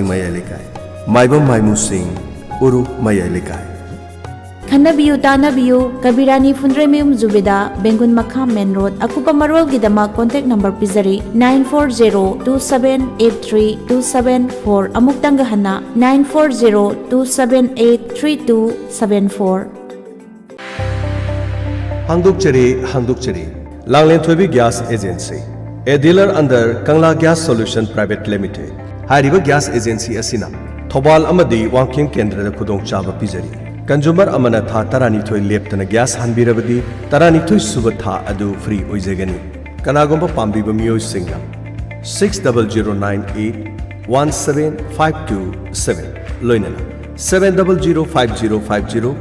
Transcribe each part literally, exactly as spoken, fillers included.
ꯃꯌꯥꯏ ꯂꯩꯀꯥꯏ, ꯃꯥꯏꯕꯝ ꯃꯥꯏꯃꯨꯁꯤꯡ, ꯎꯔꯨ ꯃꯌꯥꯏ ꯂꯩꯀꯥꯏ꯫ ꯈꯟꯅꯕꯤꯌꯨ ꯇꯥꯅꯕꯤꯌꯨ, ꯀꯕꯤꯔꯥꯅꯤ ꯐꯨꯟꯗ꯭ꯔꯩꯃꯌꯨꯝ ꯖꯨꯕꯦꯗꯥ, ꯕꯦꯡꯒꯨꯟ ꯃꯈꯥ, ꯃꯦꯟ ꯔꯣꯗ꯫ ꯑꯀꯨꯞꯄ ꯃꯔꯣꯜꯒꯤꯗꯃꯛ ꯀꯣꯟꯇꯦꯛ ꯅꯝꯕꯔ ꯄꯤꯖꯔꯤ, nine four zero two seven eight three two seven four꯫ ꯑꯃꯨꯛꯇꯪꯒ ꯍꯟꯅ, nine four zero two seven eight three two seven four꯫ ꯍꯥꯡꯗꯣꯛꯆꯔꯤ, ꯍꯥꯡꯗꯣꯛꯆꯔꯤ꯫ ꯂꯥꯡꯂꯦꯟꯊꯣꯏꯕꯤ Gas Agency, a dealer under Kangla Gas Solution Private Limited꯫ ꯍꯥꯏꯔꯤꯕ gas agency ꯑꯁꯤꯅ ꯊꯧꯕꯥꯜ ꯑꯃꯗꯤ ꯋꯥꯡꯈꯦꯝ ꯀꯦꯟꯗ꯭ꯔꯗ ꯈꯨꯗꯣꯡꯆꯥꯕ ꯄꯤꯖꯔꯤ꯫ Consumer ꯑꯃꯅ ꯊꯥ ꯇꯔꯥꯅꯤꯊꯣꯏ ꯂꯦꯞꯇꯅ ꯒ꯭ꯌꯥꯁ ꯍꯥꯟꯕꯤꯔꯕꯗꯤ, ꯇꯔꯥꯅꯤꯊꯣꯏ ꯁꯨꯕ ꯊꯥ ꯑꯗꯨ ꯐ꯭ꯔꯤ ꯑꯣꯏꯖꯒꯅꯤ꯫ ꯀꯅꯥꯒꯨꯝꯕ ꯄꯥꯝꯕꯤꯕ ꯃꯤꯑꯣꯏꯁꯤꯡꯅ six double zero nine eight one seven five two seven, ꯂꯣꯏꯅꯅ seven double zero five zero five zero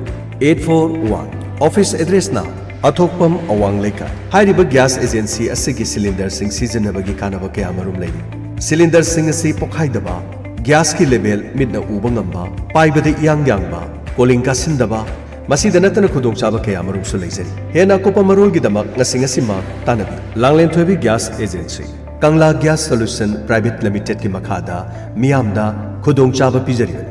eight four one꯫ Office ꯑꯦꯗ꯭ꯔꯦꯁꯅ ꯑꯊꯣꯛꯄꯝ ꯑꯋꯥꯡ ꯂꯩꯀꯥꯏ꯫ ꯍꯥꯏꯔꯤꯕ ꯒ꯭ꯌꯥꯁ ꯑꯦꯖꯦꯟꯁꯤ ꯑꯁꯤꯒꯤ ꯁꯤꯂꯤꯟꯗꯔꯁꯤꯡ ꯁꯤꯖꯤꯟꯅꯕꯒꯤ ꯀꯥꯟꯅꯕ ꯀꯌꯥꯃꯔꯨꯝ ꯂꯩꯔꯤ꯫ ꯁꯤꯂꯤꯟꯗꯔꯁꯤꯡ ꯑꯁꯤ ꯄꯣꯈꯥꯏꯗꯕ, ꯒ꯭ꯌꯥꯁꯀꯤ ꯂꯦꯕꯦꯜ ꯃꯤꯠꯅ ꯎꯕ ꯉꯝꯕ, ꯄꯥꯏꯕꯗ ꯏꯌꯥꯡ ꯌꯥꯡꯕ, ꯀꯣꯂꯤꯡ ꯀꯥꯁꯤꯟꯗꯕ, ꯃꯁꯤꯗ ꯅꯠꯇꯅ ꯈꯨꯗꯣꯡꯆꯥꯕ ꯀꯌꯥꯃꯔꯨꯝꯁꯨ ꯂꯩꯖꯔꯤ꯫ ꯍꯦꯟꯅ ꯑꯀꯨꯞꯄ ꯃꯔꯣꯜꯒꯤꯗꯃꯛ ꯉꯁꯤ ꯉꯁꯤꯃꯛ ꯇꯥꯟꯅꯕꯤꯌꯨ꯫ ꯂꯥꯡꯂꯦꯟꯊꯣꯏꯕꯤ ꯒ꯭ꯌꯥꯁ ꯑꯦꯖꯦꯟꯁꯤ, ꯀꯪꯂꯥ ꯒ꯭ꯌꯥꯁ ꯁꯣꯂꯨꯁꯟ ꯄ꯭ꯔꯥꯏꯚꯦꯠ ꯂꯤꯃꯤꯇꯦꯗꯀꯤ ꯃꯈꯥꯗ ꯃꯤꯌꯥꯝꯗ ꯈꯨꯗꯣꯡꯆꯥꯕ ꯄꯤꯖꯔꯤꯕꯅꯤ꯫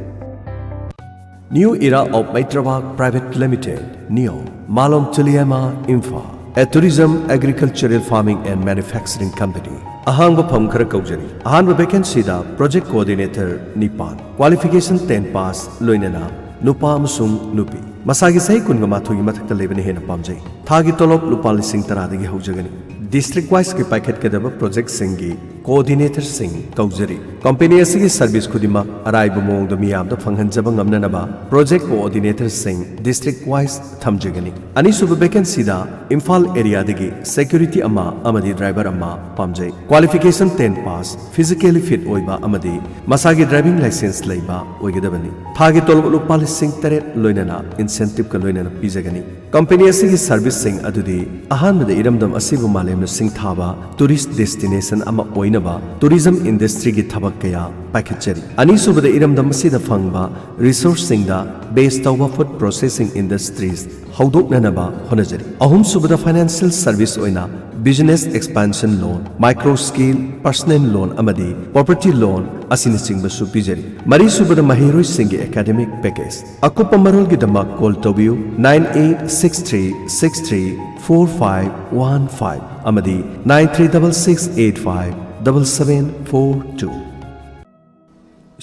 New Era of Maitravak Private Limited, Neo, Malom Tuliama, Imphal, a tourism, agricultural, farming and manufacturing company꯫ ꯑꯍꯥꯡꯕ ꯐꯝ ꯈꯔ ꯀꯧꯖꯔꯤ꯫ ꯑꯍꯥꯟꯕ ꯚꯦꯀꯦꯟꯁꯤꯗ ꯄ꯭ꯔꯣꯖꯦꯛ ꯀꯣꯑꯣꯔꯗꯤꯅꯦꯇꯔ ꯅꯤꯄꯥꯟ, ꯀ꯭ꯋꯥꯂꯤꯐꯤꯀꯦꯁꯟ ꯇꯦꯟ ꯄꯥꯁ, ꯂꯣꯏꯅꯅ ꯅꯨꯄꯥ ꯑꯃꯁꯨꯡ ꯅꯨꯄꯤ꯫ ꯃꯁꯥꯒꯤ ꯆꯍꯤ ꯀꯨꯟꯒ ꯃꯥꯊꯣꯏꯒꯤ ꯃꯊꯛꯇ ꯂꯩꯕꯅ ꯍꯦꯟꯅ ꯄꯥꯝꯖꯩ꯫ ꯊꯥꯒꯤ ꯇꯣꯂꯣꯞ ꯂꯨꯄꯥ ꯂꯤꯁꯤꯡ ꯇꯔꯥꯗꯒꯤ ꯍꯧꯖꯒꯅꯤ꯫ ꯗꯤꯁꯇ꯭ꯔꯤꯛ ꯋꯥꯏꯁꯀꯤ ꯄꯥꯏꯈꯠꯀꯗꯕ ꯄ꯭ꯔꯣꯖꯦꯛꯁꯤꯡꯒꯤ ꯀꯣꯑꯣꯔꯗꯤꯅꯦꯇꯔꯁꯤꯡ ꯀꯧꯖꯔꯤ꯫ ꯀꯝꯄꯦꯅꯤ ꯑꯁꯤꯒꯤ ꯁꯔꯚꯤꯁ ꯈꯨꯗꯤꯡꯃꯛ ꯑꯔꯥꯏꯕ ꯃꯑꯣꯡꯗ ꯃꯤꯌꯥꯝꯗ ꯐꯪꯍꯟꯖꯕ ꯉꯝꯅꯅꯕ ꯄ꯭ꯔꯣꯖꯦꯛ ꯀꯣꯑꯣꯔꯗꯤꯅꯦꯇꯔꯁꯤꯡ ꯗꯤꯁꯇ꯭ꯔꯤꯛ ꯋꯥꯏꯁ ꯊꯝꯖꯒꯅꯤ꯫ ꯑꯅꯤꯁꯨꯕ ꯚꯦꯀꯦꯟꯁꯤꯗ ꯏꯝꯐꯥꯜ ꯑꯦꯔꯤꯌꯥꯗꯒꯤ ꯁꯦꯀ꯭ꯌꯨꯔꯤꯇꯤ ꯑꯃ ꯑꯃꯗꯤ ꯗ꯭ꯔꯥꯏꯚꯔ ꯑꯃ ꯄꯥꯝꯖꯩ꯫ Qualification ten pass, physically fit ꯑꯣꯏꯕ ꯑꯃꯗꯤ ꯃꯁꯥꯒꯤ ꯗ꯭ꯔꯥꯏꯚꯤꯡ ꯂꯥꯏꯁꯦꯟꯁ ꯂꯩꯕ ꯑꯣꯏꯒꯗꯕꯅꯤ꯫ ꯊꯥꯒꯤ ꯇꯣꯂꯣꯞ ꯂꯨꯄꯥ ꯂꯤꯁꯤꯡ ꯇꯔꯦꯠ ꯂꯣꯏꯅꯅ ꯏꯟꯁꯦꯟꯇꯤꯞꯀ ꯂꯣꯏꯅꯅ ꯄꯤꯖꯒꯅꯤ꯫ ꯀꯝꯄꯦꯅꯤ ꯑꯁꯤꯒꯤ ꯁꯔꯚꯤꯁꯁꯤꯡ ꯑꯗꯨꯗꯤ ꯑꯍꯥꯟꯕꯗ ꯏꯔꯝꯗꯝ ꯑꯁꯤꯕꯨ ꯃꯥꯂꯦꯝꯅ ꯁꯤꯡꯊꯥꯕ ꯇꯨꯔꯤꯁ ꯗꯦꯁꯇꯤꯅꯦꯁꯟ ꯑꯃ ꯑꯣꯏꯅꯕ ꯇꯨꯔꯤꯖꯝ ꯏꯟꯗꯁꯇ꯭ꯔꯤꯒꯤ ꯊꯕꯛ ꯀꯌꯥ ꯄꯥꯏꯈꯠꯆꯔꯤ꯫ ꯑꯅꯤꯁꯨꯕꯗ ꯏꯔꯝꯗꯝ ꯑꯁꯤꯗ ꯐꯪꯕ ꯔꯤꯁꯣꯔꯁꯁꯤꯡꯗ ꯕꯦꯁ ꯇꯧꯕ ꯐꯨꯗ ꯄ꯭ꯔꯣꯁꯦꯁꯤꯡ ꯏꯟꯗꯁꯇ꯭ꯔꯤꯁ ꯍꯧꯗꯣꯛꯅꯅꯕ ꯍꯣꯠꯅꯖꯔꯤ꯫ ꯑꯍꯨꯝꯁꯨꯕꯗ ꯐꯥꯏꯅꯥꯟꯁꯤꯌꯦꯜ ꯁꯔꯚꯤꯁ ꯑꯣꯏꯅ business expansion loan, micro scale personal loan ꯑꯃꯗꯤ property loan ꯑꯁꯤꯅꯆꯤꯡꯕꯁꯨ ꯄꯤꯖꯔꯤ꯫ ꯃꯔꯤꯁꯨꯕꯗ, ꯃꯍꯩꯔꯣꯏꯁꯤꯡꯒꯤ academic package꯫ ꯑꯀꯨꯞꯄ ꯃꯔꯣꯜꯒꯤꯗꯃꯛ call ꯇꯧꯕꯤꯌꯨ, nine eight six three six three four five one five ꯑꯃꯗꯤ nine three double six eight five double seven four two꯫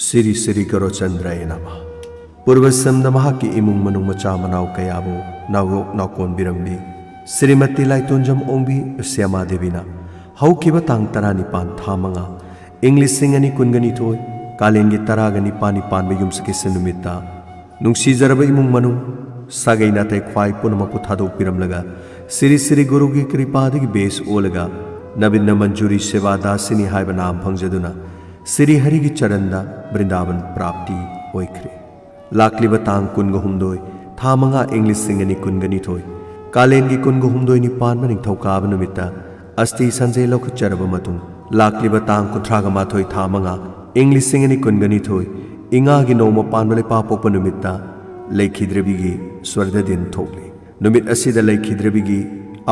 Shri Shri ꯒꯧꯔꯆꯟꯗ꯭ꯔꯥꯌ ꯅꯃ꯫ ꯄꯨꯔꯕꯁꯝꯗ ꯃꯍꯥꯛꯀꯤ ꯏꯃꯨꯡ ꯃꯅꯨꯡ ꯃꯆꯥ ꯃꯅꯥꯎ ꯀꯌꯥꯕꯨ ꯅꯥꯎꯌꯣꯛ ꯅꯥꯎꯀꯣꯟꯕꯤꯔꯝꯕꯤ ꯁ꯭ꯔꯤꯃꯇꯤ ꯂꯥꯏꯇꯣꯟꯖꯝ ꯑꯣꯡꯕꯤ ꯁ꯭ꯌꯥꯃꯥ ꯗꯦꯕꯤꯅ ꯍꯧꯈꯤꯕ ꯇꯥꯡ ꯇꯔꯥꯅꯤꯄꯥꯟ ꯊꯥ ꯃꯉꯥ, ꯏꯪ ꯂꯤꯁꯤꯡ ꯑꯅꯤ ꯀꯨꯟꯒ ꯅꯤꯊꯣꯏ, ꯀꯥꯂꯦꯟꯒꯤ ꯇꯔꯥꯒ ꯅꯤꯄꯥꯟꯅꯤ ꯄꯥꯟꯕ ꯌꯨꯝꯁꯀꯩꯁ ꯅꯨꯃꯤꯠꯇ ꯅꯨꯡꯁꯤꯖꯔꯕ ꯏꯃꯨꯡ ꯃꯅꯨꯡ, ꯁꯥꯒꯩ ꯅꯥꯇꯩ ꯈ꯭ꯋꯥꯏ ꯄꯨꯝꯅꯃꯛꯄꯨ ꯊꯥꯗꯣꯛꯄꯤꯔꯝꯂꯒ, ꯁ꯭ꯔꯤ ꯁ꯭ꯔꯤ ꯒꯨꯔꯨꯒꯤ ꯀ꯭ꯔꯤꯄꯥꯗꯒꯤ ꯕꯦꯁ ꯑꯣꯜꯂꯒ, ꯅꯕꯤꯟꯅ ꯃꯟꯖꯨꯔꯤ ꯁꯦꯕꯥ ꯗꯥꯁꯤꯅꯤ ꯍꯥꯏꯕ ꯅꯥꯝ ꯐꯪꯖꯗꯨꯅ, ꯁ꯭ꯔꯤ ꯍꯔꯤꯒꯤ ꯆꯔꯟꯗ ꯕ꯭ꯔꯤꯟꯗꯥꯕꯟ ꯄ꯭ꯔꯥꯞꯇꯤ ꯑꯣꯏꯈ꯭ꯔꯦ꯫ ꯂꯥꯛꯂꯤꯕ ꯇꯥꯡ ꯀꯨꯟꯒ ꯍꯨꯝꯗꯣꯏ, ꯊꯥ ꯃꯉꯥ, ꯏꯪ ꯂꯤꯁꯤꯡ ꯑꯅꯤ ꯀꯨꯟꯒ ꯅꯤꯊꯣꯏ, ꯀꯥꯂꯦꯟꯒꯤ ꯀꯨꯟꯒ ꯍꯨꯝꯗꯣꯏꯅꯤ ꯄꯥꯟꯕ ꯅꯤꯡꯊꯧꯀꯥꯕ ꯅꯨꯃꯤꯠꯇ ꯑꯁꯇꯤ ꯁꯟꯖꯦ ꯂꯧꯈꯠꯆꯔꯕ ꯃꯇꯨꯡ, ꯂꯥꯛꯂꯤꯕ ꯇꯥꯡ ꯀꯨꯟꯊ꯭ꯔꯥꯒ ꯃꯥꯊꯣꯏ, ꯊꯥ ꯃꯉꯥ, ꯏꯪ ꯂꯤꯁꯤꯡ ꯑꯅꯤ ꯀꯨꯟꯒ ꯅꯤꯊꯣꯏ, ꯏꯉꯥꯒꯤ ꯅꯣꯡꯃ ꯄꯥꯟꯕ ꯂꯩꯄꯥꯄꯣꯛꯄ ꯅꯨꯃꯤꯠꯇ ꯂꯩꯈꯤꯗ꯭ꯔꯕꯤꯒꯤ ꯁ꯭ꯋꯔꯗꯗꯤꯟ ꯊꯣꯛꯂꯤ꯫ ꯅꯨꯃꯤꯠ ꯑꯁꯤꯗ ꯂꯩꯈꯤꯗ꯭ꯔꯕꯤꯒꯤ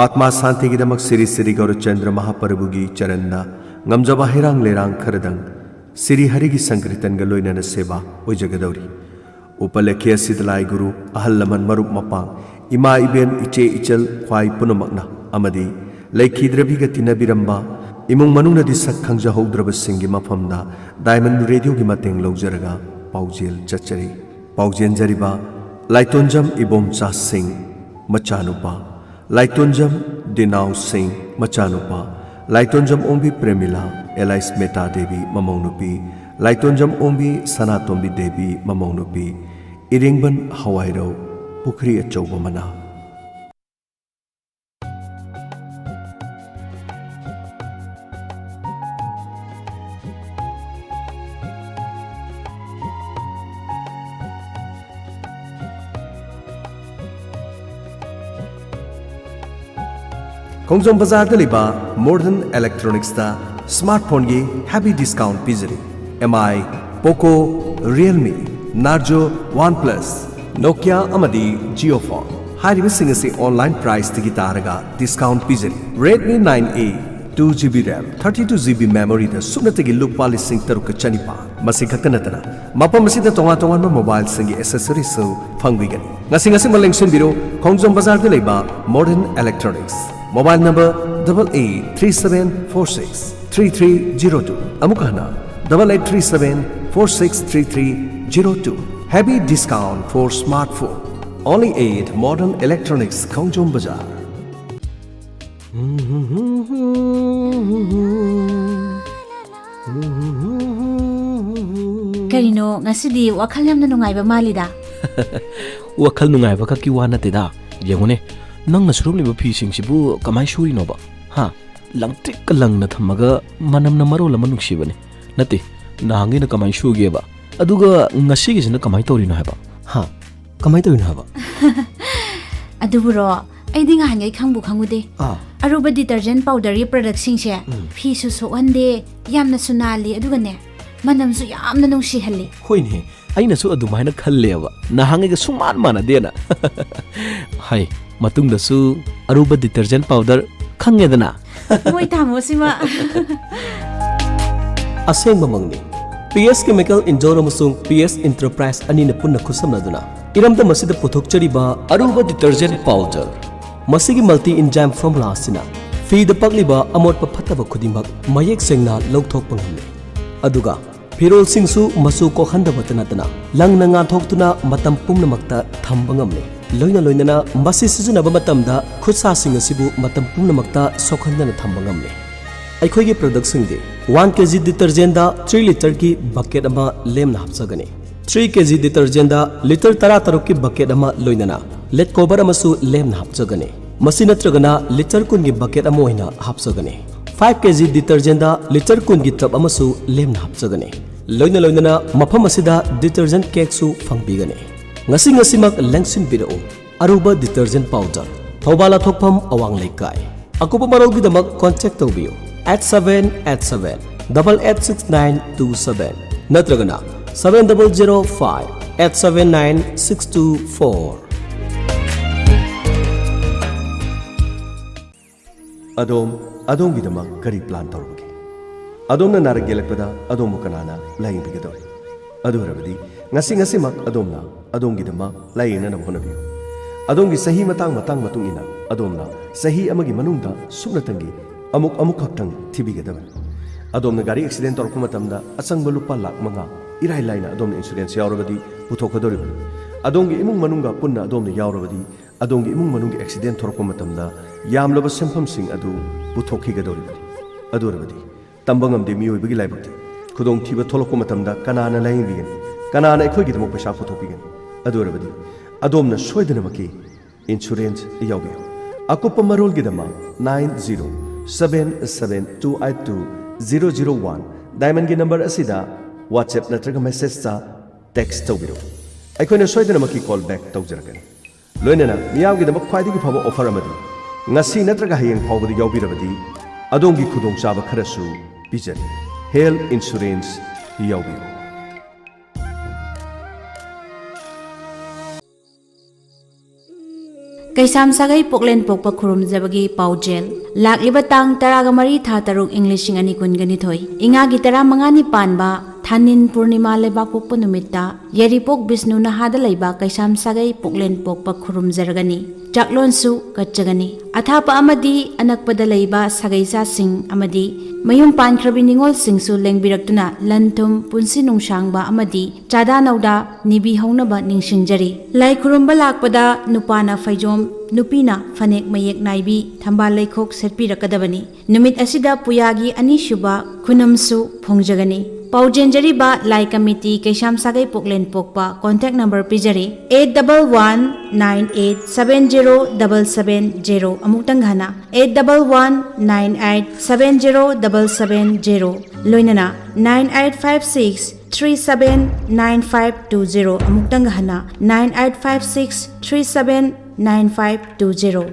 ꯑꯥꯠꯃꯥ ꯁꯥꯟꯇꯤꯒꯤꯗꯃꯛ ꯁ꯭ꯔꯤ ꯁ꯭ꯔꯤ ꯒꯧꯔꯆꯟꯗ꯭ꯔ ꯃꯍꯥꯄ꯭ꯔꯚꯨꯒꯤ ꯆꯔꯟꯗ ꯉꯝꯖꯕ ꯍꯩꯔꯥꯡ ꯂꯩꯔꯥꯡ ꯈꯔꯗꯪ ꯁ꯭ꯔꯤ ꯍꯔꯤꯒꯤ ꯁꯪꯀ꯭ꯔꯤꯇꯟꯒ ꯂꯣꯏꯅꯅ ꯁꯦꯕꯥ ꯑꯣꯏꯖꯒꯗꯧꯔꯤ꯫ ꯎꯄꯂꯈ꯭ꯌ ꯑꯁꯤꯗ ꯂꯥꯏ ꯒꯨꯔꯨ, ꯑꯍꯜ ꯂꯃꯟ, ꯃꯔꯨꯞ ꯃꯄꯥꯡ, ꯏꯃꯥ ꯏꯕꯦꯟ, ꯏꯆꯦ ꯏꯆꯜ ꯈ꯭ꯋꯥꯏ ꯄꯨꯝꯅꯃꯛꯅ ꯑꯃꯗꯤ ꯂꯩꯈꯤꯗ꯭ꯔꯕꯤꯒ ꯇꯤꯟꯅꯕꯤꯔꯝꯕ ꯏꯃꯨꯡ ꯃꯅꯨꯡꯅꯗꯤ ꯁꯛ ꯈꯪꯖꯍꯧꯗ꯭ꯔꯕꯁꯤꯡꯒꯤ ꯃꯐꯝꯗ ꯗꯥꯏꯃꯟ ꯔꯦꯗꯤꯑꯣꯒꯤ ꯃꯇꯦꯡ ꯂꯧꯖꯔꯒ ꯄꯥꯎꯖꯦꯜ ꯆꯠꯆꯔꯤ꯫ ꯄꯥꯎꯖꯦꯟꯖꯔꯤꯕ ꯂꯥꯏꯇꯣꯟꯖꯝ ꯏꯕꯣꯝꯆꯥ ꯁꯤꯡ, ꯃꯆꯥꯅꯨꯄꯥ, ꯂꯥꯏꯇꯣꯟꯖꯝ ꯗꯤꯅꯥꯎ ꯁꯤꯡ, ꯃꯆꯥꯅꯨꯄꯥ, ꯂꯥꯏꯇꯣꯟꯖꯝ ꯑꯣꯡꯕꯤ ꯄ꯭ꯔꯦꯃꯤꯂꯥ, ꯑꯦꯂꯥꯏꯁ ꯃꯦꯇꯥ ꯗꯦꯕꯤ, ꯃꯃꯧꯅꯨꯄꯤ, ꯂꯥꯏꯇꯣꯟꯖꯝ ꯑꯣꯡꯕꯤ ꯁꯅꯥꯇꯣꯝꯕꯤ ꯗꯦꯕꯤ, ꯃꯃꯧꯅꯨꯄꯤ, ꯏꯔꯦꯡꯕꯟ ꯍꯋꯥꯏꯔꯧ, ꯄꯨꯈ꯭ꯔꯤ ꯑꯆꯧꯕ ꯃꯅꯥ꯫ ꯈꯣꯡꯖꯣꯝ ꯕꯖꯥꯔꯗ ꯂꯩꯕ ꯃꯣꯗꯔꯟ ꯏꯂꯦꯛꯇ꯭ꯔꯣꯅꯤꯛꯁꯇ ꯁ꯭ꯃꯥꯔꯠꯐꯣꯟꯒꯤ heavy discount ꯄꯤꯖꯔꯤ꯫ M I, Poco, Realme, Narzo, OnePlus, Nokia ꯑꯃꯗꯤ ꯖꯤꯑꯣ ꯐꯣꯟ꯫ ꯍꯥꯏꯔꯤꯕꯁꯤꯡ ꯑꯁꯤ ꯑꯣꯟꯂꯥꯏꯟ ꯄ꯭ꯔꯥꯏꯁꯇꯒꯤ ꯇꯥꯔꯒ ꯗꯤꯁꯀꯥꯎꯟ ꯄꯤꯖꯔꯤ꯫ Redmi nine A, two GB RAM, thirty two GB memoryꯗ ꯁꯨꯞꯅꯇꯒꯤ ꯂꯨꯄꯥ ꯂꯤꯁꯤꯡ ꯇꯔꯨꯛꯀ ꯆꯅꯤꯄꯥꯟ꯫ ꯃꯁꯤ ꯈꯛꯇ ꯅꯠꯇꯅ ꯃꯐꯝ ꯑꯁꯤꯗ ꯇꯣꯉꯥꯟ ꯇꯣꯉꯥꯟꯕ ꯃꯣꯕꯥꯏꯜꯁꯤꯡꯒꯤ ꯑꯦꯁꯦꯁꯔꯤꯁꯁꯨ ꯐꯪꯕꯤꯒꯅꯤ꯫ ꯉꯁꯤ ꯉꯁꯤꯃꯛ ꯂꯦꯡꯁꯤꯟꯕꯤꯔꯣ ꯈꯣꯡꯖꯣꯝ ꯕꯖꯥꯔꯗ ꯂꯩꯕ Modern Electronics꯫ Mobile number double eight three seven four six three three zero two꯫ ꯑꯃꯨꯛ ꯍꯟꯅ, double eight three seven four six three three zero two꯫ Heavy discount for smartphone, only at Modern Electronics, ꯈꯣꯡꯖꯣꯝ ꯕꯖꯥꯔ꯫ ꯀꯔꯤꯅꯣ, ꯉꯁꯤꯗꯤ ꯋꯥꯈꯜ ꯌꯥꯝꯅ ꯅꯨꯡꯉꯥꯏꯕ ꯃꯥꯜꯂꯤꯗ꯫ ꯋꯥꯈꯜ ꯅꯨꯡꯉꯥꯏꯕ ꯈꯛꯀꯤ ꯋꯥ ꯅꯠꯇꯦꯗ꯫ ꯌꯦꯡꯉꯨꯅꯦ, ꯅꯪꯅ ꯁꯨꯔꯝꯂꯤꯕ ꯐꯤꯁꯤꯡꯁꯤꯕꯨ ꯀꯃꯥꯏꯅ ꯁꯨꯔꯤꯅꯣꯕ? ꯍꯥ? ꯂꯪꯇ꯭ꯔꯤꯛꯀ ꯂꯪꯅ ꯊꯝꯃꯒ ꯃꯅꯝꯅ ꯃꯔꯣꯜ ꯑꯃ ꯅꯨꯡꯁꯤꯕꯅꯦ꯫ ꯅꯠꯇꯦ, ꯅꯍꯥꯟꯒꯩꯅ ꯀꯃꯥꯏꯅ ꯁꯨꯒꯦꯕ? ꯑꯗꯨꯒ ꯉꯁꯤꯒꯤꯁꯤꯅ ꯀꯃꯥꯏꯅ ꯇꯧꯔꯤꯅꯣ ꯍꯥꯏꯕ? ꯍꯥ? ꯀꯃꯥꯏꯅ ꯇꯧꯔꯤꯅꯣ ꯍꯥꯏꯕ? ꯑꯗꯨꯕꯨꯔꯣ, ꯑꯩꯗꯤ ꯉꯍꯥꯟꯒꯩ ꯈꯪꯕꯨ ꯈꯪꯉꯨꯗꯦ꯫ ꯑꯥ꯫ ꯑꯔꯨꯕ detergent powderꯒꯤ productꯁꯤꯡꯁꯦ ꯐꯤꯁꯨ ꯁꯣꯛꯍꯟꯗꯦ, ꯌꯥꯝꯅꯁꯨ ꯅꯥꯜꯂꯤ, ꯑꯗꯨꯒꯅꯦ, ꯃꯅꯝꯁꯨ ꯌꯥꯝꯅ ꯅꯨꯡꯁꯤꯍꯜꯂꯤ꯫ ꯍꯣꯏꯅꯦ, ꯑꯩꯅꯁꯨ ꯑꯗꯨꯃꯥꯏꯅ ꯈꯜꯂꯦꯕ꯫ ꯅꯍꯥꯟꯒꯩꯒ ꯁꯨꯡꯃꯥꯟ ꯃꯥꯟꯅꯗꯦꯅ꯫ ꯍꯥꯏ, ꯃꯇꯨꯡꯗꯁꯨ ꯑꯔꯨꯕ detergent powder ꯈꯪꯉꯦꯗꯅ꯫ ꯃꯣꯏ ꯇꯥꯃꯣꯁꯤꯃ꯫ ꯑꯁꯦꯡꯕꯃꯛꯅꯤ꯫ ꯄꯤ ꯑꯦꯁ Chemical Indore ꯑꯃꯁꯨꯡ ꯄꯤ ꯑꯦꯁ Enterprise ꯑꯅꯤꯅ ꯄꯨꯟꯅ ꯈꯨꯠꯁꯝꯅꯗꯨꯅ ꯏꯔꯝꯗꯝ ꯑꯁꯤꯗ ꯄꯨꯊꯣꯛꯆꯔꯤꯕ ꯑꯔꯨꯕ detergent powder꯫ ꯃꯁꯤꯒꯤ multi enzyme formula ꯑꯁꯤꯅ ꯐꯤꯗ ꯄꯛꯂꯤꯕ ꯑꯃꯣꯠꯄ ꯐꯠꯇꯕ ꯈꯨꯗꯤꯡꯃꯛ ꯃꯌꯦꯛ ꯁꯦꯡꯅ ꯂꯧꯊꯣꯛꯄ ꯉꯝꯃꯤ꯫ ꯑꯗꯨꯒ ꯐꯤꯔꯣꯜꯁꯤꯡꯁꯨ ꯃꯆꯨ ꯀꯣꯛꯍꯟꯗꯕꯇ ꯅꯠꯇꯅ ꯂꯪꯅ ꯉꯥꯟꯊꯣꯛꯇꯨꯅ ꯃꯇꯝ ꯄꯨꯝꯅꯃꯛꯇ ꯊꯝꯕ ꯉꯝꯃꯤ꯫ ꯂꯣꯏꯅ ꯂꯣꯏꯅꯅ ꯃꯁꯤ ꯁꯤꯖꯤꯟꯅꯕ ꯃꯇꯝꯗ ꯈꯨꯠꯁꯥꯁꯤꯡ ꯑꯁꯤꯕꯨ ꯃꯇꯝ ꯄꯨꯝꯅꯃꯛꯇ ꯁꯣꯛꯍꯟꯗꯅ ꯊꯝꯕ ꯉꯝꯃꯤ꯫ ꯑꯩꯈꯣꯏꯒꯤ productꯁꯤꯡꯗꯤ one KG detergentꯗ three literꯒꯤ bucket ꯑꯃ ꯂꯦꯝꯅ ꯍꯥꯞꯆꯒꯅꯤ꯫ Three KG detergentꯗ litre ꯇꯔꯥꯇꯔꯨꯛꯀꯤ bucket ꯑꯃ ꯂꯣꯏꯅꯅ lead cover ꯑꯃꯁꯨ ꯂꯦꯝꯅ ꯍꯥꯞꯆꯒꯅꯤ꯫ ꯃꯁꯤ ꯅꯠꯇ꯭ꯔꯒꯅ litre ꯀꯨꯟꯒꯤ bucket ꯑꯃ ꯑꯣꯏꯅ ꯍꯥꯞꯆꯒꯅꯤ꯫ Five KG detergentꯗ litre ꯀꯨꯟꯒꯤ tub ꯑꯃꯁꯨ ꯂꯦꯝꯅ ꯍꯥꯞꯆꯒꯅꯤ꯫ ꯂꯣꯏꯅ ꯂꯣꯏꯅꯅ ꯃꯐꯝ ꯑꯁꯤꯗ detergent cakeꯁꯨ ꯐꯪꯕꯤꯒꯅꯤ꯫ ꯉꯁꯤ ꯉꯁꯤꯃꯛ ꯂꯦꯡꯁꯤꯟꯕꯤꯔꯛꯎ꯫ ꯑꯔꯨꯕ detergent powder, ꯊꯧꯕꯥꯜ ꯑꯊꯣꯛꯐꯝ ꯑꯋꯥꯡ ꯂꯩꯀꯥꯏ꯫ ꯑꯀꯨꯞꯄ ꯃꯔꯣꯜꯒꯤꯗꯃꯛ contact ꯇꯧꯕꯤꯌꯨ eight seven eight seven double eight six nine two seven ꯅꯠꯇ꯭ꯔꯒꯅ seven double zero five eight seven nine six two four꯫ ꯑꯗꯣꯝ ꯑꯗꯣꯝꯒꯤꯗꯃꯛ ꯀꯔꯤ ꯄ꯭ꯂꯥꯟ ꯇꯧꯔꯕꯒꯦ? ꯑꯗꯣꯝꯅ ꯅꯥꯔꯛ ꯌꯦꯛꯂꯛꯄꯗ ꯑꯗꯣꯝꯕꯨ ꯀꯅꯥꯅ ꯂꯥꯌꯦꯡꯕꯤꯒꯗꯧꯔꯤ? ꯑꯗꯨ ꯑꯣꯏꯔꯕꯗꯤ ꯉꯁꯤ ꯉꯁꯤꯃꯛ ꯑꯗꯣꯝꯅ ꯑꯗꯣꯝꯒꯤꯗꯃꯛ ꯂꯥꯌꯦꯡꯅꯅꯕ ꯍꯣꯠꯅꯕꯤꯌꯨ꯫ ꯑꯗꯣꯝꯒꯤ ꯆꯍꯤ ꯃꯇꯥꯡ ꯃꯇꯥꯡ ꯃꯇꯨꯡ ꯏꯟꯅ ꯑꯗꯣꯝꯅ ꯆꯍꯤ ꯑꯃꯒꯤ ꯃꯅꯨꯡꯗ ꯁꯨꯞꯅꯇꯪꯒꯤ ꯑꯃꯨꯛ ꯑꯃꯨꯛꯈꯛꯇꯪ ꯊꯤꯕꯤꯒꯗꯕꯅꯤ꯫ ꯑꯗꯣꯝꯅ ꯒꯥꯔꯤ ꯑꯦꯛꯁꯤꯗꯦꯟ ꯇꯧꯔꯛꯄ ꯃꯇꯝꯗ ꯑꯆꯪꯕ ꯂꯨꯄꯥ ꯂꯥꯈ ꯃꯉꯥ ꯏꯔꯥꯏ ꯂꯥꯏꯅ ꯑꯗꯣꯝꯅ ꯏꯟꯁꯨꯔꯦꯟꯁ ꯌꯥꯎꯔꯕꯗꯤ ꯄꯨꯊꯣꯛꯀꯗꯧꯔꯤꯕꯅꯤ꯫ ꯑꯗꯣꯝꯒꯤ ꯏꯃꯨꯡ ꯃꯅꯨꯡꯒ ꯄꯨꯟꯅ ꯑꯗꯣꯝꯅ ꯌꯥꯎꯔꯕꯗꯤ ꯑꯗꯣꯝꯒꯤ ꯏꯃꯨꯡ ꯃꯅꯨꯡꯒꯤ ꯑꯦꯛꯁꯤꯗꯦꯟ ꯊꯣꯔꯛꯄ ꯃꯇꯝꯗ ꯌꯥꯝꯂꯕ ꯁꯦꯟꯐꯝꯁꯤꯡ ꯑꯗꯨ ꯄꯨꯊꯣꯛꯈꯤꯒꯗꯧꯔꯤꯕꯅꯤ꯫ ꯑꯗꯨ ꯑꯣꯏꯔꯕꯗꯤ ꯇꯝꯕ ꯉꯝꯗꯦ ꯃꯤꯑꯣꯏꯕꯒꯤ ꯂꯥꯏꯕꯛꯇꯤ꯫ ꯈꯨꯗꯣꯡꯊꯤꯕ ꯊꯣꯛꯂꯛꯄ ꯃꯇꯝꯗ ꯀꯅꯥꯅ ꯂꯥꯌꯦꯡꯕꯤꯒꯅꯤ? ꯀꯅꯥꯅ ꯑꯩꯈꯣꯏꯒꯤꯗꯃꯛ ꯄꯩꯁꯥ ꯄꯨꯊꯣꯛꯄꯤꯒꯅꯤ? ꯑꯗꯨ ꯑꯣꯏꯔꯕꯗꯤ ꯑꯗꯣꯝꯅ ꯁꯣꯏꯗꯅꯃꯛꯀꯤ ꯏꯟꯁꯨꯔꯦꯟꯁ ꯌꯥꯎꯕꯤꯌꯨ꯫ ꯑꯀꯨꯞꯄ ꯃꯔꯣꯜꯒꯤꯗꯃꯛ nine zero seven seven two eight two zero zero one Diamondꯒꯤ ꯅꯝꯕꯔ ꯑꯁꯤꯗ WhatsApp ꯅꯠꯇ꯭ꯔꯒ ꯃꯦꯁꯦꯖꯇ ꯇꯦꯛꯁ ꯇꯧꯕꯤꯔꯛꯎ꯫ ꯑꯩꯈꯣꯏꯅ ꯁꯣꯏꯗꯅꯃꯛꯀꯤ ꯀꯣꯜ ꯕꯦꯛ ꯇꯧꯖꯔꯛꯀꯅꯤ꯫ ꯂꯣꯏꯅꯅ ꯃꯤꯌꯥꯝꯒꯤꯗꯃꯛ ꯈ꯭ꯋꯥꯏꯗꯒꯤ ꯐꯕ ꯑꯣꯐꯔ ꯑꯃꯗꯤ ꯉꯁꯤ ꯅꯠꯇ꯭ꯔꯒ ꯍꯌꯦꯡ ꯐꯥꯎꯕꯗ ꯌꯥꯎꯕꯤꯔꯕꯗꯤ ꯑꯗꯣꯝꯒꯤ ꯈꯨꯗꯣꯡꯆꯥꯕ ꯈꯔꯁꯨ ꯄꯤꯖꯔꯤ꯫ Health insurance ꯌꯥꯎꯕꯤꯌꯨ꯫ ꯀꯩꯁꯥꯝ ꯁꯥꯒꯩ ꯄꯣꯛꯂꯦꯟ ꯄꯣꯛꯄ ꯈꯨꯔꯨꯝꯖꯕꯒꯤ ꯄꯥꯎꯖꯦꯜ꯫ ꯂꯥꯛꯂꯤꯕ ꯇꯥꯡ ꯇꯔꯥꯒ ꯃꯔꯤ ꯊꯥ ꯇꯔꯨꯛ ꯏꯪ ꯂꯤꯁꯤꯡ ꯑꯅꯤ ꯀꯨꯟꯒ ꯅꯤꯊꯣꯏ, ꯏꯉꯥꯒꯤ ꯇꯔꯥꯃꯉꯥꯅꯤ ꯄꯥꯟꯕ ꯊꯥꯅꯤꯟ ꯄꯨꯔꯅꯤꯃꯥ ꯂꯩꯕꯥꯛꯄꯣꯛꯄ ꯅꯨꯃꯤꯠꯇ ꯌꯥꯏꯔꯤꯄꯣꯛ ꯕꯤꯁꯅꯨ ꯅꯍꯥꯗ ꯂꯩꯕ ꯀꯩꯁꯥꯝ ꯁꯥꯒꯩ ꯄꯣꯛꯂꯦꯟ ꯄꯣꯛꯄ ꯈꯨꯔꯨꯝꯖꯔꯒꯅꯤ꯫ ꯆꯥꯛꯂꯣꯟꯁꯨ ꯀꯠꯆꯒꯅꯤ꯫ ꯑꯊꯥꯞꯄ ꯑꯃꯗꯤ ꯑꯅꯛꯄꯗ ꯂꯩꯕ ꯁꯥꯒꯩꯆꯥꯁꯤꯡ ꯑꯃꯗꯤ ꯃꯌꯨꯝ ꯄꯥꯟꯈ꯭ꯔꯕꯤ ꯅꯤꯉꯣꯜꯁꯤꯡꯁꯨ ꯂꯦꯡꯕꯤꯔꯛꯇꯨꯅ ꯂꯟ ꯊꯨꯝ, ꯄꯨꯟꯁꯤ ꯅꯨꯡꯁꯥꯡꯕ ꯑꯃꯗꯤ ꯆꯥꯗꯥ ꯅꯧꯗꯥ ꯅꯤꯕꯤꯍꯧꯅꯕ ꯅꯤꯡꯁꯤꯡꯖꯔꯤ꯫ ꯂꯥꯏ ꯈꯨꯔꯨꯝꯕ ꯂꯥꯛꯄꯗ ꯅꯨꯄꯥꯅ ꯐꯩꯖꯣꯝ, ꯅꯨꯄꯤꯅ ꯐꯅꯦꯛ ꯃꯌꯦꯛ ꯅꯥꯏꯕꯤ, ꯊꯝꯕꯥꯜ ꯂꯩꯈꯣꯛ ꯁꯦꯠꯄꯤꯔꯛꯀꯗꯕꯅꯤ꯫ ꯅꯨꯃꯤꯠ ꯑꯁꯤꯗ ꯄꯨꯌꯥꯒꯤ ꯑꯅꯤꯁꯨꯕ ꯈꯨꯅꯝꯁꯨ ꯐꯣꯡꯖꯒꯅꯤ꯫ ꯄꯥꯎ ꯆꯦꯟꯖꯔꯤꯕ ꯂꯥꯏ ꯀꯃꯤꯇꯤ ꯀꯩꯁꯥꯝ ꯁꯥꯒꯩ ꯄꯣꯛꯂꯦꯟ ꯄꯣꯛꯄ꯫ ꯀꯣꯟꯇꯦꯛ ꯅꯝꯕꯔ ꯄꯤꯖꯔꯤ, eight double one nine eight seven zero double seven zero꯫ ꯑꯃꯨꯛꯇꯪ ꯍꯟꯅ, eight double one nine eight seven zero double seven zero꯫ ꯂꯣꯏꯅꯅ nine eight five six three seven nine five two zero꯫ ꯑꯃꯨꯛꯇꯪ ꯍꯟꯅ, nine eight five six three seven nine five two zero꯫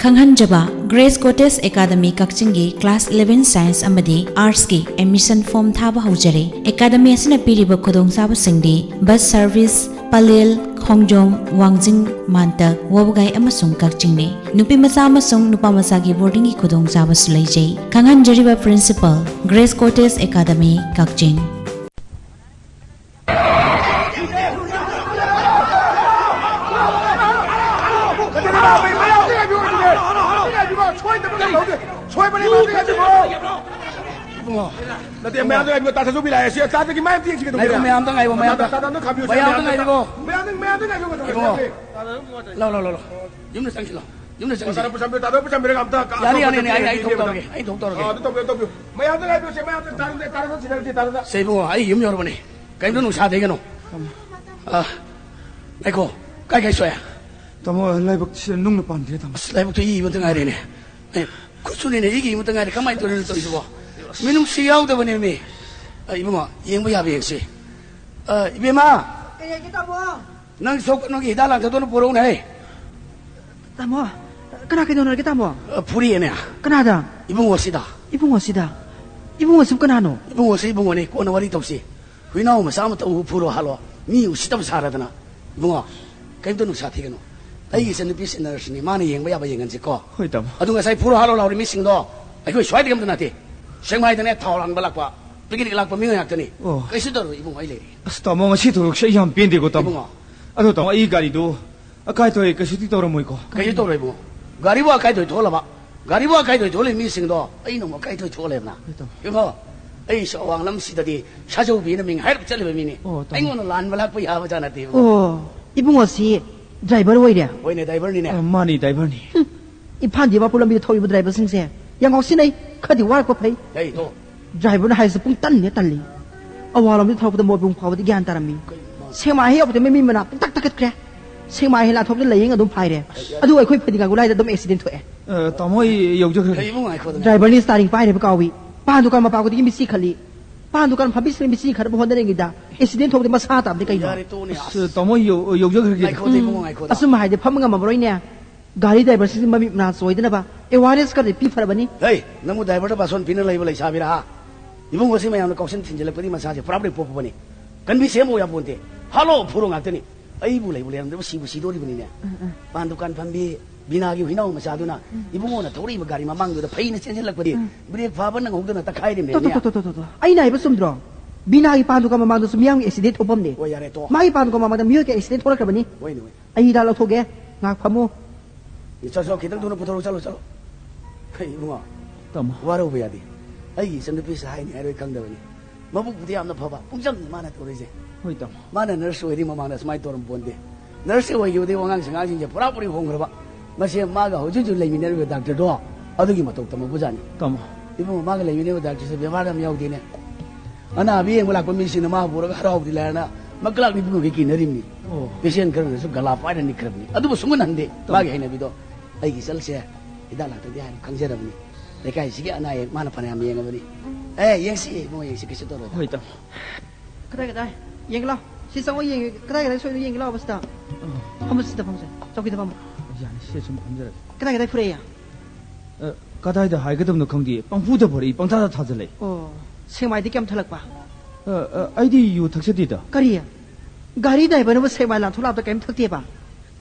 ꯈꯪꯍꯟꯖꯕ, Grace cottage academy ꯀꯛꯆꯤꯡꯒꯤ class eleven science ꯑꯃꯗꯤ ꯑꯥꯔꯠꯁꯀꯤ admission form ꯊꯥꯕ ꯍꯧꯖꯔꯦ꯫ ꯑꯦꯀꯥꯗꯃꯤ ꯑꯁꯤꯅ ꯄꯤꯔꯤꯕ ꯈꯨꯗꯣꯡꯆꯥꯕꯁꯤꯡꯗꯤ ꯕꯁ ꯁꯔꯚꯤꯁ, ꯄꯂꯦꯜ, ꯈꯣꯡꯖꯣꯝ, ꯋꯥꯡꯖꯤꯡ, ꯃꯥꯟꯇꯛ, ꯋꯥꯕꯒꯥꯏ ꯑꯃꯁꯨꯡ ꯀꯛꯆꯤꯡꯅꯤ꯫ ꯅꯨꯄꯤ ꯃꯆꯥ ꯑꯃꯁꯨꯡ ꯅꯨꯄꯥ ꯃꯆꯥꯒꯤ ꯕꯣꯔꯗꯤꯡꯒꯤ ꯈꯨꯗꯣꯡꯆꯥꯕꯁꯨ ꯂꯩꯖꯩ꯫ ꯈꯪꯍꯟꯖꯔꯤꯕ ꯄ꯭ꯔꯤꯟꯁꯤꯄꯜ, ꯒ꯭ꯔꯦꯁ ꯀꯣꯇꯦꯖ ꯑꯦꯀꯥꯗꯃꯤ, ꯀꯛꯆꯤꯡ꯫ ꯁꯣꯏꯕꯅꯤ, ꯃꯌꯥꯝꯗ ꯉꯥꯏꯕꯤꯌꯣ꯫ ꯅꯠꯇꯦ, ꯃꯌꯥꯝꯗ ꯉꯥꯏꯕꯤꯌꯣ꯫ ꯇꯥ ꯁꯥꯖꯨꯕꯤ ꯂꯥꯛꯑꯦ꯫ ꯁꯤ ꯇꯥꯗꯒꯤ ꯃꯌꯥꯝ ꯇꯦꯡꯁꯤꯒꯦ ꯇꯧꯕ ꯉꯥꯏꯈꯣ, ꯌꯥꯏ꯫ ꯃꯌꯥꯝꯗ ꯉꯥꯏꯌꯣ, ꯃꯌꯥꯝꯗ꯫ ꯇꯥꯗ ꯑꯝꯇ ꯈꯥꯝꯕꯤꯌꯨ꯫ ꯃꯌꯥꯝꯗ ꯃꯌꯥꯝꯗ ꯉꯥꯏꯕꯤꯌꯣ꯫ ꯃꯌꯥꯝꯗ, ꯃꯌꯥꯝꯗ ꯉꯥꯏꯕꯤꯌꯣ꯫ ꯏꯕꯨꯡꯉꯣ꯫ ꯂꯥꯎ, ꯂꯥꯎ, ꯂꯥꯎ, ꯂꯥꯎ꯫ ꯌꯨꯝꯗ ꯆꯪꯁꯤꯜꯂꯣ꯫ ꯌꯨꯝꯗ ꯆꯪꯁꯤ꯫ ꯇꯥꯗ ꯄꯨꯁꯟꯕꯤꯌꯨ, ꯇꯥꯗ ꯄꯨꯁꯟꯕꯤꯔꯒ ꯑꯝꯇ ꯀ-, ꯌꯥꯅꯤ, ꯌꯥꯅꯤ, ꯌꯥꯅꯤ꯫ ꯑꯩ, ꯑꯩ ꯊꯣꯛ ꯇꯧꯔꯒꯦ, ꯑꯩ ꯊꯣꯛ ꯇꯧꯔꯒꯦ꯫ ꯑꯥ, ꯑꯗꯨ ꯇꯧꯕꯤꯌꯨ, ꯇꯧꯕꯤꯌꯨ꯫ ꯃꯌꯥꯝꯗ ꯉꯥꯏꯕꯤꯌꯨꯁꯦ, ꯃꯌꯥꯝꯗ ꯇꯥꯔꯝꯗꯦ, ꯇꯥꯔꯝꯗꯦ, ꯁꯤꯗ ꯂꯩꯔꯝꯗꯦ, ꯇꯥꯔꯝꯗꯦ꯫ ꯁꯦ ꯏꯕꯨꯡꯉꯣ, ꯑꯩ ꯌꯨꯝ ꯌꯧꯔꯕꯅꯦ꯫ ꯀꯔꯤꯝꯇ ꯅꯨꯡꯁꯥ ꯊꯦꯡꯒꯅꯨ꯫ ꯑꯥ, ꯉꯥꯏꯈꯣ, ꯀꯥꯏ ꯀꯥꯏ ꯁꯣꯛꯑꯦ? ꯇꯥꯃꯣ, ꯂꯥꯏꯕꯛꯁꯤꯗ ꯅꯨꯡꯅ ꯄꯥꯟꯈ꯭ꯔꯦ, ꯇꯥꯃꯣ꯫ ꯑꯁ, ꯂꯥꯏꯕꯛꯇꯣ ꯏ ꯉꯥꯛꯇ ꯉꯥꯏꯔꯦꯅꯦ꯫ ꯑꯦ, ꯈꯨꯠꯁꯨꯅꯤꯅꯦ, ꯏꯒꯤ ꯉꯥꯛꯇ ꯉꯥꯏꯔꯦ꯫ ꯀꯃꯥꯏꯅ ꯇꯧꯔꯤꯅꯣ ꯇꯧꯔꯤꯁꯤꯕꯣ? ꯃꯤꯅꯨꯡꯁꯤ ꯌꯥꯎꯗꯕꯅꯦꯃꯤ꯫ ꯑ, ꯏꯕꯨꯡꯉꯣ, ꯌꯦꯡꯕ ꯌꯥꯕ ꯌꯦꯡꯁꯤ꯫ ꯑ, ꯏꯕꯦꯝꯃ! ꯀꯩ ꯍꯥꯏꯒꯦ, ꯇꯥꯃꯣ? ꯅꯪ ꯁꯣꯛ, ꯅꯪꯒꯤ ꯍꯤꯗꯥꯛ ꯂꯥꯡꯊꯛꯇꯣ ꯑꯝꯇ ꯄꯨꯔꯛꯎꯅꯦ꯫ ꯇꯥꯃꯣ, ꯀꯅꯥ ꯀꯩꯗꯧꯅꯔꯒꯦ, ꯇꯥꯃꯣ? ꯑ, ꯐꯨꯔꯤꯌꯦꯅꯦ꯫ ꯀꯅꯥꯗ? ꯏꯕꯨꯡꯉꯣꯁꯤꯗ꯫ ꯏꯕꯨꯡꯉꯣꯁꯤꯗ? ꯏꯕꯨꯡꯉꯣꯁꯤꯕꯨ ꯀꯅꯥꯅꯣ? ꯏꯕꯨꯡꯉꯣꯁꯤ ꯏꯕꯨꯡꯉꯣꯅꯤ, ꯀꯣꯟꯅ ꯋꯥꯔꯤ ꯇꯧꯁꯤ꯫ ꯍꯨꯏꯅꯥꯎ ꯃꯆꯥ ꯑꯃꯇ ꯎ ꯐꯨꯔꯣ ꯍꯥꯠꯂꯣ꯫ ꯃꯤ ꯎꯁꯤꯠꯇꯕ ꯁꯥꯔꯗꯅ꯫ ꯏꯕꯨꯡꯉꯣ, ꯀꯩꯝꯇ ꯅꯨꯡꯁꯥ ꯊꯤꯒꯅꯨ꯫ ꯑꯩꯒꯤ ꯏꯆꯟꯅꯨꯄꯤꯁꯤ ꯅꯔꯁꯅꯤ, ꯃꯥꯅ ꯌꯦꯡꯕ ꯌꯥꯕ ꯌꯦꯡꯍꯟꯁꯤꯀꯣ꯫ ꯍꯣꯏ, ꯇꯥꯃꯣ꯫ ꯑꯗꯨ ꯉꯁꯥꯏ ꯐꯨꯔꯣ ꯍꯥꯠꯂꯣ ꯂꯥꯎꯔꯤ ꯃꯤꯁꯤꯡꯗꯣ ꯑꯩꯈꯣꯏ ꯁ꯭ꯋꯥꯏꯗꯒꯤ ꯑꯝꯇ ꯅꯠꯇꯦ꯫ ꯁꯦꯛꯃꯥꯏꯗꯅꯦ ꯊꯥꯎ ꯂꯥꯡꯕ ꯂꯥꯛꯄ, ꯄꯤꯛꯅꯤꯛ ꯂꯥꯛꯄ ꯃꯤꯑꯣꯏ ꯉꯥꯛꯇꯅꯤ꯫ ꯑꯣ꯫ ꯀꯩꯁꯨ ꯇꯧꯔꯣꯏ ꯏꯕꯨꯡꯉꯣ, ꯑꯩ ꯂꯩꯔꯤ꯫ ꯑꯁ, ꯇꯥꯃꯣ, ꯉꯁꯤ ꯊꯧꯗꯣꯛꯁꯦ ꯑꯩ ꯌꯥꯝ ꯄꯦꯟꯗꯦꯀꯣ, ꯇꯥꯃꯣ꯫ ꯏꯕꯨꯡꯉꯣ꯫ ꯑꯗꯣ, ꯇꯥꯃꯣ, ꯑꯩ ꯒꯥꯔꯤꯗꯣ ꯑꯀꯥꯏ ꯑꯇꯣꯏ ꯀꯩꯁꯨꯗꯤ ꯇꯧꯔꯝꯃꯣꯏꯀꯣ? ꯀꯩꯁꯨ ꯇꯧꯔꯣꯏ ꯏꯕꯨꯡꯉꯣ꯫ ꯒꯥꯔꯤꯕꯨ ꯑꯀꯥꯏ ꯑꯇꯣꯏ ꯊꯣꯛꯍꯜꯂꯕ? ꯒꯥꯔꯤꯕꯨ ꯑꯀꯥꯏ ꯑꯇꯣꯏ ꯊꯣꯛꯍꯜꯂꯤ ꯃꯤꯁꯤꯡꯗꯣ ꯑꯩꯅ ꯑꯃꯨꯛ ꯑꯀꯥꯏ ꯑꯇꯣꯏ ꯊꯣꯛꯍꯜꯂꯦꯗꯅ꯫ ꯍꯣꯏ, ꯇꯥꯃꯣ꯫ ꯏꯕꯨꯡꯉꯣ, ꯑꯩꯁꯨ ꯑꯋꯥꯡ ꯂꯝꯁꯤꯗꯗꯤ ꯁꯥꯖꯧꯕꯤꯅ ꯃꯤꯡ ꯍꯥꯏꯔꯞ ꯆꯠꯂꯤꯕ ꯃꯤꯅꯤ꯫ ꯑꯣ, ꯇꯥꯃꯣ꯫ ꯑꯩꯉꯣꯟꯗ ꯂꯥꯟꯕ ꯂꯥꯛꯄ ꯌꯥꯕ ꯖꯥꯠ ꯅꯠꯇꯦ ꯏꯕꯨꯡꯉꯣ꯫ ꯑꯣ, ꯏꯕꯨꯡꯉꯣꯁꯤ ꯗ꯭ꯔꯥꯏꯚꯔ ꯑꯣꯏꯔꯦ? ꯍꯣꯏꯅꯦ, ꯗ꯭ꯔꯥꯏꯚꯔꯅꯤꯅꯦ꯫ ꯑ, ꯃꯥꯅꯤ, ꯗ꯭ꯔꯥꯏꯚꯔꯅꯤ꯫ ꯍꯨꯝ, ꯏꯝꯐꯥꯜ ꯗꯤꯃꯥꯄꯨꯔ ꯂꯝꯕꯤꯗ ꯊꯧꯔꯤꯕ ꯗ꯭ꯔꯥꯏꯚꯔꯁꯤꯡꯁꯦ ꯌꯥꯝ ꯉꯥꯎꯁꯤꯟꯅꯩ, ꯈꯔꯗꯤ ꯋꯥꯔꯛꯄ ꯐꯩ꯫ ꯍꯩ, ꯇꯣ꯫ ꯗ꯭ꯔꯥꯏꯚꯔꯅ ꯍꯥꯏꯔꯤꯁꯦ ꯄꯨꯡ ꯇꯟꯅꯦ ꯇꯜꯂꯤ꯫ ꯑꯋꯥꯡꯂꯣꯝꯗ ꯊꯧꯔꯛꯄꯗ ꯃꯣꯏꯕꯨꯡ ꯐꯥꯎꯕꯗꯤ ꯒ꯭ꯌꯥꯟ ꯇꯥꯔꯝꯃꯤ꯫ ꯀꯩꯅꯣ? ꯁꯦꯛꯃꯥꯏ ꯍꯦꯛ ꯌꯧꯔꯛꯄꯗ ꯃꯃꯤ ꯃꯅꯥ ꯄꯨꯡꯇꯛ ꯇꯛꯈꯠꯈ꯭ꯔꯦ꯫ ꯁꯦꯛꯃꯥꯏ ꯍꯦꯛ ꯂꯥꯟꯊꯣꯛꯄꯗ ꯂꯥꯏꯌꯦꯡ ꯑꯗꯨꯝ ꯐꯥꯏꯔꯦ꯫ ꯑꯗꯨ ꯑꯩꯈꯣꯏ ꯐꯗꯤꯒꯥꯡꯒꯨꯂꯥꯏꯗ ꯑꯗꯨꯝ ꯑꯦꯛꯁꯤꯗꯦꯟ ꯊꯣꯛꯑꯦ꯫ ꯑ, ꯇꯥꯃꯣ, ꯑꯩ ꯌꯧꯖꯈ꯭ꯔꯒꯦ꯫ ꯀꯩ ꯏꯕꯨꯡ ꯉꯥꯏꯈꯣꯗꯅ? ꯗ꯭ꯔꯥꯏꯚꯔꯅ ꯏꯁꯇꯥꯔꯤꯡ ꯄꯥꯏꯔꯤꯕ ꯀꯥꯎꯏ꯫ ꯄꯥꯟ ꯗꯨꯀꯥꯟ ꯃꯄꯥ ꯈꯨꯗꯤꯡꯒꯤ ꯃꯤꯠꯁꯤ ꯈꯜꯂꯤ꯫ ꯄꯥꯟ ꯗꯨꯀꯥꯟ ꯐꯝꯕꯤꯁꯤꯡꯅ ꯃꯤꯠꯁꯤ ꯈꯠꯅꯕ ꯍꯣꯠꯅꯔꯤꯉꯩꯗ ꯑꯦꯛꯁꯤꯗꯦꯟ ꯊꯣꯛꯄꯗꯤ ꯃꯁꯥ ꯇꯥꯕꯗꯤ ꯀꯩꯅꯣ? ꯌꯥꯔꯦ, ꯇꯣꯛꯑꯣꯅꯦ, ꯑꯁ, ꯑꯁ꯫ ꯇꯥꯃꯣ, ꯌꯧ-, ꯌꯧꯖꯈ꯭ꯔꯒꯦ꯫ ꯉꯥꯏꯈꯣꯗ, ꯏꯕꯨꯡꯉꯣ, ꯉꯥꯏꯈꯣꯗ꯫ ꯑꯆꯨꯝꯕ ꯍꯥꯏꯗꯤ ꯐꯝꯕ ꯉꯝꯃꯔꯣꯏꯅꯦ꯫ ꯒꯥꯔꯤ ꯗ꯭ꯔꯥꯏꯚꯔꯁꯤꯡꯁꯤ ꯃꯃꯤꯠ ꯃꯅꯥ ꯆꯣꯏꯗꯅꯕ ꯑꯦꯋꯥꯔꯅꯦꯁ ꯈꯔꯗꯤ ꯄꯤ ꯐꯔꯕꯅꯤ꯫ ꯍꯩ, ꯅꯪꯕꯨ ꯗ꯭ꯔꯥꯏꯚꯔꯗ ꯕꯥꯁꯣꯟ ꯄꯤꯅ ꯂꯩꯕ ꯂꯩꯁꯥꯕꯤꯔꯥ, ꯍꯥ? ꯏꯕꯨꯡꯉꯣꯁꯤ ꯃꯌꯥꯝꯅ ꯀꯥꯎꯁꯟ ꯊꯤꯟꯖꯤꯜꯂꯛꯄꯗꯤ ꯃꯁꯥꯁꯦ ꯄꯨꯔꯥ ꯂꯣꯏ ꯄꯣꯛꯄꯅꯤ꯫ ꯀꯟꯕꯤ ꯁꯦꯝꯕ ꯌꯥꯄꯣꯟꯇꯦ꯫ ꯍꯥꯠꯂꯣ, ꯐꯨꯔꯣ ꯉꯥꯛꯇꯅꯤ꯫ ꯑꯩꯕꯨ ꯂꯩꯕꯨ ꯂꯩꯔꯝꯗ꯭ꯔꯕ, ꯁꯤꯕꯨ ꯁꯤꯗꯣꯔꯤꯕꯅꯤꯅꯦ꯫ ꯎꯝ, ꯎꯝ꯫ ꯄꯥꯟ ꯗꯨꯀꯥꯟ ꯐꯝꯕꯤ ꯕꯤꯅꯥꯒꯤ ꯍꯨꯏꯅꯥꯎ ꯃꯆꯥꯗꯨꯅ ꯎꯝ꯫ ꯏꯕꯨꯡꯉꯣꯅ ꯊꯧꯔꯛꯏꯕ ꯒꯥꯔꯤ ꯃꯃꯥꯡꯗꯨꯗ ꯐꯩꯅ ꯆꯦꯟꯁꯤꯜꯂꯛꯄꯗꯤ ꯎꯝ꯫ ꯕ꯭ꯔꯦꯛ ꯐꯥꯕ ꯅꯪꯍꯧꯗꯅ ꯇꯣ, ꯇꯣ, ꯇꯛꯈꯥꯏꯔꯤꯕꯅꯦ꯫ ꯇꯣ, ꯇꯣ, ꯇꯣ, ꯇꯣ꯫ ꯑꯩꯅ ꯍꯥꯏꯕ ꯆꯨꯝꯗ꯭ꯔꯣ? ꯕꯤꯅꯥꯒꯤ ꯄꯥꯟ ꯗꯨꯀꯥꯟ ꯃꯃꯥꯡꯗꯁꯨ ꯃꯤꯌꯥꯝꯒꯤ ꯑꯦꯛꯁꯤꯗꯦꯟ ꯊꯣꯛꯐꯝꯅꯦ꯫ ꯍꯣꯏ, ꯌꯥꯔꯦ, ꯇꯣ꯫ ꯃꯥꯒꯤ ꯄꯥꯟ ꯗꯨꯀꯥꯟ ꯃꯃꯥꯡꯗ ꯃꯤꯑꯣꯏ ꯀꯌꯥ ꯑꯦꯛꯁꯤꯗꯦꯟ ꯊꯣꯛꯂꯛꯈ꯭ꯔꯕꯅꯤ꯫ ꯍꯣꯏꯅꯦ, ꯍꯣꯏ꯫ ꯑꯩ ꯍꯤꯗꯥꯛ ꯂꯧꯊꯣꯛꯀꯦ, ꯉꯥꯏꯍꯥꯛ ꯐꯝꯃꯨ꯫ ꯆꯠꯂꯣ, ꯆꯠꯂꯣ, ꯈꯤꯇꯪ ꯊꯨꯅ ꯄꯨꯊꯣꯔꯛꯎ, ꯆꯠꯂꯣ, ꯆꯠꯂꯣ꯫ ꯍꯩ, ꯏꯕꯨꯡꯉꯣ꯫ ꯇꯥꯃꯣ꯫ ꯋꯥꯔꯧꯕ ꯌꯥꯗꯦ꯫ ꯑꯩꯒꯤ ꯏꯆꯟꯅꯨꯄꯤꯁꯦ ꯍꯥꯏꯅꯤ ꯍꯥꯏꯔꯣꯏ ꯈꯪꯗꯕꯅꯤ꯫ ꯃꯕꯨꯛꯄꯨꯗꯤ ꯌꯥꯝꯅ ꯐꯕ, ꯄꯨꯡꯆꯝꯅꯤ ꯃꯥꯅ ꯇꯧꯔꯤꯁꯦ꯫ ꯍꯣꯏ, ꯇꯥꯃꯣ꯫ ꯃꯥꯅ ꯅꯔꯁ ꯑꯣꯏꯔꯤ ꯃꯃꯥꯡꯗ ꯁꯨꯃꯥꯏꯅ ꯇꯧꯔꯝꯄꯣꯟꯇꯦ꯫ ꯅꯔꯁ ꯑꯣꯏꯈꯤꯕꯗꯒꯤ ꯋꯥꯉꯥꯡ ꯁꯉꯥꯡꯁꯤꯡꯁꯦ ꯄꯨꯔꯥꯄꯨꯔꯤ ꯍꯣꯡꯈ꯭ꯔꯕ꯫ ꯃꯁꯦ ꯃꯥꯒ ꯍꯧꯖꯤꯛ ꯍꯧꯖꯤꯛ ꯂꯩꯃꯤꯟꯅꯔꯤꯕ ꯗꯥꯛꯇꯔꯗꯣ ꯑꯗꯨꯒꯤ ꯃꯇꯧ ꯇꯝꯃꯛꯄꯖꯥꯠꯅꯤ꯫ ꯇꯥꯃꯣ꯫ ꯏꯕꯨꯡꯉꯣ, ꯃꯥꯒ ꯂꯩꯃꯤꯟꯅꯔꯤꯕ ꯗꯥꯛꯇꯔꯁꯦ ꯕꯦꯕꯥꯔ ꯌꯥꯝ ꯌꯥꯎꯗꯦꯅꯦ꯫ ꯑꯅꯥꯕ ꯌꯦꯡꯕ ꯂꯥꯛꯄ ꯃꯤꯁꯤꯡꯅ ꯃꯥꯕꯨ ꯎꯔꯒ ꯍꯔꯥꯎꯕꯗꯤ ꯂꯥꯏꯔꯅ ꯃꯀ꯭ꯂꯥꯛ ꯅꯤꯛꯄꯒꯤ ꯀꯤꯅꯔꯤꯕꯅꯤ꯫ ꯑꯣ꯫ ꯄꯦꯁꯦꯟ ꯈꯔꯅꯁꯨ ꯒꯂꯥ ꯄꯥꯏꯔ ꯅꯤꯛꯈ꯭ꯔꯕꯅꯤ꯫ ꯑꯗꯨꯕꯨ ꯁꯨꯡꯍꯟ ꯍꯟꯗꯦ꯫ ꯇꯥꯃꯣ꯫ ꯃꯥꯒꯤ ꯍꯩꯅꯕꯤꯗꯣ꯫ ꯑꯩꯒꯤ ꯏꯆꯜꯁꯦ ꯍꯤꯗꯥꯛ ꯂꯥꯡꯊꯛꯇꯤ ꯍꯥꯟꯅ ꯈꯪꯖꯔꯕꯅꯤ꯫ ꯂꯩꯀꯥꯏꯁꯤꯒꯤ ꯑꯅꯥ ꯑꯌꯦꯛ ꯃꯥꯅ ꯐꯅꯌꯥꯝ ꯌꯦꯡꯉꯕꯅꯤ꯫ ꯑꯦ, ꯌꯦꯡꯁꯤ, ꯏꯕꯨꯡꯉꯣ, ꯌꯦꯡꯁꯤ, ꯀꯩꯁꯨ ꯇꯧꯔꯣꯏꯗ꯫ ꯍꯣꯏ, ꯇꯥꯃꯣ꯫ ꯀꯗꯥꯏ, ꯀꯗꯥꯏ? ꯌꯦꯡꯒꯦ ꯂꯥꯎ꯫ ꯁꯤ ꯆꯪꯉꯣ, ꯌꯦꯡꯒꯦ꯫ ꯀꯗꯥꯏ, ꯀꯗꯥꯏ ꯁꯣꯏꯅꯣ ꯌꯦꯡꯒꯦ ꯂꯥꯎꯕ ꯁꯤꯗ꯫ ꯑ꯫ ꯐꯝꯃꯣ, ꯁꯤꯗ ꯐꯝꯁꯦ꯫ ꯆꯧꯀꯤꯗ ꯐꯝꯃꯣ꯫ ꯌꯥꯅꯤ, ꯁꯤꯗ ꯁꯨꯝ ꯐꯝꯖꯔꯒꯦ꯫ ꯀꯗꯥꯏ, ꯀꯗꯥꯏ ꯐꯨꯔꯛꯏ? ꯑ, ꯀꯗꯥꯏꯗ ꯍꯥꯏꯒꯗꯕꯅꯣ ꯈꯪꯗꯦ, ꯄꯪꯐꯨꯗ ꯐꯨꯔꯛꯏ, ꯄꯪꯊꯥꯗ ꯊꯥꯖꯜꯂꯛꯏ꯫ ꯑꯣ, ꯁꯦꯛꯃꯥꯏꯗꯤ ꯀꯌꯥꯝ ꯊꯛꯂꯛꯄ? ꯑ, ꯑ, ꯑꯩꯗꯤ ꯌꯨ ꯊꯛꯆꯗꯦꯗ꯫ ꯀꯔꯤ? ꯒꯥꯔꯤ ꯗ꯭ꯔꯥꯏꯚꯔꯅꯕꯨ ꯁꯦꯛꯃꯥꯏ ꯂꯥꯟꯊꯣꯛ ꯂꯥꯛꯄꯗ ꯀꯔꯤꯝ ꯊꯛꯇꯦꯕ?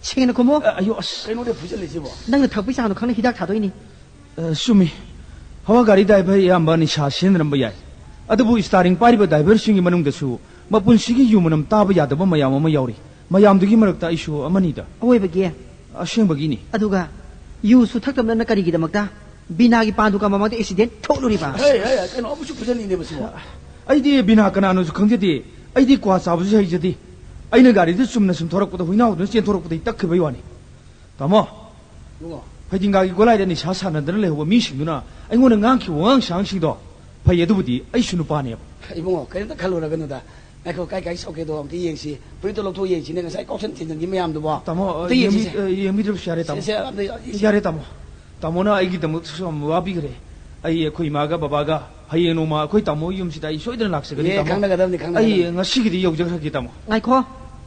ꯁꯦꯡꯅ ꯈꯨꯝꯃꯣ꯫ ꯑ, ꯑꯌꯣ, ꯑꯁ꯫ ꯀꯩꯅꯣꯅꯦ ꯐꯨꯖꯜꯂꯤꯁꯤꯕꯣ? ꯅꯪꯅ ꯊꯛꯄꯒꯤ ꯆꯥꯡꯗꯣ ꯈꯪꯅ ꯍꯤꯗꯥꯛ ꯊꯥꯗꯣꯛꯏꯅꯤ꯫ ꯑ, ꯆꯨꯝꯃꯤ꯫ ꯍꯋꯥ ꯒꯥꯔꯤ ꯗ꯭ꯔꯥꯏꯚꯔ ꯑꯌꯥꯝꯕ ꯅꯤꯁꯥ ꯁꯤꯖꯤꯟꯅꯔꯝꯕ ꯌꯥꯏ꯫ ꯑꯗꯨꯕꯨ ꯁ꯭ꯇꯥꯔꯤꯡ ꯄꯥꯏꯔꯤꯕ ꯗ꯭ꯔꯥꯏꯚꯔꯁꯤꯡꯒꯤ ꯃꯅꯨꯡꯗꯁꯨ ꯃꯄꯨꯟꯁꯤꯒꯤ ꯌꯨ ꯃꯅꯝ ꯇꯥꯕ ꯌꯥꯗꯕ ꯃꯌꯥꯝ ꯑꯃ ꯌꯥꯎꯔꯤ꯫ ꯃꯌꯥꯝꯗꯨꯒꯤ ꯃꯔꯛꯇ ꯑꯩꯁꯨ ꯑꯃꯅꯤꯗ꯫ ꯑꯋꯣꯏꯕꯒꯤ? ꯑꯁꯦꯡꯕꯒꯤꯅꯤ꯫ ꯑꯗꯨꯒ ꯌꯨꯁꯨ ꯊꯛꯇꯕ ꯅꯪꯅ ꯀꯔꯤꯒꯤꯗꯃꯛꯇ ꯕꯤꯅꯥꯒꯤ ꯄꯥꯟ ꯗꯨꯀꯥꯟ ꯃꯃꯥꯡꯗ ꯑꯦꯛꯁꯤꯗꯦꯟ ꯊꯣꯛꯂꯨꯔꯤꯕ? ꯍꯦ, ꯍꯦ, ꯀꯩꯅꯣ ꯑꯃꯨꯛꯁꯨ ꯐꯨꯖꯜꯂꯤꯅꯦ ꯃꯁꯤꯕꯣ? ꯑꯩꯗꯤ ꯕꯤꯅꯥ ꯀꯅꯥꯅꯣꯁꯨ ꯈꯪꯖꯗꯦ꯫ ꯑꯩꯗꯤ ꯀ꯭ꯋꯥ ꯆꯥꯕꯁꯨ ꯍꯩꯖꯗꯦ꯫ ꯑꯩꯅ ꯒꯥꯔꯤꯗꯨ ꯆꯨꯝꯅ ꯁꯨꯝ ꯊꯧꯔꯛꯄꯗ ꯍꯨꯏꯅꯥꯎꯗꯨꯅ ꯆꯦꯟꯊꯣꯔꯛꯄꯗꯒꯤ ꯇꯛꯈꯤꯕꯩ ꯋꯥꯅꯤ꯫ ꯇꯥꯃꯣ, ꯏꯕꯨꯡꯉꯣ꯫ ꯐꯩꯗꯤꯡꯒꯥꯒꯤ ꯒꯣꯂꯥꯏꯗ ꯅꯤꯁꯥ ꯁꯥꯟꯅꯗꯅ ꯂꯩꯍꯧꯕ ꯃꯤꯁꯤꯡꯗꯨꯅ ꯑꯩꯉꯣꯟꯗ ꯉꯥꯡꯈꯤꯕ ꯋꯥꯉꯥꯡ ꯁꯉꯥꯡꯁꯤꯡꯗꯣ ꯐꯩ, ꯑꯗꯨꯕꯨꯗꯤ ꯑꯩꯁꯨ ꯅꯨꯄꯥꯅꯦꯕ꯫ ꯏꯕꯨꯡꯉꯣ, ꯀꯔꯤꯝꯇ ꯈꯜꯂꯨꯔꯒꯅꯨꯗ꯫ ꯉꯥꯏꯈꯣ, ꯀꯥꯏ ꯀꯥꯏ ꯁꯣꯛꯀꯦꯗꯣ ꯑꯝꯇ ꯌꯦꯡꯁꯤ꯫ ꯐꯨꯔꯤꯠꯇꯣ ꯂꯧꯊꯣꯛ ꯌꯦꯡꯁꯤꯅꯦ, ꯉꯁꯥꯏ ꯀꯥꯎꯁꯟ ꯊꯤꯟꯖꯟꯈꯤ ꯃꯌꯥꯝꯗꯨꯕꯣ꯫ ꯇꯥꯃꯣ, ꯑ, ꯑꯝꯇ ꯌꯦꯡꯕꯤ-, ꯌꯦꯡꯁꯤꯁꯦ꯫ ꯑ, ꯌꯦꯡꯕꯤꯗ꯭ꯔꯕꯁꯨ ꯌꯥꯔꯦ, ꯇꯥꯃꯣ꯫ ꯁꯦ, ꯁꯦ, ꯑꯝꯇ ꯌꯦꯡꯁꯤ꯫ ꯌꯥꯔꯦ, ꯇꯥꯃꯣ꯫ ꯇꯥꯃꯣꯅ ꯑꯩꯒꯤꯗꯃꯛꯇꯁꯨ ꯌꯥꯝ ꯋꯥꯕꯤꯈ꯭ꯔꯦ꯫ ꯑꯩ ꯑꯩꯈꯣꯏ ꯏꯃꯥꯒ ꯕꯕꯥꯒ ꯍꯌꯦꯡ ꯅꯣꯡꯃ ꯑꯩꯈꯣꯏ ꯇꯥꯃꯣ ꯌꯨꯝꯁꯤꯗ ꯑꯩ ꯁꯣꯏꯗꯅ ꯂꯥꯛꯆꯒꯅꯤ, ꯑꯦ, ꯇꯥꯃꯣ꯫ ꯈꯪꯅꯒꯗꯕꯅꯤ, ꯈꯪꯅꯒꯗꯕꯅꯤ꯫ ꯑꯩ ꯉꯁꯤꯒꯤꯗꯤ ꯌꯧꯖꯈ꯭ꯔꯒꯦ, ꯇꯥꯃꯣ꯫ ꯉꯥꯏꯈꯣ,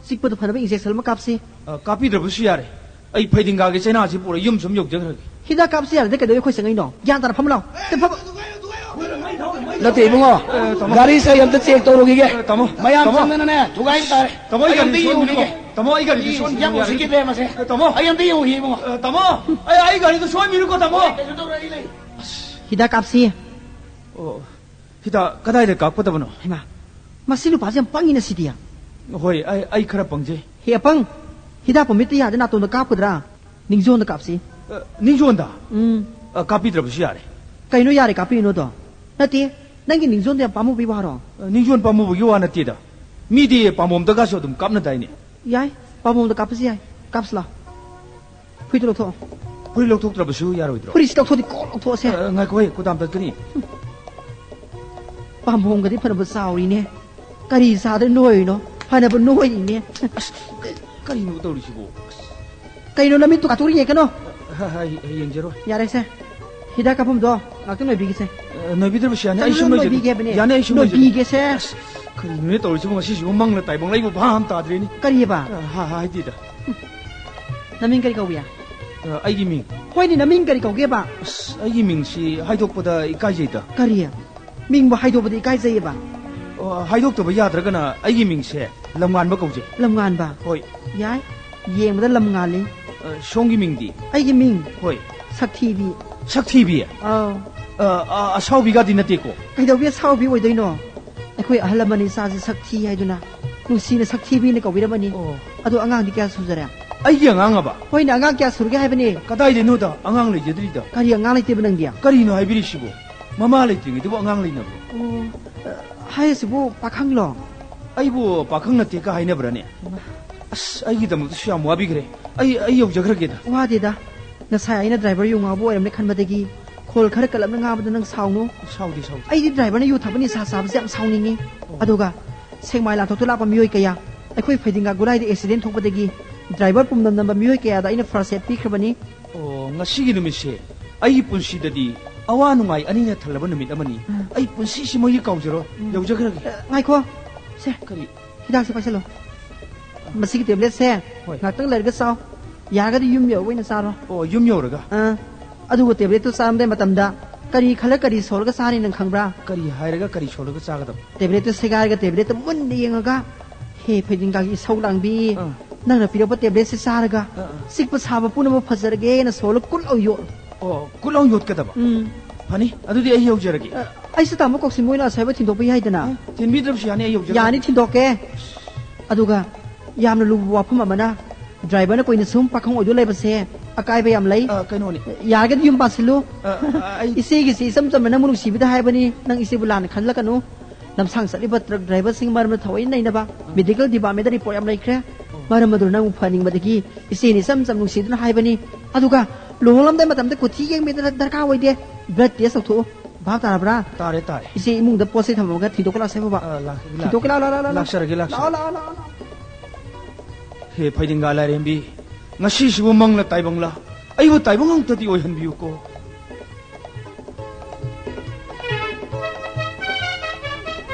ꯆꯤꯛꯄꯗꯨ ꯐꯅꯕ ꯏꯟꯖꯦꯛꯁꯟ ꯑꯃ ꯀꯥꯞꯁꯤ꯫ ꯑ, ꯀꯥꯞꯄꯤꯗ꯭ꯔꯕꯁꯨ ꯌꯥꯔꯦ꯫ ꯑꯩ ꯐꯩꯗꯤꯡꯒꯥꯒꯤ ꯆꯩꯅꯥꯁꯤ ꯄꯨꯔ ꯌꯨꯝ ꯁꯨꯝ ꯌꯧꯖꯈ꯭ꯔꯒꯦ꯫ ꯍꯤꯗꯥꯛ ꯀꯥꯞꯁꯤ ꯌꯥꯔꯗꯤ ꯀꯩꯗꯧꯋꯤ ꯑꯩꯈꯣꯏ ꯆꯪꯉꯛꯏꯅꯣ? ꯒ꯭ꯌꯥꯟ ꯇꯥꯅ ꯐꯝꯃꯨ ꯂꯥꯎ꯫ ꯁꯤ ꯐꯝ-, ꯅꯠꯇꯦ ꯏꯕꯨꯡꯉꯣ, ꯑ, ꯇꯥꯃꯣ, ꯒꯥꯔꯤꯁꯦ ꯑꯩ ꯑꯝꯇ ꯆꯦꯛ ꯇꯧꯔꯨꯈꯤꯒꯦ꯫ ꯑ, ꯇꯥꯃꯣ, ꯃꯌꯥꯝ ꯇꯥꯃꯣ꯫ ꯆꯪꯗꯅꯅꯦ ꯊꯨꯒꯥꯏ ꯇꯥꯔꯦ꯫ ꯇꯥꯃꯣ, ꯑꯩ ꯑꯩ ꯑꯝꯇ ꯒꯥꯔꯤ ꯌꯦꯡꯉꯨꯈꯤꯒꯦ꯫ ꯁꯣꯏꯕꯅꯤꯀꯣ꯫ ꯇꯥꯃꯣ, ꯑꯩ ꯒꯥꯔꯤꯗꯨ ꯁꯣꯏ ꯌꯥꯝ ꯎꯁꯤꯠꯈꯤꯗ꯭ꯔꯦ ꯃꯁꯦ꯫ ꯇꯥꯃꯣ꯫ ꯑꯩ ꯑꯝꯇ ꯌꯦꯡꯉꯨꯈꯤꯒꯦ, ꯏꯕꯨꯡꯉꯣ꯫ ꯑ, ꯇꯥꯃꯣ, ꯑꯩ, ꯑꯩ ꯒꯥꯔꯤꯗꯨ ꯁꯣꯏꯃꯤꯅꯨꯀꯣ, ꯇꯥꯃꯣ꯫ ꯍꯣꯏ, ꯀꯩꯁꯨ ꯇꯧꯔꯣꯏ, ꯑꯩ ꯂꯩ꯫ ꯍꯤꯗꯥꯛ ꯀꯥꯞꯁꯤ꯫ ꯑꯣ, ꯍꯤꯗꯥꯛ ꯀꯗꯥꯏꯗ ꯀꯥꯞꯀꯗꯕꯅꯣ? ꯍꯩꯃꯥ, ꯃꯁꯤ ꯅꯨꯄꯥꯁꯦ ꯌꯥꯝ ꯄꯪꯉꯤꯅ ꯁꯤꯗꯤ꯫ ꯍꯣꯏ, ꯑꯩ, ꯑꯩ ꯈꯔ ꯄꯪꯖꯩ꯫ ꯍꯦ ꯑꯄꯪ, ꯍꯤꯗꯥꯛꯄꯨ ꯃꯤꯠꯇ ꯌꯥꯗ ꯅꯥꯇꯣꯟꯗ ꯀꯥꯞꯀꯗ꯭ꯔꯥ? ꯅꯤꯡꯖꯣꯟꯗ ꯀꯥꯞꯁꯤ꯫ ꯑ, ꯅꯤꯡꯖꯣꯟꯗ? ꯎꯝ꯫ ꯑ, ꯀꯥꯞꯄꯤꯗ꯭ꯔꯕꯁꯨ ꯌꯥꯔꯦ꯫ ꯀꯩꯅꯣ ꯌꯥꯔꯦ ꯀꯥꯞꯄꯤꯅꯣꯗꯣ? ꯅꯠꯇꯦ, ꯅꯪꯒꯤ ꯅꯤꯡꯖꯣꯟꯗ ꯌꯥꯝ ꯄꯥꯝꯃꯨꯕꯩ ꯋꯥꯔꯣ? ꯑ, ꯅꯤꯡꯖꯣꯟ ꯄꯥꯝꯃꯨꯕꯒꯤ ꯋꯥ ꯅꯠꯇꯦꯗ꯫ ꯃꯤꯗꯤ ꯄꯥꯝꯕꯣꯝꯗꯒꯁꯨ ꯑꯗꯨꯝ ꯀꯥꯞꯅꯗꯥꯏꯅꯦ꯫ ꯌꯥꯏ, ꯄꯥꯝꯕꯣꯝꯗ ꯀꯥꯞꯄꯁꯨ ꯌꯥꯏ꯫ ꯀꯥꯞꯁꯤ ꯂꯥꯎ꯫ ꯐꯨꯔꯤꯠꯇꯨ ꯂꯧꯊꯣꯛꯑꯣ꯫ ꯐꯨꯔꯤꯠ ꯂꯧꯊꯣꯛꯇ꯭ꯔꯕꯁꯨ ꯌꯥꯔꯣꯏꯗ꯭ꯔꯣ? ꯐꯨꯔꯤꯠꯁꯤ ꯂꯧꯊꯣꯛꯑꯗꯤ ꯀꯣꯛ ꯂꯧꯊꯣꯛꯑꯁꯦ꯫ ꯑ, ꯉꯥꯏꯈꯣꯍꯦ, ꯀꯣꯗꯥꯝ ꯇꯠꯀꯅꯤ꯫ ꯄꯥꯝꯕꯣꯝꯒꯗꯤ ꯐꯅꯕ ꯆꯥꯎꯔꯤꯅꯦ꯫ ꯀꯔꯤ ꯆꯥꯗ ꯅꯣꯏꯔꯤꯅꯣ? ꯐꯅꯕ ꯅꯣꯏꯔꯤꯅꯦ꯫ ꯑꯁ, ꯀ-, ꯀꯔꯤꯅꯣ ꯇꯧꯔꯤꯁꯤꯕꯣ? ꯑꯁ꯫ ꯀꯩꯅꯣ ꯅꯃꯤꯠꯇꯨ ꯀꯥꯊꯣꯛꯑ ꯌꯦꯡꯀꯅꯣ꯫ ꯍ-, ꯍ-, ꯍ-, ꯌꯦꯡꯖꯔꯣꯏ꯫ ꯌꯥꯔꯦꯁꯦ꯫ ꯍꯤꯗꯥꯛ ꯀꯥꯞꯐꯝꯗꯣ ꯉꯥꯛꯇꯪ ꯅꯣꯏꯕꯤꯒꯦꯁꯦ꯫ ꯑ, ꯅꯣꯏꯕꯤꯗ꯭ꯔꯕꯁꯨ ꯌꯥꯅꯤ, ꯑꯩ ꯁꯨꯝ ꯅꯣꯏꯖꯒꯦ꯫ ꯅꯣꯏꯕꯤꯒꯦ ꯍꯥꯏꯕꯅꯦ꯫ ꯌꯥꯅꯤ, ꯑꯩ ꯁꯨꯝ ꯅꯣꯏꯖꯒꯦ꯫ ꯅꯣꯏꯕꯤꯒꯦꯁꯦ꯫ ꯑꯁ, ꯀꯔꯤꯅꯣꯅꯦ ꯇꯧꯔꯤꯁꯤꯕꯣ? ꯉꯁꯤꯁꯤꯕꯨ ꯃꯪꯂ ꯇꯥꯏꯕꯪ ꯂꯩꯕꯨ ꯚꯥꯞ ꯑꯃ ꯇꯥꯗ꯭ꯔꯦꯅꯦ꯫ ꯀꯔꯤꯑꯕ? ꯑ, ꯍ-, ꯍ-, ꯍꯥꯏꯗꯤꯗ꯫ ꯅꯃꯤꯡ ꯀꯔꯤ ꯀꯧꯏ? ꯑ, ꯑꯩꯒꯤ ꯃꯤꯡ꯫ ꯍꯣꯏꯅꯦ, ꯅꯃꯤꯡ ꯀꯔꯤ ꯀꯧꯒꯦꯕ? ꯑꯁ, ꯑꯩꯒꯤ ꯃꯤꯡꯁꯤ ꯍꯥꯏꯗꯣꯛꯄꯗ ꯏꯀꯥꯏꯖꯩꯗ꯫ ꯀꯔꯤ? ꯃꯤꯡꯕꯨ ꯍꯥꯏꯗꯣꯛꯄꯗ ꯏꯀꯥꯏꯖꯩꯌꯦꯕ? ꯑꯣ, ꯍꯥꯏꯗꯣꯛꯇꯕ ꯌꯥꯗ꯭ꯔꯒꯅ ꯑꯩꯒꯤ ꯃꯤꯡꯁꯦ ꯂꯝꯉꯥꯟꯕ ꯀꯧꯖꯩ꯫ ꯂꯝꯉꯥꯟꯕ? ꯍꯣꯏ꯫ ꯌꯥꯏ꯫ ꯌꯦꯡꯕꯗ ꯂꯝꯉꯥꯜꯂꯤ꯫ ꯑ, ꯁꯣꯝꯒꯤ ꯃꯤꯡꯗꯤ? ꯑꯩꯒꯤ ꯃꯤꯡ? ꯍꯣꯏ꯫ ꯁꯛꯊꯤꯕꯤ꯫ ꯁꯛꯊꯤꯕꯤ? ꯑꯥꯎ꯫ ꯑ, ꯑ, ꯑꯁꯥꯎꯕꯤꯒꯗꯤ ꯅꯠꯇꯦꯀꯣ? ꯀꯩꯗꯧꯕꯤ ꯑꯁꯥꯎꯕꯤ ꯑꯣꯏꯗꯣꯏꯅꯣ? ꯑꯩꯈꯣꯏ ꯑꯍꯜ ꯂꯃꯟꯅ ꯏꯆꯥꯁꯦ ꯁꯛ ꯊꯤ ꯍꯥꯏꯗꯨꯅ ꯅꯨꯡꯁꯤꯅ ꯁꯛ ꯊꯤꯕꯤꯅ ꯀꯧꯕꯤꯔꯝꯕꯅꯤ꯫ ꯑꯣ꯫ ꯑꯗꯣ ꯑꯉꯥꯡꯗꯤ ꯀꯌꯥ ꯁꯨꯖꯔꯦ? ꯑꯩꯒꯤ ꯑꯉꯥꯡ ꯑꯕ? ꯍꯣꯏꯅꯦ, ꯑꯉꯥꯡ ꯀꯌꯥ ꯁꯨꯔꯒꯦ ꯍꯥꯏꯕꯅꯦ? ꯀꯗꯥꯏꯗꯩꯅꯣꯗ, ꯑꯉꯥꯡ ꯂꯩꯖꯗ꯭ꯔꯤꯗ꯫ ꯀꯔꯤ ꯑꯉꯥꯡ ꯂꯩꯇꯦꯕ ꯅꯪꯗꯤ? ꯀꯔꯤꯅꯣ ꯍꯥꯏꯕꯤꯔꯤꯁꯤꯕꯣ? ꯃꯃꯥ ꯂꯩꯇ꯭ꯔꯤꯉꯩꯗꯕꯨ ꯑꯉꯥꯡ ꯂꯩꯅꯕ꯭ꯔꯣ? ꯑꯣ, ꯑ, ꯍꯥꯏꯔꯤꯁꯤꯕꯨ ꯄꯥꯈꯪꯂꯣ? ꯑꯩꯕꯨ ꯄꯥꯈꯪ ꯅꯠꯇꯦꯒ ꯍꯥꯏꯅꯕ꯭ꯔꯅꯦ? ꯍꯩꯃꯥ꯫ ꯑꯁ, ꯑꯩꯒꯤꯗꯃꯛꯇꯁꯨ ꯌꯥꯝ ꯋꯥꯕꯤꯈ꯭ꯔꯦ꯫ ꯑꯩ, ꯑꯩ ꯌꯧꯖꯈ꯭ꯔꯒꯦꯗ꯫ ꯋꯥꯗꯦꯗ꯫ ꯉꯁꯥꯏ ꯑꯩꯅ ꯗ꯭ꯔꯥꯏꯚꯔ ꯌꯨ ꯉꯥꯎꯕ ꯑꯣꯏꯔꯝꯅꯤ ꯈꯟꯕꯗꯒꯤ ꯈꯣꯜ ꯈꯔ ꯀꯜꯂꯞꯅ ꯉꯥꯡꯕꯗ ꯅꯪ ꯁꯥꯎꯅꯨ꯫ ꯁꯥꯎꯗꯦ, ꯁꯥꯎꯗꯦ꯫ ꯑꯩꯗꯤ ꯗ꯭ꯔꯥꯏꯚꯔꯅ ꯌꯨ ꯊꯛꯄ ꯅꯤꯁꯥ ꯆꯥꯕꯁꯦ ꯌꯥꯝ ꯁꯥꯎꯅꯤꯡꯉꯤ꯫ ꯑꯣ꯫ ꯑꯗꯨꯒ ꯁꯦꯛꯃꯥꯏ ꯂꯥꯟꯊꯣꯛꯇ ꯂꯥꯛꯄ ꯃꯤꯑꯣꯏ ꯀꯌꯥ ꯑꯩꯈꯣꯏ ꯐꯩꯗꯤꯡꯒꯥ ꯒꯨꯔꯥꯏꯗ ꯑꯦꯛꯁꯤꯗꯦꯟ ꯊꯣꯛꯄꯗꯒꯤ ꯗ꯭ꯔꯥꯏꯚꯔ ꯄꯨꯝꯅꯝ ꯅꯝꯕ ꯃꯤꯑꯣꯏ ꯀꯌꯥꯗ ꯑꯩꯅ ꯐꯥꯔꯁ ꯑꯦꯗ ꯄꯤꯈ꯭ꯔꯕꯅꯤ꯫ ꯑꯣ, ꯉꯁꯤꯒꯤ ꯅꯨꯃꯤꯠꯁꯦ ꯑꯩꯒꯤ ꯄꯨꯟꯁꯤꯗꯗꯤ ꯑꯋꯥ ꯅꯨꯡꯉꯥꯏ ꯑꯅꯤꯅ ꯊꯜꯂꯕ ꯅꯨꯃꯤꯠ ꯑꯃꯅꯤ꯫ ꯎꯝ꯫ ꯑꯩ ꯄꯨꯟꯁꯤꯁꯤꯃꯒꯤ ꯀꯥꯎꯖꯔꯣꯏ꯫ ꯎꯝ꯫ ꯌꯧꯖꯈ꯭ꯔꯒꯦ꯫ ꯑ, ꯉꯥꯏꯈꯣ꯫ ꯁꯦ꯫ ꯀꯔꯤ? ꯍꯤꯗꯥꯛꯁꯦ ꯄꯥꯏꯁꯜꯂꯣ꯫ ꯃꯁꯤꯒꯤ ꯇꯦꯕ꯭ꯂꯦꯠꯁꯦ ꯍꯣꯏ꯫ ꯉꯥꯛꯇꯪ ꯂꯩꯔꯒ ꯆꯥꯎ꯫ ꯌꯥꯔꯒꯗꯤ ꯌꯨꯝ ꯌꯧꯔꯒ ꯑꯣꯏꯅ ꯆꯥꯔꯣ꯫ ꯑꯣ, ꯌꯨꯝ ꯌꯧꯔꯒ? ꯑꯥ꯫ ꯑꯗꯨꯒ ꯇꯦꯕ꯭ꯂꯦꯠꯇꯨ ꯆꯥꯔꯝꯗꯥꯏ ꯃꯇꯝꯗ ꯀꯔꯤ ꯈꯜꯂ ꯀꯔꯤ ꯁꯣꯜꯂꯒ ꯆꯥꯅꯤ ꯅꯪ ꯈꯪꯕ꯭ꯔꯥ? ꯀꯔꯤ ꯍꯥꯏꯔꯒ ꯀꯔꯤ ꯁꯣꯜꯂꯒ ꯆꯥꯒꯗꯕ? ꯇꯦꯕ꯭ꯂꯦꯠꯇꯨ ꯁꯦꯒꯥꯏꯔꯒ ꯇꯦꯕ꯭ꯂꯦꯠꯇ ꯃꯨꯟꯅ ꯌꯦꯡꯉꯒ, "ꯍꯦ ꯐꯩꯗꯤꯡꯒꯥꯒꯤ ꯏꯁꯧ ꯂꯥꯡꯕꯤ, ꯑꯥ꯫ ꯅꯪꯅ ꯄꯤꯔꯛꯄ ꯇꯦꯕ꯭ꯂꯦꯠꯁꯦ ꯆꯥꯔꯒ ꯑꯥ, ꯑꯥ꯫ ꯆꯤꯛꯄ ꯁꯥꯕ ꯄꯨꯝꯅꯃꯛ ꯐꯖꯔꯒꯦꯅ ꯁꯣꯔꯗ ꯀꯨꯠ ꯂꯥꯎ ꯌꯣꯠꯂꯨ꯫ ꯑꯣ, ꯀꯨꯠ ꯂꯥꯎ ꯌꯣꯠꯀꯗꯕ? ꯎꯝ꯫ ꯐꯅꯤ, ꯑꯗꯨꯗꯤ ꯑꯩ ꯌꯧꯖꯔꯒꯦ꯫ ꯑ, ꯑꯩꯁꯨ ꯇꯥꯃꯣ ꯀꯧꯁꯤꯟꯕ ꯑꯣꯏꯅ ꯑꯁꯥꯏꯕ ꯊꯤꯟꯗꯣꯛꯄ ꯌꯥꯏꯗꯅ? ꯑ, ꯊꯤꯟꯕꯤꯗ꯭ꯔꯕꯁꯨ ꯌꯥꯅꯤ, ꯑꯩ ꯌꯧꯖꯔꯒꯦ꯫ ꯌꯥꯅꯤ, ꯊꯤꯟꯗꯣꯛꯀꯦ꯫ ꯑꯗꯨꯒ ꯌꯥꯝꯅ ꯂꯨꯕ ꯋꯥꯐꯝ ꯑꯃꯅ, ꯗ꯭ꯔꯥꯏꯚꯔꯅ ꯀꯨꯏꯅ ꯁꯨꯝ ꯄꯥꯈꯪ ꯑꯣꯏꯗꯨ ꯂꯩꯕꯁꯦ ꯑꯀꯥꯏꯕ ꯌꯥꯝ ꯂꯩ꯫ ꯑ, ꯀꯩꯅꯣꯅꯤ꯫ ꯌꯥꯔꯒꯗꯤ ꯌꯨꯝ ꯄꯥꯟꯁꯤꯜꯂꯨ꯫ ꯑ, ꯑ, ꯑꯩ ꯏꯆꯦꯒꯤꯁꯤ ꯏꯆꯝ ꯆꯝꯕ ꯅꯪꯕꯨ ꯅꯨꯡꯁꯤꯕꯤꯗ ꯍꯥꯏꯕꯅꯤ, ꯅꯪ ꯏꯆꯦꯕꯨ ꯂꯥꯟꯅ ꯈꯜꯂꯛꯀꯅꯨ꯫ ꯂꯝꯁꯥꯡ ꯆꯠꯂꯤꯕ ꯇ꯭ꯔꯛ ꯗ꯭ꯔꯥꯏꯚꯔꯁꯤꯡ ꯃꯔꯝꯗ ꯊꯑꯣꯏꯅ ꯅꯩꯅꯕ ꯃꯦꯗꯤꯀꯦꯜ ꯗꯤꯄꯥꯔꯠꯃꯦꯟꯗ ꯔꯤꯄꯣꯔꯠ ꯌꯥꯝ ꯂꯩꯈ꯭ꯔꯦ꯫ ꯑꯣ꯫ ꯃꯔꯝ ꯑꯗꯨꯅ ꯅꯪꯕꯨ ꯐꯍꯟꯅꯤꯡꯕꯗꯒꯤ ꯏꯆꯦꯅ ꯏꯆꯝ ꯆꯝ ꯅꯨꯡꯁꯤꯗꯨꯅ ꯍꯥꯏꯕꯅꯤ꯫ ꯑꯗꯨꯒ ꯂꯨꯍꯣꯡꯂꯝꯗꯥꯏ ꯃꯇꯝꯗ ꯀꯨꯊꯤ ꯌꯦꯡꯕꯤꯗꯅ ꯗꯔꯀꯥꯔ ꯑꯣꯏꯗꯦ꯫ ꯕ꯭ꯂꯗ ꯇꯦꯁ ꯇꯧꯊꯣꯛꯎ꯫ ꯚꯥꯞ ꯇꯥꯔꯕ꯭ꯔꯥ? ꯇꯥꯔꯦ, ꯇꯥꯔꯦ꯫ ꯏꯆꯦ ꯏꯃꯨꯡꯗ ꯄꯣꯠ ꯆꯩ ꯊꯝꯃꯝꯃꯒ ꯊꯤꯟꯗꯣꯛꯀ ꯂꯥꯛꯁꯦ ꯕꯕꯥ꯫ ꯑ, ꯂꯥꯛ-, ꯊꯤꯟꯗꯣꯛꯀꯦ, ꯂꯥꯛ-, ꯂꯥꯛ, ꯂꯥꯛ, ꯂꯥꯛ, ꯂꯥꯛ꯫ ꯂꯥꯛꯆꯔꯒꯦ, ꯂꯥꯛꯆꯔꯒꯦ꯫ ꯂꯥꯛꯑꯣ, ꯂꯥꯛꯑꯣ, ꯂꯥꯛꯑꯣ, ꯂꯥꯛꯑꯣ꯫ ꯍꯦ ꯐꯩꯗꯤꯡꯒꯥ ꯂꯥꯏꯔꯦꯝꯕꯤ, ꯉꯁꯤꯁꯤꯕꯨ ꯃꯪꯂ ꯇꯥꯏꯕꯪꯂ? ꯑꯩꯕꯨ ꯇꯥꯏꯕꯪ ꯑꯃꯨꯛꯇꯗꯤ ꯑꯣꯏꯍꯟꯕꯤꯌꯨꯀꯣ꯫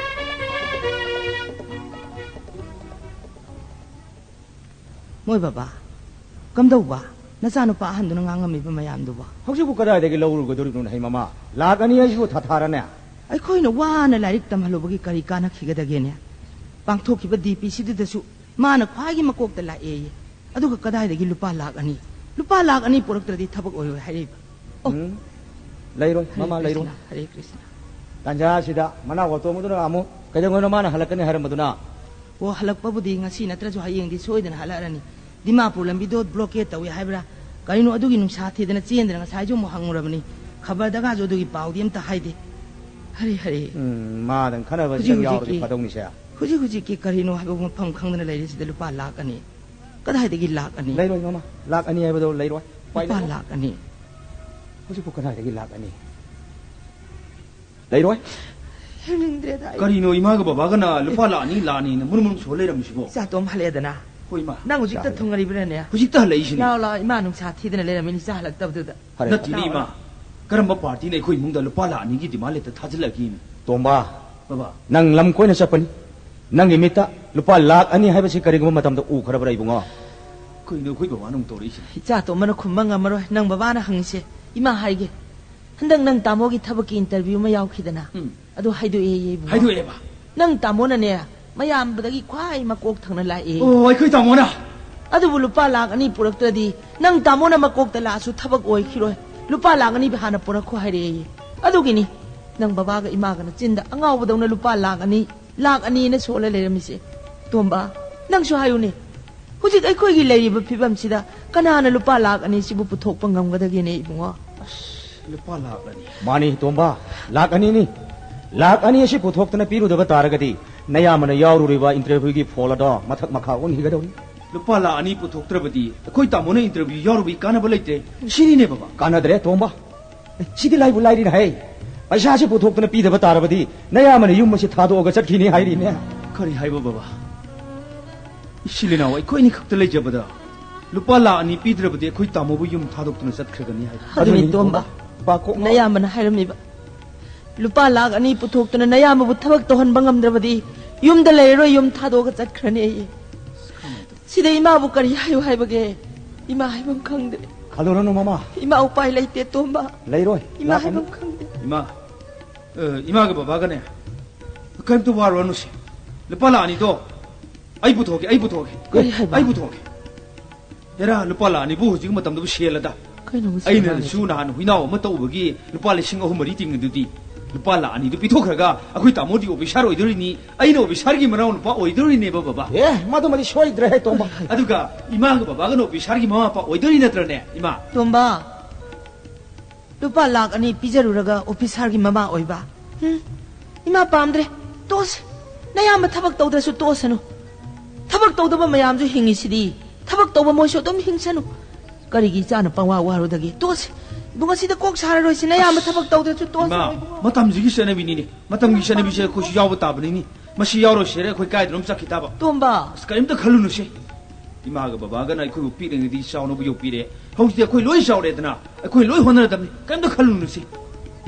ꯃꯣꯏ ꯕꯕꯥ, ꯀꯝꯗꯧꯕ? ꯅꯆꯥꯅꯨꯄꯥ ꯑꯍꯟꯗꯨꯅ ꯉꯥꯡꯉꯝꯃꯤꯕ ꯃꯌꯥꯝꯗꯨꯕꯣ? ꯍꯧꯖꯤꯛꯄꯨ ꯀꯗꯥꯏꯗꯒꯤ ꯂꯧꯔꯨꯒꯗꯣꯔꯤꯕꯅꯣ, ꯍꯩ ꯃꯃꯥ? ꯂꯥꯛ ꯑꯅꯤ ꯍꯥꯏꯁꯤꯕꯨ ꯊꯥ ꯊꯥꯔꯅꯦ? ꯑꯩꯈꯣꯏꯅ ꯋꯥꯅ ꯂꯥꯏꯔꯤꯛ ꯇꯝꯍꯜꯂꯨꯕꯒꯤ ꯀꯔꯤ ꯀꯥꯟꯅꯈꯤꯒꯗꯒꯦꯅꯦ? ꯄꯥꯡꯊꯣꯛꯈꯤꯕ ꯗꯤ ꯄꯤ ꯁꯤꯗꯨꯗꯁꯨ ꯃꯥꯅ ꯈ꯭ꯋꯥꯏꯒꯤ ꯃꯀꯣꯛꯇ ꯂꯥꯛꯑꯦꯌꯦ꯫ ꯑꯗꯨꯒ ꯀꯗꯥꯏꯗꯒꯤ ꯂꯨꯄꯥ ꯂꯥꯛ ꯑꯅꯤ? ꯂꯨꯄꯥ ꯂꯥꯛ ꯑꯅꯤ ꯄꯨꯔꯛꯇ꯭ꯔꯗꯤ ꯊꯕꯛ ꯑꯣꯏꯔꯣꯏ ꯍꯥꯏꯔꯛꯏꯕ꯫ ꯑꯣ꯫ ꯎꯝ꯫ ꯂꯩꯔꯣꯏ, ꯍꯔꯦ ꯃꯃꯥ, ꯂꯩꯔꯣꯏ꯫ ꯀ꯭ꯔꯤꯁꯅ, ꯍꯔꯦ ꯀ꯭ꯔꯤꯁꯅ꯫ ꯇꯥꯟꯖꯥ ꯑꯁꯤꯗ ꯃꯅꯥꯎ ꯑꯇꯣꯝꯕꯗꯨꯅ ꯑꯃꯨꯛ ꯀꯩꯗꯧꯉꯩꯅꯣ ꯃꯥꯅ ꯍꯜꯂꯛꯀꯅꯤ ꯍꯥꯏꯔꯝꯕꯗꯨꯅ? ꯑꯣ, ꯍꯜꯂꯛꯄꯕꯨꯗꯤ ꯉꯁꯤ ꯅꯠꯇ꯭ꯔꯁꯨ ꯍꯌꯦꯡꯗꯤ ꯁꯣꯏꯗꯅ ꯍꯜꯂꯛꯑꯔꯅꯤ꯫ ꯗꯤꯃꯥꯄꯨꯔ ꯂꯝꯕꯤꯗꯣ ꯕ꯭ꯂꯣꯀꯦꯠ ꯇꯧꯏ ꯍꯥꯏꯕ꯭ꯔꯥ? ꯀꯔꯤꯅꯣ ꯑꯗꯨꯒꯤ ꯅꯨꯡꯁꯥ ꯊꯤꯗꯅ ꯆꯦꯟꯗꯅ ꯉꯁꯥꯏꯁꯨ ꯑꯃꯨꯛ ꯍꯪꯉꯨꯔꯕꯅꯤ꯫ ꯈꯕꯔꯗꯒꯁꯨ ꯑꯗꯨꯒꯤ ꯄꯥꯎꯗꯤ ꯑꯝꯇ ꯍꯥꯏꯗꯦ꯫ ꯍꯔꯦ, ꯍꯔꯦ꯫ ꯎꯝ, ꯃꯥꯗꯪ ꯈꯟꯅꯕ ꯍꯧꯖꯤꯛ ꯈꯤꯇꯪ ꯌꯥꯎꯔꯗꯤ ꯍꯧꯖꯤꯛꯀꯤ, ꯐꯗꯧꯅꯤꯁꯦ꯫ ꯍꯧꯖꯤꯛ ꯍꯧꯖꯤꯛꯀꯤ ꯀꯔꯤꯅꯣ ꯍꯥꯏꯕ ꯃꯐꯝ ꯈꯪꯗꯅ ꯂꯩꯔꯤꯁꯤꯗ ꯂꯨꯄꯥ ꯂꯥꯛ ꯑꯅꯤ꯫ ꯀꯗꯥꯏꯗꯒꯤ ꯂꯥꯛ ꯑꯅꯤ? ꯂꯩꯔꯣꯏ, ꯃꯃꯥ꯫ ꯂꯥꯛ ꯑꯅꯤ ꯍꯥꯏꯕꯗꯣ ꯂꯩꯔꯣꯏ꯫ ꯎꯄꯥꯏ ꯂꯨꯄꯥ ꯂꯩꯔꯣꯏ꯫ ꯂꯥꯛ ꯑꯅꯤ꯫ ꯍꯧꯖꯤꯛꯄꯨ ꯀꯗꯥꯏꯗꯒꯤ ꯂꯥꯛ ꯑꯅꯤ? ꯂꯩꯔꯣꯏ꯫ ꯍꯤꯡꯅꯤꯡꯗ꯭ꯔꯦꯗ ꯑꯩ꯫ ꯀꯔꯤꯅꯣ ꯏꯃꯥꯒ ꯕꯕꯥꯒꯅ ꯂꯨꯄꯥ ꯂꯥꯛ ꯑꯅꯤ, ꯂꯥꯛ ꯑꯅꯤꯅ ꯃꯨꯔꯨꯝ ꯃꯨꯔꯨꯝ ꯁꯣꯜ ꯂꯩꯔꯝꯃꯤꯁꯤꯕꯣ? ꯏꯆꯥꯇꯣꯝ ꯍꯜꯂꯛꯑꯦꯗꯅ꯫ ꯍꯣꯏ, ꯏꯃꯥ꯫ ꯅꯪ ꯍꯧꯖꯤꯛꯇ ꯂꯥꯛꯑꯦ꯫ ꯊꯨꯡꯉꯔꯤꯕ꯭ꯔꯥꯅꯦ? ꯍꯧꯖꯤꯛꯇ ꯍꯜꯂꯛꯏꯁꯤꯅꯤ꯫ ꯂꯥꯛꯑꯣ, ꯂꯥꯛꯑꯣ, ꯏꯃꯥ ꯅꯨꯡꯁꯥ ꯊꯤꯗꯅ ꯂꯩꯔꯝꯃꯤꯅꯤ, ꯏꯆꯥ ꯍꯜꯂꯛꯇꯕꯗꯨꯗ꯫ ꯐꯔꯦ꯫ ꯅꯠꯇꯦꯅꯦ, ꯂꯥꯛꯑꯣ, ꯏꯃꯥ꯫ ꯂꯥꯛꯑꯣ꯫ ꯀꯔꯝꯕ ꯄꯥꯔꯇꯤꯅ ꯑꯩꯈꯣꯏ ꯏꯃꯨꯡꯗ ꯂꯨꯄꯥ ꯂꯥꯛ ꯑꯅꯤꯒꯤ ꯗꯤꯃꯥꯟ ꯂꯦꯇꯔ ꯊꯥꯖꯤꯜꯂꯛꯏꯅꯣ? ꯇꯣꯝꯕ, ꯕꯕꯥ꯫ ꯅꯪ ꯂꯝ ꯀꯣꯏꯅ ꯆꯠꯄꯅꯤ꯫ ꯅꯪꯒꯤ ꯃꯤꯠꯇ ꯂꯨꯄꯥ ꯂꯥꯛ ꯑꯅꯤ ꯍꯥꯏꯕꯁꯤ ꯀꯔꯤꯒꯨꯝꯕ ꯃꯇꯝꯗ ꯎꯈ꯭ꯔꯕ꯭ꯔꯥ, ꯏꯕꯨꯡꯉꯣ? ꯀꯩꯅꯣ ꯑꯩꯈꯣꯏ ꯕꯕꯥꯅ ꯑꯃꯨꯛ ꯇꯧꯔꯛꯏꯁꯤꯅ? ꯏꯆꯥ ꯇꯣꯝꯕꯅ ꯈꯨꯝꯕ ꯉꯝꯃꯔꯣꯏ꯫ ꯅꯪ ꯕꯕꯥꯅ ꯍꯪꯉꯤꯁꯦ꯫ ꯏꯃꯥ ꯍꯥꯏꯒꯦ꯫ ꯍꯟꯗꯛ ꯅꯪ ꯇꯥꯃꯣꯒꯤ ꯊꯕꯛꯀꯤ ꯏꯟꯇꯔꯚ꯭ꯌꯨ ꯑꯃ ꯌꯥꯎꯈꯤꯗꯅ? ꯎꯝ꯫ ꯑꯗꯨ ꯍꯥꯏꯗꯣꯛꯑꯦꯌꯦ, ꯏꯕꯨꯡꯉꯣ꯫ ꯍꯥꯏꯗꯣꯛꯑꯦꯕ? ꯅꯪ ꯇꯥꯃꯣꯅꯅꯦ, ꯃꯌꯥꯝꯗꯒꯤ ꯈ꯭ꯋꯥꯏ ꯃꯀꯣꯛ ꯊꯪꯅ ꯂꯥꯛꯑꯦ꯫ ꯑꯣ, ꯑꯩꯈꯣꯏ ꯇꯥꯃꯣꯅ? ꯑꯗꯨꯕꯨ ꯂꯨꯄꯥ ꯂꯥꯈ ꯑꯅꯤ ꯄꯨꯔꯛꯇ꯭ꯔꯗꯤ ꯅꯪ ꯇꯥꯃꯣꯅ ꯃꯀꯣꯛꯇ ꯂꯥꯛꯑꯁꯨ ꯊꯕꯛ ꯑꯣꯏꯈꯤꯔꯣꯏ꯫ ꯂꯨꯄꯥ ꯂꯥꯈ ꯑꯅꯤ ꯍꯥꯟꯅ ꯄꯨꯔꯛꯈꯣ ꯍꯥꯏꯔꯛꯑꯦꯌꯦ꯫ ꯑꯗꯨꯒꯤꯅꯤ ꯅꯪ ꯕꯕꯥꯒ ꯏꯃꯥꯒꯅ ꯆꯤꯟꯗ ꯑꯉꯥꯎꯕꯗꯧꯅ ꯂꯨꯄꯥ ꯂꯥꯈ ꯑꯅꯤ, ꯂꯥꯈ ꯑꯅꯤꯅ ꯁꯣꯜꯂ ꯂꯩꯔꯝꯃꯤꯁꯦ꯫ ꯇꯣꯝꯕ, ꯅꯪꯁꯨ ꯍꯥꯏꯌꯨꯅꯦ, ꯍꯧꯖꯤꯛ ꯑꯩꯈꯣꯏꯒꯤ ꯂꯩꯔꯤꯕ ꯐꯤꯕꯝꯁꯤꯗ ꯀꯅꯥꯅ ꯂꯨꯄꯥ ꯂꯥꯈ ꯑꯅꯤꯁꯤꯕꯨ ꯄꯨꯊꯣꯛꯄ ꯉꯝꯒꯗꯒꯦꯅꯦ ꯏꯕꯨꯡꯉꯣ? ꯑꯁ, ꯂꯨꯄꯥ ꯂꯥꯈ ꯑꯅꯤ꯫ ꯃꯥꯅꯤ ꯇꯣꯝꯕ, ꯂꯥꯈ ꯑꯅꯤꯅꯤ꯫ ꯂꯥꯈ ꯑꯅꯤ ꯑꯁꯤ ꯄꯨꯊꯣꯛꯇꯅ ꯄꯤꯔꯨꯗꯕ ꯇꯥꯔꯒꯗꯤ ꯅꯌꯥꯝꯕꯅ ꯌꯥꯎꯔꯨꯔꯤꯕ interviewꯒꯤ ꯐꯣꯜ ꯑꯗꯣ ꯃꯊꯛ ꯃꯈꯥ ꯑꯣꯟꯈꯤꯒꯗꯧꯔꯤ꯫ ꯂꯨꯄꯥ ꯂꯥꯈ ꯑꯅꯤ ꯄꯨꯊꯣꯛꯇ꯭ꯔꯕꯗꯤ ꯑꯩꯈꯣꯏ ꯇꯥꯃꯣꯅ interview ꯌꯥꯎꯔꯨꯕꯒꯤ ꯀꯥꯟꯅꯕ ꯂꯩꯇ꯭ꯔꯦ꯫ ꯁꯤꯅꯤꯅꯦ ꯕꯕꯥ꯫ ꯀꯥꯟꯅꯗ꯭ꯔꯦ ꯇꯣꯝꯕ꯫ ꯑꯦ, ꯁꯤꯗꯤ ꯂꯥꯏꯕꯨ ꯂꯥꯏꯔꯤꯅ ꯍꯩ꯫ ꯄꯩꯁꯥꯁꯤ ꯄꯨꯊꯣꯛꯇꯅ ꯄꯤꯗꯕ ꯇꯥꯔꯕꯗꯤ ꯅꯌꯥꯝꯕꯅ ꯌꯨꯝ ꯑꯁꯤ ꯊꯥꯗꯣꯛꯑꯒ ꯆꯠꯈꯤꯅꯤ ꯍꯥꯏꯔꯤꯅꯦ꯫ ꯀꯔꯤ ꯍꯥꯏꯕ ꯕꯕꯥ? ꯏꯆꯤꯜ ꯏꯅꯥꯎ ꯑꯩꯈꯣꯏ ꯑꯅꯤ ꯈꯛꯇ ꯂꯩꯖꯕꯗ ꯂꯨꯄꯥ ꯂꯥꯈ ꯑꯅꯤ ꯄꯤꯗ꯭ꯔꯕꯗꯤ ꯑꯩꯈꯣꯏ ꯇꯥꯃꯣꯕꯨ ꯌꯨꯝ ꯊꯥꯗꯣꯛꯇꯨꯅ ꯆꯠꯈ꯭ꯔꯒꯅꯤ ꯍꯥꯏꯕ꯫ ꯑꯗꯨꯅꯤ ꯑꯗꯨꯅꯤ ꯇꯣꯝꯕ꯫ ꯇꯣꯝꯕ꯫ ꯕꯥ ꯀꯣꯛ ꯉꯥꯎ- ꯅꯌꯥꯝꯕꯅ ꯍꯥꯏꯔꯝꯃꯤꯕ꯫ ꯂꯨꯄꯥ ꯂꯥꯈ ꯑꯅꯤ ꯄꯨꯊꯣꯛꯇꯨꯅ ꯅꯌꯥꯝꯕꯕꯨ ꯊꯕꯛ ꯇꯧꯍꯟꯕ ꯉꯝꯗ꯭ꯔꯕꯗꯤ ꯌꯨꯝꯗ ꯂꯩꯔꯔꯣꯏ, ꯌꯨꯝ ꯊꯥꯗꯣꯛꯑꯒ ꯆꯠꯈ꯭ꯔꯅꯤ ꯑꯩ꯫ ꯁꯤꯗ ꯏꯃꯥꯕꯨ ꯀꯔꯤ ꯍꯥꯏꯌꯨ ꯍꯥꯏꯕꯒꯦ? ꯏꯃꯥ ꯍꯥꯏꯐꯝ ꯈꯪꯗ꯭ꯔꯦ꯫ ꯈꯜꯂꯨꯔꯅꯨ ꯃꯃꯥ꯫ ꯏꯃꯥ ꯎꯄꯥꯏ ꯂꯩꯇꯦ ꯇꯣꯝꯕ꯫ ꯂꯩꯔꯣꯏ꯫ ꯏꯃꯥ ꯂꯥꯛꯀꯅꯤ꯫ ꯍꯥꯏꯐꯝ ꯈꯪꯗꯦ꯫ ꯏꯃꯥ, ꯑ, ꯏꯃꯥꯒ ꯕꯕꯥꯒꯅꯦ ꯀꯔꯤꯝꯇ ꯋꯥꯔꯨꯔꯅꯨꯁꯦ꯫ ꯂꯨꯄꯥ ꯂꯥꯈ ꯑꯅꯤꯗꯣ ꯑꯩ ꯄꯨꯊꯣꯛꯀꯦ, ꯑꯩ ꯄꯨꯊꯣꯛꯀꯦ꯫ ꯀꯔꯤ ꯍꯥꯏꯕ? ꯑꯩ ꯄꯨꯊꯣꯛꯀꯦ꯫ ꯍꯦꯔꯥ, ꯂꯨꯄꯥ ꯂꯥꯈ ꯑꯅꯤꯕꯨ ꯍꯧꯖꯤꯛ ꯃꯇꯝꯗꯕꯨ ꯁꯦꯜꯂꯗ? ꯀꯩꯅꯣ ꯉꯁꯤ ꯑꯩꯅꯁꯨ ꯑꯉꯥꯡꯁꯦ? ꯅꯍꯥꯟ ꯍꯨꯏꯅꯥꯎ ꯑꯃ ꯇꯧꯕꯒꯤ ꯂꯨꯄꯥ ꯂꯤꯁꯤꯡ ꯑꯍꯨꯝ ꯃꯔꯤ ꯇꯤꯡꯉꯤꯗꯨꯗꯤ꯫ ꯂꯨꯄꯥ ꯂꯥꯈ ꯑꯅꯤꯗꯨ ꯄꯤꯊꯣꯛꯈ꯭ꯔꯒ ꯑꯩꯈꯣꯏ ꯇꯥꯃꯣꯗꯤ ꯑꯣꯐꯤꯁꯥꯔ ꯑꯣꯏꯗꯣꯔꯤꯅꯤ, ꯑꯩꯅ ꯑꯣꯐꯤꯁꯥꯔꯒꯤ ꯃꯅꯥꯎ ꯅꯨꯄꯥ ꯑꯣꯏꯗꯣꯔꯤꯅꯦꯕ ꯕꯕꯥ꯫ ꯑꯦ, ꯃꯗꯨꯃꯗꯤ ꯁꯣꯏꯗ꯭ꯔꯦꯍꯦ ꯇꯣꯝꯕ꯫ ꯑꯗꯨꯒ ꯏꯃꯥꯒ ꯕꯕꯥꯒꯅ ꯑꯣꯐꯤꯁꯥꯔꯒꯤ ꯃꯃꯥ ꯃꯄꯥ ꯑꯣꯏꯗꯣꯔꯤ ꯅꯠꯇ꯭ꯔꯅꯦ, ꯏꯃꯥ? ꯇꯣꯝꯕ, ꯂꯨꯄꯥ ꯂꯥꯈ ꯑꯅꯤ ꯄꯤꯖꯔꯨꯔꯒ ꯑꯣꯐꯤꯁꯥꯔꯒꯤ ꯃꯃꯥ ꯑꯣꯏꯕ? ꯍꯨꯝ? ꯏꯃꯥ ꯄꯥꯝꯗ꯭ꯔꯦ꯫ ꯇꯣꯛꯑꯁꯤ꯫ ꯅꯌꯥꯝꯕ ꯊꯕꯛ ꯇꯧꯗ꯭ꯔꯁꯨ ꯇꯣꯛꯑꯁꯅꯨ꯫ ꯊꯕꯛ ꯇꯧꯗꯕ ꯃꯌꯥꯝꯁꯨ ꯍꯤꯡꯉꯤꯁꯤꯗꯤ꯫ ꯊꯕꯛ ꯇꯧꯕ ꯃꯣꯏꯁꯨ ꯑꯗꯨꯝ ꯍꯤꯡꯁꯅꯨ꯫ ꯀꯔꯤꯒꯤ ꯏꯆꯥꯅ ꯄꯪꯋꯥ ꯋꯥꯔꯨꯗꯒꯦ? ꯇꯣꯛꯑꯁꯤ꯫ ꯏꯕꯨꯡ, ꯑꯁꯤꯗ ꯀꯣꯛ ꯁꯥꯔꯔꯣꯏꯁꯤ꯫ ꯅꯌꯥꯝꯕ ꯑꯁ, ꯊꯕꯛ ꯇꯧꯗ꯭ꯔꯁꯨ ꯇꯣꯛꯑꯁꯅꯨ, ꯏꯃꯥ, ꯏꯕꯨꯡꯉꯣ꯫ ꯃꯇꯝꯁꯤꯒꯤ ꯆꯠꯅꯕꯤꯅꯤꯅꯦ꯫ ꯃꯇꯝꯒꯤ ꯆꯠꯅꯕꯤꯁꯦ ꯑꯩꯈꯣꯏꯁꯨ ꯌꯥꯎꯕ ꯇꯥꯕꯅꯤꯅꯦ꯫ ꯃꯁꯤ ꯌꯥꯎꯔꯣꯏꯁꯦ ꯑꯩꯈꯣꯏ ꯀꯥꯏꯗꯅꯣꯝ ꯆꯠꯈꯤ ꯇꯥꯕ꯫ ꯇꯣꯝꯕ꯫ ꯑꯁ, ꯀꯔꯤꯝꯇ ꯈꯜꯂꯨꯅꯨꯁꯦ꯫ ꯏꯃꯥꯒ ꯕꯕꯥꯒꯅ ꯑꯩꯈꯣꯏꯕꯨ ꯄꯤꯛꯂꯤꯉꯩꯗꯒꯤ ꯆꯥꯎꯅꯕꯨ ꯌꯣꯛꯄꯤꯔꯦ꯫ ꯍꯧꯖꯤꯛꯇꯤ ꯑꯩꯈꯣꯏ ꯂꯣꯏ ꯆꯥꯎꯔꯦꯗꯅ꯫ ꯑꯩꯈꯣꯏ ꯂꯣꯏ ꯍꯣꯠꯅꯔꯗꯕꯅꯤ꯫ ꯀꯔꯤꯝꯇ ꯈꯜꯂꯨꯅꯨꯁꯦ꯫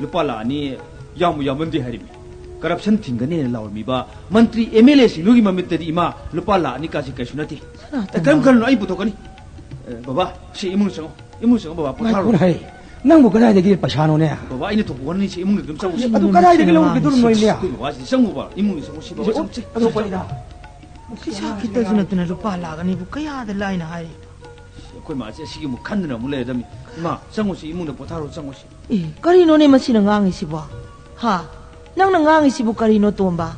ꯂꯨꯄꯥ ꯂꯥꯈ ꯑꯅꯤ ꯌꯥꯝꯕꯨ ꯌꯥꯝꯃꯟꯗꯦ ꯍꯥꯏꯔꯤꯃꯤ꯫ ꯀꯔꯞꯁꯟ ꯊꯤꯡꯒꯅꯦꯅ ꯂꯥꯎꯔꯝꯃꯤꯕ ꯃꯟꯇ꯭ꯔꯤ ꯑꯦꯝ ꯑꯦꯜ ꯑꯦꯁꯤꯡꯗꯨꯒꯤ ꯃꯃꯤꯠꯇꯗꯤ ꯏꯃꯥ ꯂꯨꯄꯥ ꯂꯥꯈ ꯑꯅꯤ ꯀꯥꯁꯤ ꯀꯩꯁꯨ ꯅꯠꯇꯦ꯫ ꯁꯅꯥꯇꯣꯝꯕ꯫ ꯑꯦ, ꯀꯔꯤꯝ ꯈꯜꯂꯨꯅꯨ, ꯑꯩ ꯄꯨꯊꯣꯛꯀꯅꯤ꯫ ꯑꯦ, ꯕꯕꯥ, ꯁꯤ ꯏꯃꯨꯡ ꯆꯪꯉꯣ꯫ ꯏꯃꯨꯡ ꯆꯪꯉꯣ ꯕꯕꯥ, ꯄꯣꯊꯥꯔꯣ꯫ ꯉꯥꯏꯈꯣꯅꯦ ꯍꯩ꯫ ꯅꯪꯕꯨ ꯀꯗꯥꯏꯗꯒꯤ ꯄꯩꯁꯥꯅꯣꯅꯦ? ꯕꯕꯥ, ꯑꯩꯅ ꯊꯣꯛꯄ ꯍꯣꯠꯅꯅꯤ, ꯁꯤ ꯏꯃꯨꯡꯗ ꯑꯗꯨꯝ ꯆꯪꯉꯨꯁꯤ꯫ ꯑꯗꯨ ꯀꯗꯥꯏꯗꯒꯤ ꯂꯧꯔꯨꯒꯦ, ꯑꯗꯨꯅ ꯅꯣꯏꯅꯦ? ꯑꯩꯈꯣꯏ ꯕꯕꯥꯁꯤꯗꯤ ꯆꯪꯉꯨꯕ, ꯏꯃꯨꯡꯗ ꯆꯪꯉꯨꯁꯤ ꯕꯕꯥ, ꯆꯪꯉꯨꯁꯤ꯫ ꯑꯗꯨ ꯄꯩꯁꯥ ꯄꯩꯁꯥ ꯈꯤꯇꯁꯨ ꯅꯠꯇꯅ ꯂꯨꯄꯥ ꯂꯥꯛ ꯑꯅꯤꯕꯨ ꯀꯌꯥꯗ ꯂꯥꯏꯅ ꯍꯥꯏꯔꯤꯕ? ꯑꯩꯈꯣꯏ ꯃꯥꯁꯦ ꯑꯁꯤꯒꯤ ꯑꯃꯨꯛ ꯈꯟꯗꯅ ꯑꯃꯨꯛ ꯂꯩꯔꯗꯝꯃꯤ꯫ ꯏꯃꯥ, ꯆꯪꯉꯨꯁꯤ, ꯏꯃꯨꯡꯗ ꯄꯣꯊꯥꯔꯣ, ꯆꯪꯉꯨꯁꯤ꯫ ꯑꯦ, ꯀꯔꯤꯅꯣꯅꯦ ꯃꯁꯤꯅ ꯉꯥꯡꯉꯤꯁꯤꯕꯣ? ꯍꯥ? ꯅꯪꯅ ꯉꯥꯡꯉꯤꯁꯤꯕꯨ ꯀꯔꯤꯅꯣ, ꯇꯣꯝꯕ?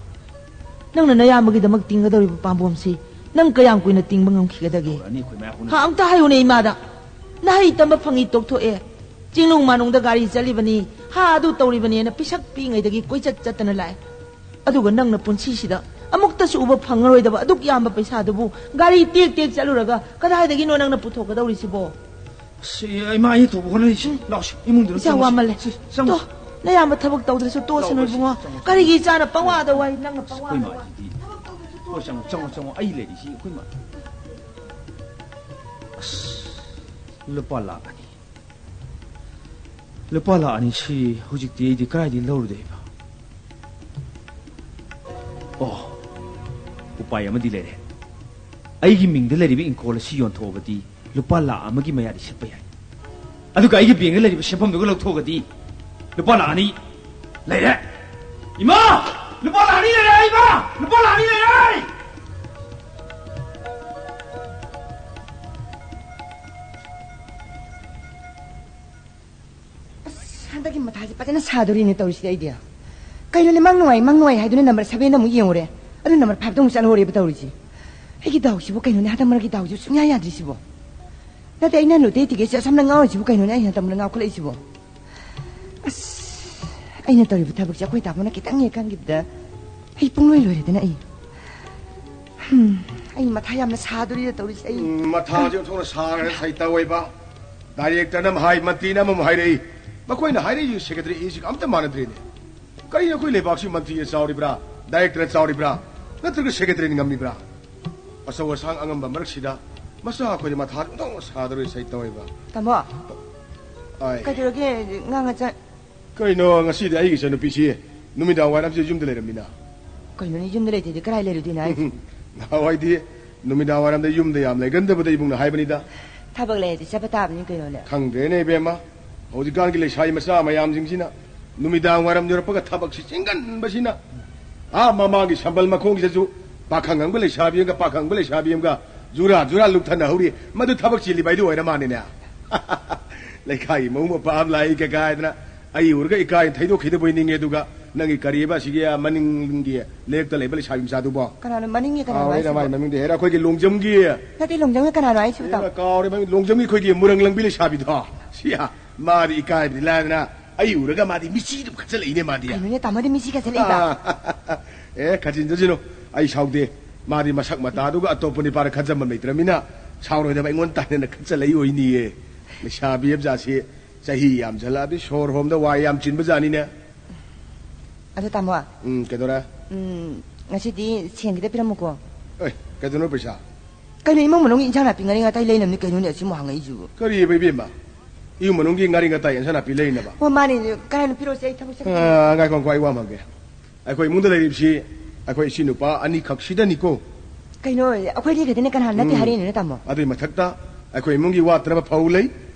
ꯅꯪꯅ ꯅꯌꯥꯝꯕꯒꯤꯗꯃꯛ ꯇꯤꯡꯒꯗꯧꯔꯤꯕ ꯄꯥꯝꯕꯣꯝꯁꯤ ꯅꯪ ꯀꯌꯥꯝ ꯀꯨꯏꯅ ꯇꯤꯡꯕ ꯉꯝꯈꯤꯒꯗꯒꯦ? ꯇꯧꯔꯛꯑꯅꯤ ꯑꯩꯈꯣꯏ ꯃꯌꯥꯝ ꯍꯧꯅ꯫ ꯍꯥ, ꯑꯝꯇ ꯍꯥꯏꯌꯨꯅꯦ ꯏꯃꯥꯗ꯫ ꯅꯍꯩ ꯇꯝꯕ ꯐꯪꯉꯤ ꯇꯣꯛꯊꯣꯛꯑꯦ, ꯆꯤꯡꯅꯨꯡ ꯃꯥꯅꯨꯡꯗ ꯒꯥꯔꯤ ꯆꯠꯂꯤꯕꯅꯤ, ꯍꯥ ꯑꯗꯨ ꯇꯧꯔꯤꯕꯅꯦꯅ ꯄꯤꯁꯛ ꯄꯤꯉꯩꯗꯒꯤ ꯀꯣꯏꯆꯠ ꯆꯠꯇꯅ ꯂꯥꯛꯑꯦ꯫ ꯑꯗꯨꯒ ꯅꯪꯅ ꯄꯨꯟꯁꯤꯁꯤꯗ ꯑꯃꯨꯛꯇꯁꯨ ꯎꯕ ꯐꯪꯉꯔꯣꯏꯗꯕ ꯑꯗꯨꯛ ꯌꯥꯝꯕ ꯄꯩꯁꯥꯗꯨꯕꯨ ꯒꯥꯔꯤ ꯇꯦꯛ ꯇꯦꯛ ꯆꯠꯂꯨꯔꯒ ꯀꯗꯥꯏꯗꯒꯤꯅꯣ ꯅꯪꯅ ꯄꯨꯊꯣꯛꯀꯗꯧꯔꯤꯁꯤꯕꯣ? ꯑꯁ, ꯏꯃꯥ, ꯑꯩ ꯊꯣꯛꯄ ꯍꯣꯠꯅꯔꯤꯁꯤ꯫ ꯂꯥꯛꯁꯤ, ꯏꯃꯨꯡꯗ ꯑꯗꯨꯝ ꯏꯆꯥ ꯆꯪꯉꯨꯁꯤ꯫ ꯋꯥꯃꯜꯂꯦ꯫ ꯁꯤ, ꯆꯪꯉꯨ꯫ ꯇꯣ, ꯅꯌꯥꯝꯕ ꯊꯕꯛ ꯇꯧꯗ꯭ꯔꯁꯨ ꯇꯣꯛꯑꯁꯅꯨ ꯂꯥꯛꯑꯣ, ꯏꯕꯨꯡꯉꯣ꯫ ꯆꯪꯉꯨ, ꯆꯪꯉꯨ꯫ ꯀꯔꯤꯒꯤ ꯏꯆꯥꯅ ꯄꯋꯥꯗ ꯋꯥꯏ, ꯅꯪꯅ ꯑꯩꯈꯣꯏ ꯄꯋꯥꯗ ꯋꯥꯏ? ꯃꯥꯁꯤꯗꯤ꯫ ꯍꯣꯏ, ꯆꯪꯉꯣ, ꯆꯪꯉꯣ, ꯆꯪꯉꯣ꯫ ꯑꯩ ꯂꯩꯔꯤꯁꯤ ꯑꯩꯈꯣꯏ ꯃꯥ꯫ ꯑꯁ, ꯂꯨꯄꯥ ꯂꯥꯛ ꯑꯅꯤ꯫ ꯂꯨꯄꯥ ꯂꯥꯛ ꯑꯅꯤ ꯁꯤ ꯍꯧꯖꯤꯛꯇꯤ ꯑꯩꯗꯤ ꯀꯗꯥꯏꯗꯒꯤ ꯂꯧꯔꯨꯗꯣꯏꯕ? ꯑꯣ, ꯎꯄꯥꯏ ꯑꯃꯗꯤ ꯂꯩꯔꯦ꯫ ꯑꯩꯒꯤ ꯃꯤꯡꯗ ꯂꯩꯔꯤꯕ ꯏꯪꯈꯣꯜ ꯑꯁꯤ ꯌꯣꯟꯊꯣꯛꯑꯕꯗꯤ ꯂꯨꯄꯥ ꯂꯥꯛ ꯑꯃꯒꯤ ꯃꯌꯥꯗꯤ ꯁꯤꯠꯄ ꯌꯥꯏ꯫ ꯑꯗꯨꯒ ꯑꯩꯒꯤ ꯕꯦꯡꯗ ꯂꯩꯔꯤꯕ ꯁꯦꯟꯐꯝꯗꯨꯒ ꯂꯧꯊꯣꯛꯑꯒꯗꯤ ꯂꯨꯄꯥ ꯂꯥꯛ ꯑꯅꯤ ꯂꯩꯔꯦ꯫ ꯏꯃꯥ! ꯂꯨꯄꯥ ꯂꯥꯛ ꯑꯅꯤ ꯂꯩꯔꯦ, ꯏꯃꯥ! ꯂꯨꯄꯥ ꯂꯥꯛ ꯑꯅꯤ ꯂꯩꯔꯦ! ꯑꯁ, ꯍꯟꯗꯛꯀꯤ ꯃꯊꯥꯁꯦ ꯐꯖꯅ ꯁꯥꯗꯣꯔꯤꯅꯦ ꯇꯧꯔꯤꯁꯦ ꯑꯩꯗꯤ꯫ ꯀꯩꯅꯣꯅꯦ, ꯃꯪ ꯅꯨꯡꯉꯥꯏ, ꯃꯪ ꯅꯨꯡꯉꯥꯏ ꯍꯥꯏꯗꯨꯅ ꯅꯝꯕꯔ ꯁꯚꯦꯟꯗ ꯑꯃꯨꯛ ꯌꯦꯡꯉꯨꯔꯦ, ꯑꯗꯨ ꯅꯝꯕꯔ ꯐꯥꯏꯚꯇ ꯑꯃꯨꯛ ꯆꯠꯍꯧꯔꯦꯕ ꯇꯧꯔꯤꯁꯦ꯫ ꯑꯩꯒꯤ ꯗꯥꯎꯁꯤꯕꯨ ꯀꯩꯅꯣꯅꯦ, ꯍꯟꯗꯛ ꯃꯔꯛꯀꯤ ꯗꯥꯎꯁꯤꯕꯨ ꯁꯨꯡꯌꯥ ꯌꯥꯗ꯭ꯔꯤꯁꯤꯕꯣ꯫ ꯅꯠꯇꯦ, ꯑꯩꯅ ꯂꯣꯇꯦ ꯇꯤꯀꯦꯠꯁꯦ ꯑꯁꯣꯝꯗ ꯉꯥꯎꯔꯤꯁꯤꯕꯨ ꯀꯩꯅꯣꯅꯦ, ꯑꯩꯅ ꯍꯟꯗꯛ ꯃꯔꯛ ꯉꯥꯎꯈꯠꯂꯛꯏꯁꯤꯕꯣ꯫ ꯑꯁ, ꯑꯩꯅ ꯇꯧꯔꯤꯕ ꯊꯕꯛꯁꯦ ꯑꯩꯈꯣꯏ ꯇꯥꯃꯣꯅ ꯈꯤꯇꯪ ꯍꯦꯛ ꯈꯪꯈꯤꯕꯗ ꯑꯩ ꯄꯨꯡꯂꯣꯏ ꯂꯣꯏꯔꯦꯗꯅ ꯑꯩ꯫ ꯍꯝ, ꯑꯩ ꯃꯊꯥ ꯌꯥꯝꯅ ꯁꯥꯗꯣꯔꯤꯗ ꯇꯧꯔꯤꯁꯦ ꯑꯩ꯫ ꯎꯝ, ꯃꯊꯥꯁꯦ ꯑꯣꯟꯊꯣꯛꯅ ꯁꯥꯈ꯭ꯔꯦ ꯁꯩꯇ ꯑꯣꯏꯕ꯫ ꯗꯥꯏꯔꯦꯛꯇꯔꯅ ꯑꯃ ꯍꯥꯏ, ꯃꯟꯇ꯭ꯔꯤꯅ ꯑꯃꯃꯨꯛ ꯍꯥꯏꯔꯛꯏ꯫ ꯃꯈꯣꯏꯅ ꯍꯥꯏꯔꯛꯏꯁꯦ ꯁꯦꯀ꯭ꯔꯦꯇꯔꯤ ꯑꯦꯁꯤꯒ ꯑꯝꯇ ꯃꯥꯟꯅꯗ꯭ꯔꯦꯅꯦ꯫ ꯀꯔꯤꯅꯣ ꯑꯩꯈꯣꯏ ꯂꯩꯕꯥꯛꯁꯤ ꯃꯟꯇ꯭ꯔꯤꯅ ꯆꯥꯎꯔꯤꯕ꯭ꯔꯥ, ꯗꯥꯏꯔꯦꯛꯇꯔꯅ ꯆꯥꯎꯔꯤꯕ꯭ꯔꯥ, ꯅꯠꯇ꯭ꯔꯒ ꯁꯦꯀ꯭ꯔꯦꯇꯔꯤꯅ ꯉꯝꯃꯤꯕ꯭ꯔꯥ? ꯑꯆꯧ ꯑꯁꯥꯡ ꯑꯉꯝꯕ ꯃꯔꯛꯁꯤꯗ ꯃꯆꯥ ꯑꯩꯈꯣꯏꯗꯤ ꯃꯊꯥ ꯑꯣꯟꯊꯣꯛꯅ ꯁꯥꯗꯣꯔꯤ ꯁꯩꯇ ꯑꯣꯏꯕ꯫ ꯇꯥꯃꯣ, ꯑꯥꯏ꯫ ꯀꯩꯗꯧꯔꯒꯦ? ꯉꯥꯡꯉ ꯆ- ꯀꯩꯅꯣ, ꯉꯁꯤꯗꯤ ꯑꯩꯒꯤ ꯏꯆꯟꯅꯨꯄꯤꯁꯤ ꯅꯨꯃꯤꯗꯥꯡ ꯋꯥꯏꯔꯝꯁꯤ ꯌꯨꯝꯗ ꯂꯩꯔꯝꯃꯤꯅ? ꯀꯩꯅꯣꯅꯦ, ꯌꯨꯝꯗ ꯂꯩꯇ꯭ꯔꯗꯤ ꯀꯔꯥꯏ ꯂꯩꯔꯨꯗꯣꯏꯅꯣ ꯍꯥꯏꯁꯦ? ꯅꯍꯥꯟꯋꯥꯏꯗꯤ ꯅꯨꯃꯤꯗꯥꯡ ꯋꯥꯏꯔꯝꯗ ꯌꯨꯝꯗ ꯌꯥꯝ ꯂꯩꯒꯟꯗꯕꯗ ꯏꯕꯨꯡꯅ ꯍꯥꯏꯕꯅꯤꯗ꯫ ꯊꯕꯛ ꯂꯩꯔꯗꯤ ꯆꯠꯄ ꯇꯥꯕꯅꯤ ꯀꯩꯅꯣꯅꯦ꯫ ꯈꯪꯗ꯭ꯔꯦꯅꯦ ꯏꯕꯦꯝꯃ, ꯍꯧꯖꯤꯛꯀꯥꯟꯒꯤ ꯂꯩꯁꯥꯕꯤ ꯃꯆꯥ ꯃꯌꯥꯝꯁꯤꯡꯁꯤꯅ ꯅꯨꯃꯤꯗꯥꯡ ꯋꯥꯏꯔꯝ ꯌꯧꯔꯛꯄꯒ ꯊꯕꯛꯁꯤ ꯆꯤꯟꯒꯟꯕꯁꯤꯅ꯫ ꯑꯥ ꯃꯃꯥꯡꯒꯤ ꯁꯝꯕꯜ ꯃꯈꯣꯡꯁꯤꯗꯁꯨ ꯄꯥꯈꯪ ꯑꯃꯒ ꯂꯩꯁꯥꯕꯤ ꯑꯃꯒ, ꯄꯥꯈꯪ ꯑꯃꯒ ꯂꯩꯁꯥꯕꯤ ꯑꯃꯒ ꯖꯨꯔꯥ ꯖꯨꯔꯥ ꯂꯨꯞꯊꯅꯍꯧꯔꯤ꯫ ꯃꯗꯨ ꯊꯕꯛ ꯆꯤꯜꯂꯤꯕ ꯍꯥꯏꯗꯨ ꯑꯣꯏꯔ ꯃꯥꯅꯤꯅꯦ꯫ ꯂꯩꯀꯥꯏꯒꯤ ꯃꯧ ꯃꯄꯥ ꯑꯃ ꯂꯥꯛꯏ ꯀꯀꯥ ꯍꯥꯏꯗꯅ ꯑꯩ ꯎꯔꯒ ꯏꯀꯥꯏꯅ ꯊꯩꯗꯣꯛꯈꯤꯗꯕꯣꯏ ꯅꯤꯡꯉꯦ꯫ ꯑꯗꯨꯒ ꯅꯪꯒꯤ ꯀꯔꯤꯕ ꯑꯁꯤꯒꯤ ꯃꯅꯤꯡꯒꯤ ꯂꯦꯞꯇ ꯂꯩꯕ ꯂꯩꯁꯥꯕꯤ ꯃꯆꯥꯗꯨꯕꯣ? ꯀꯅꯥꯅꯣ ꯃꯅꯤꯡꯒꯤ? ꯀꯅꯥꯅꯣ ꯀꯥꯎꯔꯦꯅꯦ ꯍꯥꯏꯁꯤꯕꯣ? ꯃꯥꯏ ꯃꯃꯤꯡꯗꯤ꯫ ꯍꯦꯔꯥ, ꯑꯩꯈꯣꯏꯒꯤ ꯂꯣꯡꯖꯝꯒꯤ꯫ ꯅꯠꯇꯦ, ꯂꯣꯡꯖꯝꯒꯤ ꯀꯅꯥꯅꯣ ꯍꯥꯏꯁꯤꯕꯣ? ꯍꯦꯔꯥ, ꯀꯥꯎꯔꯦ ꯃꯃꯤꯡ꯫ ꯂꯣꯡꯖꯝꯒꯤ ꯑꯩꯈꯣꯏꯒꯤ ꯃꯨꯔꯪ ꯂꯪꯕꯤ ꯂꯩꯁꯥꯕꯤꯗꯣ꯫ ꯁꯤ, ꯃꯥꯗꯤ ꯏꯀꯥꯏꯕꯗꯤ ꯂꯥꯏꯗꯅ ꯑꯩ ꯎꯔꯒ ꯃꯥꯗꯤ ꯃꯤꯆꯤ ꯑꯗꯨꯝ ꯈꯠꯆꯜꯂꯛꯏꯅꯦ ꯃꯥꯗꯤ꯫ ꯀꯩꯅꯣꯅꯦ, ꯇꯥꯃꯣꯗꯤ ꯃꯤꯆꯤ ꯈꯠꯆꯜꯂꯛꯏꯕ? ꯑꯦ, ꯈꯠꯆꯤꯟꯖꯁꯤꯅꯨ꯫ ꯑꯩ ꯁꯥꯎꯗꯦ꯫ ꯃꯥꯗꯤ ꯃꯁꯛ ꯃꯇꯥꯗꯨꯒ ꯑꯇꯣꯞꯄ ꯅꯤꯄꯥꯅ ꯈꯠꯆꯟꯕ ꯂꯩꯇ꯭ꯔꯃꯤꯅ ꯁꯥꯎꯔꯣꯏꯗꯕ ꯑꯩꯉꯣꯟꯗ ꯇꯥꯏꯅꯅ ꯈꯠꯆꯜꯂꯛꯏ ꯑꯣꯏꯅꯤꯌꯦ꯫ ꯂꯩꯁꯥꯕꯤ ꯑꯃꯖꯥꯠꯁꯤ ꯆꯍꯤ ꯌꯥꯝꯖꯜꯂꯛꯑꯗꯤ ꯁꯣꯔ ꯍꯣꯝꯗ ꯋꯥꯏ ꯌꯥꯝ ꯆꯤꯟꯕꯖꯥꯠꯅꯤꯅꯦ꯫ ꯑꯗꯣ ꯇꯥꯃꯣ, ꯎꯝ, ꯀꯩꯗꯧꯔꯦ? ꯎꯝ, ꯉꯁꯤꯗꯤ ꯁꯦꯟ ꯈꯤꯇ ꯄꯤꯔꯝꯃꯨꯀꯣ꯫ ꯑꯦ, ꯀꯩꯗꯧꯅꯣ ꯄꯩꯁꯥ? ꯀꯩꯅꯣ, ꯏꯃꯨꯡ ꯃꯅꯨꯡꯒꯤ ꯏꯟꯁꯥꯡ ꯅꯥꯄꯤ ꯉꯥꯔꯤ ꯉꯥꯇꯥꯏ ꯂꯩꯅꯕꯅꯤ ꯀꯩꯅꯣꯅꯦ ꯑꯁꯤꯃꯨꯛ ꯍꯪꯉꯛꯏꯁꯤꯕꯨ? ꯀꯔꯤꯕ ꯏꯕꯦꯝꯃ? ꯏꯃꯨꯡ ꯃꯅꯨꯡꯒꯤ ꯉꯥꯔꯤ ꯉꯥꯇꯥꯏ ꯏꯟꯁꯥꯡ ꯅꯥꯄꯤ ꯂꯩꯅꯕ? ꯍꯣ, ꯃꯥꯅꯦ, ꯀꯔꯥꯏꯅꯣ ꯄꯤꯔꯛꯑꯣꯁꯦ, ꯑꯩ ꯊꯕꯛ ꯆꯠꯀꯦ꯫ ꯑꯥ, ꯉꯥꯏꯈꯣ, ꯉꯥꯏꯈꯣ, ꯑꯩ ꯋꯥ ꯑꯃ ꯍꯪꯒꯦ꯫ ꯑꯩꯈꯣꯏ ꯏꯃꯨꯡꯗ ꯂꯩꯔꯤꯕꯁꯤ ꯑꯩꯈꯣꯏ ꯏꯆꯤꯟ ꯅꯨꯄꯥ ꯑꯅꯤꯈꯛ ꯁꯤꯗꯅꯤꯀꯣ꯫ ꯀꯩꯅꯣ, ꯑꯩꯈꯣꯏ ꯑꯅꯤ ꯈꯛꯇꯅꯦ, ꯀꯅꯥ ꯅꯠꯇꯦ ꯎꯝ꯫ ꯍꯥꯏꯔꯛꯏꯅꯣꯅꯦ, ꯇꯥꯃꯣ? ꯑꯗꯨꯏ ꯃꯊꯛꯇ ꯑꯩꯈꯣꯏ ꯏꯃꯨꯡꯒꯤ ꯋꯥꯠꯇꯅꯕ ꯐꯧ ꯂꯩ꯫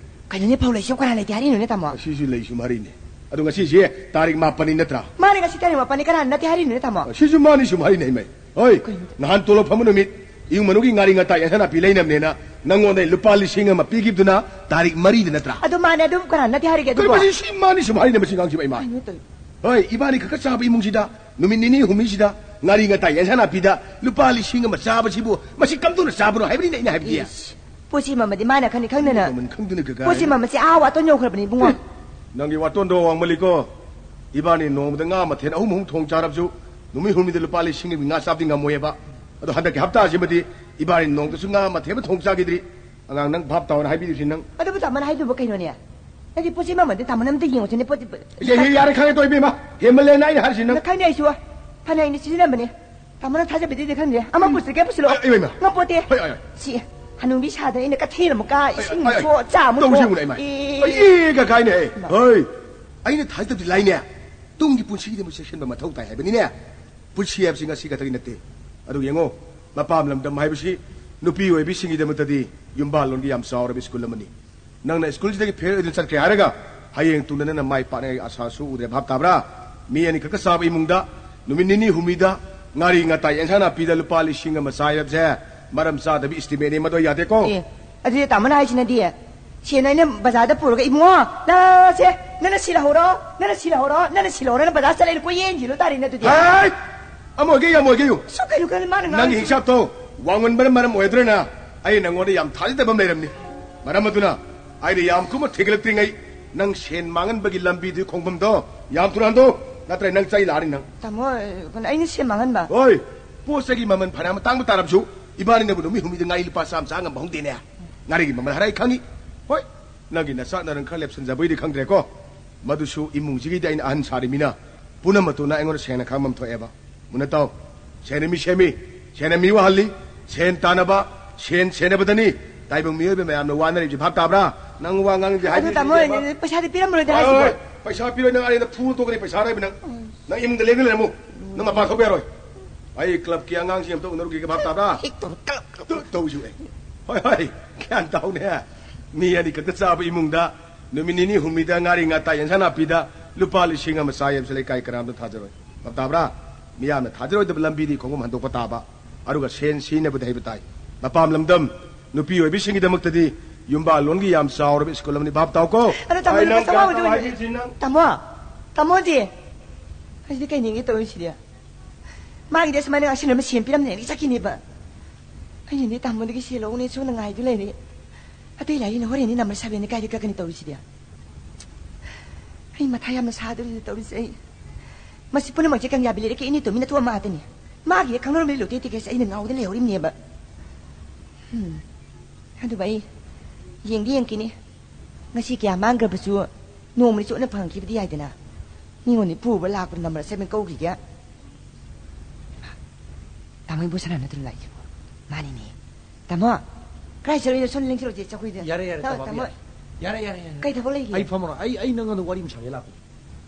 ꯀꯩꯅꯣꯅꯦ, ꯐꯧ ꯂꯩꯁꯤꯕꯨ ꯀꯅꯥ ꯂꯩꯇꯦ ꯍꯥꯏꯔꯛꯏꯅꯣꯅꯦ, ꯇꯥꯃꯣ? ꯑꯁꯤꯁꯨ ꯂꯩ ꯁꯨꯝ ꯍꯥꯏꯔꯤꯅꯦ꯫ ꯑꯗꯣ ꯉꯁꯤꯁꯦ ꯇꯥꯔꯤꯛ ꯃꯥꯄꯟꯅꯤ ꯅꯠꯇ꯭ꯔꯥ? ꯃꯥꯅꯦ, ꯉꯁꯤ ꯇꯥꯔꯤꯛ ꯃꯥꯄꯟꯅꯤ, ꯀꯅꯥ ꯅꯠꯇꯦ ꯍꯥꯏꯔꯛꯏꯅꯣꯅꯦ, ꯇꯥꯃꯣ? ꯑꯁꯤꯁꯨ ꯃꯥꯅꯤ ꯁꯨꯝ ꯍꯥꯏꯔꯤꯅꯦ, ꯏꯃꯩ꯫ ꯍꯣꯏ, ꯀꯩꯅꯣ? ꯅꯍꯥꯟ ꯇꯣꯂꯣꯞ ꯐꯪꯕ ꯅꯨꯃꯤꯠ ꯏꯃꯨꯡ ꯃꯅꯨꯡꯒꯤ ꯉꯥꯔꯤ ꯉꯥꯇꯥꯏ ꯌꯦꯟꯁꯥꯡ ꯅꯥꯄꯤ ꯂꯩꯅꯕꯅꯦꯅ ꯅꯪꯉꯣꯟꯗ ꯑꯩ ꯂꯨꯄꯥ ꯂꯤꯁꯤꯡ ꯑꯃ ꯄꯤꯈꯤꯕꯗꯨꯅ ꯇꯥꯔꯤꯛ ꯃꯔꯤꯗ ꯅꯠꯇ꯭ꯔꯥ? ꯑꯗꯣ ꯃꯥꯅꯦ, ꯑꯗꯨꯝ ꯀꯅꯥ ꯅꯠꯇꯦ ꯍꯥꯏꯔꯤꯒꯦ ꯀꯩꯅꯣ ꯑꯗꯨꯕꯣ? ꯃꯁꯤ ꯁꯤ ꯃꯥꯅꯤ ꯁꯨꯝ ꯍꯥꯏꯔꯤꯅꯦ ꯃꯁꯤ ꯑꯉꯥꯡꯁꯤꯕꯨ, ꯏꯃꯥ꯫ ꯀꯩꯅꯣ ꯇꯧꯔꯤ? ꯍꯣꯏ, ꯏꯕꯥꯅꯤ ꯈꯛꯇ ꯆꯥꯕ ꯏꯃꯨꯡꯁꯤꯗ ꯅꯨꯃꯤꯠ ꯅꯤꯅꯤ ꯍꯨꯝꯅꯤꯁꯤꯗ ꯉꯥꯔꯤ ꯉꯥꯇꯥꯏ ꯌꯦꯟꯁꯥꯡ ꯅꯥꯄꯤꯗ ꯂꯨꯄꯥ ꯂꯤꯁꯤꯡ ꯑꯃ ꯆꯥꯕꯁꯤꯕꯨ ꯃꯁꯤ ꯀꯝꯗꯧꯅ ꯆꯥꯕꯅꯣ ꯍꯥꯏꯕꯅꯤꯅꯦ ꯑꯩꯅ ꯍꯥꯏꯕꯗꯤ꯫ ꯏꯁ, ꯄꯣꯠꯁꯤ ꯃꯃꯜꯗꯤ ꯃꯥꯅ ꯈꯪꯅꯤ ꯈꯪꯗꯅ꯫ ꯃꯃꯜ ꯈꯪꯗꯅ ꯀꯀꯥ ꯄꯣꯠꯁꯤ ꯍꯥꯏꯅ꯫ ꯃꯃꯜꯁꯦ ꯑꯥ ꯋꯥꯇꯣꯟ ꯌꯧꯈ꯭ꯔꯕꯅꯤ, ꯏꯕꯨꯡꯉꯣ꯫ ꯅꯪꯒꯤ ꯋꯥꯇꯣꯟꯗꯣ ꯋꯥꯡꯃꯜꯂꯤꯀꯣ꯫ ꯏꯕꯥꯅꯤ ꯅꯣꯡꯃꯗ ꯉꯥ ꯃꯊꯦꯜ ꯑꯍꯨꯝ ꯑꯍꯨꯝ ꯊꯣꯡ ꯆꯥꯔꯕꯁꯨ ꯅꯨꯃꯤꯠ ꯍꯨꯝꯅꯤꯗ ꯂꯨꯄꯥ ꯂꯤꯁꯤꯡ ꯑꯃꯒꯤ ꯉꯥ ꯆꯥꯕꯗꯤ ꯉꯝꯃꯣꯏꯑꯕ꯫ ꯑꯗꯣ ꯍꯟꯗꯛꯀꯤ ꯍꯞꯇꯥꯁꯤꯃꯗꯤ ꯏꯕꯥꯅꯤ ꯅꯣꯡꯃꯗꯁꯨ ꯉꯥ ꯃꯊꯦꯜ ꯑꯃ ꯊꯣꯡ ꯆꯥꯈꯤꯗ꯭ꯔꯤ꯫ ꯑꯉꯥꯡ, ꯅꯪ ꯚꯥꯞ ꯇꯥꯎꯅ ꯍꯥꯏꯕꯤꯔꯤꯁꯤ ꯅꯪ꯫ ꯑꯗꯨꯕꯨ ꯇꯥꯃꯣꯅ ꯍꯥꯏꯗꯨꯕꯨ ꯀꯩꯅꯣꯅꯦ? ꯅꯪꯗꯤ ꯄꯣꯠꯁꯤ ꯃꯃꯜꯗꯤ ꯇꯥꯃꯣꯅ ꯑꯝꯇ ꯌꯦꯡꯉꯨꯁꯤꯅꯦ, ꯄꯣꯠꯁꯤ꯫ ꯌꯦꯡꯉꯦ, ꯌꯥꯔꯦ, ꯈꯪꯉꯦ ꯇꯣ, ꯏꯕꯦꯝꯃ꯫ ꯍꯦꯟꯃꯜꯂꯦꯅ ꯑꯩꯅ ꯍꯥꯏꯔꯤꯁꯤ ꯅꯪ꯫ ꯅꯪ ꯈꯪꯅꯤ ꯑꯩꯁꯨ꯫ ꯐꯅ ꯑꯩꯅ ꯁꯤꯖꯤꯟꯅꯕꯅꯦ꯫ ꯇꯥꯃꯣꯅ ꯊꯥꯖꯕꯤꯗꯦꯗꯤ ꯈꯪꯗꯦ꯫ ꯑꯃ ꯄꯨꯁꯤꯜꯂꯦ, ꯄꯨꯁꯤꯜꯂꯣ꯫ ꯑꯩ, ꯏꯃꯥ, ꯏꯃꯥ꯫ ꯉꯝꯄꯣꯠꯇꯦ꯫ ꯍꯣꯏ, ꯍꯣꯏ, ꯍꯣꯏ꯫ ꯁꯤ ꯍꯅꯨꯕꯤ ꯁꯥꯗꯅ ꯑꯩꯅ ꯀꯊꯦꯜ ꯑꯃꯨꯛ ꯀꯥ, ꯏꯁꯤꯡ ꯍꯣꯏ, ꯍꯣꯏ꯫ ꯁꯣ, ꯆꯥ ꯑꯃꯨꯛ ꯇꯧꯁꯤ ꯊꯣꯡ꯫ ꯌꯦꯡꯉꯨꯅꯦ, ꯏꯃꯥ꯫ ꯑꯦ꯫ ꯑꯩ, ꯑꯦ, ꯀꯀꯥꯏꯅꯦ, ꯑꯩ꯫ ꯏꯃꯥ꯫ ꯍꯣꯏ꯫ ꯑꯩꯅ ꯊꯥꯖꯗꯕꯗꯤ ꯂꯥꯏꯅꯦ꯫ ꯇꯨꯡꯒꯤ ꯄꯨꯟꯁꯤꯒꯤꯗꯃꯛ ꯆꯦꯛꯁꯤꯟꯕ ꯃꯊꯧ ꯇꯥꯏ ꯍꯥꯏꯕꯅꯤꯅꯦ꯫ ꯄꯨꯟꯁꯤ ꯍꯥꯏꯕꯁꯤ ꯉꯁꯤ ꯈꯛꯇꯒꯤ ꯅꯠꯇꯦ꯫ ꯑꯗꯨ ꯌꯦꯡꯉꯣ, ꯃꯄꯥꯝ ꯂꯝꯗꯝ ꯍꯥꯏꯕꯁꯤ ꯅꯨꯄꯤ ꯑꯣꯏꯕꯤꯁꯤꯡꯒꯤꯗꯃꯛꯇꯗꯤ ꯌꯨꯝꯕꯥꯜꯂꯣꯟꯒꯤ ꯌꯥꯝ ꯆꯥꯎꯔꯕ ꯁ꯭ꯀꯨꯜ ꯑꯃꯅꯤ꯫ ꯅꯪꯅ ꯁ꯭ꯀꯨꯜꯁꯤꯗꯒꯤ ꯐꯦꯜ ꯑꯣꯏꯗꯨꯅ ꯆꯠꯈ꯭ꯔꯦ ꯍꯥꯏꯔꯒ ꯍꯌꯦꯡ ꯇꯨꯡꯗ ꯅꯪꯅ ꯃꯥꯏ ꯄꯥꯛꯅꯉꯥꯏꯒꯤ ꯑꯥꯁꯥꯁꯨ ꯎꯗ꯭ꯔꯦ, ꯚꯥꯞ ꯇꯥꯕ꯭ꯔꯥ? ꯃꯤ ꯑꯅꯤꯈꯛꯀ ꯆꯥꯕ ꯏꯃꯨꯡꯗ ꯅꯨꯃꯤꯠ ꯅꯤꯅꯤ ꯍꯨꯝꯅꯤꯗ ꯉꯥꯔꯤ ꯉꯇꯥꯏ ꯑꯦꯟꯁꯥꯡ ꯅꯥꯄꯤꯗ ꯂꯨꯄꯥ ꯂꯤꯁꯤꯡ ꯑꯃ ꯆꯥꯏ ꯍꯥꯏꯕꯁꯦ ꯃꯔꯝ ꯆꯥꯗꯕ ꯏꯁꯇꯤꯃꯦꯠꯅꯤ, ꯃꯗꯣ ꯌꯥꯗꯦꯀꯣ꯫ ꯑꯦ, ꯑꯗꯨꯗꯤ ꯇꯥꯃꯣꯅ ꯍꯥꯏꯁꯤꯅꯗꯤ, ꯁꯦꯟ ꯑꯩꯅ ꯕꯖꯥꯔꯗ ꯄꯨꯔꯒ, "ꯏꯕꯨꯡꯉꯣ, ꯅꯪꯁꯦ, ꯅꯪꯅ ꯁꯤ ꯂꯧꯍꯧꯔꯣ, ꯅꯪꯅ ꯁꯤ ꯂꯧꯍꯧꯔꯣ, ꯅꯪꯅ ꯁꯤ ꯂꯧꯍꯧꯔꯣꯅ ꯕꯖꯥꯔ ꯆꯠꯂꯦꯅ ꯀꯣꯏꯌꯦꯟ ꯌꯦꯟꯂꯨ ꯇꯥꯔꯦꯅꯦ ꯑꯗꯨꯗꯤ"? ꯍꯥꯏ! ꯑꯃ ꯑꯣꯏꯒꯦ, ꯌꯥꯝ ꯑꯣꯏꯒꯦꯌꯨ꯫ ꯁꯨ ꯀꯩꯅꯣ ꯈꯪꯗꯦ ꯃꯥꯅ ꯅꯪꯒꯤ ꯉꯥꯡꯉꯤꯁꯦ꯫ ꯍꯤꯡꯁꯥꯞꯇꯣ ꯋꯥꯡꯃꯟꯕꯅ ꯃꯔꯝ ꯑꯣꯏꯗ꯭ꯔꯅ ꯑꯩ ꯅꯪꯉꯣꯟꯗ ꯌꯥꯝ ꯊꯥꯖꯗꯕ ꯑꯃ ꯂꯩꯔꯝꯅꯤ꯫ ꯃꯔꯝ ꯑꯗꯨꯅ ꯑꯩꯅ ꯌꯥꯝ ꯀꯨꯝꯅ ꯊꯤꯒꯠꯂꯛꯇ꯭ꯔꯤꯉꯩ ꯅꯪ ꯁꯦꯟ ꯃꯥꯡꯍꯟꯕꯒꯤ ꯂꯝꯕꯤꯗꯨꯒꯤ ꯈꯣꯡꯐꯝꯗꯣ ꯌꯥꯝ ꯊꯨꯅ ꯍꯟꯗꯣꯛꯎ, ꯅꯠꯇ꯭ꯔ ꯅꯪ ꯆꯩ ꯂꯥꯛꯑꯅꯤ ꯅꯪ꯫ ꯇꯥꯃꯣ, ꯀꯩꯅꯣ, ꯑꯩꯅ ꯁꯦꯟ ꯃꯥꯡꯍꯟꯕ? ꯍꯣꯏ, ꯄꯣꯠ ꯆꯩꯒꯤ ꯃꯃꯜ ꯐꯅꯌꯥꯝ ꯇꯥꯡꯕ ꯇꯥꯔꯕꯁꯨ ꯏꯕꯥꯅꯤꯅꯕꯨ ꯅꯨꯃꯤꯠ ꯍꯨꯝꯅꯤꯗ ꯉꯥꯔꯤ ꯂꯨꯄꯥ ꯆꯥꯝꯃ ꯆꯥ ꯉꯝꯕ ꯍꯧꯅꯗꯦꯅꯦ꯫ ꯉꯥꯔꯤꯒꯤ ꯃꯃꯜ ꯍꯥꯏꯔ ꯑꯩ ꯈꯪꯉꯤ꯫ ꯍꯣꯏ, ꯅꯪꯒꯤ ꯅꯆꯥ ꯅꯔꯪ ꯈꯔ ꯂꯦꯞꯁꯟꯖꯕꯩꯗꯤ ꯈꯪꯗ꯭ꯔꯦꯀꯣ, ꯃꯗꯨꯁꯨ ꯏꯃꯨꯡꯁꯤꯒꯤꯗꯤ ꯑꯩꯅ ꯑꯍꯟ ꯁꯥꯔꯤꯃꯤꯅ ꯄꯨꯝꯅꯃꯛꯇꯨꯅ ꯑꯩꯉꯣꯟꯗ ꯁꯦꯡꯅ ꯈꯪꯐꯝ ꯊꯣꯛꯑꯦꯕ꯫ ꯃꯨꯟꯅ ꯇꯥꯎ, ꯁꯦꯟꯅ ꯃꯤ ꯁꯦꯝꯃꯤ, ꯁꯦꯟꯅ ꯃꯤ ꯋꯥꯍꯜꯂꯤ, ꯁꯦꯟ ꯇꯥꯅꯕ, ꯁꯦꯟ ꯁꯦꯟꯅꯕꯗꯅꯤ ꯇꯥꯏꯕꯪ ꯃꯤꯑꯣꯏꯕ ꯃꯌꯥꯝꯅ ꯋꯥꯅꯔꯤꯕꯁꯤ꯫ ꯚꯥꯞ ꯇꯥꯕ꯭ꯔꯥ? ꯅꯪ ꯋꯥ ꯉꯥꯡꯉꯤꯁꯦ ꯑꯗꯨ ꯍꯥꯏꯕꯤꯔꯤꯁꯦ ꯇꯥꯃꯣ, ꯏꯕꯦꯝꯃ꯫ ꯄꯩꯁꯥꯗꯤ ꯄꯤꯔꯝꯃꯔꯣꯏꯗ ꯍꯣꯏ, ꯍꯥꯏꯁꯤꯕꯣ꯫ ꯍꯣꯏ, ꯄꯩꯁꯥ ꯄꯤꯔꯣꯏ, ꯅꯪ ꯑꯔꯦꯝꯕꯗ ꯐꯨ ꯇꯣꯛꯀꯅꯤ, ꯄꯩꯁꯥ ꯑꯔꯩꯕ ꯅꯪ꯫ ꯅꯪ ꯏꯃꯨꯡꯗ ꯂꯦꯡꯗꯅ ꯂꯩꯔꯝꯃꯨ꯫ ꯅꯪ ꯃꯄꯥꯟ ꯊꯣꯛꯄ ꯌꯥꯔꯣꯏ꯫ ꯑꯩ ꯀ꯭ꯂꯕꯀꯤ ꯑꯉꯥꯡꯁꯤꯡ ꯑꯝꯇ ꯎꯅꯔꯨꯈꯤꯒꯦ, ꯚꯥꯞ ꯇꯥꯕ꯭ꯔꯥ? ꯍꯦꯛ ꯇꯧꯔꯣ, ꯀ꯭ꯂꯕ, ꯀ꯭ꯂꯕ꯫ ꯇꯨ, ꯇꯧꯁꯨ ꯑꯦ꯫ ꯍꯣꯏ, ꯍꯣꯏ, ꯒ꯭ꯌꯥꯟ ꯇꯥꯎꯅꯦ꯫ ꯃꯤ ꯑꯅꯤ ꯈꯛꯇ ꯆꯥꯕ ꯏꯃꯨꯡꯗ ꯅꯨꯃꯤꯠ ꯅꯤꯅꯤ ꯍꯨꯝꯅꯤꯗ ꯉꯥꯔꯤ ꯉꯥꯇꯥꯏ ꯌꯦꯟꯁꯥꯡ ꯅꯥꯄꯤꯗ ꯂꯨꯄꯥ ꯂꯤꯁꯤꯡ ꯑꯃ ꯆꯥꯏ ꯍꯥꯏꯕꯁꯦ ꯂꯩꯀꯥꯏ ꯀꯅꯥꯝꯇ ꯊꯥꯖꯔꯣꯏ꯫ ꯚꯥꯞ ꯇꯥꯕ꯭ꯔꯥ? ꯃꯤꯌꯥꯝꯅ ꯊꯥꯖꯔꯣꯏꯗꯕ ꯂꯝꯕꯤꯗꯤ ꯈꯣꯡꯐꯝ ꯍꯟꯗꯣꯛꯄ ꯇꯥꯕ꯫ ꯑꯗꯨꯒ ꯁꯦꯟ ꯁꯤꯖꯤꯟꯅꯕꯗꯤ ꯍꯩꯕ ꯇꯥꯏ꯫ ꯃꯄꯥꯝ ꯂꯝꯗꯝ, ꯅꯨꯄꯤ ꯑꯣꯏꯕꯤꯁꯤꯡꯒꯤꯗꯃꯛꯇꯗꯤ ꯌꯨꯝꯕꯥꯜꯂꯣꯟꯒꯤ ꯌꯥꯝ ꯆꯥꯎꯔꯕ ꯁ꯭ꯀꯨꯜ ꯑꯃꯅꯤ, ꯚꯥꯞ ꯇꯥꯎꯀꯣ꯫ ꯑꯗꯣ ꯇꯥꯃꯣ, ꯑꯩ ꯂꯨꯄꯥ ꯅꯪ ꯆꯥꯝꯃꯉꯥ ꯀꯌꯥ ꯑꯣꯏꯗꯤ ꯍꯥꯏꯕꯤꯔꯤꯁꯤ ꯅꯪ? ꯇꯥꯃꯣ, ꯇꯥꯃꯣꯗꯤ? ꯑꯩꯁꯤꯗꯤ ꯀꯩ ꯅꯤꯡꯉꯤ ꯇꯧꯔꯤꯁꯤꯗꯤ? ꯃꯥꯒꯤꯗꯤ ꯑꯁꯨꯃꯥꯏꯅ ꯉꯥꯛꯁꯤꯟꯅ ꯑꯃ ꯁꯦꯝ ꯄꯤꯔꯝꯅꯦꯅ ꯆꯠꯈꯤꯅꯦꯕ꯫ ꯑꯩꯅꯗꯤ ꯇꯥꯃꯣꯗꯒꯤ ꯁꯦꯜ ꯂꯧꯅꯦ ꯁꯣꯝꯗ ꯉꯥꯏꯗꯨ ꯂꯩꯔꯦ꯫ ꯑꯇꯩ ꯂꯥꯏꯔꯤꯅ ꯍꯣꯔꯦꯟꯗꯤ ꯅꯝꯕꯔ ꯁꯚꯦꯟꯗꯤ ꯀꯥꯏꯗ ꯀꯛꯀꯅꯤ ꯇꯧꯔꯤꯁꯤꯗꯤ? ꯑꯩ ꯃꯊꯥ ꯌꯥꯝꯅ ꯁꯥꯗꯣꯔꯤꯅꯦ ꯇꯧꯔꯤꯁꯦ ꯑꯩ꯫ ꯃꯁꯤ ꯄꯨꯝꯅꯃꯛꯁꯦ ꯀꯪꯌꯥꯕꯤ ꯂꯩꯔꯛꯀꯤ ꯏꯅꯦ ꯇꯣꯝꯕꯤꯅ ꯊꯣꯛꯑ ꯃꯥꯇꯅꯤ꯫ ꯃꯥꯒꯤ ꯍꯦꯛ ꯈꯪꯅꯔꯝꯕ ꯂꯣꯇꯦ ꯇꯤꯀꯦꯠꯁꯦ ꯑꯩꯅ ꯉꯥꯎꯗ ꯂꯩꯍꯧꯔꯤꯕꯅꯦꯕ꯫ ꯎꯝ꯫ ꯑꯗꯨꯕꯨ ꯑꯩ ꯌꯦꯡꯗꯤ ꯌꯦꯡꯈꯤꯅꯤ꯫ ꯉꯁꯤ ꯀꯌꯥ ꯃꯥꯡꯈ꯭ꯔꯕꯁꯨ ꯅꯣꯡꯃꯗꯤ ꯆꯣꯠꯅ ꯐꯪꯈꯤꯕꯗꯤ ꯌꯥꯏꯗꯅ꯫ ꯃꯤꯉꯣꯟꯗ ꯄꯨꯕ ꯂꯥꯛꯄꯗ ꯅꯝꯕꯔ ꯁꯚꯦꯟ ꯀꯧꯈꯤꯒꯦ꯫ ꯇꯥꯃꯣ ꯏꯕꯣ ꯁꯅꯥ ꯅꯠꯇ꯭ꯔꯣ ꯂꯥꯛꯏꯁꯤꯕꯣ? ꯃꯥꯅꯤꯅꯦ꯫ ꯇꯥꯃꯣ, ꯀꯥꯏ ꯆꯠꯂꯨꯏꯅꯣ? ꯁꯣꯝꯗ ꯂꯦꯡꯁꯤꯜꯂꯛꯑꯣꯁꯦ ꯆꯧꯀ꯭ꯔꯤꯗ꯫ ꯌꯥꯔꯦ, ꯌꯥꯔꯦ, ꯇꯥꯃꯣ, ꯇꯥꯃꯣ, ꯇꯥꯃꯣ꯫ ꯌꯥꯔꯦ, ꯌꯥꯔꯦ, ꯌꯥꯔꯦ꯫ ꯀꯩ ꯊꯕꯛ ꯂꯩꯒꯦ? ꯑꯩ ꯐꯝꯃꯔꯣꯏ꯫ ꯑꯩ, ꯑꯩ ꯅꯪꯒ ꯋꯥꯔꯤ ꯑꯃ ꯁꯥꯒꯦ ꯂꯥꯛꯄꯅꯤ꯫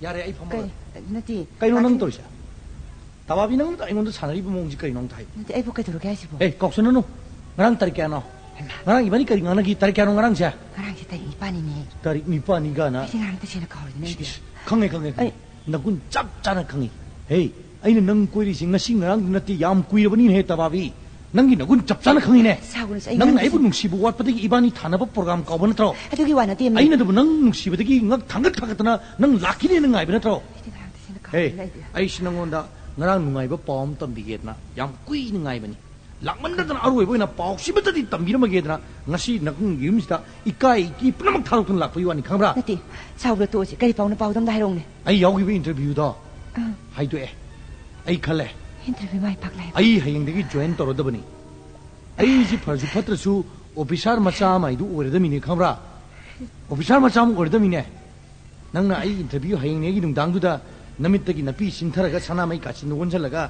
ꯌꯥꯔꯦ, ꯑꯩ ꯐꯝꯃꯔꯣꯏ꯫ ꯀꯩ? ꯅꯠꯇꯦ꯫ ꯀꯩꯅꯣ ꯅꯪ ꯇꯧꯔꯤꯁꯦ? ꯇꯕꯥꯕꯤ, ꯅꯪ ꯑꯩꯉꯣꯟꯗ ꯁꯥꯟꯅꯔꯤꯕ ꯃꯑꯣꯡꯁꯤ ꯀꯩꯅꯣ ꯑꯝꯇ ꯍꯥꯏꯌꯨ꯫ ꯅꯠꯇꯦ, ꯑꯩꯕꯨ ꯀꯩꯗꯧꯔꯒꯦ ꯍꯥꯏꯁꯤꯕꯣ? ꯑꯦ, ꯀꯥꯎꯁꯟꯅꯅꯨ꯫ ꯉꯔꯥꯡ ꯇꯥꯔꯤꯛ ꯀꯌꯥꯅꯣ? ꯍꯩꯃꯥ꯫ ꯉꯔꯥꯡ ꯏꯕꯥꯅꯤ ꯀꯔꯤ ꯉꯥꯡꯅꯈꯤ? ꯇꯥꯔꯤꯛ ꯀꯌꯥꯅꯣ ꯉꯔꯥꯡꯁꯦ? ꯉꯔꯥꯡꯁꯦ ꯇꯥꯔꯤꯛ ꯅꯤꯄꯥꯟꯅꯤꯅꯦ꯫ ꯇꯥꯔꯤꯛ ꯅꯤꯄꯥꯟꯅꯤ ꯀꯥꯏꯅ꯫ ꯑꯩꯗꯤ ꯉꯔꯥꯡ ꯇꯁꯦꯡꯅ ꯀꯥꯎꯔꯦꯗꯅ ꯏꯁ, ꯑꯩꯗꯤ꯫ ꯏꯁ, ꯈꯪꯉꯦ, ꯈꯪꯉꯦ, ꯈꯪꯉꯦ꯫ ꯑꯩ ꯅꯒꯨꯟ ꯆꯞ ꯆꯥꯅ ꯈꯪꯉꯤ꯫ ꯍꯦ, ꯑꯩꯅ ꯅꯪ ꯀꯣꯏꯔꯤꯁꯦ ꯉꯁꯤ ꯉꯔꯥꯡꯗꯤ ꯅꯠꯇꯦ, ꯌꯥꯝ ꯀꯨꯏꯔꯕꯅꯤꯅꯦ ꯇꯕꯥꯕꯤ꯫ ꯅꯪꯒꯤ ꯅꯒꯨꯟ ꯆꯞ ꯆꯥꯅ ꯈꯪꯉꯤꯅꯦ꯫ ꯁꯥꯎꯒꯅꯨꯁꯦ, ꯑꯩ ꯅꯪꯅ ꯅꯪꯒꯤꯁꯦ ꯑꯩꯕꯨ ꯅꯨꯡꯁꯤꯕ ꯋꯥꯠꯄꯗꯒꯤ ꯏꯕꯥꯅꯤ ꯊꯥꯅꯕ ꯄ꯭ꯔꯣꯒ꯭ꯔꯥꯝ ꯀꯥꯎꯕ ꯅꯠꯇ꯭ꯔꯣ? ꯑꯗꯨꯒꯤ ꯋꯥ ꯅꯠꯇꯦ, ꯑꯃꯅꯤ꯫ ꯑꯩꯅ ꯑꯗꯨꯕꯨ ꯅꯪ ꯅꯨꯡꯁꯤꯕꯗꯒꯤ ꯉꯛ ꯊꯥꯡꯒꯠ ꯊꯥꯡꯒꯠꯇꯅ ꯅꯪ ꯂꯥꯛꯈꯤꯅꯦꯅ ꯉꯥꯏꯕ ꯅꯠꯇ꯭ꯔꯣ? ꯑꯩꯗꯤ ꯉꯔꯥꯡꯗꯤ ꯁꯤꯅ ꯍꯦ, ꯈꯪꯕꯅ ꯑꯩꯗꯤ꯫ ꯑꯩꯁꯤ ꯅꯪꯉꯣꯟꯗ ꯉꯔꯥꯡ ꯅꯨꯡꯉꯥꯏꯕ ꯄꯥꯎ ꯑꯃ ꯇꯝꯕꯤꯒꯦꯗꯅ ꯌꯥꯝ ꯀꯨꯏꯅ ꯉꯥꯏꯕꯅꯤ꯫ ꯂꯥꯛꯃꯟꯗꯗꯅ ꯑꯔꯣꯏꯕ ꯑꯣꯏꯅ ꯄꯥꯎꯁꯤꯃꯇꯗꯤ ꯇꯝꯕꯤꯔꯝꯃꯒꯦꯗꯅ ꯉꯁꯤ ꯅꯪꯒꯤ ꯌꯨꯝꯁꯤꯗ ꯏꯀꯥꯏ ꯏꯀꯤ ꯄꯨꯝꯅꯃꯛ ꯊꯥꯗꯣꯛꯇꯨꯅ ꯂꯥꯛꯄꯒꯤ ꯋꯥꯅꯤ, ꯈꯪꯕ꯭ꯔꯥ? ꯅꯠꯇꯦ, ꯁꯥꯎꯕꯗ ꯇꯣꯛꯑꯁꯤ꯫ ꯀꯔꯤ ꯄꯥꯎꯅꯣ? ꯄꯥꯎꯗꯣ ꯑꯝꯇ ꯍꯥꯏꯔꯛꯎꯅꯦ꯫ ꯑꯩ ꯌꯥꯎꯈꯤꯕ ꯏꯟꯇꯔꯚ꯭ꯌꯨꯗꯣ ꯑꯥ꯫ ꯍꯥꯏꯗꯣꯛꯑꯦ꯫ ꯑꯩ ꯈꯜꯂꯦ꯫ ꯏꯟꯇꯔꯚ꯭ꯌꯨ ꯃꯥꯏ ꯄꯥꯛꯂꯦ꯫ ꯑꯩ ꯍꯌꯦꯡꯗꯒꯤ ꯖꯣꯏꯟ ꯇꯧꯔꯗꯕꯅꯤ꯫ ꯑꯩꯁꯤ ꯐꯔꯁꯨ ꯐꯠꯇ꯭ꯔꯁꯨ ꯑꯣꯐꯤꯁꯥꯔ ꯃꯆꯥ ꯑꯃ ꯍꯥꯏꯗꯨ ꯑꯣꯏꯔꯗꯕꯅꯤꯅꯦ, ꯈꯪꯕ꯭ꯔꯥ? ꯑꯣꯐꯤꯁꯥꯔ ꯃꯆꯥ ꯑꯃ ꯑꯣꯏꯔꯗꯕꯅꯤꯅꯦ꯫ ꯅꯪꯅ ꯑꯩ ꯏꯟꯇꯔꯚ꯭ꯌꯨ ꯍꯌꯦꯡꯅꯦꯒꯤ ꯅꯨꯡꯗꯥꯡꯗꯨꯗ ꯅꯃꯤꯠꯇꯒꯤ ꯅꯄꯤ ꯁꯤꯟꯊꯔꯒ ꯁꯅꯥꯃꯍꯤ ꯀꯥꯆꯤꯟꯗ ꯑꯣꯟꯁꯤꯜꯂꯒ,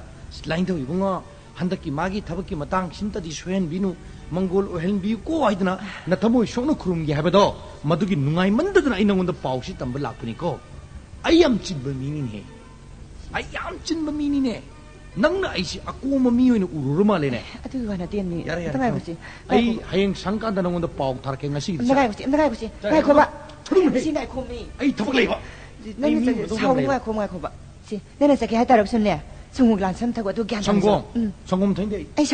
"ꯂꯥꯏꯅꯤꯡꯊꯧ ꯏꯕꯨꯡꯉꯣ, ꯍꯟꯗꯛꯀꯤ ꯃꯥꯒꯤ ꯊꯕꯛꯀꯤ ꯃꯇꯥꯡꯁꯤꯃꯇꯗꯤ ꯁꯣꯏꯍꯟꯕꯤꯅꯨ, ꯃꯪꯒꯣꯜ ꯑꯣꯏꯍꯟꯕꯤꯌꯨꯀꯣ" ꯍꯥꯏꯗꯅ ꯅꯊꯃꯣꯏ ꯁꯣꯛꯅ ꯈꯨꯔꯨꯝꯒꯦ ꯍꯥꯏꯕꯗꯣ, ꯃꯗꯨꯒꯤ ꯅꯨꯡꯉꯥꯏꯃꯟꯗꯗꯅ ꯑꯩ ꯅꯉꯣꯟꯗ ꯄꯥꯎꯁꯤ ꯇꯝꯕ ꯂꯥꯛꯄꯅꯤꯀꯣ꯫ ꯑꯩ ꯌꯥꯝ ꯆꯤꯟꯕ ꯃꯤꯅꯤꯅꯦ꯫ ꯑꯩ ꯌꯥꯝ ꯆꯤꯟꯕ ꯃꯤꯅꯤꯅꯦ꯫ ꯅꯪꯅ ꯑꯩꯁꯤ ꯑꯀꯣꯝꯕ ꯃꯤ ꯑꯣꯏꯅ ꯎꯔꯨꯔ ꯃꯥꯜꯂꯦꯅꯦ꯫ ꯑꯗꯨꯒꯤ ꯋꯥ ꯅꯠꯇꯦ, ꯑꯃꯅꯤ꯫ ꯌꯥꯔꯦ, ꯌꯥꯔꯦ, ꯑꯝꯇ ꯉꯥꯏꯈꯣ, ꯈꯪꯉꯦ꯫ ꯁꯤ꯫ ꯑꯩ ꯉꯥꯏꯈꯣ꯫ ꯍꯌꯦꯡ ꯁꯪꯀꯥꯟꯗ ꯅꯉꯣꯟꯗ ꯄꯥꯎ ꯊꯥꯔꯛꯀꯦ, ꯉꯁꯤꯒꯤꯗꯤ ꯑꯝꯇ ꯆꯠꯂꯦ꯫ ꯉꯥꯏꯈꯣ, ꯁꯤ, ꯑꯝꯇ ꯉꯥꯏꯈꯣ, ꯁꯤ꯫ ꯆꯠꯂꯦ꯫ ꯉꯥꯏꯈꯣꯕ꯫ ꯊꯨꯔꯨꯝ꯫ ꯁꯤ ꯉꯥꯏꯈꯣꯃꯤ꯫ ꯑꯩ ꯊꯕꯛ ꯂꯩꯕ꯫ ꯅꯪꯅ ꯑꯩ ꯃꯤ ꯆꯠ-, ꯎꯅꯗꯧ ꯁꯥꯎꯒꯅꯨ, ꯌꯥꯝ ꯂꯩꯕ꯫ ꯉꯥꯏꯈꯣ, ꯉꯥꯏꯈꯣꯕ꯫ ꯁꯤ, ꯅꯪꯅ ꯆꯠꯀꯦ ꯍꯥꯏꯇꯥꯔꯒꯁꯨꯅꯦ, ꯁꯪꯒꯣꯝ ꯒ꯭ꯂꯥꯟꯁ ꯑꯃ ꯊꯛꯑꯣ, ꯑꯗꯨ ꯒ꯭ꯌꯥꯟ ꯇꯥꯅ ꯁꯪꯒꯣꯝ? ꯆꯠꯂꯣ꯫ ꯎꯝ꯫ ꯁꯪꯒꯣꯝ ꯊꯛꯅꯤꯡꯗꯦ ꯑꯩ꯫ ꯑꯩ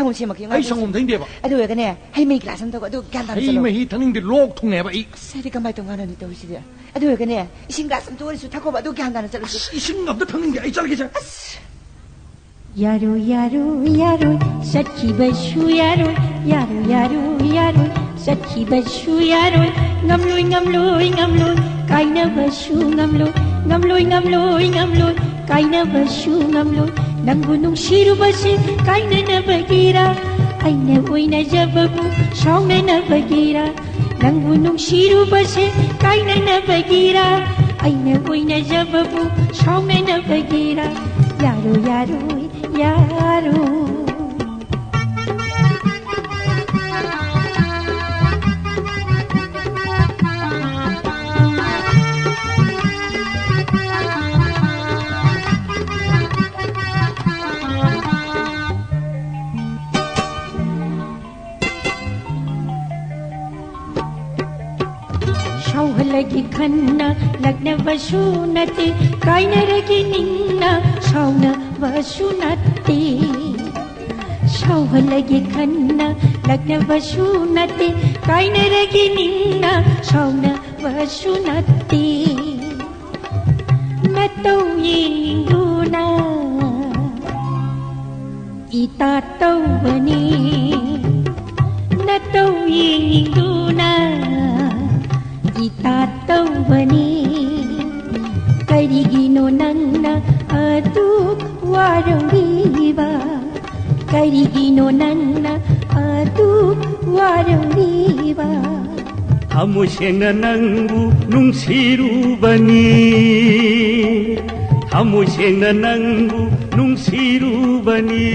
ꯁꯪꯒꯣꯝ ꯊꯛꯅꯤꯡꯗꯦꯕ꯫ ꯑꯗꯨ ꯑꯣꯏꯔꯒꯅꯦ, ꯍꯩ ꯃꯍꯤ ꯒ꯭ꯂꯥꯁ ꯑꯃ ꯊꯛꯑꯣ, ꯑꯗꯨ ꯒ꯭ꯌꯥꯟ ꯇꯥꯅ ꯍꯩ ꯆꯠꯂꯣ꯫ ꯃꯍꯤ ꯊꯛꯅꯤꯡꯗꯦ, ꯂꯣꯛ ꯊꯨꯡꯉꯦꯕ ꯑꯩ꯫ ꯑꯁ, ꯑꯩꯗꯤ ꯀꯃꯥꯏꯅ ꯇꯧ ꯉꯥꯡꯅꯅꯤ ꯇꯧꯔꯤꯁꯤꯗꯤ? ꯑꯗꯨ ꯑꯣꯏꯔꯒꯅꯦ, ꯏꯁꯤꯡ ꯒ꯭ꯂꯥꯁ ꯑꯝꯇ ꯑꯣꯏꯔꯁꯨ ꯊꯛꯈꯣꯕ, ꯑꯗꯨ ꯒ꯭ꯌꯥꯟ ꯇꯥꯅ ꯆꯠꯂꯁꯤ꯫ ꯑꯁ, ꯏꯁꯤꯡ ꯑꯝꯇ ꯊꯛꯅꯤꯡꯗꯦ, ꯑꯩ ꯆꯠꯂꯒꯦꯁꯦ꯫ ꯑꯁ꯫ ꯌꯥꯔꯣꯏ, ꯌꯥꯔꯣꯏ, ꯌꯥꯔꯣꯏ, ꯆꯠꯈꯤꯕꯁꯨ ꯌꯥꯔꯣꯏ꯫ ꯌꯥꯔꯣꯏ, ꯌꯥꯔꯣꯏ, ꯌꯥꯔꯣꯏ, ꯆꯠꯈꯤꯕꯁꯨ ꯌꯥꯔꯣꯏ꯫ ꯉꯝꯂꯣꯏ, ꯉꯝꯂꯣꯏ, ꯉꯝꯂꯣꯏ, ꯀꯥꯏꯅꯕꯁꯨ ꯉꯝꯂꯣꯏ꯫ ꯉꯝꯂꯣꯏ, ꯉꯝꯂꯣꯏ, ꯉꯝꯂꯣꯏ, ꯀꯥꯏꯅꯕꯁꯨ ꯉꯝꯂꯣꯏ꯫ ꯅꯪꯕꯨ ꯅꯨꯡꯁꯤꯔꯨꯕꯁꯦ ꯀꯥꯏꯅꯅꯕꯒꯤꯔ? ꯑꯩꯅ ꯑꯣꯏꯅꯖꯕꯕꯨ ꯁꯥꯎꯅꯅꯕꯒꯤꯔ? ꯅꯪꯕꯨ ꯅꯨꯡꯁꯤꯔꯨꯕꯁꯦ ꯀꯥꯏꯅꯅꯕꯒꯤꯔ? ꯑꯩꯅ ꯑꯣꯏꯅꯖꯕꯕꯨ ꯁꯥꯎꯅꯅꯕꯒꯤꯔ? ꯌꯥꯔꯣꯏ, ꯌꯥꯔꯣꯏ, ꯌꯥꯔꯣꯏ꯫ ꯁꯥꯎꯍꯜꯂꯒꯦ ꯈꯟꯅ ꯂꯛꯅꯕꯁꯨ ꯅꯠꯇꯦ, ꯀꯥꯏꯅꯔꯒꯦ ꯅꯤꯡꯅ ꯁꯥꯎꯅ ꯁꯨ ꯅꯠꯇꯦ꯫ ꯁꯥꯎꯍꯜꯂꯒꯦ ꯈꯟꯅ ꯂꯛꯅꯕꯁꯨ ꯅꯠꯇꯦ, ꯀꯥꯏꯅꯔꯒꯦ ꯅꯤꯡꯅ ꯁꯥꯎꯅꯕꯁꯨ ꯅꯠꯇꯦ꯫ ꯅꯇꯧ ꯌꯦꯡꯅꯤꯡꯗꯨꯅ ꯏꯇꯥ ꯇꯧꯕꯅꯤ꯫ ꯅꯇꯧ ꯌꯦꯡꯅꯤꯡꯗꯨꯅ ꯏꯇꯥ ꯇꯧꯕꯅꯤ꯫ ꯀꯔꯤꯒꯤꯅꯣ ꯅꯪꯅ ꯑꯗꯨꯛ ꯋꯥꯔꯧꯔꯤꯕ? ꯀꯔꯤꯒꯤꯅꯣ ꯅꯪꯅ ꯑꯗꯨꯛ ꯋꯥꯔꯧꯔꯤꯕ? ꯊꯃꯣꯏ ꯁꯦꯡꯅ ꯅꯪꯕꯨ ꯅꯨꯡꯁꯤꯔꯨꯕꯅꯤ꯫ ꯊꯃꯣꯏ ꯁꯦꯡꯅ ꯅꯪꯕꯨ ꯅꯨꯡꯁꯤꯔꯨꯕꯅꯤ꯫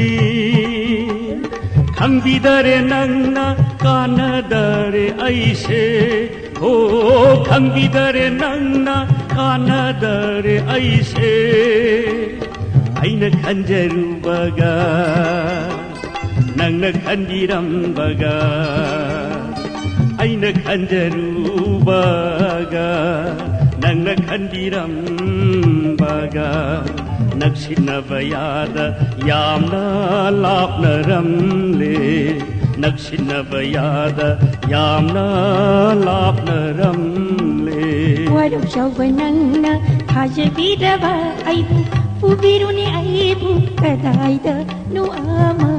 ꯈꯪꯕꯤꯗꯔꯦ ꯅꯪꯅ ꯀꯥꯟꯅꯗꯔꯦ ꯑꯩꯁꯦ꯫ ꯍꯣ, ꯈꯪꯕꯤꯗꯔꯦ ꯅꯪꯅ ꯀꯥꯟꯅꯗꯔꯦ ꯑꯩꯁꯦ꯫ ꯑꯩꯅ ꯈꯟꯖꯔꯨꯕꯒ ꯅꯪꯅ ꯈꯟꯕꯤꯔꯝꯕꯒ, ꯑꯩꯅ ꯈꯟꯖꯔꯨꯕꯒ ꯅꯪꯅ ꯈꯟꯕꯤꯔꯝꯕꯒ, ꯅꯛꯁꯤꯟꯅꯕ ꯌꯥꯗ ꯌꯥꯝꯅ ꯂꯥꯞꯅꯔꯝꯂꯦ꯫ ꯅꯛꯁꯤꯟꯅꯕ ꯌꯥꯗ ꯌꯥꯝꯅ ꯂꯥꯞꯅꯔꯝꯂꯦ꯫ ꯋꯥꯔꯧ ꯁꯧꯕ ꯅꯪꯅ ꯊꯥꯖꯕꯤꯗꯕ ꯑꯩꯕꯨ, ꯄꯨꯕꯤꯔꯨꯅꯦ ꯑꯩꯕꯨ ꯀꯗꯥꯏꯗꯅꯣ ꯑꯃ꯫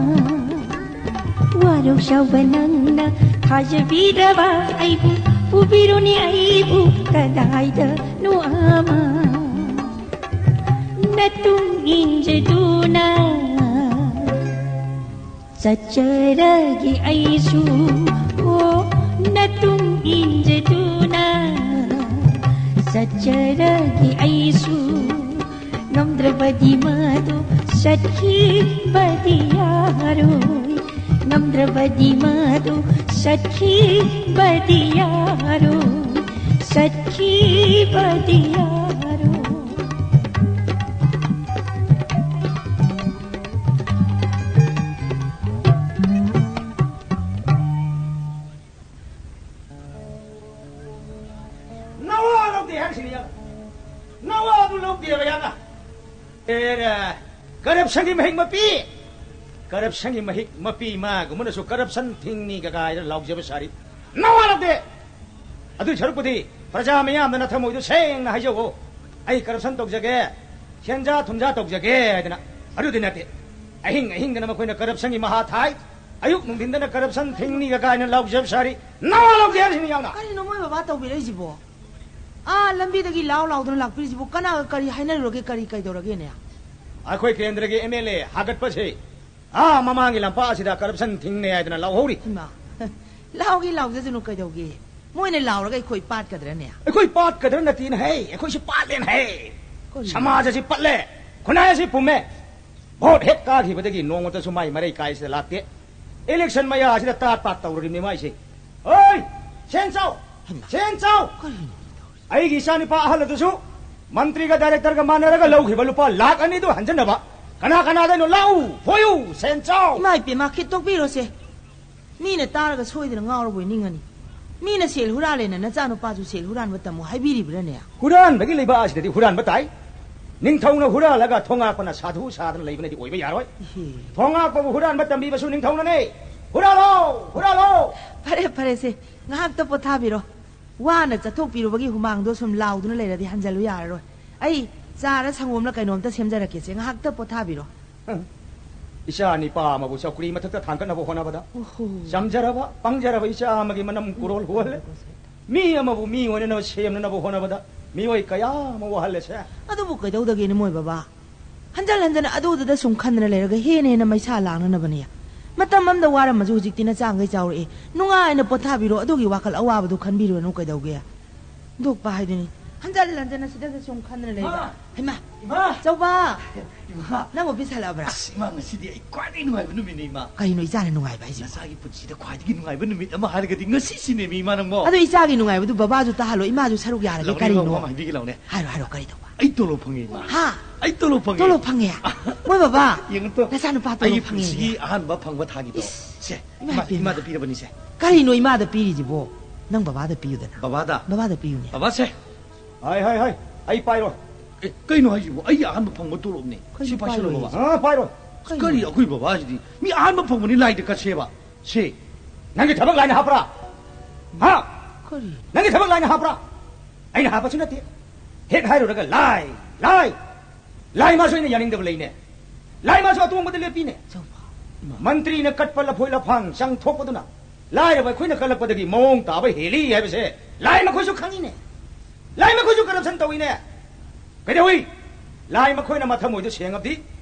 ꯋꯥꯔꯧ ꯁꯧꯕ ꯅꯪꯅ ꯊꯥꯖꯕꯤꯗꯕ ꯑꯩꯕꯨ, ꯄꯨꯕꯤꯔꯨꯅꯦ ꯑꯩꯕꯨ ꯀꯗꯥꯏꯗꯅꯣ ꯑꯃ꯫ ꯅꯇꯨꯡ ꯏꯟꯖꯗꯨꯅ ꯆꯠꯆꯔꯒꯦ ꯑꯩꯁꯨ꯫ ꯑꯣ, ꯅꯇꯨꯡ ꯏꯟꯖꯗꯨꯅ ꯆꯠꯆꯔꯒꯦ ꯑꯩꯁꯨ꯫ ꯉꯝꯗ꯭ꯔꯕꯗꯤ ꯃꯗꯨ ꯆꯠꯈꯤꯕꯗꯤ ꯌꯥꯔꯣꯏ꯫ ꯉꯝꯗ꯭ꯔꯕꯗꯤ ꯃꯗꯨ ꯆꯠꯈꯤꯕꯗꯤ ꯌꯥꯔꯣꯏ꯫ ꯆꯠꯈꯤꯕꯗꯤ ꯌꯥꯔꯣꯏ꯫ ꯅꯋꯥ ꯂꯧꯗꯦ ꯍꯥꯏꯔꯤꯁꯤꯅꯤ ꯌꯥꯒ꯫ ꯅꯋꯥꯗꯨ ꯂꯧꯗꯦꯕ ꯌꯥꯒ꯫ ꯑꯦꯔꯦ꯫ ꯁꯪꯒꯤ ꯃꯍꯤꯛ ꯃꯄꯤ꯫ ꯀꯔꯞꯁꯟꯒꯤ ꯃꯍꯤꯛ ꯃꯄꯤ ꯃꯥꯒꯨꯝꯕꯅꯁꯨ ꯀꯔꯞꯁꯟ ꯊꯤꯡꯅꯤ ꯀꯀꯥꯏꯗ ꯂꯥꯎꯖꯕ ꯁꯥꯔꯤ꯫ ꯅꯋꯥ ꯂꯧꯗꯦ꯫ ꯑꯗꯨꯏ ꯁꯔꯨꯛꯄꯨꯗꯤ ꯄ꯭ꯔꯖꯥ ꯃꯤꯌꯥꯝꯗ ꯅꯊꯃꯣꯏꯗꯣ ꯁꯦꯡꯅ ꯍꯥꯏꯖꯧꯑꯣ꯫ "ꯑꯩ ꯀꯔꯞꯁꯟ ꯇꯧꯖꯒꯦ, ꯁꯦꯟꯖꯥ ꯊꯨꯝꯖꯥ ꯇꯧꯖꯒꯦ" ꯍꯥꯏꯗꯅ꯫ ꯑꯗꯨꯗꯤ ꯅꯠꯇꯦ꯫ ꯑꯍꯤꯡ ꯑꯍꯤꯡꯗꯅ ꯃꯈꯣꯏꯅ ꯀꯔꯞꯁꯟꯒꯤ ꯃꯍꯥ ꯊꯥꯏ, ꯑꯌꯨꯛ ꯅꯨꯡꯊꯤꯟꯗꯅ ꯀꯔꯞꯁꯟ ꯊꯤꯡꯅꯤꯒ ꯀꯥꯏꯅ ꯂꯥꯎꯖꯕ ꯁꯥꯔꯤ꯫ ꯅꯋꯥ ꯂꯧꯗꯦ ꯍꯥꯏꯔꯤꯁꯤꯅꯤ ꯌꯥꯝꯅ꯫ ꯀꯔꯤꯅꯣ ꯃꯣꯏ ꯕꯕꯥ ꯇꯧꯕꯤꯔꯛꯏꯁꯤꯕꯣ? ꯑꯥ ꯂꯝꯕꯤꯗꯒꯤ ꯂꯥꯎ ꯂꯥꯎꯗꯅ ꯂꯥꯛꯄꯤꯔꯤꯁꯤꯕꯨ ꯀꯅꯥꯒ ꯀꯔꯤ ꯍꯥꯏꯅꯔꯨꯔꯒꯦ, ꯀꯔꯤ ꯀꯩꯗꯧꯔꯒꯦꯅꯦ? ꯑꯩꯈꯣꯏ ꯀꯦꯟꯗ꯭ꯔꯒꯤ ꯑꯦꯝ ꯑꯦꯜ ꯑꯦ ꯍꯥꯒꯠꯄꯁꯦ ꯑꯥ ꯃꯃꯥꯡꯒꯤ ꯂꯝꯄꯥꯛ ꯑꯁꯤꯗ ꯀꯔꯞꯁꯟ ꯊꯤꯡꯅꯦ ꯍꯥꯏꯗꯅ ꯂꯥꯎꯍꯧꯔꯤ꯫ ꯏꯃꯥ, ꯂꯥꯎꯒꯦ ꯂꯥꯎꯖꯁꯅꯨ ꯀꯩꯗꯧꯒꯦ? ꯃꯣꯏꯅ ꯂꯥꯎꯔꯒ ꯑꯩꯈꯣꯏ ꯄꯥꯠꯀꯗ꯭ꯔꯅꯦ? ꯑꯩꯈꯣꯏ ꯄꯥꯠꯀꯗ꯭ꯔ ꯅꯠꯇꯦꯅꯦ ꯍꯦ, ꯑꯩꯈꯣꯏꯁꯤ ꯄꯥꯠꯂꯦꯅꯦ ꯍꯦ꯫ ꯀꯔꯤꯅꯣ? ꯁꯃꯥꯖ ꯑꯁꯤ ꯄꯠꯂꯦ, ꯈꯨꯟꯅꯥꯏ ꯑꯁꯤ ꯄꯨꯝꯃꯦ꯫ ꯚꯣꯠ ꯍꯦꯛ ꯀꯥꯈꯤꯕꯗꯒꯤ ꯅꯣꯡꯃꯇꯁꯨ ꯃꯥꯏ ꯃꯔꯩ ꯀꯥꯏꯁꯤꯗ ꯂꯥꯛꯇꯦ꯫ ꯏꯂꯦꯛꯁꯟ ꯃꯌꯥꯁꯤꯗ ꯇꯥꯠ ꯄꯥꯠ ꯇꯧꯔꯨꯔꯤꯕꯅꯤ ꯃꯥꯏꯁꯦ꯫ "ꯍꯣꯏ, ꯁꯦꯟ ꯆꯥꯎ, ꯍꯩꯃꯥ꯫ ꯁꯦꯟ ꯆꯥꯎ!" ꯀꯔꯤꯅꯣ? "ꯑꯩꯒꯤ ꯏꯆꯥꯅꯨꯄꯥ ꯑꯍꯜ ꯑꯗꯨꯁꯨ ꯃꯟꯇ꯭ꯔꯤꯒ ꯗꯥꯏꯔꯦꯛꯇꯔꯒ ꯃꯥꯟꯅꯔꯒ ꯂꯧꯈꯤꯕ ꯂꯨꯄꯥ ꯂꯥꯈ ꯑꯅꯤꯗꯨ ꯍꯟꯖꯤꯟꯅꯕ ꯀꯅꯥ ꯀꯅꯥꯗꯅꯣ ꯂꯥꯛꯎ, ꯐꯣꯏꯌꯨ, ꯁꯦꯟ ꯆꯥꯎ!" ꯏꯃꯥ ꯏꯄꯦꯝꯃ, ꯈꯤꯠ ꯇꯣꯛꯄꯤꯔꯣꯁꯦ꯫ ꯃꯤꯅ ꯇꯥꯔꯒ ꯁꯣꯏꯗꯅ ꯉꯥꯎꯔꯕꯣꯏ ꯅꯤꯡꯉꯅꯤ꯫ ꯃꯤꯅ ꯁꯦꯜ ꯍꯨꯔꯥꯜꯂꯦꯅ ꯅꯆꯥꯅꯨꯄꯥꯁꯨ ꯁꯦꯜ ꯍꯨꯔꯥꯟꯕ ꯇꯝꯃꯨ ꯍꯥꯏꯕꯤꯔꯤꯕ꯭ꯔꯥꯅꯦ? ꯍꯨꯔꯥꯟꯕꯒꯤ ꯂꯩꯕꯥꯛ ꯑꯁꯤꯗꯗꯤ ꯍꯨꯔꯥꯟꯕ ꯇꯥꯏ꯫ ꯅꯤꯡꯊꯧꯅ ꯍꯨꯔꯥꯜꯂꯒ ꯊꯣꯉꯥꯛꯄꯅ ꯁꯥꯙꯨ ꯁꯥꯗꯅ ꯂꯩꯕꯅꯗꯤ ꯑꯣꯏꯕ ꯌꯥꯔꯣꯏ꯫ ꯏꯍꯦ꯫ ꯊꯣꯉꯥꯛꯄꯕꯨ ꯍꯨꯔꯥꯟꯕ ꯇꯝꯕꯤꯕꯁꯨ ꯅꯤꯡꯊꯧꯅꯅꯦ꯫ ꯍꯨꯔꯥꯜꯂꯣ! ꯍꯨꯔꯥꯜꯂꯣ! ꯐꯔꯦ, ꯐꯔꯦꯁꯦ꯫ ꯉꯥꯏꯍꯥꯛꯇ ꯄꯣꯊꯥꯕꯤꯔꯣ꯫ ꯋꯥꯅ ꯆꯠꯊꯣꯛꯄꯤꯔꯨꯕꯒꯤ ꯍꯨꯃꯥꯡꯗꯣ ꯁꯨꯝ ꯂꯥꯎꯗꯨꯅ ꯂꯩꯔꯗꯤ ꯍꯟꯖꯜꯂꯨ ꯌꯥꯔꯔꯣꯏ꯫ ꯑꯩ ꯆꯥꯔ ꯁꯪꯒꯣꯝꯂ ꯀꯩꯅꯣꯝꯇ ꯁꯦꯝꯖꯔꯛꯀꯦꯁꯦ꯫ ꯉꯥꯏꯍꯥꯛꯇ ꯄꯣꯊꯥꯕꯤꯔꯣ꯫ ꯏꯆꯥ ꯅꯤꯄꯥ ꯑꯃꯕꯨ ꯆꯧꯀ꯭ꯔꯤ ꯃꯊꯛꯇ ꯊꯥꯡꯒꯠꯅꯕ ꯍꯣꯠꯅꯕꯗ ꯑꯣꯍꯣ꯫ ꯆꯝꯖꯔꯕ, ꯄꯪꯖꯔꯕ ꯏꯆꯥ ꯑꯃꯒꯤ ꯃꯅꯝ ꯀꯨꯔꯣꯜ ꯍꯨꯍꯜꯂꯦ꯫ ꯃꯤ ꯑꯃꯕꯨ ꯃꯤ ꯑꯣꯏꯅꯅꯕ ꯁꯦꯝꯅꯅꯕ ꯍꯣꯠꯅꯕꯗ ꯃꯤꯑꯣꯏ ꯀꯌꯥ ꯑꯃ ꯋꯥꯍꯜꯂꯦꯁꯦ꯫ ꯑꯗꯨꯕꯨ ꯀꯩꯗꯧꯗꯒꯦꯅꯦ ꯃꯣꯏ ꯕꯕꯥ? ꯍꯟꯖꯜ ꯍꯟꯖꯜ ꯑꯗꯨꯗꯨꯗ ꯁꯨꯝ ꯈꯟꯗꯅ ꯂꯩꯔꯒ ꯍꯦꯟꯅ ꯍꯦꯟꯅ ꯃꯩꯁꯥ ꯂꯥꯡꯅꯅꯕꯅꯦ꯫ ꯃꯇꯝ ꯑꯃꯗ ꯋꯥꯔꯝꯃꯁꯨ ꯍꯧꯖꯤꯛꯇꯤ ꯅꯆꯥꯈꯩ ꯆꯥꯎꯔꯛꯑꯦ꯫ ꯅꯨꯡꯉꯥꯏꯅ ꯄꯣꯊꯥꯕꯤꯔꯣ, ꯑꯗꯨꯒꯤ ꯋꯥꯈꯜ ꯑꯋꯥꯕꯗꯨ ꯈꯟꯕꯤꯔꯨꯔꯅꯨ ꯀꯩꯗꯧꯒꯦ? ꯍꯨꯟꯗꯣꯛꯄ ꯍꯥꯏꯗꯨꯅꯤ꯫ ꯍꯟꯖꯜ ꯍꯟꯖꯜ ꯑꯁꯤꯗꯁꯨ ꯁꯨꯝ ꯈꯟꯗꯅ ꯂꯩꯕ꯫ ꯏꯃꯥ! ꯍꯩꯃꯥ! ꯏꯃꯥ! ꯆꯧꯕ! ꯏꯃꯥ! ꯅꯪꯕꯨ ꯕꯤꯠ ꯍꯜꯂꯛꯑꯕ꯭ꯔꯥ? ꯑꯁ, ꯏꯃꯥ, ꯉꯁꯤꯗꯤ ꯑꯩ ꯈ꯭ꯋꯥꯏꯗꯒꯤ ꯅꯨꯡꯉꯥꯏꯕ ꯅꯨꯃꯤꯠꯅꯦ, ꯏꯃꯥ꯫ ꯀꯩꯅꯣ ꯏꯆꯥꯅ ꯅꯨꯡꯉꯥꯏꯕ ꯍꯥꯏꯁꯤꯕꯣ? ꯅꯆꯥꯒꯤ ꯄꯨꯟꯁꯤꯗ ꯈ꯭ꯋꯥꯏꯗꯒꯤ ꯅꯨꯡꯉꯥꯏꯕ ꯅꯨꯃꯤꯠ ꯑꯃ ꯍꯥꯏꯔꯒꯗꯤ ꯉꯁꯤꯁꯤꯅꯦꯃꯤ, ꯏꯃꯥ, ꯅꯪꯕꯣ꯫ ꯑꯗꯣ ꯏꯆꯥꯒꯤ ꯅꯨꯡꯉꯥꯏꯕꯗꯨ ꯕꯕꯥꯁꯨ ꯇꯥꯍꯜꯂꯣ, ꯏꯃꯥꯁꯨ ꯁꯔꯨꯛ ꯌꯥꯔꯒꯦ꯫ ꯂꯥꯎꯅꯦ, ꯀꯔꯤꯅꯣ? ꯏꯃꯥ, ꯑꯃ ꯍꯥꯏꯕꯤꯒꯦ, ꯂꯥꯎꯅꯦ꯫ ꯍꯥꯏꯔꯣ, ꯍꯥꯏꯔꯣ, ꯀꯔꯤ ꯇꯧꯕ? ꯑꯩ ꯇꯣꯂꯣꯞ ꯐꯪꯉꯦ, ꯏꯃꯥ꯫ ꯍꯥ? ꯑꯩ ꯇꯣꯂꯣꯞ ꯐꯪꯉꯦ꯫ ꯇꯣꯂꯣꯞ ꯐꯪꯉꯦ? ꯃꯣꯏ ꯕꯕꯥ, ꯌꯦꯡꯉꯨ ꯇꯣ꯫ ꯅꯆꯥꯅꯨꯄꯥ ꯇꯣꯂꯣꯞ ꯑꯩꯒꯤ ꯐꯪꯉꯦ꯫ ꯄꯨꯟꯁꯤꯒꯤ ꯑꯍꯥꯟꯕ ꯐꯪꯕ ꯊꯥꯒꯤꯗꯣ꯫ ꯏꯁ, ꯁꯦ, ꯏꯃꯥ ꯏꯃꯥ, ꯏꯄꯦꯝꯃ꯫ ꯏꯃꯥꯗ ꯄꯤꯔꯕꯅꯤꯁꯦ꯫ ꯀꯔꯤꯅꯣ ꯏꯃꯥꯗ ꯄꯤꯔꯤꯁꯤꯕꯣ? ꯅꯪ ꯕꯕꯥꯗ ꯄꯤꯌꯨꯗꯅ꯫ ꯕꯕꯥꯗ? ꯕꯕꯥꯗ ꯄꯤꯌꯨꯅꯦ꯫ ꯕꯕꯥꯁꯦ꯫ ꯍꯥꯏ, ꯍꯥꯏ, ꯍꯥꯏ꯫ ꯑꯩ ꯄꯥꯏꯔꯣꯏ꯫ ꯑꯦ, ꯀꯩꯅꯣ ꯍꯥꯏꯁꯤꯕꯨ? ꯑꯩꯒꯤ ꯑꯍꯥꯟꯕ ꯐꯪꯕ ꯇꯣꯂꯣꯞꯅꯦ꯫ ꯀꯩꯅꯣ ꯁꯤ ꯄꯥꯏꯁꯜꯂꯣ, ꯄꯥꯏꯔꯣꯏ? ꯕꯕꯥ꯫ ꯑꯥ, ꯄꯥꯏꯔꯣꯏ꯫ ꯀꯔꯤ, ꯑꯩꯈꯣꯏ ꯕꯕꯥꯁꯤꯗꯤ ꯃꯤ ꯑꯍꯥꯟꯕ ꯐꯪꯕꯅꯤ ꯂꯥꯏꯗ ꯀꯠꯁꯦꯕ꯫ ꯁꯤ, ꯅꯪꯒꯤ ꯊꯕꯛ ꯂꯥꯏꯅ ꯍꯥꯞꯄ꯭ꯔꯥ? ꯍꯥ? ꯀꯔꯤ? ꯅꯪꯒꯤ ꯊꯕꯛ ꯂꯥꯏꯅ ꯍꯥꯞꯄ꯭ꯔꯥ? ꯑꯩꯅ ꯍꯥꯞꯄꯁꯨ ꯅꯠꯇꯦ꯫ ꯍꯦꯛ ꯍꯥꯏꯔꯨꯔꯒ ꯂꯥꯏ, ꯂꯥꯏ, ꯂꯥꯏ ꯃꯥꯁꯨ ꯑꯩꯅ ꯌꯥꯅꯤꯡꯗꯕ ꯂꯩꯅꯦ꯫ ꯂꯥꯏ ꯃꯥꯁꯨ ꯑꯇꯣꯡꯕꯗ ꯂꯦꯞꯄꯤꯅꯦ꯫ ꯆꯧꯕ꯫ ꯃꯟꯇ꯭ꯔꯤꯅ ꯀꯠꯄ ꯂꯐꯣꯏ ꯂꯐꯥꯡ ꯆꯪ ꯊꯣꯛꯄꯗꯨꯅ ꯂꯥꯏꯔꯕ ꯑꯩꯈꯣꯏꯅ ꯀꯜꯂꯛꯄꯗꯒꯤ ꯃꯑꯣꯡ ꯇꯥꯕ ꯍꯦꯜꯂꯤ ꯍꯥꯏꯕꯁꯦ ꯂꯥꯏ ꯃꯈꯣꯏꯁꯨ ꯈꯪꯉꯤꯅꯦ꯫ ꯂꯥꯏ ꯃꯈꯣꯏꯁꯨ ꯀꯔꯞꯁꯟ ꯇꯧꯏꯅꯦ꯫ ꯀꯩꯗꯧꯏ? ꯂꯥꯏ ꯃꯈꯣꯏꯅ ꯃꯊꯃꯣꯏꯗꯨ ꯁꯦꯡꯉꯕꯗꯤ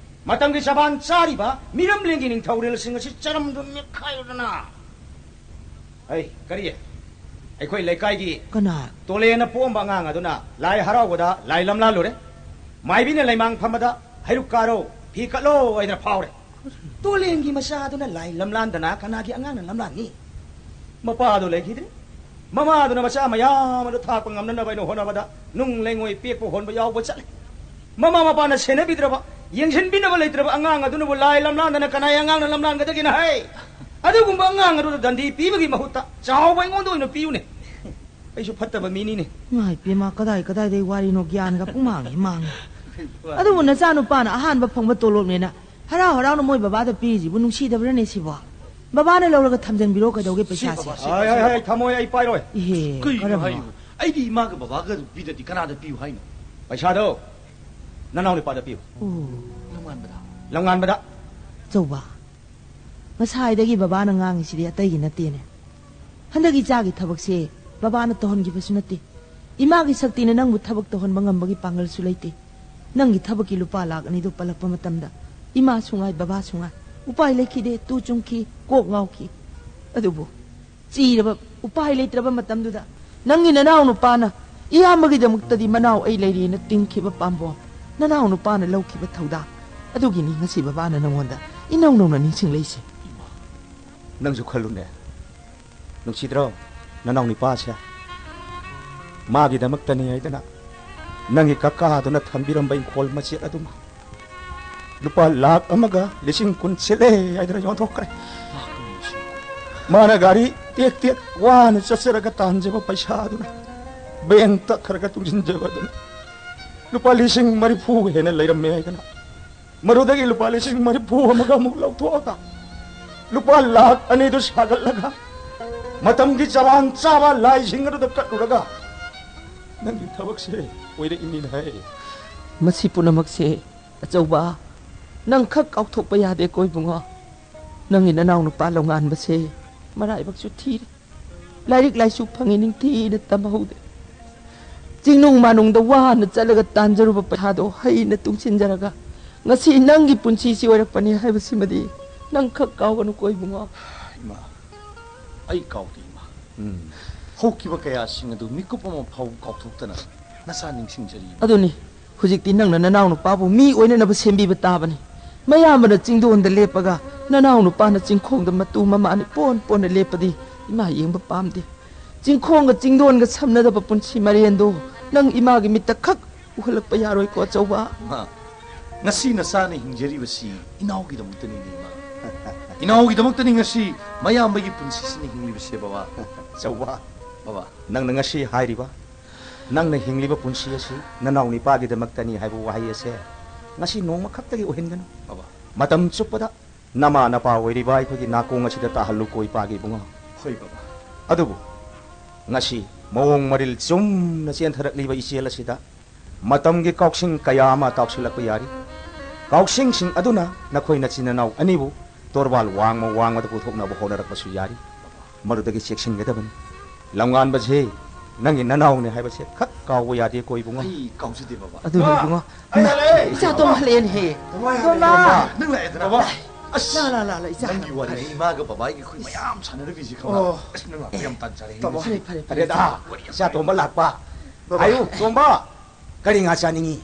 ꯃꯇꯝꯒꯤ ꯆꯕꯥꯟ ꯆꯥꯔꯤꯕ ꯃꯤꯔꯝꯂꯦꯟꯒꯤ ꯅꯤꯡꯊꯧꯔꯦꯜꯁꯤꯡ ꯑꯁꯤ ꯆꯔꯝꯗꯨ ꯃꯦꯠꯈꯥꯏꯌꯨꯗꯅ꯫ ꯑꯩ ꯀꯔꯤ? ꯑꯩꯈꯣꯏ ꯂꯩꯀꯥꯏꯒꯤ ꯀꯅꯥ? ꯇꯣꯂꯦꯅ ꯄꯣꯝꯕ ꯑꯉꯥꯡ ꯑꯗꯨꯅ ꯂꯥꯏ ꯍꯔꯥꯎꯕꯗ ꯂꯥꯏ ꯂꯝꯂꯥꯜꯂꯨꯔꯦ꯫ ꯃꯥꯏꯕꯤꯅ ꯂꯩꯃꯥꯡ ꯐꯝꯕꯗ ꯍꯩꯔꯨꯛ ꯀꯥꯔꯣ, ꯐꯤ ꯀꯠꯂꯣ ꯍꯥꯏꯗꯅ ꯐꯥꯎꯔꯦ꯫ ꯇꯣꯂꯦꯟꯒꯤ ꯃꯆꯥꯗꯨꯅ ꯂꯥꯏ ꯂꯝꯂꯥꯟꯗꯅ ꯀꯅꯥꯒꯤ ꯑꯉꯥꯡꯅ ꯂꯝꯂꯥꯟꯅꯤ? ꯃꯄꯥꯗꯨ ꯂꯩꯈꯤꯗ꯭ꯔꯦ꯫ ꯃꯃꯥꯗꯨꯅ ꯃꯆꯥ ꯃꯌꯥꯝ ꯑꯗꯨ ꯊꯥꯛꯄ ꯉꯝꯅꯅꯕ ꯑꯩꯅ ꯍꯣꯠꯅꯕꯗ ꯅꯨꯡ ꯂꯩꯉꯣꯏ ꯄꯦꯛꯄ ꯍꯣꯟꯕ ꯌꯥꯎꯕ ꯆꯠꯂꯦ꯫ ꯃꯃꯥ ꯃꯄꯥꯅ ꯁꯦꯟꯅꯕꯤꯗ꯭ꯔꯕ, ꯌꯦꯡꯁꯤꯟꯕꯤꯅꯕ ꯂꯩꯇ꯭ꯔꯕ ꯑꯉꯥꯡ ꯑꯗꯨꯅꯕꯨ ꯂꯥꯏ ꯂꯝꯂꯥꯟꯗꯅ ꯀꯅꯥꯏ ꯑꯉꯥꯡꯅ ꯂꯝꯂꯥꯟꯒꯗꯒꯦꯅ ꯍꯥꯏ? ꯑꯗꯨꯒꯨꯝꯕ ꯑꯉꯥꯡ ꯑꯗꯨꯗ ꯗꯟꯗꯤ ꯄꯤꯕꯒꯤ ꯃꯍꯨꯠꯇ ꯆꯥꯎꯕ ꯑꯩꯉꯣꯟꯗ ꯑꯣꯏꯅ ꯄꯤꯌꯨꯅꯦ꯫ ꯑꯩꯁꯨ ꯐꯠꯇꯕ ꯃꯤꯅꯤꯅꯦ꯫ ꯏꯃꯥ ꯏꯄꯦꯝꯃ, ꯀꯗꯥꯏ ꯀꯗꯥꯏꯗꯩ ꯋꯥꯔꯤꯅꯣ, ꯒ꯭ꯌꯥꯟꯒ ꯄꯨꯡꯃꯥꯡ ꯍꯦꯛ ꯃꯥꯡꯉꯦ꯫ ꯑꯗꯨꯕꯨ ꯅꯆꯥꯅꯨꯄꯥꯅ ꯑꯍꯥꯟꯕ ꯐꯪꯕ ꯇꯣꯂꯣꯞꯅꯦꯅ ꯍꯔꯥꯎ ꯍꯔꯥꯎꯅ ꯃꯣꯏ ꯕꯕꯥꯗ ꯄꯤꯔꯤꯁꯤꯕꯨ ꯅꯨꯡꯁꯤꯗꯕ꯭ꯔꯅꯦ ꯁꯤꯕꯣ? ꯕꯕꯥꯅ ꯂꯧꯔꯒ ꯊꯝꯖꯟꯕꯤꯔꯣ ꯀꯩꯗꯧꯒꯦ ꯄꯩꯁꯥꯁꯦ? ꯕꯕꯥ, ꯁꯤ ꯍꯥꯏ, ꯍꯥꯏ, ꯍꯥꯏ, ꯊꯝꯃꯣꯏ, ꯑꯩ ꯄꯥꯏꯔꯣꯏ꯫ ꯏꯍꯦ, ꯀꯩꯅꯣ ꯀꯔꯝꯕ? ꯍꯥꯏꯔꯤꯕꯣ? ꯑꯩꯗꯤ ꯏꯃꯥꯒ ꯕꯕꯥꯒ ꯄꯤꯗꯗꯤ ꯀꯅꯥꯗ ꯄꯤꯌꯨ ꯍꯥꯏꯅꯣ? ꯄꯩꯁꯥꯗꯣ ꯅꯅꯥꯎ ꯅꯨꯄꯥꯗ ꯄꯤꯌꯨ꯫ ꯑꯣ꯫ ꯂꯝꯉꯥꯟꯕꯗ꯫ ꯂꯝꯉꯥꯟꯕꯗ꯫ ꯆꯧꯕ, ꯉꯁꯥꯏꯗꯒꯤ ꯕꯕꯥꯅ ꯉꯥꯡꯉꯤꯁꯤꯗꯤ ꯑꯇꯩꯒꯤ ꯅꯠꯇꯦꯅꯦ꯫ ꯍꯟꯗꯛ ꯏꯆꯥꯒꯤ ꯊꯕꯛꯁꯦ ꯕꯕꯥꯅ ꯇꯧꯍꯟꯈꯤꯕꯁꯨ ꯅꯠꯇꯦ꯫ ꯏꯃꯥꯒꯤ ꯁꯛꯇꯤꯅ ꯅꯪꯕꯨ ꯊꯕꯛ ꯇꯧꯍꯟꯕ ꯉꯝꯕꯒꯤ ꯄꯥꯡꯒꯜꯁꯨ ꯂꯩꯇꯦ꯫ ꯅꯪꯒꯤ ꯊꯕꯛꯀꯤ ꯂꯨꯄꯥ ꯂꯥꯛ ꯑꯅꯤꯗꯨ ꯄꯜꯂꯛꯄ ꯃꯇꯝꯗ ꯏꯃꯥꯁꯨ ꯉꯥꯏ, ꯕꯕꯥꯁꯨ ꯉꯥꯏ, ꯎꯄꯥꯏ ꯂꯩꯈꯤꯗꯦ, ꯇꯨ ꯆꯨꯡꯈꯤ, ꯀꯣꯛ ꯉꯥꯎꯈꯤ꯫ ꯑꯗꯨꯕꯨ ꯆꯤꯔꯕ, ꯎꯄꯥꯏ ꯂꯩꯇ꯭ꯔꯕ ꯃꯇꯝꯗꯨꯗ ꯅꯪꯒꯤ ꯅꯅꯥꯎ ꯅꯨꯄꯥꯅ ꯏꯌꯥꯝꯕꯒꯤꯗꯃꯛꯇꯗꯤ ꯃꯅꯥꯎ ꯑꯩ ꯂꯩꯔꯦꯅ ꯇꯤꯡꯈꯤꯕ ꯄꯥꯝꯕꯣꯝ, ꯅꯅꯥꯎ ꯅꯨꯄꯥꯅ ꯂꯧꯈꯤꯕ ꯊꯧꯗꯥꯡ ꯑꯗꯨꯒꯤꯅꯤ ꯉꯁꯤ ꯕꯕꯥꯅ ꯅꯪꯉꯣꯟꯗ ꯏꯅꯧ ꯅꯧꯅ ꯅꯤꯡꯁꯤꯡꯂꯛꯏꯁꯦ꯫ ꯅꯪꯁꯨ ꯈꯜꯂꯨꯅꯦ, ꯅꯨꯡꯁꯤꯗ꯭ꯔꯣ ꯅꯅꯥꯎ ꯅꯨꯄꯥꯁꯦ? ꯃꯥꯒꯤꯗꯃꯛꯇꯅꯤ ꯍꯥꯏꯗꯅ ꯅꯪꯒꯤ ꯀꯀꯥꯗꯨꯅ ꯊꯝꯕꯤꯔꯝꯕ ꯏꯪꯈꯣꯜ ꯃꯆꯦꯠ ꯑꯗꯨꯃ ꯂꯨꯄꯥ ꯂꯥꯛ ꯑꯃꯒ ꯂꯤꯁꯤꯡ ꯀꯨꯟ ꯁꯤꯠꯂꯦ ꯍꯥꯏꯗꯅ ꯌꯣꯟꯊꯣꯛꯈ꯭ꯔꯦ꯫ ꯃꯥꯅ ꯒꯥꯔꯤ ꯇꯦꯛ ꯇꯦꯛ ꯋꯥꯅ ꯆꯠꯆꯔꯒ ꯇꯥꯟꯖꯕ ꯄꯩꯁꯥꯗꯨꯅ ꯕꯦꯡꯇ ꯈꯔ ꯈꯔ ꯇꯨꯡꯁꯤꯟꯖꯕ ꯑꯗꯨꯅ ꯂꯨꯄꯥ ꯂꯤꯁꯤꯡ ꯃꯔꯤꯐꯨ ꯍꯦꯟꯅ ꯂꯩꯔꯝꯃꯦ ꯍꯥꯏꯗꯅ, ꯃꯗꯨꯗꯒꯤ ꯂꯨꯄꯥ ꯂꯤꯁꯤꯡ ꯃꯔꯤꯐꯨ ꯑꯃꯒ ꯑꯃꯨꯛ ꯂꯧꯊꯣꯛꯑꯒ, ꯂꯨꯄꯥ ꯂꯥꯈ ꯑꯅꯤꯗꯨ ꯁꯥꯒꯠꯂꯒ, ꯃꯇꯝꯒꯤ ꯆꯔꯥꯡ ꯆꯥꯕ ꯂꯥꯏꯁꯤꯡ ꯑꯗꯨꯗ ꯀꯠꯂꯨꯔꯒ, ꯅꯪꯒꯤ ꯊꯕꯛꯁꯦ ꯑꯣꯏꯔꯛꯏꯅꯤꯅꯦ꯫ ꯃꯁꯤ ꯄꯨꯝꯅꯃꯛꯁꯦ, ꯑꯆꯧꯕ, ꯅꯪ ꯈꯛ ꯀꯥꯎꯊꯣꯛꯄ ꯌꯥꯗꯦꯀꯣ, ꯏꯕꯨꯡꯉꯣ꯫ ꯅꯪꯒꯤ ꯅꯅꯥꯎ ꯅꯨꯄꯥ ꯂꯧꯉꯥꯟꯕꯁꯦ ꯃꯔꯥꯏꯕꯛꯁꯨ ꯊꯤꯔꯦ꯫ ꯂꯥꯏꯔꯤꯛ ꯂꯥꯏꯁꯨ ꯐꯪꯉꯤ ꯅꯤꯡꯊꯤꯅ ꯇꯝꯍꯧꯗꯦ꯫ ꯆꯤꯡꯅꯨꯡ ꯃꯥꯅꯨꯡꯗ ꯋꯥꯅ ꯆꯠꯂꯒ ꯇꯥꯟꯖꯔꯨꯕ ꯄꯩꯁꯥꯗꯣ ꯍꯩꯅ ꯇꯨꯡꯁꯤꯟꯖꯔꯒ ꯉꯁꯤ ꯅꯪꯒꯤ ꯄꯨꯟꯁꯤꯁꯤ ꯑꯣꯏꯔꯛꯄꯅꯤ ꯍꯥꯏꯕꯁꯤꯃꯗꯤ ꯅꯪ ꯈꯛ ꯀꯥꯎꯒꯅꯨꯀꯣ, ꯏꯕꯨꯡꯉꯣ꯫ ꯏꯃꯥ, ꯑꯩ ꯀꯥꯎꯗꯦ, ꯏꯃꯥ꯫ ꯎꯝ꯫ ꯍꯧꯈꯤꯕ ꯀꯌꯥꯁꯤꯡ ꯑꯗꯨ ꯃꯤꯀꯨꯞ ꯑꯃ ꯐꯥꯎ ꯀꯥꯎꯊꯣꯛꯇꯅ ꯅꯆꯥ ꯅꯤꯡꯁꯤꯡꯖꯔꯤ, ꯏꯃꯥ꯫ ꯑꯗꯨꯅꯤ, ꯍꯧꯖꯤꯛꯇꯤ ꯅꯪꯅ ꯅꯅꯥꯎ ꯅꯨꯄꯥꯕꯨ ꯃꯤ ꯑꯣꯏꯅꯅꯕ ꯁꯦꯝꯕꯤꯕ ꯇꯥꯕꯅꯤ꯫ ꯃꯌꯥꯝꯕꯅ ꯆꯤꯡꯗꯣꯟꯗ ꯂꯦꯞꯄꯒ ꯅꯅꯥꯎ ꯅꯨꯄꯥꯅ ꯆꯤꯡꯈꯣꯡꯗ ꯃꯇꯨ ꯃꯃꯥꯅꯤ ꯄꯣꯟ ꯄꯣꯟꯅ ꯂꯦꯞꯄꯗꯤ ꯏꯃꯥ ꯌꯦꯡꯕ ꯄꯥꯝꯗꯦ꯫ ꯆꯤꯡꯈꯣꯡꯒ ꯆꯤꯡꯗꯣꯟꯒ ꯁꯝꯅꯗꯕ ꯄꯨꯟꯁꯤ ꯃꯔꯦꯟꯗꯣ ꯅꯪ ꯏꯃꯥꯒꯤ ꯃꯤꯠꯇ ꯈꯛ ꯎꯍꯜꯂꯛꯄ ꯌꯥꯔꯣꯏꯀꯣ, ꯑꯆꯧꯕ꯫ ꯏꯃꯥ, ꯉꯁꯤ ꯅꯆꯥꯅ ꯍꯤꯡꯖꯔꯤꯕꯁꯤ ꯏꯅꯥꯎꯒꯤꯗꯃꯛꯇꯅꯤꯅꯦ, ꯏꯃꯥ꯫ ꯏꯅꯥꯎꯒꯤꯗꯃꯛꯇꯅꯤ ꯉꯁꯤ ꯃꯌꯥꯝꯕꯒꯤ ꯄꯨꯟꯁꯤꯁꯤꯅ ꯍꯤꯡꯂꯤꯕꯁꯦ, ꯕꯕꯥ꯫ ꯑꯆꯧꯕ, ꯕꯕꯥ꯫ ꯅꯪꯅ ꯉꯁꯤ ꯍꯥꯏꯔꯤꯕ, ꯅꯪꯅ ꯍꯤꯡꯂꯤꯕ ꯄꯨꯟꯁꯤ ꯑꯁꯤ ꯅꯅꯥꯎ ꯅꯤꯄꯥꯒꯤꯗꯃꯛꯇꯅꯤ ꯍꯥꯏꯕ ꯋꯥꯍꯩ ꯑꯁꯦ ꯉꯁꯤ ꯅꯣꯡꯃ ꯈꯛꯇꯒꯤ ꯑꯣꯏꯍꯟꯒꯅꯨ꯫ ꯕꯕꯥ꯫ ꯃꯇꯝ ꯆꯨꯞꯄꯗ ꯅꯃꯥ ꯅꯄꯥ ꯑꯣꯏꯔꯤꯕ ꯑꯩꯈꯣꯏꯒꯤ ꯅꯥꯀꯣꯡ ꯑꯁꯤꯗ ꯇꯥꯍꯜꯂꯨꯀꯣ, ꯏꯄꯥꯒꯤ ꯏꯕꯨꯡꯉꯣ꯫ ꯍꯣꯏ, ꯕꯕꯥ꯫ ꯑꯗꯨꯕꯨ ꯉꯁꯤ ꯃꯑꯣꯡ ꯃꯔꯤꯜ ꯆꯨꯝꯅ ꯆꯦꯟꯊꯔꯛꯂꯤꯕ ꯏꯆꯦꯜ ꯑꯁꯤꯗ ꯃꯇꯝꯒꯤ ꯀꯥꯎꯁꯤꯡ ꯀꯌꯥ ꯑꯃ ꯇꯥꯎꯁꯤꯜꯂꯛꯄ ꯌꯥꯔꯤ꯫ ꯀꯥꯎꯁꯤꯡꯁꯤꯡ ꯑꯗꯨꯅ ꯅꯈꯣꯏ ꯅꯆꯤꯟ ꯅꯅꯥꯎ ꯑꯅꯤꯕꯨ ꯇꯣꯔꯕꯥꯜ ꯋꯥꯡꯃ ꯋꯥꯡꯃꯗ ꯄꯨꯊꯣꯛꯅꯕ ꯍꯣꯠꯅꯔꯛꯄꯁꯨ ꯌꯥꯔꯤ꯫ ꯃꯗꯨꯗꯒꯤ ꯆꯦꯛꯁꯤꯟꯒꯗꯕꯅꯤ꯫ ꯂꯝꯉꯥꯟꯕꯁꯦ ꯅꯪꯒꯤ ꯅꯅꯥꯎꯅꯦ ꯍꯥꯏꯕꯁꯦ ꯈꯛ ꯀꯥꯎꯕ ꯌꯥꯗꯦꯀꯣ, ꯏꯕꯨꯡꯉꯣ꯫ ꯑꯩ ꯀꯥꯎꯖꯗꯦ, ꯕꯕꯥ꯫ ꯑꯗꯨꯅꯤ, ꯏꯕꯨꯡꯉꯣ꯫ ꯑꯩ ꯍꯜꯂꯛꯑꯦ꯫ ꯏꯆꯥ ꯇꯣꯝ ꯍꯜꯂꯛꯑꯦꯅꯦꯍꯦ꯫ ꯇꯣꯝꯕ, ꯇꯣꯝꯕ꯫ ꯅꯪ ꯂꯥꯛꯑꯦꯗꯅ, ꯕꯕꯥ꯫ ꯑꯁ, ꯂꯥ, ꯂꯥ, ꯂꯥ, ꯂꯥ, ꯏꯆꯥ꯫ ꯅꯪꯒꯤ ꯋꯥꯔꯤ, ꯏꯃꯥꯒ ꯕꯕꯥꯒ ꯑꯩꯈꯣꯏ ꯃꯌꯥꯝ ꯁꯥꯟꯅꯔꯨꯕꯤꯁꯦ, ꯈꯪꯕ꯭ꯔꯥ? ꯑꯣ꯫ ꯑꯁ, ꯅꯪ ꯂꯥꯛꯄ ꯌꯥꯝ ꯇꯥꯟ ꯆꯥꯔꯦ꯫ ꯇꯣꯝꯕ꯫ ꯐꯔꯦ, ꯐꯔꯦ, ꯐꯔꯦ꯫ ꯐꯔꯦꯗ, ꯋꯥꯔꯤ ꯌꯥꯝ ꯏꯆꯥ ꯇꯣꯝꯕ ꯂꯥꯛꯄ꯫ ꯕꯕꯥ꯫ ꯍꯥꯏꯌꯨ, ꯇꯣꯝꯕ꯫ ꯀꯔꯤ ꯉꯥ ꯆꯥꯅꯤꯡꯉꯤ?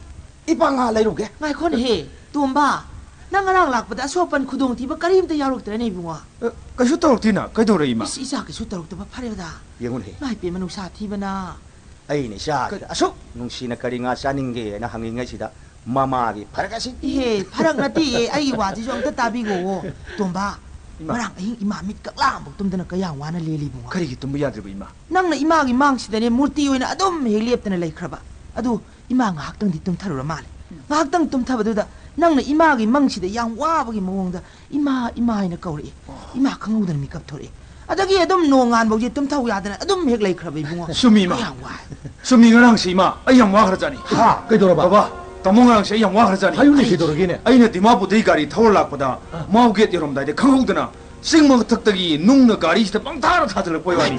ꯏꯄꯥ ꯉꯥ ꯂꯩꯔꯨꯒꯦ꯫ ꯉꯥꯏꯈꯣꯅꯦꯍꯦ, ꯇꯣꯝꯕ꯫ ꯅꯪ ꯉꯔꯥꯡ ꯂꯥꯛꯄꯗ ꯑꯁꯣꯛ ꯑꯄꯟ ꯈꯨꯗꯣꯡꯊꯤꯕ ꯀꯔꯤꯝꯇ ꯌꯥꯎꯔꯛꯇ꯭ꯔꯦꯅꯦ, ꯏꯕꯨꯡꯉꯣ? ꯑ, ꯀꯩꯁꯨ ꯇꯧꯔꯛꯇꯦꯅ, ꯀꯩꯗꯧꯔꯦ, ꯏꯃꯥ? ꯏꯁ, ꯏꯆꯥ ꯀꯩꯁꯨ ꯇꯧꯔꯛꯇꯕ ꯐꯔꯦꯗ꯫ ꯌꯦꯡꯉꯨꯅꯦꯍꯦ꯫ ꯏꯃꯥ ꯏꯄꯦꯝꯃ, ꯅꯨꯡꯁꯥ ꯊꯤꯕꯅ꯫ ꯑꯩꯅ ꯏꯆꯥꯁꯤꯗ ꯀ- ꯑꯁꯨꯛ ꯅꯨꯡꯁꯤꯅ ꯀꯔꯤ ꯉꯥ ꯆꯥꯅꯤꯡꯒꯦꯅ ꯍꯪꯉꯤꯉꯩꯁꯤꯗ ꯃꯃꯥꯒꯤ ꯐꯔꯛ ꯑꯁꯤ꯫ ꯏꯍꯦ, ꯐꯔꯛ ꯅꯠꯇꯦꯌꯦ, ꯑꯩꯒꯤ ꯋꯥꯁꯤꯁꯨ ꯑꯝꯇ ꯇꯥꯕꯤꯈꯣꯋꯣ꯫ ꯇꯣꯝꯕ, ꯏꯃꯥ꯫ ꯉꯔꯥꯡ ꯑꯍꯤꯡ ꯏꯃꯥ ꯃꯤꯠ ꯀꯛꯂꯥ ꯑꯃꯐꯥꯎ ꯇꯨꯝꯗꯅ ꯀꯌꯥꯝ ꯋꯥꯅ ꯂꯦꯜꯂꯤ, ꯏꯕꯨꯡꯉꯣ꯫ ꯀꯔꯤꯒꯤ ꯇꯨꯝꯕ ꯌꯥꯗ꯭ꯔꯤꯕ, ꯏꯃꯥ? ꯅꯪꯅ ꯏꯃꯥꯒꯤ ꯃꯥꯡꯁꯤꯗꯅꯦ ꯃꯨꯔꯇꯤ ꯑꯣꯏꯅ ꯑꯗꯨꯝ ꯍꯦꯛ ꯂꯦꯞꯇꯅ ꯂꯩꯈ꯭ꯔꯕ꯫ ꯑꯗꯨ ꯏꯃꯥ ꯉꯥꯏꯍꯥꯛꯇꯪꯗꯤ ꯇꯨꯝꯊꯔꯨꯔ ꯃꯥꯜꯂꯦ꯫ ꯉꯥꯏꯍꯥꯛꯇꯪ ꯇꯨꯝꯊꯕꯗꯨꯗ ꯅꯪꯅ ꯏꯃꯥꯒꯤ ꯃꯪꯁꯤꯗ ꯌꯥꯝ ꯋꯥꯕꯒꯤ ꯃꯑꯣꯡꯗ "ꯏꯃꯥ, ꯏꯃꯥ" ꯍꯥꯏꯅ ꯀꯧꯔꯛꯏ꯫ ꯏꯃꯥ ꯈꯪꯍꯧꯗꯅ ꯃꯤꯀꯞ ꯊꯣꯔꯛꯏ꯫ ꯑꯗꯒꯤ ꯑꯗꯨꯝ ꯅꯣꯡꯉꯥꯟꯕ ꯐꯥꯎꯁꯦ ꯇꯨꯝꯊꯧ ꯌꯥꯗꯅ ꯑꯗꯨꯝ ꯍꯦꯛ ꯂꯩꯈ꯭ꯔꯕ ꯏꯕꯨꯡꯉꯣ꯫ ꯆꯨꯝꯃꯤ, ꯏꯃꯥ꯫ ꯑꯩ ꯌꯥꯝ ꯋꯥꯏ꯫ ꯆꯨꯝꯃꯤ, ꯉꯔꯥꯡꯁꯦ ꯏꯃꯥ ꯑꯩ ꯌꯥꯝ ꯋꯥꯈ꯭ꯔꯖꯥꯠꯅꯤ꯫ ꯍꯥ, ꯀꯩꯗꯧꯔꯕ? ꯕꯕꯥ, ꯇꯥꯃꯣ, ꯉꯔꯥꯡꯁꯦ ꯑꯩ ꯌꯥꯝ ꯋꯥꯈ꯭ꯔꯖꯥꯠꯅꯤ꯫ ꯍꯥꯏꯌꯨꯅꯦ, ꯀꯩꯗꯧꯔꯒꯦꯅꯦ? ꯑꯩꯅ ꯗꯤꯃꯥꯄꯨꯔꯗꯒꯤ ꯒꯥꯔꯤ ꯊꯧꯔ ꯂꯥꯛꯄꯗ, ꯑꯥ꯫ ꯃꯥꯎ ꯒꯦꯠ ꯌꯧꯔꯝꯗꯥꯏꯗ ꯈꯪꯍꯧꯗꯅ ꯆꯤꯡ ꯃꯊꯛꯇꯒꯤ ꯅꯨꯡꯅ ꯒꯥꯔꯤꯁꯤꯗ ꯄꯪꯊꯥꯗ ꯊꯥꯖꯤꯜꯂꯛꯄꯩ ꯋꯥꯅꯤ꯫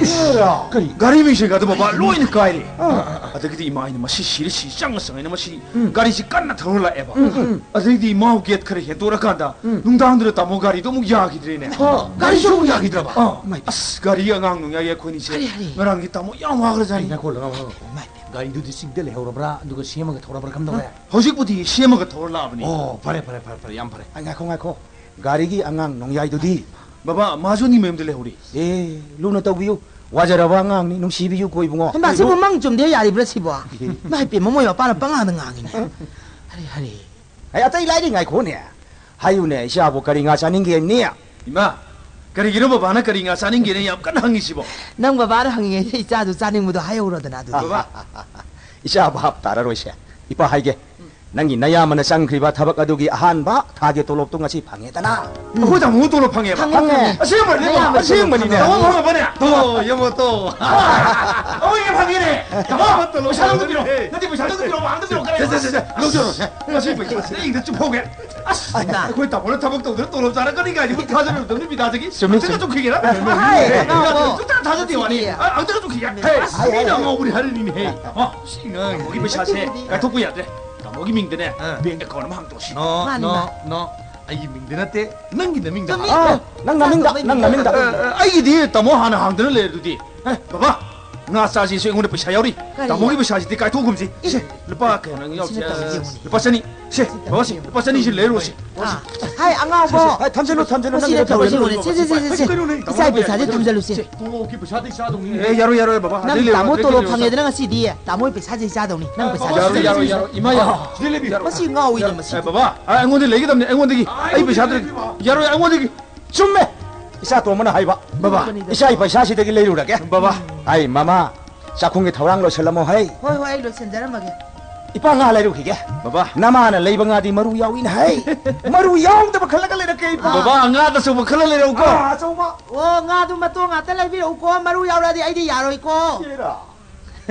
ꯀꯔꯤ? ꯒꯥꯔꯤ ꯃꯤꯡꯁꯦꯜꯒꯗꯣ ꯕꯕꯥ ꯂꯣꯏꯅ ꯀꯥꯏꯔꯦ꯫ ꯑꯥ꯫ ꯑꯗꯒꯤꯗꯤ ꯏꯃꯥ ꯑꯩꯅ "ꯃꯁꯤ ꯁꯤꯔ ꯁꯤ ꯆꯪꯉ ꯆꯪꯉꯦꯅ ꯃꯁꯤ ꯎꯝ꯫ ꯒꯥꯔꯤꯁꯤ ꯀꯟꯅ ꯊꯧꯔ ꯂꯥꯛꯑꯦꯕ꯫ ꯎꯝ, ꯎꯝ꯫ ꯑꯗꯩꯗꯤ ꯃꯥꯎ ꯒꯦꯠ ꯈꯔ ꯍꯦꯟꯇꯣꯔꯀꯥꯟꯗ ꯎꯝ꯫ ꯅꯨꯡꯗꯥꯡꯗꯨꯗ ꯇꯥꯃꯣ ꯒꯥꯔꯤꯗꯣ ꯑꯃꯨꯛ ꯌꯥꯈꯤꯗ꯭ꯔꯦꯅꯦ꯫ ꯑꯣ, ꯒꯥꯔꯤꯁꯨ ꯑꯃꯨꯛ ꯌꯥꯈꯤꯗ꯭ꯔꯕ? ꯑꯥ꯫ ꯏꯃꯥꯏ꯫ ꯑꯁ, ꯒꯥꯔꯤ ꯑꯉꯥꯡ ꯅꯨꯡꯌꯥꯏ ꯑꯩꯈꯣꯏꯅꯤꯁꯦ ꯍꯔꯦ, ꯍꯔꯦ꯫ ꯉꯔꯥꯡꯗꯤ ꯇꯥꯃꯣ ꯌꯥꯝ ꯋꯥꯈ꯭ꯔꯖꯥꯠꯅꯤ꯫ ꯉꯥꯏꯈꯣ, ꯉꯥꯏꯈꯣ, ꯉꯥꯏꯈꯣ꯫ ꯏꯃꯥꯏ ꯄꯦꯝꯃ꯫ ꯒꯥꯔꯤꯗꯨꯗꯤ ꯆꯤꯡꯗ ꯂꯩꯍꯧꯔꯕ꯭ꯔꯥ? ꯑꯗꯨꯒ ꯁꯦꯝꯃꯒ ꯊꯧꯔꯕ꯭ꯔꯥ? ꯀꯝꯗꯧꯔꯦ? ꯍꯧꯖꯤꯛꯄꯨꯗꯤ ꯁꯦꯝꯃꯒ ꯊꯧꯔ ꯂꯥꯛꯑꯕꯅꯤ꯫ ꯑꯣ, ꯐꯔꯦ, ꯐꯔꯦ, ꯐꯔꯦ, ꯐꯔꯦ, ꯌꯥꯝ ꯐꯔꯦ꯫ ꯑ, ꯉꯥꯏꯈꯣ, ꯉꯥꯏꯈꯣ꯫ ꯒꯥꯔꯤꯒꯤ ꯑꯉꯥꯡ ꯅꯣꯡꯌꯥꯏꯗꯨꯗꯤ? ꯕꯕꯥ, ꯃꯥꯁꯨ ꯑꯅꯤ ꯃꯌꯨꯝꯗ ꯂꯩꯍꯧꯔꯤ꯫ ꯑꯦ, ꯂꯨꯅ ꯇꯧꯕꯤꯌꯨ꯫ ꯋꯥꯖꯔꯕ ꯑꯉꯥꯡꯅꯤ, ꯅꯨꯡꯁꯤꯕꯤꯌꯨꯀꯣ ꯏꯕꯨꯡꯉꯣ꯫ ꯍꯩꯃꯥ, ꯁꯤꯕꯨ ꯃꯪ ꯆꯨꯝꯗꯦ ꯌꯥꯔꯤꯕ꯭ꯔꯥ ꯁꯤꯕꯣ? ꯏꯃꯥ ꯏꯄꯦꯝꯃ, ꯃꯣꯏ ꯃꯄꯥꯅ ꯄꯉꯥꯡꯗ ꯉꯥꯡꯉꯤꯅꯦ꯫ ꯍꯔꯦ, ꯍꯔꯦ꯫ ꯑꯩ ꯑꯇꯩ ꯂꯥꯏꯔꯤ, ꯉꯥꯏꯈꯣꯅꯦ꯫ ꯍꯥꯏꯌꯨꯅꯦ, ꯏꯆꯥꯕꯨ ꯀꯔꯤ ꯉꯥ ꯆꯥꯅꯤꯡꯒꯦ ꯅꯦ? ꯏꯃꯥ, ꯀꯔꯤꯒꯤꯅꯣ ꯕꯕꯥꯅ ꯀꯔꯤ ꯉꯥ ꯆꯥꯅꯤꯡꯒꯦꯅ ꯌꯥꯝ ꯀꯟꯅ ꯍꯪꯉꯤꯁꯤꯕꯣ? ꯅꯪ ꯕꯕꯥꯅ ꯍꯪꯉꯤꯉꯩꯗ ꯏꯆꯥꯗꯨ ꯆꯥꯅꯤꯡꯕꯗꯣ ꯍꯥꯏꯍꯧꯔꯣꯗꯅ ꯑꯗꯨꯗꯤ꯫ ꯕꯕꯥ꯫ ꯏꯆꯥ ꯚꯥꯞ ꯇꯥꯔꯔꯣꯏꯁꯦ꯫ ꯏꯄꯥ ꯍꯥꯏꯒꯦ, ꯅꯪꯒꯤ ꯅꯌꯥꯝꯕꯅ ꯆꯪꯈ꯭ꯔꯤꯕ ꯊꯕꯛ ꯑꯗꯨꯒꯤ ꯑꯍꯥꯟꯕ ꯊꯥꯒꯤ ꯇꯣꯂꯣꯞꯇꯨ ꯉꯁꯤ ꯐꯪꯉꯦꯗꯅ꯫ ꯎꯝ꯫ ꯑꯩꯈꯣꯏ ꯇꯥꯃꯣ ꯇꯣꯂꯣꯞ ꯐꯪꯉꯦꯕ? ꯐꯪꯉꯦ, ꯐꯪꯉꯦ꯫ ꯑꯁꯦꯡꯕꯅꯦ, ꯅꯌꯥꯝꯕ ꯑꯁꯦꯡꯕꯅꯤꯅꯦ꯫ ꯇꯣꯂꯣꯞ ꯐꯪꯉꯕꯅꯦ? ꯇꯣ, ꯌꯦꯡꯉꯣ ꯇꯣ꯫ ꯑꯩꯈꯣꯏꯒꯤ ꯐꯪꯉꯦꯅꯦ꯫ ꯇꯥꯃꯣ, ꯄꯩꯁꯥꯗꯣ ꯄꯤꯔꯛꯑꯣ꯫ ꯅꯠꯇꯦ, ꯄꯩꯁꯥꯗꯣ ꯄꯤꯔꯛꯑꯣ, ꯑꯝꯇ ꯄꯤꯔꯛꯑꯣ, ꯀꯔꯤ? ꯁꯦ, ꯁꯦ, ꯁꯦ, ꯁꯦ, ꯂꯧꯖꯔꯣ, ꯁꯦ꯫ ꯉꯁꯤ ꯄꯩꯁꯥꯁꯦ ꯑꯩ ꯏꯪꯗ ꯆꯨꯞꯍꯧꯒꯦ꯫ ꯑꯁ, ꯑꯁ, ꯑꯩꯈꯣꯏ ꯇꯥꯃꯣꯅ ꯊꯕꯛ ꯇꯧꯗꯅ ꯇꯣꯂꯣꯞ ꯆꯥꯔꯛꯀꯅꯤ ꯀꯥꯏꯗꯤ ꯊꯥꯖꯔꯨꯗꯕꯅꯤ ꯕꯤꯗꯥꯗꯒꯤ꯫ ꯆꯨꯝꯃꯤ, ꯑꯝꯇꯒ ꯆꯨꯝꯃꯤ꯫ ꯆꯨꯞꯈꯤꯒꯦꯔꯥ? ꯍꯥꯏ, ꯅꯅꯥꯎꯕꯣ꯫ ꯁꯨꯛꯊꯥ ꯊꯥꯖꯗꯦ ꯋꯥꯅꯤ꯫ ꯁꯤꯗꯤ꯫ ꯑ, ꯑꯝꯇꯒ ꯆꯨꯞꯈꯤꯒꯦ꯫ ꯍꯦ, ꯑꯁ, ꯃꯤꯅ ꯑꯉꯥꯎꯕꯅꯤ ꯍꯥꯏꯔꯤꯅꯤꯅꯦ, ꯍꯦ꯫ ꯑ, ꯁꯤ ꯑꯉꯥꯡ꯫ ꯇꯥꯃꯣꯒꯤ ꯄꯩꯁꯥꯁꯦ ꯀꯥꯏꯊꯣꯛꯄ ꯌꯥꯗ꯭ꯔꯦ꯫ ꯇꯥꯃꯣꯒꯤ ꯃꯤꯡꯗꯅꯦ ꯑꯥ꯫ ꯕꯦꯡꯛ ꯑꯦꯀꯥꯎꯟ ꯑꯃ ꯍꯥꯡꯗꯣꯛꯑꯁꯤ꯫ ꯅꯣ, ꯃꯥꯅꯤ, ꯅꯣ, ꯃꯥꯅꯤ꯫ ꯅꯣ꯫ ꯑꯩꯒꯤ ꯃꯤꯡꯗ ꯅꯠꯇꯦ, ꯅꯪꯒꯤ ꯅꯃꯤꯡꯗ ꯆꯨꯝꯃꯤ꯫ ꯍꯥꯡ-, ꯑꯥ, ꯅꯪ ꯅꯃꯤꯡꯗ, ꯅꯪ ꯅꯃꯤꯡꯗ꯫ ꯑ, ꯑ, ꯑꯩꯒꯤꯗꯤ ꯇꯥꯃꯣ ꯍꯥꯟꯅ ꯍꯥꯡꯗꯅ ꯂꯩꯔꯗꯨꯗꯤ꯫ ꯑꯦ, ꯕꯕꯥ, ꯉꯥ ꯆꯥꯁꯤꯁꯨ ꯑꯩꯉꯣꯟꯗ ꯄꯩꯁꯥ ꯌꯥꯎꯔꯤ꯫ ꯀꯔꯤ? ꯇꯥꯃꯣꯒꯤ ꯄꯩꯁꯥꯁꯤꯗꯤ ꯀꯥꯏꯊꯣꯛꯈꯨꯝꯁꯤ꯫ ꯏ꯫ ꯁꯦ, ꯂꯨꯄꯥ ꯀꯌꯥꯅꯣ ꯌꯥꯎꯁꯦ? ꯁꯤꯅ ꯇꯧꯔꯤꯁꯦ ꯌꯦꯡꯉꯨꯅꯦ꯫ ꯂꯨꯄꯥ ꯆꯅꯤ꯫ ꯁꯦ, ꯕꯕꯥ, ꯁꯦ, ꯂꯨꯄꯥ ꯆꯅꯤꯁꯤ ꯂꯩꯔꯨꯔꯁꯤ꯫ ꯑꯥ, ꯍꯥꯏ, ꯑꯉꯥꯎꯕ꯫ ꯁꯦ, ꯁꯦ, ꯑ, ꯊꯝꯖꯜꯂꯨ, ꯊꯝꯖꯜꯂꯨ, ꯃꯁꯤꯗ ꯅꯪꯒꯤꯗ ꯇꯧꯔꯁꯤ, ꯊꯝꯖꯜꯂꯨ꯫ ꯌꯦꯡꯉꯨꯅꯦ꯫ ꯁꯦ, ꯁꯦ, ꯁꯦ, ꯁꯦ, ꯁꯦ꯫ ꯀꯩꯅꯣꯅꯦ, ꯇꯥꯃꯣ ꯏꯆꯥ ꯄꯩꯁꯥꯁꯦ ꯌꯥꯔꯤꯕꯣ? ꯊꯝꯖꯜꯂꯨꯁꯦ꯫ ꯁꯦ, ꯇꯣꯂꯣꯞꯀꯤ ꯄꯩꯁꯥꯗꯤ ꯆꯥꯗꯧꯅꯤꯅꯦ꯫ ꯑꯦ, ꯌꯥꯔꯣꯏ, ꯌꯥꯔꯣꯏ, ꯕꯕꯥ꯫ ꯅꯪ ꯑꯗꯩ ꯂꯩꯔꯣ, ꯇꯥꯃꯣ ꯑꯗꯩ ꯇꯣꯂꯣꯞ ꯂꯩꯔꯣ꯫ ꯐꯪꯉꯦꯗꯅ ꯉꯁꯤꯗꯤ ꯇꯥꯃꯣ ꯄꯩꯁꯥꯁꯦ ꯆꯥꯗꯧꯅꯤ꯫ ꯅꯪ ꯄꯩꯁꯥ ꯌꯥꯔꯣꯏ, ꯆꯥꯗꯧꯅꯤ꯫ ꯌꯥꯔꯣꯏ, ꯌꯥꯔꯣꯏ꯫ ꯏꯃꯥ, ꯌꯥꯔꯣꯏ꯫ ꯑꯥ꯫ ꯁꯤꯗ ꯂꯩꯕꯤꯌꯨ꯫ ꯃꯁꯤ ꯉꯥꯎꯏꯅꯦ, ꯃꯁꯤ꯫ ꯑꯦ, ꯕꯕꯥ, ꯑ, ꯑꯩꯉꯣꯟꯗ ꯂꯩꯒꯗꯕꯅꯤ, ꯑꯩꯉꯣꯟꯗꯒꯤ꯫ ꯑꯥ, ꯑꯩ ꯄꯩꯁꯥ ꯑꯩꯉꯣꯟꯗ ꯂꯩꯕꯤꯌꯨ꯫ ꯌꯥꯔꯣꯏ, ꯑꯩꯉꯣꯟꯗꯒꯤ꯫ ꯆꯨꯝꯃꯦ꯫ ꯏꯆꯥ ꯇꯣꯝꯕꯅ ꯍꯥꯏꯕ꯫ ꯕꯕꯥ꯫ ꯏꯆꯥꯒꯤ ꯄꯩꯁꯥꯁꯤꯗꯒꯤ ꯂꯩꯔꯨꯔꯒꯦ꯫ ꯕꯕꯥ꯫ ꯑꯩ ꯃꯃꯥ, ꯆꯥꯛꯈꯨꯝꯒꯤ ꯊꯧꯔꯥꯡ ꯂꯣꯏꯁꯤꯜꯂꯝꯃꯣ ꯍꯩ꯫ ꯍꯣꯏ, ꯍꯣꯏ, ꯑꯩ ꯂꯣꯏꯁꯤꯟꯖꯔꯝꯃꯒꯦ꯫ ꯏꯄꯥ, ꯉꯥ ꯂꯩꯔꯨꯈꯤꯒꯦ꯫ ꯕꯕꯥ꯫ ꯅꯃꯥꯅ ꯂꯩꯕ ꯉꯥꯗꯤ ꯃꯔꯨ ꯌꯥꯎꯏꯅ ꯍꯥꯏ꯫ ꯃꯔꯨ ꯌꯥꯎꯗꯕ ꯈꯜꯂꯒ ꯂꯩꯔꯛꯀꯦ, ꯏꯄꯥ꯫ ꯕꯕꯥ, ꯉꯥꯗ ꯑꯆꯧꯕ ꯈꯜꯂ ꯂꯩꯔꯛꯎꯀꯣ꯫ ꯑꯥ, ꯑꯆꯧꯕ꯫ ꯑꯣ, ꯉꯥꯗꯨ ꯃꯇꯣꯡ ꯉꯥꯛꯇ ꯂꯩꯕꯤꯔꯛꯎꯀꯣ, ꯃꯔꯨ ꯌꯥꯎꯔꯛꯑꯗꯤ ꯑꯩꯗꯤ ꯌꯥꯔꯣꯏꯀꯣ꯫ ꯍꯦꯔꯥ꯫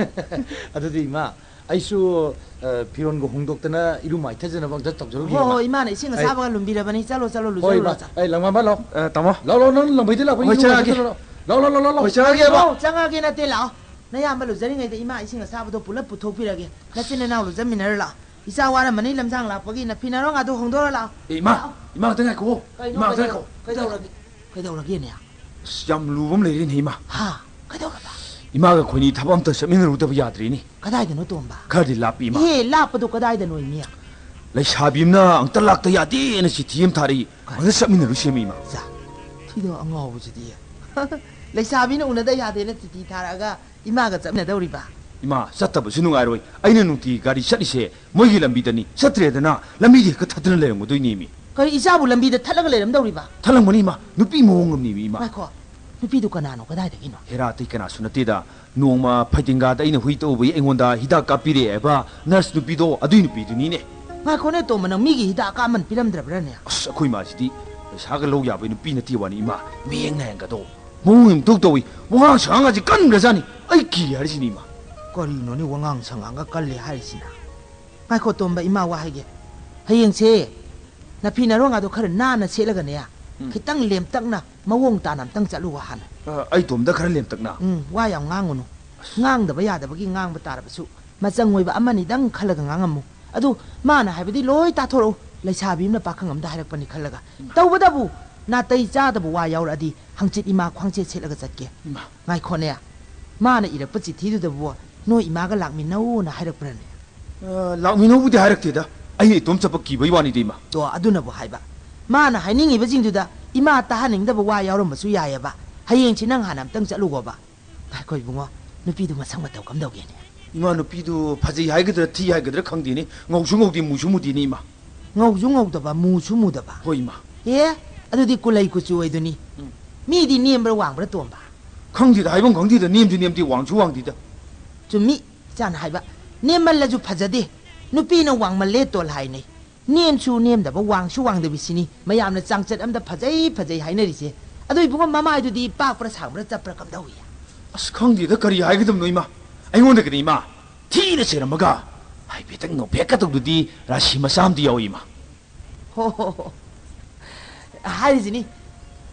ꯑꯗꯨꯗꯤ ꯏꯃꯥ, ꯑꯩꯁꯨ, ꯑ, ꯐꯤꯔꯣꯟꯒ ꯍꯣꯡꯗꯣꯛꯇꯅ ꯏꯔꯨ ꯃꯥꯏꯊꯖꯅꯕ ꯑꯝꯇ ꯇꯧꯖꯔꯨꯒꯦ, ꯍꯣ, ꯏꯃꯥ꯫ ꯍꯣ, ꯏꯃꯥꯅ ꯏꯁꯤꯡ ꯑꯩ ꯑꯁꯥꯕꯒ ꯂꯨꯝꯕꯤꯔꯕꯅꯤ꯫ ꯆꯠꯂꯣ, ꯆꯠꯂꯣ, ꯍꯣꯏ, ꯂꯨꯖꯔꯨꯔꯣ, ꯏꯃꯥ꯫ ꯆꯠꯂꯣ꯫ ꯑꯩ ꯂꯥꯛꯑꯝꯃ ꯂꯥꯛꯑꯣ꯫ ꯑ, ꯇꯥꯃꯣ꯫ ꯂꯥꯛꯑꯣ, ꯂꯥꯛꯑꯣ, ꯅꯪ ꯂꯝꯕꯩꯗ ꯂꯥꯛꯄ ꯍꯣꯏ, ꯏꯔꯨ ꯆꯪꯉꯛꯑꯒꯦ꯫ ꯃꯥꯏꯊꯖꯔꯨꯔꯣ꯫ ꯂꯥꯛꯑꯣ, ꯂꯥꯛꯑꯣ, ꯂꯥꯛꯑꯣ, ꯂꯥꯛꯑꯣ꯫ ꯍꯣꯏ, ꯆꯪꯉꯛꯑꯒꯦꯕ꯫ ꯑꯣ, ꯆꯪꯉꯛꯑꯒꯦ ꯅꯠꯇꯦ, ꯂꯥꯛꯑꯣ꯫ ꯅꯌꯥꯝꯕ ꯂꯨꯖꯔꯤꯉꯩꯗ ꯏꯃꯥ ꯏꯁꯤꯡ ꯑꯁꯥꯕꯗꯣ ꯄꯨꯂꯞ ꯄꯨꯊꯣꯛꯄꯤꯔꯒꯦ꯫ ꯅꯆꯤꯟ ꯅꯅꯥꯎ ꯂꯨꯖꯃꯤꯟꯅꯔ ꯂꯥꯛꯑꯣ꯫ ꯏꯆꯥ ꯋꯥꯔꯝꯃꯅꯤ, ꯂꯝꯁꯥꯡ ꯂꯥꯛꯄꯒꯤ꯫ ꯅꯐꯤ ꯅꯔꯣꯟꯒꯗꯣ ꯍꯣꯡꯗꯣꯛꯑ ꯂꯥꯛꯑꯣ꯫ ꯑꯦ, ꯏꯃꯥ, ꯂꯥꯛꯑꯣ꯫ ꯏꯃꯥ, ꯉꯥꯛꯇ ꯉꯥꯏꯈꯣ꯫ ꯀꯩꯅꯣ, ꯏꯃꯥ, ꯉꯥꯛꯇ ꯀꯩꯗꯧ-, ꯉꯥꯏꯈꯣ꯫ ꯀꯩꯗꯧꯔꯒꯦ? ꯀꯩꯗꯧꯔꯒꯦꯅꯦ? ꯑꯁ, ꯌꯥꯝ ꯂꯨꯕ ꯑꯃ ꯂꯩꯔꯦꯅꯦ, ꯏꯃꯥ꯫ ꯍꯥ? ꯀꯩꯗꯧꯔꯕ? ꯏꯃꯥꯒ ꯑꯩꯈꯣꯏꯅꯤ ꯊꯕꯛ ꯑꯝꯇ ꯆꯠꯃꯤꯟꯅꯔꯨꯗꯕ ꯌꯥꯗ꯭ꯔꯦꯅꯦ꯫ ꯀꯗꯥꯏꯗꯅꯣ, ꯇꯣꯝꯕ? ꯈꯔꯗꯤ ꯂꯥꯞꯄꯤ, ꯏꯃꯥ꯫ ꯏꯍꯦ, ꯂꯥꯞꯄꯗꯣ ꯀꯗꯥꯏꯗꯅꯣ, ꯏꯃꯤ? ꯂꯩꯁꯥꯕꯤ ꯑꯃꯅ ꯑꯝꯇ ꯂꯥꯛꯇ ꯌꯥꯗꯦꯅ ꯆꯤꯊꯤ ꯑꯃ ꯊꯥꯔꯛꯏ꯫ ꯀꯔꯤ? ꯑꯝꯇ ꯆꯠꯃꯤꯟꯅꯔꯨꯁꯦꯃꯤ, ꯏꯃꯥ꯫ ꯆꯥ, ꯊꯤꯗꯣ ꯑꯉꯥꯎꯕꯁꯤꯗꯤ꯫ ꯂꯩꯁꯥꯕꯤꯅ ꯎꯅꯗ ꯌꯥꯗꯦꯅ ꯆꯤꯊꯤ ꯊꯥꯔꯛꯑꯒ ꯏꯃꯥꯒ ꯆꯠꯃꯤꯟꯅꯗꯧꯔꯤꯕ? ꯏꯃꯥ, ꯆꯠꯇꯕꯁꯨ ꯅꯨꯡꯉꯥꯏꯔꯣꯏ꯫ ꯑꯩꯅ ꯅꯨꯡꯇꯤꯒꯤ ꯒꯥꯔꯤ ꯆꯠꯂꯤꯁꯦ ꯃꯣꯏꯒꯤ ꯂꯝꯕꯤꯗꯅꯤ꯫ ꯆꯠꯇ꯭ꯔꯦꯗꯅ ꯂꯝꯕꯤꯗ ꯍꯦꯛꯇ ꯊꯠꯇꯅ ꯂꯩꯔꯝꯒꯗꯣꯏꯅꯦꯃꯤ꯫ ꯀꯔꯤ, ꯏꯆꯥꯕꯨ ꯂꯝꯕꯤꯗ ꯊꯠꯂꯒ ꯂꯩꯔꯝꯗꯧꯔꯤꯕ? ꯊꯠꯂꯝꯒꯅꯤ, ꯏꯃꯥ꯫ ꯅꯨꯄꯤ ꯃꯑꯣꯡ ꯑꯃꯅꯦꯃꯤ, ꯏꯃꯥ꯫ ꯉꯥꯏꯈꯣ, ꯅꯨꯄꯤꯗꯨ ꯀꯅꯥꯅꯣ, ꯀꯗꯥꯏꯗꯒꯤꯅꯣ? ꯍꯦꯔꯥ ꯑꯇꯩ ꯀꯅꯥꯁꯨ ꯅꯠꯇꯦꯗ꯫ ꯅꯣꯡꯃ ꯐꯩꯗꯤꯡꯒꯥꯗ ꯑꯩꯅ ꯍꯨꯏ ꯇꯧꯕꯒꯤ ꯑꯩꯉꯣꯟꯗ ꯍꯤꯗꯥꯛ ꯀꯥꯞꯄꯤꯔꯛꯑꯦ ꯍꯥꯏꯕ ꯅꯔꯁ ꯅꯨꯄꯤꯗꯣ, ꯑꯗꯨꯏ ꯅꯨꯄꯤꯗꯨꯅꯤꯅꯦ꯫ ꯉꯥꯏꯈꯣꯅꯦ, ꯇꯣꯝꯕ, ꯅꯪ ꯃꯤꯒꯤ ꯍꯤꯗꯥꯛ ꯀꯥꯞꯃꯟ ꯄꯤꯔꯝꯗ꯭ꯔꯕ꯭ꯔꯅꯦ? ꯑꯁ, ꯑꯩꯈꯣꯏ ꯃꯥꯁꯤꯗꯤ ꯄꯩꯁꯥꯒ ꯂꯧ ꯌꯥꯕꯩ ꯅꯨꯄꯤ ꯅꯠꯇꯦ ꯋꯥꯅꯤ, ꯏꯃꯥ꯫ ꯃꯤꯌꯦꯡ ꯅꯥꯌꯦꯡꯒꯗꯣ ꯃꯑꯣꯡ ꯑꯃ ꯏꯇꯧ ꯇꯧꯏ, ꯋꯥꯉꯥꯡ ꯁꯉꯥꯡꯒꯁꯤ ꯀꯟꯈ꯭ꯔꯖꯥꯠꯅꯤ꯫ ꯑꯩ ꯀꯤ ꯍꯥꯏꯔꯤꯁꯤꯅꯤ, ꯏꯃꯥ꯫ ꯀꯔꯤꯅꯣꯅꯦ, ꯋꯥꯉꯥꯡ ꯁꯉꯥꯡꯒ ꯀꯜꯂꯤ ꯍꯥꯏꯔꯤꯁꯤꯅ? ꯉꯥꯏꯈꯣ, ꯇꯣꯝꯕ, ꯏꯃꯥ ꯋꯥ ꯍꯥꯏꯒꯦ꯫ ꯍꯌꯦꯡꯁꯦ ꯅꯐꯤ ꯅꯔꯣꯟꯒꯗꯣ ꯈꯔ ꯅꯥꯟꯅ ꯁꯦꯠꯂꯒꯅꯦ, ꯎꯝ꯫ ꯈꯤꯇꯪ ꯂꯦꯝꯇꯛꯅ ꯃꯑꯣꯡ ꯇꯥꯅ ꯑꯝꯇꯪ ꯆꯠꯂꯨꯕ ꯍꯥꯟꯅ꯫ ꯑ, ꯑꯩ ꯇꯣꯝꯗ ꯈꯔ ꯂꯦꯝꯇꯛꯅ? ꯎꯝ, ꯋꯥ ꯌꯥꯝ ꯉꯥꯡꯉꯨꯅꯨ꯫ ꯑꯁ꯫ ꯉꯥꯡꯗꯕ ꯌꯥꯗꯕꯒꯤ ꯉꯥꯡꯕ ꯇꯥꯔꯕꯁꯨ, ꯃꯆꯪ ꯑꯣꯏꯕ ꯑꯃꯅꯤꯗꯪ ꯈꯜꯂꯒ ꯉꯥꯡꯉꯝꯃꯨ꯫ ꯑꯗꯨ ꯃꯥꯅ ꯍꯥꯏꯕꯗꯤ ꯂꯣꯏ ꯇꯥꯊꯣꯔꯛꯎ꯫ ꯂꯩꯁꯥꯕꯤ ꯑꯃꯅ ꯄꯥꯈꯪ ꯑꯃꯗ ꯍꯥꯏꯔꯛꯄꯅꯤ ꯈꯜꯂꯒ꯫ ꯏꯃꯥ꯫ ꯇꯧꯕꯇꯕꯨ ꯅꯥꯇꯩ ꯆꯥꯗꯕ ꯋꯥ ꯌꯥꯎꯔꯛꯑꯗꯤ ꯍꯪꯆꯤꯠ ꯏꯃꯥ ꯈ꯭ꯋꯥꯡꯆꯦꯠ ꯁꯦꯠꯂꯒ ꯆꯠꯀꯦ꯫ ꯏꯃꯥ꯫ ꯉꯥꯏꯈꯣꯅꯦ, ꯃꯥꯅ ꯏꯔꯛꯄ ꯆꯤꯊꯤꯗꯨꯗꯕꯨ ꯅꯣꯏ ꯏꯃꯥꯒ ꯂꯥꯛꯃꯤꯟꯅꯧꯅ ꯍꯥꯏꯔꯛꯄ꯭ꯔꯅꯦ? ꯑ, ꯂꯥꯛꯃꯤꯟꯅꯧꯕꯨꯗꯤ ꯍꯥꯏꯔꯛꯇꯦꯗ꯫ ꯑꯩꯅ ꯏꯇꯣꯝ ꯆꯠꯄ ꯀꯤꯕꯩ ꯋꯥꯅꯤꯗ, ꯏꯃꯥ꯫ ꯇꯣ, ꯑꯗꯨꯅꯕꯨ ꯍꯥꯏꯕ꯫ ꯃꯥꯅ ꯍꯥꯏꯅꯤꯡꯉꯤꯕꯁꯤꯡꯗꯨꯗ ꯏꯃꯥ ꯇꯥꯍꯟꯅꯤꯡꯗꯕ ꯋꯥ ꯌꯥꯎꯔꯝꯕꯁꯨ ꯌꯥꯏꯑꯕ꯫ ꯍꯌꯦꯡꯁꯤ ꯅꯪ ꯍꯥꯟꯅ ꯑꯝꯇꯪ ꯆꯠꯂꯨꯒꯣꯕ꯫ ꯉꯥꯏꯈꯣ ꯏꯕꯨꯡꯉꯣ, ꯅꯨꯄꯤꯗꯨ ꯃꯁꯛ ꯃꯇꯧ ꯀꯝꯗꯧꯒꯦꯅꯦ? ꯏꯃꯥ, ꯅꯨꯄꯤꯗꯨ ꯐꯖꯩ ꯍꯥꯏꯒꯗ꯭ꯔꯥ ꯊꯤ ꯍꯥꯏꯒꯗ꯭ꯔꯥ ꯈꯪꯗꯦꯅꯦ꯫ ꯉꯧꯁꯨ ꯉꯧꯗꯦ, ꯃꯨꯁꯨ ꯃꯨꯗꯦꯅꯦ, ꯏꯃꯥ꯫ ꯉꯧꯁꯨ ꯉꯧꯗꯕ, ꯃꯨꯁꯨ ꯃꯨꯗꯕ? ꯍꯣꯏ, ꯏꯃꯥ꯫ ꯑꯦ, ꯑꯗꯨꯗꯤ ꯀꯨꯂꯩ ꯀꯨꯆꯨ ꯑꯣꯏꯗꯨꯅꯤ꯫ ꯎꯝ꯫ ꯃꯤꯗꯤ ꯅꯦꯝꯕ꯭ꯔꯥ ꯋꯥꯡꯕ꯭ꯔꯥ, ꯇꯣꯝꯕ? ꯈꯪꯗꯦꯗ, ꯍꯥꯏꯐꯝ ꯈꯪꯗꯦꯗ, ꯅꯦꯝꯁꯨ ꯅꯦꯝꯗꯦ, ꯋꯥꯡꯁꯨ ꯋꯥꯡꯗꯦꯗ꯫ ꯆꯨꯝꯃꯤ, ꯏꯆꯥꯅ ꯍꯥꯏꯕ, ꯅꯦꯝꯃꯜꯂꯁꯨ ꯐꯖꯗꯦ, ꯅꯨꯄꯤꯅ ꯋꯥꯡꯃꯜꯂꯦ ꯇꯣꯜ ꯍꯥꯏꯅꯩ, ꯅꯦꯝꯁꯨ ꯅꯦꯝꯗꯕ, ꯋꯥꯡꯁꯨ ꯋꯥꯡꯗꯕꯤꯁꯤꯅꯤ ꯃꯌꯥꯝꯅ ꯆꯥꯡꯆꯠ ꯑꯝꯗ ꯐꯖꯩ ꯐꯖꯩ ꯍꯥꯏꯅꯔꯤꯁꯦ꯫ ꯑꯗꯣ ꯏꯕꯨꯡꯉꯣ, ꯃꯃꯥꯏꯗꯨꯗꯤ ꯄꯥꯛꯄ꯭ꯔꯥ ꯁꯥꯡꯕ꯭ꯔꯥ ꯆꯞꯄ꯭ꯔꯥ ꯀꯝꯗꯧꯏ? ꯑꯁ, ꯈꯪꯗꯦꯗ, ꯀꯔꯤ ꯍꯥꯏꯒꯗꯕꯅꯣ ꯏꯃꯥ꯫ ꯑꯩꯉꯣꯟꯗꯒꯗꯤ ꯏꯃꯥ, ꯊꯤꯅ ꯆꯩꯔꯝꯃꯒ ꯍꯥꯏꯐꯦꯠꯇꯪ ꯅꯣꯛꯐꯦꯠꯀ ꯇꯧꯗꯨꯗꯤ ꯔꯥꯁꯤ ꯃꯆꯥ ꯑꯃꯗꯤ ꯌꯥꯎꯏ ꯏꯃꯥ꯫ ꯍꯣ, ꯍꯣ, ꯍꯣ꯫ ꯍꯥꯏꯔꯤꯁꯤꯅꯤ,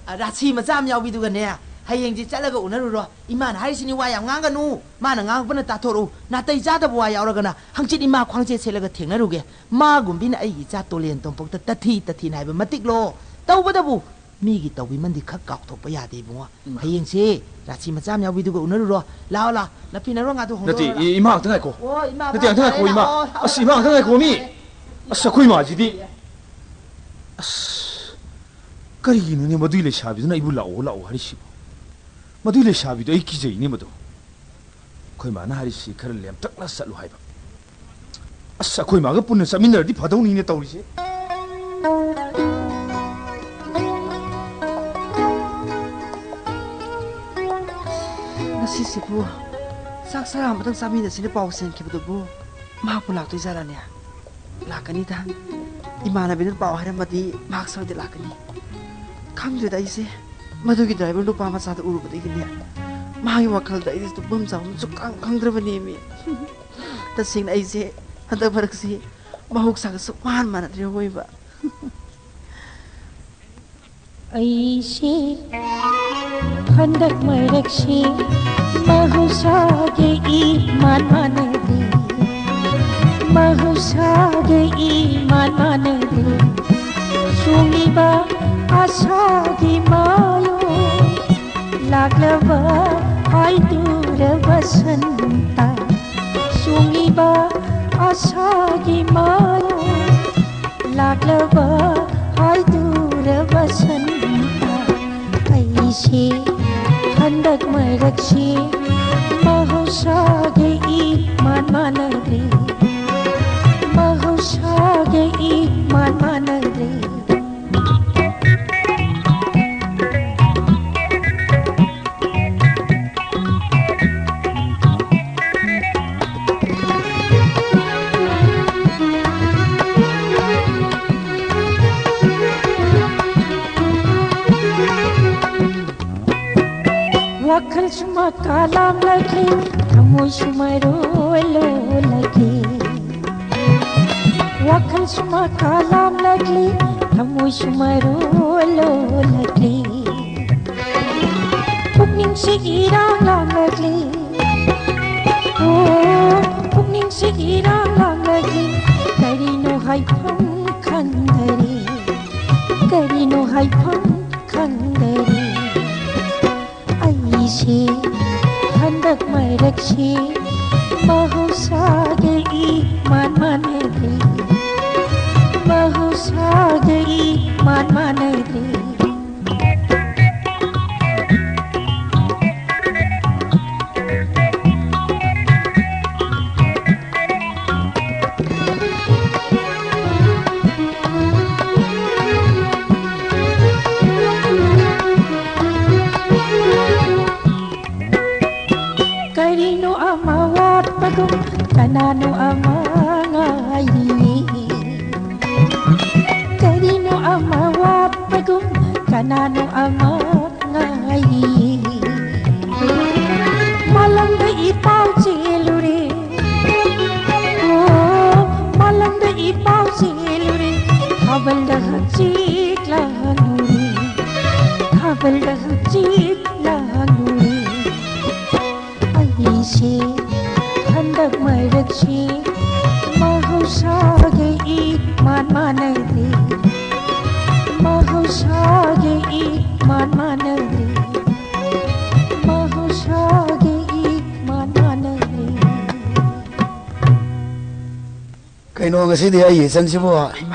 ꯔꯥꯁꯤ ꯃꯆꯥ ꯑꯃ ꯌꯥꯎꯕꯤꯗꯨꯒꯅꯦ, ꯍꯌꯦꯡꯁꯤ ꯆꯠꯂꯒ ꯎꯅꯔꯨꯔꯣ꯫ ꯏꯃꯥꯅ ꯍꯥꯏꯔꯤꯁꯤꯅꯤ, ꯋꯥ ꯌꯥꯝ ꯉꯥꯡꯒꯅꯨ꯫ ꯃꯥꯅ ꯉꯥꯡꯉꯛꯄꯅ ꯇꯥꯊꯣꯔꯛꯎ꯫ ꯅꯥꯇꯩ ꯆꯥꯗꯕ ꯋꯥ ꯌꯥꯎꯔꯒꯅ ꯍꯪꯆꯤꯠ ꯏꯃꯥ ꯈ꯭ꯋꯥꯡꯆꯦ ꯁꯦꯠꯂꯒ ꯊꯦꯡꯅꯔꯨꯒꯦ꯫ ꯃꯥꯒꯨꯝꯕꯤꯅ ꯑꯩꯒꯤ ꯏꯆꯥ ꯇꯣꯂꯦꯟ ꯇꯣꯝꯄꯣꯛꯇ ꯇꯊꯤ ꯇꯊꯤꯅ ꯍꯥꯏꯕ ꯃꯇꯤꯛꯂꯣ꯫ ꯇꯧꯕꯗꯕꯨ ꯃꯤꯒꯤ ꯇꯧꯕꯤꯃꯟꯗꯤ ꯈꯛ ꯀꯥꯎꯊꯣꯛꯄ ꯌꯥꯗꯦ ꯏꯕꯨꯡꯉꯣ꯫ ꯏꯃꯥ꯫ ꯍꯌꯦꯡꯁꯦ ꯔꯥꯁꯤ ꯃꯆꯥ ꯑꯃ ꯌꯥꯎꯕꯤꯗꯨꯒ ꯎꯅꯔꯨꯔꯣ꯫ ꯂꯥꯛꯑꯣ, ꯂꯥꯛꯑꯣ꯫ ꯅꯠꯇꯦ, ꯂꯥꯛꯑꯣ꯫ ꯏ-, ꯏꯃꯥ, ꯑꯝꯇ ꯉꯥꯏꯈꯣ꯫ ꯑꯣ, ꯏꯃꯥ, ꯅꯠꯇꯦ, ꯑꯝꯇ ꯉꯥꯏꯈꯣ, ꯏꯃꯥ꯫ ꯂꯥꯛꯑꯣ꯫ ꯑꯁ, ꯏꯃꯥ, ꯑꯝꯇ ꯉꯥꯏꯈꯣ, ꯃꯤ꯫ ꯑꯁ, ꯑꯩꯈꯣꯏ ꯏꯃꯥꯁꯤꯗꯤ꯫ ꯑꯁ, ꯀꯔꯤꯒꯤꯅꯣꯅꯦ ꯃꯗꯨꯏ ꯂꯩꯁꯥꯕꯤꯗꯨꯅ ꯑꯩꯕꯨ ꯂꯥꯛꯑꯣ, ꯂꯥꯛꯑꯣ ꯍꯥꯏꯔꯤꯁꯤꯕꯣ? ꯃꯗꯨꯏ ꯂꯩꯁꯥꯕꯤꯗꯣ ꯑꯩ ꯀꯤꯖꯩꯅꯦ ꯃꯗꯨ꯫ ꯑꯩꯈꯣꯏ ꯃꯥꯅ ꯍꯥꯏꯔꯤꯁꯤ ꯈꯔ ꯂꯦꯝꯇꯛꯅ ꯆꯠꯂꯨ ꯍꯥꯏꯕ꯫ ꯑꯁ, ꯑꯩꯈꯣꯏ ꯃꯥꯒ ꯄꯨꯟꯅ ꯆꯠꯃꯤꯟꯅꯔꯗꯤ ꯐꯗꯧꯅꯤꯅꯦ ꯇꯧꯔꯤꯁꯦ꯫ ꯉꯁꯤꯁꯤꯕꯨ ꯆꯥꯛ ꯆꯔꯥ ꯑꯃꯇꯪ ꯆꯥꯃꯤꯟꯅꯁꯤꯅ ꯄꯥꯎ ꯆꯦꯟꯈꯤꯕꯗꯨꯕꯨ ꯃꯍꯥꯛꯄꯨ ꯂꯥꯛꯇꯣꯏꯖꯥꯠꯂꯅꯦ? ꯂꯥꯛꯀꯅꯤꯗ꯫ ꯏꯃꯥꯟꯅꯕꯤꯗꯨꯅ ꯄꯥꯎ ꯍꯥꯏꯔꯝꯃꯗꯤ ꯃꯍꯥꯛ ꯁꯣꯏꯗ ꯂꯥꯛꯀꯅꯤ꯫ ꯈꯪꯗ꯭ꯔꯦꯗ ꯑꯩꯁꯦ꯫ ꯃꯗꯨꯒꯤ ꯗ꯭ꯔꯥꯏꯚꯔ ꯅꯨꯄꯥ ꯃꯆꯥꯗꯨ ꯎꯔꯨꯕꯗꯒꯤꯅꯦ, ꯃꯥꯒꯤ ꯋꯥꯈꯜꯗ ꯑꯩꯗꯤ ꯇꯨꯝꯐꯝ ꯆꯥꯐꯝ ꯁꯨꯛꯈꯪ ꯈꯪꯗ꯭ꯔꯕꯅꯦꯃꯤ꯫ ꯇꯁꯦꯡꯅ ꯑꯩꯁꯦ ꯍꯟꯗꯛ ꯃꯔꯛꯁꯤ ꯃꯍꯧꯁꯥꯒ ꯁꯨꯛꯃꯥꯟ ꯃꯥꯟꯅꯗ꯭ꯔꯦ ꯑꯋꯣꯏꯕ꯫ ꯑꯩꯁꯦ ꯍꯟꯗꯛ ꯃꯔꯛꯁꯤ ꯃꯍꯧꯁꯥꯒ ꯏꯃꯥꯟ ꯃꯥꯟꯅꯗꯦ, ꯃꯍꯧꯁꯥꯒ ꯏꯃꯥꯟ ꯃꯥꯟꯅꯗꯦ꯫ ꯆꯣꯡꯂꯤꯕ ꯑꯁꯥꯒꯤ ꯃꯌꯣꯜ, ꯂꯥꯛꯂꯕ ꯍꯥꯏꯗꯨꯔ ꯕꯁꯟꯇ꯫ ꯆꯣꯡꯂꯤꯕ ꯑꯁꯥꯒꯤ ꯃꯌꯣꯜ, ꯂꯥꯛꯂꯕ ꯍꯥꯏꯗꯨꯔ ꯕꯁꯟꯇ꯫ ꯑꯩꯁꯦ ꯍꯟꯗꯛ ꯃꯔꯛꯁꯤ ꯃꯍꯧꯁꯥꯒ ꯏꯃꯥꯟ ꯃꯥꯟꯅꯗ꯭ꯔꯦ, ꯃꯍꯧꯁꯥꯒ ꯏꯃꯥꯟ ꯃꯥꯟꯅꯗ꯭ꯔꯦ꯫ ꯋꯥꯈꯜꯁꯨ ꯃꯀꯥ ꯂꯥꯝꯂꯛꯂꯤ, ꯊꯃꯣꯏꯁꯨ ꯃꯔꯣꯜ ꯂꯣꯜꯂꯛꯂꯤ꯫ ꯋꯥꯈꯜꯁꯨ ꯃꯀꯥ ꯂꯥꯝꯂꯛꯂꯤ, ꯊꯃꯣꯏꯁꯨ ꯃꯔꯣꯜ ꯂꯣꯜꯂꯛꯂꯤ꯫ ꯄꯨꯛꯅꯤꯡꯁꯤ ꯏꯔꯥꯡ ꯂꯥꯡꯂꯛꯂꯤ꯫ ꯑꯣ, ꯄꯨꯛꯅꯤꯡꯁꯤ ꯏꯔꯥꯡ ꯂꯥꯡꯂꯛꯂꯤ꯫ ꯀꯔꯤꯅꯣ ꯍꯥꯏꯐꯝ ꯈꯪꯗꯔꯦ꯫ ꯀꯔꯤꯅꯣ ꯍꯥꯏꯐꯝ ꯈꯪꯗꯔꯦ꯫ ꯑꯩꯁꯦ ꯍꯟꯗꯛ ꯃꯔꯛꯁꯦ ꯃꯍꯧꯁꯥꯒ ꯏꯃꯥꯟ ꯃꯥꯟꯅꯗ꯭ꯔꯦ꯫ ꯃꯍꯧꯁꯥꯒ ꯏꯃꯥꯟ ꯃꯥꯟꯅꯗ꯭ꯔꯦ꯫ ꯀꯔꯤꯅꯣ ꯑꯃ ꯋꯥꯠꯄꯒꯨꯝ, ꯀꯅꯥꯅꯣ ꯑꯃ ꯉꯥꯏꯔꯤ꯫ ꯀꯔꯤꯅꯣ ꯑꯃ ꯋꯥꯠꯄꯒꯨꯝ, ꯀꯅꯥꯅꯣ ꯑꯃ ꯉꯥꯏꯔꯤ꯫ ꯃꯥꯂꯪꯗ ꯏ ꯄꯥꯎ ꯆꯦꯜꯂꯨꯔꯦ꯫ ꯑꯣ, ꯃꯥꯂꯪꯗ ꯏ ꯄꯥꯎ ꯆꯦꯜꯂꯨꯔꯦ꯫ ꯊꯥꯕꯜꯗ ꯍꯛꯆꯤꯛ ꯂꯥꯡꯂꯨꯔꯦ꯫ ꯊꯥꯕꯜꯗ ꯍꯛꯆꯤꯛ ꯂꯥꯡꯂꯨꯔꯦ꯫ ꯑꯩꯁꯦ ꯍꯟꯗꯛ ꯃꯔꯛꯁꯤ ꯃꯍꯧꯁꯥꯒ ꯏꯃꯥꯟ ꯃꯥꯟꯅꯗ꯭ꯔꯦ꯫ ꯃꯍꯧꯁꯥꯒ ꯏꯃꯥꯟ ꯃꯥꯟꯅꯗ꯭ꯔꯦ꯫ ꯃꯍꯧꯁꯥꯒ ꯏꯃꯥꯟ ꯃꯥꯟꯅꯗ꯭ꯔꯦ꯫ ꯀꯩꯅꯣ, ꯉꯁꯤꯗꯤ ꯑꯩꯒꯤ ꯏꯆꯟꯁꯤꯕꯨ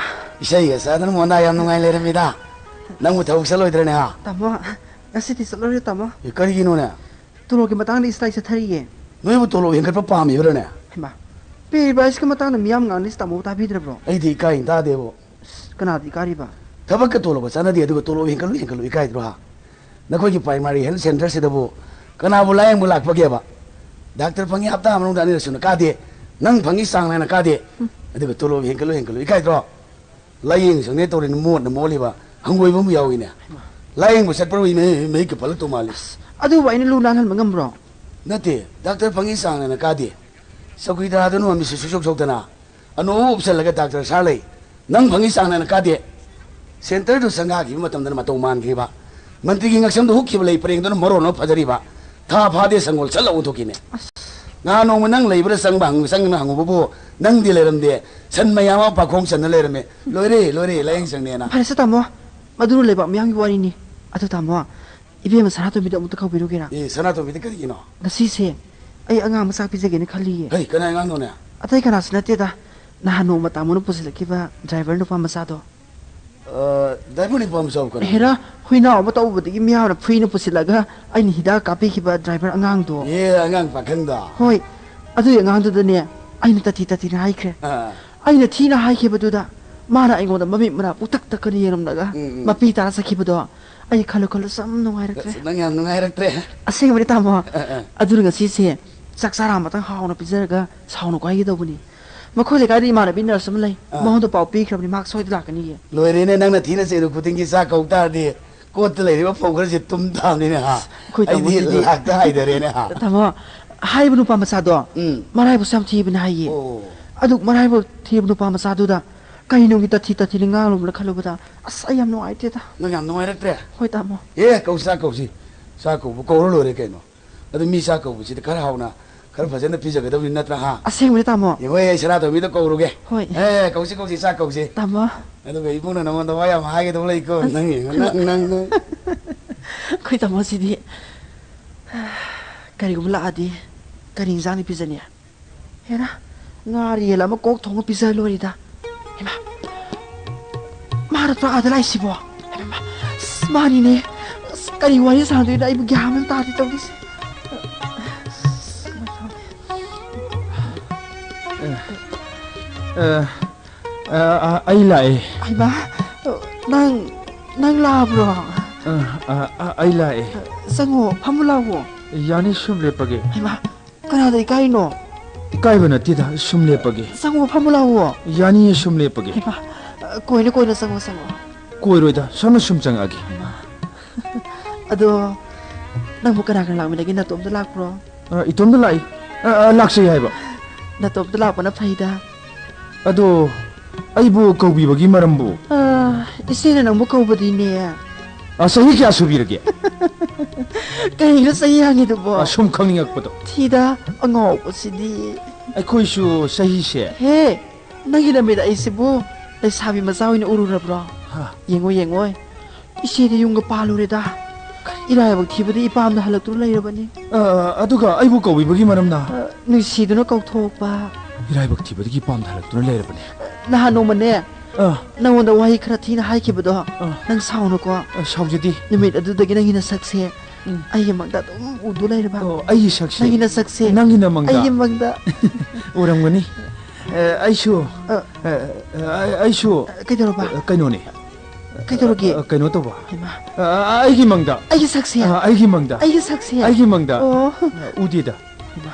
ꯏꯁꯩꯒ ꯆꯥꯗꯅ ꯃꯣꯟꯗꯥ ꯌꯥꯝ ꯅꯨꯡꯉꯥꯏ ꯂꯩꯔꯝꯃꯤꯗ꯫ ꯅꯪꯕꯨ ꯊꯕꯛ ꯆꯠꯂꯣꯏꯗ꯭ꯔꯅꯦ, ꯍꯥ? ꯇꯥꯃꯣ, ꯉꯁꯤꯗꯤ ꯆꯠꯂꯔꯣꯏ, ꯇꯥꯃꯣ꯫ ꯑꯦ, ꯀꯔꯤꯒꯤꯅꯣꯅꯦ? ꯇꯣꯂꯣꯞꯀꯤ ꯃꯇꯥꯡꯗ ꯏꯁꯇ꯭ꯔꯥꯏꯛ ꯆꯠꯊꯔꯤꯌꯦ꯫ ꯅꯣꯏꯕꯨ ꯇꯣꯂꯣꯞ ꯍꯦꯟꯒꯠꯄ ꯄꯥꯝꯃꯤꯕ꯭ꯔꯅꯦ? ꯍꯩꯃꯥ, ꯄꯦ ꯔꯤꯚꯥꯏꯁꯀꯤ ꯃꯇꯥꯡꯗ ꯃꯤꯌꯥꯝ ꯉꯥꯡꯅꯔꯤꯁꯤ ꯇꯥꯃꯣ ꯇꯥꯕꯤꯗ꯭ꯔꯕ꯭ꯔꯣ? ꯑꯩꯗꯤ ꯏꯀꯥꯏ ꯇꯥꯗꯦꯕꯣ꯫ ꯑꯁ, ꯀꯅꯥꯗ ꯏꯀꯥꯏꯔꯤꯕ? ꯊꯕꯛꯀ ꯇꯣꯂꯣꯞꯀ ꯆꯥꯟꯅꯗꯦ, ꯑꯗꯨꯒ ꯇꯣꯂꯣꯞ ꯍꯦꯟꯒꯠꯂꯨ, ꯍꯦꯟꯒꯠꯂꯨ, ꯏꯀꯥꯏꯗ꯭ꯔꯣ, ꯍꯥ? ꯅꯈꯣꯏꯒꯤ ꯄ꯭ꯔꯥꯏꯃꯥꯔꯤ ꯍꯦꯜꯊ ꯁꯦꯟꯇꯔꯁꯤꯗꯕꯨ ꯀꯅꯥꯕꯨ ꯂꯥꯌꯦꯡꯕ ꯂꯥꯛꯄꯒꯦꯕ? ꯗꯥꯛꯇꯔ ꯐꯪꯉꯤ ꯍꯞꯇꯥ ꯃꯅꯨꯡꯗ ꯑꯅꯤꯔꯛ ꯁꯨꯅ ꯀꯥꯗꯦ, ꯅꯪ ꯐꯪꯉꯤ ꯆꯥꯡ ꯅꯥꯏꯅ ꯀꯥꯗꯦ, ꯑꯗꯨꯒ ꯇꯣꯂꯣꯞ ꯍꯦꯟꯒꯠꯂꯨ, ꯍꯦꯟꯒꯠꯂꯨ, ꯏꯀꯥꯏꯗ꯭ꯔꯣ? ꯂꯥꯌꯦꯡ ꯆꯪꯉꯦ ꯇꯧꯔꯤꯅꯦ, ꯃꯣꯠꯅ ꯃꯣꯠꯂꯤꯕ ꯍꯪꯒꯣꯏꯕ ꯑꯃ ꯌꯥꯎꯏꯅꯦ꯫ ꯂꯥꯌꯦꯡꯕ ꯆꯠꯄ꯭ꯔꯣ ꯏꯃꯩ, ꯃꯍꯤꯛꯀ ꯄꯜꯂꯛꯇꯧ ꯃꯥꯜꯂꯤ꯫ ꯑꯁ, ꯑꯗꯨꯕꯨ ꯑꯩꯅ ꯂꯨ ꯅꯥꯟꯍꯟꯕ ꯉꯝꯕ꯭ꯔꯣ? ꯅꯠꯇꯦ, ꯗꯥꯛꯇꯔ ꯐꯪꯉꯤ ꯆꯥꯡ ꯅꯥꯏꯅ ꯀꯥꯗꯦ꯫ ꯆꯧꯀꯤꯗꯥꯔꯗꯨꯅ ꯃꯃꯤꯠꯁꯤ ꯁꯨꯛꯁꯣꯛ ꯁꯣꯛꯇꯅ ꯑꯅꯣꯞ ꯎꯞꯁꯜꯂꯒ, "ꯗꯥꯛꯇꯔ ꯁꯥꯔ ꯂꯩ, ꯅꯪ ꯐꯪꯉꯤ ꯆꯥꯡ ꯅꯥꯏꯅ ꯀꯥꯗꯦ"꯫ ꯁꯦꯟꯇꯔꯗꯨ ꯆꯪꯒꯥꯈꯤꯕ ꯃꯇꯝꯗꯅ ꯃꯇꯧ ꯃꯥꯟꯈ꯭ꯔꯤꯕ꯫ ꯃꯟꯇ꯭ꯔꯤꯒꯤ ꯉꯛꯁꯝꯗ ꯍꯨꯛꯈꯤꯕ ꯂꯩ ꯄꯔꯦꯡꯗꯨꯅ ꯃꯔꯣꯟ ꯑꯃ ꯐꯖꯔꯤꯕ꯫ ꯊꯥ ꯐꯥꯗꯦ ꯁꯪꯒꯣꯜ ꯁꯠ ꯂꯥꯎ ꯑꯣꯟꯊꯣꯛꯈꯤꯅꯦ꯫ ꯉꯍꯥꯟ ꯅꯣꯡꯃ ꯅꯪ ꯂꯩꯕ꯭ꯔꯥ ꯆꯪꯕ ꯍꯪ-, ꯆꯪꯗꯅ ꯍꯪꯉꯨꯕꯕꯨ ꯅꯪꯗꯤ ꯂꯩꯔꯝꯗꯦ꯫ ꯁꯟ ꯃꯌꯥꯝ ꯑꯃ ꯄꯥꯈꯣꯡ ꯆꯟꯅ ꯂꯩꯔꯝꯃꯦ꯫ "ꯂꯣꯏꯔꯦ, ꯂꯣꯏꯔꯦ, ꯂꯥꯏꯌꯦꯡ ꯆꯪꯅꯦꯅ"꯫ ꯐꯔꯦꯁꯦ ꯇꯥꯃꯣ, ꯃꯗꯨꯅ ꯂꯩꯕꯥꯛ ꯃꯤꯌꯥꯝꯒꯤ ꯋꯥꯔꯤꯅꯤ꯫ ꯑꯗꯨ ꯇꯥꯃꯣ, ꯏꯕꯦꯝꯃ ꯁꯅꯥꯇꯣꯝꯕꯤꯗꯣ ꯑꯃꯨꯛꯇ ꯀꯧꯕꯤꯔꯨꯒꯦꯔꯥ? ꯑꯦ, ꯁꯅꯥꯇꯣꯝꯕꯤꯗꯤ ꯀꯔꯤꯒꯤꯅꯣ? ꯉꯁꯤꯁꯦ ꯑꯩ ꯑꯉꯥꯡ ꯃꯆꯥꯛ ꯄꯤꯖꯒꯦꯅ ꯈꯜꯂꯤꯌꯦ꯫ ꯍꯩ, ꯀꯅꯥꯏ ꯑꯉꯥꯡꯅꯣꯅꯦ? ꯑꯇꯩ ꯀꯅꯥꯁꯨ ꯅꯠꯇꯦꯗ, ꯅꯍꯥꯟ ꯅꯣꯡꯃ ꯇꯥꯃꯣꯅ ꯄꯨꯁꯤꯜꯂꯛꯈꯤꯕ ꯗ꯭ꯔꯥꯏꯚꯔ ꯅꯨꯄꯥ ꯃꯆꯥꯗꯣ꯫ ꯑ, ꯗ꯭ꯔꯥꯏꯚꯔ ꯅꯨꯄꯥ ꯃꯆꯥꯕꯨ ꯀꯅꯥꯅꯣ? ꯍꯦꯔꯥ, ꯍꯨꯏꯅꯥꯎ ꯑꯃ ꯇꯧꯕꯗꯒꯤ ꯃꯤꯌꯥꯝꯅ ꯐꯨꯏꯅ ꯄꯨꯁꯤꯜꯂꯒ ꯑꯩꯅ ꯍꯤꯗꯥꯛ ꯀꯥꯞꯄꯤꯈꯤꯕ ꯗ꯭ꯔꯥꯏꯚꯔ ꯑꯉꯥꯡꯗꯣ꯫ ꯑꯦ, ꯑꯉꯥꯡ ꯄꯥꯈꯪꯗꯣ? ꯍꯣꯏ, ꯑꯗꯨꯒꯤ ꯑꯉꯥꯡꯗꯨꯗꯅꯦ ꯑꯩꯅ ꯇꯥꯊꯤ ꯇꯥꯊꯤꯅ ꯍꯥꯏꯈ꯭ꯔꯦ꯫ ꯑꯥ꯫ ꯑꯩꯅ ꯊꯤꯅ ꯍꯥꯏꯈꯤꯕꯗꯨꯗ ꯃꯥꯅ ꯑꯩꯉꯣꯟꯗ ꯃꯃꯤꯠ ꯃꯅꯥ ꯄꯨꯛꯇꯛ ꯇꯛꯀꯅ ꯌꯦꯡꯂꯝꯂꯒ ꯎꯝ, ꯎꯝ꯫ ꯃꯄꯤ ꯇꯥꯔ ꯆꯠꯈꯤꯕꯗꯣ ꯑꯩ ꯈꯜꯂꯨ ꯈꯜꯂꯨ ꯁꯨꯝ ꯅꯨꯡꯉꯥꯏꯔꯛꯇ꯭ꯔꯦ꯫ ꯑꯁ, ꯅꯪ ꯌꯥꯝ ꯅꯨꯡꯉꯥꯏꯔꯛꯇ꯭ꯔꯦ꯫ ꯑꯁꯦꯡꯕꯅꯤ ꯇꯥꯃꯣ꯫ ꯑ, ꯑ꯫ ꯑꯗꯨꯅ ꯉꯁꯤꯁꯦ ꯆꯥꯛ ꯆꯥꯔ ꯑꯃꯇꯪ ꯍꯥꯎꯅ ꯄꯤꯖꯔꯒ ꯁꯥꯎꯅꯀꯣ ꯍꯥꯏꯒꯦ ꯇꯧꯕꯅꯤ꯫ ꯃꯈꯣꯏ ꯂꯩꯀꯥꯏꯗ ꯏꯃꯥꯟꯅꯕꯤ ꯅꯔꯁ ꯑꯃ ꯂꯩ꯫ ꯑ꯫ ꯃꯉꯣꯟꯗ ꯄꯥꯎ ꯄꯤꯈ꯭ꯔꯕꯅꯤ, ꯃꯍꯥꯛ ꯁꯣꯏꯗꯅ ꯂꯥꯛꯀꯅꯤꯌꯦ꯫ ꯂꯣꯏꯔꯦꯅꯦ, ꯅꯪꯅ ꯊꯤꯅ ꯆꯩꯔꯨ ꯈꯨꯗꯤꯡꯒꯤ ꯆꯥꯛ ꯀꯧ ꯇꯥꯔꯗꯤ ꯀꯣꯠꯇ ꯂꯩꯔꯤꯕ ꯐꯧ ꯈꯔꯁꯦ ꯇꯨꯝ ꯇꯥꯕꯅꯤꯅꯦ, ꯍꯥ? ꯑꯩꯈꯣꯏ ꯑꯩꯗꯤ ꯇꯥꯃꯣꯁꯤꯗꯤ ꯂꯥꯛꯇ ꯍꯥꯏꯗꯔꯦꯅꯦ, ꯍꯥ? ꯇꯥꯃꯣ, ꯍꯥꯏꯔꯤꯕ ꯅꯨꯄꯥ ꯃꯆꯥꯗꯣ ꯎꯝ꯫ ꯃꯔꯥꯏꯕꯛꯁꯨ ꯌꯥꯝ ꯊꯤꯕꯅꯦ ꯍꯥꯏꯌꯦ꯫ ꯑꯣ꯫ ꯑꯗꯨ ꯃꯔꯥꯏꯕꯛ ꯊꯤꯕ ꯅꯨꯄꯥ ꯃꯆꯥꯗꯨꯗ ꯀꯩꯅꯣꯒꯤ ꯇꯥꯊꯤ ꯇꯥꯊꯤꯅ ꯉꯥꯡꯂꯨꯕꯅ ꯈꯜꯂꯨꯕꯗ ꯑꯁ, ꯑꯩ ꯌꯥꯝ ꯅꯨꯡꯉꯥꯏꯇꯦꯗ꯫ ꯅꯪ ꯌꯥꯝ ꯅꯨꯡꯉꯥꯏꯔꯛꯇ꯭ꯔꯦ? ꯍꯣꯏ, ꯇꯥꯃꯣ꯫ ꯑꯦ, ꯀꯧꯁꯤ, ꯆꯥꯛ ꯀꯧꯁꯤ꯫ ꯆꯥꯛ ꯀꯧꯕ ꯀꯧꯔ ꯂꯣꯏꯔꯦ ꯀꯩꯅꯣ꯫ ꯑꯗꯨ ꯃꯤ ꯆꯥꯛ ꯀꯧꯕꯁꯤꯗꯤ ꯈꯔ ꯍꯥꯎꯅ, ꯈꯔ ꯐꯖꯅ ꯄꯤꯖꯒꯗꯕꯅꯤ ꯅꯠꯇ꯭ꯔꯥ, ꯍꯥ? ꯑꯁꯦꯡꯕꯅꯤ, ꯇꯥꯃꯣ꯫ ꯌꯦꯡꯉꯣ, ꯑꯩ ꯁꯅꯥꯇꯣꯝꯕꯤꯗ ꯀꯧꯔꯨꯒꯦ꯫ ꯍꯣꯏ꯫ ꯑꯦ, ꯀꯧꯁꯤ, ꯀꯧꯁꯤ, ꯆꯥꯛ ꯀꯧꯁꯤ꯫ ꯇꯥꯃꯣ꯫ ꯑꯗꯨꯒ ꯏꯕꯨꯡꯅ ꯅꯉꯣꯟꯗ ꯋꯥ ꯌꯥꯝ ꯍꯥꯏꯒꯗꯕ ꯂꯩꯀꯣ꯫ ꯑꯁ, ꯅꯪ ꯌꯦꯡꯉꯣ, ꯈꯔ ꯅꯪ, ꯅꯪ, ꯅꯪ꯫ ꯑꯩꯈꯣꯏ ꯇꯥꯃꯣꯁꯤꯗꯤ ꯀꯔꯤꯒꯨꯝꯕ ꯂꯥꯛꯑꯗꯤ ꯀꯔꯤ ꯏꯟꯖꯥꯡꯅꯤ ꯄꯤꯖꯅꯤ? ꯍꯦꯔꯥ, ꯉꯥꯔꯤ ꯌꯦꯟ ꯑꯃ ꯀꯣꯛ ꯊꯣꯡꯉ ꯄꯤꯖ ꯂꯣꯏꯔꯦꯗ꯫ ꯍꯩꯃꯥ, ꯃꯥ ꯅꯠꯇ꯭ꯔꯣ ꯑꯥꯗ ꯂꯥꯛꯏꯁꯤꯕꯣ? ꯍꯩꯃꯥ, ꯑꯁ, ꯃꯥꯅꯤꯅꯦ꯫ ꯑꯁ, ꯀꯔꯤ ꯋꯥꯔꯤ ꯁꯥꯟꯅꯗꯣꯏꯅꯣ? ꯑꯩꯕꯨ ꯒ꯭ꯌꯥꯟ ꯑꯃ ꯇꯥꯗꯦ ꯇꯧꯔꯤꯁꯦ꯫ ꯑ, ꯑ, ꯑ, ꯑꯩ ꯂꯥꯛꯑꯦ꯫ ꯍꯩꯃꯥ, ꯅꯪ, ꯅꯪ ꯂꯥꯛꯑꯕ꯭ꯔꯣ? ꯑ, ꯑ, ꯑ, ꯑꯩ ꯂꯥꯛꯑꯦ꯫ ꯆꯪꯉꯣ, ꯐꯝꯃꯨ ꯂꯥꯛꯑꯣ꯫ ꯌꯥꯅꯤ, ꯁꯨꯝ ꯂꯦꯞꯄꯒꯦ꯫ ꯍꯩꯃꯥ, ꯀꯅꯥꯗ ꯏꯀꯥꯏꯅꯣ? ꯏꯀꯥꯏꯕ ꯅꯠꯇꯦꯗ, ꯁꯨꯝ ꯂꯦꯞꯄꯒꯦ꯫ ꯆꯪꯉꯣ, ꯐꯝꯃꯨ ꯂꯥꯛꯑꯣ꯫ ꯌꯥꯅꯤꯌꯦ, ꯁꯨꯝ ꯂꯦꯞꯄꯒꯦ꯫ ꯍꯩꯃꯥ, ꯀꯣꯏꯅ ꯀꯣꯏꯅ ꯆꯪꯉꯣ, ꯆꯪꯉꯣ꯫ ꯀꯣꯏꯔꯣꯏꯗ, ꯁꯣꯝꯅ ꯁꯨꯝ ꯆꯪꯉꯛꯑꯒꯦ꯫ ꯍꯩꯃꯥ꯫ ꯑꯗꯣ, ꯅꯪꯕꯨ ꯀꯅꯥ ꯀꯅꯥ ꯂꯥꯛꯃꯤꯟꯅꯒꯦ? ꯅꯇꯣꯝꯇ ꯂꯥꯛꯄ꯭ꯔꯣ? ꯑ, ꯏꯇꯣꯝꯇ ꯂꯥꯛꯏ꯫ ꯑ, ꯑ, ꯂꯥꯛꯆꯩ ꯍꯥꯏꯕ꯫ ꯅꯇꯣꯝꯇ ꯂꯥꯛꯄꯅ ꯐꯩꯗ꯫ ꯑꯗꯣ, ꯑꯩꯕꯨ ꯀꯧꯕꯤꯕꯒꯤ ꯃꯔꯝꯕꯨ? ꯑ, ꯏꯆꯦꯅ ꯅꯪꯕꯨ ꯀꯧꯕꯗꯤꯅꯦ꯫ ꯑ, ꯆꯍꯤ ꯀꯌꯥ ꯁꯨꯕꯤꯔꯒꯦ? ꯀꯩꯅꯣ ꯆꯍꯤ ꯍꯪꯉꯤꯗꯨꯕꯣ? ꯑ, ꯁꯨꯝ ꯈꯪꯅꯤꯡꯉꯛꯄꯗꯣ꯫ ꯊꯤꯗ, ꯑꯉꯥꯎꯕꯁꯤꯗꯤ꯫ ꯑꯩꯈꯣꯏꯁꯨ ꯆꯍꯤꯁꯦ꯫ ꯍꯦ, ꯅꯪꯒꯤ ꯂꯝꯕꯤꯗ ꯑꯩꯁꯤꯕꯨ ꯂꯩꯁꯥꯕꯤ ꯃꯆꯥ ꯑꯣꯏꯅ ꯎꯔꯨꯔꯕ꯭ꯔꯣ? ꯍꯥ? ꯌꯦꯡꯉꯣ, ꯌꯦꯡꯉꯣ꯫ ꯏꯆꯦꯗꯤ ꯌꯨꯝꯒ ꯄꯥꯜꯂꯨꯔꯦꯗ꯫ ꯏꯔꯥꯏꯕꯛ ꯊꯤꯕꯗꯤ ꯏꯄꯥꯝꯗ ꯍꯜꯂꯛꯇꯨꯅ ꯂꯩꯔꯕꯅꯤ꯫ ꯑ, ꯑꯗꯨꯒ ꯑꯩꯕꯨ ꯀꯧꯕꯤꯕꯒꯤ ꯃꯔꯝꯅ? ꯑ, ꯅꯨꯡꯁꯤꯗꯨꯅ ꯀꯧꯊꯣꯛꯄ꯫ ꯏꯔꯥꯏꯕꯛ ꯊꯤꯕꯗꯒꯤ ꯏꯄꯥꯝꯗ ꯍꯜꯂꯛꯇꯨꯅ ꯂꯩꯔꯕꯅꯤ꯫ ꯅꯍꯥꯟ ꯅꯣꯡꯃꯅꯦ, ꯑ꯫ ꯅꯉꯣꯟꯗ ꯋꯥꯍꯩ ꯈꯔ ꯊꯤꯅ ꯍꯥꯏꯈꯤꯕꯗꯣ, ꯑ꯫ ꯅꯪ ꯁꯥꯎꯅꯨꯀꯣ꯫ ꯑ, ꯁꯥꯎꯖꯗꯦ꯫ ꯅꯨꯃꯤꯠ ꯑꯗꯨꯗꯒꯤ ꯅꯪꯒꯤ ꯅꯁꯛꯁꯦ ꯎꯝ꯫ ꯑꯩꯒꯤ ꯃꯪꯗ ꯑꯗꯨꯝ ꯎꯗꯨ ꯂꯩꯔꯕ꯫ ꯑꯣ, ꯑꯩꯒꯤ ꯁꯛꯁꯦ? ꯅꯪꯒꯤ ꯅꯁꯛꯁꯦ ꯅꯪꯒꯤꯅ ꯃꯪꯗ? ꯑꯩꯒꯤ ꯃꯪꯗ꯫ ꯎꯔꯝꯒꯅꯤ꯫ ꯑ, ꯑꯩꯁꯨ, ꯑ꯫ ꯑ, ꯑ, ꯑꯩꯁꯨ, ꯀꯩꯗꯧꯔꯕ? ꯑ, ꯀꯩꯅꯣꯅꯦ꯫ ꯀꯩꯗꯧꯔꯒꯦ? ꯑ, ꯀꯩꯅꯣ ꯇꯧꯕ꯫ ꯍꯩꯃꯥ꯫ ꯑ, ꯑ, ꯑꯩꯒꯤ ꯃꯪꯗ꯫ ꯑꯩꯒꯤ ꯁꯛꯁꯦ? ꯑ, ꯑꯩꯒꯤ ꯃꯪꯗ꯫ ꯑꯩꯒꯤ ꯁꯛꯁꯦ? ꯑꯩꯒꯤ ꯃꯪꯗ꯫ ꯑꯣ꯫ ꯑ, ꯎꯗꯦꯗ꯫ ꯍꯩꯃꯥ꯫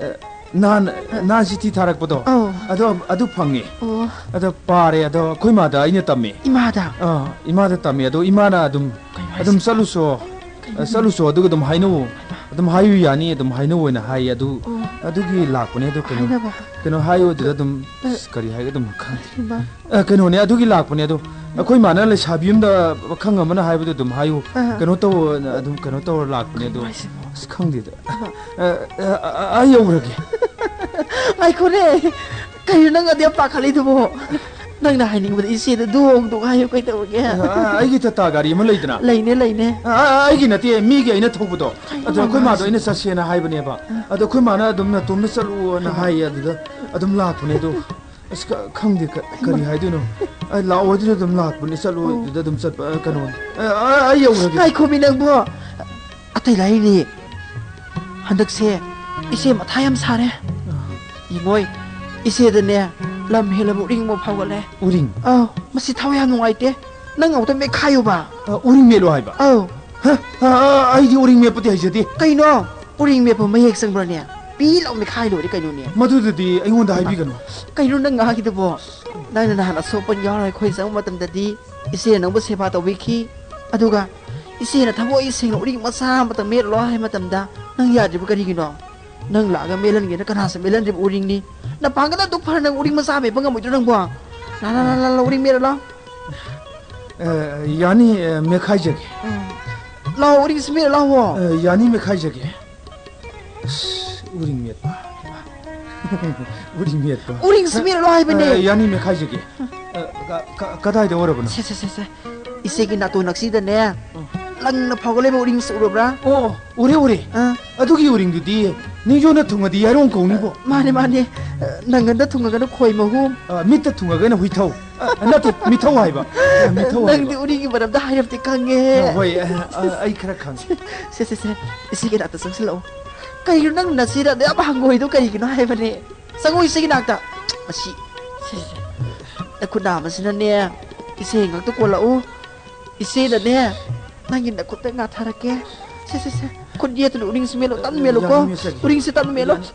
ꯑ, ꯅꯍꯥꯟ, ꯅꯍꯥꯟ ꯆꯤꯊꯤ ꯊꯥꯔꯛꯄꯗꯣ꯫ ꯑꯧ꯫ ꯑꯗꯣ, ꯑꯗꯨ ꯐꯪꯉꯦ꯫ ꯑꯣ꯫ ꯑꯗꯣ ꯄꯥꯔꯦ, ꯑꯗꯣ ꯑꯩꯈꯣꯏ ꯃꯥꯗ ꯑꯩꯅ ꯇꯝꯃꯦ꯫ ꯏꯃꯥꯗ? ꯑꯥ, ꯏꯃꯥꯗ ꯇꯝꯃꯦ꯫ ꯑꯗꯣ ꯏꯃꯥꯅ ꯑꯗꯨꯝ, ꯀꯩꯅꯣ ꯑꯗꯨꯝ ꯍꯥꯏꯁꯤꯕꯣ? ꯆꯠꯂꯨꯁꯣ, ꯀꯩꯅꯣ? ꯆꯠꯂꯨꯁꯣ, ꯑꯗꯨꯒ ꯑꯗꯨꯝ ꯍꯥꯏꯅꯧꯋꯣ꯫ ꯍꯩꯃꯥ꯫ ꯑꯗꯨꯝ ꯍꯥꯏꯌꯨ ꯌꯥꯅꯤ, ꯑꯗꯨꯝ ꯍꯥꯏꯅꯧ ꯑꯣꯏꯅ ꯍꯥꯏꯌꯦ꯫ ꯑꯗꯨ, ꯑꯣ꯫ ꯑꯗꯨꯒꯤ ꯂꯥꯛꯄꯅꯦ꯫ ꯑꯗꯣ ꯀꯩꯅꯣ, ꯍꯥꯏꯅꯕ꯫ ꯀꯩꯅꯣ ꯍꯥꯏꯌꯨ, ꯑꯗꯨꯗ ꯑꯗꯨꯝ, ꯑ꯫ ꯑꯁ, ꯀꯔꯤ ꯍꯥꯏꯒꯗꯕꯅꯣ ꯈꯪꯗꯦ꯫ ꯍꯩꯃꯥ꯫ ꯑ, ꯀꯩꯅꯣꯅꯦ, ꯑꯗꯨꯒꯤ ꯂꯥꯛꯄꯅꯦ꯫ ꯑꯗꯣ ꯑꯩꯈꯣꯏ ꯃꯥꯅ ꯂꯩꯁꯥꯕꯤ ꯑꯃꯗ ꯄꯥꯈꯪ ꯑꯃꯅ ꯍꯥꯏꯕꯗꯣ ꯑꯗꯨꯝ ꯍꯥꯏꯌꯨ, ꯑ꯫ ꯀꯩꯅꯣ ꯇꯧꯋꯣꯅ, ꯑꯗꯨꯝ ꯀꯩꯅꯣ ꯇꯧꯔ ꯂꯥꯛꯄꯅꯦ꯫ ꯑꯗꯣ ꯀꯩꯅꯣ ꯍꯥꯏꯁꯤꯕꯣ? ꯑꯁ, ꯈꯪꯗꯦꯗ꯫ ꯍꯩꯃꯥ꯫ ꯑ, ꯑ, ꯑ, ꯑ, ꯑꯩ ꯌꯧꯔꯒꯦ꯫ ꯉꯥꯏꯈꯣꯅꯦ, ꯀꯩꯅꯣ ꯅꯪ ꯑꯗꯨ ꯌꯥꯝ ꯄꯥꯈꯠꯂꯤꯗꯨꯕꯣ? ꯅꯪꯅ ꯍꯥꯏꯅꯤꯡꯕꯗ ꯏꯆꯦꯗ ꯗꯣꯡ ꯗꯣꯡ ꯍꯥꯏꯌꯨ, ꯀꯩꯗꯧꯔꯒꯦ? ꯑ, ꯑ, ꯑꯩꯒꯤ ꯇꯥꯇꯥ ꯒꯥꯔꯤ ꯑꯃ ꯂꯩꯗꯅ? ꯂꯩꯅꯦ, ꯂꯩꯅꯦ꯫ ꯑ, ꯑ, ꯑꯩꯒꯤ ꯅꯠꯇꯦ, ꯃꯤꯒꯤ ꯑꯩꯅ ꯊꯧꯕꯗꯣ꯫ ꯀꯩꯅꯣ ꯑꯗꯣ ꯅꯪ ꯑꯩꯈꯣꯏ ꯃꯥꯗꯣ ꯍꯥꯏꯁꯤꯕꯣ? ꯑꯩꯅ ꯆꯠꯁꯦꯅ ꯍꯥꯏꯕꯅꯦꯕ꯫ ꯑ꯫ ꯑꯗꯣ ꯑꯩꯈꯣꯏ ꯃꯥꯅ ꯑꯗꯨꯝ "ꯅꯇꯣꯝꯗ ꯆꯠꯂꯨꯅ" ꯍꯩꯃꯥ꯫ ꯍꯥꯏꯌꯦ꯫ ꯑꯗꯨꯗ ꯑꯗꯨꯝ ꯂꯥꯛꯄꯅꯦ꯫ ꯑꯗꯣ ꯑꯁ, ꯈ-, ꯈꯪꯗꯦ ꯀ-, ꯀꯔꯤ ꯍꯩꯃꯥ꯫ ꯍꯥꯏꯗꯣꯏꯅꯣ꯫ ꯑ, ꯂꯥꯛꯑꯣ ꯍꯥꯏꯗꯨꯅ ꯑꯗꯨꯝ ꯂꯥꯛꯄꯅꯦ꯫ ꯆꯠꯂꯣ ꯑꯣ꯫ ꯑꯗꯨꯗ ꯑꯗꯨꯝ ꯆꯠꯄ, ꯑ, ꯀꯩꯅꯣ꯫ ꯑ, ꯑ, ꯑꯩ ꯌꯧꯔꯒꯦ꯫ ꯉꯥꯏꯈꯣꯃꯤ ꯅꯪꯕꯣ꯫ ꯑꯇꯩ ꯂꯥꯏꯔꯤ꯫ ꯍꯟꯗꯛꯁꯦ ꯏꯆꯦ ꯃꯊꯥ ꯌꯥꯝ ꯁꯥꯔꯦ꯫ ꯑ꯫ ꯌꯦꯡꯉꯣꯏ, ꯏꯆꯦꯗꯅꯦ ꯂꯝ ꯍꯦꯜꯂꯕ ꯎꯔꯤꯡ ꯑꯃ ꯐꯥꯎꯒꯠꯂꯦ꯫ ꯎꯔꯤꯡ? ꯑꯧ, ꯃꯁꯤ ꯊꯋꯥꯏ ꯌꯥꯝ ꯅꯨꯡꯉꯥꯏꯇꯦ꯫ ꯅꯪ ꯑꯃꯨꯛꯇ ꯃꯦꯠꯈꯥꯏꯌꯨꯕ꯫ ꯑ, ꯎꯔꯤꯡ ꯃꯦꯠꯂꯣ ꯍꯥꯏꯕ? ꯑꯧ꯫ ꯍ? ꯑ, ꯑ, ꯑꯩꯗꯤ ꯎꯔꯤꯡ ꯃꯦꯠꯄꯗꯤ ꯍꯩꯖꯗꯦ꯫ ꯀꯩꯅꯣ? ꯎꯔꯤꯡ ꯃꯦꯠꯄ ꯃꯌꯦꯛ ꯆꯪꯕ꯭ꯔꯅꯦ? ꯄꯤ ꯂꯥꯎ ꯃꯦꯠꯈꯥꯏ ꯂꯣꯏꯔꯦ ꯀꯩꯅꯣꯅꯦ꯫ ꯃꯗꯨꯗꯗꯤ ꯑꯩꯉꯣꯟꯗ ꯍꯥꯏꯕꯤꯒꯅꯨ꯫ ꯀꯩꯅꯣ ꯅꯪ ꯉꯥꯡꯉꯤꯗꯨꯕꯣ? ꯅꯪꯅ ꯅꯍꯥꯟ ꯑꯁꯣꯛ ꯑꯄꯟ ꯌꯥꯎꯔꯒ ꯑꯩꯈꯣꯏ ꯆꯪꯕ ꯃꯇꯝꯗꯗꯤ ꯏꯆꯦꯅ ꯅꯪꯕꯨ ꯁꯦꯕꯥ ꯇꯧꯕꯤꯈꯤ꯫ ꯑꯗꯨꯒ ꯏꯆꯦꯅ ꯊꯃꯣꯏ ꯁꯦꯡꯅ ꯎꯔꯤꯡ ꯃꯆꯥ ꯑꯃꯇꯪ ꯃꯦꯠꯂꯣ ꯍꯥꯏ ꯃꯇꯝꯗ ꯅꯪ ꯌꯥꯗ꯭ꯔꯤꯕ ꯀꯔꯤꯒꯤꯅꯣ? ꯅꯪ ꯂꯥꯛꯑꯒ ꯃꯦꯠꯍꯟꯒꯦꯅ ꯀꯅꯥꯁꯨ ꯃꯦꯠꯍꯟꯗ꯭ꯔꯤꯕ ꯎꯔꯤꯡꯅꯤ꯫ ꯅꯄꯥꯡꯒꯜ ꯑꯗꯨꯛ ꯐꯔ ꯅꯪ ꯎꯔꯤꯡ ꯃꯆꯥ ꯃꯦꯠꯄ ꯉꯝꯃꯣꯏꯗ꯭ꯔꯣ ꯅꯪꯕꯣ? ꯂꯥ, ꯂꯥ, ꯂꯥ, ꯂꯥ, ꯂꯥ, ꯎꯔꯤꯡ ꯃꯦꯠꯂꯣ, ꯂꯥꯎ꯫ ꯑ, ꯌꯥꯅꯤ, ꯑ, ꯃꯦꯠꯈꯥꯏꯖꯒꯦ꯫ ꯎꯝ꯫ ꯂꯥꯎ, ꯎꯔꯤꯡꯁꯤ ꯃꯦꯠꯂꯣ, ꯂꯥꯎꯋꯣ꯫ ꯑ, ꯌꯥꯅꯤ, ꯃꯦꯠꯈꯥꯏꯖꯒꯦ꯫ ꯑꯁ, ꯎꯔꯤꯡ ꯃꯦꯠꯄ꯫ ꯎꯔꯤꯡ ꯃꯦꯠꯄ꯫ ꯎꯔꯤꯡꯁꯤ ꯃꯦꯠꯂꯣ ꯍꯥꯏꯕꯅꯦ꯫ ꯑ, ꯌꯥꯅꯤ, ꯃꯦꯠꯈꯥꯏꯖꯒꯦ꯫ ꯑ, ꯀ-, ꯀ-, ꯀꯗꯥꯏꯗ ꯑꯣꯏꯔꯕꯅꯣ? ꯁꯦ, ꯁꯦ, ꯁꯦ, ꯁꯦ꯫ ꯏꯆꯦꯒꯤ ꯅꯥꯇꯣꯟ ꯅꯛꯁꯤꯗꯅꯦ, ꯎꯝ꯫ ꯂꯪꯅ ꯐꯥꯎꯒꯠꯂꯤꯕ ꯎꯔꯤꯡꯁꯤ ꯎꯔꯕ꯭ꯔꯥ? ꯑꯣ, ꯎꯔꯦ, ꯎꯔꯦ꯫ ꯑꯥ꯫ ꯑꯗꯨꯒꯤ ꯎꯔꯤꯡꯗꯨꯗꯤ ꯅꯤꯡꯖꯣꯟꯅ ꯊꯨꯡꯉꯗꯤ ꯌꯥꯏꯔꯣꯡ ꯀꯧꯅꯤꯕꯣ꯫ ꯃꯥꯅꯦ, ꯃꯥꯅꯦ꯫ ꯑ, ꯅꯪꯒꯟꯗ ꯊꯨꯡꯉꯒꯅ ꯈꯣꯏ ꯃꯍꯨꯝ꯫ ꯑ, ꯃꯤꯠꯇ ꯊꯨꯡꯉꯒꯅ ꯍꯨꯏꯊꯧ꯫ ꯑ, ꯅꯠꯇꯦ, ꯃꯤꯊꯧ ꯍꯥꯏꯕ꯫ ꯑ, ꯃꯤꯊꯧ ꯅꯪꯗꯤ ꯍꯥꯏꯕ꯫ ꯎꯔꯤꯡꯒꯤ ꯃꯔꯝꯗ ꯍꯥꯏꯔꯕꯗꯤ ꯈꯪꯉꯦ꯫ ꯑ, ꯍꯣꯏ, ꯑ, ꯑ, ꯑꯩ ꯈꯔ ꯈꯪꯉꯦ꯫ ꯁꯦ, ꯁꯦ, ꯁꯦ꯫ ꯏꯆꯦꯒꯤ ꯅꯥꯛꯇ ꯆꯪꯁꯤꯜꯂꯛꯑꯣ꯫ ꯀꯩꯅꯣ ꯅꯪ ꯅꯆꯦꯗ ꯑꯗꯨ ꯌꯥꯝ ꯍꯪꯒꯣꯏꯗꯣ ꯀꯔꯤꯒꯤꯅꯣ ꯍꯥꯏꯕꯅꯦ? ꯆꯪꯉꯣ ꯏꯆꯦꯒꯤ ꯅꯥꯛꯇ꯫ ꯃꯁꯤ, ꯁꯦ, ꯁꯦ꯫ ꯅꯈꯨꯠ ꯅꯥꯝꯃꯁꯤꯅꯅꯦ, ꯏꯆꯦ ꯉꯥꯛꯇ ꯀꯣꯜꯂꯛꯎ꯫ ꯏꯆꯦꯅꯅꯦ, ꯅꯪꯒꯤ ꯅꯈꯨꯠꯇ ꯉꯥꯊꯔꯛꯀꯦ꯫ ꯁꯦ, ꯁꯦ, ꯁꯦ꯫ ꯈꯨꯠ ꯌꯦꯠꯇꯨꯅ ꯎꯔꯤꯡꯁꯤ ꯃꯦꯜꯂꯣ, ꯇꯞꯅ ꯃꯦꯜꯂꯨꯀꯣ꯫ ꯌꯥꯅꯤ, ꯃꯦꯠꯆꯒꯦ꯫ ꯎꯔꯤꯡꯁꯤ ꯇꯞꯅ ꯃꯦꯜꯂꯣ꯫ ꯌꯥꯅꯤ꯫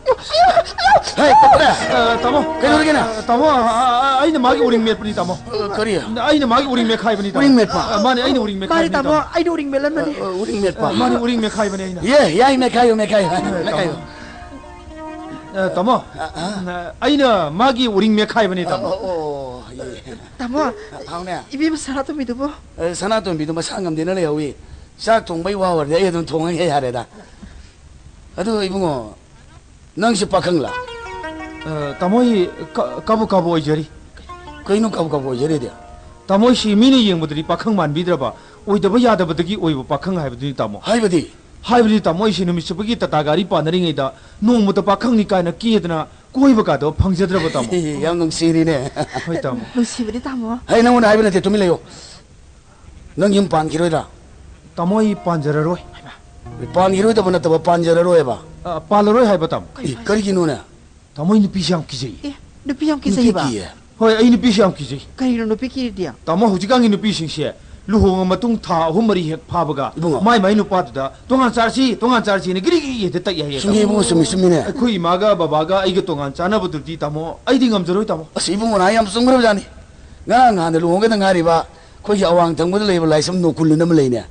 ꯍꯦ, ꯇꯞꯄꯅꯦ! ꯑ, ꯇꯥꯃꯣ, ꯀꯩꯗꯧꯔꯒꯦ ꯅꯪ? ꯑ, ꯇꯥꯃꯣ, ꯑ, ꯑ, ꯑꯩꯅ ꯃꯥꯒꯤ ꯎꯔꯤꯡ ꯃꯦꯠꯄꯅꯤ, ꯇꯥꯃꯣ꯫ ꯑ, ꯀꯔꯤ? ꯑꯩꯅ ꯃꯥꯒꯤ ꯎꯔꯤꯡ ꯃꯦꯠꯈꯥꯏꯕꯅꯤ, ꯇꯥꯃꯣ꯫ ꯎꯔꯤꯡ ꯃꯦꯠꯄ? ꯑ, ꯃꯥꯅꯦ, ꯑꯩꯅ ꯎꯔꯤꯡ ꯃꯥꯅꯦ, ꯃꯦꯠꯈꯥꯏꯕꯅꯤ, ꯇꯥꯃꯣ, ꯇꯥꯃꯣ꯫ ꯑꯩꯅ ꯎꯔꯤꯡ ꯃꯦꯠꯂꯝꯕꯅꯤ꯫ ꯑ, ꯑ, ꯎꯔꯤꯡ ꯃꯦꯠꯄ? ꯑ, ꯃꯥꯅꯦ, ꯎꯔꯤꯡ ꯃꯦꯠꯈꯥꯏꯕꯅꯦ ꯑꯩꯅ꯫ ꯌꯦ, ꯌꯥꯏ, ꯃꯦꯠꯈꯥꯏꯌꯨ, ꯃꯦꯠꯈꯥꯏꯌꯨ, ꯑ, ꯃꯦꯠꯈꯥꯏꯌꯨ꯫ ꯇꯥꯃꯣ꯫ ꯑ, ꯇꯥꯃꯣ, ꯑ, ꯑ꯫ ꯑ, ꯑꯩꯅ ꯃꯥꯒꯤ ꯎꯔꯤꯡ ꯃꯦꯠꯈꯥꯏꯕꯅꯤ, ꯑ, ꯇꯥꯃꯣ꯫ ꯑꯣ, ꯑꯣ, ꯌꯦ꯫ ꯇꯥꯃꯣ, ꯍꯥꯎꯅꯦ꯫ ꯏꯕꯦꯝꯃ ꯁꯅꯥꯇꯣꯝꯕꯤꯗꯨꯕꯨ? ꯑ, ꯁꯅꯥꯇꯣꯝꯕꯤꯗꯨ ꯃꯁꯥ ꯉꯝꯗꯦꯅ ꯂꯩꯍꯧꯋꯤ꯫ ꯆꯥꯛ ꯊꯣꯡꯕꯩ ꯋꯥ ꯑꯣꯏꯔꯗꯤ ꯑꯩ ꯑꯗꯨꯝ ꯊꯣꯡꯉꯒ ꯍꯦꯛ ꯌꯥꯔꯦꯗ꯫ ꯑꯗꯨ ꯏꯕꯨꯡꯉꯣ, ꯅꯪꯁꯦ ꯄꯥꯈꯪꯂꯥ? ꯑ, ꯇꯥꯃꯣ, ꯑꯩ ꯀ-, ꯀꯥꯕꯨ ꯀꯥꯕꯨ ꯑꯣꯏꯖꯔꯤ꯫ ꯀꯩꯅꯣ ꯀꯥꯕꯨ ꯀꯥꯕꯨ ꯑꯣꯏꯖꯔꯤꯗꯤ? ꯇꯥꯃꯣ, ꯑꯩꯁꯤ ꯃꯤꯅ ꯌꯦꯡꯕꯗꯗꯤ ꯄꯥꯈꯪ ꯃꯥꯟꯕꯤꯗ꯭ꯔꯕ, ꯑꯣꯏꯗꯕ ꯌꯥꯗꯕꯗꯒꯤ ꯑꯣꯏꯕ ꯄꯥꯈꯪ ꯍꯥꯏꯕꯗꯨꯅꯤ, ꯇꯥꯃꯣ꯫ ꯍꯥꯏꯕꯗꯤ? ꯍꯥꯏꯕꯗꯤ, ꯇꯥꯃꯣ, ꯑꯩꯁꯤ ꯅꯨꯃꯤꯠ ꯆꯨꯞꯄꯒꯤ ꯇꯥꯇꯥ ꯒꯥꯔꯤ ꯄꯥꯟꯅꯔꯤꯉꯩꯗ ꯅꯣꯡꯃꯇ ꯄꯥꯈꯪꯅꯤ ꯀꯥꯏꯅ ꯀꯦꯗꯅ ꯀꯣꯏꯕ ꯀꯥꯗꯣ ꯐꯪꯖꯗ꯭ꯔꯕ, ꯇꯥꯃꯣ꯫ ꯌꯥꯝ ꯅꯨꯡꯁꯤꯔꯤꯅꯦ꯫ ꯍꯣꯏ, ꯇꯥꯃꯣ꯫ ꯅꯨꯡꯁꯤꯕꯅꯤ, ꯇꯥꯃꯣ꯫ ꯑꯩ ꯅꯪꯉꯣꯟꯗ ꯍꯥꯏꯕ ꯅꯠꯇꯦ, ꯇꯨꯃꯤꯟ ꯂꯩꯌꯣ꯫ ꯅꯪ ꯌꯨꯝ ꯄꯥꯟꯈꯤꯔꯣꯏꯗ꯭ꯔꯥ? ꯇꯥꯃꯣ, ꯑꯩ ꯄꯥꯟꯖꯔꯔꯣꯏ꯫ ꯄꯥꯟꯈꯤꯔꯣꯏꯗꯕ ꯅꯠꯇꯕ, ꯄꯥꯟꯖꯔꯔꯣꯏꯕ? ꯑ, ꯄꯥꯜꯂꯔꯣꯏ ꯍꯥꯏꯕ, ꯇꯥꯃꯣ꯫ ꯑꯦ, ꯀꯔꯤꯒꯤꯅꯣꯅꯦ? ꯇꯥꯃꯣ, ꯑꯩ ꯅꯨꯄꯤꯁꯦ ꯌꯥꯝ ꯀꯤꯖꯩꯌꯦ꯫ ꯑꯦ, ꯅꯨꯄꯤ ꯌꯥꯝ ꯅꯨꯄꯤ ꯀꯤꯖꯩꯌꯦꯕ? ꯀꯤꯌꯦ? ꯍꯣꯏ, ꯑꯩ ꯅꯨꯄꯤꯁꯦ ꯌꯥꯝ ꯀꯤꯖꯩ꯫ ꯀꯔꯤꯒꯤꯅꯣ ꯅꯨꯄꯤ ꯀꯤꯔꯤꯗꯤ? ꯇꯥꯃꯣ, ꯍꯧꯖꯤꯛꯀꯥꯟꯒꯤ ꯅꯨꯄꯤꯁꯤꯡꯁꯦ ꯂꯨꯍꯣꯡꯉ ꯃꯇꯨꯡ ꯊꯥ ꯑꯍꯨꯝ ꯃꯔꯤ ꯍꯦꯛ ꯐꯥꯕꯒ ꯏꯕꯨꯡꯉꯣ꯫ ꯃꯥꯏ ꯃꯥꯏ ꯅꯨꯄꯥꯗꯨꯗ "ꯇꯣꯉꯥꯟ ꯆꯥꯔꯁꯤ, ꯇꯣꯉꯥꯟ ꯆꯥꯔꯁꯤꯅ" ꯒꯤꯔꯤ ꯒꯤꯔꯤ ꯍꯦꯛꯇ ꯇꯛꯏ ꯍꯥꯏꯌꯦ, ꯆꯨꯝꯃꯤ ꯇꯥꯃꯣ꯫ ꯏꯕꯨꯡꯉꯣ, ꯆꯨꯝꯃꯤ, ꯆꯨꯝꯃꯤꯅꯦ꯫ ꯑꯩꯈꯣꯏ ꯏꯃꯥꯒ ꯕꯕꯥꯒ ꯑꯩꯒ ꯇꯣꯉꯥꯟ ꯆꯥꯅꯕꯗꯨꯗꯤ, ꯇꯥꯃꯣ, ꯑꯩꯗꯤ ꯉꯝꯖꯔꯣꯏ, ꯇꯥꯃꯣ꯫ ꯑꯁ, ꯏꯕꯨꯡꯉꯣ, ꯅꯍꯥꯟ ꯌꯥꯝ ꯆꯨꯝꯈ꯭ꯔꯕꯖꯥꯠꯅꯤ꯫ ꯉꯔꯥꯡ ꯅꯍꯥꯟꯗ ꯂꯨꯍꯣꯡꯒꯗ ꯉꯥꯏꯔꯤꯕ ꯑꯩꯈꯣꯏꯒꯤ ꯑꯋꯥꯡ ꯊꯪꯕꯗ ꯂꯩꯕ ꯂꯥꯏꯁ꯭ꯔꯝ ꯅꯣꯀꯨꯜ ꯑꯃ ꯂꯩꯅꯦ꯫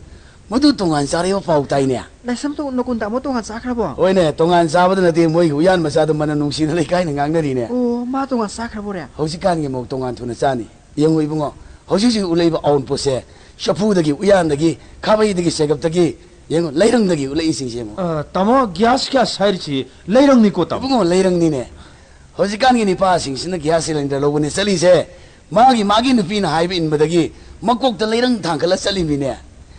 ꯃꯗꯨ ꯇꯣꯉꯥꯟ ꯆꯥꯔꯦꯕ ꯄꯥꯎ ꯇꯥꯏꯅꯦ꯫ ꯂꯥꯏꯁ꯭ꯔꯝ ꯇꯣ-, ꯅꯀꯨꯟ ꯇꯥꯃꯣ ꯇꯣꯉꯥꯟ ꯆꯥꯈ꯭ꯔꯕꯣ? ꯍꯣꯏꯅꯦ, ꯇꯣꯉꯥꯟ ꯆꯥꯕꯗ ꯅꯠꯇꯦ, ꯃꯣꯏꯒꯤ ꯎꯌꯥꯟ ꯃꯆꯥꯗꯣ ꯃꯅꯝ ꯅꯨꯡꯁꯤꯅ ꯂꯩꯀꯥꯏꯅ ꯉꯥꯡꯅꯔꯤꯅꯦ꯫ ꯑꯣ, ꯃꯥ ꯇꯣꯉꯥꯟ ꯆꯥꯈ꯭ꯔꯕꯣꯔꯦ? ꯍꯧꯖꯤꯛꯀꯥꯟꯒꯤ ꯃꯧ ꯇꯣꯉꯥꯟ ꯊꯨꯅ ꯆꯥꯅꯤ꯫ ꯌꯦꯡꯉꯨ ꯏꯕꯨꯡꯉꯣ, ꯍꯧꯖꯤꯛ ꯍꯧꯖꯤꯛ ꯎꯠꯂꯛꯏꯕ ꯑꯋꯨꯟꯄꯣꯠꯁꯦ, ꯆꯐꯨꯗꯒꯤ, ꯎꯌꯥꯟꯗꯒꯤ, ꯈꯥꯕꯩꯗꯒꯤ, ꯆꯦꯒꯞꯇꯒꯤ, ꯌꯦꯡꯉꯨ, ꯂꯩꯔꯪꯗꯒꯤ ꯎꯠꯂꯛꯏꯁꯤꯡꯁꯦ ꯌꯦꯡꯉꯨ꯫ ꯑ, ꯇꯥꯃꯣ, gas ꯍꯥꯏꯔꯤꯁꯤ ꯂꯩꯔꯪꯅꯤꯀꯣ, ꯇꯥꯃꯣ? ꯏꯕꯨꯡꯉꯣ, ꯂꯩꯔꯪꯅꯤꯅꯦ꯫ ꯍꯧꯖꯤꯛꯀꯥꯟꯒꯤ ꯅꯤꯄꯥꯁꯤꯡꯁꯤꯅ gas cylinder ꯂꯧꯕꯅꯦ ꯆꯠꯂꯤꯁꯦ꯫ ꯃꯥꯒꯤ, ꯃꯥꯒꯤ ꯅꯨꯄꯤꯅ ꯍꯥꯏꯕ ꯏꯟꯕꯗꯒꯤ ꯃꯀꯣꯛꯇ ꯂꯩꯔꯪ ꯊꯥꯡꯒꯠꯂ ꯆꯠꯂꯤꯃꯤꯅꯦ꯫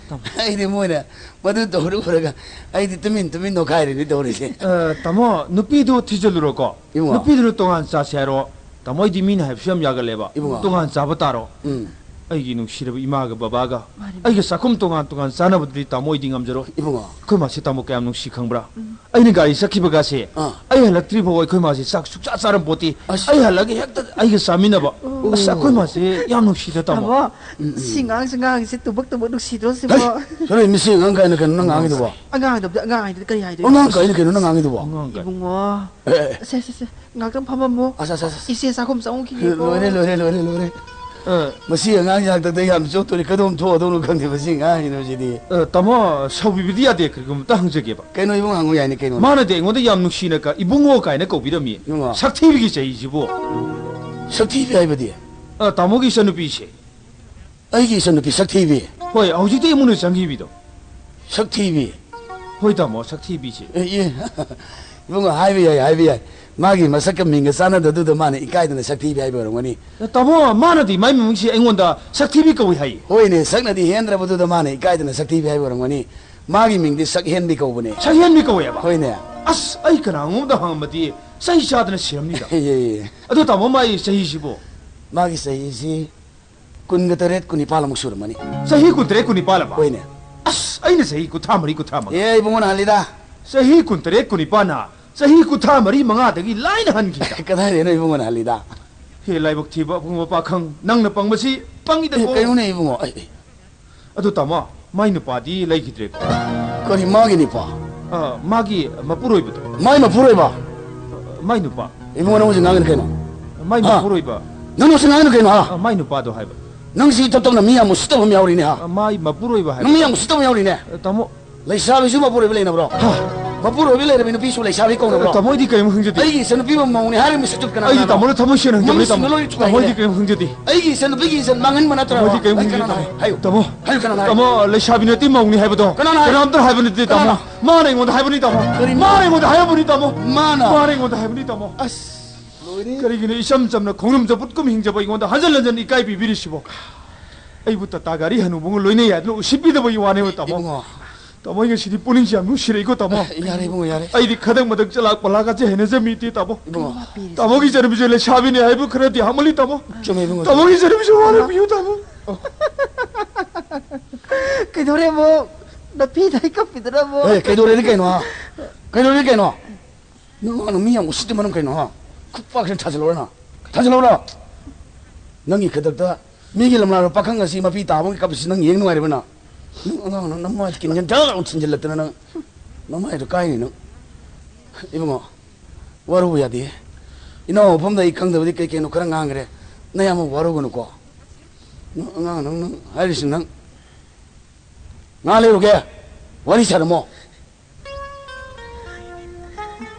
ꯇꯥꯃꯣ꯫ ꯑꯩꯗꯤ ꯃꯣꯏꯅ ꯃꯗꯨ ꯇꯧꯔꯨꯔꯒ ꯑꯩꯗꯤ ꯇꯨꯃꯤꯟ ꯇꯨꯃꯤꯟ ꯅꯣꯈꯥꯏꯔꯤꯅꯤ ꯇꯧꯔꯤꯁꯦ꯫ ꯑ, ꯇꯥꯃꯣ, ꯅꯨꯄꯤꯗꯣ ꯊꯤꯖꯤꯜꯂꯨꯔꯣꯀꯣ꯫ ꯏꯕꯨꯡꯉꯣ꯫ ꯅꯨꯄꯤꯗꯨꯅ ꯇꯣꯉꯥꯟ ꯆꯥꯁꯦ ꯍꯥꯏꯔꯣ? ꯇꯥꯃꯣ, ꯑꯩꯗꯤ ꯃꯤꯅ ꯍꯥꯏꯕꯁꯨ ꯌꯥꯝ ꯌꯥꯒꯜꯂꯦꯕ꯫ ꯏꯕꯨꯡꯉꯣ꯫ ꯇꯣꯉꯥꯟ ꯆꯥꯕ ꯇꯥꯔꯣ? ꯎꯝ꯫ ꯑꯩꯒꯤ ꯅꯨꯡꯁꯤꯔꯕ ꯏꯃꯥꯒ ꯕꯕꯥꯒ ꯃꯥꯅꯤ꯫ ꯑꯩꯒ ꯆꯥꯛꯈꯨꯝ ꯇꯣꯉꯥꯟ ꯇꯣꯉꯥꯟ ꯆꯥꯅꯕꯗꯨꯗꯤ ꯇꯥꯃꯣ ꯑꯩꯗꯤ ꯉꯝꯖꯔꯣꯏ꯫ ꯏꯕꯨꯡꯉꯣ꯫ ꯑꯩꯈꯣꯏ ꯃꯥꯁꯦ ꯇꯥꯃꯣ ꯀꯌꯥꯝ ꯅꯨꯡꯁꯤ ꯈꯪꯕ꯭ꯔꯥ? ꯎꯝ꯫ ꯑꯩꯅ ꯒꯥꯔꯤ ꯆꯠꯈꯤꯕꯒꯁꯦ, ꯑꯥ꯫ ꯑꯩ ꯍꯜꯂꯛꯇ꯭ꯔꯤ ꯐꯥꯎ ꯑꯩꯈꯣꯏ ꯃꯥꯁꯦ ꯆꯥꯛ ꯁꯨꯛꯆꯥ ꯆꯥꯔꯝꯄꯣꯠꯇꯦ꯫ ꯑꯁ꯫ ꯑꯩ ꯍꯜꯂꯒ ꯍꯦꯛꯇ ꯑꯩꯒ ꯆꯥꯃꯤꯟꯅꯕ꯫ ꯑꯣ꯫ ꯑꯁ, ꯑꯩꯈꯣꯏ ꯃꯥꯁꯦ ꯌꯥꯝ ꯅꯨꯡꯁꯤꯗ, ꯇꯥꯃꯣ꯫ ꯇꯥꯃꯣ, ꯎꯝ, ꯎꯝ꯫ ꯁꯤ ꯉꯥꯡꯁꯦ, ꯉꯥꯡꯁꯦ ꯇꯨꯕꯛ ꯇꯨꯕꯛ ꯅꯨꯡꯁꯤꯗ꯭ꯔꯣ ꯁꯤꯕꯣ? ꯍꯩ, ꯁꯣꯔꯤ, ꯃꯁꯤ ꯑꯉꯥꯡ ꯀꯥꯏꯅ ꯀꯩꯅꯣ ꯅꯪ ꯉꯥꯡꯉꯤꯗꯨꯕꯣ? ꯑꯉꯥꯡ ꯍꯥꯏꯗꯕꯗ ꯑꯉꯥꯡ ꯍꯥꯏꯗꯨꯗꯤ ꯀꯔꯤ ꯍꯥꯏꯗꯣꯏꯅꯣ? ꯑꯉꯥꯡ ꯀꯥꯏꯅ ꯀꯩꯅꯣ ꯅꯪ ꯉꯥꯡꯉꯤꯗꯨꯕꯣ? ꯑꯉꯥꯡ ꯀꯥꯏꯅ꯫ ꯏꯕꯨꯡꯉꯣ꯫ ꯑꯦ, ꯑꯦ, ꯑꯦ꯫ ꯁꯦ, ꯁꯦ, ꯁꯦ꯫ ꯉꯥꯛꯇꯪ ꯐꯝꯃꯝꯃꯣ꯫ ꯑꯁ, ꯑꯁ, ꯑꯁ, ꯑꯁ꯫ ꯏꯆꯦ ꯆꯥꯛꯈꯨꯝ ꯆꯪꯉꯨꯈꯤꯒꯦꯀꯣ꯫ ꯂꯣꯏꯔꯦ, ꯂꯣꯏꯔꯦ, ꯂꯣꯏꯔꯦ, ꯂꯣꯏꯔꯦ, ꯂꯣꯏꯔꯦ꯫ ꯑ꯫ ꯃꯁꯤ ꯑꯉꯥꯡꯁꯤ ꯍꯥꯛꯇꯛꯇ ꯌꯥꯝ ꯆꯣꯞꯇꯣꯔꯤ꯫ ꯀꯗꯣꯝ ꯊꯣꯛꯑꯗꯧꯅꯣ ꯈꯪꯗꯦ ꯃꯁꯤ ꯑꯉꯥꯡꯁꯤꯅ ꯁꯤꯗꯤ꯫ ꯑ, ꯇꯥꯃꯣ, ꯁꯥꯎꯕꯤꯕꯗꯤ ꯌꯥꯗꯦ, ꯀꯔꯤꯒꯨꯝꯕ ꯑꯝꯇ ꯍꯪꯖꯒꯦꯕ꯫ ꯀꯩꯅꯣ ꯏꯕꯨꯡ, ꯍꯪꯉꯨ ꯌꯥꯏꯅꯦ ꯀꯩꯅꯣ꯫ ꯃꯥꯅꯗꯤ ꯑꯩꯉꯣꯟꯗ ꯌꯥꯝ ꯅꯨꯡꯁꯤꯅ ꯀ-, ꯏꯕꯨꯡꯉꯣ ꯀꯥꯏꯅ ꯀꯧꯕꯤꯔꯝꯃꯤ꯫ ꯏꯕꯨꯡꯉꯣ꯫ ꯁꯛꯊꯤꯕꯤꯒꯤ ꯆꯍꯤꯁꯤꯕꯨ꯫ ꯁꯛꯊꯤꯕꯤ ꯍꯥꯏꯕꯗꯤ? ꯑ, ꯇꯥꯃꯣꯒꯤ ꯏꯆꯟꯅꯨꯄꯤꯁꯦ꯫ ꯑꯩꯒꯤ ꯏꯆꯟꯅꯨꯄꯤ ꯁꯛꯊꯤꯕꯤ? ꯍꯣꯏ, ꯍꯧꯖꯤꯛꯇ ꯏꯃꯨꯡꯗ ꯆꯪꯈꯤꯕꯤꯗꯣ꯫ ꯁꯛꯊꯤꯕꯤ? ꯍꯣꯏ, ꯇꯥꯃꯣ, ꯁꯛꯊꯤꯕꯤꯁꯦ꯫ ꯑꯦ, ꯑꯦ꯫ ꯏꯕꯨꯡꯉꯣ, ꯍꯥꯏꯕ ꯌꯥꯏ, ꯍꯥꯏꯕ ꯌꯥꯏ꯫ ꯃꯥꯒꯤ ꯃꯁꯛꯀ ꯃꯤꯡꯒ ꯆꯥꯟꯅꯗꯗꯨꯗ ꯃꯥꯅ ꯏꯀꯥꯏꯗꯅ ꯁꯛꯊꯤꯕꯤ ꯍꯥꯏꯕ ꯑꯣꯏꯔꯝꯒꯅꯤ꯫ ꯑꯦ, ꯇꯥꯃꯣ, ꯃꯥꯅꯗꯤ ꯃꯥꯏ ꯃꯃꯤꯡꯁꯤ ꯑꯩꯉꯣꯟꯗ ꯁꯛꯊꯤꯕꯤ ꯀꯧꯏ ꯍꯥꯏꯌꯦ꯫ ꯍꯣꯏꯅꯦ, ꯁꯛꯅꯗꯤ ꯍꯦꯟꯗ꯭ꯔꯕꯗꯨꯗ ꯃꯥꯅ ꯏꯀꯥꯏꯗꯅ ꯁꯛꯊꯤꯕꯤ ꯍꯥꯏꯕ ꯑꯣꯏꯔꯝꯒꯅꯤ꯫ ꯃꯥꯒꯤ ꯃꯤꯡꯗꯤ ꯁꯛꯍꯦꯟꯕꯤ ꯀꯧꯕꯅꯦ꯫ ꯁꯛꯍꯦꯟꯕꯤ ꯀꯧꯋꯦꯕ? ꯍꯣꯏꯅꯦ꯫ ꯑꯁ, ꯑꯩ ꯀꯅꯥꯒꯨꯝꯕꯗ ꯍꯪꯉꯝꯃꯗꯤ ꯆꯩ ꯆꯥꯗꯅ ꯁꯤꯔꯝꯅꯤꯗ꯫ ꯑꯦ, ꯑꯦ, ꯑꯦ꯫ ꯑꯗꯣ ꯇꯥꯃꯣ, ꯃꯥꯒꯤ ꯆꯍꯤꯁꯤꯕꯨ? ꯃꯥꯒꯤ ꯆꯍꯤꯁꯤ ꯀꯨꯟꯒ ꯇꯔꯦꯠ, ꯀꯨꯟꯅꯤꯄꯥꯜꯃꯨꯛ ꯁꯨꯔꯝꯃꯅꯤ꯫ ꯆꯍꯤ ꯀꯨꯟꯇꯔꯦꯠ, ꯀꯨꯟꯅꯤꯄꯥꯜ ꯑꯕ? ꯍꯣꯏꯅꯦ꯫ ꯑꯁ, ꯑꯩꯅ ꯆꯍꯤ ꯀꯨꯟꯊ꯭ꯔꯥ ꯃꯔꯤ, ꯀꯨꯟꯊ꯭ꯔꯥ ꯃꯉꯥ꯫ ꯑꯦ, ꯏꯕꯨꯡꯉꯣꯅ ꯍꯜꯂꯤꯗ꯫ ꯆꯍꯤ ꯀꯨꯟꯇꯔꯦꯠ, ꯀꯨꯟꯅꯤꯄꯥꯜꯅ ꯆꯍꯤ ꯀꯨꯟꯊ꯭ꯔꯥ ꯃꯔꯤ, ꯃꯉꯥꯗꯒꯤ ꯂꯥꯏꯅ ꯍꯟꯈꯤꯗ꯫ ꯀꯗꯥꯏꯗꯩꯅꯣ ꯏꯕꯨꯡꯉꯣꯅ ꯍꯜꯂꯤꯗ? ꯍꯦ ꯂꯥꯏꯕꯛ ꯊꯤꯕ ꯑꯄꯪꯕ ꯄꯥꯈꯪ, ꯅꯪꯅ ꯄꯪꯕꯁꯤ ꯄꯪꯉꯤꯗꯀꯣ꯫ ꯑꯦ, ꯀꯩꯅꯣꯅꯦ ꯏꯕꯨꯡꯉꯣ? ꯑꯩ, ꯑꯩ꯫ ꯑꯗꯨ ꯇꯥꯃꯣ, ꯃꯥꯏ ꯅꯨꯄꯥꯗꯤ ꯂꯩꯈꯤꯗ꯭ꯔꯦꯀꯣ? ꯀꯔꯤ ꯃꯥꯒꯤ ꯅꯨꯄꯥ? ꯑ, ꯃꯥꯒꯤ ꯃꯄꯨꯔꯣꯏꯕꯗꯣ꯫ ꯃꯥꯏ ꯃꯄꯨꯔꯣꯏꯕ? ꯑ, ꯃꯥꯏ ꯅꯨꯄꯥ꯫ ꯏꯕꯨꯡꯉꯣ, ꯅꯪ ꯍꯧꯖꯤꯛ ꯉꯥꯡꯉꯤꯅ ꯀꯩꯅꯣ? ꯃꯥꯏ ꯍꯥ? ꯃꯄꯨꯔꯣꯏꯕ꯫ ꯅꯪ ꯍꯧꯖꯤꯛ ꯉꯥꯡꯉꯤꯅ ꯀꯩꯅꯣ, ꯍꯥ? ꯑ, ꯃꯥꯏ ꯅꯨꯄꯥꯗꯣ ꯍꯥꯏꯕ꯫ ꯅꯪꯁꯤ ꯏꯇꯞ ꯇꯞꯅ ꯃꯤ ꯌꯥꯝ ꯎꯁꯤꯠꯇꯕ ꯑꯃ ꯌꯥꯎꯔꯤꯅꯦ, ꯍꯥ? ꯃꯥꯏ ꯃꯄꯨꯔꯣꯏꯕ ꯍꯥꯏ꯫ ꯅꯪ ꯃꯤ ꯌꯥꯝ ꯎꯁꯤꯠꯇꯕ ꯑꯃ ꯌꯥꯎꯔꯤꯅꯦ꯫ ꯑ, ꯇꯥꯃꯣ꯫ ꯂꯩꯁꯥꯕꯤꯁꯨ ꯃꯄꯨꯔꯣꯏꯕ ꯂꯩꯅꯕ꯭ꯔꯣ? ꯍꯥ? ꯃꯄꯨꯔꯣꯏꯕ ꯂꯩꯔꯕꯤ ꯅꯨꯄꯤꯁꯨ ꯂꯩꯁꯥꯕꯤ ꯀꯧꯅꯕ꯭ꯔꯣ? ꯇꯥꯃꯣ, ꯑꯩꯗꯤ ꯀꯔꯤꯝ ꯈꯪꯖꯗꯦ꯫ ꯑꯩꯒꯤ ꯏꯆꯟꯅꯨꯄꯤꯕꯨ ꯃꯧꯅꯤ ꯍꯥꯏꯔꯤꯕ ꯃꯤꯁꯛꯇꯨ ꯀꯅꯥ ꯑꯩꯗꯤ ꯀꯅꯥꯅꯣ? ꯇꯥꯃꯣꯗ ꯊꯃꯣꯏ ꯁꯦꯡꯅ ꯍꯪꯖꯕꯅꯤ, ꯃꯃꯤꯠꯁꯤꯡꯗ ꯇꯥꯃꯣ꯫ ꯂꯣꯏ ꯇꯥꯃꯣ, ꯑꯩꯗꯤ ꯆꯨꯞꯄꯦ꯫ ꯀꯔꯤꯝ ꯈꯪꯖꯗꯦ꯫ ꯑꯩꯒꯤ ꯏꯆꯟꯅꯨꯄꯤꯒꯤ ꯏꯆꯟ ꯃꯥꯡꯍꯟꯕ ꯅꯠꯇ꯭ꯔꯕ? ꯇꯥꯃꯣ, ꯑꯩꯗꯤ ꯀꯔꯤꯝ ꯑꯩ ꯈꯪꯖꯗꯦ, ꯀꯅꯥꯅꯣ ꯇꯥꯃꯣ꯫ ꯍꯥꯏ-, ꯍꯥꯏꯌꯨ, ꯀꯅꯥꯅꯣ ꯍꯥꯏ-, ꯇꯥꯃꯣ, ꯂꯩꯁꯥꯕꯤ ꯅꯠꯇꯦ, ꯃꯧꯅꯤ ꯍꯥꯏꯕꯗꯣ꯫ ꯀꯅꯥꯅ ꯍꯥꯏ? ꯀꯅꯥꯝꯇ ꯍꯥꯏꯕ ꯅꯠꯇꯦ, ꯇꯥꯃꯣ꯫ ꯀꯅꯥꯅ? ꯃꯥꯅ ꯑꯩꯉꯣꯟꯗ ꯍꯥꯏꯕꯅꯤ, ꯇꯥꯃꯣ꯫ ꯀꯔꯤ? ꯃꯥꯅ ꯑꯩꯉꯣꯟꯗ ꯍꯥꯏꯔꯛꯄꯅꯤ, ꯇꯥꯃꯣ꯫ ꯃꯥꯅ? ꯃꯥꯅ ꯑꯩꯉꯣꯟꯗ ꯍꯥꯏꯕꯅꯤ, ꯇꯥꯃꯣ꯫ ꯑꯁ, ꯂꯣꯏꯔꯦ꯫ ꯀꯔꯤꯒꯤꯅꯣ ꯏꯆꯝ ꯆꯝꯅ ꯈꯣꯡꯗ꯭ꯔꯨꯝ ꯆꯝꯐꯨꯠ ꯀꯨꯝ ꯍꯤꯡꯖꯕ ꯑꯩꯉꯣꯟꯗ ꯍꯟꯖꯟ ꯍꯟꯖꯟ ꯏꯀꯥꯏ ꯄꯤꯕꯤꯔꯤꯁꯤꯕꯣ? ꯑꯩꯕꯨ ꯇꯥꯇꯥ ꯒꯥꯔꯤ ꯍꯅꯨꯕꯒ ꯂꯣꯏꯅ ꯌꯥꯗꯅ ꯎꯁꯤꯠꯄꯤꯗꯕꯒꯤ ꯋꯥꯅꯦꯕ, ꯇꯥꯃꯣ꯫ ꯏꯕꯨꯡꯉꯣ꯫ ꯇꯥꯃꯣ, ꯑꯩ ꯉꯁꯤꯗꯤ ꯄꯨꯛꯅꯤꯡꯁꯦ ꯌꯥꯝ ꯅꯨꯡꯁꯤꯔꯛꯏꯀꯣ, ꯇꯥꯃꯣ꯫ ꯌꯥꯔꯦ, ꯏꯕꯨꯡꯉꯣ, ꯌꯥꯔꯦ꯫ ꯑꯩꯗꯤ ꯈꯗꯪ ꯃꯊꯛ ꯆꯂꯥꯛ ꯄꯂꯥꯛꯀꯁꯦ ꯍꯩꯅꯖꯕ ꯃꯤꯗꯤ, ꯇꯥꯃꯣ꯫ ꯏꯕꯨꯡꯉꯣ꯫ ꯇꯥꯃꯣꯒꯤ ꯏꯆꯟꯅꯨꯄꯤꯁꯦ ꯂꯩꯁꯥꯕꯤꯅꯤ ꯍꯥꯏꯕ ꯈꯔꯗꯤ ꯍꯥꯃꯜꯂꯤ, ꯇꯥꯃꯣ꯫ ꯆꯨꯝꯃꯦ, ꯏꯕꯨꯡꯉꯣ, ꯇꯥꯃꯣꯒꯤ ꯆꯨꯝꯃꯦ꯫ ꯏꯆꯟꯅꯨꯄꯤꯁꯦ ꯋꯥꯔꯧꯕꯤꯌꯨ, ꯇꯥꯃꯣ꯫ ꯀꯩꯗꯧꯔꯦ ꯑꯃꯨꯛ? ꯅꯨꯄꯤꯗ ꯍꯩ ꯀꯞꯄꯤꯗꯨꯅ ꯑꯃꯨꯛ? ꯑꯦ, ꯀꯩꯗꯧꯔꯦꯗꯤ ꯀꯩꯅꯣ, ꯍꯥ? ꯀꯩꯗꯧꯔꯦꯗꯤ ꯀꯩꯅꯣ? ꯅꯪ ꯑꯉꯥꯡꯗꯣ ꯃꯤ ꯌꯥꯝ ꯎꯁꯤꯠꯇꯦ ꯃꯔꯝ ꯀꯩꯅꯣ, ꯍꯥ? ꯈꯨꯄꯥꯛꯁꯤꯅ ꯊꯥꯖꯤꯜꯂꯧꯔ ꯅꯪ? ꯊꯥꯖꯤꯜꯂꯧꯔ? ꯅꯪꯒꯤ ꯈꯨꯗꯛꯇ ꯃꯤꯒꯤ ꯂꯝꯂꯥꯗ ꯄꯥꯈꯪ ꯑꯁꯤ ꯃꯄꯤ ꯇꯥꯕꯒꯤ ꯀꯞꯄꯁꯤ ꯅꯪ ꯌꯦꯡ ꯅꯨꯡꯉꯥꯏꯔꯤꯕ ꯅꯪ? ꯅꯪ ꯑꯉꯥꯡ ꯅꯪ ꯅꯃꯥꯏ ꯀꯤꯟꯖꯟ ꯖꯔ ꯂꯥꯎ ꯊꯤꯟꯖꯤꯜꯂꯛꯇꯅ ꯅꯪ ꯅꯃꯥꯏꯗꯣ ꯀꯥꯏꯅꯤ ꯅꯪ꯫ ꯏꯕꯨꯡꯉꯣ, ꯋꯥꯔꯧꯕ ꯌꯥꯗꯦ꯫ ꯏꯅꯥꯎ ꯃꯐꯝꯗ ꯑꯩ ꯈꯪꯗꯕꯗꯤ ꯀꯩ ꯀꯩꯅꯣ ꯈꯔ ꯉꯥꯡꯈ꯭ꯔꯦ꯫ ꯅꯌꯥꯝꯕ ꯋꯥꯔꯧꯒꯅꯨꯀꯣ꯫ ꯅꯪ ꯑꯉꯥꯡ ꯅꯪ, ꯅꯪ ꯍꯥꯏꯔꯤꯁꯤ ꯅꯪ꯫ ꯉꯥ ꯂꯩꯔꯨꯒꯦ꯫ ꯋꯥꯔꯤ ꯁꯥꯔꯝꯃꯣ꯫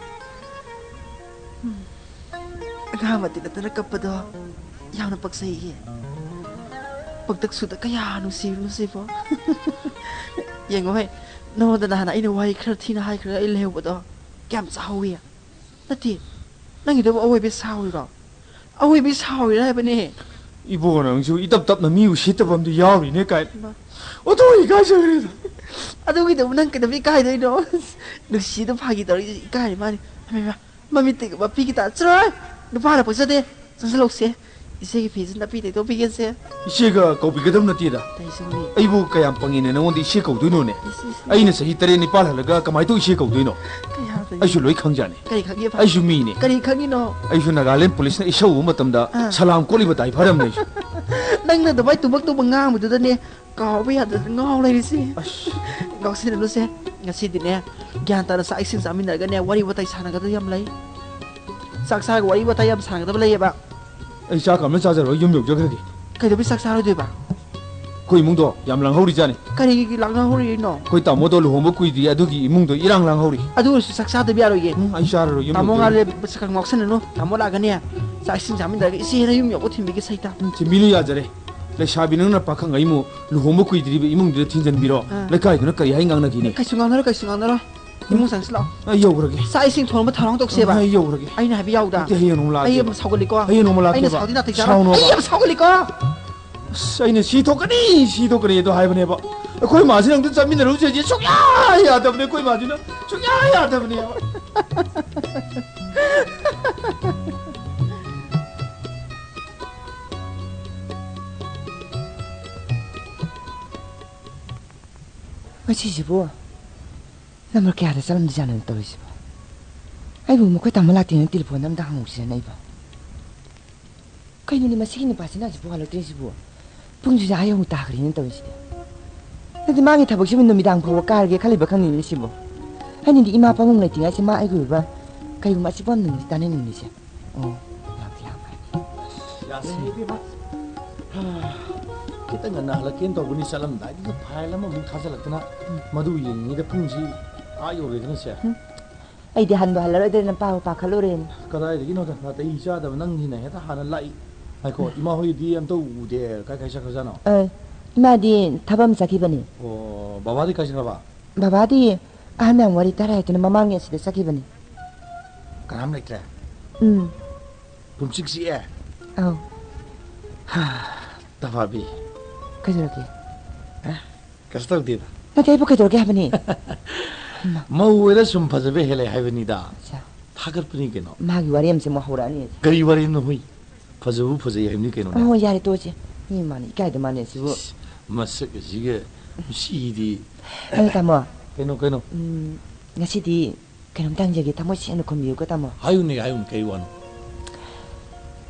ꯑꯉꯥꯡ ꯃꯇꯤꯛ ꯅꯠꯇꯅ ꯀꯞꯄꯗꯣ ꯌꯥꯝꯅ ꯄꯛꯆꯩꯌꯦ꯫ ꯄꯛꯇꯛ ꯁꯨꯗ ꯀꯌꯥ ꯅꯨꯡꯁꯤꯕꯅꯣ ꯁꯤꯕꯣ꯫ ꯌꯦꯡꯉꯣ ꯍꯦ, ꯅꯉꯣꯟꯗ ꯅꯍꯥꯟ ꯑꯩꯅ ꯋꯥꯍꯩ ꯈꯔ ꯊꯤꯅ ꯍꯥꯏꯈ꯭ꯔꯒ ꯑꯩ ꯂꯩꯍꯧꯕꯗꯣ ꯀꯌꯥꯝ ꯆꯥꯍꯧꯋꯤ? ꯅꯠꯇꯦ, ꯅꯪꯒꯤꯗꯨꯕꯨ ꯑꯋꯣꯏꯕꯩ ꯁꯥꯎꯔꯤꯔꯣ? ꯑꯋꯣꯏꯕꯩ ꯁꯥꯎꯔꯤꯔ ꯍꯥꯏꯕꯅꯦ꯫ ꯏꯕꯣ, ꯅꯪꯁꯨ ꯏꯇꯞ ꯇꯞꯅ ꯃꯤ ꯎꯁꯤꯠꯇꯕ ꯑꯃꯗꯤ ꯌꯥꯎꯔꯤꯅꯦ ꯀꯥꯏꯅ꯫ ꯏꯃꯥ꯫ ꯑꯣꯟꯊꯣꯛ ꯏꯀꯥꯏꯖꯈ꯭ꯔꯦꯗ꯫ ꯑꯗꯨꯒꯤꯗꯨꯕꯨ ꯅꯪ ꯀꯩꯗꯧꯕꯩ ꯏꯀꯥꯏꯗꯣꯏꯅꯣ? ꯅꯨꯡꯁꯤꯗ ꯐꯥꯒꯤ ꯇꯧꯔꯛꯏꯁꯦ ꯏꯀꯥꯏꯔꯤ ꯃꯥꯅꯤ꯫ ꯍꯩꯃꯥ, ꯃꯃꯤꯠꯇꯒꯤ ꯃꯄꯤꯒꯤ ꯇꯥ ꯆꯠꯂꯣꯍꯦ! ꯅꯨꯄꯥꯅ ꯄꯛꯆꯗꯦ꯫ ꯆꯪꯁꯤꯜꯂꯧꯁꯦ꯫ ꯏꯆꯦꯒꯤ ꯐꯤꯁꯦ ꯅꯞꯄꯤ ꯇꯩꯊꯣꯛꯄꯤꯒꯦꯁꯦ꯫ ꯏꯆꯦꯒ ꯀꯧꯕꯤꯒꯗꯕ ꯅꯠꯇꯦꯗ꯫ ꯇꯩꯁꯨꯝꯕꯤ꯫ ꯑꯩꯕꯨ ꯀꯌꯥꯝ ꯄꯪꯉꯦꯅ ꯅꯉꯣꯟꯗ ꯏꯆꯦ ꯀꯧꯗꯣꯏꯅꯣꯅꯦ? ꯏꯁ, ꯏꯁ, ꯏꯁ꯫ ꯑꯩꯅ ꯆꯍꯤ ꯇꯔꯦꯠ ꯅꯤꯄꯥꯜ ꯍꯜꯂꯒ ꯀꯃꯥꯏꯅ ꯇꯧ ꯏꯆꯦ ꯀꯧꯗꯣꯏꯅꯣ? ꯀꯩ ꯍꯥꯏꯗꯣꯏꯅꯣ? ꯑꯩꯁꯨ ꯂꯣꯏ ꯈꯪꯖꯥꯅꯤ꯫ ꯀꯔꯤ ꯈꯪꯉꯤꯕ? ꯑꯩꯁꯨ ꯃꯤꯅꯦ꯫ ꯀꯔꯤ ꯈꯪꯉꯤꯅꯣ? ꯑꯩꯁꯨ ꯅꯥꯒꯥꯂꯦꯟ ꯄꯨꯂꯤꯁꯅ ꯏꯁꯧ ꯎꯕ ꯃꯇꯝꯗ ꯑꯥ꯫ ꯁꯂꯥꯝ ꯀꯣꯠꯂꯤꯕ ꯗꯥꯏꯚꯔ ꯑꯃꯅꯦ ꯑꯩꯁꯨ꯫ ꯅꯪꯅ ꯑꯗꯨꯃꯥꯏꯅ ꯇꯨꯕꯛ ꯇꯨꯕꯛ ꯉꯥꯡꯕꯗꯨꯗꯅꯦ ꯀꯥꯎꯕ ꯌꯥꯗꯗꯅ ꯉꯥꯎ ꯂꯩꯔꯤꯁꯦ꯫ ꯑꯁ꯫ ꯉꯥꯎꯁꯤꯟꯅꯅꯨꯁꯦ꯫ ꯉꯁꯤꯗꯤꯅꯦ, ꯒ꯭ꯌꯥꯟ ꯇꯥꯅ ꯆꯥꯛ ꯏꯁꯤꯡ ꯆꯥꯃꯤꯟꯅꯔꯒꯅꯦ, ꯋꯥꯔꯤ ꯋꯥꯇꯥꯏ ꯁꯥꯟꯅꯒꯗꯕ ꯌꯥꯝ ꯂꯩ꯫ ꯆꯥꯛ ꯆꯥꯔꯒ ꯋꯥꯔꯤ ꯋꯥꯇꯥꯏ ꯌꯥꯝ ꯁꯥꯟꯅꯒꯗꯕ ꯂꯩꯌꯦꯕ꯫ ꯑꯩ ꯆꯥꯛ ꯑꯃ ꯆꯥꯖꯔꯒ ꯌꯨꯝ ꯌꯧꯖꯈ꯭ꯔꯒꯦ꯫ ꯀꯩꯗꯧꯕꯩ ꯆꯥꯛ ꯆꯥꯔꯣꯏꯗꯣꯏꯕ? ꯑꯩꯈꯣꯏ ꯏꯃꯨꯡꯗꯣ ꯌꯥꯝ ꯂꯥꯡꯍꯧꯔꯤꯖꯥꯠꯅꯤ꯫ ꯀꯔꯤꯒꯤ ꯂꯥꯡꯅꯍꯧꯔꯤꯅꯣ? ꯑꯩꯈꯣꯏ ꯇꯥꯃꯣꯗꯣ ꯂꯨꯍꯣꯡꯕ ꯀꯨꯏꯗ꯭ꯔꯤ, ꯑꯗꯨꯒꯤ ꯏꯃꯨꯡꯗꯣ ꯏꯔꯥꯡ ꯂꯥꯡꯍꯧꯔꯤ꯫ ꯑꯗꯨ ꯑꯣꯏꯔꯁꯨ ꯆꯥꯛ ꯆꯥꯗꯕ ꯌꯥꯔꯣꯏꯌꯦ꯫ ꯎꯝ, ꯑꯩ ꯆꯥꯔꯔꯣꯏ, ꯌꯨꯝ ꯇꯥꯃꯣ ꯌꯧꯗ꯭ꯔꯤ꯫ ꯉꯥꯏꯔꯦ, ꯃꯁꯛ ꯈꯪ ꯉꯥꯎꯁꯟꯅꯅꯨ꯫ ꯇꯥꯃꯣ ꯂꯥꯛꯀꯅꯤ꯫ ꯆꯥꯛ ꯏꯁꯤꯡ ꯆꯥꯃꯤꯟꯅꯔꯒ ꯏꯆꯦ ꯍꯦꯟꯅ ꯌꯨꯝ ꯌꯧꯕ ꯊꯤꯟꯕꯤꯒꯦ ꯁꯩꯇ꯫ ꯎꯝ, ꯊꯤꯟꯕꯤꯅꯨ ꯌꯥꯖꯔꯦ꯫ ꯂꯩꯁꯥꯕꯤ ꯅꯪꯅ ꯄꯥꯈꯪ ꯑꯩꯃꯨ ꯂꯨꯍꯣꯡꯕ ꯀꯨꯏꯗ꯭ꯔꯤꯕ ꯏꯃꯨꯡꯗꯨꯗ ꯊꯤꯟꯖꯟꯕꯤꯔꯣ꯫ ꯑꯥ꯫ ꯂꯩꯀꯥꯏꯗꯨꯅ ꯀꯔꯤ ꯍꯥꯏ ꯉꯥꯡꯅꯈꯤꯅꯤ? ꯀꯩꯁꯨ ꯉꯥꯡꯅꯔꯣꯏ, ꯀꯩꯁꯨ ꯉꯥꯡꯅꯔꯣꯏ꯫ ꯏꯃꯨꯡ ꯆꯪꯁꯤꯜꯂꯛꯑꯣ꯫ ꯑꯩ ꯌꯧꯈ꯭ꯔꯒꯦ꯫ ꯆꯥꯛ ꯏꯁꯤꯡ ꯊꯣꯡꯅꯕ ꯊꯧꯔꯥꯡ ꯇꯧꯁꯦꯕ꯫ ꯑꯩ ꯌꯧꯈ꯭ꯔꯒꯦ꯫ ꯑꯩꯅ ꯍꯥꯏꯕ ꯌꯥꯎꯗ꯫ ꯅꯠꯇꯦ, ꯍꯌꯦꯡ ꯑꯃꯨꯛ ꯂꯥꯛꯀꯦꯕ꯫ ꯑꯩ ꯌꯥꯝ ꯁꯥꯎꯒꯠꯂꯤꯀꯣ꯫ ꯍꯌꯦꯡ ꯑꯃꯨꯛ ꯑꯩꯅ ꯂꯥꯛꯀꯦꯕ꯫ ꯁꯥꯎꯗꯤ ꯅꯥꯇꯩ ꯆꯥꯔꯣꯏ꯫ ꯁꯥꯎꯅꯣꯕ꯫ ꯑꯩ ꯌꯥꯝ ꯁꯥꯎꯒꯠꯂꯤꯀꯣ꯫ ꯑꯁ, ꯑꯩꯅ ꯁꯤ ꯊꯣꯛꯀꯅꯤ, ꯁꯤ ꯊꯣꯛꯀꯅꯤ ꯑꯗꯣ ꯍꯥꯏꯕꯅꯦꯕ꯫ ꯑꯩꯈꯣꯏ ꯃꯥꯁꯤꯅ ꯑꯝꯇ ꯆꯠꯃꯤꯟꯅꯔꯨꯁꯦ ꯍꯥꯏꯁꯦ ꯁꯨꯡꯌꯥ ꯌꯥꯗꯕꯅꯦ, ꯑꯩꯈꯣꯏ ꯃꯥꯁꯤꯅ ꯁꯨꯡꯌꯥ ꯌꯥꯗꯕꯅꯦꯕ꯫ ꯉꯁꯤꯁꯤꯕꯨ ꯅꯝꯕꯔ ꯀꯌꯥꯗ ꯆꯠꯂꯝꯗꯣꯏꯖꯥꯠꯅꯣ ꯇꯧꯔꯤꯁꯤꯕꯣ? ꯑꯩꯕꯨ ꯃꯈꯣꯏ ꯇꯥꯃꯣ ꯂꯥꯛꯇꯦꯅ ꯇꯦꯂꯤꯐꯣꯟ ꯑꯝꯇ ꯍꯪꯍꯧꯁꯤꯔꯅ ꯑꯩꯕꯣ꯫ ꯀꯩꯅꯣꯅꯦ ꯃꯁꯤꯒꯤ ꯅꯨꯄꯥꯁꯤꯅ ꯍꯧꯖꯤꯛꯄꯨ ꯍꯜꯂꯛꯇ꯭ꯔꯤꯁꯤꯕꯨ? ꯄꯨꯡꯁꯤꯁꯨ ꯑꯥ ꯌꯧꯅ ꯇꯥꯈ꯭ꯔꯦꯅ ꯇꯧꯔꯤꯁꯤꯗꯤ꯫ ꯅꯠꯇꯦ, ꯃꯥꯒꯤ ꯊꯕꯛꯁꯤꯕꯨ ꯅꯨꯃꯤꯗꯥꯡ ꯐꯥꯎꯕ ꯀꯥꯔꯒꯦ ꯈꯜꯂꯤꯕ ꯈꯪꯗꯦꯅꯦ ꯁꯤꯕꯨ꯫ ꯑꯩꯅꯗꯤ ꯏꯃꯥ ꯄꯥꯕꯨꯡ ꯂꯩꯇ꯭ꯔꯤꯉꯩꯁꯤ ꯃꯥ ꯑꯩꯒꯤ ꯑꯣꯏꯕ ꯀꯩꯒꯨꯝꯕ ꯑꯆꯤꯛꯄ ꯑꯃꯗꯅꯤ ꯇꯥꯅꯅꯤꯡꯉꯤꯁꯦ꯫ ꯑꯣ, ꯂꯥꯛꯇꯤ ꯂꯥꯛꯈ꯭ꯔꯦ꯫ ꯌꯥꯔꯦ, ꯏꯕꯦꯝꯃ꯫ ꯈꯤꯇꯪ ꯉꯟꯅ ꯍꯜꯂꯛꯀꯦꯅ ꯇꯧꯕꯅꯤ, ꯆꯠꯂꯝꯗꯥꯏꯗꯨꯗ ꯐꯥꯏꯜ ꯑꯃꯃꯨꯛ ꯊꯥꯖꯤꯜꯂꯛꯇꯅ, ꯎꯝ꯫ ꯃꯗꯨ ꯌꯦꯡꯉꯤꯉꯩꯗ ꯄꯨꯡꯁꯤ ꯑꯥ ꯌꯧꯔꯦꯗꯅ ꯁꯦ꯫ ꯎꯝ꯫ ꯑꯩꯗꯤ ꯍꯟꯕꯨ ꯍꯜꯂꯔꯣꯏꯗ꯭ꯔꯅ ꯄꯥꯕꯨ ꯄꯥꯈꯠꯂꯨꯔꯦꯅꯦ꯫ ꯀꯗꯥꯏꯗꯒꯤꯅꯣꯗ, ꯅꯥꯇꯩ ꯆꯥꯗꯕ ꯅꯪꯁꯤꯅ ꯍꯦꯛꯇ ꯍꯥꯟꯅ ꯂꯥꯛꯏ꯫ ꯉꯥꯏꯈꯣ, ꯏꯃꯥ ꯍꯣꯏꯗꯤ ꯑꯝꯇ ꯎꯗꯦ, ꯀꯥꯏ ꯀꯥꯏ ꯆꯠꯈ꯭ꯔꯖꯥꯠꯅꯣ? ꯑ, ꯏꯃꯥꯗꯤ ꯊꯕꯛ ꯑꯃ ꯆꯠꯈꯤꯕꯅꯤ꯫ ꯑꯣ, ꯕꯕꯥꯗꯤ ꯀꯥꯏ ꯆꯠꯈ꯭ꯔꯕ? ꯕꯕꯥꯗꯤ ꯑꯍꯜ ꯃꯌꯥꯝ ꯋꯥꯔꯤ ꯇꯥꯔꯦ ꯍꯥꯏꯗꯨꯅ ꯃꯃꯥꯡꯒꯤ ꯑꯁꯤꯗ ꯆꯠꯈꯤꯕꯅꯤ꯫ ꯀꯅꯥꯝ ꯂꯩꯇ꯭ꯔꯦ? ꯎꯝ꯫ ꯄꯨꯝꯆꯤꯛ ꯆꯤꯛꯑꯦ? ꯑꯧ꯫ ꯍꯥ, ꯇꯐꯥꯕꯤ꯫ ꯀꯩꯗꯧꯔꯒꯦ? ꯑꯦ, ꯀꯩꯁꯨ ꯇꯧꯗꯦꯗ꯫ ꯅꯠꯇꯦ, ꯑꯩꯕꯨ ꯀꯩꯗꯧꯔꯒꯦ ꯍꯥꯏꯕꯅꯤ? ꯃꯥ꯫ ꯃꯧ ꯑꯣꯏꯔ ꯁꯨꯝ ꯐꯖꯕ ꯍꯦꯜꯂꯦ ꯍꯥꯏꯕꯅꯤꯗ꯫ ꯑꯠꯆꯥ꯫ ꯊꯥꯒꯠꯄꯅꯤ ꯀꯩꯅꯣ꯫ ꯃꯥꯒꯤ ꯋꯥꯔꯤ ꯑꯃꯁꯦ ꯑꯃꯨꯛ ꯍꯧꯔꯛꯑꯅꯤ꯫ ꯀꯔꯤ ꯋꯥꯔꯤꯅꯣ ꯍꯨꯏ? ꯐꯖꯕꯕꯨ ꯐꯖꯩ ꯍꯥꯏꯕꯅꯤ ꯀꯩꯅꯣꯅꯦ꯫ ꯑꯣ, ꯌꯥꯔꯦ, ꯇꯣꯛꯑꯁꯦ꯫ ꯃꯤ ꯃꯥꯅ ꯏꯀꯥꯏꯗ ꯃꯥꯅꯦ ꯑꯁꯤꯕꯨ꯫ ꯏꯁ, ꯃꯁꯛ ꯑꯁꯤꯒ ꯃꯁꯤꯗꯤ꯫ ꯑꯗꯣ ꯇꯥꯃꯣ꯫ ꯀꯩꯅꯣ, ꯀꯩꯅꯣ? ꯎꯝ, ꯉꯁꯤꯗꯤ ꯀꯩꯅꯣꯝꯇ ꯍꯪꯖꯒꯦ, ꯊꯃꯣꯏ ꯁꯦꯡꯅ ꯈꯨꯝꯕꯤꯌꯨꯀꯣ, ꯇꯥꯃꯣ꯫ ꯍꯥꯏꯌꯨꯅꯦ, ꯍꯥꯏꯌꯨꯅꯦ, ꯀꯩ ꯋꯥꯅꯣ?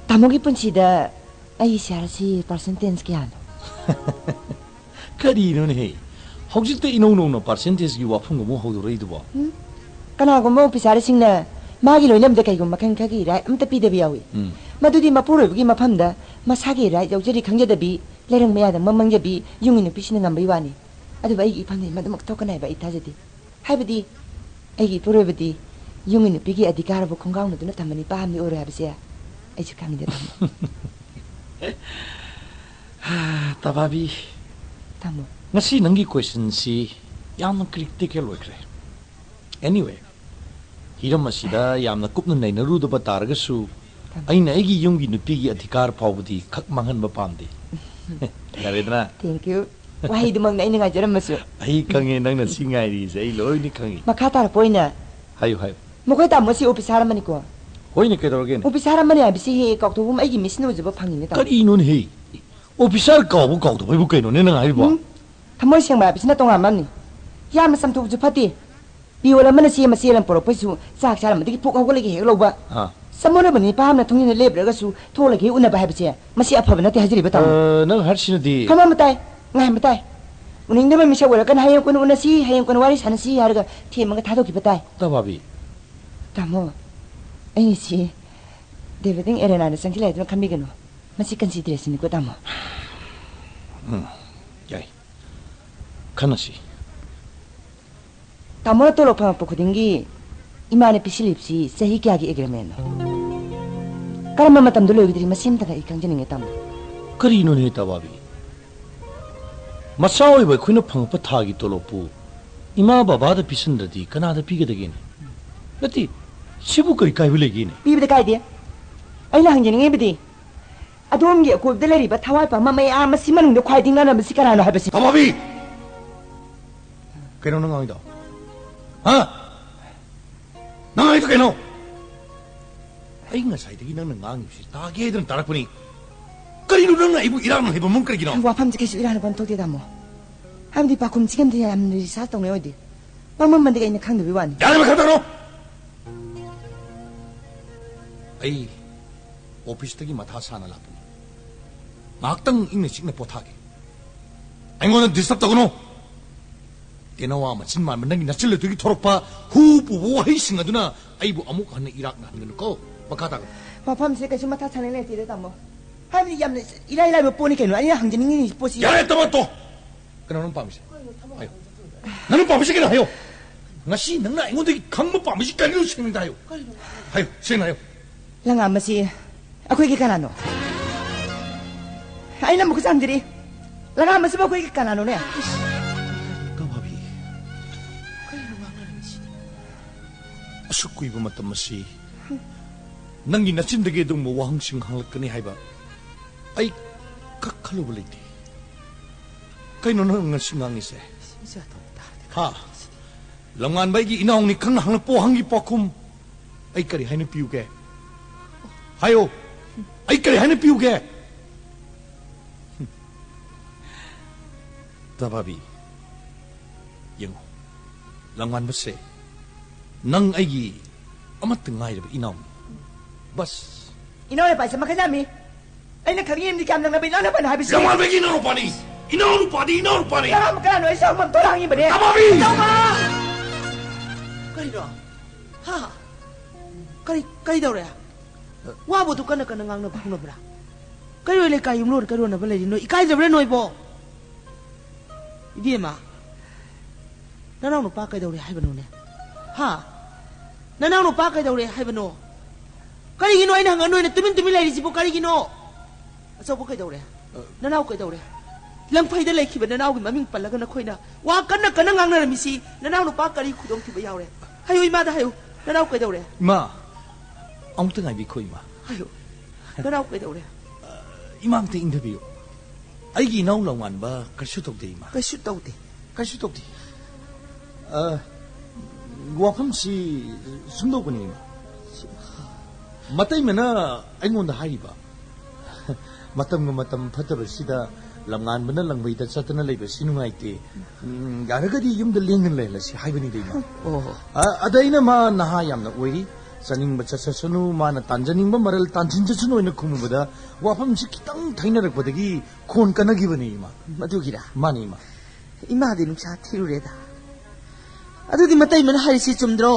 ꯇꯥꯃꯣꯒꯤ ꯄꯨꯟꯁꯤꯗ ꯑꯩꯒꯤ ꯁꯤꯌꯥꯔꯁꯤ ꯄꯥꯔꯁꯦꯟꯇꯦꯖ ꯀꯌꯥꯅꯣ? ꯀꯔꯤꯅꯣꯅꯦꯍꯦ? ꯍꯧꯖꯤꯛꯇ ꯏꯅꯧ ꯅꯧꯅ ꯄꯥꯔꯁꯦꯟꯇꯦꯖꯀꯤ ꯋꯥꯐꯝꯒ ꯑꯃꯨꯛ ꯍꯧꯗꯣꯔꯛꯏꯗꯨꯕꯣ? ꯎꯝ? ꯀꯅꯥꯒꯨꯝꯕ ꯑꯣꯐꯤꯁꯥꯔꯁꯤꯡꯅ ꯃꯥꯒꯤ ꯂꯣꯏꯅꯕꯗ ꯀꯩꯒꯨꯝꯕ ꯃꯈꯜ ꯈꯔꯒꯤ ꯔꯥꯏꯠ ꯑꯃꯠꯇ ꯄꯤꯗꯕ ꯌꯥꯎꯏ꯫ ꯎꯝ꯫ ꯃꯗꯨꯗꯤ ꯃꯄꯨꯔꯣꯏꯕꯒꯤ ꯃꯐꯝꯗ ꯃꯁꯥꯒꯤ ꯔꯥꯏꯠ ꯌꯥꯎꯖꯔꯤ ꯈꯪꯖꯗꯕꯤ, ꯂꯩꯔꯪ ꯃꯌꯥꯗ ꯃꯃꯪꯖꯕꯤ ꯌꯨꯝꯒꯤ ꯅꯨꯄꯤꯁꯤꯅ ꯉꯝꯕꯩ ꯋꯥꯅꯤ꯫ ꯑꯗꯨꯕꯨ ꯑꯩꯒꯤ ꯏꯐꯝꯗꯤ ꯃꯗꯨꯃꯛ ꯊꯣꯛꯀꯅꯤ ꯍꯥꯏꯕ ꯑꯩ ꯊꯥꯖꯗꯦ꯫ ꯍꯥꯏꯕꯗꯤ ꯑꯩꯒꯤ ꯏꯄꯨꯔꯣꯏꯕꯗꯤ ꯌꯨꯝꯒꯤ ꯅꯨꯄꯤꯒꯤ ꯑꯙꯤꯀꯥꯔꯕꯨ ꯈꯣꯡꯒꯥꯎꯅꯗꯨꯅ ꯊꯝꯕ ꯅꯤꯄꯥ ꯑꯃꯗꯤ ꯑꯣꯏꯔꯣꯏ ꯍꯥꯏꯕꯁꯦ ꯑꯩꯁꯨ ꯈꯪꯉꯤꯗ, ꯇꯥꯃꯣ꯫ ꯇꯥꯕꯥꯕꯤ, ꯇꯥꯃꯣ꯫ ꯉꯁꯤ ꯅꯪꯒꯤ ꯀꯣꯏꯁꯟꯁꯤ ꯌꯥꯝꯅ ꯀ꯭ꯔꯤꯇꯤꯀꯦꯜ ꯑꯣꯏꯈ꯭ꯔꯦ꯫ ꯑꯦꯅꯤꯋꯦ, ꯍꯤꯔꯝ ꯑꯁꯤꯗ ꯌꯥꯝꯅ ꯀꯨꯞꯅ ꯅꯩꯅꯔꯨꯗꯕ ꯇꯥꯔꯒꯁꯨ, ꯑꯩꯅ ꯑꯩꯒꯤ ꯌꯨꯝꯒꯤ ꯅꯨꯄꯤꯒꯤ ꯑꯙꯤꯀꯥꯔ ꯐꯥꯎꯕꯗꯤ ꯈꯛ ꯃꯥꯡꯍꯟꯕ ꯄꯥꯝꯗꯦ꯫ ꯌꯥꯔꯦꯗꯅ? Thank you꯫ ꯋꯥꯍꯩꯗꯨꯃꯛꯅ ꯑꯩꯅ ꯉꯥꯏꯖꯔꯝꯕꯁꯨ꯫ ꯑꯩ ꯈꯪꯉꯦ, ꯅꯪꯅ ꯁꯤ ꯉꯥꯏꯔꯤꯁꯦ ꯑꯩ ꯂꯣꯏꯅ ꯈꯪꯉꯤ꯫ ꯃꯈꯥ ꯇꯥꯔꯛꯄ ꯑꯣꯏꯅ ꯍꯥꯏꯌꯨ, ꯍꯥꯏꯌꯨ꯫ ꯃꯈꯣꯏ ꯇꯥꯃꯣꯁꯤ ꯑꯣꯐꯤꯁꯥꯔ ꯑꯃꯅꯤꯀꯣ꯫ ꯍꯣꯏꯅꯦ, ꯀꯩꯗꯧꯔꯒꯦꯅꯦ? ꯑꯣꯐꯤꯁꯥꯔ ꯑꯃꯅꯤ ꯍꯥꯏꯕꯁꯤ ꯍꯦꯛ ꯍꯦꯛ ꯀꯥꯎꯊꯣꯛꯄ ꯑꯩꯒꯤ ꯃꯤꯠꯁꯤꯅ ꯎꯖꯕ ꯐꯪꯉꯤꯅꯦ, ꯇꯥꯃꯣ꯫ ꯀꯔꯤꯅꯣꯅꯦ ꯍꯦ? ꯑꯣꯐꯤꯁꯥꯔ ꯀꯥꯎꯕ ꯀꯥꯎꯗꯕ ꯍꯥꯏꯕꯨ ꯀꯩꯅꯣꯅꯦ ꯅꯪ ꯍꯥꯏꯔꯤꯕꯣ? ꯎꯝ? ꯊꯃꯣꯏ ꯁꯦꯡꯕ ꯍꯥꯏꯕꯁꯤꯅ ꯇꯣꯉꯥꯟꯕ ꯑꯃꯅꯤ꯫ ꯌꯥꯝꯅ ꯆꯝꯊꯣꯛꯄꯁꯨ ꯐꯠꯇꯦ꯫ ꯄꯤꯌꯣꯟ ꯑꯃꯅ ꯆꯦ ꯃꯆꯦ ꯑꯃ ꯄꯨꯔꯛꯄꯩꯁꯨ ꯆꯥꯛ ꯆꯥꯔꯝꯕꯗꯒꯤ ꯄꯨꯛ ꯍꯧꯒꯠꯂꯒ ꯍꯦꯛ ꯂꯧꯕ꯫ ꯑꯥ꯫ ꯆꯃꯣꯠꯅꯕ ꯅꯤꯄꯥ ꯑꯃꯅ ꯊꯣꯡꯖꯤꯟꯗ ꯂꯦꯞꯂꯒꯁꯨ ꯊꯣꯛꯂꯒ ꯍꯦꯛ ꯎꯅꯕ ꯍꯥꯏꯕꯁꯦ ꯃꯁꯤ ꯑꯐꯕ ꯅꯠꯇꯦ ꯍꯥꯏꯖꯔꯤꯕ, ꯇꯥꯃꯣ꯫ ꯑ, ꯅꯪ ꯍꯥꯏꯔꯤꯁꯤꯅꯗꯤ꯫ ꯈꯪꯂꯝꯕ ꯇꯥꯏ, ꯉꯥꯏꯍꯟꯕ ꯇꯥꯏ꯫ ꯎꯅꯤꯡꯗꯕ ꯃꯤꯁꯛ ꯑꯣꯏꯔꯒꯅ ꯍꯌꯦꯡ ꯀꯣꯟꯅ ꯎꯅꯁꯤ, ꯍꯌꯦꯡ ꯀꯣꯟꯅ ꯋꯥꯔꯤ ꯁꯥꯟꯅꯁꯤ ꯍꯥꯏꯔꯒ ꯊꯦꯝꯃꯒ ꯊꯥꯗꯣꯛꯈꯤꯕ ꯇꯥꯏ꯫ ꯇꯥꯕꯥꯕꯤ꯫ ꯇꯥꯃꯣ, ꯑꯩꯁꯤ ꯗꯦꯕꯤꯗꯤꯡ ꯑꯦꯔꯦꯅꯥꯗ ꯆꯪꯁꯤꯜꯂꯛꯑꯦ ꯑꯗꯨꯅ ꯈꯟꯕꯤꯒꯅꯨ꯫ ꯃꯁꯤ ꯀꯟꯁꯤꯗ꯭ꯔꯦꯁꯤꯅꯤꯀꯣ, ꯇꯥꯃꯣ꯫ ꯎꯝ, ꯌꯥꯏ꯫ ꯈꯟꯅꯁꯤ꯫ ꯇꯥꯃꯣꯅ ꯇꯣꯂꯣꯞ ꯐꯪꯉꯛꯄ ꯈꯨꯗꯤꯡꯒꯤ ꯏꯃꯥꯅ ꯄꯤꯁꯤꯜꯂꯤꯕꯁꯤ ꯆꯍꯤ ꯀꯌꯥꯒꯤ ꯑꯦꯒ꯭ꯔꯤꯃꯦꯟꯅꯣ? ꯀꯔꯝꯕ ꯃꯇꯝꯗ ꯂꯣꯏꯒꯗ꯭ꯔꯤ? ꯃꯁꯤ ꯑꯃꯇꯪ ꯑꯩ ꯈꯪꯖꯅꯤꯡꯉꯦ, ꯇꯥꯃꯣ꯫ ꯀꯔꯤꯅꯣꯅꯦ ꯇꯥꯕꯥꯕꯤ? ꯃꯆꯥ ꯑꯣꯏꯕ ꯑꯩꯈꯣꯏꯅ ꯐꯪꯉꯛꯄ ꯊꯥꯒꯤ ꯇꯣꯂꯣꯞꯄꯨ ꯏꯃꯥ ꯕꯕꯥꯗ ꯄꯤꯁꯤꯟꯗ꯭ꯔꯗꯤ ꯀꯅꯥꯗ ꯄꯤꯒꯗꯒꯦꯅꯦ? ꯅꯠꯇꯦ, ꯁꯤꯕꯨ ꯀꯔꯤ ꯀꯥꯏꯕ ꯂꯩꯒꯦꯅꯦ? ꯄꯤꯕꯗ ꯀꯥꯏꯗꯦ꯫ ꯑꯩꯅ ꯍꯪꯖꯅꯤꯡꯉꯤꯕꯗꯤ, ꯑꯗꯣꯝꯒꯤ ꯑꯀꯣꯏꯕꯗ ꯂꯩꯔꯤꯕ ꯊꯋꯥꯏ ꯄꯥꯟꯕ ꯃꯌꯥꯝ ꯑꯁꯤ ꯃꯅꯨꯡꯗ ꯈ꯭ꯋꯥꯏꯗꯒꯤ ꯉꯥꯡꯅꯕꯁꯤ ꯀꯅꯥꯅꯣ ꯍꯥꯏꯕꯁꯤ꯫ ꯇꯥꯕꯥꯕꯤ! ꯀꯩꯅꯣ ꯅꯪ ꯉꯥꯡꯉꯤꯗꯣ? ꯍꯥ? ꯅꯪ ꯉꯥꯡꯉꯤꯗꯣ ꯀꯩꯅꯣ? ꯑꯩ ꯉꯁꯥꯏꯗꯒꯤ ꯅꯪꯅ ꯉꯥꯡꯉꯤꯕꯁꯤ ꯇꯥꯒꯦꯗꯅ ꯇꯥꯔꯛꯄꯅꯤ꯫ ꯀꯔꯤꯅꯣ ꯅꯪꯅ ꯑꯩꯕꯨ ꯏꯔꯥꯛꯅ ꯍꯩꯕ ꯃꯔꯝ ꯀꯔꯤꯒꯤꯅꯣ? ꯋꯥꯐꯝꯁꯦ ꯀꯩꯁꯨ ꯏꯔꯥꯟꯅꯕ ꯑꯃ ꯊꯣꯛꯇꯦ, ꯇꯥꯃꯣ꯫ ꯍꯥꯏꯕꯗꯤ ꯄꯥꯎꯈꯨꯝꯁꯤꯒ ꯑꯝꯇ ꯌꯥꯝꯅ ꯔꯤꯁꯥꯔꯆ ꯇꯧꯅꯤꯡꯉꯥꯏ ꯑꯣꯏꯗꯦ꯫ ꯃꯃꯝ ꯑꯃꯗꯤ ꯑꯩꯅ ꯈꯪꯗꯕꯩ ꯋꯥꯅꯤ꯫ ꯌꯥꯔꯦ, ꯃꯈꯥ ꯇꯥꯔꯣ꯫ ꯑꯩ ꯑꯣꯐꯤꯁꯇꯒꯤ ꯃꯊꯥ ꯁꯥꯅ ꯂꯥꯛꯄꯅꯤ꯫ ꯉꯥꯏꯍꯥꯛꯇꯪ ꯏꯪꯅ ꯆꯤꯛꯅ ꯄꯣꯊꯥꯒꯦ꯫ ꯑꯩꯉꯣꯟꯗ ꯗꯤꯁꯇꯔꯕ ꯇꯧꯒꯅꯨ꯫ ꯇꯦꯅꯋꯥ ꯃꯆꯤꯟ ꯃꯥꯟꯕ ꯅꯪꯒꯤ ꯅꯆꯤꯜꯂꯛꯇꯒꯤ ꯊꯣꯔꯛꯄ ꯍꯨ ꯄꯨꯕ ꯋꯥꯍꯩꯁꯤꯡ ꯑꯗꯨꯅ ꯑꯩꯕꯨ ꯑꯃꯨꯛ ꯍꯟꯅ ꯏꯔꯥꯛ ꯅꯥꯍꯟꯒꯅꯨꯀꯣ꯫ ꯃꯈꯥ ꯇꯥꯔꯣ꯫ ꯋꯥꯐꯝꯁꯦ ꯀꯩꯁꯨ ꯃꯊꯥ ꯁꯥꯅꯤꯡꯉꯥꯏ ꯂꯩꯇꯦꯗ, ꯇꯥꯃꯣ꯫ ꯍꯥꯏꯕꯗꯤ ꯌꯥꯝꯅ ꯏꯔꯥꯏ ꯂꯥꯏꯕ ꯄꯣꯠꯅꯤ ꯀꯩꯅꯣ꯫ ꯑꯩꯅ ꯍꯪꯖꯅꯤꯡꯉꯤꯁꯤ ꯄꯣꯠꯁꯤ꯫ ꯌꯥꯔꯦ, ꯇꯃꯣ, ꯇꯣ꯫ ꯀꯩꯅꯣ ꯅꯪ ꯄꯥꯝꯃꯤꯁꯦ? ꯍꯥꯏꯌꯣ꯫ ꯅꯪꯅ ꯄꯥꯝꯃꯤꯁꯦ ꯀꯩꯅꯣ ꯍꯥꯏꯌꯣ꯫ ꯉꯁꯤ ꯅꯪꯅ ꯑꯩꯉꯣꯟꯗꯒꯤ ꯈꯪꯕ ꯄꯥꯝꯃꯤꯁꯤ ꯀꯔꯤꯅꯣ? ꯁꯦꯡꯅ ꯍꯥꯏꯌꯣ꯫ ꯍꯥꯏꯌꯣ, ꯁꯦꯡꯅ ꯍꯥꯏꯌꯣ꯫ ꯂꯪꯉꯥꯝ ꯑꯁꯤ ꯑꯩꯈꯣꯏꯒꯤ ꯀꯅꯥꯅꯣ? ꯑꯩꯅ ꯑꯃꯨꯛꯀ ꯍꯪꯖꯔꯤ꯫ ꯂꯪꯉꯥꯝ ꯑꯁꯤꯕꯨ ꯑꯩꯈꯣꯏꯒꯤ ꯀꯅꯥꯅꯣꯅꯦ? ꯇꯃꯥꯕꯤ꯫ ꯑꯁꯨꯛ ꯀꯨꯏꯕ ꯃꯇꯝ ꯑꯁꯤ ꯅꯪꯒꯤ ꯅꯆꯤꯟꯗꯒꯤ ꯑꯗꯨꯒꯨꯝꯕ ꯋꯥꯍꯪꯁꯤꯡ ꯍꯪꯂꯛꯀꯅꯤ ꯍꯥꯏꯕ ꯑꯩ ꯈꯛ ꯈꯜꯂꯨꯕ ꯂꯩꯇꯦ꯫ ꯀꯩꯅꯣ ꯅꯪ ꯉꯁꯤ ꯉꯥꯡꯉꯤꯁꯦ? ꯍꯥ? ꯂꯝꯉꯥꯟꯕ ꯑꯩꯒꯤ ꯏꯅꯥꯎꯅꯤ ꯈꯪꯅ ꯍꯪꯂꯛꯄ ꯋꯥꯍꯪꯒꯤ ꯄꯥꯎꯈꯨꯝ ꯑꯩ ꯀꯔꯤ ꯍꯥꯏꯅ ꯄꯤꯌꯨꯒꯦ? ꯍꯥꯏꯌꯣ, ꯑꯩ ꯀꯔꯤ ꯍꯥꯏꯅ ꯄꯤꯌꯨꯒꯦ? ꯇꯕꯥꯕꯤ, ꯌꯦꯡꯉꯣ, ꯂꯝꯉꯥꯟꯕꯁꯦ ꯅꯪ ꯑꯩꯒꯤ ꯑꯃꯠꯇ ꯉꯥꯏꯔꯕ ꯏꯅꯥꯎꯅꯤ꯫ ꯕꯁ꯫ ꯏꯅꯥꯎ ꯅꯨꯄꯥꯁꯦ ꯃꯈꯜ ꯌꯥꯝꯃꯤ꯫ ꯑꯩꯅ ꯈꯪꯉꯤ ꯑꯃꯗꯤ ꯀꯌꯥꯝ ꯅꯪꯅꯕ ꯏꯅꯥꯎ ꯅꯨꯄꯥꯅꯣ ꯍꯥꯏꯕꯁꯤ꯫ ꯂꯝꯉꯥꯟꯕꯒꯤ ꯏꯅꯥꯎ ꯅꯨꯄꯥꯅꯤ꯫ ꯏꯅꯥꯎ ꯅꯨꯄꯥꯗꯤ ꯏꯅꯥꯎ ꯅꯨꯄꯥꯅꯤ꯫ ꯀꯅꯥ ꯀꯅꯥꯅꯣ ꯑꯩ ꯆꯥꯎꯃꯝ ꯊꯣꯔ ꯍꯪꯉꯤꯕꯅꯦ꯫ ꯇꯃꯥꯕꯤ! ꯏꯅꯥꯎꯃ! ꯀꯩꯅꯣ? ꯍꯥ? ꯀꯔꯤ, ꯀꯔꯤ ꯇꯧꯔꯦ? ꯋꯥꯕꯨ ꯑꯗꯨ ꯀꯟꯅ ꯀꯟꯅ ꯉꯥꯡꯅꯕ ꯍꯧꯅꯕ꯭ꯔꯥ? ꯀꯩꯔꯣꯏ ꯂꯩꯀꯥꯏ ꯌꯨꯝꯂꯣꯟ ꯀꯩꯔꯣꯟꯅꯕ ꯂꯩꯔꯤ ꯅꯣꯏ ꯏꯀꯥꯏꯖꯕ꯭ꯔꯥ ꯅꯣꯏꯕꯣ? ꯏꯕꯦꯝꯃ, ꯅꯅꯥꯎ ꯅꯨꯄꯥ ꯀꯩꯗꯧꯔꯦ ꯍꯥꯏꯕꯅꯣꯅꯦ? ꯍꯥ? ꯅꯅꯥꯎ ꯅꯨꯄꯥ ꯀꯩꯗꯧꯔꯦ ꯍꯥꯏꯕꯅꯣ? ꯀꯔꯤꯒꯤꯅꯣ ꯑꯩꯅ ꯍꯪꯉ ꯅꯣꯏꯅ ꯇꯨꯃꯤꯟ ꯇꯨꯃꯤꯟ ꯂꯩꯔꯤꯁꯤꯕꯨ ꯀꯔꯤꯒꯤꯅꯣ? ꯑꯆꯧꯕ ꯀꯩꯗꯧꯔꯦ? ꯅꯅꯥꯎ ꯀꯩꯗꯧꯔꯦ? ꯂꯪꯐꯩꯗ ꯂꯩꯈꯤꯕ ꯅꯅꯥꯎꯒꯤ ꯃꯃꯤꯡ ꯄꯜꯂꯒ ꯅꯈꯣꯏꯅ ꯋꯥ ꯀꯟꯅ ꯀꯟꯅ ꯉꯥꯡꯅꯔꯝꯃꯤꯁꯤ ꯅꯅꯥꯎ ꯅꯨꯄꯥ ꯀꯔꯤ ꯈꯨꯗꯣꯡꯊꯤꯕ ꯌꯥꯎꯔꯦ? ꯍꯥꯏꯌꯨ, ꯏꯃꯥꯗ ꯍꯥꯏꯌꯨ, ꯅꯅꯥꯎ ꯀꯩꯗꯧꯔꯦ? ꯏꯃꯥ, ꯑꯃꯨꯛꯇ ꯉꯥꯏꯕꯤꯈꯣ, ꯏꯃꯥ꯫ ꯍꯥꯏꯌꯨ, ꯅꯅꯥꯎ ꯀꯩꯗꯧꯔꯦ? ꯏꯃꯥ, ꯑꯝꯇ ꯏꯪꯊꯕꯤꯌꯨ꯫ ꯑꯩꯒꯤ ꯏꯅꯥꯎ ꯂꯝꯉꯥꯟꯕ ꯀꯩꯁꯨ ꯇꯧꯗꯦ, ꯏꯃꯥ꯫ ꯀꯩꯁꯨ ꯇꯧꯗꯦ? ꯀꯩꯁꯨ ꯇꯧꯗꯦ꯫ ꯑ, ꯋꯥꯐꯝꯁꯤ ꯁꯨꯝꯗꯧꯕꯅꯤ, ꯏꯃꯥ꯫ ꯃꯇꯩꯃꯅ ꯑꯩꯉꯣꯟꯗ ꯍꯥꯏꯔꯤꯕ, ꯃꯇꯝꯒ ꯃꯇꯝ ꯐꯠꯇꯕꯁꯤꯗ ꯂꯝꯉꯥꯟꯕꯅ ꯂꯪꯕꯩꯗ ꯆꯠꯇꯅ ꯂꯩꯕꯁꯤ ꯅꯨꯡꯉꯥꯏꯇꯦ꯫ ꯎꯝ, ꯌꯥꯔꯒꯗꯤ ꯌꯨꯝꯗ ꯂꯦꯡꯗꯅ ꯂꯩꯍꯜꯂꯁꯤ ꯍꯥꯏꯕꯅꯤꯗ, ꯏꯃꯥ꯫ ꯑꯣ꯫ ꯑ, ꯑꯗ ꯑꯩꯅ ꯃꯥ ꯅꯍꯥ ꯌꯥꯝꯅ ꯑꯣꯏꯔꯤ, ꯆꯥꯅꯤꯡꯕ ꯆꯠꯆꯁꯅꯨ, ꯃꯥꯅ ꯇꯥꯟꯖꯅꯤꯡꯕ ꯃꯔꯜ ꯇꯥꯟꯁꯤꯟꯖꯁꯅꯨ ꯍꯥꯏꯅ ꯈꯨꯝꯃꯨꯕꯗ ꯋꯥꯐꯝꯁꯤ ꯈꯤꯇꯪ ꯊꯩꯅꯔꯛꯄꯗꯒꯤ ꯈꯣꯟ ꯀꯟꯅꯈꯤꯕꯅꯤ, ꯏꯃꯥ꯫ ꯃꯗꯨꯒꯤꯔꯥ? ꯃꯥꯅꯤ, ꯏꯃꯥ꯫ ꯏꯃꯥꯗꯤ ꯅꯨꯡꯁꯥ ꯊꯤꯔꯨꯔꯦꯗ꯫ ꯑꯗꯨꯗꯤ ꯃꯇꯩꯃꯅ ꯍꯥꯏꯔꯤꯁꯤ ꯆꯨꯝꯗ꯭ꯔꯣ?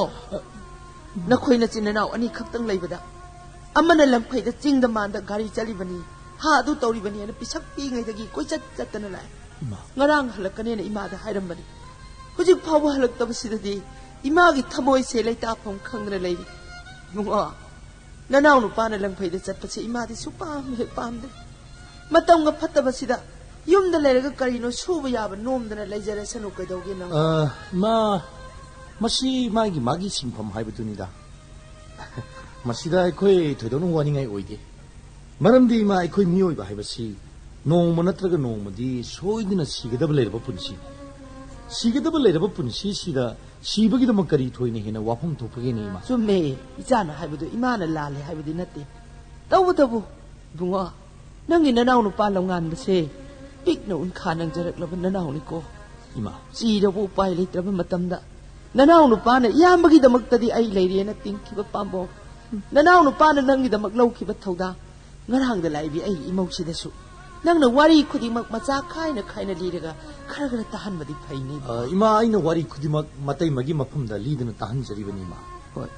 ꯅꯈꯣꯏ ꯅꯆꯤꯟ ꯅꯅꯥꯎ ꯑꯅꯤ ꯈꯛꯇꯪ ꯂꯩꯕꯗ ꯑꯃꯅ ꯂꯝꯐꯩꯗ ꯆꯤꯡꯗ ꯃꯥꯟꯗ ꯒꯥꯔꯤ ꯆꯠꯂꯤꯕꯅꯤ, ꯑꯥ, ꯑꯗꯨ ꯇꯧꯔꯤꯕꯅꯦꯅ ꯄꯤꯁꯛ ꯄꯤꯛꯏꯉꯩꯗꯒꯤ ꯀꯣꯏꯆꯠ ꯆꯠꯇꯅ ꯂꯥꯛꯑꯦ꯫ ꯏꯃꯥ꯫ ꯉꯔꯥꯡ ꯍꯜꯂꯛꯀꯅꯦꯅ ꯏꯃꯥꯗ ꯍꯥꯏꯔꯝꯕꯅꯤ꯫ ꯍꯧꯖꯤꯛ ꯐꯥꯎꯕ ꯍꯜꯂꯛꯇꯕꯁꯤꯗꯗꯤ ꯏꯃꯥꯒꯤ ꯊꯃꯣꯏꯁꯦ ꯂꯩꯇꯥꯐꯝ ꯈꯪꯗꯅ ꯂꯩꯔꯤ꯫ ꯏꯕꯨꯡꯉꯣ, ꯅꯅꯥꯎ ꯅꯨꯄꯥꯅ ꯂꯪꯐꯩꯗ ꯆꯠꯄꯁꯦ ꯏꯃꯥꯗꯤ ꯁꯨꯄꯥꯝ ꯍꯦꯛ ꯄꯥꯝꯗꯦ꯫ ꯃꯇꯝꯒ ꯐꯠꯇꯕꯁꯤꯗ ꯌꯨꯝꯗ ꯂꯩꯔꯒ ꯀꯔꯤꯅꯣ ꯁꯨꯕ ꯌꯥꯕ ꯅꯣꯝꯗꯅ ꯂꯩꯖꯔꯁꯅꯨ, ꯀꯩꯗꯧꯒꯦ ꯅꯪ? ꯑ, ꯏꯃꯥ, ꯃꯁꯤ ꯃꯥꯒꯤ ꯃꯥꯒꯤ ꯁꯤꯟꯐꯝ ꯍꯥꯏꯕꯗꯨꯅꯤꯗ꯫ ꯃꯁꯤꯗ ꯑꯩꯈꯣꯏ ꯊꯣꯏꯗꯣꯛꯅ ꯋꯥꯅꯤꯡꯉꯥꯏ ꯑꯣꯏꯗꯦ꯫ ꯃꯔꯝꯗꯤ ꯏꯃꯥ, ꯑꯩꯈꯣꯏ ꯃꯤꯑꯣꯏꯕ ꯍꯥꯏꯕꯁꯤ ꯅꯣꯡꯃ ꯅꯠꯇ꯭ꯔꯒ ꯅꯣꯡꯃꯗꯤ ꯁꯣꯏꯗꯅ ꯁꯤꯒꯗꯕ ꯂꯩꯔꯕ ꯄꯨꯟꯁꯤ꯫ ꯁꯤꯒꯗꯕ ꯂꯩꯔꯕ ꯄꯨꯟꯁꯤꯁꯤꯗ ꯁꯤꯕꯒꯤꯗꯃꯛ ꯀꯔꯤ ꯊꯣꯏꯅ ꯍꯦꯟꯅ ꯋꯥꯐꯝ ꯊꯣꯛꯄꯒꯦꯅꯦ, ꯏꯃꯥ? ꯆꯨꯝꯃꯦ, ꯏꯆꯥꯅ ꯍꯥꯏꯕꯗꯨ ꯏꯃꯥꯅ ꯂꯥꯜꯂꯦ ꯍꯥꯏꯕꯗꯤ ꯅꯠꯇꯦ꯫ ꯇꯧꯕꯇꯕꯨ, ꯏꯕꯨꯡꯉꯣ, ꯅꯪꯒꯤ ꯅꯅꯥꯎ ꯅꯨꯄꯥ ꯂꯧꯉꯥꯟꯕꯁꯦ ꯄꯤꯛꯅ ꯎꯟꯈꯥ ꯅꯪꯖꯔꯛꯂꯕ ꯅꯅꯥꯎꯅꯤꯀꯣ꯫ ꯏꯃꯥ꯫ ꯆꯤꯔꯕ ꯎꯄꯥꯏ ꯂꯩꯇ꯭ꯔꯕ ꯃꯇꯝꯗ ꯅꯅꯥꯎ ꯅꯨꯄꯥꯅ ꯏꯌꯥꯝꯕꯒꯤꯗꯃꯛꯇꯗꯤ ꯑꯩ ꯂꯩꯔꯦꯅ ꯇꯤꯡꯈꯤꯕ ꯄꯥꯝꯕꯣꯝ, ꯅꯅꯥꯎ ꯅꯨꯄꯥꯅ ꯅꯪꯒꯤꯗꯃꯛ ꯂꯧꯈꯤꯕ ꯊꯧꯗꯥꯡ, ꯉꯔꯥꯡꯗ ꯂꯥꯛꯏꯕꯤ ꯑꯩꯒꯤ ꯏꯃꯧꯁꯤꯗꯁꯨ ꯅꯪꯅ ꯋꯥꯔꯤ ꯈꯨꯗꯤꯡꯃꯛ ꯃꯆꯥ ꯈꯥꯏꯅ ꯈꯥꯏꯅ ꯂꯤꯔꯒ ꯈꯔ ꯈꯔ ꯇꯥꯍꯟꯕꯗꯤ ꯐꯩꯅꯦ꯫ ꯑ, ꯏꯃꯥ, ꯑꯩꯅ ꯋꯥꯔꯤ ꯈꯨꯗꯤꯡꯃꯛ ꯃꯇꯩꯃꯒꯤ ꯃꯐꯝꯗ ꯂꯤꯗꯨꯅ ꯇꯥꯍꯟꯖꯔꯤꯕꯅꯤ, ꯏꯃꯥ꯫ ꯍꯣꯏ꯫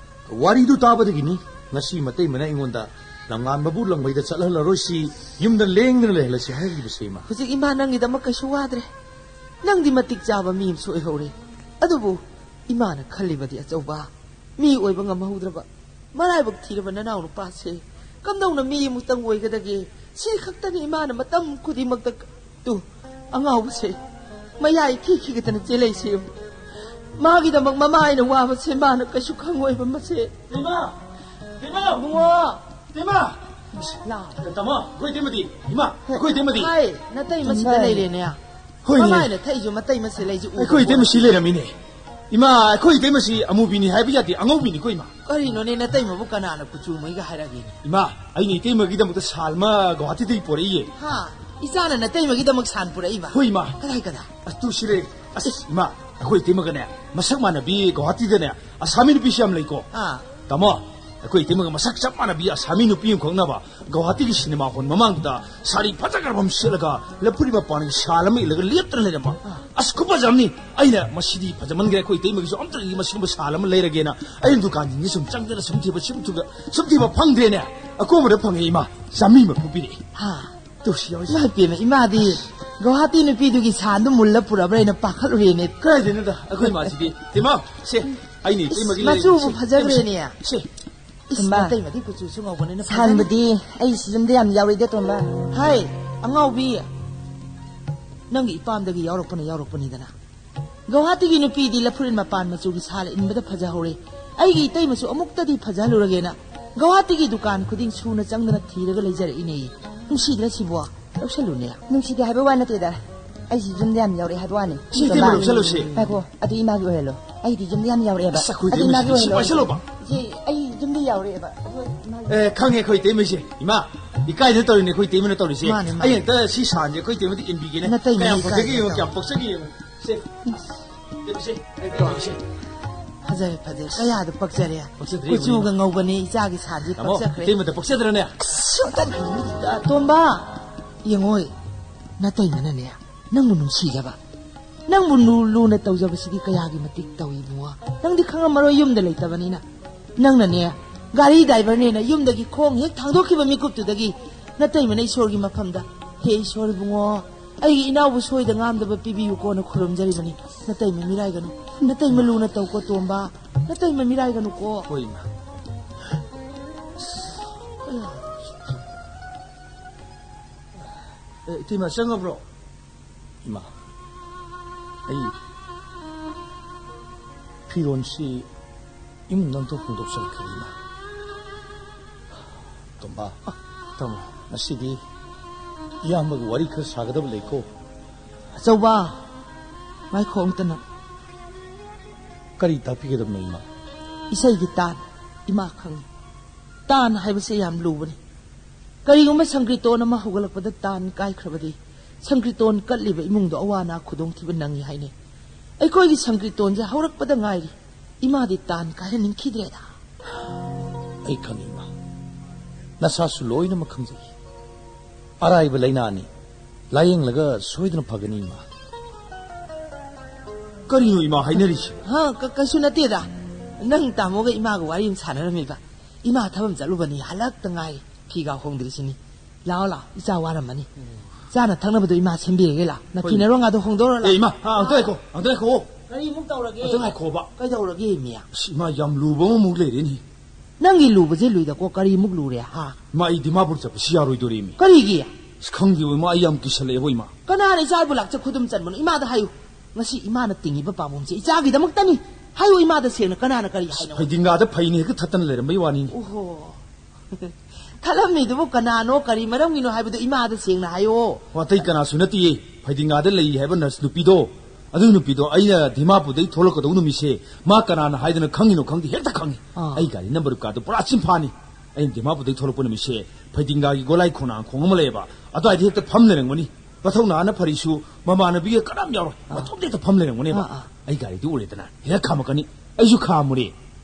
ꯋꯥꯔꯤꯗꯨ ꯇꯥꯕꯗꯒꯤꯅꯤ ꯉꯁꯤ ꯃꯇꯩꯃꯅ ꯑꯩꯉꯣꯟꯗ ꯂꯝꯉꯥꯟꯕꯕꯨ ꯂꯪꯕꯩꯗ ꯆꯠꯍꯜꯂꯔꯣꯏꯁꯤ, ꯌꯨꯝꯗ ꯂꯦꯡꯗꯅ ꯂꯩꯍꯜꯂꯁꯤ ꯍꯥꯏꯔꯤꯕꯁꯦ, ꯏꯃꯥ꯫ ꯍꯧꯖꯤꯛ ꯏꯃꯥ ꯅꯪꯒꯤꯗꯃꯛ ꯀꯩꯁꯨ ꯋꯥꯗ꯭ꯔꯦ꯫ ꯅꯪꯗꯤ ꯃꯇꯤꯛ ꯆꯥꯕ ꯃꯤ ꯑꯃꯁꯨ ꯑꯣꯏꯍꯧꯔꯦ꯫ ꯑꯗꯨꯕꯨ ꯏꯃꯥꯅ ꯈꯜꯂꯤꯕꯗꯤ ꯑꯆꯧꯕ ꯃꯤ ꯑꯣꯏꯕ ꯉꯝꯍꯧꯗ꯭ꯔꯕ ꯃꯔꯥꯏꯕꯛ ꯊꯤꯔꯕ ꯅꯅꯥꯎ ꯅꯨꯄꯥꯁꯦ ꯀꯝꯗꯧꯅ ꯃꯤ ꯑꯃꯨꯛꯇꯪ ꯑꯣꯏꯒꯗꯒꯦ? ꯁꯤ ꯈꯛꯇꯅꯤ ꯏꯃꯥꯅ ꯃꯇꯝ ꯈꯨꯗꯤꯡꯃꯛꯇ ꯀ-, ꯇꯨ, ꯑꯉꯥꯎꯕꯁꯦ ꯃꯌꯥꯏ ꯈꯤꯈꯤꯒꯗꯅ ꯆꯦꯜꯂꯛꯏꯁꯦ ꯌꯦꯡꯉꯨ꯫ ꯃꯥꯒꯤꯗꯃꯛ ꯃꯃꯥ ꯑꯩꯅ ꯋꯥꯕꯁꯦ ꯃꯥꯅ ꯀꯩꯁꯨ ꯈꯪꯉꯣꯏꯕ ꯃꯁꯦ꯫ ꯏꯃꯥ! ꯏꯃꯥ! ꯏꯕꯨꯡꯉꯣ! ꯏꯃꯥ! ꯂꯥꯎ꯫ ꯇꯥꯃꯣ, ꯑꯩꯈꯣꯏ ꯏꯇꯩꯃꯗꯤ? ꯏꯃꯥ, ꯑꯩꯈꯣꯏ ꯏꯇꯩꯃꯗꯤ? ꯍꯥꯏ, ꯅꯇꯩꯃꯁꯤꯗ ꯂꯩꯔꯦꯅꯦ꯫ ꯍꯣꯏꯅꯦ꯫ ꯃꯃꯥꯏꯅ ꯊꯛꯏꯁꯨ ꯃꯇꯩ ꯃꯁꯦ ꯂꯩꯁꯦ ꯎꯕ ꯑꯩꯈꯣꯏ ꯏꯇꯩꯃꯁꯤ ꯂꯩꯔꯝꯃꯤꯅꯦ꯫ ꯏꯃꯥ, ꯑꯩꯈꯣꯏ ꯏꯇꯩꯃꯁꯤ ꯑꯃꯨꯕꯤꯅꯤ ꯍꯥꯏꯕ ꯌꯥꯗꯦ, ꯑꯉꯧꯕꯤꯅꯤꯀꯣ, ꯏꯃꯥ꯫ ꯀꯔꯤꯅꯣꯅꯦ, ꯅꯇꯩꯃꯕꯨ ꯀꯅꯥꯅ ꯀꯨꯆꯨ ꯃꯩꯒ ꯍꯥꯏꯔꯛꯑꯒꯦꯅꯦ? ꯏꯃꯥ, ꯑꯩꯅ ꯏꯇꯩꯃꯒꯤꯗꯃꯛꯇ ꯁꯥꯜ ꯑꯃ ꯒꯨꯋꯥꯍꯥꯇꯤꯗꯒꯤ ꯄꯣꯔꯛꯏꯌꯦ꯫ ꯍꯥ? ꯏꯆꯥꯅ ꯅꯇꯩꯃꯒꯤꯗꯃꯛ ꯁꯥꯟ ꯄꯨꯔꯛꯏꯕ? ꯍꯣꯏ, ꯏꯃꯥ꯫ ꯀꯗꯥꯏ, ꯀꯗꯥꯏ? ꯑꯁ, ꯇꯨ ꯁꯤꯔꯦ꯫ ꯑꯁ, ꯏꯃꯥ, ꯑꯩꯈꯣꯏ ꯏꯇꯩꯃꯒꯅꯦ, ꯃꯁꯛ ꯃꯥꯟꯅꯕꯤ ꯒꯨꯋꯥꯍꯥꯇꯤꯗꯅꯦ, ꯑꯁꯥꯃꯤ ꯅꯨꯄꯤꯁꯤ ꯌꯥꯝ ꯂꯩꯀꯣ꯫ ꯑꯥ꯫ ꯇꯥꯃꯣ, ꯑꯩꯈꯣꯏ ꯏꯇꯩꯃꯒ ꯃꯁꯛ ꯆꯞ ꯃꯥꯟꯅꯕꯤ ꯑꯁꯥꯃꯤ ꯅꯨꯄꯤ ꯑꯃꯈꯛꯅꯕ ꯒꯧꯍꯥꯇꯤꯒꯤ ꯁꯤꯅꯦꯃꯥ ꯍꯣꯜ ꯃꯃꯥꯡꯗꯨꯗ ꯁꯥꯔꯤ ꯐꯖꯈ꯭ꯔꯕ ꯑꯃ ꯁꯦꯠꯂꯒ ꯂꯐꯨꯔꯤ ꯃꯄꯥꯟꯒꯤ ꯁꯥꯜ ꯑꯃ ꯏꯜꯂꯒ ꯂꯦꯞꯇꯅ ꯂꯩꯔꯝꯕ꯫ ꯑꯁ, ꯈꯨꯐꯖ ꯑꯃꯅꯤ꯫ ꯑꯩꯅ, "ꯃꯁꯤꯗꯤ ꯐꯖꯃꯟꯈ꯭ꯔꯦ, ꯑꯩꯈꯣꯏ ꯏꯇꯩꯃꯒꯤꯁꯨ ꯑꯝꯇ ꯃꯁꯤꯒꯨꯝꯕ ꯁꯥꯜ ꯑꯃ ꯂꯩꯔꯒꯦꯅ" ꯑꯩꯅ ꯗꯨꯀꯥꯟꯁꯤꯡꯁꯦ ꯁꯨꯝ ꯆꯪꯗꯅ ꯁꯨꯝ ꯊꯤꯕ, ꯁꯨꯝ ꯊꯤꯕ, ꯁꯨꯝ ꯊꯤꯕ ꯐꯪꯗ꯭ꯔꯦꯅꯦ꯫ ꯑꯀꯣꯝꯕꯗ ꯐꯪꯉꯦ, ꯏꯃꯥ꯫ ꯆꯥꯃꯔꯤ ꯃꯔꯐꯨ ꯄꯤꯔꯛꯑꯦ꯫ ꯍꯥ? ꯇꯨ, ꯁꯤ ꯌꯥꯎꯔꯤꯁꯤ꯫ ꯏꯃꯥ ꯏꯄꯦꯝꯃ, ꯏꯃꯥꯗꯤ ꯒꯧꯍꯥꯇꯤ ꯅꯨꯄꯤꯗꯨꯒꯤ ꯁꯥꯟꯗꯨ ꯃꯨꯜꯂ ꯄꯨꯔꯛꯑꯕ꯭ꯔꯥ ꯍꯥꯏꯅ ꯄꯥꯈꯠꯂꯨꯔꯦꯅꯦ꯫ ꯀꯥꯏꯗꯩꯅꯣꯗ, ꯑꯩꯈꯣꯏ ꯏꯃꯥꯁꯤꯗꯤ꯫ ꯏꯃꯥ, ꯁꯦ, ꯑꯩꯅ ꯏꯁ, ꯏꯇꯩꯃꯒꯤ ꯃꯆꯨꯕꯨ ꯂꯩꯔꯤꯁꯦ꯫ ꯐꯖꯈ꯭ꯔꯦꯅꯦ꯫ ꯁꯦ꯫ ꯏꯁ, ꯇꯣꯝꯕ꯫ ꯅꯇꯩꯃꯗꯤ ꯀꯨꯆꯨꯁꯨ ꯉꯧꯕꯅꯤꯅ ꯐꯖꯅꯤ꯫ ꯁꯥꯟꯕꯗꯤ ꯑꯩ ꯁꯤ ꯌꯨꯝꯗ ꯌꯥꯝ ꯌꯥꯎꯔꯛꯏꯗ, ꯇꯣꯝꯕ꯫ ꯍꯥꯏ, ꯑꯉꯥꯎꯕꯤ꯫ ꯅꯪꯒꯤ ꯏꯄꯥꯝꯗꯒꯤ ꯌꯥꯎꯔꯛꯄꯅ ꯌꯥꯎꯔꯛꯄꯅꯤꯗꯅ꯫ ꯒꯧꯍꯥꯇꯤꯒꯤ ꯅꯨꯄꯤꯗꯤ ꯂꯐꯨꯔꯤꯜ ꯃꯄꯥꯟ ꯃꯆꯨꯒꯤ ꯁꯥꯜ ꯏꯟꯕꯗ ꯐꯖꯍꯧꯔꯦ꯫ ꯑꯩꯒꯤ ꯏꯇꯩꯃꯁꯨ ꯑꯃꯨꯛꯇꯗꯤ ꯐꯖꯍꯜꯂꯨꯔꯒꯦꯅ ꯒꯧꯍꯥꯇꯤꯒꯤ ꯗꯨꯀꯥꯟ ꯈꯨꯗꯤꯡ ꯁꯨꯅ ꯆꯪꯗꯅ ꯊꯤꯔꯒ ꯂꯩꯖꯔꯛꯏꯅꯦ꯫ ꯅꯨꯡꯁꯤꯗ꯭ꯔꯥ ꯁꯤꯕꯣ? ꯂꯧꯁꯜꯂꯨꯅꯦ꯫ ꯅꯨꯡꯁꯤꯗꯦ ꯍꯥꯏꯕ ꯋꯥ ꯅꯠꯇꯦꯗ꯫ ꯑꯩꯁꯤ ꯌꯨꯝꯗ ꯌꯥꯝ ꯌꯥꯎꯔꯛꯑꯦ ꯍꯥꯏꯕ ꯋꯥꯅꯤ꯫ ꯁꯤ ꯏꯇꯩꯃ ꯂꯧꯁꯜꯂꯨꯁꯤ꯫ ꯉꯥꯏꯈꯣ, ꯑꯗꯨ ꯏꯃꯥꯒꯤ ꯑꯣꯏꯍꯜꯂꯣ꯫ ꯑꯩꯗꯤ ꯌꯨꯝꯗ ꯌꯥꯝ ꯌꯥꯎꯔꯛꯑꯦꯕ꯫ ꯑꯁ, ꯑꯩꯈꯣꯏ ꯑꯗꯨ ꯏꯇꯩꯃꯁꯤꯗꯤ ꯏꯃꯥꯒꯤ ꯁꯤ ꯑꯣꯏꯍꯜꯂꯣ꯫ ꯄꯥꯏꯁꯜꯂꯣꯕ꯫ ꯏꯆꯦ, ꯑꯩ ꯌꯨꯝꯗ ꯌꯥꯎꯔꯛꯑꯦꯕ꯫ ꯑꯗꯣ ꯏꯃꯥꯒꯤ ꯑꯦ, ꯈꯪꯉꯦ ꯑꯩꯈꯣꯏ ꯏꯇꯩꯃꯁꯦ꯫ ꯏꯃꯥ, ꯏꯀꯥꯏꯗꯅ ꯇꯧꯔꯤꯅꯦ ꯑꯩꯈꯣꯏ ꯏꯇꯩꯃꯅ ꯇꯧꯔꯤꯁꯦ꯫ ꯃꯥꯅꯦ, ꯃꯥꯅꯦ꯫ ꯑꯩ ꯍꯦꯛꯇ ꯁꯤ ꯁꯥꯟꯁꯦ ꯑꯩꯈꯣꯏ ꯏꯇꯩꯃꯗ ꯏꯟꯕꯤꯒꯦꯅꯦ꯫ ꯅꯇꯩꯃ ꯀꯌꯥꯝ ꯏꯀꯥꯏꯗꯅ ꯐꯖꯒꯦ ꯌꯦꯡꯉꯣ, ꯇꯧꯔꯤ꯫ ꯀꯌꯥꯝ ꯄꯛꯆꯒꯦ ꯌꯦꯡꯉꯣ꯫ ꯁꯦ, ꯏꯇꯩꯃꯁꯦ, ꯑꯩ ꯇꯧꯔꯤꯁꯦ꯫ ꯐꯖꯔꯦ, ꯐꯖꯔꯦ꯫ ꯄꯛꯆꯗ꯭ꯔꯦ, ꯀꯌꯥꯗ ꯄꯛꯆꯔꯦ꯫ ꯄꯛꯆꯗ꯭ꯔꯦ, ꯀꯨꯆꯨꯒ ꯏꯕꯨꯡꯉꯣ꯫ ꯉꯧꯕꯅꯦ ꯏꯆꯥꯒꯤ ꯁꯥꯟꯁꯦ ꯇꯥꯃꯣ, ꯄꯛꯆꯈ꯭ꯔꯦ꯫ ꯏꯇꯩꯃꯗ ꯄꯛꯆꯗ꯭ꯔꯅꯦ? ꯑꯁ, ꯑꯝꯇ ꯇꯣꯝꯕ, ꯌꯦꯡꯉꯣꯏ, ꯅꯇꯩꯃꯅꯅꯦ ꯅꯪꯕꯨ ꯅꯨꯡꯁꯤꯖꯕ, ꯅꯪꯕꯨ ꯂꯨ-, ꯂꯨꯅ ꯇꯧꯖꯕꯁꯤꯗꯤ ꯀꯌꯥꯒꯤ ꯃꯇꯤꯛ ꯇꯧꯏ ꯏꯕꯨꯡꯉꯣ꯫ ꯅꯪꯗꯤ ꯈꯪꯉꯝꯃꯔꯣꯏ ꯌꯨꯝꯗ ꯂꯩꯇꯕꯅꯤꯅ꯫ ꯅꯪꯅꯅꯦ ꯒꯥꯔꯤ ꯗ꯭ꯔꯥꯏꯚꯔꯅꯦꯅ ꯌꯨꯝꯗꯒꯤ ꯈꯣꯡ ꯍꯦꯛ ꯊꯥꯡꯗꯣꯛꯈꯤꯕ ꯃꯤꯀꯨꯞꯇꯨꯗꯒꯤ ꯅꯇꯩꯃꯅ ꯏꯁꯣꯔꯒꯤ ꯃꯐꯝꯗ, "ꯍꯦ ꯏꯁꯣꯔ ꯏꯕꯨꯡꯉꯣ, ꯑꯩꯒꯤ ꯏꯅꯥꯎꯕꯨ ꯁꯣꯏꯗ ꯉꯥꯝꯗꯕ ꯄꯤꯕꯤꯌꯨꯀꯣꯅ" ꯈꯨꯔꯨꯝꯖꯔꯤꯕꯅꯤ꯫ ꯅꯇꯩꯃ ꯃꯤꯔꯥꯏꯒꯅꯨ꯫ ꯅꯇꯩꯃ ꯂꯨꯅ ꯇꯧꯀꯣ ꯇꯣꯝꯕ꯫ ꯅꯇꯩꯃ ꯃꯤꯔꯥꯏꯒꯅꯨꯀꯣ꯫ ꯍꯣꯏ, ꯏꯃꯥ꯫ ꯑꯦ, ꯏꯇꯩꯃ ꯆꯪꯉꯕ꯭ꯔꯣ? ꯏꯃꯥ, ꯑꯩ ꯐꯤꯔꯣꯟꯁꯤ ꯏꯃꯨꯡꯗ ꯑꯝꯇ ꯍꯣꯡꯗꯣꯛꯆꯔꯛꯈꯤꯒꯦ, ꯏꯃꯥ꯫ ꯇꯣꯝꯕ, ꯇꯥꯃꯣ꯫ ꯉꯁꯤꯗꯤ ꯏꯌꯥꯝꯕꯒ ꯋꯥꯔꯤ ꯈꯔ ꯁꯥꯒꯗꯕ ꯂꯩꯀꯣ꯫ ꯑꯆꯧꯕ, ꯉꯥꯏꯈꯣ ꯑꯝꯇꯅ꯫ ꯀꯔꯤ ꯇꯥꯛꯄꯤꯒꯗꯕꯅꯣ, ꯏꯃꯥ? ꯏꯁꯩꯒꯤ ꯇꯥꯟ, ꯏꯃꯥ ꯈꯪꯉꯤ꯫ ꯇꯥꯟ ꯍꯥꯏꯕꯁꯦ ꯌꯥꯝ ꯂꯨꯕꯅꯤ꯫ ꯀꯔꯤꯒꯨꯝꯕ ꯁꯪꯀ꯭ꯔꯤꯇꯣꯟ ꯑꯃ ꯍꯧꯒꯠꯂꯛꯄꯗ ꯇꯥꯟ ꯀꯥꯏꯈ꯭ꯔꯕꯗꯤ, ꯁꯪꯀ꯭ꯔꯤꯇꯣꯟ ꯀꯠꯂꯤꯕ ꯏꯃꯨꯡꯗꯣ ꯑꯋꯥ ꯑꯅꯥ ꯈꯨꯗꯣꯡꯊꯤꯕ ꯅꯪꯉꯤ ꯍꯥꯏꯅꯩ꯫ ꯑꯩꯈꯣꯏꯒꯤ ꯁꯪꯀ꯭ꯔꯤꯇꯣꯟꯁꯦ ꯍꯧꯔꯛꯄꯗ ꯉꯥꯏꯔꯤ꯫ ꯏꯃꯥꯗꯤ ꯇꯥꯟ ꯀꯥꯏꯍꯟꯅꯤꯡꯈꯤꯗ꯭ꯔꯦꯗ꯫ ꯑꯩ ꯈꯪꯉꯤ, ꯏꯃꯥ꯫ ꯅꯁꯥꯁꯨ ꯂꯣꯏꯅꯃꯛ ꯈꯪꯖꯩ꯫ ꯑꯔꯥꯏꯕ ꯂꯥꯏꯅꯥꯅꯤ꯫ ꯂꯥꯌꯦꯡꯂꯒ ꯁꯣꯏꯗꯅ ꯐꯒꯅꯤ, ꯏꯃꯥ꯫ ꯀꯔꯤꯅꯣ ꯏꯃꯥ ꯍꯥꯏꯅꯔꯤꯁꯤ? ꯍꯥ, ꯀ-, ꯀꯩꯁꯨ ꯅꯠꯇꯦꯗ꯫ ꯅꯪ ꯇꯥꯃꯣꯒ ꯏꯃꯥꯒ ꯋꯥꯔꯤ ꯑꯃ ꯁꯥꯟꯅꯔꯝꯃꯤꯕ꯫ ꯏꯃꯥ ꯊꯕꯛ ꯆꯠꯂꯨꯕꯅꯤ, ꯍꯜꯂꯛꯇ ꯉꯥꯏꯔꯤ꯫ ꯐꯤꯒ ꯍꯣꯡꯗ꯭ꯔꯤꯁꯤꯅꯤ꯫ ꯂꯥꯛꯑꯣ, ꯂꯥꯛꯑꯣ, ꯏꯆꯥ ꯋꯥꯔꯝꯃꯅꯤ꯫ ꯆꯥꯅ ꯊꯛꯅꯕꯗꯣ ꯏꯃꯥ ꯁꯦꯝꯕꯤꯔꯒꯦ, ꯂꯥꯛꯑꯣ꯫ ꯅꯐꯤ ꯍꯣꯏꯅꯦ꯫ ꯅꯔꯣꯟꯒꯗꯣ ꯍꯣꯡꯗꯣꯛꯎꯔꯣ, ꯑꯦ, ꯂꯥꯛꯑꯣ꯫ ꯏꯃꯥ, ꯑꯥ, ꯑꯝꯇ ꯉꯥꯏꯈꯣ, ꯑꯝꯇ ꯉꯥꯏꯈꯣ꯫ ꯀꯔꯤꯃꯨꯛ ꯇꯧꯔꯒꯦ? ꯑꯝꯇ ꯉꯥꯏꯈꯣꯕ꯫ ꯀꯩꯗꯧꯔꯒꯦ, ꯏꯃꯤ? ꯑꯁ, ꯏꯃꯥ, ꯌꯥꯝ ꯂꯨꯕ ꯑꯃꯃꯨꯛ ꯂꯩꯔꯦꯅꯦ꯫ ꯅꯪꯒꯤ ꯂꯨꯕꯁꯦ ꯂꯨꯏꯗꯀꯣ, ꯀꯔꯤꯃꯨꯛ ꯂꯨꯔꯦ, ꯍꯥ? ꯏꯃꯥ, ꯑꯩ ꯗꯤꯃꯥꯄꯨꯔ ꯆꯠꯄꯁꯤ ꯌꯥꯔꯣꯏꯗꯣꯔꯤꯃꯤ꯫ ꯀꯔꯤꯒꯤ? ꯑꯁ, ꯈꯪꯗꯦꯕꯣ, ꯏꯃꯥ, ꯑꯩ ꯌꯥꯝ ꯀꯤꯁꯜꯂꯛꯑꯦꯕꯣ, ꯏꯃꯥ꯫ ꯀꯅꯥꯅ ꯏꯆꯥꯕꯨ ꯂꯥꯛꯆ ꯈꯨꯗꯨꯝ ꯆꯟꯕꯅꯣ? ꯏꯃꯥꯗ ꯍꯥꯏꯌꯨ꯫ ꯉꯁꯤ ꯏꯃꯥꯅ ꯇꯤꯡꯉꯤꯕ ꯄꯥꯝꯕꯣꯝꯁꯦ ꯏꯆꯥꯒꯤꯗꯃꯛꯇꯅꯤ꯫ ꯍꯥꯏꯌꯨ ꯏꯃꯥꯗ ꯁꯦꯡꯅ, ꯀꯅꯥꯅ ꯀꯔꯤ ꯍꯥꯏꯅꯣ? ꯐꯩꯗꯤꯡꯒꯥꯗ ꯐꯩꯅ ꯍꯦꯛꯇ ꯊꯠꯇꯅ ꯂꯩꯔꯝꯕꯩ ꯋꯥꯅꯤꯅꯦ꯫ ꯑꯣꯍꯣ꯫ ꯊꯠꯂꯝꯃꯤꯗꯨꯕꯨ ꯀꯅꯥꯅꯣ, ꯀꯔꯤ ꯃꯔꯝꯒꯤꯅꯣ ꯍꯥꯏꯕꯗꯨ ꯏꯃꯥꯗ ꯁꯦꯡꯅ ꯍꯥꯏꯌꯣ꯫ ꯑꯣ, ꯑꯇꯩ ꯀꯅꯥꯁꯨ ꯅꯠꯇꯦꯌꯦ, ꯐꯩꯗꯤꯡꯒꯥꯗ ꯂꯩ ꯍꯥꯏꯕ ꯅꯔꯁ ꯅꯨꯄꯤꯗꯣ, ꯑꯗꯨ ꯅꯨꯄꯤꯗꯣ ꯑꯩꯅ ꯗꯤꯃꯥꯄꯨꯔꯗꯩ ꯊꯣꯛꯂꯛꯀꯗꯧ ꯅꯨꯃꯤꯠꯁꯦ ꯃꯥ ꯀꯅꯥꯅ ꯍꯥꯏꯗꯅ ꯈꯪꯉꯤꯅꯣ ꯈꯪꯗꯦ, ꯍꯦꯛꯇ ꯈꯪꯉꯤ꯫ ꯑꯥ꯫ ꯑꯩ ꯒꯥꯔꯤ ꯅꯝꯕꯔ ꯀꯥꯔꯗꯣ ꯄꯨꯔꯥ ꯆꯤꯟꯐꯥꯅꯤ꯫ ꯑꯩꯅ ꯗꯤꯃꯥꯄꯨꯔꯗꯩ ꯊꯣꯛꯂꯛꯄ ꯅꯨꯃꯤꯠꯁꯦ ꯐꯩꯗꯤꯡꯒꯥꯒꯤ ꯒꯣꯂꯥꯏ ꯈꯣꯡꯅꯥꯡ ꯈꯣꯡ ꯑꯃ ꯂꯩꯌꯦꯕ, ꯑꯗꯨꯋꯥꯏꯗ ꯍꯦꯛꯇ ꯐꯝ ꯂꯩꯔꯝꯒꯅꯤ꯫ ꯃꯊꯧꯅꯥꯅ ꯐꯔꯤꯁꯨ ꯃꯃꯥꯟꯅꯕꯤꯒ ꯀꯅꯥꯝ ꯌꯥꯎꯔꯣꯏ, ꯑꯥ꯫ ꯃꯇꯣꯝꯇ ꯍꯦꯛꯇ ꯐꯝ ꯂꯩꯔꯝꯒꯅꯦꯕ꯫ ꯑꯥ, ꯑꯥ꯫ ꯑꯩ ꯒꯥꯔꯤꯗꯨ ꯎꯔꯦꯗꯅ ꯍꯦꯛ ꯈꯥꯝꯃꯛꯀꯅꯤ, ꯑꯩꯁꯨ ꯈꯥꯝꯃꯨꯔꯦ꯫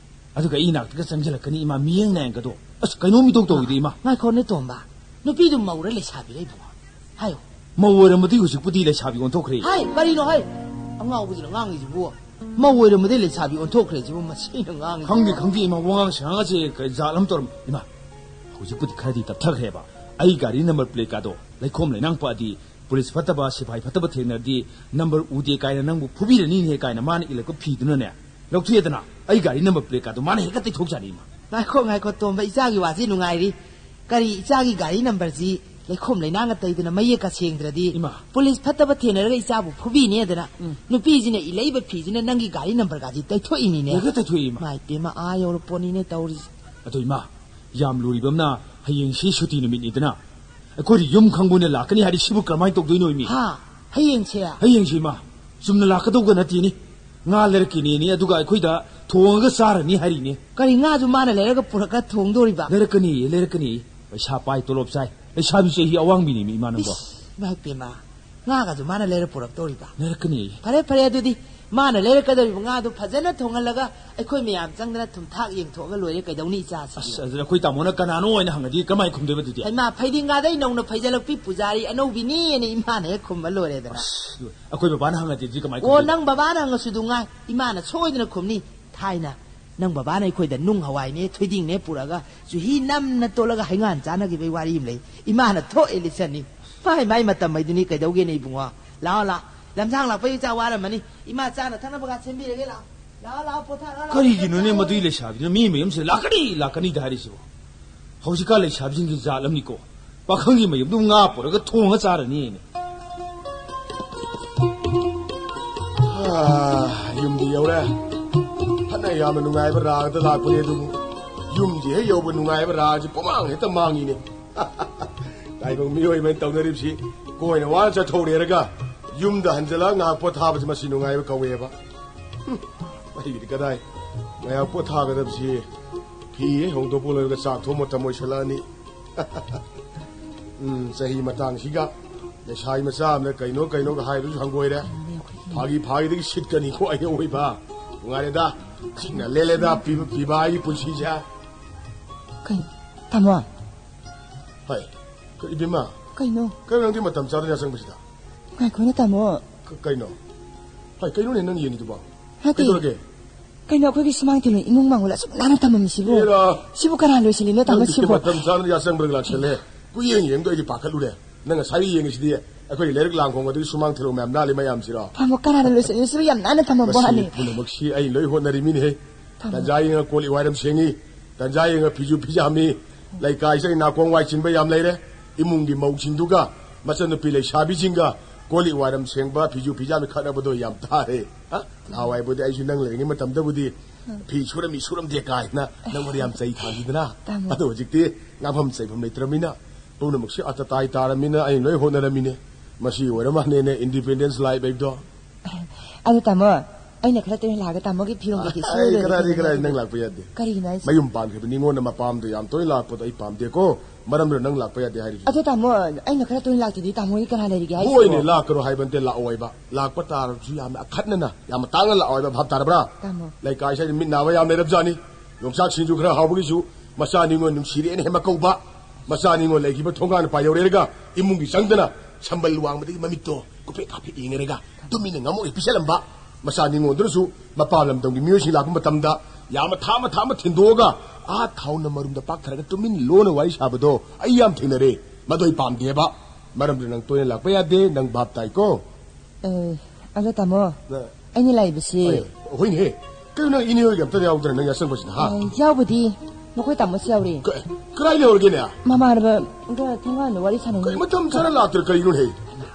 ꯑꯗꯨꯒ ꯑꯩ ꯏꯅꯥꯛꯇꯒ ꯆꯪꯁꯤꯜꯂꯛꯀꯅꯤ, ꯏꯃꯥ, ꯃꯤꯌꯦꯡ ꯅꯥꯌꯦꯡꯒꯗꯣ꯫ ꯑꯁ, ꯀꯩꯅꯣꯝ ꯏꯇꯧ ꯇꯧꯏꯗ, ꯏꯃꯥ꯫ ꯉꯥꯏꯈꯣꯅꯦ, ꯇꯣꯝꯕ꯫ ꯅꯨꯄꯤꯗꯨ ꯃꯧꯔ ꯂꯩꯁꯥꯕꯤꯔ ꯏꯕꯨꯡꯉꯣ? ꯍꯥꯏꯌꯨ꯫ ꯃꯧ ꯑꯣꯏꯔꯝꯃꯗꯤ ꯍꯧꯖꯤꯛꯄꯨꯗꯤ ꯂꯩꯁꯥꯕꯤ ꯑꯣꯟꯊꯣꯛꯈ꯭ꯔꯦ꯫ ꯍꯥꯏ, ꯀꯔꯤꯅꯣ ꯍꯥꯏ? ꯑꯉꯥꯎꯕꯁꯤꯅ ꯉꯥꯡꯉꯤꯁꯤꯕꯨ꯫ ꯃꯧ ꯑꯣꯏꯔꯝꯃꯗꯤ ꯂꯩꯁꯥꯕꯤ ꯑꯣꯟꯊꯣꯛꯈ꯭ꯔꯦ ꯁꯤꯕꯨ, ꯃꯁꯤꯅ ꯉꯥꯡꯉꯤ꯫ ꯈꯪꯗꯦ, ꯈꯪꯗꯦ, ꯏꯃꯥ, ꯋꯥꯉꯥꯡ ꯁꯉꯥꯡꯁꯦ ꯀꯩ ꯖꯥꯠ ꯑꯃ ꯇꯧꯔꯝꯃꯤ꯫ ꯏꯃꯥ, ꯍꯧꯖꯤꯛꯄꯨꯗꯤ ꯈꯔꯗꯤ ꯇꯞꯊꯈ꯭ꯔꯦꯕ꯫ ꯑꯩ ꯒꯥꯔꯤ ꯅꯝꯕꯔ ꯄ꯭ꯂꯦꯠꯀꯥꯗꯣ ꯂꯩꯈꯣꯝ ꯂꯩꯅꯥꯡ ꯄꯛꯑꯗꯤ, ꯄꯨꯂꯤꯁ ꯐꯠꯇꯕ, ꯁꯤꯐꯥꯏ ꯐꯠꯇꯕ ꯊꯦꯡꯅꯔꯗꯤ, "ꯅꯝꯕꯔ ꯎꯗꯦ" ꯀꯥꯏꯅ ꯅꯪꯕꯨ ꯐꯨꯕꯤꯔꯅꯤꯅꯦ ꯀꯥꯏꯅ ꯃꯥꯅ ꯏꯜꯂꯛꯄ ꯐꯤꯗꯨꯅꯅꯦ, ꯂꯧꯊꯣꯛꯑꯦꯗꯅ, ꯑꯩ ꯒꯥꯔꯤ ꯅꯝꯕꯔ ꯄ꯭ꯂꯦꯠꯀꯥꯗꯣ ꯃꯥꯅ ꯍꯦꯛꯇ ꯇꯩꯊꯣꯛꯆꯥꯅꯤ, ꯏꯃꯥ꯫ ꯉꯥꯏꯈꯣ, ꯉꯥꯏꯈꯣ, ꯇꯣꯝꯕ, ꯏꯆꯥꯒꯤ ꯋꯥꯁꯤ ꯅꯨꯡꯉꯥꯏꯔꯤ꯫ ꯀꯔꯤ, ꯏꯆꯥꯒꯤ ꯒꯥꯔꯤ ꯅꯝꯕꯔꯁꯤ ꯂꯩꯈꯣꯝ ꯂꯩꯅꯥꯡꯒ ꯇꯩꯗꯅ ꯃꯌꯦꯛꯀ ꯁꯦꯡꯗ꯭ꯔꯗꯤ, ꯏꯃꯥ꯫ ꯄꯨꯂꯤꯁ ꯐꯠꯇꯕ ꯊꯦꯡꯅꯔꯒ ꯏꯆꯥꯕꯨ ꯐꯨꯕꯤꯅꯦꯗꯅ, ꯎꯝ꯫ ꯅꯨꯄꯤꯁꯤꯅ ꯏꯜꯂꯛꯏꯕ ꯐꯤꯁꯤꯅ ꯅꯪꯒꯤ ꯒꯥꯔꯤ ꯅꯝꯕꯔꯒꯥꯁꯤ ꯇꯩꯊꯣꯛꯏꯅꯤꯅꯦ꯫ ꯍꯦꯛꯇ ꯇꯩꯊꯣꯛꯏ, ꯏꯃꯥ꯫ ꯃꯥꯏ ꯄꯦꯝꯃ, ꯑꯥ ꯌꯧꯔꯄꯣꯠꯅꯤꯅꯦ ꯇꯧꯔꯤꯁꯦ꯫ ꯑꯗꯣ, ꯏꯃꯥ, ꯌꯥꯝ ꯂꯨꯔꯤꯕ ꯑꯃꯅ, ꯍꯌꯦꯡꯁꯤ ꯁꯨꯇꯤ ꯅꯨꯃꯤꯠꯅꯤꯗꯅ, ꯑꯩꯈꯣꯏꯗꯤ ꯌꯨꯝ ꯈꯪꯕ ꯑꯣꯏꯅ ꯂꯥꯛꯀꯅꯤ ꯍꯥꯏꯔꯗꯤ ꯁꯤꯕꯨ ꯀꯔꯝꯍꯥꯏꯅ ꯇꯧꯗꯣꯏꯅꯣ, ꯏꯃꯤ? ꯍꯥ? ꯍꯌꯦꯡꯁꯦ? ꯍꯌꯦꯡꯁꯤ, ꯏꯃꯥ, ꯆꯨꯝꯅ ꯂꯥꯛꯀꯗꯧꯒ ꯅꯠꯇꯦꯅꯦ꯫ ꯉꯥ ꯂꯩꯔꯛꯀꯦꯅꯦꯅꯦ, ꯑꯗꯨꯒ ꯑꯩꯈꯣꯏꯗ ꯊꯣꯡꯉꯒ ꯆꯥꯔꯅꯤ ꯍꯥꯏꯔꯤꯅꯦ꯫ ꯀꯔꯤ, ꯉꯥꯁꯨ ꯃꯥꯅ ꯂꯩꯔꯒ ꯄꯨꯔꯛꯑꯒ ꯊꯣꯡꯗꯣꯔꯤꯕ? ꯂꯩꯔꯛꯀꯅꯤꯌꯦ, ꯂꯩꯔꯛꯀꯅꯤꯌꯦ꯫ ꯄꯩꯁꯥ ꯄꯥꯏ, ꯇꯣꯂꯣꯞ ꯆꯥꯏ꯫ ꯂꯩꯁꯥꯕꯤ ꯆꯍꯤ ꯑꯋꯥꯡꯕꯤꯅꯤꯃꯤ, ꯏꯃꯥ, ꯅꯪꯕꯣ꯫ ꯏꯁ, ꯏꯃꯥ ꯏꯄꯦꯝꯃ, ꯉꯥꯒꯁꯨ ꯃꯥꯅ ꯂꯩꯔ ꯄꯨꯔꯛꯇꯧꯔꯤꯕ? ꯂꯩꯔꯛꯀꯅꯤꯌꯦ꯫ ꯐꯔꯦ, ꯐꯔꯦ, ꯑꯗꯨꯗꯤ ꯃꯥꯅ ꯂꯩꯔꯛꯀꯗꯧꯔꯤꯕ ꯉꯥꯗꯨ ꯐꯖꯅ ꯊꯣꯡꯍꯜꯂꯒ ꯑꯩꯈꯣꯏ ꯃꯌꯥꯝ ꯆꯪꯗꯅ ꯊꯨꯝꯊꯥꯛ ꯌꯦꯡꯊꯣꯛꯑꯒ ꯂꯣꯏꯔꯦ꯫ ꯀꯩꯗꯧꯅꯤ ꯏꯆꯥꯁꯤꯗꯤ? ꯑꯁ, ꯑꯗꯨꯗꯤ ꯑꯩꯈꯣꯏ ꯇꯥꯃꯣꯅ ꯀꯅꯥꯅꯣ ꯍꯥꯏꯅ ꯍꯪꯉꯗꯤ ꯀꯃꯥꯏꯅ ꯈꯨꯝꯗꯣꯏꯕ ꯑꯗꯨꯗꯤ? ꯍꯩꯃꯥ, ꯐꯩꯗꯤꯡꯒꯥꯗꯩ ꯅꯧꯅ ꯐꯩꯖꯜꯂꯛꯄꯤ ꯄꯨꯖꯥꯔꯤ ꯑꯅꯧꯕꯤꯅꯤꯅ ꯏꯃꯥꯅ ꯍꯦꯛ ꯈꯨꯝꯕ ꯂꯣꯏꯔꯦꯗꯅ꯫ ꯑꯁ, ꯑꯩꯈꯣꯏ ꯕꯕꯥꯅ ꯍꯪꯉꯗꯤ ꯑꯗꯨꯗꯤ ꯀꯃꯥꯏꯅ ꯑꯣ, ꯈꯨꯝꯗꯣꯏꯕ? ꯅꯪ ꯕꯕꯥꯅ ꯍꯪꯉꯁꯨ ꯑꯗꯨ ꯉꯥꯏ, ꯏꯃꯥꯅ ꯁꯣꯏꯗꯅ ꯈꯨꯝꯅꯤ꯫ ꯊꯥꯏꯅ ꯅꯪ ꯕꯕꯥꯅ ꯑꯩꯈꯣꯏꯗ ꯅꯨꯡ ꯍꯋꯥꯏꯅꯦ, ꯊꯣꯏꯗꯤꯡꯅꯦ ꯄꯨꯔꯛꯑꯒ ꯆꯨꯍꯤ ꯅꯝꯅ ꯇꯣꯠꯂꯒ ꯍꯩꯉꯥꯟ ꯆꯥꯅꯈꯤꯕꯩ ꯋꯥꯔꯤ ꯑꯃ ꯂꯩ꯫ ꯏꯃꯥꯅ ꯊꯣꯛꯑꯦ ꯂꯤꯁꯟꯅꯤ꯫ ꯃꯥꯏ ꯃꯥꯏ ꯃꯇꯝ ꯍꯥꯏꯗꯨꯅꯤ, ꯀꯩꯗꯧꯒꯦꯅꯦ ꯏꯕꯨꯡꯉꯣ? ꯂꯥꯛꯑꯣ, ꯂꯥꯛꯑꯣ꯫ ꯂꯝꯁꯥꯡ ꯂꯥꯛꯄꯒꯤ ꯆꯥꯛ ꯋꯥꯔꯝꯃꯅꯤ꯫ ꯏꯃꯥ ꯆꯥꯅ ꯊꯛꯅꯕꯒ ꯁꯦꯝꯕꯤꯔꯒꯦ, ꯂꯥꯛꯑꯣ꯫ ꯂꯥꯛꯑꯣ, ꯂꯥꯛꯑꯣ, ꯄꯣꯊꯥꯔꯣ, ꯂꯥꯛꯑꯣ, ꯀꯔꯤꯒꯤꯅꯣꯅꯦ ꯄꯣꯊꯥꯔꯣ꯫ ꯃꯗꯨꯏ ꯂꯩꯁꯥꯕꯤꯗꯨꯅ ꯃꯤ ꯃꯌꯨꯝꯁꯤꯗ "ꯂꯥꯛꯀꯅꯤ, ꯂꯥꯛꯀꯅꯤꯗ" ꯍꯥꯏꯔꯤꯁꯤꯕꯣ? ꯍꯧꯖꯤꯛꯀꯥꯟ ꯂꯩꯁꯥꯕꯤꯁꯤꯡꯒꯤ ꯖꯥꯠ ꯑꯃꯅꯤꯀꯣ꯫ ꯄꯥꯈꯪꯒꯤ ꯃꯌꯨꯝꯗꯨ ꯉꯥ ꯄꯨꯔꯒ ꯊꯣꯡꯉ ꯆꯥꯔꯅꯤ ꯍꯥꯏꯅꯦ꯫ ꯑꯥ, ꯌꯨꯝꯗꯤ ꯌꯧꯔꯦ꯫ ꯐꯅ ꯌꯥꯝꯅ ꯅꯨꯡꯉꯥꯏꯕ ꯔꯥꯒꯗ ꯂꯥꯛꯄꯅꯦ, ꯑꯗꯨꯕꯨ ꯌꯨꯝꯗꯤ ꯍꯦꯛ ꯌꯧꯕ ꯅꯨꯡꯉꯥꯏꯕ ꯔꯥꯁꯤ ꯄꯨꯃꯥꯡ ꯍꯦꯛꯇ ꯃꯥꯡꯉꯤꯅꯦ꯫ ꯇꯥꯏꯕꯪ ꯃꯤꯑꯣꯏꯕꯅ ꯇꯧꯅꯔꯤꯕꯁꯤ, ꯀꯣꯏꯅ ꯋꯥꯅ ꯆꯠꯊꯣꯛꯔꯦꯔꯒ ꯌꯨꯝꯗ ꯍꯟꯖꯤꯜꯂꯒ ꯉꯥꯏꯍꯥꯛ ꯄꯣꯊꯥꯕꯁꯤ, ꯃꯁꯤ ꯅꯨꯡꯉꯥꯏꯕ ꯀꯧꯋꯦꯕ꯫ ꯍꯨꯝ, ꯑꯩꯒꯤꯗꯤ ꯀꯗꯥꯏ, ꯉꯥꯏꯍꯥꯛ ꯄꯣꯊꯥꯒꯗꯕꯁꯤ, ꯐꯤ ꯍꯦꯛ ꯍꯣꯡꯗꯣꯛꯄ ꯂꯣꯏꯔꯒ ꯆꯥꯛ ꯊꯣꯡ ꯃꯇꯝ ꯑꯣꯏꯁꯜꯂꯛꯑꯅꯤ꯫ ꯎꯝ, ꯆꯍꯤ ꯃꯇꯥꯡꯁꯤꯒ ꯂꯩꯁꯥꯕꯤ ꯃꯆꯥ ꯑꯃꯅ ꯀꯩꯅꯣ ꯀꯩꯅꯣꯒ ꯍꯥꯏꯕꯁꯨ ꯍꯪꯒꯣꯏꯔꯦ꯫ ꯐꯥꯒꯤ ꯐꯥꯒꯤꯗꯒꯤ ꯁꯤꯠꯀꯅꯤꯀꯣ ꯑꯩ ꯑꯣꯏꯕ꯫ ꯅꯨꯡꯉꯥꯏꯔꯦꯗ, ꯁꯤꯡꯅ ꯂꯦꯜꯂꯦꯗ ꯄꯤꯕ, ꯄꯤꯕ ꯑꯩꯒꯤ ꯄꯨꯟꯁꯤꯁꯦ꯫ ꯀꯩꯅꯣ, ꯇꯥꯃꯣ? ꯍꯣꯏ, ꯀ-, ꯏꯕꯦꯝꯃ, ꯀꯩꯅꯣ? ꯀꯩꯅꯣ ꯅꯪꯗꯤ ꯃꯇꯝ ꯆꯥꯗꯅ ꯌꯥꯆꯪꯕꯁꯤꯗ? ꯉꯥꯏꯈꯣꯅꯦ, ꯇꯥꯃꯣ꯫ ꯀ-, ꯀꯩꯅꯣ? ꯍꯣꯏ, ꯀꯩꯅꯣꯅꯦ ꯅꯪ ꯌꯦꯡꯉꯤꯗꯨꯕꯣ? ꯅꯠꯇꯦ꯫ ꯀꯩꯗꯧꯔꯒꯦ? ꯀꯩꯅꯣ, ꯑꯩꯈꯣꯏꯒꯤ ꯁꯨꯃꯥꯡ ꯊꯦꯂꯣ ꯏꯃꯨꯡ ꯃꯥꯡꯒꯣꯜ ꯑꯁꯨꯛ ꯅꯥꯟꯅ ꯊꯝꯃꯝꯃꯤꯁꯤꯕꯨ? ꯑꯦꯔꯥ! ꯁꯤꯕꯨ ꯀꯅꯥ ꯂꯣꯏꯁꯤꯜꯂꯤꯅꯣ, ꯇꯥꯃꯣ, ꯅꯪꯒꯤꯁꯦ ꯁꯤꯕꯨ? ꯃꯇꯝ ꯆꯥꯅ ꯌꯥꯆꯪꯕ꯭ꯔꯒ ꯂꯥꯛꯁꯜꯂꯦ꯫ ꯀꯨꯌꯦꯡ ꯌꯦꯡꯗꯣ ꯑꯩꯗꯤ ꯄꯥꯈꯠꯂꯨꯔꯦ꯫ ꯅꯪ ꯉꯁꯥꯏ ꯌꯦꯡꯉꯤꯁꯤꯗꯤ ꯑꯩꯈꯣꯏꯒꯤ ꯂꯩꯔꯛ ꯂꯥꯡꯈꯣꯡ ꯑꯗꯨꯒꯤ ꯁꯨꯃꯥꯡ ꯊꯦꯂꯣ ꯃꯌꯥꯝ ꯅꯥꯜꯂꯤ ꯃꯌꯥꯝꯁꯤꯔꯣ? ꯇꯥꯃꯣ, ꯀꯅꯥꯅ ꯂꯣꯏꯁꯤꯜꯂꯤꯅꯣ? ꯁꯤꯕꯨ ꯌꯥꯝ ꯅꯥꯟꯅ ꯊꯝꯃꯝꯕ ꯃꯁꯤ ꯋꯥꯅꯤ꯫ ꯄꯨꯝꯅꯃꯛꯁꯤ ꯑꯩ ꯂꯣꯏ ꯍꯣꯠꯅꯔꯤꯃꯤꯅꯦꯍꯦ꯫ ꯇꯥꯃꯣ꯫ ꯇꯟꯖꯥ ꯌꯦꯡꯉ ꯀꯣꯜ ꯂꯤꯛ ꯋꯥꯏꯔꯝ ꯁꯦꯡꯉꯤ, ꯇꯟꯖꯥ ꯌꯦꯡꯉ ꯐꯤꯖꯨ ꯐꯤꯖꯥꯝꯃꯤ, ꯂꯩꯀꯥꯏꯁꯤꯗ ꯅꯥꯀꯣꯡ ꯋꯥꯏ ꯆꯤꯟꯕ ꯌꯥꯝ ꯂꯩꯔꯦ꯫ ꯏꯃꯨꯡꯒꯤ ꯃꯧꯁꯤꯡꯗꯨꯒ ꯃꯆꯟꯅꯨꯄꯤ ꯂꯩꯁꯥꯕꯤꯁꯤꯡꯒ ꯀꯣꯜ ꯂꯤꯛ ꯋꯥꯏꯔꯝ ꯁꯦꯡꯕ, ꯐꯤꯖꯨ ꯐꯤꯖꯥꯝꯃꯤ ꯈꯠꯅꯕꯗꯣ ꯌꯥꯝ ꯇꯥꯔꯦ꯫ ꯍꯥ? ꯅꯍꯥꯟꯋꯥꯏꯕꯨꯗꯤ ꯑꯩꯁꯨ ꯅꯪ ꯂꯩꯔꯤꯉꯩ ꯃꯇꯝꯗꯕꯨꯗꯤ ꯎꯝ꯫ ꯐꯤ ꯁꯨꯔꯝꯃꯤ ꯁꯨꯔꯝꯗꯦ ꯀꯥꯏꯅ ꯅꯪꯉꯣꯟꯗ ꯌꯥꯝ ꯆꯩ ꯊꯥꯡꯈꯤꯗꯅ꯫ ꯇꯥꯃꯣ꯫ ꯑꯗꯣ ꯍꯧꯖꯤꯛꯇꯤ ꯉꯥꯡꯐꯝ ꯆꯩꯐꯝ ꯂꯩꯇ꯭ꯔꯃꯤꯅ ꯄꯨꯝꯅꯃꯛꯁꯤ ꯑꯇꯇꯥꯏ ꯇꯥꯔꯃꯤꯅ ꯑꯩꯅ ꯂꯣꯏ ꯍꯣꯠꯅꯔꯃꯤꯅꯦ꯫ ꯃꯁꯤ ꯑꯣꯏꯔ ꯃꯥꯜꯂꯦꯅꯦ independence life ꯍꯥꯏꯕꯗꯣ꯫ ꯑꯗꯣ ꯇꯥꯃꯣ, ꯑꯩꯅ ꯈꯔ ꯇꯣꯏꯅ ꯂꯥꯛꯑꯒ ꯇꯥꯃꯣꯒꯤ ꯐꯤꯔꯣꯜ ꯀꯩꯀꯩ ꯁꯨꯔ ꯑꯩ ꯂꯣꯏꯔꯦ ꯀꯗꯥꯏꯗꯒꯤ ꯀꯩꯅꯣ ꯀꯗꯥꯏ ꯑꯗꯨꯕꯨ꯫ ꯅꯪ ꯂꯥꯛꯄ ꯌꯥꯗꯦ? ꯀꯔꯤꯒꯤꯅꯣ ꯍꯥꯏꯁꯦ? ꯃꯌꯨꯝ ꯄꯥꯟꯈ꯭ꯔꯕ ꯅꯤꯉꯣꯟꯗ ꯃꯄꯥꯝꯗ ꯌꯥꯝ ꯇꯣꯏꯅ ꯂꯥꯛꯄꯗꯣ ꯑꯩ ꯄꯥꯝꯗꯦꯀꯣ꯫ ꯃꯔꯝꯗꯨꯅ ꯅꯪ ꯂꯥꯛꯄ ꯌꯥꯗꯦ ꯍꯥꯏꯔꯤꯁꯦ꯫ ꯑꯗꯣ ꯇꯥꯃꯣ, ꯑꯩꯅ ꯈꯔ ꯇꯣꯏꯅ ꯂꯥꯛꯇꯗꯤ ꯇꯥꯃꯣꯒꯤ ꯀꯅꯥ ꯂꯩꯔꯤꯒꯦ ꯍꯥꯏꯁꯤꯕꯣ? ꯍꯣꯏꯅꯦ, ꯂꯥꯛꯀꯅꯣ ꯍꯥꯏꯕ ꯅꯠꯇꯦ, ꯂꯥꯛꯑꯣ ꯍꯥꯏꯕ꯫ ꯂꯥꯛꯄ ꯇꯥꯔꯕꯁꯨ ꯌꯥꯝꯅ ꯑꯈꯟꯅꯅ, ꯌꯥꯝꯅ ꯇꯥꯡꯅ ꯂꯥꯛꯑꯣ ꯍꯥꯏꯕ, ꯚꯥꯞ ꯇꯥꯔꯕ꯭ꯔꯥ? ꯇꯥꯃꯣ꯫ ꯂꯩꯀꯥꯏꯁꯤꯗ ꯃꯤꯠ ꯅꯥꯕ ꯌꯥꯝ ꯂꯩꯔꯕꯖꯥꯠꯅꯤ꯫ ꯌꯣꯡꯆꯥꯛ ꯁꯤꯡꯖꯨ ꯈꯔ ꯍꯥꯎꯕꯒꯤꯁꯨ ꯃꯆꯥ ꯅꯤꯉꯣꯜ ꯅꯨꯡꯁꯤꯔꯦꯅ ꯍꯦꯃ ꯀꯧꯕ, ꯃꯆꯥ ꯅꯤꯉꯣꯜ ꯂꯩꯈꯤꯕ ꯊꯣꯡꯒꯥꯟ ꯄꯥꯏ ꯌꯧꯔꯦꯔꯒ ꯏꯃꯨꯡꯒꯤ ꯆꯪꯗꯅ ꯁꯝꯕꯜ ꯋꯥꯡꯃꯗꯒꯤ ꯃꯃꯤꯠꯇꯣ ꯀꯨꯞꯐꯦꯠ ꯀꯥꯞꯐꯦꯠ ꯌꯦꯡꯉꯦꯔꯒ ꯇꯨꯃꯤꯟꯅ ꯉꯝꯃꯣꯛ ꯍꯦꯛ ꯄꯤꯁꯜꯂꯝꯕ, ꯃꯆꯥ ꯅꯤꯉꯣꯜꯗꯨꯅꯁꯨ ꯃꯄꯥꯟ ꯂꯝꯗꯝꯒꯤ ꯃꯤꯑꯣꯏꯁꯤꯡ ꯂꯥꯛꯄ ꯃꯇꯝꯗ ꯌꯥꯝꯅ ꯊꯥ ꯑꯃ ꯊꯥ ꯑꯃ ꯊꯤꯟꯗꯣꯛꯑꯒ ꯑꯥ ꯊꯥꯎꯅ ꯃꯔꯨꯝꯗ ꯄꯥꯛꯊꯔꯒ ꯇꯨꯃꯤꯟ ꯂꯣꯟꯅ ꯋꯥꯔꯤ ꯁꯥꯕꯗꯣ ꯑꯩ ꯌꯥꯝ ꯊꯦꯡꯅꯔꯦ꯫ ꯃꯗꯨ ꯑꯩ ꯄꯥꯝꯗꯦꯕ꯫ ꯃꯔꯝꯗꯤ ꯅꯪ ꯇꯣꯏꯅ ꯂꯥꯛꯄ ꯌꯥꯗꯦ, ꯅꯪ ꯚꯥꯞ ꯇꯥꯏꯀꯣ? ꯑꯦ, ꯑꯗꯣ ꯇꯥꯃꯣ, ꯑ꯫ ꯑꯩꯅ ꯂꯥꯛꯏꯕꯁꯤ ꯑꯦ, ꯍꯣꯏꯅꯦꯍꯦ꯫ ꯀꯩꯅꯣ ꯅꯪ ꯏꯅꯦ ꯍꯣꯏꯒ ꯑꯝꯇ ꯌꯥꯎꯗ꯭ꯔꯦ ꯅꯪ ꯌꯥꯆꯪꯕꯁꯤꯗ, ꯍꯥ? ꯑꯦ, ꯌꯥꯎꯕꯗꯤ ꯃꯈꯣꯏ ꯇꯥꯃꯣꯁꯨ ꯌꯥꯎꯔꯤ꯫ ꯀ-, ꯀꯗꯥꯏ ꯂꯩꯍꯧꯔꯒꯦꯅꯦ? ꯃꯃꯥꯟꯅꯕ ꯈꯔ ꯊꯣꯡꯒꯥꯟꯗ ꯋꯥꯔꯤ ꯁꯥꯟꯅꯩ꯫ ꯀꯩ ꯃꯇꯝ ꯆꯥꯅ ꯂꯥꯛꯇ꯭ꯔꯦ ꯀꯔꯤꯅꯣꯅꯦ?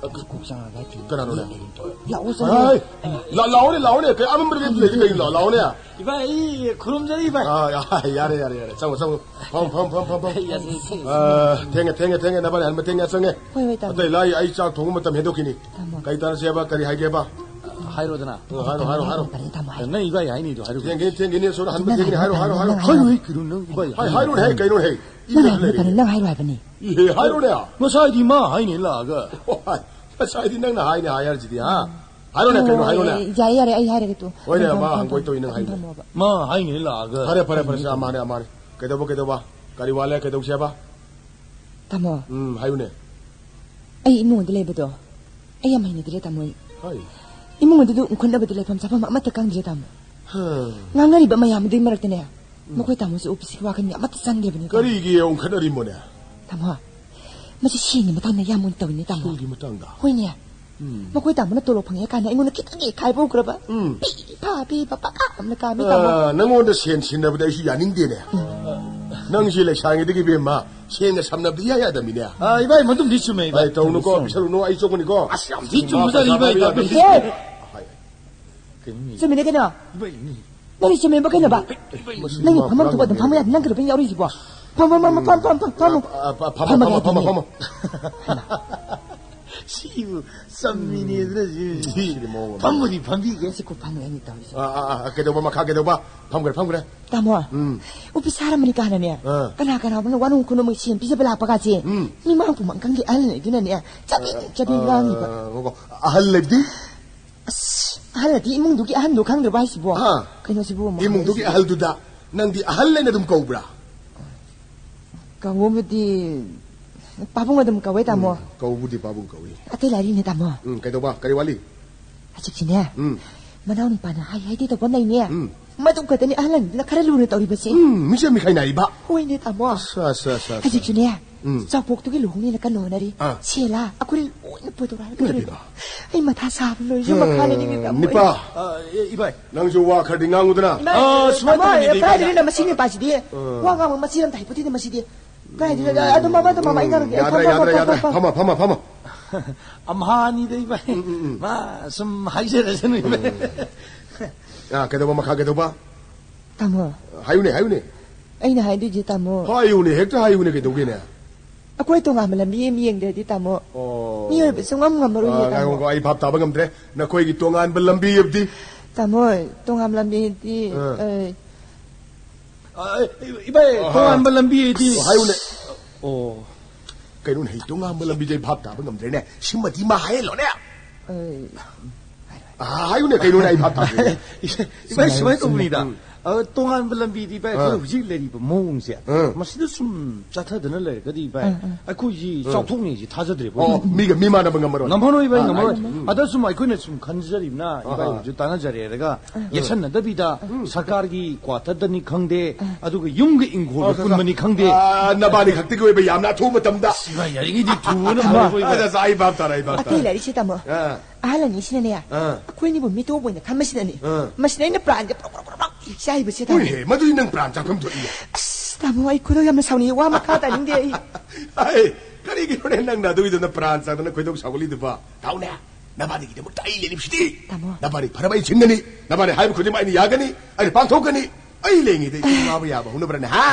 ꯀꯣꯛ ꯆꯥꯡꯉꯒ ꯀꯅꯥꯅꯣꯅꯦ? ꯂꯥꯛꯑꯣ ꯍꯥꯏ, ꯆꯪꯉꯣ꯫ ꯂꯥ-, ꯂꯥꯛꯑꯣꯅꯦ, ꯂꯥꯛꯑꯣꯅꯦ꯫ ꯀꯩ ꯑꯃꯝꯕꯗ ꯂꯦꯞꯇ ꯂꯩꯗꯤ ꯀꯩꯅꯣ? ꯂꯥꯛꯑꯣꯅꯦ꯫ ꯏꯕꯥ, ꯑꯩ ꯈꯨꯔꯨꯝꯖꯔꯤ, ꯏꯕꯥ꯫ ꯑꯥ, ꯌꯥ-, ꯌꯥꯔꯦ, ꯌꯥꯔꯦ, ꯌꯥꯔꯦ꯫ ꯆꯪꯉꯣ, ꯆꯪꯉꯣ꯫ ꯐꯝ, ꯐꯝ, ꯐꯝ, ꯐꯝ, ꯐꯝ꯫ ꯑꯩ ꯌꯥꯖꯔꯤ, ꯏꯆꯦ꯫ ꯑꯥ, ꯊꯦꯡꯉꯦ, ꯊꯦꯡꯉꯦ, ꯊꯦꯡꯉꯦ꯫ ꯅꯕꯥꯅꯤ ꯍꯟꯕ ꯊꯦꯡꯉꯦ, ꯆꯪꯉꯦ꯫ ꯍꯣꯏ, ꯍꯣꯏ, ꯇꯥꯃꯣ꯫ ꯑꯇꯩ ꯂꯥꯏ, ꯑꯩ ꯆꯥꯛ ꯊꯣꯡꯕ ꯃꯇꯝ ꯍꯦꯟꯗꯣꯛꯈꯤꯅꯤ꯫ ꯇꯥꯃꯣ꯫ ꯀꯩ ꯇꯥꯟꯅꯁꯦꯕ? ꯀꯔꯤ ꯍꯥꯏꯒꯦꯕ? ꯍꯥꯏꯔꯣꯗꯅ꯫ ꯑꯥ, ꯍꯥꯏꯔꯣ, ꯍꯥꯏꯔꯣ, ꯍꯥꯏꯔꯣ꯫ ꯇꯥꯃꯣ, ꯇꯥꯃꯣ, ꯍꯥꯏꯔꯣ꯫ ꯅꯪ ꯏꯕꯥꯏ ꯍꯥꯏꯅꯤꯗꯣ ꯍꯥꯏꯔꯣ꯫ ꯊꯦꯡꯒꯤꯅꯤ, ꯊꯦꯡꯒꯤꯅꯤ, ꯁꯣꯝꯗ ꯍꯟꯕ ꯅꯪ ꯊꯦꯡꯒꯤꯅꯤ꯫ ꯍꯥꯏꯔꯣ, ꯍꯥꯏꯔꯣ, ꯍꯥꯏꯔꯣ, ꯍꯥꯏꯔꯣ꯫ ꯍꯥꯏꯔꯣ, ꯍꯥꯏꯔꯣ꯫ ꯍꯥꯏꯔꯣ, ꯍꯥꯏꯔꯣ, ꯍꯥꯏꯔꯣ꯫ ꯍꯥꯏ-, ꯍꯥꯏꯔꯣꯅꯦ, ꯍꯥꯏ, ꯀꯩꯅꯣꯅꯦ, ꯍꯥꯏ? ꯏ ꯅꯪ ꯍꯥꯏꯔꯣ, ꯂꯩꯔꯦ꯫ ꯅꯪ ꯍꯥꯏꯔꯣ ꯍꯥꯏꯕꯅꯤ꯫ ꯏꯍꯦ, ꯍꯥꯏꯔꯣꯅꯦ꯫ ꯉꯁꯥꯏꯗꯤ ꯃꯥ ꯍꯥꯏꯅꯦ ꯂꯥꯛꯑꯒ꯫ ꯍꯣꯏ, ꯉꯁꯥꯏꯗꯤ ꯅꯪꯅ ꯍꯥꯏꯅꯦ ꯍꯥꯏ ꯍꯥꯏꯔꯤꯁꯤꯗꯤ, ꯍꯥ? ꯍꯥꯏꯔꯣꯅꯦ, ꯀꯩꯅꯣ, ꯍꯣꯏ, ꯍꯥꯏꯔꯣꯅꯦ꯫ ꯌꯥꯏ, ꯌꯥꯔꯦ, ꯑꯩ ꯍꯥꯏꯔꯒꯦ ꯇꯨ꯫ ꯍꯣꯏꯅꯦ, ꯐꯝ, ꯃꯥ ꯐꯝ, ꯍꯪꯒꯣꯏ ꯐꯝ, ꯇꯧꯏ, ꯅꯪ ꯐꯝ, ꯍꯥꯏꯅꯦ꯫ ꯐꯝꯃꯣꯕ꯫ ꯃꯥ ꯍꯥꯏꯅꯦ ꯂꯥꯛꯑꯒ꯫ ꯐꯔꯦ, ꯐꯔꯦ, ꯐꯔꯦ, ꯁꯦ, ꯑꯃꯅꯦ, ꯑꯃꯅꯦ꯫ ꯀꯩꯗꯧꯕ, ꯀꯩꯗꯧꯕ? ꯀꯔꯤ ꯋꯥꯠꯂꯦ, ꯀꯩꯗꯧꯁꯦꯕ? ꯇꯥꯃꯣ꯫ ꯎꯝ, ꯍꯥꯏꯌꯨꯅꯦ꯫ ꯑꯩ ꯏꯃꯨꯡꯗ ꯂꯩꯕꯗꯣ ꯑꯩ ꯌꯥꯝ ꯍꯩꯅꯗ꯭ꯔꯦ, ꯇꯥꯃꯣ꯫ ꯑꯩ ꯍꯣꯏ꯫ ꯏꯃꯨꯡ ꯑꯗꯨꯗ ꯎꯪꯈꯠꯅꯕꯗ ꯂꯩꯐꯝ ꯆꯥꯐꯝ ꯑꯃꯠꯇ ꯈꯪꯗ꯭ꯔꯦ, ꯇꯥꯃꯣ꯫ ꯍꯝ꯫ ꯉꯥꯡꯅꯔꯤꯕ ꯃꯌꯥꯝꯗꯨꯒꯤ ꯃꯔꯛꯇꯅꯦ, ꯎꯝ꯫ ꯃꯈꯣꯏ ꯇꯥꯃꯣꯁꯨ ꯑꯣꯐꯤꯁꯀꯤ ꯋꯥꯈꯜꯒꯤ ꯑꯃꯠꯇ ꯆꯪꯗ꯭ꯔꯕꯅꯤ, ꯇꯥꯃꯣ꯫ ꯀꯔꯤꯒꯤ ꯎꯪꯈꯠꯅꯔꯤꯃꯣꯅꯦ? ꯇꯥꯃꯣ, ꯃꯁꯤ ꯁꯦꯟꯒꯤ ꯃꯇꯥꯡꯗ ꯌꯥꯝ ꯑꯣꯏꯅ ꯇꯧꯏꯅꯦ, ꯇꯥꯃꯣ꯫ ꯁꯦꯟꯒꯤ ꯃꯇꯥꯡꯗ? ꯍꯣꯏꯅꯦ꯫ ꯎꯝ꯫ ꯃꯈꯣꯏ ꯇꯥꯃꯣꯅ ꯇꯣꯂꯣꯞ ꯐꯪꯉꯦ ꯀꯥꯟꯗ ꯑꯩꯉꯣꯟꯗ ꯈꯤꯇꯪ ꯍꯦꯛ ꯈꯥꯏꯕ ꯎꯈ꯭ꯔꯕ? ꯎꯝ꯫ ꯄꯤ ꯐꯥ ꯄꯤ ꯐꯥ ꯄꯀꯥ ꯑꯃꯅ ꯀꯥꯝꯃꯤ, ꯇꯥꯃꯣ꯫ ꯑ, ꯅꯪꯉꯣꯟꯗ ꯁꯦꯟ ꯁꯤꯟꯅꯕꯗ ꯑꯩꯁꯨ ꯌꯥꯅꯤꯡꯗꯦꯅꯦ꯫ ꯎꯝ꯫ ꯅꯪꯁꯤ ꯂꯩꯁꯥꯔꯤꯉꯩꯗꯒꯤ, ꯏꯕꯦꯝꯃ, ꯁꯦꯟꯒ ꯁꯝꯅꯕꯗꯤ ꯏꯌꯥ ꯌꯥꯗꯕꯅꯤꯅꯦ꯫ ꯑ, ꯏꯕꯥꯏ, ꯃꯗꯨꯝꯗꯤ ꯆꯨꯝꯃꯦ, ꯏꯕꯥꯏ꯫ ꯑꯩ ꯇꯧꯅꯨꯀꯣ, ꯆꯨꯝꯃꯦ꯫ ꯄꯤꯁꯜꯂꯨꯅꯨ, ꯑꯩ ꯆꯣꯞꯀꯅꯤꯀꯣ꯫ ꯑꯁ, ꯌꯥꯝ ꯊꯤ ꯃꯥ ꯆꯨꯝꯕꯖꯥꯠꯅꯤ, ꯄꯩꯁꯥ ꯏꯕꯥꯏ, ꯄꯥꯏꯕ ꯏꯕꯥꯏ꯫ ꯌꯥꯗꯕꯅꯤ꯫ ꯍꯦ! ꯍꯥꯏ꯫ ꯀꯩꯅꯣꯅꯦ? ꯆꯨꯝꯃꯤꯅꯦ ꯀꯩꯅꯣ? ꯏꯕꯥꯏꯅꯦ꯫ ꯅꯪꯗꯤ ꯆꯨꯝꯃꯦꯕ ꯀꯩꯅꯣꯕ? ꯃꯁꯤ ꯅꯪꯒꯤ ꯅꯨꯄꯥ ꯐꯝꯐꯝ ꯄꯨꯔꯥ ꯊꯣꯛꯄ ꯑꯗꯨꯝ ꯐꯝꯕ ꯉꯥꯎꯔꯦ꯫ ꯌꯥꯗꯦ, ꯅꯪ ꯀꯩꯗꯧꯕꯩ ꯌꯥꯎꯔꯤꯁꯤꯕꯣ? ꯐꯝ, ꯐꯝ, ꯐꯝ, ꯐꯝ, ꯐꯝ, ꯐꯝ, ꯐꯝꯃꯣ꯫ ꯑ, ꯑ, ꯐꯝꯃꯣ, ꯐꯝꯃꯒꯦ ꯐꯝꯃꯣ, ꯐꯝꯃꯣ, ꯍꯥꯏꯗꯤꯅꯦ꯫ ꯐꯝꯃꯣ꯫ ꯁꯤꯕꯨ ꯆꯝꯃꯤꯅꯦ ꯑꯗꯨꯅ ꯁꯤ꯫ ꯁꯤꯗꯤ ꯃꯑꯣꯡ ꯑꯃ꯫ ꯐꯝꯕꯗꯤ ꯐꯝꯕꯤꯒꯦ꯫ ꯁꯤ ꯀꯣꯛ ꯐꯝꯃꯦ ꯑꯩꯅ ꯇꯧꯔꯤꯁꯦ꯫ ꯑ, ꯑ, ꯑ, ꯀꯩꯗꯧꯕ ꯃꯈꯥ ꯀꯩꯗꯧꯕ? ꯐꯝꯈ꯭ꯔꯦ, ꯐꯝꯈ꯭ꯔꯦ꯫ ꯇꯥꯃꯣ, ꯎꯝ꯫ ꯑꯣꯐꯤꯁ ꯁꯥꯔꯝꯕꯅꯤ ꯀꯥꯟꯅꯅꯦ, ꯑꯥ꯫ ꯀꯅꯥ ꯀꯅꯥꯅꯣ ꯋꯥꯅꯣꯝ ꯈꯨꯅꯣꯝꯒꯤ ꯁꯦꯟ ꯄꯤꯖꯕ ꯂꯥꯛꯄ ꯀꯥꯁꯦ, ꯎꯝ꯫ ꯃꯤꯃꯥꯡ ꯄꯨꯃꯥꯡ ꯈꯪꯗꯦ ꯑꯍꯜ ꯑꯗꯨꯅꯅꯦ, ꯆꯕꯦꯠ ꯆꯕꯦꯠ ꯉꯥꯡꯉꯤꯕ꯫ ꯑ, ꯉꯥꯏꯈꯣ꯫ ꯑꯍꯜ ꯂꯩꯗꯤ? ꯑꯁ, ꯑꯍꯜ ꯑꯗꯤ ꯏꯃꯨꯡꯗꯨꯒꯤ ꯑꯍꯟꯗꯣ ꯈꯪꯗ꯭ꯔꯕ ꯍꯥꯏꯁꯤꯕꯣ? ꯑꯥ꯫ ꯀꯩꯅꯣꯁꯤꯕꯨ ꯑꯃꯨꯛ ꯏꯃꯨꯡꯗꯨꯒꯤ ꯍꯥꯏꯔꯤꯁꯤꯕꯣ? ꯑꯍꯜꯗꯨꯗ ꯅꯪꯗꯤ ꯑꯍꯜ ꯍꯥꯏꯅ ꯑꯗꯨꯝ ꯀꯧꯕ꯭ꯔꯥ? ꯀꯧꯕꯕꯨꯗꯤ ꯄꯥꯕꯨꯡ ꯑꯗꯨꯝ ꯀꯧꯋꯦ, ꯇꯥꯃꯣ꯫ ꯎꯝ, ꯀꯧꯕꯨꯗꯤ ꯄꯥꯕꯨꯡ ꯀꯧꯏ꯫ ꯑꯇꯩ ꯂꯥꯏꯔꯤꯅꯦ, ꯇꯥꯃꯣ꯫ ꯎꯝ, ꯀꯩꯗꯧꯕ? ꯀꯔꯤ ꯋꯥꯠꯂꯤ? ꯍꯧꯖꯤꯛꯁꯤꯅꯦ, ꯎꯝ꯫ ꯃꯅꯥꯎ ꯅꯨꯄꯥꯅ ꯍꯥꯏ ꯍꯥꯏꯗꯤ ꯇꯧꯕ ꯑꯃ ꯂꯩꯅꯦ꯫ ꯎꯝ꯫ ꯃꯗꯨ ꯈꯛꯇꯅꯤ ꯑꯍꯜ ꯑꯅꯤꯗꯨꯅ ꯈꯔ ꯂꯨꯅ ꯇꯧꯔꯤꯕꯁꯤ꯫ ꯎꯝ, ꯃꯤꯆꯪ ꯃꯤꯈꯥꯏ ꯅꯥꯏꯕ꯫ ꯍꯣꯏꯅꯦ, ꯇꯥꯃꯣ꯫ ꯑꯁ, ꯑꯁ, ꯑꯁ, ꯑꯁ꯫ ꯍꯧꯖꯤꯛꯁꯨꯅꯦ, ꯎꯝ꯫ ꯆꯥꯎꯄꯣꯛꯇꯨꯒꯤ ꯂꯨꯍꯣꯡꯅꯤꯅ ꯀꯟꯅ ꯍꯣꯠꯅꯔꯤ꯫ ꯑꯥ꯫ ꯁꯦꯜꯂꯥ ꯑꯩꯈꯣꯏꯅ ꯂꯣꯏꯅ ꯄꯨꯊꯣꯔꯛꯑꯒ ꯏꯃꯥꯏ ꯂꯣꯏꯔꯦ꯫ ꯄꯦꯝꯃ꯫ ꯑꯩ ꯃꯊꯥ ꯁꯥꯕ ꯂꯣꯏꯔꯦ, ꯌꯨꯝ ꯃꯈꯥꯅꯦ, ꯎꯝ, ꯅꯤꯡꯉꯦ ꯇꯥꯃꯣ꯫ ꯅꯤꯄꯥ꯫ ꯑꯥ, ꯑꯦ, ꯏꯕꯥꯏ꯫ ꯅꯪꯁꯨ ꯋꯥ ꯈꯔꯗꯤ ꯉꯥꯡꯉꯨꯗꯅ꯫ ꯏꯃꯥ, ꯑꯥ, ꯁꯨꯃꯥꯏꯅ ꯇꯥꯃꯣ, ꯇꯧꯕꯅꯤꯗꯤ, ꯀꯗꯥꯏꯗꯒꯤꯅꯣ ꯏꯕꯥꯏ꯫ ꯃꯁꯤ ꯅꯤꯄꯥꯁꯤꯗꯤ? ꯑꯥ꯫ ꯋꯥ ꯉꯥꯡꯕ ꯃꯆꯤ ꯑꯃꯇ ꯍꯩꯄꯣꯠꯇꯦꯗ ꯃꯁꯤꯗꯤ꯫ ꯀꯗꯥꯏꯗꯒꯤ? ꯑꯗꯨꯝ ꯃꯃꯥ, ꯑꯗꯨꯝ ꯃꯃꯥ, ꯑꯩ ꯉꯥꯡꯉꯒꯦ꯫ ꯌꯥꯗ꯭ꯔꯦ, ꯐꯝ, ꯐꯝ, ꯌꯥꯗ꯭ꯔꯦ, ꯐꯝ, ꯌꯥꯗ꯭ꯔꯦ꯫ ꯐꯝ, ꯐꯝ꯫ ꯐꯝꯃꯣ, ꯐꯝꯃꯣ, ꯐꯝꯃꯣ꯫ ꯑꯝꯍꯥꯅꯤꯗ, ꯏꯕꯥꯏ꯫ ꯎꯝ, ꯎꯝ, ꯎꯝ꯫ ꯃꯥ ꯁꯨꯝ ꯍꯥꯏꯖꯔꯁꯅꯨ, ꯏꯕꯥꯏ꯫ ꯎꯝ꯫ ꯑꯥ, ꯀꯩꯗꯧꯕ, ꯃꯈꯥ ꯀꯩꯗꯧꯕ? ꯇꯥꯃꯣ꯫ ꯍꯥꯏꯌꯨꯅꯦ, ꯍꯥꯏꯌꯨꯅꯦ꯫ ꯑꯩꯅ ꯍꯥꯏꯗꯣꯏꯁꯦ, ꯇꯥꯃꯣ꯫ ꯍꯥꯏꯌꯨꯅꯦ, ꯍꯦꯛꯇ ꯍꯥꯏꯌꯨꯅꯦ, ꯀꯩꯗꯧꯒꯦꯅꯦ? ꯑꯩꯈꯣꯏ ꯇꯣꯉꯥꯟꯕ ꯂꯝꯕꯤ ꯑꯃ ꯌꯦꯡꯗ꯭ꯔꯗꯤ, ꯇꯥꯃꯣ, ꯑꯣ꯫ ꯃꯤꯑꯣꯏꯕ ꯁꯨꯡꯉꯝ ꯉꯝꯃꯔꯣꯏꯌꯦ, ꯑꯥ, ꯇꯥꯃꯣ꯫ ꯉꯥꯏꯈꯣꯀꯣ, ꯑꯩ ꯚꯥꯞ ꯇꯥꯕ ꯉꯝꯗ꯭ꯔꯦ꯫ ꯅꯈꯣꯏꯒꯤ ꯇꯣꯉꯥꯟꯕ ꯂꯝꯕꯤ ꯍꯥꯏꯕꯗꯤ? ꯇꯥꯃꯣ, ꯇꯣꯉꯥꯟꯕ ꯂꯝꯕꯤꯗꯤ, ꯑꯥ꯫ ꯑꯦ, ꯑ, ꯏꯕꯥꯏ, ꯑꯍꯥ꯫ ꯇꯣꯉꯥꯟꯕ ꯂꯝꯕꯤ ꯍꯥꯏꯗꯤ? ꯑꯣ, ꯍꯥꯏꯌꯨꯅꯦ꯫ ꯑꯣ꯫ ꯀꯩꯅꯣꯅꯦ, ꯇꯣꯉꯥꯟꯕ ꯂꯝꯕꯤꯗꯤ ꯑꯩ ꯚꯥꯞ ꯇꯥꯕ ꯉꯝꯗ꯭ꯔꯦꯅꯦ꯫ ꯁꯤꯃꯗꯤ ꯃꯥ ꯍꯥꯏꯍꯜꯂꯣꯅꯦ꯫ ꯑ, ꯑ, ꯍꯥꯏꯌꯨꯅꯦ, ꯀꯩꯅꯣꯅꯦ, ꯑꯩ ꯚꯥꯞ ꯇꯥꯗ꯭ꯔꯦꯅꯦ꯫ ꯏꯕꯥꯏ, ꯁꯨꯃꯥꯏꯅ ꯁꯨꯃꯥꯏꯅ ꯇꯧꯕꯅꯤꯗ꯫ ꯎꯝ꯫ ꯑ, ꯇꯣꯉꯥꯟꯕ ꯂꯝꯕꯤꯗꯤ, ꯏꯕꯥꯏ, ꯑꯩꯈꯣꯏ ꯑꯥ꯫ ꯍꯧꯖꯤꯛ ꯂꯩꯔꯤꯕ ꯃꯑꯣꯡꯁꯦ, ꯑꯥ꯫ ꯃꯁꯤꯗ ꯁꯨꯝ ꯆꯠꯊꯗꯅ ꯂꯩꯔꯒꯗꯤ, ꯏꯕꯥꯏ, ꯑꯥ, ꯑꯥ꯫ ꯑꯩꯈꯣꯏꯁꯤ ꯑꯥ꯫ ꯆꯥꯎꯊꯣꯛꯅꯤꯁꯤ ꯊꯥꯖꯗ꯭ꯔꯦꯕ꯫ ꯑꯣ, ꯃꯤꯒ ꯃꯤ ꯃꯥꯟꯅꯕ ꯉꯝꯃꯔꯣꯏ꯫ ꯉꯝꯃꯔꯣꯏ, ꯏꯕꯥꯏ, ꯑꯥ, ꯉꯝꯃꯔꯣꯏ꯫ ꯎꯝ꯫ ꯑꯗ ꯁꯨꯝ ꯑꯩꯈꯣꯏꯅ ꯁꯨꯝ ꯈꯟꯖꯔꯤꯕꯅ, ꯑꯥ, ꯏꯕꯥꯏ ꯑꯥ꯫ ꯍꯧꯖꯤꯛ ꯇꯥꯟꯅꯖꯔꯦ ꯍꯥꯏꯔꯒ, ꯑꯥ꯫ ꯌꯦꯠꯁꯟꯅꯗꯕꯤꯗ, ꯎꯝ꯫ ꯁꯔꯀꯥꯔꯒꯤ ꯀ꯭ꯋꯥꯇꯔꯗꯅꯤ ꯈꯪꯗꯦ, ꯑꯥ꯫ ꯑꯗꯨꯒ ꯌꯨꯝꯒꯤ ꯏꯪꯈꯣꯜꯗ ꯑꯣ, ꯄꯨꯟꯕꯅꯤ ꯈꯪꯗꯦ꯫ ꯑꯥ, ꯅꯕꯥꯅꯤ ꯈꯛꯇꯒꯤ ꯑꯣꯏꯕ ꯌꯥꯝꯅ ꯑꯊꯨꯕ ꯃꯇꯝꯗ꯫ ꯏꯕꯥꯏ, ꯌꯥꯔꯤꯉꯩꯗꯤ ꯊꯨꯕꯅ ꯐꯔꯦ, ꯏꯕꯥꯏ꯫ ꯑꯗ, ꯑꯩ ꯚꯥꯞ ꯇꯥꯔꯦ, ꯑꯩ ꯚꯥꯞ ꯑꯇꯩ ꯇꯥꯔꯦ꯫ ꯂꯥꯏꯔꯤꯛꯁꯦ ꯇꯥꯃꯣ꯫ ꯑꯥ꯫ ꯑꯍꯜ ꯑꯅꯤꯁꯤꯅꯅꯦ, ꯑꯥ꯫ ꯑꯩꯈꯣꯏꯅꯤꯕꯨ ꯃꯤꯇꯣꯞ ꯑꯣꯏꯅ ꯈꯟꯕꯁꯤꯗꯅꯦ꯫ ꯑꯥ꯫ ꯃꯁꯤꯗ ꯑꯩꯅ ꯄ꯭ꯔꯥꯟꯁꯦ ꯄ꯭ꯔꯣꯛ ꯄ꯭ꯔꯣꯛ ꯄ꯭ꯔꯣꯛ ꯄ꯭ꯔꯣꯛ ꯆꯥꯏꯕꯁꯦ ꯇꯥꯃꯣ꯫ ꯍꯣꯏꯍꯦ, ꯃꯗꯨꯗꯤ ꯅꯪ ꯄ꯭ꯔꯥꯟ ꯆꯥꯐꯝ ꯊꯣꯛꯏꯅꯦ꯫ ꯑꯁ, ꯇꯥꯃꯣ, ꯑꯩ ꯈꯣꯏꯗꯧ ꯌꯥꯝꯅ ꯁꯥꯎꯅꯤꯡꯉꯤ꯫ ꯋꯥ ꯃꯈꯥ ꯇꯥꯅꯤꯡꯗꯦ ꯑꯩ꯫ ꯑꯩ, ꯀꯔꯤꯒꯤꯅꯣꯅꯦ ꯅꯪꯅ ꯑꯗꯨꯒꯤꯗꯨꯅ ꯄ꯭ꯔꯥꯟ ꯆꯥꯗꯅ ꯈꯣꯏꯗꯧ ꯁꯥꯎꯒꯠꯂꯤꯗꯨꯕꯣ? ꯇꯥꯎꯅꯦ, ꯅꯕꯥꯅꯤꯒꯤꯗꯃꯛꯇ ꯑꯩ ꯂꯩꯔꯤꯕꯁꯤꯗꯤ꯫ ꯇꯥꯃꯣ꯫ ꯅꯕꯥꯅꯤ ꯐꯅꯕ ꯑꯩ ꯁꯤꯟꯒꯅꯤ꯫ ꯅꯕꯥꯅꯤ ꯍꯥꯏꯕ ꯈꯨꯗꯤꯡꯃꯛ ꯑꯩꯅ ꯌꯥꯒꯅꯤ, ꯑꯩꯅ ꯄꯥꯡꯊꯣꯛꯀꯅꯤ꯫ ꯑꯩ ꯂꯩꯉꯩꯗ ꯏꯁꯤꯡ ꯋꯥꯕ ꯌꯥꯕ ꯍꯧꯅꯕ꯭ꯔꯅꯦ, ꯍꯥ?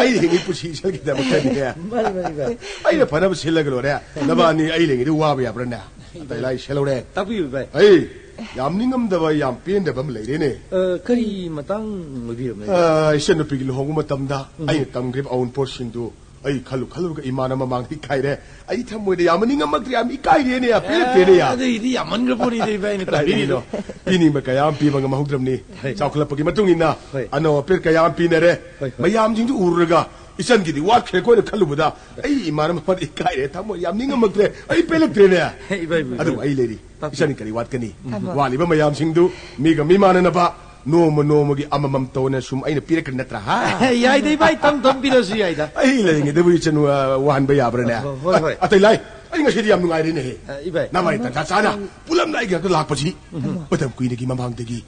ꯑꯩ ꯍꯤꯡꯉꯤ ꯄꯨꯟꯁꯤ ꯏꯁꯜꯒꯤꯗꯃꯛꯇꯅꯦ꯫ ꯃꯥꯅꯤ, ꯃꯥꯅꯤ, ꯃꯥꯅꯤ꯫ ꯑꯩꯅ ꯐꯅꯕ ꯁꯤꯜꯂꯒ ꯂꯣꯏꯔꯦ꯫ ꯅꯕꯥꯅꯤ ꯑꯩ ꯂꯩꯉꯩꯗ ꯋꯥꯕ ꯌꯥꯕ꯭ꯔꯅꯦ? ꯑꯇꯩ ꯂꯥꯏ ꯁꯦꯜꯍꯧꯔꯦ꯫ ꯇꯥꯛꯄꯤꯌꯨ, ꯚꯥꯏ꯫ ꯑꯩ ꯌꯥꯝ ꯅꯤꯡꯉꯝꯗꯕ, ꯌꯥꯝ ꯄꯦꯟꯗꯕ ꯑꯃ ꯂꯩꯔꯦꯅꯦ꯫ ꯑ, ꯀꯔꯤ ꯃꯇꯥꯡ ꯑꯣꯏꯕꯤꯔꯕꯅꯣ? ꯑ, ꯏꯆꯟꯅꯨꯄꯤꯒꯤ ꯂꯨꯍꯣꯡꯕ ꯃꯇꯝꯗ ꯎꯝ꯫ ꯑꯩꯅ ꯇꯝꯈ꯭ꯔꯤꯕ ꯑꯋꯨꯟꯄꯣꯠꯁꯤꯡꯗꯨ ꯑꯩ ꯈꯜꯂꯨ ꯈꯜꯂꯨꯔꯒ ꯏꯃꯥꯅ ꯃꯃꯥꯡꯗ ꯏꯀꯥꯏꯔꯦ꯫ ꯑꯩ ꯊꯃꯣꯏꯗ ꯌꯥꯝꯅ ꯅꯤꯡꯉꯝꯃꯛꯇ꯭ꯔꯦ, ꯌꯥꯝ ꯏꯀꯥꯏꯔꯦꯅꯦ, ꯌꯥꯝ ꯄꯦꯜꯂꯛꯇꯦꯅꯦ, ꯌꯥ꯫ ꯑꯗꯨꯏꯗꯤ ꯌꯥꯝꯃꯟꯈ꯭ꯔ ꯄꯣꯠꯅꯤꯗ, ꯏꯕꯥꯏꯅ ꯀꯗꯥꯏꯗꯒꯤꯅꯣ? ꯇꯝꯕꯤꯔꯤꯗꯣ꯫ ꯄꯤꯅꯤꯡꯕ ꯀꯌꯥ ꯑꯃ ꯄꯤꯕ ꯉꯝꯍꯧꯗ꯭ꯔꯕꯅꯤ꯫ ꯍꯣꯏ꯫ ꯆꯥꯎꯈꯠꯂꯛꯄꯒꯤ ꯃꯇꯨꯡ ꯏꯟꯅ ꯍꯣꯏ꯫ ꯑꯅꯧ ꯑꯄꯦꯠ ꯀꯌꯥ ꯑꯃ ꯄꯤꯅꯔꯦ꯫ ꯍꯣꯏ, ꯍꯣꯏ꯫ ꯃꯌꯥꯝꯁꯤꯡꯗꯨ ꯎꯔꯨꯔꯒ ꯏꯆꯟꯒꯤꯗꯤ ꯋꯥꯠꯈ꯭ꯔꯦꯀꯣꯅ ꯈꯜꯂꯨꯕꯗ ꯑꯩ ꯏꯃꯥꯅ ꯃꯃꯥꯡꯗ ꯏꯀꯥꯏꯔꯦ, ꯊꯃꯣꯏ ꯌꯥꯝ ꯅꯤꯡꯉꯝꯃꯛꯇ꯭ꯔꯦ, ꯑꯩ ꯄꯦꯜꯂꯛꯇ꯭ꯔꯦꯅꯦ꯫ ꯏꯕꯥꯏ, ꯏꯕꯥꯏ, ꯑꯗꯨꯕꯨ ꯏꯕꯥꯏ꯫ ꯑꯩ ꯂꯩꯔꯤ꯫ ꯇꯥꯛꯄꯤꯌꯨ꯫ ꯏꯆꯟ ꯀꯔꯤ ꯋꯥꯠꯀꯅꯤ? ꯇꯥꯃꯣ꯫ ꯋꯥꯠꯂꯤꯕ ꯃꯌꯥꯝꯁꯤꯡꯗꯨ ꯃꯤꯒ ꯃꯤ ꯃꯥꯟꯅꯅꯕ ꯅꯣꯡꯃ ꯅꯣꯡꯃꯒꯤ ꯑꯃꯃꯝ ꯇꯧꯅ ꯁꯨꯝ ꯑꯩꯅ ꯄꯤꯔꯛꯈ꯭ꯔꯦ ꯅꯠꯇ꯭ꯔꯥ? ꯍꯥ? ꯌꯥꯏꯗ, ꯏꯕꯥꯏ, ꯇꯝ ꯇꯝ ꯄꯤꯔꯁꯨ ꯌꯥꯏꯗ꯫ ꯑꯩ ꯂꯩꯔꯤꯉꯩꯗꯕꯨ ꯏꯆꯟ ꯋꯥ-, ꯋꯥꯍꯟꯕ ꯌꯥꯕ꯭ꯔꯥꯅꯦ? ꯍꯣꯏ, ꯍꯣꯏ꯫ ꯑꯇꯩ ꯂꯥꯏ, ꯑꯩ ꯉꯁꯤꯗꯤ ꯌꯥꯝ ꯅꯨꯡꯉꯥꯏꯔꯦꯅꯦꯍꯦ꯫ ꯑ, ꯏꯕꯥꯏ꯫ ꯅꯃꯥꯏ ꯇꯟꯖꯥ ꯆꯥꯅ ꯄꯨꯂꯞꯅ ꯑꯩꯒꯤ ꯍꯦꯛꯇ ꯂꯥꯛꯄꯁꯤ꯫ ꯎꯝ꯫ ꯃꯇꯝ ꯀꯨꯏꯅꯒꯤ ꯃꯃꯥꯡꯗꯒꯤ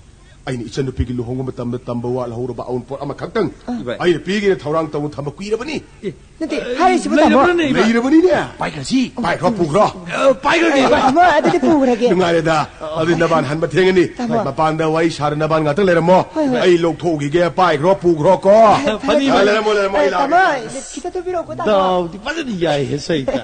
ꯑꯩꯅ ꯏꯆꯟꯅꯨꯄꯤꯒꯤ ꯂꯨꯍꯣꯡꯕ ꯃꯇꯝꯗ ꯇꯝꯕ ꯋꯥꯠꯍꯧꯔꯕ ꯑꯎꯟꯄꯣꯠ ꯑꯃꯈꯛꯇꯪ ꯏꯕꯥꯏ꯫ ꯑꯩꯅ ꯄꯤꯒꯦꯅ ꯊꯧꯔꯥꯡ ꯇꯧꯅ ꯊꯝꯕ ꯀꯨꯏꯔꯕꯅꯤ꯫ ꯑꯦ, ꯅꯠꯇꯦ, ꯍꯥꯏꯔꯤꯁꯤꯕꯨ ꯇꯥꯃꯣ꯫ ꯂꯩꯔꯕ꯭ꯔꯅꯦ, ꯏꯕꯥꯏ? ꯂꯩꯔꯕꯅꯤꯅꯦ꯫ ꯄꯥꯏꯈ꯭ꯔꯁꯤ꯫ ꯄꯥꯏꯈ꯭ꯔꯣ, ꯄꯨꯈ꯭ꯔꯣ꯫ ꯑ, ꯄꯥꯏꯈ꯭ꯔꯒꯦ, ꯏꯕꯥꯏ꯫ ꯇꯥꯃꯣ, ꯑꯗꯨꯗꯤ ꯄꯨꯈ꯭ꯔꯒꯦ꯫ ꯅꯨꯡꯉꯥꯏꯔꯦꯗ꯫ ꯑꯗꯨꯗꯤ ꯅꯕꯥꯟ ꯍꯟꯕ ꯊꯦꯡꯉꯅꯤ꯫ ꯇꯥꯃꯣ꯫ ꯃꯄꯥꯟꯗ ꯋꯥꯔꯤ ꯁꯥꯔ ꯅꯕꯥꯟ ꯉꯥꯛꯇꯪ ꯂꯩꯔꯝꯃꯣ꯫ ꯍꯣꯏ, ꯍꯣꯏ꯫ ꯑꯩ ꯂꯧꯊꯣꯛꯎꯈꯤꯒꯦ, ꯄꯥꯏꯈ꯭ꯔꯣ, ꯄꯨꯈ꯭ꯔꯣ ꯀꯣ꯫ ꯐꯅꯤ, ꯑ, ꯐꯅꯤ꯫ ꯂꯩꯔꯝꯃꯣ, ꯂꯩꯔꯝꯃꯣ, ꯑꯩ ꯑ, ꯇꯥꯃꯣ, ꯂꯥꯛꯑꯒꯦ꯫ ꯈꯤꯇ ꯊꯨꯕꯤꯔꯛꯎꯀꯣ, ꯇꯥꯃꯣ꯫ ꯗꯥꯎꯗꯤ ꯐꯖꯅ ꯌꯥꯏꯍꯦ, ꯁꯩꯇ꯫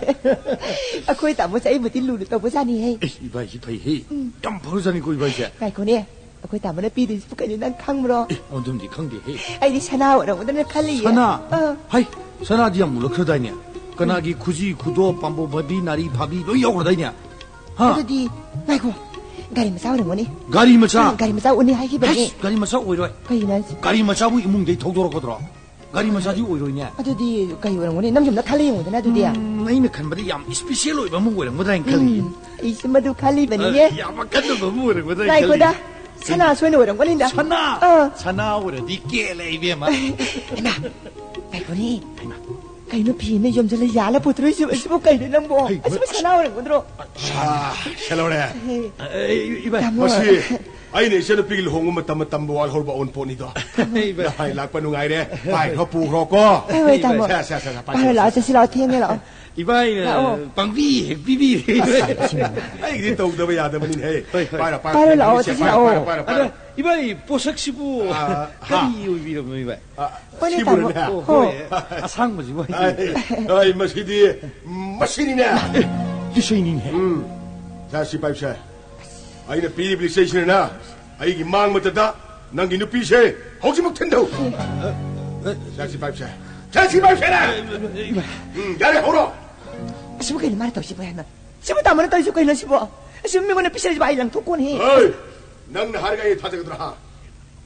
ꯑꯩꯈꯣꯏ ꯇꯥꯃꯣꯁꯦ ꯑꯩꯕꯨꯗꯤ ꯂꯨꯅ ꯇꯧꯕꯖꯥꯠꯅꯤꯍꯦ꯫ ꯑꯦ, ꯏꯕꯥꯏꯁꯤ ꯐꯩꯍꯦ꯫ ꯎꯝ꯫ ꯌꯥꯝ ꯐꯕꯖꯥꯠꯅꯤꯀꯣ, ꯏꯕꯥꯏꯁꯦ꯫ ꯉꯥꯏꯈꯣꯅꯦ꯫ ꯑꯩꯈꯣꯏ ꯇꯥꯃꯣꯅ ꯄꯤꯗꯣꯏꯁꯤꯕꯨ ꯀꯩꯅꯣ ꯅꯪ ꯈꯪꯕ꯭ꯔꯣ? ꯑꯦ, ꯑꯗꯨꯝꯗꯤ ꯈꯪꯗꯦꯍꯦ꯫ ꯑꯩꯗꯤ ꯁꯅꯥ ꯑꯣꯏꯔꯝꯒꯗ꯭ꯔꯅ ꯈꯜꯂꯤꯌꯦ꯫ ꯁꯅꯥ? ꯑꯥ꯫ ꯍꯩ, ꯁꯅꯥꯗꯤ ꯌꯥꯝ ꯃꯨꯜꯂꯛꯈ꯭ꯔꯗꯥꯏꯅꯦ? ꯀꯅꯥꯒꯤ ꯈꯨꯖꯤ, ꯈꯨꯗꯣꯞ, ꯄꯥꯝꯕꯣꯝ ꯄꯥꯝꯕꯤ, ꯅꯥꯔꯤ ꯐꯥꯕꯤ ꯂꯣꯏ ꯌꯥꯎꯈ꯭ꯔꯗꯥꯏꯅꯦ? ꯍꯥ? ꯑꯗꯨꯗꯤ, ꯉꯥꯏꯈꯣ, ꯒꯥꯔꯤ ꯃꯆꯥ ꯑꯣꯏꯔꯝꯒꯅꯤ꯫ ꯒꯥꯔꯤ ꯃꯆꯥ? ꯑꯥ, ꯒꯥꯔꯤ ꯃꯆꯥ ꯑꯣꯏꯅꯤ ꯍꯥꯏꯈꯤꯕꯅꯦ꯫ ꯍꯩꯁ, ꯒꯥꯔꯤ ꯃꯆꯥ ꯑꯣꯏꯔꯣꯏ꯫ ꯀꯩꯅꯣ ꯍꯥꯏꯁꯦ? ꯒꯥꯔꯤ ꯃꯆꯥꯕꯨ ꯏꯃꯨꯡꯗꯩ ꯊꯧꯗꯣꯔꯛꯀꯗ꯭ꯔꯣ? ꯒꯥꯔꯤ ꯃꯆꯥꯗꯤ ꯑꯣꯏꯔꯣꯏꯅꯦ꯫ ꯑꯗꯨꯗꯤ ꯀꯩ ꯑꯣꯏꯔꯝꯒꯅꯤ? ꯅꯪ ꯁꯨꯝ ꯈꯜꯂ ꯌꯦꯡꯉꯨꯗꯅ ꯑꯗꯨꯗꯤ꯫ ꯎꯝ, ꯑꯩꯅ ꯈꯟꯕꯗ ꯌꯥꯝ special ꯑꯣꯏꯕ ꯑꯃ ꯑꯣꯏꯔꯝꯒꯗ꯭ꯔꯥ ꯍꯥꯏꯅ ꯈꯜꯂꯤ꯫ ꯎꯝ, ꯑꯩꯁꯨ ꯃꯗꯨ ꯈꯜꯂꯤꯕꯅꯤꯅꯦ꯫ ꯑ, ꯌꯥꯝ ꯑꯈꯟꯅꯕ ꯑꯃ ꯑꯣꯏꯔꯝꯒꯗ꯭ꯔꯥ ꯍꯥꯏꯅ ꯉꯥꯏꯈꯣꯗ, ꯈꯜꯂꯤ꯫ ꯁꯅꯥ ꯁꯣꯏꯅ ꯑꯣꯏꯔꯝꯒꯅꯤꯗ꯫ ꯁꯅꯥ? ꯑꯥ꯫ ꯁꯅꯥ ꯑꯣꯏꯔꯗꯤ ꯀꯦꯜꯂꯦ, ꯏꯕꯦꯝꯃ꯫ ꯍꯩꯃꯥ, ꯉꯥꯏꯈꯣꯅꯦ꯫ ꯍꯩꯃꯥ꯫ ꯀꯩꯅꯣ ꯐꯤ ꯑꯃ ꯌꯣꯝꯁꯤꯜꯂ ꯌꯥꯜꯂ ꯄꯨꯊꯣꯔꯛꯏꯁꯤꯕꯣ? ꯑꯁꯤꯕꯨ ꯀꯩꯅꯣ ꯅꯪꯕꯣ? ꯍꯩꯃꯥ꯫ ꯑꯁꯤꯕꯨ ꯁꯅꯥ ꯑꯣꯏꯔꯝꯒꯗ꯭ꯔꯣ? ꯑꯥ, ꯁꯦꯜꯍꯧꯔꯦ꯫ ꯍꯦ꯫ ꯑ, ꯑ, ꯏꯕꯥꯏ꯫ ꯇꯥꯃꯣ꯫ ꯃꯁꯤ ꯑꯩꯅ ꯏꯆꯟꯅꯨꯄꯤꯒꯤ ꯂꯨꯍꯣꯡꯕ ꯃꯇꯝ ꯃꯇꯝꯕꯨ ꯋꯥꯠꯍꯧꯕ ꯑꯋꯨꯟꯄꯣꯠꯅꯤꯗꯣ꯫ ꯏꯕꯥꯏ꯫ ꯅꯍꯥꯏ ꯂꯥꯛꯄ ꯅꯨꯡꯉꯥꯏꯔꯦ꯫ ꯄꯥꯏꯈ꯭ꯔꯣ, ꯄꯨꯈ꯭ꯔꯣ ꯀꯣ꯫ ꯍꯣꯏ, ꯍꯣꯏ, ꯇꯥꯃꯣ꯫ ꯁꯦ, ꯁꯦ, ꯁꯦ, ꯁꯦ, ꯄꯥꯏꯈ꯭ꯔꯣ, ꯄꯥꯏꯔꯣ, ꯂꯥꯛꯑꯣ, ꯁꯦ, ꯆꯠꯁꯤ ꯂꯥꯛꯑꯣ, ꯊꯦꯡꯉꯦ ꯂꯥꯛꯑꯣ꯫ ꯏꯕꯥꯏꯅ ꯂꯥꯛꯑꯣ꯫ ꯄꯥꯡꯕꯤ ꯍꯦꯛ ꯄꯤꯕꯤꯔꯦ꯫ ꯑꯁ, ꯑꯩꯒꯤꯗꯤ ꯇꯧꯗꯕ ꯌꯥꯗꯕꯅꯤꯅꯦ, ꯍꯦ꯫ ꯍꯣꯏ, ꯍꯣꯏ꯫ ꯄꯥꯏꯔꯣ, ꯄꯥꯏꯔꯣ, ꯄꯥꯏꯔꯣ, ꯊꯦꯡꯉꯦ, ꯂꯥꯛꯑꯣ, ꯁꯦ, ꯆꯠꯁꯤ ꯄꯥꯏꯔꯣ, ꯂꯥꯛꯑꯣ꯫ ꯄꯥꯏꯔꯣ, ꯄꯥꯏꯔꯣ, ꯄꯥꯏꯔꯣ꯫ ꯑꯗꯣ, ꯏꯕꯥꯏ, ꯄꯣꯠꯁꯛꯁꯤꯕꯨ ꯑꯥ, ꯀꯔꯤ ꯍꯥ꯫ ꯑꯣꯏꯕꯤꯔꯕꯅꯣ, ꯏꯕꯥꯏ? ꯑꯥ, ꯍꯣꯏꯅꯦ, ꯁꯤꯕꯨꯔꯣꯅꯦ꯫ ꯇꯥꯃꯣ꯫ ꯑꯣ, ꯍꯣꯏ, ꯑꯁꯥꯡꯕꯁꯤꯕꯨ ꯍꯥꯏꯗꯤ꯫ ꯑꯩ, ꯑꯩ, ꯃꯁꯤꯗꯤ, ꯃꯁꯤꯅꯤꯅꯦ꯫ ꯑꯦ, ꯂꯤꯆꯩꯅꯤꯅꯦ꯫ ꯎꯝ, ꯁꯥ, ꯁꯤ ꯄꯥꯏꯕꯁꯦ꯫ ꯑꯩꯅ ꯄꯤꯔꯤꯕ ꯂꯤꯆꯩꯁꯤꯅꯅꯦ, ꯑꯩꯒꯤ ꯃꯥꯡ ꯃꯇꯗ ꯅꯪꯒꯤ ꯅꯨꯄꯤꯁꯦ ꯍꯧꯖꯤꯛꯃꯛ ꯊꯤꯟꯊꯧ꯫ ꯁꯦ, ꯁꯤ ꯄꯥꯏꯕꯁꯦ꯫ ꯁꯦ, ꯁꯤ ꯄꯥꯏꯕꯁꯦꯅꯦ꯫ ꯎꯝ, ꯌꯥꯔꯦ, ꯍꯧꯔꯣ꯫ ꯑꯁꯤꯕꯨ ꯀꯩꯅꯣ ꯃꯥꯅ ꯇꯧꯔꯤꯁꯤꯕꯣ ꯍꯥꯏꯅ? ꯁꯤꯕꯨ ꯇꯥꯃꯣꯅ ꯇꯧꯔꯤꯁꯤꯕꯨ ꯀꯩꯅꯣ ꯁꯤꯕꯣ? ꯑꯁꯤꯕꯨ ꯃꯤꯉꯣꯟꯗ ꯄꯤꯁꯜꯂꯤꯁꯤꯕꯨ ꯑꯩ ꯂꯪꯊꯣꯛꯀꯣꯅꯦ꯫ ꯍꯣꯏ! ꯅꯪꯅ ꯍꯥꯏꯔꯒ ꯑꯩ ꯊꯥꯖꯒꯗ꯭ꯔꯥ, ꯍꯥ?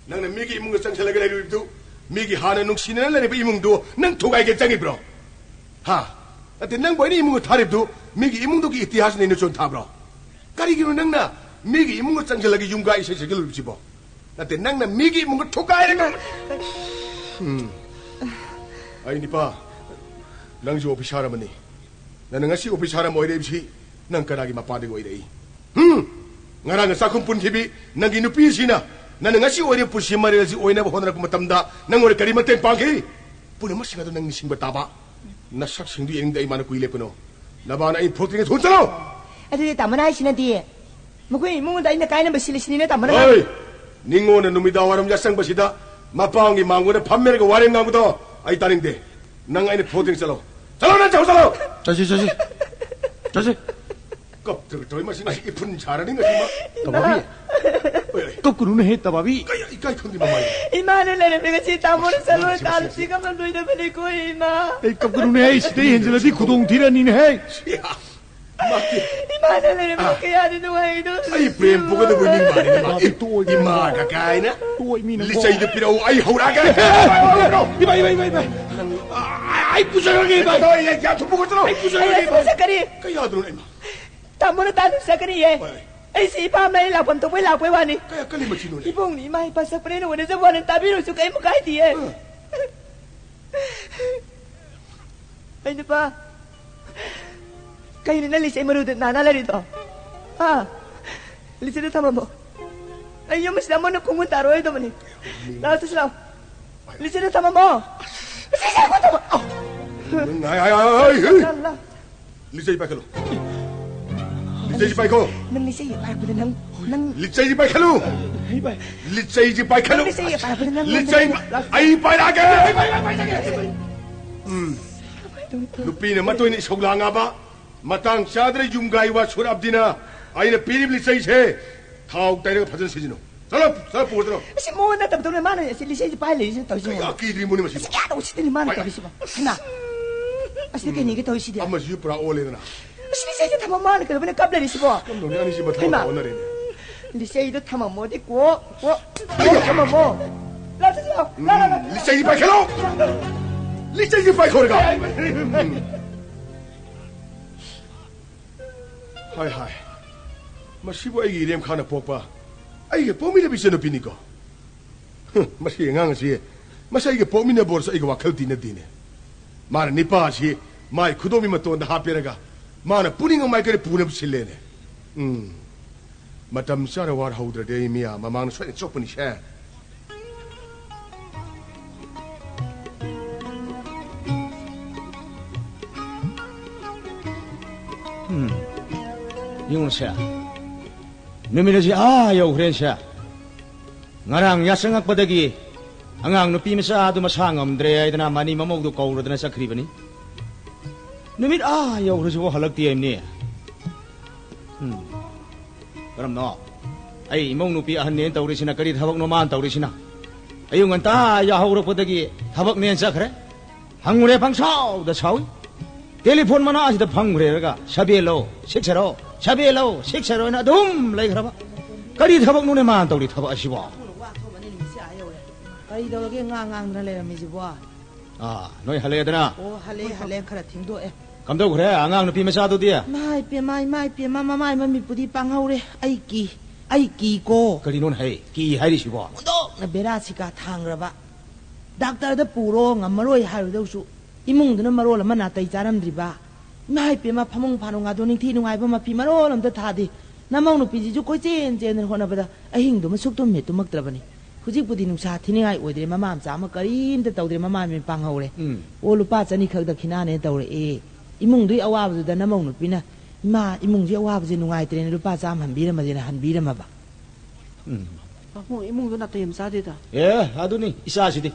ꯅꯪꯅ ꯃꯤꯒꯤ ꯏꯃꯨꯡꯗ ꯆꯪꯁꯤꯜꯂꯒ ꯂꯩꯔꯨꯔꯤꯕꯗꯨ, ꯃꯤꯒꯤ ꯍꯥꯟꯅ ꯅꯨꯡꯁꯤꯅꯅ ꯂꯩꯔꯤꯕ ꯏꯃꯨꯡꯗꯨ ꯅꯪ ꯊꯨꯒꯥꯏꯒꯦ ꯆꯪꯉꯤꯕ꯭ꯔꯣ? ꯍꯥ? ꯅꯠꯇꯦ, ꯅꯪꯕꯨ ꯑꯩꯅ ꯏꯃꯨꯡꯗ ꯊꯥꯔꯤꯕꯗꯨ ꯃꯤꯒꯤ ꯏꯃꯨꯡꯗꯨꯒꯤ ꯏꯇꯤꯍꯥꯁ ꯅꯩꯅ ꯆꯣꯟ ꯊꯥꯕ꯭ꯔꯣ? ꯀꯔꯤꯒꯤꯅꯣ ꯅꯪꯅ ꯃꯤꯒꯤ ꯏꯃꯨꯡꯗ ꯆꯪꯁꯤꯜꯂꯒ ꯌꯨꯝ ꯀꯥ ꯏꯁꯩ ꯁꯛꯆꯜꯂꯨꯔꯤꯕꯁꯤꯕꯣ? ꯅꯠꯇꯦ, ꯅꯪꯅ ꯃꯤꯒꯤ ꯏꯃꯨꯡꯗ ꯊꯨꯒꯥꯏꯔꯒ꯫ ꯎꯝ꯫ ꯑꯩ ꯅꯤꯄꯥ, ꯅꯪꯁꯨ ꯑꯣꯐꯤꯁꯥꯔ ꯑꯃꯅꯤ꯫ ꯅꯪꯅ ꯉꯁꯤ ꯑꯣꯐꯤꯁꯥꯔ ꯑꯃ ꯑꯣꯏꯔꯛꯏꯕꯁꯤ ꯅꯪ ꯀꯅꯥꯒꯤ ꯃꯄꯥꯗꯒꯤ ꯑꯣꯏꯔꯛꯏ? ꯎꯝ? ꯉꯔꯥꯡ ꯆꯥꯛꯈꯨꯝ ꯄꯨꯟꯈꯤꯕꯤ ꯅꯪꯒꯤ ꯅꯨꯄꯤꯁꯤꯅ ꯅꯪꯅ ꯉꯁꯤ ꯑꯣꯏꯔꯤꯕ ꯄꯨꯟꯁꯤ ꯃꯔꯦꯜ ꯑꯁꯤ ꯑꯣꯏꯅꯕ ꯍꯣꯠꯅꯔꯛꯄ ꯃꯇꯝꯗ ꯅꯪꯉꯣꯟꯗ ꯀꯔꯤ ꯃꯇꯦꯡ ꯄꯥꯡꯈꯤ? ꯄꯨꯝꯅꯃꯛꯁꯤꯡ ꯑꯗꯨ ꯅꯪ ꯅꯤꯡꯁꯤꯡꯕ ꯇꯥꯕ꯫ ꯅꯁꯛꯁꯤꯡꯗꯨ ꯌꯦꯡꯅꯤꯡꯗꯦ ꯑꯩ꯫ ꯃꯥꯅ ꯀꯨꯏ ꯂꯦꯞꯀꯅꯨ꯫ ꯅꯕꯥꯅ ꯑꯩ ꯐꯨꯔꯛꯇ꯭ꯔꯤꯉꯩ ꯊꯨꯅ ꯆꯠꯂꯣ! ꯑꯗꯨꯗꯤ ꯇꯥꯃꯣꯅ ꯍꯥꯏꯁꯤꯅꯗꯤ ꯃꯈꯣꯏ ꯏꯃꯨꯡꯗ ꯑꯩꯅ ꯀꯥꯏꯅꯕ ꯁꯤꯜꯂꯤꯁꯤꯅꯤꯅꯦ, ꯇꯥꯃꯣꯅ? ꯍꯣꯏ! ꯅꯤꯡꯉꯣꯟꯅ ꯅꯨꯃꯤꯗꯥꯡ ꯋꯥꯏꯔꯝ ꯌꯥꯆꯪꯕꯁꯤꯗ ꯃꯄꯥꯝꯒꯤ ꯃꯥꯡꯒꯣꯟꯗ ꯐꯝꯃꯦꯔꯒ ꯋꯥꯔꯦꯝ ꯉꯥꯡꯕꯗꯣ ꯑꯩ ꯇꯥꯅꯤꯡꯗꯦ꯫ ꯅꯪ ꯑꯩꯅ ꯐꯨꯔꯛꯇ꯭ꯔꯤꯉꯩ ꯆꯠꯂꯣ꯫ ꯆꯠꯂꯣ, ꯅꯪ ꯆꯠꯂꯣ, ꯆꯠꯂꯣ! ꯆꯠꯁꯤ, ꯆꯠꯁꯤ꯫ ꯆꯠꯁꯤ꯫ ꯀꯞꯇ꯭ꯔꯒ ꯇꯧꯔꯤ ꯃꯁꯤ, ꯉꯁꯤ ꯏꯐꯨꯟ ꯁꯥꯔꯅꯤ ꯉꯁꯤ ꯃꯥ꯫ ꯇꯕꯥꯕꯤ! ꯑꯣꯏ, ꯑꯣꯏ꯫ ꯀꯞꯀꯅꯨꯅꯦꯍꯦ, ꯇꯕꯥꯕꯤ! ꯀꯩ ꯏꯀꯥꯏ ꯈꯪꯗꯦ ꯃꯃꯥꯏ꯫ ꯏꯃꯥꯅ ꯂꯩꯔꯝꯃꯦ ꯉꯁꯤ ꯇꯥꯃꯣꯅ ꯆꯠꯂꯣ, ꯃꯁꯤ, ꯃꯁꯤ, ꯇꯥꯜꯂꯨ ꯃꯁꯤ꯫ ꯁꯤ ꯉꯝꯅ ꯂꯣꯏꯅꯕꯅꯤꯀꯣ, ꯏꯃꯥ꯫ ꯑꯩ ꯀꯞꯀꯅꯨꯅꯦ, ꯑꯩ ꯁꯤꯗꯩ ꯍꯦꯟꯖꯤꯜꯂꯗꯤ ꯈꯨꯗꯣꯡ ꯊꯤꯔꯅꯤꯅꯦꯍꯦ꯫ ꯁꯤ, ꯃꯥ꯫ ꯏꯃꯥꯅ ꯂꯩꯔꯝꯃꯦ ꯑꯥ꯫ ꯀꯌꯥꯗꯤ ꯅꯨꯡꯉꯥꯏꯗꯣ꯫ ꯑꯩ ꯄ꯭ꯔꯦꯝ ꯄꯣꯛꯀꯗꯕ ꯃꯤ ꯃꯥꯜꯂꯦ, ꯃꯥ꯫ ꯇꯕꯥꯕꯤ, ꯇꯣꯛꯑꯣ, ꯏꯃꯥ ꯀꯀꯥꯏꯅ꯫ ꯇꯣꯛꯑꯣ, ꯃꯤꯅ ꯂꯤꯆꯩꯗꯨ ꯄꯤꯔꯛꯎ, ꯑꯩ ꯍꯧꯔꯛꯑꯒꯦ꯫ ꯏꯃꯥ, ꯏꯃꯥ, ꯏꯃꯥ, ꯏꯃꯥ꯫ ꯑꯩ ꯄꯨꯖꯔꯒꯦ, ꯏꯃꯥ꯫ ꯑꯩ ꯌꯥ-, ꯌꯥ-, ꯊꯨꯝꯐꯨ ꯈꯣꯠꯇꯅ꯫ ꯑꯩ ꯄꯨꯖꯔꯒꯦ, ꯑꯩ ꯏꯃꯥ꯫ ꯄꯨꯖꯒꯅꯤ꯫ ꯀꯩ ꯌꯥꯗ꯭ꯔꯣ, ꯏꯃꯥ? ꯇꯥꯃꯣꯅ ꯇꯥꯗꯨ ꯆꯠꯀꯅꯤꯌꯦ꯫ ꯍꯣꯏ, ꯍꯣꯏ꯫ ꯑꯩꯁꯦ ꯏꯄꯥꯝ ꯂꯩ ꯂꯥꯛꯐꯝ ꯊꯣꯛꯄꯩ ꯂꯥꯛꯄꯩ ꯋꯥꯅꯤ꯫ ꯀꯌꯥ ꯀꯜꯂꯤ ꯃꯆꯤꯅꯣꯅꯦ? ꯏꯕꯨꯡꯅꯤ ꯏꯃꯥ ꯏꯄꯥ ꯁꯛꯄꯅꯦꯅ ꯎꯅꯖꯕ ꯋꯥꯅꯤ, ꯇꯥꯕꯤꯔꯨꯁꯨ ꯀꯩꯝ ꯀꯥꯏꯗꯤꯌꯦ꯫ ꯑ꯫ ꯑꯩ ꯅꯨꯄꯥ, ꯀꯩꯅꯣ ꯅꯪ ꯂꯤꯆꯩ ꯃꯔꯨꯗ ꯅꯥꯟꯅ ꯂꯩꯔꯤꯗꯣ? ꯍꯥ? ꯂꯤꯆꯩꯗꯣ ꯊꯝꯃꯝꯃꯣ꯫ ꯑꯩ ꯌꯨꯝ ꯑꯁꯤꯗ ꯑꯃꯨꯟꯅ ꯈꯣꯡꯒꯨꯟ ꯇꯥꯔꯣꯏꯗꯕꯅꯤ꯫ ꯂꯥꯛꯑꯣ, ꯆꯠꯁꯤ ꯂꯥꯛꯑꯣ꯫ ꯂꯤꯆꯩꯗꯣ ꯊꯝꯃꯝꯃꯣ꯫ ꯂꯤꯆꯩꯁꯦ ꯑꯩꯈꯣꯏ ꯊꯝꯃꯣ-, ꯑꯥꯎ! ꯅꯪ, ꯍꯥꯏ, ꯍꯥꯏ, ꯍꯥꯏ, ꯍꯥꯏ, ꯍꯥꯏ! ꯂꯥ, ꯂꯥ꯫ ꯂꯤꯆꯩ ꯄꯥꯏꯈꯠꯂꯨ꯫ ꯂꯤꯆꯩꯁꯤ ꯄꯥꯏꯈꯣ꯫ ꯅꯪ ꯂꯤꯆꯩ ꯄꯥꯏꯔꯛꯄꯗ ꯅꯪ, ꯅꯪ ꯂꯤꯆꯩꯁꯤ ꯄꯥꯏꯈꯠꯂꯨ꯫ ꯑꯩ ꯄꯥꯏ-, ꯂꯤꯆꯩꯁꯤ ꯄꯥꯏꯈꯠꯂꯨ꯫ ꯅꯪ ꯂꯤꯆꯩ ꯄꯥꯏꯔꯛꯄꯗ ꯅꯪ ꯂꯤꯆꯩ ꯉꯝꯗ꯭ꯔꯦ꯫ ꯄꯥꯏ-, ꯑꯩ ꯄꯥꯏꯔꯛꯑꯒꯦ꯫ ꯑꯩ ꯄꯥꯏ-, ꯄꯥꯏ-, ꯄꯥꯏ-, ꯄꯥꯏ-, ꯄꯥꯏ-, ꯎꯝ꯫ ꯅꯨꯄꯤꯅ ꯃꯇꯣꯏꯅ ꯏꯁꯧ ꯂꯥꯡꯉꯕ, ꯃꯇꯥꯡ ꯆꯥꯗ꯭ꯔꯦ ꯌꯨꯝꯒꯥꯏ ꯋꯥ ꯁꯨꯔ ꯑꯕꯗꯤꯅ꯫ ꯑꯩꯅ ꯄꯤꯔꯤꯕ ꯂꯤꯆꯩꯁꯦ ꯊꯥꯎ ꯇꯩꯔꯒ ꯐꯖꯅ ꯁꯤꯖꯤꯟꯅꯧ꯫ ꯆꯠꯂꯣ, ꯆꯠꯂꯣ, ꯄꯨꯔꯣ, ꯆꯠꯂꯣ꯫ ꯑꯁꯤ ꯃꯉꯣꯟꯗ ꯇꯧꯗꯧꯅꯦ, ꯃꯥꯅ ꯑꯁꯤ ꯂꯤꯆꯩꯁꯦ ꯄꯥꯏ ꯂꯩꯔꯤꯁꯤꯅ ꯇꯧꯔꯤꯁꯤ꯫ ꯀꯌꯥ ꯀꯤꯗ꯭ꯔꯤꯃꯣꯅꯦ ꯃꯁꯤꯕꯣ? ꯑꯁꯤ ꯀꯌꯥꯗ ꯎꯁꯤꯠꯇꯅꯤ ꯃꯥꯅ ꯑꯩ, ꯇꯧꯔꯤꯁꯤꯕꯣ? ꯍꯩꯃꯥ! ꯑꯁꯤꯗ ꯀꯩꯅꯤꯒꯦ ꯇꯧꯔꯤꯁꯤꯗꯤ? ꯑꯃꯁꯤꯁꯨ ꯄꯨꯔꯥ ꯑꯣꯜꯂꯦꯗꯅ꯫ ꯑꯁꯤ ꯂꯤꯆꯩꯁꯦ ꯊꯝꯃꯣ, ꯃꯥꯅ ꯀꯩꯗꯧꯕꯩꯅ ꯀꯞ ꯂꯩꯔꯤꯁꯤꯕꯣ? ꯀꯝꯗꯧꯅꯤ? ꯑꯅꯤꯁꯤ ꯃꯊꯧ ꯍꯩꯃꯥ! ꯃꯊꯧ ꯑꯣꯟꯅꯔꯦꯅꯦ꯫ ꯂꯤꯆꯩꯗꯣ ꯊꯝꯃꯝꯃꯣꯗꯤ ꯀꯣ, ꯀꯣ, ꯀꯣ ꯊꯝꯃꯝꯃꯣ꯫ ꯂꯥꯛꯑꯣ, ꯂꯥꯛꯑꯣ, ꯂꯥꯛꯑꯣ, ꯂꯥꯛꯑꯣ꯫ ꯂꯤꯆꯩꯁꯤ ꯄꯥꯏꯈꯠꯂꯣ! ꯂꯤꯆꯩꯁꯤ ꯄꯥꯏꯈꯣꯔꯒ! ꯍꯥꯏ, ꯍꯥꯏ꯫ ꯃꯁꯤꯕꯨ ꯑꯩꯒꯤ ꯏꯔꯦꯝꯈꯥꯅ ꯄꯣꯛꯄ, ꯑꯩꯒ ꯄꯣꯛꯃꯤꯟꯅꯕ ꯏꯆꯟꯅꯨꯄꯤꯅꯤꯀꯣ꯫ ꯃꯁꯤ ꯑꯉꯥꯡ ꯑꯁꯤ ꯃꯁꯤ ꯑꯩꯒ ꯄꯣꯛꯃꯤꯟꯅꯕ ꯑꯣꯏꯔꯁꯨ ꯑꯩꯒ ꯋꯥꯈꯜ ꯇꯤꯟꯅꯗꯦꯅꯦ꯫ ꯃꯥꯅ ꯅꯤꯄꯥꯁꯤ ꯃꯥꯏ ꯈꯨꯗꯣꯝꯕꯤ ꯃꯇꯣꯟꯗ ꯍꯥꯞꯄꯦꯔꯒ ꯃꯥꯅ ꯄꯨꯅꯤꯡꯕ ꯃꯥꯏꯀꯩꯗ ꯄꯨꯅꯕ ꯁꯤꯜꯂꯦꯅꯦ꯫ ꯎꯝ꯫ ꯃꯇꯝ ꯆꯥꯅ ꯋꯥꯔꯍꯧꯗ꯭ꯔꯗꯤ ꯑꯩ ꯃꯤꯌꯥ ꯃꯃꯥꯡꯗ ꯁꯣꯏꯗꯅ ꯆꯣꯞꯄꯅꯤꯁꯦ꯫ ꯎꯝ꯫ ꯌꯦꯡꯉꯨꯁꯦ꯫ ꯅꯨꯃꯤꯠ ꯑꯁꯤ ꯑꯥ ꯌꯧꯈ꯭ꯔꯦꯁꯦ꯫ ꯉꯔꯥꯡ ꯌꯥꯆꯪꯉꯛꯄꯗꯒꯤ ꯑꯉꯥꯡ ꯅꯨꯄꯤ ꯃꯆꯥ ꯑꯗꯨ ꯃꯁꯥ ꯉꯝꯗ꯭ꯔꯦ ꯍꯥꯏꯗꯅ ꯃꯅꯤ ꯃꯃꯧꯗꯨ ꯀꯧꯔꯗꯅ ꯆꯠꯈ꯭ꯔꯤꯕꯅꯤ꯫ ꯅꯨꯃꯤꯠ ꯑꯥ ꯌꯧꯈ꯭ꯔꯁꯤꯕꯨ ꯍꯜꯂꯛꯇꯦ ꯍꯥꯏꯕꯅꯤ꯫ ꯎꯝ꯫ ꯀꯔꯝꯅꯣ? ꯑꯩ ꯏꯃꯧ ꯅꯨꯄꯤ ꯑꯍꯟꯅꯦꯅ ꯇꯧꯔꯤꯁꯤꯅ ꯀꯔꯤ ꯊꯕꯛꯅꯣ ꯃꯥꯅ ꯇꯧꯔꯤꯁꯤꯅ? ꯑꯌꯨꯛ ꯉꯟꯇꯥ ꯌꯥꯍꯧꯔꯛꯄꯗꯒꯤ ꯊꯕꯛꯅꯦꯅ ꯆꯠꯈ꯭ꯔꯦ꯫ ꯍꯪꯉꯨꯔꯦ ꯄꯪꯁꯥꯎꯗ ꯁꯥꯎꯏ꯫ ꯇꯦꯂꯤꯐꯣꯟ ꯃꯅꯥꯛꯁꯤꯗ ꯐꯝꯈ꯭ꯔꯦꯔꯒ "ꯁꯕꯦꯜꯂꯣ, ꯁꯤꯛꯁꯔꯣ, ꯁꯕꯦꯜꯂꯣ, ꯁꯤꯛꯁꯔꯣ" ꯍꯥꯏꯅ ꯑꯗꯨꯝ ꯂꯩꯈ꯭ꯔꯕ꯫ ꯀꯔꯤ ꯊꯕꯛꯅꯣꯅꯦ ꯃꯥꯅ ꯇꯧꯔꯤ ꯊꯕꯛ ꯑꯁꯤꯕꯣ? ꯋꯥ ꯊꯣꯛꯑꯕꯅꯤ ꯅꯨꯃꯤꯠꯁꯦ ꯑꯥ ꯌꯧꯔꯦ꯫ ꯀꯔꯤ ꯇꯧꯔꯒꯦ ꯉꯥ ꯉꯥꯡꯗꯅ ꯂꯩꯔꯝꯃꯤꯁꯤꯕꯣ? ꯑꯥ, ꯅꯣꯏ ꯍꯜꯂꯛꯑꯦꯗꯅ? ꯑꯣ, ꯍꯜꯂꯛꯑꯦ, ꯍꯜꯂꯛꯑꯦ, ꯈꯔ ꯊꯦꯡꯗꯣꯛꯑꯦ꯫ ꯀꯝꯗꯧꯈ꯭ꯔꯦ ꯑꯉꯥꯡ ꯅꯨꯄꯤ ꯃꯆꯥꯗꯨꯗꯤ? ꯏꯃꯥ ꯏꯄꯦꯝꯃ, ꯏꯃꯥ ꯏꯄꯦꯝꯃ, ꯃꯃꯥꯏ ꯃꯃꯤꯠꯄꯨꯗꯤ ꯄꯥꯡꯍꯧꯔꯦ꯫ ꯑꯩ ꯀꯤ, ꯑꯩ ꯀꯤꯀꯣ꯫ ꯀꯔꯤꯅꯣꯅꯦ ꯍꯥꯏ? ꯀꯤ ꯍꯥꯏꯔꯤꯁꯤꯕꯣ? ꯍꯨꯟꯗꯣꯛꯅ ꯕꯦꯔꯥ ꯁꯤꯀꯥ ꯊꯥꯡꯈ꯭ꯔꯕ꯫ ꯗꯥꯛꯇꯔꯗ ꯄꯨꯔꯣ ꯉꯝꯃꯔꯣꯏ ꯍꯥꯏꯔꯨꯗꯧꯁꯨ ꯏꯃꯨꯡꯗꯨꯅ ꯃꯔꯣꯜ ꯑꯃ ꯅꯥꯇꯩ ꯆꯥꯔꯝꯗ꯭ꯔꯤꯕ꯫ ꯏꯃꯥ ꯏꯄꯦꯝꯃ, ꯐꯃꯨꯡ ꯐꯥꯅꯨꯡ ꯉꯥꯗꯣ ꯅꯤꯡꯊꯤ ꯅꯨꯡꯉꯥꯏꯕ ꯃꯐꯤ ꯃꯔꯣꯜ ꯑꯝꯇ ꯊꯥꯗꯦ꯫ ꯅꯃꯧ ꯅꯨꯄꯤꯁꯤꯁꯨ ꯀꯣꯏꯆꯦꯟ ꯆꯦꯟꯗꯅ ꯍꯣꯠꯅꯕꯗ ꯑꯍꯤꯡꯗꯨꯃ ꯁꯨꯛꯇꯨꯝ ꯍꯦꯛ ꯇꯨꯝꯃꯛꯇ꯭ꯔꯕꯅꯤ꯫ ꯍꯧꯖꯤꯛꯄꯨꯗꯤ ꯅꯨꯡꯁꯥ ꯊꯤꯅꯤꯡꯉꯥꯏ ꯑꯣꯏꯗ꯭ꯔꯦ, ꯃꯃꯥ ꯃꯆꯥ ꯑꯃ ꯀꯔꯤꯝꯇ ꯇꯧꯗ꯭ꯔꯦ, ꯃꯃꯥ ꯃꯃꯤꯠ ꯄꯥꯡꯍꯧꯔꯦ꯫ ꯎꯝ꯫ ꯑꯣ, ꯂꯨꯄꯥ ꯆꯅꯤꯈꯛ ꯗꯈꯤꯅꯥꯅꯦ ꯇꯧꯔꯛꯑꯦ꯫ ꯏꯃꯨꯡꯗꯨꯒꯤ ꯑꯋꯥꯕꯗꯨꯗ ꯅꯃꯧ ꯅꯨꯄꯤꯅ, "ꯏꯃꯥ, ꯏꯃꯨꯡꯁꯤ ꯑꯋꯥꯕꯁꯦ ꯅꯨꯡꯉꯥꯏꯇ꯭ꯔꯦꯅ ꯂꯨꯄꯥ ꯆꯥꯝꯃ ꯍꯟꯕꯤꯔꯝꯃꯁꯦꯅ" ꯍꯟꯕꯤꯔꯝꯃꯕ꯫ ꯎꯝ꯫ ꯄꯥꯕꯨꯡ, ꯏꯃꯨꯡꯗꯣ ꯅꯥꯇꯩ ꯌꯥꯝ ꯆꯥꯗꯦꯗ꯫ ꯑꯦ, ꯑꯗꯨꯅꯤ ꯏꯆꯥꯁꯤꯗꯤ꯫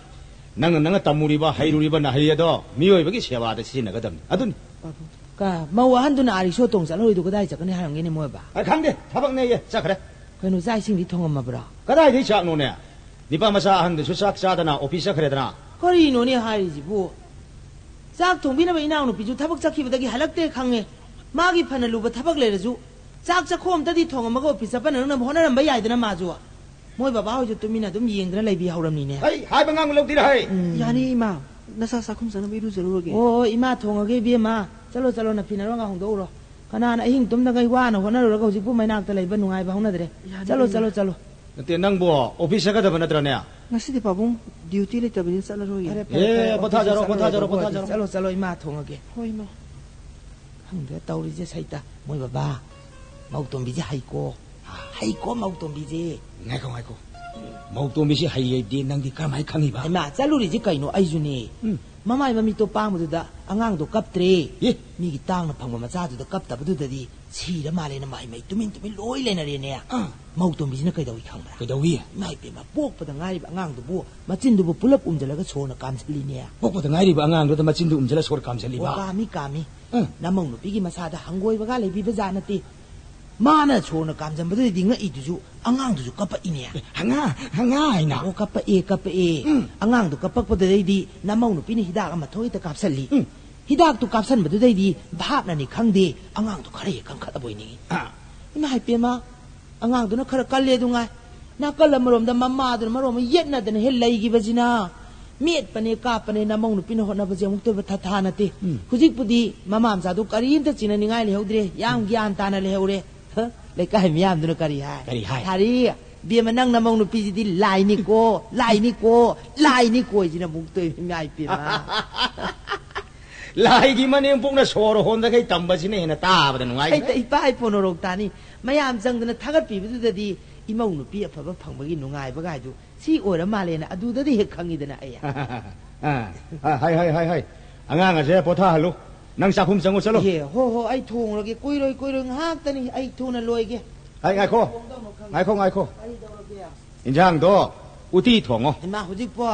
ꯅꯪꯅ, ꯅꯪꯅ ꯇꯝꯃꯨꯔꯤꯕ, ꯍꯩꯔꯨꯔꯤꯕ ꯅꯍꯩ ꯑꯗꯣ ꯃꯤꯑꯣꯏꯕꯒꯤ ꯁꯦꯕꯥꯗ ꯁꯤꯖꯤꯟꯅꯒꯗꯕꯅꯤ꯫ ꯑꯗꯨꯅꯤ꯫ ꯄꯥꯕꯨꯡ꯫ ꯀ-, ꯃꯧ ꯑꯍꯟꯗꯨꯅ ꯑꯥ ꯔꯤꯛꯁꯣ ꯇꯣꯡ ꯆꯠꯍꯧꯔꯤꯗꯣ ꯀꯗꯥꯏ ꯆꯠꯀꯅꯤ ꯍꯥꯏꯔꯝꯒꯦꯅꯦ ꯃꯣꯏꯕ? ꯑ, ꯈꯪꯗꯦ, ꯊꯕꯛꯅꯦꯌꯦ, ꯆꯠꯈ꯭ꯔꯦ꯫ ꯀꯩꯅꯣ, ꯆꯥꯛ ꯏꯁꯤꯡꯗꯤ ꯊꯣꯡꯉꯝꯃꯕ꯭ꯔꯣ? ꯀꯗꯥꯏꯗꯒꯤ ꯆꯥꯛꯅꯣꯅꯦ? ꯅꯤꯄꯥ ꯃꯆꯥ ꯑꯍꯟꯗꯨꯁꯨ ꯆꯥꯛ ꯆꯥꯗꯅ ꯑꯣꯐꯤꯁ ꯆꯠꯈ꯭ꯔꯦꯗꯅ꯫ ꯀꯔꯤꯅꯣꯅꯦ ꯍꯥꯏꯔꯤꯁꯤꯕꯨ? ꯆꯥꯛ ꯊꯣꯡꯕꯤꯅꯕ ꯏꯅꯥꯎꯅꯨꯄꯤꯁꯨ ꯊꯕꯛ ꯆꯠꯈꯤꯕꯗꯒꯤ ꯍꯜꯂꯛꯇꯦ ꯈꯪꯉꯦ꯫ ꯃꯥꯒꯤ ꯐꯅ ꯂꯨꯕ ꯊꯕꯛ ꯂꯩꯔꯁꯨ ꯆꯥꯛ ꯆꯥꯛꯈꯣꯝ ꯑꯝꯇꯗꯤ ꯊꯣꯡꯉꯝꯃꯒ ꯑꯣꯐꯤꯁ ꯆꯠꯄ ꯅꯪꯅꯕ ꯍꯣꯠꯅꯔꯝꯕ ꯌꯥꯏꯗꯅ ꯃꯥꯁꯨ꯫ ꯃꯣꯏ ꯕꯕꯥ ꯍꯣꯏꯁꯨ ꯇꯨꯃꯤꯟꯅ ꯑꯗꯨꯝ ꯌꯦꯡꯗꯅ ꯂꯩꯕꯤꯍꯧꯔꯝꯅꯤꯅꯦ꯫ ꯑꯩ ꯍꯥꯏꯕ ꯉꯥꯡꯕ ꯂꯧꯗꯤꯔ ꯍꯩ꯫ ꯎꯝ꯫ ꯌꯥꯅꯤ ꯏꯃꯥ, ꯅꯁꯥ ꯆꯥꯛꯈꯨꯝ ꯆꯪꯅꯕ ꯏꯔꯨꯖꯔꯨꯔꯒꯦ꯫ ꯑꯣ, ꯏꯃꯥ ꯊꯣꯡꯉꯒꯦ ꯏꯕꯦꯝꯃ꯫ ꯆꯠꯂꯣ, ꯆꯠꯂꯣ, ꯅꯐꯤ ꯅꯔꯣꯟꯒ ꯍꯣꯡꯗꯣꯛꯎꯔꯣ꯫ ꯀꯅꯥꯅ ꯑꯍꯤꯡ ꯇꯨꯝꯗꯉꯩ ꯋꯥꯅ ꯍꯣꯠꯅꯔꯨꯔꯒ ꯍꯧꯖꯤꯛꯄꯨ ꯃꯩꯅꯥꯛꯇ ꯂꯩꯕ ꯅꯨꯡꯉꯥꯏꯕ ꯍꯧꯅꯗ꯭ꯔꯦ꯫ ꯌꯥꯅꯤ ꯆꯠꯂꯣ, ꯏꯃꯥ꯫ ꯆꯠꯂꯣ, ꯆꯠꯂꯣ꯫ ꯅꯠꯇꯦ, ꯅꯪꯕꯨ ꯑꯣꯐꯤꯁ ꯆꯠꯀꯗꯕ ꯅꯠꯇ꯭ꯔꯅꯦ? ꯉꯁꯤꯗꯤ ꯄꯥꯕꯨꯡ ꯗ꯭ꯌꯨꯇꯤ ꯂꯩꯇꯕꯅꯤꯅ ꯆꯠꯂꯔꯣꯏꯌꯦ꯫ ꯐꯔꯦ, ꯐꯔꯦ, ꯑꯦ, ꯐꯔꯦ, ꯄꯣꯊꯥꯖꯔꯣ, ꯑꯣꯐꯤꯁꯇ ꯄꯣꯊꯥꯖꯔꯣ, ꯆꯠꯂꯣꯏꯗꯕ ꯑꯣꯏꯔꯗꯤ꯫ ꯄꯣꯊꯥꯖꯔꯣ꯫ ꯆꯠꯂꯣ, ꯆꯠꯂꯣ, ꯏꯃꯥ ꯊꯣꯡꯉꯒꯦ꯫ ꯍꯣꯏ, ꯏꯃꯥ꯫ ꯈꯪꯗꯦ ꯇꯧꯔꯤꯁꯦ ꯁꯩꯇ꯫ ꯃꯣꯏ ꯕꯕꯥ, ꯃꯧꯇꯣꯝꯕꯤꯁꯦ ꯍꯩꯀꯣ꯫ ꯍꯩꯀꯣ ꯃꯧꯇꯣꯝꯕꯤꯁꯦ꯫ ꯉꯥꯏꯈꯣ, ꯉꯥꯏꯈꯣ꯫ ꯃꯧꯇꯣꯝꯕꯤꯁꯦ ꯍꯩ ꯍꯥꯏꯗꯤ ꯅꯪꯗꯤ ꯀꯔꯝꯍꯥꯏꯅ ꯈꯪꯉꯤꯕ? ꯏꯃꯥ, ꯆꯠꯂꯨꯔꯤꯁꯦ ꯀꯩꯅꯣ? ꯑꯩꯁꯨꯅꯦ꯫ ꯎꯝ꯫ ꯃꯃꯥꯏ ꯃꯃꯤꯠꯇꯣ ꯄꯥꯡꯕꯗꯨꯗ ꯑꯉꯥꯡꯗꯣ ꯀꯞꯇ꯭ꯔꯦ꯫ ꯑꯦ? ꯃꯤꯒꯤ ꯇꯥꯡꯅ ꯐꯪꯕ ꯃꯆꯥꯗꯨꯗ ꯀꯞꯇꯕꯗꯨꯗꯗꯤ ꯁꯤꯔ ꯃꯥꯜꯂꯦꯅ ꯃꯍꯩ ꯃꯍꯩ ꯇꯨꯃꯤꯟ ꯇꯨꯃꯤꯟ ꯂꯣꯏ ꯂꯩꯅꯔꯦꯅꯦ꯫ ꯑꯥ꯫ ꯃꯧꯇꯣꯝꯕꯤꯁꯤꯅ ꯀꯩꯗꯧꯏ ꯈꯪꯕ꯭ꯔꯥ? ꯀꯩꯗꯧꯏ? ꯏꯃꯥ ꯏꯄꯦꯝꯃ, ꯄꯣꯛꯄꯗ ꯉꯥꯏꯔꯤꯕ ꯑꯉꯥꯡꯗꯨꯕꯨ ꯃꯆꯤꯟꯗꯨꯕꯨ ꯄꯨꯂꯞ ꯎꯝꯖꯜꯂꯒ ꯁꯣꯔꯅ ꯀꯥꯝꯁꯤꯜꯂꯤꯅꯦ꯫ ꯄꯣꯛꯄꯗ ꯉꯥꯏꯔꯤꯕ ꯑꯉꯥꯡꯗꯨꯗ ꯃꯆꯤꯟꯗꯨ ꯎꯝꯖꯜꯂ ꯁꯣꯔ ꯀꯥꯝꯁꯤꯜꯂꯤꯕ? ꯑꯣ, ꯀꯥꯝꯃꯤ, ꯀꯥꯝꯃꯤ꯫ ꯑꯥ꯫ ꯅꯃꯧ ꯅꯨꯄꯤꯒꯤ ꯃꯁꯥꯗ ꯍꯪꯒꯣꯏꯕꯒ ꯂꯩꯕꯤꯕ ꯖꯥꯠ ꯅꯠꯇꯦ꯫ ꯃꯥꯅ ꯁꯣꯔꯅ ꯀꯥꯝꯖꯟꯕꯗꯨꯗꯗꯤ ꯉꯛꯏꯗꯨꯁꯨ ꯑꯉꯥꯡꯗꯨꯁꯨ ꯀꯞꯄꯛꯏꯅꯦ꯫ ꯑꯦ, ꯍꯪꯉꯥ, ꯍꯪꯉꯥ ꯍꯥꯏꯅ꯫ ꯑꯣ, ꯀꯞꯄꯛꯑꯦ, ꯀꯞꯄꯛꯑꯦ꯫ ꯎꯝ꯫ ꯑꯉꯥꯡꯗꯣ ꯀꯞꯄꯛꯄꯗꯨꯗꯩꯗꯤ ꯅꯃꯧ ꯅꯨꯄꯤꯅ ꯍꯤꯗꯥꯛ ꯑꯃ ꯊꯣꯛ ꯍꯦꯛꯇ ꯀꯥꯞꯁꯜꯂꯤ꯫ ꯎꯝ꯫ ꯍꯤꯗꯥꯛꯇꯨ ꯀꯥꯞꯁꯟꯕꯗꯨꯗꯩꯗꯤ ꯚꯥꯞꯅꯅꯤ ꯈꯪꯗꯦ, ꯑꯉꯥꯡꯗꯣ ꯈꯔ ꯍꯦꯛ ꯀꯟꯈꯠꯂꯕꯣꯏ ꯅꯤꯡꯉꯤ꯫ ꯑꯥ꯫ ꯏꯃꯥ ꯏꯄꯦꯝꯃ, ꯑꯉꯥꯡꯗꯨꯅ ꯈꯔ ꯀꯜꯂꯦ ꯑꯗꯨ ꯉꯥꯏ꯫ ꯅꯥꯀꯜ ꯑꯃꯔꯣꯝꯗ ꯃꯃꯥꯗꯨꯅ ꯃꯔꯣꯟ ꯑꯃ ꯌꯦꯠꯅꯗꯅ ꯍꯦꯛ ꯂꯩꯈꯤꯕꯁꯤꯅ꯫ ꯃꯦꯠꯄꯅꯦ ꯀꯥꯞꯄꯅꯦ ꯅꯃꯧ ꯅꯨꯄꯤꯅ ꯍꯣꯠꯅꯕꯁꯦ ꯑꯃꯨꯛꯇꯣꯏꯕ ꯊꯥꯊꯥ ꯅꯠꯇꯦ꯫ ꯎꯝ꯫ ꯍꯧꯖꯤꯛꯄꯨꯗꯤ ꯃꯃꯥ ꯃꯆꯥꯗꯨ ꯀꯔꯤꯝꯇ ꯆꯤꯡꯅꯅꯤꯡꯉꯥꯏ ꯂꯩꯍꯧꯗ꯭ꯔꯦ, ꯌꯥꯝ ꯒ꯭ꯌꯥꯟ ꯇꯥꯅ ꯂꯩꯍꯧꯔꯦ꯫ ꯍ? ꯂꯩꯀꯥꯏ ꯃꯤꯌꯥꯝꯗꯨꯅ ꯀꯔꯤ ꯍꯥꯏ? ꯀꯔꯤ ꯍꯥꯏ? ꯁꯥꯔꯤ, ꯏꯕꯦꯝꯃ, ꯅꯪ ꯅꯃꯧ ꯅꯨꯄꯤꯁꯤꯗꯤ ꯂꯥꯏꯅꯤꯀꯣ, ꯂꯥꯏꯅꯤꯀꯣ, ꯂꯥꯏꯅꯤꯀꯣ ꯍꯥꯏꯁꯤꯅ ꯑꯃꯨꯛꯇꯣꯏꯕ, ꯏꯃꯥ ꯏꯄꯦꯝꯃ꯫ ꯂꯥꯏꯒꯤ ꯃꯅꯦꯝꯄꯣꯛꯅ ꯁꯣꯔ ꯍꯣꯟꯗꯈꯩ ꯇꯝꯕꯁꯤꯅ ꯍꯦꯟꯅ ꯇꯥꯕꯗ ꯅꯨꯡꯉꯥꯏꯈ꯭ꯔꯦ꯫ ꯍꯩꯇ ꯏꯄꯥ ꯏꯄꯣꯟ ꯑꯣꯔꯣꯛ ꯇꯥꯅꯤ꯫ ꯃꯌꯥꯝ ꯆꯪꯗꯅ ꯊꯥꯒꯠꯄꯤꯕꯗꯨꯗꯗꯤ ꯏꯃꯧ ꯅꯨꯄꯤ ꯑꯐꯕ ꯐꯪꯕꯒꯤ ꯅꯨꯡꯉꯥꯏꯕꯒꯥꯏꯗꯨ ꯁꯤ ꯑꯣꯏꯔ ꯃꯥꯜꯂꯦꯅ ꯑꯗꯨꯗꯗꯤ ꯍꯦꯛ ꯈꯪꯉꯤꯗꯅ ꯑꯩ꯫ ꯑ, ꯑ, ꯍꯥꯏ, ꯍꯥꯏ, ꯍꯥꯏ, ꯍꯥꯏ꯫ ꯑꯉꯥꯡ ꯑꯁꯦ ꯄꯣꯊꯥꯍꯜꯂꯨ꯫ ꯅꯪ ꯆꯥꯛꯈꯨꯝ ꯆꯪꯉꯨ ꯆꯠꯂꯣ꯫ ꯏꯍꯦ, ꯍꯣ, ꯍꯣ, ꯑꯩ ꯊꯣꯡꯂꯒꯦ꯫ ꯀꯨꯏꯔꯣꯏ, ꯀꯨꯏꯔꯣꯏ, ꯉꯥꯏꯍꯥꯛꯇꯅꯤ꯫ ꯑꯩ ꯊꯨꯅ ꯂꯣꯏꯒꯦ꯫ ꯍꯥꯏ, ꯉꯥꯏꯈꯣ꯫ ꯊꯣꯡꯗꯧꯅꯣ ꯈꯪꯗꯦ꯫ ꯉꯥꯏꯈꯣ, ꯉꯥꯏꯈꯣ꯫ ꯀꯔꯤ ꯇꯧꯔꯒꯦ? ꯏꯟꯖꯥꯡꯗꯣ ꯎꯇꯤ ꯊꯣꯡꯉꯣ꯫ ꯍꯩꯃꯥ, ꯍꯧꯖꯤꯛꯄꯣ?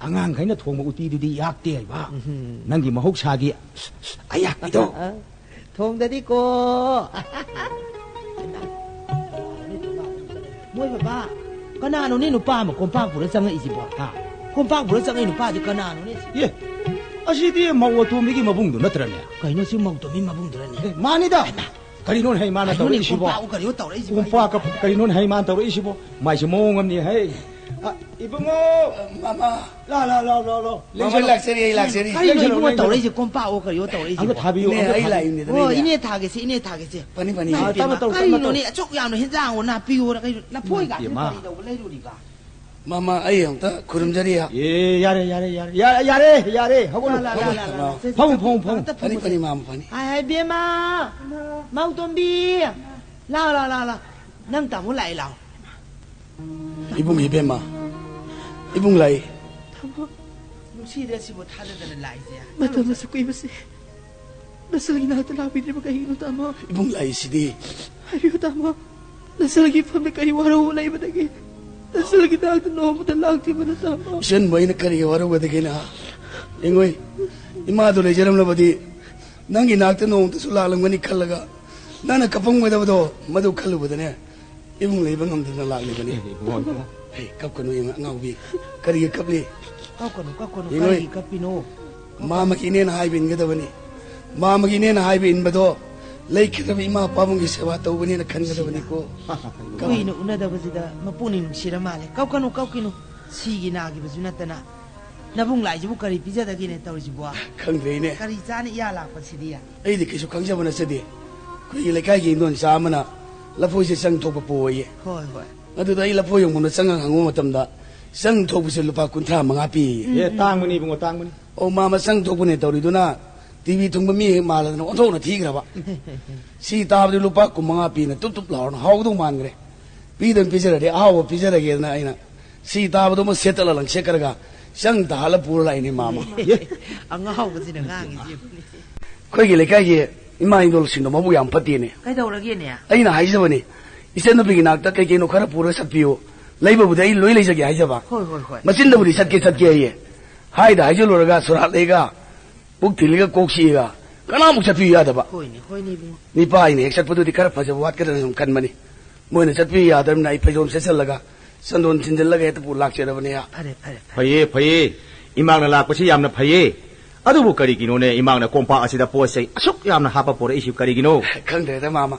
ꯑꯉꯥꯡꯈꯩꯅ ꯊꯣꯡꯕ ꯎꯇꯤꯗꯨꯗꯤ ꯌꯥꯛꯇꯦ ꯍꯥꯏꯕ꯫ ꯎꯝꯍꯨꯝ꯫ ꯅꯪꯒꯤ ꯃꯍꯧꯁꯥꯒꯤ ꯑꯌꯥꯛꯄꯤꯗꯣ꯫ ꯊꯣꯡꯗꯗꯤꯀꯣ꯫ ꯃꯣꯏ ꯕꯕꯥ, ꯀꯅꯥꯅꯣꯅꯦ ꯅꯨꯄꯥ ꯑꯃ ꯀꯣꯝꯄꯥꯛ ꯄꯨꯔ ꯆꯪꯉꯛꯏꯁꯤꯕꯣ? ꯍꯥ? ꯀꯣꯝꯄꯥꯛ ꯄꯨꯔ ꯆꯪꯉꯛꯏ ꯅꯨꯄꯥꯁꯤ ꯀꯅꯥꯅꯣꯅꯦ? ꯑꯦ, ꯑꯁꯤꯗꯤ ꯃꯧ ꯑꯇꯣꯝꯕꯤꯒꯤ ꯃꯕꯨꯡꯗꯨ ꯅꯠꯇ꯭ꯔꯅꯦ? ꯀꯩꯅꯣ, ꯁꯤ ꯃꯧ ꯑꯇꯣꯝꯕꯤ ꯃꯕꯨꯡꯗꯨꯔꯅꯦ? ꯑꯦ, ꯃꯥꯅꯤꯗ꯫ ꯍꯩꯃꯥ꯫ ꯀꯔꯤꯅꯣꯅꯦ ꯍꯩ ꯃꯥꯅ ꯀꯩꯅꯣꯅꯦ, ꯇꯧꯔꯛꯏꯁꯤꯕꯣ? ꯀꯣꯝꯄꯥꯛ ꯀꯔꯤꯅꯣ ꯇꯧꯔꯛꯏꯁꯤꯕꯣ? ꯀꯣꯝꯄꯥꯛ ꯀ-, ꯀꯔꯤꯅꯣꯅꯦ ꯍꯩ ꯃꯥꯅ ꯇꯧꯔꯛꯏꯁꯤꯕꯣ? ꯃꯥꯏꯁꯦ ꯃꯑꯣꯡ ꯑꯃꯅꯤ ꯍꯩ꯫ ꯑ, ꯏꯕꯨꯡꯉꯣ! ꯃꯃꯥ! ꯂꯥ, ꯂꯥ, ꯂꯥ, ꯂꯥ, ꯂꯥ꯫ ꯃꯃꯥ, ꯂꯦꯡꯁꯜꯂꯣ꯫ ꯂꯥꯛꯆꯔꯤ, ꯑꯩ ꯂꯥꯛꯆꯔꯤ꯫ ꯀꯔꯤꯅꯣ ꯂꯦꯡꯁꯜꯂꯣ, ꯏꯕꯨꯡꯉꯣ ꯂꯦꯡꯁꯜꯂꯣ꯫ ꯇꯧꯔꯛꯏꯁꯦ? ꯀꯣꯝꯄꯥꯛꯑꯣ ꯀꯔꯤꯑꯣ ꯇꯧꯔꯛꯏꯁꯤꯕꯣ? ꯑꯝꯇ ꯊꯥꯕꯤꯌꯨ, ꯏꯅꯦ, ꯑꯝꯇ ꯑꯩ ꯊꯥꯕꯤꯌꯨ꯫ ꯂꯥꯛꯏꯅꯤꯗꯅ, ꯑꯣ, ꯏꯅꯦ꯫ ꯏꯅꯦ ꯊꯥꯒꯦꯁꯦ, ꯏꯅꯦ ꯊꯥꯒꯦꯁꯦ꯫ ꯐꯅꯤ, ꯐꯅꯤ꯫ ꯑꯥ, ꯇꯞꯅ ꯇꯧ, ꯇꯞꯅ ꯇꯧ꯫ ꯀꯔꯤꯅꯣꯅꯦ? ꯑꯁꯨꯛ ꯌꯥꯝꯅ ꯍꯦꯟꯖꯥꯡ ꯑꯣ ꯅꯥꯄꯤꯌꯣꯅ ꯀꯩꯅꯣ? ꯂꯐꯣꯏꯒꯁꯦ ꯏꯃꯥ꯫ ꯀꯔꯤ ꯇꯧꯕ ꯂꯩꯔꯨꯔꯤꯕ? ꯃꯃꯥ, ꯑꯩ ꯑꯝꯇ ꯈꯨꯔꯨꯝꯖꯔꯤ꯫ ꯑꯦ, ꯌꯥꯔꯦ, ꯌꯥꯔꯦ, ꯌꯥꯔꯦ꯫ ꯌꯥ-, ꯌꯥꯔꯦ, ꯌꯥꯔꯦ꯫ ꯍꯧꯒꯠꯂꯣ꯫ ꯂꯥ, ꯂꯥ, ꯂꯥ, ꯂꯥ, ꯂꯥ꯫ ꯐꯝꯃꯨ, ꯐꯝꯃꯨ, ꯐꯝꯃꯨ꯫ ꯑꯝꯇ ꯐꯅꯤ, ꯐꯝꯃꯨꯁꯦ꯫ ꯐꯅꯤ, ꯃꯃꯥ, ꯐꯅꯤ꯫ ꯍꯥꯏ, ꯍꯥꯏ, ꯕꯦꯝꯃ! ꯃꯧꯇꯣꯝꯕꯤ! ꯂꯥꯎ, ꯂꯥꯎ, ꯂꯥꯎ, ꯂꯥꯎ꯫ ꯅꯪ ꯇꯥꯃꯣ ꯂꯥꯛꯑꯦ, ꯂꯥꯎ꯫ ꯏꯕꯨꯡ ꯏꯕꯦꯝꯃ, ꯏꯕꯨꯡ ꯂꯥꯛꯏ꯫ ꯇꯥꯃꯣ꯫ ꯅꯨꯡꯁꯤꯗ꯭ꯔ ꯁꯤꯕꯨ ꯊꯥꯖꯗꯅ ꯂꯥꯛꯏꯁꯦ? ꯃꯇꯝ ꯑꯁꯨꯛ ꯀꯨꯏꯕꯁꯦ ꯅꯁꯜꯒꯤ ꯅꯥꯛꯇ ꯂꯥꯛꯄꯤꯗ꯭ꯔꯤꯕ ꯀꯩꯒꯤꯅꯣ, ꯇꯥꯃꯣ? ꯏꯕꯨꯡ ꯂꯥꯛꯏꯁꯤꯗꯤ꯫ ꯍꯥꯏꯕꯤꯌꯨ, ꯇꯥꯃꯣ꯫ ꯅꯁꯜꯒꯤ ꯏꯐꯝꯗ ꯀꯔꯤ ꯋꯥꯔꯧꯕ ꯂꯩꯕꯗꯒꯤ ꯅꯁꯜꯒꯤ ꯅꯥꯛꯇ ꯅꯣꯡꯃꯇ ꯂꯥꯛꯇ꯭ꯔꯤꯕꯅꯣ, ꯇꯥꯃꯣ? ꯏꯆꯟꯕꯨ ꯑꯩꯅ ꯀꯔꯤꯒꯤ ꯋꯥꯔꯧꯒꯗꯒꯦꯅ? ꯌꯦꯡꯉꯣꯏ, ꯏꯃꯥꯗꯨ ꯂꯩꯖꯔꯝꯂꯕꯗꯤ ꯅꯪꯒꯤ ꯅꯥꯛꯇ ꯅꯣꯡꯃꯇꯁꯨ ꯂꯥꯛꯂꯝꯒꯅꯤ ꯈꯜꯂꯒ ꯅꯪꯅ ꯀꯞꯄꯝꯒꯗꯕꯗꯣ ꯃꯗꯨ ꯈꯜꯂꯨꯕꯗꯅꯦ ꯏꯕꯨꯡ ꯂꯩꯕ ꯉꯝꯗꯅ ꯂꯥꯛꯂꯤꯕꯅꯤ꯫ ꯑꯦ, ꯏꯕꯨꯡꯉꯣ, ꯏꯕꯨꯡꯉꯣ꯫ ꯍꯦ, ꯀꯞꯀꯅꯨ, ꯏꯃꯥ ꯑꯉꯥꯎꯕꯤ꯫ ꯀꯔꯤꯒꯤ ꯀꯞꯂꯤ? ꯀꯞꯀꯅꯨ, ꯀꯞꯀꯅꯨ, ꯌꯦꯡꯉꯣꯏ꯫ ꯀꯔꯤꯒꯤ ꯀꯞꯄꯤꯅꯣ? ꯃꯥꯃꯒꯤ ꯏꯅꯦꯅ ꯍꯥꯏꯕ ꯏꯟꯒꯗꯕꯅꯤ꯫ ꯃꯥꯃꯒꯤ ꯏꯅꯦꯅ ꯍꯥꯏꯕ ꯏꯟꯕꯗꯣ ꯂꯩꯈꯤꯗ꯭ꯔꯕ ꯏꯃꯥ ꯄꯥꯕꯨꯡꯒꯤ ꯁꯦꯕꯥ ꯇꯧꯕꯅꯦꯅ ꯈꯟꯒꯗꯕꯅꯤꯀꯣ꯫ ꯀꯨꯏꯅ ꯎꯅꯗꯕꯁꯤꯗ ꯃꯄꯨꯛꯅꯤꯡ ꯅꯨꯡꯁꯤꯔ ꯃꯥꯜꯂꯦ꯫ ꯀꯞꯀꯅꯨ, ꯀꯞꯀꯅꯨ꯫ ꯁꯤꯒꯤ ꯅꯥꯈꯤꯕꯁꯨ ꯅꯠꯇꯅ꯫ ꯅꯕꯨꯡ ꯂꯥꯛꯏꯁꯤꯕꯨ ꯀꯔꯤ ꯄꯤꯖꯗꯒꯦꯅꯦ ꯇꯧꯔꯤꯁꯤꯕꯣ? ꯈꯪꯗ꯭ꯔꯦꯅꯦ꯫ ꯀꯔꯤ ꯆꯥꯅ ꯏꯌꯥ ꯂꯥꯛꯄꯁꯤꯗꯤ? ꯑꯩꯗꯤ ꯀꯩꯁꯨ ꯈꯪꯖꯕ ꯅꯠꯆꯗꯦ꯫ ꯑꯩꯈꯣꯏꯒꯤ ꯂꯩꯀꯥꯏꯒꯤ ꯏꯟꯗꯣꯟꯆꯥ ꯑꯃꯅ ꯂꯐꯣꯏꯁꯦ ꯆꯪ ꯊꯣꯛꯄ ꯄꯣꯛꯑꯣꯌꯦ꯫ ꯍꯣꯏ, ꯍꯣꯏ꯫ ꯑꯗꯨꯗ ꯑꯩ ꯂꯐꯣꯏ ꯌꯣꯟꯐꯝꯗ ꯆꯪꯉꯒ ꯍꯪꯉꯨꯕ ꯃꯇꯝꯗ ꯆꯪ ꯊꯣꯛꯄꯁꯦ ꯂꯨꯄꯥ ꯀꯨꯟꯊ꯭ꯔꯥ ꯃꯉꯥ ꯄꯤꯌꯦ꯫ ꯑꯦ, ꯇꯥꯡꯕꯅꯤ ꯏꯕꯨꯡꯉꯣ, ꯇꯥꯡꯕꯅꯤ꯫ ꯑꯣ, ꯃꯥ ꯃꯆꯪ ꯊꯣꯛꯄꯅꯦ ꯇꯧꯔꯤꯗꯨꯅ ꯇꯤ ꯚꯤ ꯊꯨꯡꯕ ꯃꯤ ꯍꯦꯛ ꯃꯥꯜꯂꯗꯅ ꯑꯣꯟꯊꯣꯛꯅ ꯊꯤꯈ꯭ꯔꯕ꯫ ꯁꯤ ꯇꯥꯕꯗꯤ ꯂꯨꯄꯥ ꯀꯨꯟ ꯃꯉꯥ ꯄꯤꯅ ꯇꯨꯞ ꯇꯨꯞ ꯂꯥꯎꯔꯅ ꯍꯥꯎꯗꯧ ꯃꯥꯟꯈ꯭ꯔꯦ꯫ ꯄꯤꯗꯪ ꯄꯤꯖꯔꯗꯤ ꯑꯍꯥꯎꯕ ꯄꯤꯖꯔꯒꯦꯗꯅ ꯑꯩꯅ ꯁꯤ ꯇꯥꯕꯗꯣ ꯑꯃ ꯁꯦꯠꯇꯠꯂ ꯂꯪꯁꯦꯠꯈ꯭ꯔꯒ ꯆꯪ ꯇꯥꯍꯜꯂ ꯄꯨꯔ ꯂꯥꯛꯏꯅꯦ, ꯃꯥꯃ꯫ ꯑꯉꯥꯎꯕꯁꯤꯅ ꯉꯥꯡꯉꯤꯁꯤ ꯌꯦꯡꯉꯨꯅꯦ꯫ ꯑꯩꯈꯣꯏꯒꯤ ꯂꯩꯀꯥꯏꯒꯤ ꯏꯃꯥ ꯏꯟꯗꯣꯜꯁꯤꯡꯗꯣ ꯃꯕꯨꯛ ꯌꯥꯝ ꯐꯠꯇꯦꯅꯦ꯫ ꯀꯩꯗꯧꯔꯒꯦꯅꯦ? ꯑꯩꯅ ꯍꯥꯏꯖꯕꯅꯤ, ꯏꯆꯟꯅꯨꯄꯤꯒꯤ ꯅꯥꯛꯇ ꯀꯩ ꯀꯩꯅꯣ ꯈꯔ ꯄꯨꯔꯒ ꯆꯠꯄꯤꯌꯨ, ꯂꯩꯕꯕꯨꯗꯤ ꯑꯩ ꯂꯣꯏ ꯂꯩꯖꯒꯦ ꯍꯥꯏꯖꯕ꯫ ꯍꯣꯏ, ꯍꯣꯏ, ꯍꯣꯏ꯫ ꯃꯆꯤꯟꯗꯕꯨꯗꯤ ꯆꯠꯀꯦ ꯆꯠꯀꯦ ꯍꯥꯏꯌꯦ꯫ ꯍꯥꯏꯗ ꯍꯥꯏꯖꯤꯜꯂꯨꯔꯒ ꯁꯣꯔꯥꯠ ꯂꯩꯒ ꯄꯨꯛ ꯊꯤꯜꯂꯒ ꯀꯣꯛ ꯆꯤꯛꯑꯒ ꯀꯅꯥꯃꯨꯛ ꯆꯠꯄꯤꯌꯨ ꯌꯥꯗꯕ꯫ ꯍꯣꯏꯅꯦ, ꯍꯣꯏꯅꯦ ꯏꯕꯨꯡꯉꯣ꯫ ꯅꯤꯄꯥ ꯑꯩꯅ ꯍꯦꯛ ꯆꯠꯄꯗꯨꯗꯤ ꯈꯔ ꯐꯖꯕ ꯋꯥꯠꯀꯗ꯭ꯔꯥ ꯁꯨꯝ ꯈꯟꯕꯅꯤ꯫ ꯃꯣꯏꯅ ꯆꯠꯄꯤꯌꯨ ꯌꯥꯗ꯭ꯔꯕꯅꯤꯅ ꯑꯩ ꯐꯩꯖꯣꯝ ꯁꯦꯠꯆꯜꯂꯒ ꯆꯟꯗꯣꯟ ꯊꯤꯟꯖꯤꯜꯂꯒ ꯍꯦꯛꯇ ꯄꯨ ꯂꯥꯛꯆꯔꯕꯅꯦ꯫ ꯐꯔꯦ, ꯐꯔꯦ, ꯐꯔꯦ꯫ ꯐꯩꯌꯦ, ꯐꯩꯌꯦ꯫ ꯏꯃꯥꯅ ꯂꯥꯛꯄꯁꯤ ꯌꯥꯝꯅ ꯐꯩꯌꯦ꯫ ꯑꯗꯨꯕꯨ ꯀꯔꯤꯒꯤꯅꯣꯅꯦ ꯏꯃꯥꯅ ꯀꯣꯝꯄꯥꯛ ꯑꯁꯤꯗ ꯄꯣꯠ ꯆꯩ ꯑꯁꯨꯛ ꯌꯥꯝꯅ ꯍꯥꯞꯄ ꯄꯣꯔꯛꯏꯁꯤ ꯀꯔꯤꯒꯤꯅꯣ? ꯈꯪꯗ꯭ꯔꯦꯗ, ꯃꯥꯃ꯫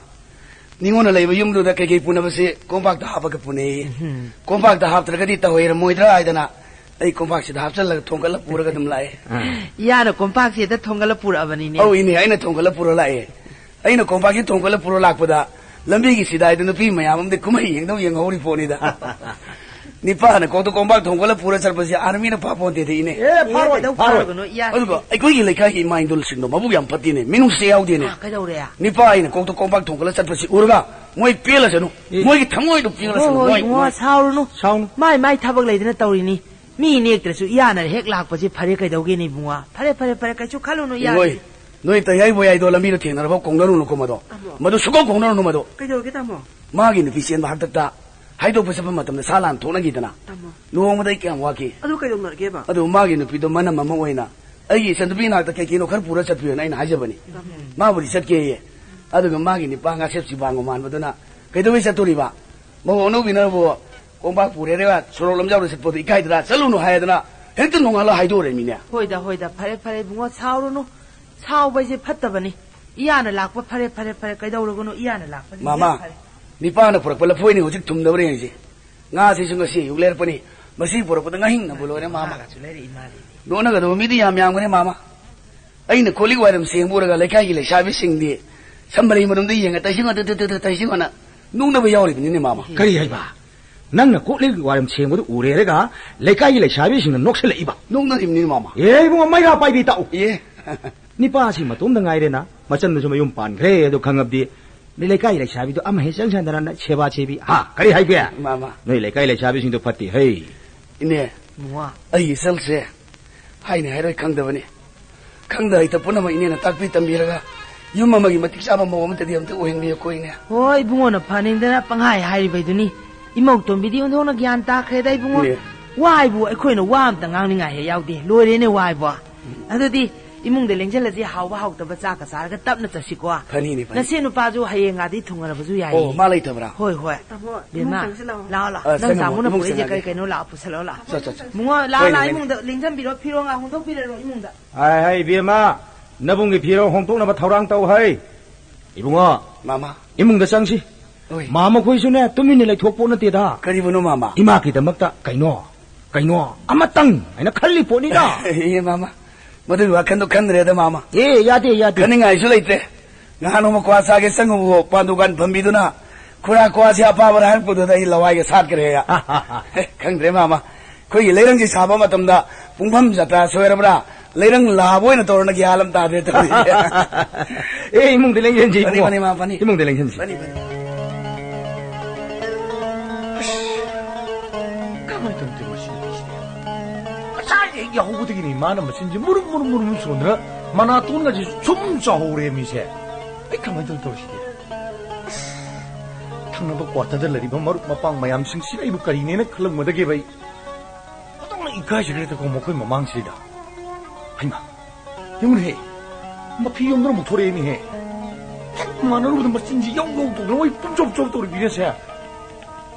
ꯅꯤꯉꯣꯟꯅ ꯂꯩꯕ ꯌꯨꯝꯗꯨꯗ ꯀꯩꯀꯩ ꯄꯨꯅꯕꯁꯦ ꯀꯣꯝꯄꯥꯛꯇ ꯍꯥꯞꯄꯒ ꯄꯨꯅꯩꯌꯦ꯫ ꯎꯝ꯫ ꯀꯣꯝꯄꯥꯛꯇ ꯍꯥꯞꯇ꯭ꯔꯒꯗꯤ ꯇꯧꯍꯩꯔꯝꯃꯣꯏꯗ꯭ꯔꯥ ꯍꯥꯏꯗꯅ ꯑꯩ ꯀꯣꯝꯄꯥꯛꯁꯤꯗ ꯍꯥꯞꯆꯜꯂꯒ ꯊꯣꯡꯒꯠꯂ ꯄꯨꯔꯒ ꯑꯗꯨꯝ ꯂꯥꯛꯑꯦ꯫ ꯑꯥ꯫ ꯏꯌꯥꯅ ꯀꯣꯝꯄꯥꯛꯁꯤꯗ ꯊꯣꯡꯒꯠꯂ ꯄꯨꯔꯛꯑꯕꯅꯤꯅꯦ꯫ ꯑꯧ, ꯏꯅꯦ, ꯑꯩꯅ ꯊꯣꯡꯒꯠꯂ ꯄꯨꯔ ꯂꯥꯛꯑꯦ꯫ ꯑꯩꯅ ꯀꯣꯝꯄꯥꯛꯁꯤ ꯊꯣꯡꯒꯠꯂ ꯄꯨꯔ ꯂꯥꯛꯄꯗ ꯂꯝꯕꯤꯒꯤ ꯁꯤꯗꯥꯏꯗ ꯅꯨꯄꯤ ꯃꯌꯥꯝ ꯑꯃꯗꯤ ꯀꯨꯝꯍꯩ ꯌꯦꯡꯗꯧ ꯌꯦꯡꯍꯧꯔꯤ ꯄꯣꯠꯅꯤꯗ꯫ ꯅꯤꯄꯥꯅ ꯀꯣꯛꯇ ꯀꯣꯝꯄꯥꯛ ꯊꯣꯡꯒꯠꯂ ꯄꯨꯔ ꯆꯠꯄꯁꯦ ꯑꯥꯔꯃꯤꯅ ꯐꯥ ꯄꯣꯟꯇꯦꯗ, ꯏꯅꯦ꯫ ꯑꯦ, ꯐꯥꯔꯣꯏ, ꯀꯩꯗꯧ ꯐꯥꯔꯣꯏ꯫ ꯐꯥꯔꯣꯏꯗꯅꯣ, ꯏꯌꯥ? ꯑꯗꯨꯒ ꯑꯩꯈꯣꯏꯒꯤ ꯂꯩꯀꯥꯏꯒꯤ ꯏꯃꯥ ꯏꯟꯗꯣꯜꯁꯤꯡꯗꯣ ꯃꯕꯨꯛ ꯌꯥꯝ ꯐꯠꯇꯦꯅꯦ, ꯃꯤꯅꯨꯡꯁꯤ ꯌꯥꯎꯗꯦꯅꯦ꯫ ꯑꯥ, ꯀꯩꯗꯧꯔꯦ? ꯅꯤꯄꯥ ꯑꯩꯅ ꯀꯣꯛꯇ ꯀꯣꯝꯄꯥꯛ ꯊꯣꯡꯒꯠꯂ ꯆꯠꯄꯁꯤ ꯎꯔꯒ ꯃꯣꯏ ꯄꯦꯜꯂꯁꯅꯨ꯫ ꯑꯦ꯫ ꯃꯣꯏꯒꯤ ꯊꯃꯣꯏꯗꯣ ꯍꯣꯏ, ꯄꯦꯜꯂꯁꯅꯨ꯫ ꯍꯣꯏ, ꯃꯣꯏ, ꯏꯕꯨꯡꯉꯣ, ꯃꯣꯏ꯫ ꯁꯥꯎꯔꯨꯅꯨ꯫ ꯁꯥꯎꯅꯨ꯫ ꯃꯥꯏ ꯃꯥꯏ ꯊꯕꯛ ꯂꯩꯗꯅ ꯇꯧꯔꯤꯅꯤ꯫ ꯃꯤ ꯅꯦꯛꯇ꯭ꯔꯁꯨ ꯏꯌꯥꯅ ꯍꯦꯛ ꯂꯥꯛꯄꯁꯦ ꯐꯔꯦ, ꯀꯩꯗꯧꯒꯦꯅꯦ ꯏꯕꯨꯡꯉꯣ? ꯐꯔꯦ, ꯐꯔꯦ, ꯐꯔꯦ, ꯀꯩꯁꯨ ꯈꯜꯂꯨꯅꯨ, ꯏꯌꯥ꯫ ꯏꯕꯣꯏ, ꯅꯣꯏ ꯇꯌꯥꯏ ꯕꯣꯌꯥꯏꯗꯣ ꯂꯝꯕꯤꯗ ꯊꯦꯡꯅꯔꯕ ꯀꯧꯅꯔꯨꯅꯨꯀꯣ ꯃꯗꯣ꯫ ꯇꯥꯃꯣ꯫ ꯃꯗꯨ ꯁꯨꯀꯧ ꯀꯧꯅꯔꯨꯅꯨ ꯃꯗꯣ꯫ ꯀꯩꯗꯧꯔꯒꯦ, ꯇꯥꯃꯣ? ꯃꯥꯒꯤ ꯅꯨꯄꯤ ꯆꯦꯟꯕ ꯍꯥꯛꯇꯛꯇ ꯍꯥꯏꯗꯣꯛꯄ ꯆꯠꯄ ꯃꯇꯝꯗ ꯁꯥ ꯂꯥꯟ ꯊꯣꯛꯅꯈꯤꯗꯅ꯫ ꯇꯥꯃꯣ꯫ ꯂꯨꯍꯣꯡꯕꯗ ꯑꯩ ꯀꯌꯥꯝ ꯋꯥꯈꯤ꯫ ꯑꯗꯨ ꯀꯩꯗꯧꯅꯔꯒꯦꯕ? ꯑꯗꯨ ꯃꯥꯒꯤ ꯅꯨꯄꯤꯗꯣ ꯃꯅꯝ ꯑꯃ ꯑꯣꯏꯅ ꯑꯩꯒꯤ ꯏꯆꯟꯅꯨꯄꯤ ꯅꯥꯛꯇ ꯀꯩ ꯀꯩꯅꯣ ꯈꯔ ꯄꯨꯔ ꯆꯠꯄꯤꯌꯣꯅ ꯑꯩꯅ ꯍꯥꯏꯖꯕꯅꯤ꯫ ꯇꯥꯃꯣ꯫ ꯃꯥꯕꯨꯗꯤ ꯆꯠꯀꯦꯌꯦ꯫ ꯑꯗꯨꯒ ꯃꯥꯒꯤ ꯅꯤꯄꯥ ꯉꯥꯁꯦꯞ ꯆꯤꯕꯥꯡꯒ ꯃꯥꯟꯕꯗꯨꯅ ꯀꯩꯗꯧꯕꯩ ꯆꯠꯇꯣꯔꯤꯕ? ꯃꯧ ꯑꯅꯧꯕꯤꯅꯕꯨ ꯀꯣꯝꯄꯥꯛ ꯄꯨꯔꯦꯔꯒ ꯁꯣꯔꯣꯛ ꯂꯝꯖꯥꯎꯗ ꯆꯠꯄꯗꯣ ꯏꯀꯥꯏꯗ꯭ꯔꯥ? ꯆꯠꯂꯨꯅꯨ ꯍꯥꯏꯗꯅ ꯍꯦꯛꯇ ꯅꯣꯡꯉꯥꯜꯂ ꯍꯥꯏꯗꯣꯔꯛꯏ ꯃꯤꯅꯦ꯫ ꯍꯣꯏꯗ, ꯍꯣꯏꯗ, ꯐꯔꯦ, ꯐꯔꯦ, ꯏꯕꯨꯡꯉꯣ, ꯁꯥꯎꯔꯨꯅꯨ꯫ ꯁꯥꯎꯕ ꯍꯥꯏꯁꯦ ꯐꯠꯇꯕꯅꯤ꯫ ꯏꯌꯥꯅ ꯂꯥꯛꯄ ꯐꯔꯦ, ꯐꯔꯦ, ꯐꯔꯦ, ꯀꯩꯗꯧꯔꯒꯅꯣ, ꯏꯌꯥꯅ ꯂꯥꯛꯄꯅꯤ, ꯃꯥꯃ, ꯌꯥꯝ ꯐꯔꯦ꯫ ꯅꯤꯄꯥꯅ ꯄꯨꯔꯛꯄ ꯂꯐꯣꯏꯅꯤ ꯍꯧꯖꯤꯛ ꯊꯨꯝꯗꯕꯔ ꯌꯦꯡꯁꯤ꯫ ꯉꯥꯁꯤꯁꯨ ꯉꯁꯤ ꯑꯌꯨꯛ ꯂꯩꯔꯛꯄꯅꯤ꯫ ꯃꯁꯤ ꯄꯨꯔꯛꯄꯗ ꯉꯥꯍꯤꯡꯅꯕꯨ ꯂꯣꯏꯔꯦ, ꯃꯥꯃ꯫ ꯉꯥꯒꯁꯨ ꯂꯩꯔꯛꯏ ꯃꯥꯜꯂꯦ꯫ ꯅꯣꯛꯅꯒꯗꯕ ꯃꯤꯗꯤ ꯌꯥꯝ ꯌꯥꯝꯒꯅꯤ, ꯃꯥꯃ꯫ ꯑꯩꯅ ꯀꯣꯜꯂꯤꯛ ꯋꯥꯏꯔꯝ ꯁꯦꯡꯕ ꯎꯔꯒ ꯂꯩꯀꯥꯏꯒꯤ ꯂꯩꯁꯥꯕꯤꯁꯤꯡꯗꯤ ꯁꯝꯕꯔꯩ ꯃꯔꯨꯝꯗ ꯌꯦꯡꯉ ꯇꯩꯁꯤꯡꯉ ꯇꯨ ꯇꯨ ꯇꯨ ꯇꯨ ꯇꯩꯁꯤꯡꯉꯅ ꯅꯣꯛꯅꯕ ꯌꯥꯎꯔꯤꯕꯅꯤꯅꯦ, ꯃꯥꯃ꯫ ꯀꯔꯤ ꯍꯥꯏꯕ? ꯅꯪꯅ ꯀꯣꯜꯂꯤꯛ ꯋꯥꯏꯔꯝ ꯁꯦꯡꯕꯗꯨ ꯎꯔꯦꯔꯒ ꯂꯩꯀꯥꯏꯒꯤ ꯂꯩꯁꯥꯕꯤꯁꯤꯡꯅ ꯅꯣꯛꯁꯜꯂꯛꯏꯕ? ꯅꯣꯛꯅꯔꯤꯕꯅꯤꯅꯦ, ꯃꯥꯃ꯫ ꯑꯦ, ꯏꯕꯨꯡꯉꯣ, ꯃꯩꯔꯥ ꯄꯥꯏꯕꯤ ꯇꯥꯛꯎ꯫ ꯑꯦ꯫ ꯅꯤꯄꯥꯁꯤ ꯃꯇꯣꯝꯗ ꯉꯥꯏꯔꯦꯅ, ꯃꯆꯟꯗꯨꯁꯨ ꯃꯌꯨꯝ ꯄꯥꯟꯈ꯭ꯔꯦ꯫ ꯑꯗꯨ ꯈꯪꯉꯕꯗꯤ ꯅꯣꯏ ꯂꯩꯀꯥꯏ ꯂꯩꯁꯥꯕꯤꯗꯣ ꯑꯃ ꯍꯦꯛ ꯆꯪꯁꯟꯗꯅ ꯁꯦꯕꯥ ꯁꯦꯕꯤ꯫ ꯍꯥ, ꯀꯔꯤ ꯍꯥꯏꯒꯦ? ꯃꯥꯃ꯫ ꯅꯣꯏ ꯂꯩꯀꯥꯏ ꯂꯩꯁꯥꯕꯤꯁꯤꯡꯗꯣ ꯐꯠꯇꯦ ꯍꯦ꯫ ꯏꯅꯦ, ꯕꯨꯡꯉꯣ꯫ ꯑꯩꯒꯤ ꯏꯆꯜꯁꯦ ꯍꯥꯏꯅꯤ ꯍꯥꯏꯔꯣꯏ ꯈꯪꯗꯕꯅꯤ꯫ ꯈꯪꯗ ꯍꯩꯇ ꯄꯨꯝꯅꯃꯛ ꯏꯅꯦꯅ ꯇꯥꯛꯄꯤ ꯇꯝꯕꯤꯔꯒ ꯌꯨꯝ ꯑꯃꯒꯤ ꯃꯇꯤꯛ ꯆꯥꯕ ꯃꯧ ꯑꯃꯠꯇꯗꯤ ꯑꯝꯇ ꯑꯣꯏꯍꯟꯕꯤꯌꯨꯀꯣ, ꯏꯅꯦ꯫ ꯍꯣꯏ, ꯏꯕꯨꯡꯉꯣꯅ ꯐꯅꯤꯡꯗꯅ ꯄꯪꯍꯥꯏ ꯍꯥꯏꯔꯤꯕꯩꯗꯨꯅꯤ꯫ ꯏꯃꯧ ꯇꯣꯝꯕꯤꯗꯤ ꯑꯣꯟꯊꯣꯛꯅ ꯒ꯭ꯌꯥꯟ ꯇꯥꯈ꯭ꯔꯦꯗ, ꯏꯕꯨꯡꯉꯣ꯫ ꯏꯅꯦ꯫ ꯋꯥꯏꯕꯨ ꯑꯩꯈꯣꯏꯅ ꯋꯥ ꯑꯝꯇ ꯉꯥꯡꯅꯤꯡꯉꯥꯏ ꯍꯦꯛ ꯌꯥꯎꯗꯦ꯫ ꯂꯣꯏꯔꯦꯅꯦ, ꯋꯥꯏꯕꯨ꯫ ꯑꯗꯨꯗꯤ ꯏꯃꯨꯡꯗ ꯂꯦꯡꯁꯤꯜꯂꯁꯤ, ꯍꯥꯎꯕ ꯍꯥꯎꯇꯕ ꯆꯥꯛꯀ ꯆꯥꯔꯒ ꯇꯞꯅ ꯆꯠꯁꯤꯀꯣ꯫ ꯐꯅꯤꯅꯦ, ꯐꯅꯤ꯫ ꯅꯁꯦ ꯅꯨꯄꯥꯁꯨ ꯍꯌꯦꯡꯒꯥꯗꯤ ꯊꯨꯡꯉꯔꯕꯁꯨ ꯌꯥꯏꯌꯦ꯫ ꯑꯣ, ꯃꯥ ꯂꯩꯇꯕ꯭ꯔꯥ? ꯍꯣꯏ, ꯍꯣꯏ꯫ ꯇꯥꯃꯣ, ꯕꯦꯝꯃ, ꯏꯃꯨꯡ ꯆꯪꯁꯤꯜꯂꯛꯑꯣ꯫ ꯂꯥꯛꯑꯣ, ꯂꯥꯛꯑꯣ꯫ ꯑ, ꯅꯪ ꯆꯪꯉꯝꯃꯣ, ꯆꯥꯃꯨꯛꯅ ꯏꯃꯨꯡ ꯄꯨꯔꯛꯏꯁꯦ ꯆꯪꯉꯒꯦ꯫ ꯀꯔꯤ ꯀꯩꯅꯣ? ꯂꯥꯛꯑꯣ, ꯄꯨꯁꯜꯂꯛꯑꯣ, ꯂꯥꯛꯑꯣ꯫ ꯆꯣ, ꯆꯣ, ꯆꯣ꯫ ꯕꯨꯡꯉꯣ, ꯂꯥꯛꯑꯣ, ꯍꯣꯏꯅꯦ, ꯂꯥꯛꯑꯣ, ꯍꯣꯏꯅꯦ꯫ ꯏꯃꯨꯡꯗ ꯂꯦꯡꯁꯤꯟꯕꯤꯔꯣ, ꯐꯤꯔꯣꯜꯒ ꯍꯣꯡꯗꯣꯛꯄꯤꯔꯔꯣ ꯏꯃꯨꯡꯗ꯫ ꯍꯥꯏ, ꯍꯥꯏ, ꯏꯕꯦꯝꯃ, ꯅꯕꯨꯡꯒꯤ ꯐꯤꯔꯣꯜ ꯍꯣꯡꯗꯣꯛꯅꯕ ꯊꯧꯔꯥꯡ ꯇꯧ ꯍꯩ꯫ ꯏꯕꯨꯡꯉꯣ, ꯃꯥꯃ꯫ ꯏꯃꯨꯡꯗ ꯆꯪꯁꯤ꯫ ꯍꯣꯏ꯫ ꯃꯥꯃ ꯈꯣꯏꯁꯨꯅꯦ, ꯇꯨꯃꯤꯟꯅ ꯂꯩꯊꯣꯛꯄ ꯅꯠꯇꯦꯗ꯫ ꯀꯔꯤꯕꯨꯅꯣ, ꯃꯥꯃ? ꯏꯃꯥꯒꯤꯗꯃꯛꯇ ꯀꯩꯅꯣ, ꯀꯩꯅꯣ ꯑꯃꯇꯪ ꯍꯥꯏꯅ ꯈꯜꯂꯤ ꯄꯣꯠꯅꯤꯗ꯫ ꯑꯦ, ꯃꯥꯃ, ꯃꯗꯨꯒꯤ ꯋꯥꯈꯜꯗꯣ ꯈꯟꯗ꯭ꯔꯦꯗ, ꯃꯥꯃ꯫ ꯑꯦ, ꯌꯥꯗꯦ, ꯌꯥꯗꯦ꯫ ꯈꯟꯅꯤꯡꯉꯥꯏꯁꯨ ꯂꯩꯇ꯭ꯔꯦ꯫ ꯉꯍꯥꯟ ꯅꯣꯡꯃ ꯀ꯭ꯋꯥ ꯆꯥꯒꯦ ꯆꯪꯉꯨꯕ ꯄꯥꯟ ꯗꯨꯀꯥꯟ ꯐꯝꯕꯤꯗꯨꯅ, "ꯈꯨꯔꯥ, ꯀ꯭ꯋꯥꯁꯦ ꯑꯄꯥꯕꯔꯥ?" ꯍꯥꯏꯔꯛꯄꯗꯨꯗ ꯑꯩ ꯂꯋꯥꯏꯒ ꯁꯥꯠꯈ꯭ꯔꯦ꯫ ꯑꯦ, ꯈꯪꯗ꯭ꯔꯦ, ꯃꯥꯃ꯫ ꯑꯩꯈꯣꯏꯒꯤ ꯂꯩꯔꯪꯁꯤ ꯁꯥꯕ ꯃꯇꯝꯗ ꯄꯨꯡꯐꯝ ꯖꯇ꯭ꯔꯥ ꯁꯣꯏꯔꯕ꯭ꯔꯥ? ꯂꯩꯔꯪ ꯂꯥꯕ ꯑꯣꯏꯅ ꯇꯧꯔꯅ ꯒ꯭ꯌꯥꯟ ꯑꯃ ꯇꯥꯗ꯭ꯔꯦ ꯇꯧꯔꯤꯁꯦ꯫ ꯑꯦ, ꯏꯃꯨꯡꯗ ꯂꯦꯡꯁꯤꯟꯁꯤ, ꯐꯅꯤ, ꯏꯕꯨꯡꯉꯣ꯫ ꯐꯅꯤ, ꯃꯥ, ꯐꯅꯤ꯫ ꯏꯃꯨꯡꯗ ꯂꯦꯡꯁꯤꯟꯁꯤ꯫ ꯐꯅꯤ, ꯐꯅꯤ꯫ ꯑꯁ, ꯀꯃꯥꯏꯅ ꯇꯧꯗꯣꯏꯅꯣ ꯁꯤ ꯅꯨꯄꯤꯁꯤꯗꯤ? ꯉꯁꯥꯏꯗꯤ ꯍꯦꯛ ꯌꯥꯍꯧꯕꯗꯒꯤꯅꯤ ꯃꯥꯅ ꯃꯆꯤꯟꯁꯤ ꯃꯨꯔꯨꯝ ꯃꯨꯔꯨꯝ ꯃꯨꯔꯨꯝ ꯁꯣꯟꯗꯅ ꯃꯅꯥꯇꯣꯟꯒꯁꯤ ꯁꯨꯝ ꯆꯥꯎꯍꯧꯔꯦ ꯃꯤꯁꯦ꯫ ꯑꯩ ꯀꯃꯥꯏꯅ ꯇꯧꯗꯣꯏꯅꯣ ꯇꯧꯔꯤꯁꯤꯗꯤ? ꯑꯁ, ꯊꯪꯅꯕ ꯀ꯭ꯋꯥꯇꯔꯗ ꯂꯩꯔꯤꯕ ꯃꯔꯨꯞ ꯃꯄꯥꯡ ꯃꯌꯥꯝꯁꯤꯡꯁꯤꯅ ꯑꯩꯕꯨ ꯀꯔꯤꯅꯦꯅ ꯈꯜꯂꯝꯒꯗꯒꯦꯕ ꯑꯩ? ꯑꯣꯟꯊꯣꯛꯅ ꯏꯀꯥꯏꯖꯈ꯭ꯔꯦꯗꯀꯣ ꯃꯈꯣꯏ ꯃꯃꯥꯡꯁꯤꯗ꯫ ꯍꯩꯃꯥ, ꯌꯦꯡꯉꯨꯅꯦꯍꯦ, ꯃꯐꯤ ꯌꯣꯝꯗꯨꯅ ꯑꯃꯨꯛ ꯊꯣꯔꯛꯑꯦꯅꯦꯍꯦ꯫ ꯍꯦꯛ ꯃꯥꯟꯅꯔꯨꯕꯗ ꯃꯆꯤꯟꯁꯤ ꯌꯧ ꯌꯧ ꯇꯧꯗꯅ ꯃꯣꯏ ꯄꯨꯡꯆꯣꯞ ꯆꯣꯞ ꯇꯧꯔꯤꯕꯤꯅꯦꯁꯦ꯫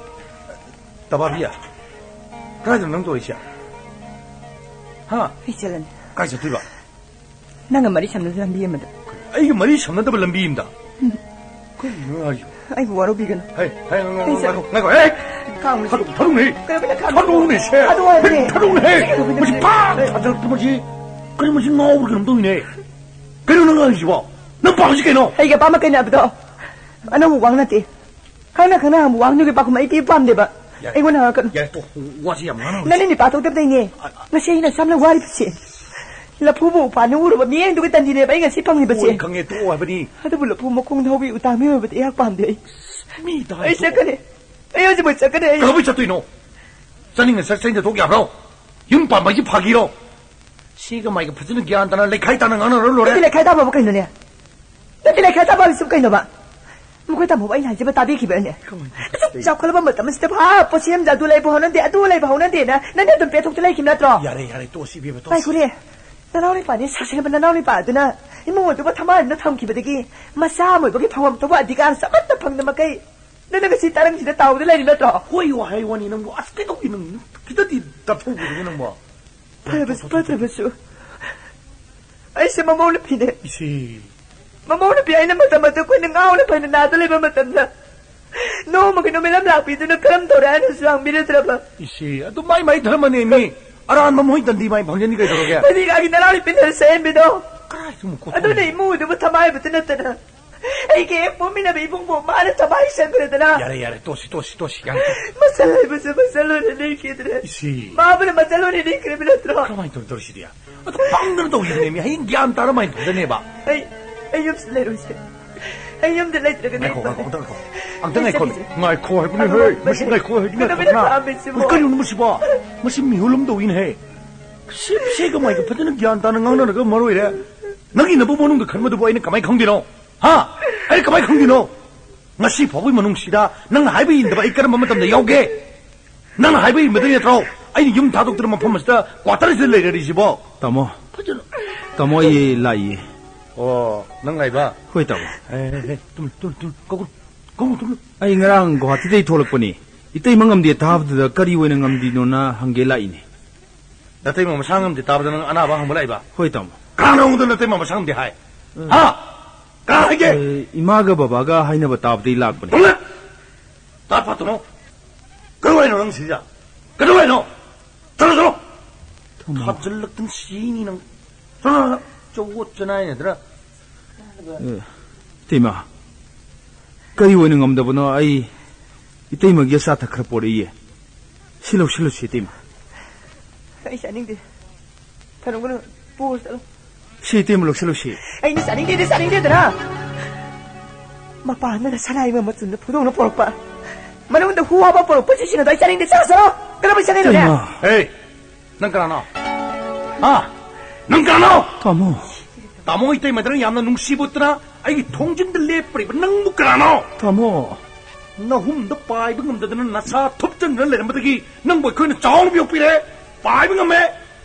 ꯇꯕꯥꯕꯤꯌꯥ, ꯀꯗꯥꯏꯗꯅꯣ ꯅꯪ ꯇꯧꯔꯤꯁꯦ? ꯍꯥ? ꯑꯩ ꯆꯠꯂꯅꯤ꯫ ꯀꯥꯏ ꯆꯠꯇꯣꯏꯕ? ꯅꯪꯒ ꯃꯔꯤ ꯁꯝꯅꯗꯕ ꯂꯝꯕꯤ ꯑꯃꯗ꯫ ꯑꯩꯒ ꯃꯔꯤ ꯁꯝꯅꯗꯕ ꯂꯝꯕꯤ ꯑꯃꯗ? ꯎꯝ꯫ ꯀꯩꯅꯣ ꯍꯥꯏꯁꯤꯕꯣ? ꯑꯩꯕꯨ ꯋꯥꯔꯧꯕꯤꯒꯅꯨ꯫ ꯍꯦ, ꯍꯦ, ꯉꯥꯏꯈꯣ, ꯑꯩ ꯉꯥꯏꯈꯣ, ꯆꯠ- ꯉꯥꯏꯈꯣ, ꯍꯦ! ꯀꯥꯡ ꯊꯥꯗꯣꯛ-, ꯊꯥꯗꯣꯛꯅꯦ꯫ ꯀꯩꯗꯧꯕꯩꯅ ꯀꯥꯡ ꯊꯥꯗꯣꯛꯅꯦ, ꯁꯦ꯫ ꯊꯥꯗꯣꯛꯑꯣ ꯍꯥꯏꯕꯅꯦ꯫ ꯊꯥꯗꯣꯛꯅꯦ, ꯍꯦ! ꯀꯩꯗꯧꯕꯩꯅ ꯃꯁꯤ ꯐꯥ-, ꯊꯥꯗꯣꯛꯇ ꯃꯁꯤ, ꯀꯔꯤ ꯃꯁꯤ ꯉꯥꯎꯕ꯭ꯔꯥ ꯀꯩꯅꯣꯝ ꯇꯧꯏꯅꯦ꯫ ꯀꯩꯅꯣ ꯅꯪ ꯉꯥꯡꯉꯤꯁꯤꯕꯣ? ꯅꯪ ꯄꯥꯝꯃꯤꯁꯤ ꯀꯩꯅꯣ? ꯑꯩꯒ ꯑꯄꯥꯝꯕ ꯀꯩꯅꯣ ꯍꯥꯏꯕꯗꯣ ꯑꯅꯧꯕ ꯋꯥ ꯅꯠꯇꯦ꯫ ꯈꯪꯅ ꯈꯪꯅ ꯍꯪꯕ ꯋꯥꯍꯪꯗꯨꯒꯤ ꯄꯥꯎꯈꯨꯝ ꯑꯩ ꯄꯤꯕ ꯄꯥꯝꯗꯦꯕ꯫ ꯌꯥꯔꯦ꯫ ꯑꯩꯉꯣꯟꯗ ꯍꯪꯉꯛꯀꯅꯨ꯫ ꯌꯥꯔꯦ, ꯇꯣꯛ꯫ ꯋꯥꯁꯤ ꯌꯥꯝ ꯉꯥꯡꯅꯕ ꯅꯪꯅ ꯅꯨꯄꯥ ꯊꯣꯛꯇꯕꯗꯩꯅꯦ꯫ ꯑ, ꯑ꯫ ꯉꯁꯤ ꯑꯩꯅ ꯁꯝꯅ ꯋꯥꯔꯤꯕꯁꯦ꯫ ꯂꯐꯨꯕꯨ ꯎꯄꯥꯟꯗ ꯎꯔꯨꯕ ꯃꯤꯠꯌꯦꯡꯗꯨꯒ ꯇꯟꯗꯤꯅꯦꯕ ꯑꯩ ꯉꯁꯤ ꯐꯪꯉꯤꯕꯁꯦ꯫ ꯍꯣꯏ, ꯈꯪꯉꯦ, ꯇꯣꯛꯑꯣ ꯍꯥꯏꯕꯅꯤ꯫ ꯑꯗꯨꯕꯨ ꯂꯐꯨ ꯃꯈꯣꯡꯗ ꯍꯧꯕꯤ ꯎꯇꯥꯡꯕꯤ ꯑꯣꯏꯕꯗꯤ ꯑꯩꯍꯥꯛ ꯄꯥꯝꯗꯦ ꯑꯩ꯫ ꯃꯤ ꯇꯥꯏ, ꯑꯩ ꯇꯣꯛꯑꯣ꯫ ꯆꯠꯀꯅꯤ꯫ ꯑꯩ ꯍꯧꯖꯤꯛꯃꯛ ꯆꯠꯀꯅꯤ ꯑꯩ꯫ ꯀꯩꯗꯧꯕꯩ ꯆꯠꯇꯣꯏꯅꯣ? ꯆꯠꯅꯤꯡꯉ ꯆꯠ, ꯆꯠꯅꯤꯡꯗ ꯊꯣꯛ ꯌꯥꯕ꯭ꯔꯣ? ꯌꯨꯝ ꯄꯥꯟꯕ ꯍꯥꯏꯁꯤ ꯐꯥꯒꯤꯔꯣ? ꯁꯤꯒ ꯃꯥꯏꯒ ꯐꯖꯅ ꯒ꯭ꯌꯥꯟ ꯇꯥꯅ ꯂꯩꯈꯥꯏ ꯇꯥꯅ ꯉꯥꯡꯅꯔ ꯂꯣꯏꯔꯦ꯫ ꯅꯪꯗꯤ ꯂꯩꯈꯥꯏ ꯇꯥꯕꯕꯨ ꯀꯩꯅꯣꯅꯦ? ꯅꯠꯇꯦ, ꯂꯩꯈꯥꯏ ꯇꯥꯕ ꯍꯥꯏꯕꯁꯤꯕꯨ ꯀꯩꯅꯣꯕ? ꯃꯈꯣꯏ ꯇꯥꯃꯣꯕꯨ ꯑꯩꯅ ꯍꯥꯏꯖꯕ ꯇꯥꯕꯤꯈꯤꯕ꯭ꯔꯅꯦ? ꯀꯃꯥꯏꯅ ꯑꯁꯨꯛ ꯇꯧꯁꯤ? ꯆꯥꯎꯈꯠꯂꯕ ꯃꯇꯝ ꯑꯁꯤꯗ ꯚꯥ, ꯄꯣꯠꯁꯦꯝꯗ ꯑꯗꯨ ꯂꯩꯕ ꯍꯧꯅꯗꯦ, ꯑꯗꯨ ꯂꯩꯕ ꯍꯧꯅꯗꯦꯅ ꯅꯪꯗꯤ ꯑꯗꯨꯝ ꯄꯦꯊꯣꯛꯇ ꯂꯩꯈꯤꯕ ꯅꯠꯇ꯭ꯔꯣ? ꯌꯥꯔꯦ, ꯌꯥꯔꯦ, ꯇꯣꯛꯑꯁꯤ ꯏꯕꯦꯝꯃ, ꯇꯣꯛꯑꯁꯤ꯫ ꯉꯥꯏꯈꯣꯅꯦ, ꯅꯅꯥꯎ ꯅꯨꯄꯥꯅꯤ ꯁꯥꯁꯤꯡꯕ ꯅꯅꯥꯎ ꯅꯨꯄꯥ ꯑꯗꯨꯅ ꯏꯃꯨꯡ ꯑꯗꯨꯕꯨ ꯊꯃꯥꯏ ꯑꯃꯗ ꯊꯝꯈꯤꯕꯗꯒꯤ ꯃꯆꯥ ꯑꯃ ꯑꯣꯏꯕꯒꯤ ꯐꯪꯐꯝ ꯊꯣꯛꯄ ꯑꯙꯤꯀꯥꯔ ꯑꯃꯠꯇ ꯐꯪꯗ ꯃꯈꯩ ꯅꯪꯅ ꯉꯁꯤ ꯇꯥꯔꯪꯁꯤꯗ ꯇꯥꯎꯗ ꯂꯩꯔꯤ ꯅꯠꯇ꯭ꯔꯣ? ꯍꯣꯏ, ꯋꯥꯍꯩ ꯋꯥꯅꯤ ꯅꯪꯕꯨ꯫ ꯑꯁ, ꯀꯩꯗꯧꯒꯦ ꯅꯪ? ꯈꯤꯇꯗꯤ ꯇꯞꯊꯣꯛꯎꯗꯅ ꯅꯪꯕꯨ꯫ ꯐꯔꯕꯁꯨ ꯐꯠꯇ꯭ꯔꯕꯁꯨ ꯑꯩꯁꯦ ꯃꯃꯧ ꯅꯨꯄꯤꯅꯦ꯫ ꯏꯆꯦ꯫ ꯃꯃꯧ ꯅꯨꯄꯤ ꯑꯩꯅ ꯃꯇꯝ ꯑꯗꯨ ꯑꯩꯈꯣꯏꯅ ꯉꯥꯎꯅ ꯐꯩꯅ ꯅꯥꯗ ꯂꯩꯕ ꯃꯇꯝꯗ, ꯅꯣꯡꯃꯒꯤ ꯅꯨꯃꯤꯠ ꯑꯃ ꯂꯥꯛꯄꯤꯗꯨꯅ ꯀꯔꯝ ꯇꯧꯔꯦ ꯍꯥꯏꯅꯁꯨ ꯍꯪꯕꯤꯔꯗ꯭ꯔꯕ? ꯏꯆꯦ, ꯑꯗꯨ ꯃꯥꯏ ꯃꯥꯏ ꯙꯔꯃꯅꯦ ꯃꯤ꯫ ꯑꯔꯥꯟꯕ ꯃꯣꯏ ꯇꯟꯗꯤ ꯃꯥꯏ ꯐꯪꯖꯅꯤ ꯀꯩꯗꯧꯔꯒꯦ? ꯃꯅꯤꯒꯥꯒꯤ ꯅꯅꯥꯎ ꯅꯨꯄꯤꯅ ꯁꯦꯝꯕꯤꯗꯣ꯫ ꯀꯔꯥꯏꯗ ꯑꯃꯨꯛ ꯀꯣꯠꯄ ꯑꯗꯨꯅ ꯂꯩ? ꯏꯃꯨꯡꯗꯨꯕꯨ ꯊꯃꯥꯏꯕꯇ ꯅꯠꯇꯅ ꯑꯩꯒꯤ ꯍꯦꯛ ꯄꯣꯛꯃꯤꯟꯅꯕ ꯏꯕꯨꯡꯕꯨ ꯃꯥꯅ ꯊꯃꯥꯏ ꯁꯦꯝꯈ꯭ꯔꯦꯗꯅ꯫ ꯌꯥꯔꯦ, ꯌꯥꯔꯦ, ꯇꯣꯛꯁꯤ, ꯇꯣꯛꯁꯤ, ꯇꯣꯛꯁꯤ, ꯌꯥꯔꯦ꯫ ꯃꯆꯜ ꯍꯥꯏꯕꯁꯦ ꯃꯆꯜ ꯑꯣꯏꯅ ꯂꯩꯈꯤꯗ꯭ꯔꯦ꯫ ꯏꯆꯦ꯫ ꯃꯥꯕꯨꯅ ꯃꯆꯜ ꯑꯣꯏꯅ ꯂꯩꯈ꯭ꯔꯕ ꯅꯠꯇ꯭ꯔꯣ? ꯀꯃꯥꯏꯅ ꯇꯧꯔꯤ, ꯇꯧꯔꯤꯁꯤꯗꯤ? ꯑꯗꯨ ꯄꯪꯗꯅ ꯇꯧꯔꯤꯕꯅꯦ ꯃꯤ꯫ ꯍꯌꯦꯡ ꯒ꯭ꯌꯥꯟ ꯇꯥꯔ ꯃꯥꯏꯅ ꯐꯪꯖꯅꯦꯕ꯫ ꯑꯩ, ꯑꯩ ꯌꯨꯝꯁꯤꯗ ꯂꯩꯔꯣꯏꯁꯦ꯫ ꯑꯩ ꯌꯨꯝꯗ ꯂꯩꯇ꯭ꯔꯒꯗꯤ ꯉꯥꯏꯈꯣ, ꯉꯥꯏꯈꯣ, ꯑꯝꯇ ꯉꯥꯏꯈꯣ꯫ ꯑꯝꯇ ꯉꯥꯏꯈꯣ꯫ ꯉꯥꯏꯈꯣ ꯍꯥꯏꯕꯅꯤ, ꯍꯦ꯫ ꯃꯁꯤ ꯉꯥꯏꯈꯣ ꯍꯥꯏꯕꯅꯤ, ꯀꯩꯗꯧꯕꯩꯅꯣ ꯉꯥꯏꯈꯣ꯫ ꯊꯥꯝꯃꯤꯁꯤꯕꯣ? ꯀꯔꯤꯅꯣ ꯃꯁꯤꯕꯣ? ꯃꯁꯤ ꯃꯤꯍꯨꯜ ꯑꯃ ꯇꯧꯏꯅꯦ, ꯍꯦ꯫ ꯁꯤ, ꯁꯤ ꯀꯃꯥꯏꯅ ꯐꯖꯅ ꯒ꯭ꯌꯥꯟ ꯇꯥꯅ ꯉꯥꯡꯅꯔꯒ ꯃꯔꯣꯏꯔꯦ? ꯅꯪꯒꯤ ꯅꯕꯨꯛ ꯃꯅꯨꯡꯗ ꯈꯟꯕꯗꯨꯕꯨ ꯑꯩꯅ ꯀꯃꯥꯏꯅ ꯈꯪꯗꯣꯏꯅꯣ? ꯍꯥ? ꯑꯩ ꯀꯃꯥꯏꯅ ꯈꯪꯗꯣꯏꯅꯣ? ꯉꯁꯤ ꯐꯥꯎꯕꯒꯤ ꯃꯅꯨꯡꯁꯤꯗ ꯅꯪꯅ ꯍꯥꯏꯕ ꯏꯟꯗꯕ ꯑꯩ ꯀꯔꯝꯕ ꯃꯇꯝꯗ ꯌꯥꯎꯒꯦ? ꯅꯪꯅ ꯍꯥꯏꯕ ꯏꯟꯕꯗꯒꯤ ꯅꯠꯇ꯭ꯔꯣ ꯑꯩꯅ ꯌꯨꯝ ꯊꯥꯗꯣꯛꯇꯨꯅ ꯃꯐꯝ ꯑꯁꯤꯗ ꯀ꯭ꯋꯥꯇꯔꯁꯤꯗ ꯂꯩꯔꯔꯤꯁꯤꯕꯣ? ꯇꯥꯃꯣ, ꯐꯖꯅ꯫ ꯇꯥꯃꯣ, ꯑꯩ ꯂꯥꯛꯏꯌꯦ꯫ ꯑꯣ, ꯅꯪ ꯂꯥꯛꯏꯕ? ꯍꯣꯏ, ꯇꯥꯃꯣ꯫ ꯑꯦ, ꯑꯦ, ꯑꯦ, ꯇꯨꯝ, ꯇꯨꯝ, ꯇꯨꯝ, ꯀꯧꯒꯅꯨ, ꯀꯧꯒꯅꯨ, ꯇꯨꯝ꯫ ꯑꯩ ꯉꯔꯥꯡ ꯒꯨꯋꯥꯍꯥꯇꯤꯗꯩ ꯊꯣꯛꯂꯛꯄꯅꯤ꯫ ꯏꯇꯩꯃ ꯉꯝꯗꯦ ꯊꯥꯕꯗꯨꯗ ꯀꯔꯤ ꯑꯣꯏꯅ ꯉꯝꯗ꯭ꯔꯤꯅꯣꯅ ꯍꯪꯒꯦ ꯂꯥꯛꯏꯅꯦ꯫ ꯅꯇꯩꯃ ꯃꯁꯥ ꯉꯝꯗꯦ ꯇꯥꯕꯗ ꯅꯪ ꯑꯅꯥꯕ ꯍꯪꯕ ꯂꯥꯛꯏꯕ? ꯍꯣꯏ, ꯇꯥꯃꯣ꯫ ꯀꯅꯥꯅꯣ ꯅꯉꯣꯟꯗ ꯅꯇꯩꯃ ꯃꯁꯥ ꯉꯝꯗꯦ ꯍꯥꯏ? ꯎꯝ꯫ ꯍꯥ? ꯀꯅꯥ ꯍꯥꯏꯒꯦ? ꯑꯦ, ꯏꯃꯥꯒ ꯕꯕꯥꯒ ꯍꯥꯏꯅꯕ ꯇꯥꯕꯗꯒꯤ ꯂꯥꯛꯄꯅꯦ꯫ ꯊꯣꯛꯂꯛ! ꯇꯥ ꯐꯥꯠꯇꯅꯣ꯫ ꯀꯩꯗꯧ ꯍꯥꯏꯅꯣ ꯅꯪ ꯁꯤꯗ? ꯀꯩꯗꯧ ꯍꯥꯏꯅꯣ? ꯆꯠꯂꯣ, ꯆꯠꯂꯣ! ꯊꯝꯃꯣ꯫ ꯊꯥꯖꯤꯜꯂꯛꯇꯅ ꯁꯤꯅꯤ ꯅꯪ꯫ ꯆꯠꯂꯣ, ꯆꯠꯂꯣ, ꯆꯠꯂꯣ꯫ ꯆꯧꯋꯣꯠ ꯆꯅꯥꯏꯅꯗ꯭ꯔꯥ? ꯑꯦ, ꯏꯇꯩꯃ, ꯀꯔꯤ ꯑꯣꯏꯅ ꯉꯝꯗꯕꯅꯣ? ꯑꯩ ꯏꯇꯩꯃꯒꯤ ꯑꯆꯥ ꯑꯊꯛ ꯈꯔ ꯄꯣꯔꯛꯏꯌꯦ꯫ ꯁꯤ ꯂꯧꯁꯤꯜꯂꯨꯁꯤ, ꯏꯇꯩꯃ꯫ ꯑꯩ ꯆꯥꯅꯤꯡꯗꯦ꯫ ꯊꯅꯝꯒꯅꯨ, ꯄꯨꯔ ꯆꯠꯂꯣ꯫ ꯁꯤ ꯏꯇꯩꯃ ꯂꯧꯁꯤꯜꯂꯨꯁꯤ꯫ ꯑꯩꯅ ꯆꯥꯅꯤꯡꯗꯦꯗꯤ ꯆꯥꯅꯤꯡꯗꯦꯗꯅ꯫ ꯃꯄꯥꯟꯗꯅ ꯁꯅꯥꯏ ꯃꯃꯜ ꯆꯨꯝꯅ ꯐꯣꯡꯗꯣꯛꯅ ꯄꯣꯔꯛꯄ, ꯃꯅꯨꯡꯗ ꯍꯨ ꯍꯥꯞꯄ ꯄꯣꯔꯛꯄ ꯁꯤꯁꯤꯡ ꯑꯗꯣ ꯑꯩ ꯆꯥꯅꯤꯡꯗꯦ, ꯆꯠꯂꯣ, ꯆꯠꯂꯣ꯫ ꯀꯔꯝꯕ ꯆꯥꯅꯤꯡꯗꯦ? ꯏꯇꯩꯃ꯫ ꯑꯦ, ꯅꯪ ꯀꯅꯥꯅꯣ? ꯍꯥ? ꯅꯪ ꯀꯅꯥꯅꯣ? ꯇꯥꯃꯣ꯫ ꯇꯥꯃꯣ ꯏꯇꯩꯃꯗꯅ ꯌꯥꯝꯅ ꯅꯨꯡꯁꯤꯕ ꯎꯠꯇꯅ ꯑꯩꯒꯤ ꯊꯣꯡꯖꯤꯟꯗ ꯂꯦꯞꯄꯤꯕ ꯅꯪꯕꯨ ꯀꯅꯥꯅꯣ? ꯇꯥꯃꯣ꯫ ꯅꯍꯨꯝꯗ ꯄꯥꯏꯕ ꯉꯝꯗꯗꯅ ꯅꯁꯥ ꯊꯨꯞꯆꯟꯗꯅ ꯂꯩꯔꯝꯕꯗꯒꯤ ꯅꯪꯕꯨ ꯑꯩꯈꯣꯏꯅ ꯆꯥꯎꯅ ꯌꯣꯛꯄꯤꯔꯦ꯫ ꯄꯥꯏꯕ ꯉꯝꯃꯦ꯫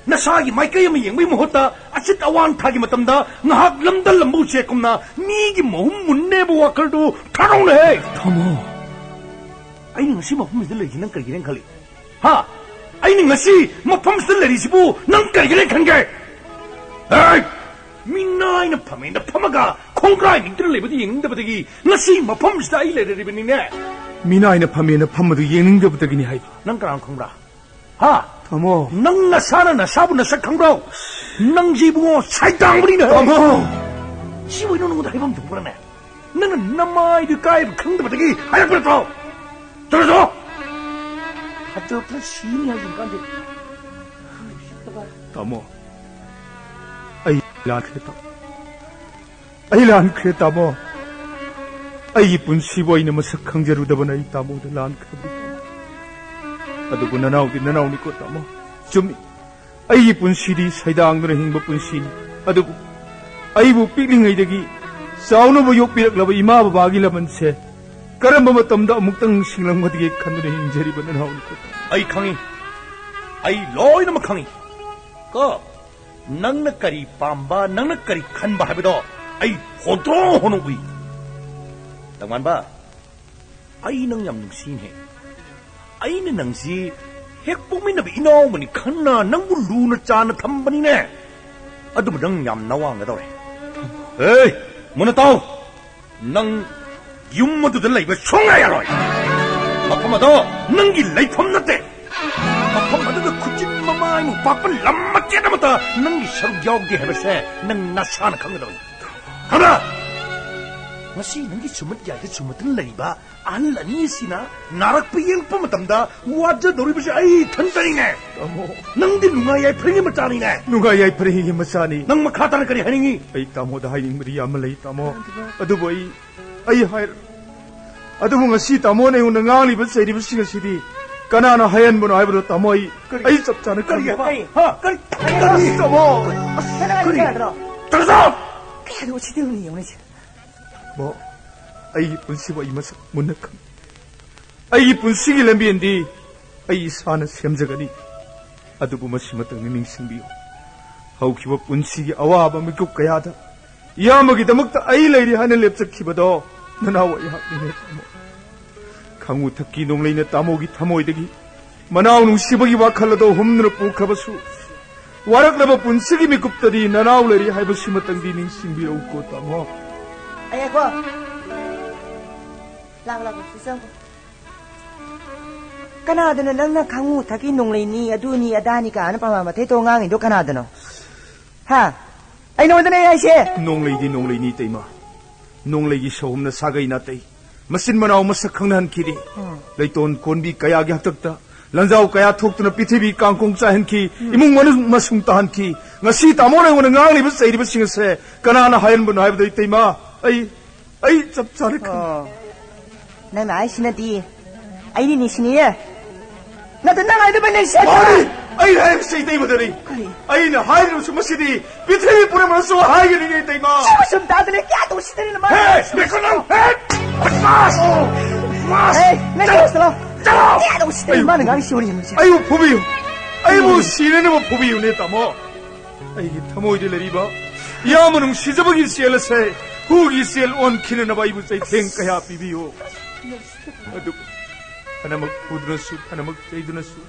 ꯅꯁꯥꯒꯤ ꯃꯥꯏꯀꯩ ꯑꯃ ꯌꯦꯡꯕꯒꯤ ꯃꯍꯨꯠꯇ ꯑꯆꯤꯠ ꯑꯋꯥꯡ ꯊꯥꯒꯤ ꯃꯇꯝꯗ ꯉꯥꯏꯍꯥꯛ ꯂꯝꯗ ꯂꯝꯕꯨ ꯎꯆꯦꯛꯀꯨꯝꯅ ꯃꯤꯒꯤ ꯃꯍꯨꯝ ꯃꯨꯟꯅꯦꯕ ꯋꯥꯈꯜꯗꯨ ꯊꯥꯗꯣꯛꯅꯦꯍꯦ꯫ ꯇꯥꯃꯣ꯫ ꯑꯩꯅ ꯉꯁꯤ ꯃꯐꯝꯁꯤꯗ ꯂꯩꯔꯤꯁꯤ ꯅꯪ ꯀꯔꯤꯒꯤꯅꯦꯅ ꯈꯜꯂꯤ? ꯍꯥ? ꯑꯩꯅ ꯉꯁꯤ ꯃꯐꯝꯁꯤꯗ ꯂꯩꯔꯤꯁꯤꯕꯨ ꯅꯪ ꯀꯔꯤꯒꯤꯅꯦ ꯈꯟꯒꯦ? ꯍꯦ! ꯃꯤꯅꯥꯏꯅ ꯐꯝꯃꯦꯅ ꯐꯝꯃꯒ ꯈꯣꯡꯒ꯭ꯔꯥꯏ ꯅꯤꯡꯇꯅ ꯂꯩꯕꯗꯨ ꯌꯦꯡꯅꯤꯡꯗꯕꯗꯒꯤ ꯉꯁꯤ ꯃꯐꯝꯁꯤꯗ ꯑꯩ ꯂꯩꯔꯔꯤꯕꯅꯤꯅꯦ꯫ ꯃꯤꯅꯥꯏꯅ ꯐꯝꯃꯦꯅ ꯐꯝꯕꯗꯨ ꯌꯦꯡꯅꯤꯡꯗꯕꯗꯒꯤꯅꯤ ꯍꯥꯏꯕ꯫ ꯅꯪ ꯀꯅꯥꯅꯣ ꯈꯪꯕ꯭ꯔꯥ? ꯍꯥ? ꯇꯥꯃꯣ꯫ ꯅꯪ ꯅꯁꯥꯅ ꯅꯁꯥꯕꯨ ꯅꯁꯛ ꯈꯪꯕ꯭ꯔꯣ? ꯅꯪꯁꯤ ꯏꯕꯨꯡꯉꯣ ꯁꯥꯏꯗꯥꯡꯕꯅꯤꯅꯦ꯫ ꯇꯥꯃꯣ! ꯁꯤꯕꯨ ꯑꯩꯅ ꯅꯉꯣꯟꯗ ꯍꯥꯏꯐꯝ ꯊꯣꯛꯄ꯭ꯔꯅꯦ? ꯅꯪꯅ ꯅꯃꯥꯏꯗꯨ ꯀꯥꯏꯕ ꯈꯪꯗꯕꯗꯒꯤ ꯍꯥꯏꯔꯛꯄ ꯅꯠꯇ꯭ꯔꯣ? ꯆꯠꯂꯣ, ꯆꯠꯂꯣ! ꯍꯟꯗꯛꯇ ꯁꯤꯅꯤ ꯍꯥꯏꯁꯤꯅꯤ ꯀꯥꯟꯗꯦ꯫ ꯇꯥꯃꯣ, ꯑꯩ ꯂꯥꯟꯈ꯭ꯔꯦ ꯇꯥꯃꯣ꯫ ꯑꯩ ꯂꯥꯟꯈ꯭ꯔꯦ ꯇꯥꯃꯣ꯫ ꯑꯩꯒꯤ ꯄꯨꯟꯁꯤꯕꯨ ꯑꯩꯅ ꯃꯁꯛ ꯈꯪꯖꯔꯨꯗꯕꯅ ꯑꯩ ꯇꯥꯃꯣꯗ ꯂꯥꯟꯈ꯭ꯔꯕꯅꯤ ꯇꯥꯃꯣ꯫ ꯑꯗꯨꯕꯨ ꯅꯅꯥꯎꯗꯤ ꯅꯅꯥꯎꯅꯤꯀꯣ ꯇꯥꯃꯣ꯫ ꯆꯨꯝꯃꯤ꯫ ꯑꯩꯒꯤ ꯄꯨꯟꯁꯤꯗꯤ ꯁꯩꯗꯥꯡꯗꯨꯅ ꯍꯤꯡꯕ ꯄꯨꯟꯁꯤꯅꯤ꯫ ꯑꯗꯨꯕꯨ ꯑꯩꯕꯨ ꯄꯤꯛꯂꯤꯉꯩꯗꯒꯤ ꯆꯥꯎꯅꯕ ꯌꯣꯛꯄꯤꯔꯛꯂꯕ ꯏꯃꯥ ꯕꯕꯥꯒꯤ ꯂꯃꯟꯁꯦ ꯀꯔꯝꯕ ꯃꯇꯝꯗ ꯑꯃꯨꯛꯇꯪ ꯅꯤꯡꯁꯤꯡꯂꯝꯒꯗꯒꯦ ꯈꯟꯗꯨꯅ ꯍꯤꯡꯖꯔꯤꯕ ꯅꯅꯥꯎꯅꯤꯀꯣ ꯇꯥꯃꯣ꯫ ꯑꯩ ꯈꯪꯏ꯫ ꯑꯩ ꯂꯣꯏꯅꯃꯛ ꯈꯪꯏ꯫ ꯀꯣ? ꯅꯪꯅ ꯀꯔꯤ ꯄꯥꯝꯕ, ꯅꯪꯅ ꯀꯔꯤ ꯈꯟꯕ ꯍꯥꯏꯕꯗꯣ ꯑꯩ ꯍꯣꯟꯗ꯭ꯔꯣ ꯍꯣꯟꯅ ꯎꯏ꯫ ꯇꯉꯥꯟꯕ, ꯑꯩ ꯅꯪ ꯌꯥꯝ ꯅꯨꯡꯁꯤꯅꯦ꯫ ꯑꯩꯅ ꯅꯪꯁꯤ ꯍꯦꯛ ꯄꯣꯛꯃꯤꯟꯅꯕ ꯏꯅꯥꯎꯃꯅꯤ ꯈꯟꯅ ꯅꯪꯕꯨ ꯂꯨꯅ ꯆꯥꯅ ꯊꯝꯕꯅꯤꯅꯦ꯫ ꯑꯗꯨꯕꯨ ꯅꯪ ꯌꯥꯝ ꯅꯋꯥꯡꯒꯗꯧꯔꯦ꯫ ꯑꯦ, ꯃꯨꯟꯅ ꯇꯥꯎ꯫ ꯅꯪ ꯌꯨꯝ ꯑꯗꯨꯗ ꯂꯩꯕ ꯁꯨꯡꯌꯥ ꯌꯥꯔꯣꯏ꯫ ꯃꯐꯝ ꯑꯗꯣ ꯅꯪꯒꯤ ꯂꯩꯐꯝ ꯅꯠꯇꯦ꯫ ꯃꯐꯝ ꯑꯗꯨꯗ ꯈꯨꯖꯤꯟ ꯃꯃꯥꯏꯃꯨꯛ ꯄꯥꯛꯄ ꯂꯝ ꯃꯆꯦꯠ ꯑꯃꯠꯇ ꯅꯪꯒꯤ ꯁꯔꯨꯛ ꯌꯥꯎꯗꯦ ꯍꯥꯏꯕꯁꯦ ꯅꯪ ꯅꯁꯥꯅ ꯈꯪꯒꯗꯕꯅꯤ꯫ ꯈꯪꯕ꯭ꯔꯥ? ꯉꯁꯤ ꯅꯪꯒꯤ ꯁꯨꯝꯃꯠ ꯌꯥꯏꯗ ꯁꯨꯝꯃꯠꯇꯨꯅ ꯂꯩꯔꯤꯕ ꯑꯍꯜ ꯑꯅꯤ ꯑꯁꯤꯅ ꯅꯥꯔꯛꯄ ꯌꯦꯡꯉꯛꯄ ꯃꯇꯝꯗ ꯋꯥꯖꯗꯧꯔꯤꯕꯁꯦ ꯑꯩ ꯏꯊꯟꯇꯅꯤꯅꯦ꯫ ꯇꯥꯃꯣ꯫ ꯅꯪꯗꯤ ꯅꯨꯡꯉꯥꯏ ꯌꯥꯏꯐꯔꯤꯉꯩ ꯃꯆꯥꯅꯤꯅꯦ꯫ ꯅꯨꯡꯉꯥꯏ ꯌꯥꯏꯐꯔꯤꯉꯩ ꯃꯆꯥꯅꯤ꯫ ꯅꯪ ꯃꯈꯥ ꯇꯥꯅ ꯀꯔꯤ ꯍꯥꯏꯅꯤꯡꯉꯤ? ꯑꯩ ꯇꯥꯃꯣꯗ ꯍꯥꯏꯅꯤꯡꯕꯗꯤ ꯌꯥꯝꯅ ꯂꯩ ꯇꯥꯃꯣ꯫ ꯑꯗꯨꯕꯨ ꯑꯩ, ꯑꯩ ꯍꯥꯏ-, ꯑꯗꯨꯕꯨ ꯉꯁꯤ ꯇꯥꯃꯣꯅ ꯑꯩꯉꯣꯟꯗ ꯉꯥꯡꯂꯤꯕ ꯆꯩꯔꯤꯕꯁꯤꯡ ꯑꯁꯤꯗꯤ ꯀꯅꯥꯅ ꯍꯥꯏꯍꯟꯕꯅꯣ ꯍꯥꯏꯕꯗꯣ ꯇꯥꯃꯣ ꯑꯩ, ꯀꯔꯤ? ꯑꯩ ꯆꯞ ꯆꯥꯅ ꯀꯔꯤ ꯈꯪꯗꯦ꯫ ꯍꯥꯏꯕ? ꯍꯥ? ꯀꯔꯤ? ꯀꯔꯤ? ꯇꯥꯃꯣ! ꯀꯔꯤ? ꯀꯔꯤ? ꯇꯥꯃꯣ! ꯀꯔꯤ? ꯀꯔꯤ? ꯀꯔꯤ? ꯀꯔꯤ? ꯀꯔꯤ? ꯀꯔꯤ? ꯇꯥꯃꯣ, ꯑꯩꯒꯤ ꯄꯨꯟꯁꯤꯕꯨ ꯑꯩ ꯃꯁꯛ ꯃꯨꯟꯅ ꯈꯪꯏ꯫ ꯑꯩꯒꯤ ꯄꯨꯟꯁꯤꯒꯤ ꯂꯝꯕꯦꯟꯗꯤ ꯑꯩ ꯏꯁꯥꯅ ꯁꯦꯝꯖꯒꯅꯤ꯫ ꯑꯗꯨꯕꯨ ꯃꯁꯤꯃꯇꯪꯗꯤ ꯅꯤꯡꯁꯤꯡꯕꯤꯌꯨ, ꯍꯧꯈꯤꯕ ꯄꯨꯟꯁꯤꯒꯤ ꯑꯋꯥꯕ ꯃꯤꯀꯨꯞ ꯀꯌꯥꯗ ꯏꯌꯥꯝꯕꯒꯤꯗꯃꯛꯇ ꯑꯩ ꯂꯩꯔꯤ ꯍꯥꯏꯅ ꯂꯦꯞꯆꯈꯤꯕꯗꯣ ꯅꯅꯥꯎ ꯑꯩꯍꯥꯛꯅꯤꯅꯦ ꯇꯥꯃꯣ꯫ ꯈꯥꯉꯨ ꯊꯛꯀꯤ ꯅꯣꯡꯂꯩꯅ ꯇꯥꯃꯣꯒꯤ ꯊꯃꯣꯏꯗꯒꯤ ꯃꯅꯥꯎ ꯅꯨꯡꯁꯤꯕꯒꯤ ꯋꯥꯈꯜ ꯑꯗꯣ ꯍꯨꯝꯗꯨꯅ ꯄꯨꯈ꯭ꯔꯕꯁꯨ, ꯋꯥꯔꯛꯂꯕ ꯄꯨꯟꯁꯤꯒꯤ ꯃꯤꯀꯨꯞꯇꯗꯤ ꯅꯅꯥꯎ ꯂꯩꯔꯤ ꯍꯥꯏꯕꯁꯤꯃꯇꯪꯗꯤ ꯅꯤꯡꯁꯤꯡꯕꯤꯔꯛꯎꯀꯣ ꯇꯥꯃꯣ꯫ ꯑꯩ ꯉꯥꯏꯈꯣ꯫ ꯂꯥꯛꯑꯣ, ꯂꯥꯛꯑꯣ, ꯁꯤ ꯆꯪꯉꯣ꯫ ꯀꯅꯥꯗꯅꯣ ꯅꯪꯅ ꯈꯥꯉꯨ ꯊꯛꯀꯤ ꯅꯣꯡꯂꯩꯅꯤ, ꯑꯗꯨꯅꯤ, ꯑꯗꯥꯅꯤ ꯀꯥꯏꯅ ꯄꯥꯃ ꯃꯊꯩ ꯇꯧ ꯉꯥꯡꯉꯤꯗꯣ ꯀꯅꯥꯗꯅꯣ? ꯍꯥ? ꯑꯩ ꯅꯉꯣꯟꯗꯅꯦ ꯑꯩ ꯍꯥꯏꯁꯦ꯫ ꯅꯣꯡꯂꯩꯗꯤ ꯅꯣꯡꯂꯩꯅꯤ, ꯏꯇꯩꯃ꯫ ꯅꯣꯡꯂꯩꯒꯤ ꯁꯍꯨꯝꯅ ꯁꯥꯒꯩ ꯅꯥꯇꯩ, ꯃꯆꯤꯟ ꯃꯅꯥꯎ ꯃꯁꯛ ꯈꯪꯅꯍꯟꯈꯤꯔꯤ꯫ ꯎꯝ꯫ ꯂꯩꯇꯣꯟ ꯀꯣꯟꯕꯤ ꯀꯌꯥꯒꯤ ꯍꯥꯛꯇꯛꯇ ꯂꯟꯖꯥꯎ ꯀꯌꯥ ꯊꯣꯛꯇꯨꯅ ꯄ꯭ꯔꯤꯊꯤꯕꯤ ꯀꯥꯡꯈꯣꯡ ꯆꯥꯏꯍꯟꯈꯤ, ꯎꯝ꯫ ꯏꯃꯨꯡ ꯃꯅꯨꯡ ꯃꯁꯨꯡ ꯇꯥꯍꯟꯈꯤ꯫ ꯉꯁꯤ ꯇꯥꯃꯣꯅ ꯑꯩꯉꯣꯟꯗ ꯉꯥꯡꯂꯤꯕ ꯆꯩꯔꯤꯕꯁꯤꯡ ꯑꯁꯦ ꯀꯅꯥꯅ ꯍꯥꯏꯍꯟꯕꯅꯣ ꯍꯥꯏꯕꯗ, ꯏꯇꯩꯃ, ꯑꯩ, ꯑꯩ ꯆꯞ ꯆꯥꯅ ꯈꯪꯏ꯫ ꯑꯣ꯫ ꯅꯪꯅ ꯍꯥꯏꯁꯤꯅꯗꯤ ꯑꯩꯅꯤ ꯅꯤꯡꯁꯤꯡꯉꯤꯌꯦ꯫ ꯅꯠꯇꯦ, ꯅꯪ ꯍꯥꯏꯗꯕꯩ ꯅꯤꯡꯁꯤꯡꯉꯦ꯫ ꯃꯥꯅꯤ, ꯑꯩꯅ ꯍꯥꯏꯔꯤꯕꯁꯤ ꯏꯇꯩꯃꯗꯅꯤ꯫ ꯀꯔꯤ? ꯑꯩꯅ ꯍꯥꯏꯔꯤꯕꯁꯤ ꯃꯁꯤꯗꯤ ꯄ꯭ꯔꯤꯊꯤꯕꯤ ꯄꯨꯝꯅꯃꯛꯅꯁꯨ ꯍꯥꯏꯒꯅꯤ, ꯏꯇꯩꯃ꯫ ꯁꯨꯝ ꯇꯥꯗꯅ ꯀꯌꯥ ꯇꯧꯁꯤꯗꯅ ꯃꯥ꯫ ꯍꯦ, ꯉꯥꯏꯈꯣ ꯅꯪ, ꯍꯦ! ꯃꯥꯁ! ꯃꯥꯁ! ꯑꯦ, ꯅꯪ ꯆꯠꯂꯣ! ꯆꯠꯂꯣ! ꯆꯠꯂꯣ! ꯀꯌꯥ ꯇꯧꯁꯤꯗꯅ ꯑꯩ ꯃꯥꯅ ꯉꯥꯡꯉꯤꯁꯤ ꯋꯥꯔꯤ ꯌꯦꯡꯉꯨꯁꯦ꯫ ꯑꯩꯕꯨ ꯐꯨꯕꯤꯌꯨ! ꯑꯩꯕꯨ ꯎꯝ꯫ ꯁꯤꯅꯅꯕ ꯐꯨꯕꯤꯌꯨꯅꯦ, ꯇꯥꯃꯣ꯫ ꯑꯩꯒꯤ ꯊꯃꯣꯏꯗ ꯂꯩꯔꯤꯕ ꯏꯌꯥꯝꯕ ꯅꯨꯡꯁꯤꯖꯕꯒꯤ ꯏꯆꯦꯜ ꯑꯁꯦ ꯍꯨꯒꯤ ꯏꯆꯦꯜ ꯑꯣꯟꯈꯤꯅꯅꯕ ꯑꯩꯕꯨ ꯆꯩꯊꯦꯡ ꯀꯌꯥ ꯄꯤꯕꯤꯌꯨ꯫ ꯑꯗꯨꯕꯨ ꯐꯅꯃꯛ ꯐꯨꯗꯨꯅꯁꯨ, ꯐꯅꯃꯛ ꯆꯩꯗꯨꯅꯁꯨ,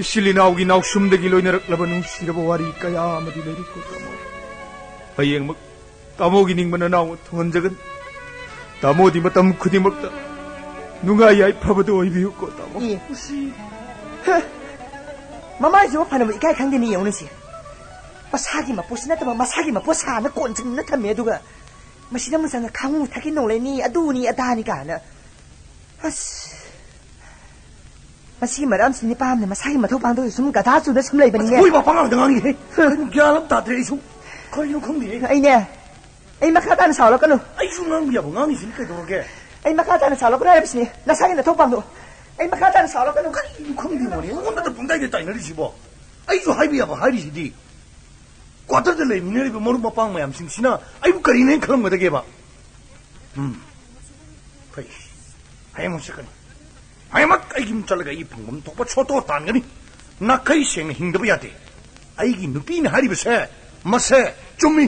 ꯏꯆꯤꯜ ꯏꯅꯥꯎꯒꯤ ꯅꯥꯎꯁꯨꯝꯗꯒꯤ ꯂꯣꯏꯅꯔꯛꯂꯕ ꯅꯨꯡꯁꯤꯔꯕ ꯋꯥꯔꯤ ꯀꯌꯥ ꯑꯃꯗꯤ ꯂꯩꯔꯤꯀꯣ, ꯇꯥꯃꯣ꯫ ꯍꯌꯦꯡꯃꯛ ꯇꯥꯃꯣꯒꯤ ꯅꯤꯡꯕ ꯅꯅꯥꯎꯅ ꯊꯨꯡꯍꯟꯖꯒꯅꯤ꯫ ꯇꯥꯃꯣꯗꯤ ꯃꯇꯝ ꯈꯨꯗꯤꯡꯃꯛꯇ ꯅꯨꯡꯉꯥꯏ ꯌꯥꯏꯐꯕꯗꯣ ꯑꯣꯏꯕꯤꯌꯨꯀꯣ, ꯇꯥꯃꯣ꯫ ꯑꯦ꯫ ꯍ! ꯃꯃꯥꯏꯁꯤꯕꯨ ꯐꯅꯕ ꯏꯀꯥꯏ ꯈꯪꯗꯦꯅꯦ, ꯌꯦꯡꯉꯨꯅꯦ ꯁꯤ꯫ ꯃꯁꯥꯒꯤ ꯃꯄꯣꯠꯁꯤ ꯅꯠꯇꯕ ꯃꯁꯥꯒꯤ ꯃꯄꯣꯠ ꯁꯥꯅ ꯀꯣꯟꯁꯤꯟꯅ ꯊꯝꯃꯦ, ꯑꯗꯨꯒ ꯃꯁꯤꯗ ꯑꯃꯨꯛ ꯆꯪꯉ ꯈꯥꯉꯨ ꯊꯛꯀꯤ ꯅꯣꯡꯂꯩꯅꯤ, ꯑꯗꯨꯅꯤ ꯑꯗꯥꯅꯤ ꯀꯥꯏꯅ꯫ ꯑꯁ꯫ ꯃꯁꯤꯒꯤ ꯃꯔꯝꯁꯤ ꯅꯤꯄꯥ ꯑꯃꯅ ꯃꯁꯥꯒꯤ ꯃꯊꯧ ꯄꯥꯡꯊꯣꯛꯑ ꯁꯨꯝ ꯒꯙꯥ ꯆꯨꯗ ꯁꯨꯝ ꯂꯩꯕꯅꯤꯅꯦ꯫ ꯑꯁ, ꯃꯣꯏ ꯃꯄꯥ ꯉꯥꯛꯇ ꯉꯥꯡꯉꯤꯍꯦ꯫ ꯀꯩꯅꯣ ꯒ꯭ꯌꯥꯟ ꯑꯃ ꯇꯥꯗ꯭ꯔꯦ ꯑꯩꯁꯨ꯫ ꯀꯔꯤꯅꯣ ꯈꯪꯗꯦꯍꯦ꯫ ꯑꯩꯅꯦ, ꯑꯩ ꯃꯈꯥ ꯇꯥꯅ ꯁꯥꯎꯔꯛꯀꯅꯨ꯫ ꯑꯩꯁꯨ ꯉꯥꯡꯕ ꯌꯥꯕ ꯉꯥꯡꯉꯤꯁꯤꯅꯤ, ꯀꯩꯗꯧꯔꯒꯦ? ꯑꯩ ꯃꯈꯥ ꯇꯥꯅ ꯁꯥꯎꯔꯛꯀꯅꯨ ꯍꯥꯏꯔꯤꯕꯁꯤꯅꯤ꯫ ꯅꯁꯥꯒꯤ ꯅꯊꯧ ꯄꯥꯡꯊꯣꯛꯑꯣ꯫ ꯑꯩ ꯃꯈꯥ ꯇꯥꯅ ꯁꯥꯎꯔꯛꯀꯅꯨ꯫ ꯀꯔꯤꯅꯣ ꯈꯪꯗꯦ, ꯃꯣꯅꯤ? ꯑꯩꯉꯣꯟꯗꯇ ꯄꯪꯇꯥꯏꯗ ꯇꯥꯏꯅꯔꯤꯁꯤꯕꯣ? ꯑꯩꯁꯨ ꯍꯥꯏꯕ ꯌꯥꯕ ꯍꯥꯏꯔꯤꯁꯤꯗꯤ꯫ ꯀ꯭ꯋꯥꯇꯔꯗ ꯂꯩꯃꯤꯟꯅꯔꯤꯕ ꯃꯔꯨꯞ ꯃꯄꯥꯡ ꯃꯌꯥꯝꯁꯤꯡꯁꯤꯅ ꯑꯩꯕꯨ ꯀꯔꯤꯅꯦꯅ ꯈꯜꯂꯝꯒꯗꯒꯦꯕ? ꯎꯝ꯫ ꯐꯩ꯫ ꯍꯌꯦꯡꯃꯛ ꯆꯠꯀꯅꯤ꯫ ꯍꯌꯦꯡꯃꯛ ꯑꯩ ꯌꯨꯝ ꯆꯠꯂꯒ ꯑꯩꯒꯤ ꯐꯪꯐꯝ ꯊꯣꯛꯄ ꯁꯣꯇꯣ ꯇꯥꯟꯒꯅꯤ꯫ ꯅꯥꯈꯩ ꯁꯦꯡꯅ ꯍꯤꯡꯗꯕ ꯌꯥꯗꯦ꯫ ꯑꯩꯒꯤ ꯅꯨꯄꯤꯅ ꯍꯥꯏꯔꯤꯕꯁꯦ, ꯃꯁꯦ ꯆꯨꯝꯃꯤ꯫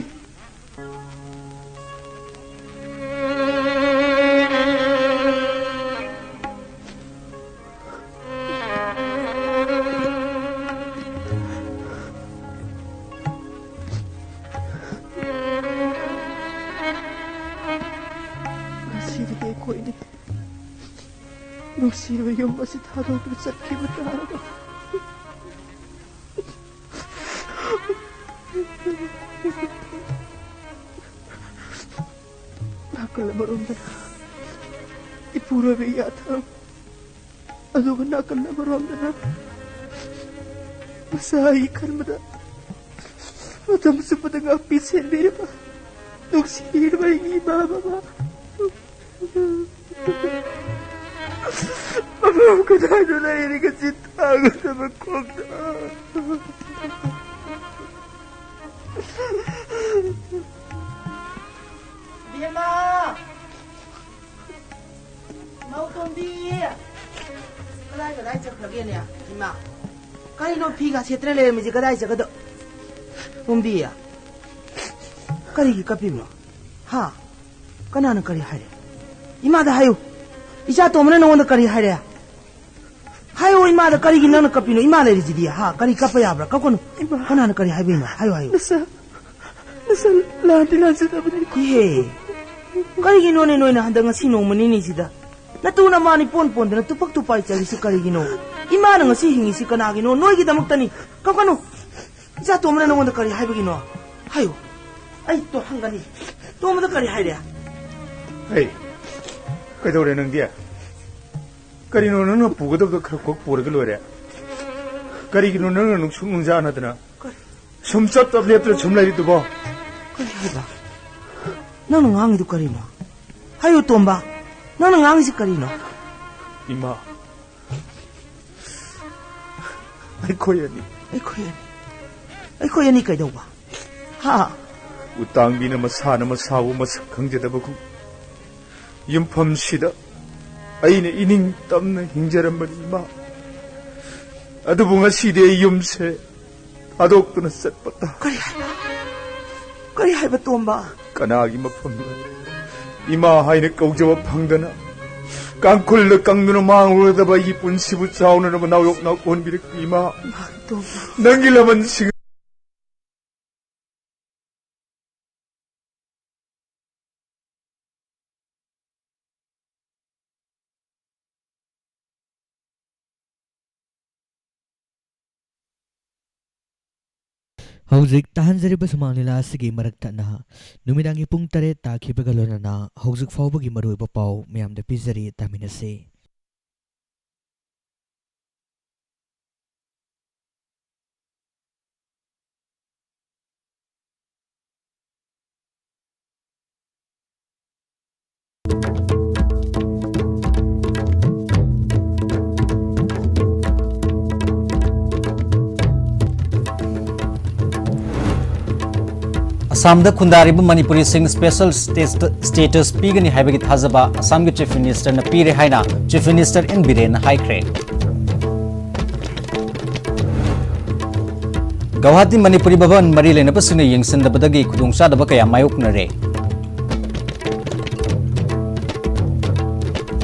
ꯅꯨꯡꯁꯤꯔꯕ ꯌꯨꯝ ꯑꯁꯤ ꯊꯥꯗꯣꯛꯇꯨꯅ ꯆꯠꯈꯤꯕ ꯇꯥꯔꯕ? ꯅꯥꯀꯜ ꯑꯃꯔꯣꯝꯗꯅ ꯏꯄꯨꯔꯣꯏꯕ ꯏꯌꯥꯊꯪ, ꯑꯗꯨꯒ ꯅꯥꯀꯜ ꯑꯃꯔꯣꯝꯗꯅ ꯃꯁꯥꯒꯤ ꯈꯟꯕꯗ ꯃꯇꯝ ꯆꯨꯞꯄꯗ ꯉꯥꯛꯄꯤ ꯁꯦꯟꯕꯤꯔꯕ ꯅꯨꯡꯁꯤꯔꯕ ꯑꯩꯒꯤ ꯏꯃꯥ ꯕꯕꯥ꯫ ꯃꯐꯝ ꯀꯗꯥꯏꯗ ꯂꯩꯔꯤꯒ ꯆꯤꯠ ꯇꯥꯒꯗꯕ ꯈꯣꯡꯗ꯫ ꯕꯦꯝꯃ! ꯃꯧ ꯇꯣꯝꯕꯤ! ꯀꯗꯥꯏ ꯀꯗꯥꯏ ꯆꯠꯈ꯭ꯔꯒꯦꯅꯦ? ꯏꯃꯥ! ꯀꯔꯤꯅꯣ ꯐꯤꯒ ꯁꯦꯠꯇ꯭ꯔꯦ ꯂꯩꯔꯝꯃꯤꯁꯦ? ꯀꯗꯥꯏ ꯆꯠꯀꯗ-, ꯇꯣꯝꯕꯤ! ꯀꯔꯤꯒꯤ ꯀꯞꯄꯤꯕꯅꯣ? ꯍꯥ? ꯀꯅꯥꯅ ꯀꯔꯤ ꯍꯥꯏꯔꯦ? ꯏꯃꯥꯗ ꯍꯥꯏꯌꯨ꯫ ꯏꯆꯥ ꯇꯣꯝꯕꯅ ꯅꯉꯣꯟꯗ ꯀꯔꯤ ꯍꯥꯏꯔꯦ? ꯍꯥꯏꯌꯣ ꯏꯃꯥꯗ, ꯀꯔꯤꯒꯤ ꯅꯪꯅ ꯀꯞꯄꯤꯅꯣ? ꯏꯃꯥ ꯂꯩꯔꯤꯁꯤꯗꯤ, ꯍꯥ? ꯀꯔꯤ ꯀꯞꯄ ꯌꯥꯕ꯭ꯔꯥ? ꯀꯞꯀꯅꯨ꯫ ꯏꯃꯥ꯫ ꯀꯅꯥꯅ ꯀꯔꯤ ꯍꯥꯏꯕ ꯏꯃꯥ? ꯍꯥꯏꯌꯣ, ꯍꯥꯏꯌꯣ꯫ ꯅꯁꯥ, ꯅꯁꯥ ꯂꯥꯟꯗꯤ ꯂꯥꯟꯖꯗꯕꯅꯤꯀꯣ꯫ ꯏꯍꯦ, ꯀꯔꯤꯒꯤꯅꯣꯅꯦ ꯅꯣꯏꯅ ꯍꯟꯗꯛ ꯉꯁꯤ ꯅꯣꯡꯃ ꯅꯤꯅꯤꯁꯤꯗ ꯅꯇꯨ ꯅꯃꯥ ꯅꯤꯄꯣꯟ ꯄꯣꯟꯗꯅ ꯇꯨꯄꯛ ꯇꯨꯄꯥꯏ ꯆꯠꯂꯤꯁꯤ ꯀꯔꯤꯒꯤꯅꯣ? ꯏꯃꯥꯅ ꯉꯁꯤ ꯍꯤꯡꯉꯤꯁꯤ ꯀꯅꯥꯒꯤꯅꯣ? ꯅꯣꯏꯒꯤꯗꯃꯛꯇꯅꯤ꯫ ꯀꯞꯀꯅꯨ꯫ ꯏꯆꯥ ꯇꯣꯝꯕꯅ ꯅꯉꯣꯟꯗ ꯀꯔꯤ ꯍꯥꯏꯕꯒꯤꯅꯣ? ꯍꯥꯏꯌꯨ꯫ ꯑꯩ ꯇꯣ ꯍꯪꯒꯅꯤ꯫ ꯇꯣꯝꯕꯗ ꯀꯔꯤ ꯍꯥꯏꯔꯦ? ꯍꯩ, ꯀꯩꯗꯧꯔꯦ ꯅꯪꯗꯤ? ꯀꯔꯤꯅꯣ ꯅꯪꯅ ꯄꯨꯒꯗꯕꯗꯣ ꯈꯔ ꯈꯣꯛ ꯄꯨꯔꯒ ꯂꯣꯏꯔꯦ꯫ ꯀꯔꯤꯒꯤꯅꯣ ꯅꯪꯅ ꯅꯨꯡꯁꯨꯛ ꯅꯨꯡꯖꯥꯅꯗꯅ ꯀꯔꯤ? ꯁꯨꯝ ꯆꯞ ꯆꯞ ꯂꯦꯞꯇꯅ ꯁꯨꯝ ꯂꯩꯔꯤꯗꯨꯕꯣ? ꯀꯔꯤ ꯍꯥꯏꯕ? ꯅꯪꯅ ꯉꯥꯡꯉꯤꯗꯨ ꯀꯔꯤꯅꯣ? ꯍꯥꯏꯌꯨ ꯇꯣꯝꯕ, ꯅꯪꯅ ꯉꯥꯡꯉꯤꯁꯤ ꯀꯔꯤꯅꯣ? ꯏꯃꯥ, ꯑꯩꯈꯣꯏ ꯑꯅꯤ꯫ ꯑꯩꯈꯣꯏ ꯑꯅꯤ? ꯑꯩꯈꯣꯏ ꯑꯅꯤ ꯀꯩꯗꯧꯕ? ꯍꯥ? ꯎꯇꯥꯡꯕꯤꯅ ꯃꯁꯥꯅ ꯃꯁꯥꯕꯨ ꯃꯁꯛ ꯈꯪꯖꯗꯕꯒꯨꯝ, ꯌꯨꯝꯐꯝꯁꯤꯗ ꯑꯩꯅ ꯏꯅꯤꯡ ꯇꯝꯅ ꯍꯤꯡꯖꯔꯝꯕꯅꯤ, ꯏꯃꯥ꯫ ꯑꯗꯨꯕꯨ ꯉꯁꯤꯗꯤ ꯑꯩ ꯌꯨꯝꯁꯦ ꯊꯥꯗꯣꯛꯇꯨꯅ ꯆꯠꯄ ꯇꯥ꯫ ꯀꯔꯤ ꯍꯥꯏꯕ? ꯀꯔꯤ ꯍꯥꯏꯕ, ꯇꯣꯝꯕ? ꯀꯅꯥꯒꯤ ꯃꯐꯝꯗ ꯏꯃꯥ ꯍꯥꯏꯅ ꯀꯧꯖꯕ ꯐꯪꯗꯅ, ꯀꯥꯡꯈꯨꯜꯗ ꯀꯪꯗꯨꯅ ꯃꯥꯡꯂꯨꯔꯗꯕ ꯑꯩꯒꯤ ꯄꯨꯟꯁꯤꯕꯨ ꯆꯥꯎꯅꯅꯕ ꯅꯥꯎꯌꯣꯛꯅ ꯑꯣꯟꯕꯤꯔꯛꯄ ꯏꯃꯥ꯫ ꯇꯣꯝꯕ꯫ ꯅꯪꯒꯤ ꯂꯃꯟꯁꯤꯡ ꯍꯧꯖꯤꯛ ꯇꯥꯍꯟꯖꯔꯤꯕ ꯁꯨꯃꯥꯡ ꯂꯤꯂꯥ ꯑꯁꯤꯒꯤ ꯃꯔꯛ ꯊꯠꯅ ꯅꯨꯃꯤꯗꯥꯡꯒꯤ ꯄꯨꯡ ꯇꯔꯦꯠ ꯇꯥꯈꯤꯕꯒ ꯂꯣꯏꯅꯅ ꯍꯧꯖꯤꯛ ꯐꯥꯎꯕꯒꯤ ꯃꯔꯨꯑꯣꯏꯕ ꯄꯥꯎ ꯃꯌꯥꯝꯗ ꯄꯤꯖꯔꯤ, ꯇꯥꯃꯤꯟꯅꯁꯤ꯫ ꯑꯁꯥꯝꯗ ꯈꯨꯟꯗꯥꯔꯤꯕ ꯃꯅꯤꯄꯨꯔꯤꯁꯤꯡ special status ꯄꯤꯒꯅꯤ ꯍꯥꯏꯕꯒꯤ ꯊꯥꯖꯕ ꯑꯁꯥꯝꯒꯤ Chief Ministerꯅ ꯄꯤꯔꯦ ꯍꯥꯏꯅ Chief Minister ꯑꯦꯟ ꯕꯤꯔꯦꯟꯅ ꯍꯥꯏꯈ꯭ꯔꯦ꯫ ꯒꯧꯍꯥꯇꯤ ꯃꯅꯤꯄꯨꯔꯤ ꯚꯕꯟ ꯃꯔꯤ ꯂꯩꯅꯕꯁꯤꯡꯅ ꯌꯦꯡꯁꯤꯟꯗꯕꯗꯒꯤ ꯈꯨꯗꯣꯡꯆꯥꯗꯕ ꯀꯌꯥ ꯃꯥꯌꯣꯛꯅꯔꯦ꯫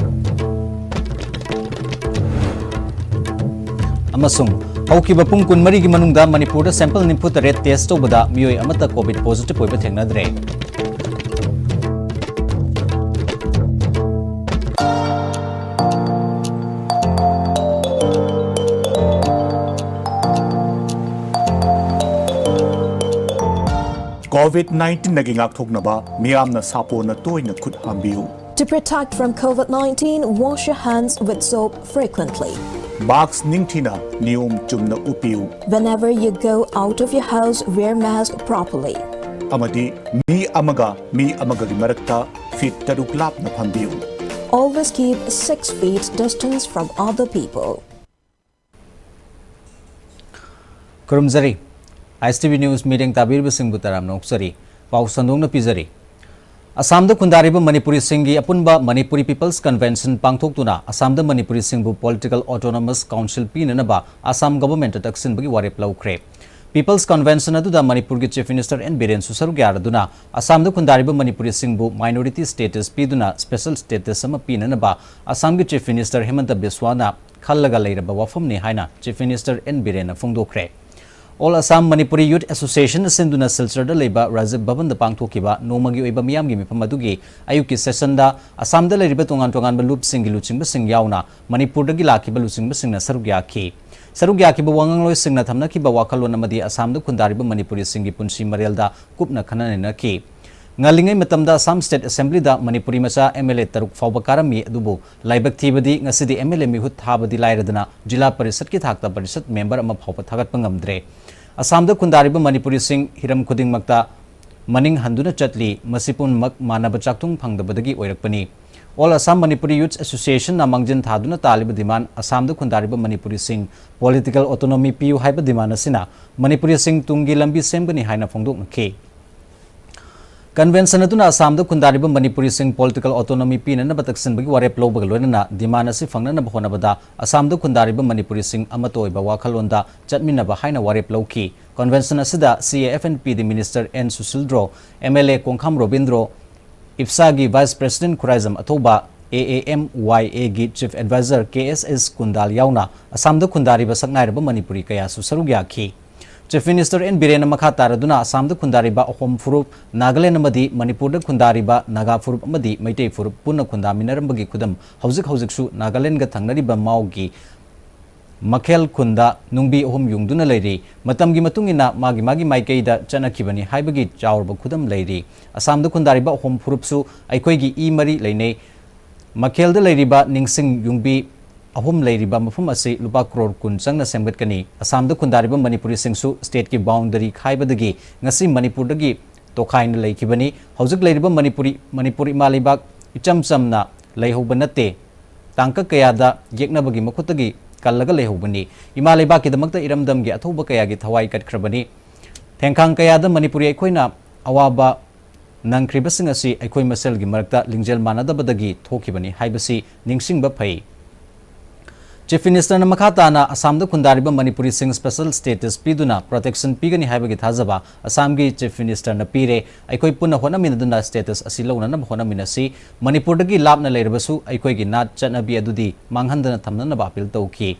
ꯑꯃꯁꯨꯡ ꯍꯧꯈꯤꯕ ꯄꯨꯡ ꯀꯨꯟꯃꯔꯤꯒꯤ ꯃꯅꯨꯡꯗ ꯃꯅꯤꯄꯨꯔꯗ sample ꯅꯤꯐꯨ ꯇꯔꯦꯠ test ꯇꯧꯕꯗ ꯃꯤꯑꯣꯏ ꯑꯃꯠꯇ COVID positive ꯑꯣꯏꯕ ꯊꯦꯡꯅꯗ꯭ꯔꯦ꯫ COVID nineteenꯗꯒꯤ ꯉꯥꯛꯊꯣꯛꯅꯕ ꯃꯤꯌꯥꯝꯅ ꯁꯥꯄꯣꯟꯅ ꯇꯣꯏꯅ ꯈꯨꯠ ꯍꯥꯝꯕꯤꯌꯨ꯫ To protect from COVID nineteen, wash your hands with soap frequently. Mask ꯅꯤꯡꯊꯤꯅ ꯅꯤꯌꯣꯝ ꯆꯨꯝꯅ ꯎꯞꯄꯤꯌꯨ꯫ Whenever you go out of your house, wear mask properly. ꯑꯃꯗꯤ ꯃꯤ ꯑꯃꯒ ꯃꯤ ꯑꯃꯒꯒꯤ ꯃꯔꯛꯇ feet ꯇꯔꯨꯛ ꯂꯥꯞꯅ ꯐꯝꯕꯤꯌꯨ꯫ Always keep six feet distance from other people. ꯈꯨꯔꯨꯝꯖꯔꯤ꯫ ISTV News ꯃꯤꯠꯌꯦꯡ ꯇꯥꯕꯤꯔꯤꯕꯁꯤꯡꯕꯨ ꯇꯔꯥꯝꯅ ꯑꯣꯛꯆꯔꯤ꯫ ꯄꯥꯎ ꯁꯟꯗꯣꯛꯅ ꯄꯤꯖꯔꯤ꯫ ꯑꯁꯥꯝꯗ ꯈꯨꯟꯗꯥꯔꯤꯕ ꯃꯅꯤꯄꯨꯔꯤꯁꯤꯡꯒꯤ ꯑꯄꯨꯟꯕ Manipuri People's Convention ꯄꯥꯡꯊꯣꯛꯇꯨꯅ ꯑꯁꯥꯝꯗ ꯃꯅꯤꯄꯨꯔꯤꯁꯤꯡꯕꯨ Political Autonomous Council ꯄꯤꯅꯅꯕ ꯑꯁꯥꯝ governmentꯇ ꯇꯛꯁꯤꯟꯕꯒꯤ ꯋꯥꯔꯦꯞ ꯂꯧꯈ꯭ꯔꯦ꯫ People's Convention ꯑꯗꯨꯗ ꯃꯅꯤꯄꯨꯔꯒꯤ Chief Minister ꯑꯦꯟ ꯕꯤꯔꯦꯟꯁꯨ ꯁꯔꯨꯛ ꯌꯥꯔꯗꯨꯅ ꯑꯁꯥꯝꯗ ꯈꯨꯟꯗꯥꯔꯤꯕ ꯃꯅꯤꯄꯨꯔꯤꯁꯤꯡꯕꯨ minority status ꯄꯤꯗꯨꯅ special status ꯑꯃ ꯄꯤꯅꯅꯕ ꯑꯁꯥꯝꯒꯤ Chief Minister ꯍꯤꯃꯟꯇ ꯕꯤꯁ꯭ꯋꯥꯅ ꯈꯜꯂꯒ ꯂꯩꯔꯕ ꯋꯥꯐꯝꯅꯤ ꯍꯥꯏꯅ Chief Minister ꯑꯦꯟ ꯕꯤꯔꯦꯟꯅ ꯐꯣꯡꯗꯣꯛꯈ꯭ꯔꯦ꯫ All Assam Manipuri Youth Association ꯁꯤꯟꯗꯨꯅ ꯁꯤꯜꯆꯔꯗ ꯂꯩꯕ ꯔꯥꯖꯤꯕ ꯚꯕꯟꯗ ꯄꯥꯡꯊꯣꯛꯈꯤꯕ ꯅꯣꯡꯃꯒꯤ ꯑꯣꯏꯕ ꯃꯤꯌꯥꯝꯒꯤ ꯃꯤꯐꯝ ꯑꯗꯨꯒꯤ ꯑꯌꯨꯛꯀꯤ sessionꯗ ꯑꯁꯥꯝꯗ ꯂꯩꯔꯤꯕ ꯇꯣꯉꯥꯟ ꯇꯣꯉꯥꯟꯕ ꯂꯨꯞꯁꯤꯡꯒꯤ ꯂꯨꯆꯤꯡꯕꯁꯤꯡ ꯌꯥꯎꯅ ꯃꯅꯤꯄꯨꯔꯗꯒꯤ ꯂꯥꯛꯈꯤꯕ ꯂꯨꯆꯤꯡꯕꯁꯤꯡꯅ ꯁꯔꯨꯛ ꯌꯥꯈꯤ꯫ ꯁꯔꯨꯛ ꯌꯥꯈꯤꯕ ꯋꯥꯉꯥꯡꯂꯣꯏꯁꯤꯡꯅ ꯊꯝꯅꯈꯤꯕ ꯋꯥꯈꯜꯂꯣꯟ ꯑꯃꯗꯤ ꯑꯁꯥꯝꯗ ꯈꯨꯟꯗꯥꯔꯤꯕ ꯃꯅꯤꯄꯨꯔꯤꯁꯤꯡꯒꯤ ꯄꯨꯟꯁꯤ ꯃꯔꯦꯜꯗ ꯀꯨꯞꯅ ꯈꯟꯅ ꯅꯩꯅꯈꯤ꯫ ꯉꯜꯂꯤꯉꯩ ꯃꯇꯝꯗ ꯑꯁꯥꯝ ꯁ꯭ꯇꯦꯠ ꯑꯦꯁꯦꯝꯕ꯭ꯂꯤꯗ ꯃꯅꯤꯄꯨꯔꯤ ꯃꯆꯥ ꯑꯦꯝ ꯑꯦꯜ ꯑꯦ ꯇꯔꯨꯛ ꯐꯥꯎꯕ ꯀꯥꯔꯝꯃꯤ, ꯑꯗꯨꯕꯨ ꯂꯥꯏꯕꯛ ꯊꯤꯕꯗꯤ ꯉꯁꯤꯗꯤ ꯑꯦꯝ ꯑꯦꯜ ꯑꯦ ꯃꯤꯍꯨꯠ ꯊꯥꯕꯗꯤ ꯂꯥꯏꯔꯗꯅ ꯖꯤꯂꯥ ꯄꯔꯤꯁꯠꯀꯤ ꯊꯥꯛꯇ ꯄꯔꯤꯁꯠ ꯃꯦꯝꯕꯔ ꯑꯃ ꯐꯥꯎꯕ ꯊꯥꯒꯠꯄ ꯉꯝꯗ꯭ꯔꯦ꯫ ꯑꯁꯥꯝꯗ ꯈꯨꯟꯗꯥꯔꯤꯕ ꯃꯅꯤꯄꯨꯔꯤꯁꯤꯡ ꯍꯤꯔꯝ ꯈꯨꯗꯤꯡꯃꯛꯇ ꯃꯅꯤꯡ ꯍꯟꯗꯨꯅ ꯆꯠꯂꯤ꯫ ꯃꯁꯤ ꯄꯨꯝꯅꯃꯛ ꯃꯥꯟꯅꯕ ꯆꯥꯛꯊꯨꯡ ꯐꯪꯗꯕꯗꯒꯤ ꯑꯣꯏꯔꯛꯄꯅꯤ꯫ All Assam Manipuri Youth Association ꯅ ꯃꯥꯡꯖꯤꯟ ꯊꯥꯗꯨꯅ ꯇꯥꯜꯂꯤꯕ ꯗꯤꯃꯥꯟ ꯑꯁꯥꯝꯗ ꯈꯨꯟꯗꯥꯔꯤꯕ ꯃꯅꯤꯄꯨꯔꯤꯁꯤꯡ ꯄꯣꯂꯤꯇꯤꯀꯦꯜ ꯑꯣꯇꯣꯅꯣꯃꯤ ꯄꯤꯌꯨ ꯍꯥꯏꯕ ꯗꯤꯃꯥꯟ ꯑꯁꯤꯅ ꯃꯅꯤꯄꯨꯔꯤꯁꯤꯡ ꯇꯨꯡꯒꯤ ꯂꯝꯕꯤ ꯁꯦꯝꯒꯅꯤ ꯍꯥꯏꯅ ꯐꯣꯡꯗꯣꯛꯅꯈꯤ꯫ ꯀꯟꯚꯦꯟꯁꯟ ꯑꯗꯨꯅ ꯑꯁꯥꯝꯗ ꯈꯨꯟꯗꯥꯔꯤꯕ ꯃꯅꯤꯄꯨꯔꯤꯁꯤꯡ ꯄꯣꯂꯤꯇꯤꯀꯦꯜ ꯑꯣꯇꯣꯅꯣꯃꯤ ꯄꯤꯅꯅꯕ ꯇꯛꯁꯤꯟꯕꯒꯤ ꯋꯥꯔꯦꯞ ꯂꯧꯕꯒ ꯂꯣꯏꯅꯅ ꯗꯤꯃꯥꯟ ꯑꯁꯤ ꯐꯪꯅꯅꯕ ꯍꯣꯠꯅꯕꯗ ꯑꯁꯥꯝꯗ ꯈꯨꯟꯗꯥꯔꯤꯕ ꯃꯅꯤꯄꯨꯔꯤꯁꯤꯡ ꯑꯃꯠꯇ ꯑꯣꯏꯕ ꯋꯥꯈꯜꯂꯣꯟꯗ ꯆꯠꯃꯤꯟꯅꯕ ꯍꯥꯏꯅ ꯋꯥꯔꯦꯞ ꯂꯧꯈꯤ꯫ ꯀꯟꯚꯦꯟꯁꯟ ꯑꯁꯤꯗ C A F N P D minister N Susindro, M L A Kongkham Robindro, ꯏꯞꯁꯥꯒꯤ vice president Khuraijam Athouba, A A M Y A ꯒꯤ chief advisor K S S Kundal ꯌꯥꯎꯅ ꯑꯁꯥꯝꯗ ꯈꯨꯟꯗꯥꯔꯤꯕ ꯁꯛꯅꯥꯏꯔꯕ ꯃꯅꯤꯄꯨꯔꯤ ꯀꯌꯥꯁꯨ ꯁꯔꯨꯛ ꯌꯥꯈꯤ꯫ ꯆꯤꯐ ꯃꯤꯅꯤꯁꯇꯔ ꯑꯦꯟ ꯕꯤꯔꯦꯟꯅ ꯃꯈꯥ ꯇꯥꯔꯗꯨꯅ ꯑꯁꯥꯝꯗ ꯈꯨꯟꯗꯥꯔꯤꯕ ꯑꯍꯣꯝ ꯐꯨꯔꯨꯞ, ꯅꯥꯒꯥꯂꯦꯟ ꯑꯃꯗꯤ ꯃꯅꯤꯄꯨꯔꯗ ꯈꯨꯟꯗꯥꯔꯤꯕ ꯅꯥꯒꯥ ꯐꯨꯔꯨꯞ ꯑꯃꯗꯤ ꯃꯩꯇꯩ ꯐꯨꯔꯨꯞ ꯄꯨꯟꯅ ꯈꯨꯟꯗꯥꯃꯤꯟꯅꯔꯝꯕꯒꯤ ꯈꯨꯗꯝ ꯍꯧꯖꯤꯛ ꯍꯧꯖꯤꯛꯁꯨ ꯅꯥꯒꯥꯂꯦꯟꯒ ꯊꯪꯅꯔꯤꯕ ꯃꯥꯎꯒꯤ ꯃꯈꯦꯜ ꯈꯨꯟꯗ ꯅꯨꯡꯕꯤ ꯑꯍꯨꯝ ꯌꯨꯡꯗꯨꯅ ꯂꯩꯔꯤ꯫ ꯃꯇꯝꯒꯤ ꯃꯇꯨꯡ ꯏꯟꯅ ꯃꯥꯒꯤ ꯃꯥꯒꯤ ꯃꯥꯏꯀꯩꯗ ꯆꯠꯅꯈꯤꯕꯅꯤ ꯍꯥꯏꯕꯒꯤ ꯆꯥꯎꯔꯕ ꯈꯨꯗꯝ ꯂꯩꯔꯤ꯫ ꯑꯁꯥꯝꯗ ꯈꯨꯟꯗꯥꯔꯤꯕ ꯑꯍꯣꯝ ꯐꯨꯔꯨꯞꯁꯨ ꯑꯩꯈꯣꯏꯒꯤ ꯏ ꯃꯔꯤ ꯂꯩꯅꯩ꯫ ꯃꯈꯦꯜꯗ ꯂꯩꯔꯤꯕ ꯅꯤꯡꯁꯤꯡ ꯌꯨꯡꯕꯤ ꯑꯍꯨꯝ ꯂꯩꯔꯤꯕ ꯃꯐꯝ ꯑꯁꯤ ꯂꯨꯄꯥ ꯀ꯭ꯔꯣꯔ ꯀꯨꯟ ꯆꯪꯅ ꯁꯦꯝꯒꯠꯀꯅꯤ꯫ ꯑꯁꯥꯝꯗ ꯈꯨꯟꯗꯥꯔꯤꯕ ꯃꯅꯤꯄꯨꯔꯤꯁꯤꯡꯁꯨ ꯁ꯭ꯇꯦꯠꯀꯤ ꯕꯥꯎꯟꯗꯔꯤ ꯈꯥꯏꯕꯗꯒꯤ ꯉꯁꯤ ꯃꯅꯤꯄꯨꯔꯗꯒꯤ ꯇꯣꯈꯥꯏꯅ ꯂꯩꯈꯤꯕꯅꯤ꯫ ꯍꯧꯖꯤꯛ ꯂꯩꯔꯤꯕ ꯃꯅꯤꯄꯨꯔꯤ, ꯃꯅꯤꯄꯨꯔ ꯏꯃꯥ ꯂꯩꯕꯥꯛ ꯏꯆꯝ ꯆꯝꯅ ꯂꯩꯍꯧꯕ ꯅꯠꯇꯦ꯫ ꯇꯥꯡꯀꯛ ꯀꯌꯥꯗ ꯌꯦꯛꯅꯕꯒꯤ ꯃꯈꯨꯠꯇꯒꯤ ꯀꯜꯂꯒ ꯂꯩꯍꯧꯕꯅꯤ꯫ ꯏꯃꯥ ꯂꯩꯕꯥꯛꯀꯤꯗꯃꯛꯇ ꯏꯔꯝꯗꯝꯒꯤ ꯑꯊꯧꯕ ꯀꯌꯥꯒꯤ ꯊꯋꯥꯏ ꯀꯠꯈ꯭ꯔꯕꯅꯤ꯫ ꯊꯦꯡꯈꯥꯡ ꯀꯌꯥꯗ ꯃꯅꯤꯄꯨꯔꯤ ꯑꯩꯈꯣꯏꯅ ꯑꯋꯥꯕ ꯅꯪꯈ꯭ꯔꯤꯕꯁꯤꯡ ꯑꯁꯤ ꯑꯩꯈꯣꯏ ꯃꯁꯦꯜꯒꯤ ꯃꯔꯛꯇ ꯂꯤꯡꯖꯦꯜ ꯃꯥꯟꯅꯗꯕꯗꯒꯤ ꯊꯣꯛꯈꯤꯕꯅꯤ ꯍꯥꯏꯕꯁꯤ ꯅꯤꯡꯁꯤꯡꯕ ꯐꯩ꯫ ꯆꯤꯐ ꯃꯤꯅꯤꯁꯇꯔꯅ ꯃꯈꯥ ꯇꯥꯅ ꯑꯁꯥꯝꯗ ꯈꯨꯟꯗꯥꯔꯤꯕ ꯃꯅꯤꯄꯨꯔꯤꯁꯤꯡ ꯁ꯭ꯄꯦꯁꯦꯜ ꯁ꯭ꯇꯦꯇꯁ ꯄꯤꯗꯨꯅ ꯄ꯭ꯔꯣꯇꯦꯛꯁꯟ ꯄꯤꯒꯅꯤ ꯍꯥꯏꯕꯒꯤ ꯊꯥꯖꯕ ꯑꯁꯥꯝꯒꯤ ꯆꯤꯐ ꯃꯤꯅꯤꯁꯇꯔꯅ ꯄꯤꯔꯦ꯫ ꯑꯩꯈꯣꯏ ꯄꯨꯟꯅ ꯍꯣꯠꯅꯃꯤꯟꯅꯗꯨꯅ ꯁ꯭ꯇꯦꯇꯁ ꯑꯁꯤ ꯂꯧꯅꯅꯕ ꯍꯣꯠꯅꯃꯤꯟꯅꯁꯤ꯫ ꯃꯅꯤꯄꯨꯔꯗꯒꯤ ꯂꯥꯞꯅ ꯂꯩꯔꯕꯁꯨ ꯑꯩꯈꯣꯏꯒꯤ ꯅꯥꯠ ꯆꯠꯅꯕꯤ ꯑꯗꯨꯗꯤ ꯃꯥꯡꯍꯟꯗꯅ ꯊꯝꯅꯅꯕ ꯑꯄꯤꯜ ꯇꯧꯈꯤ꯫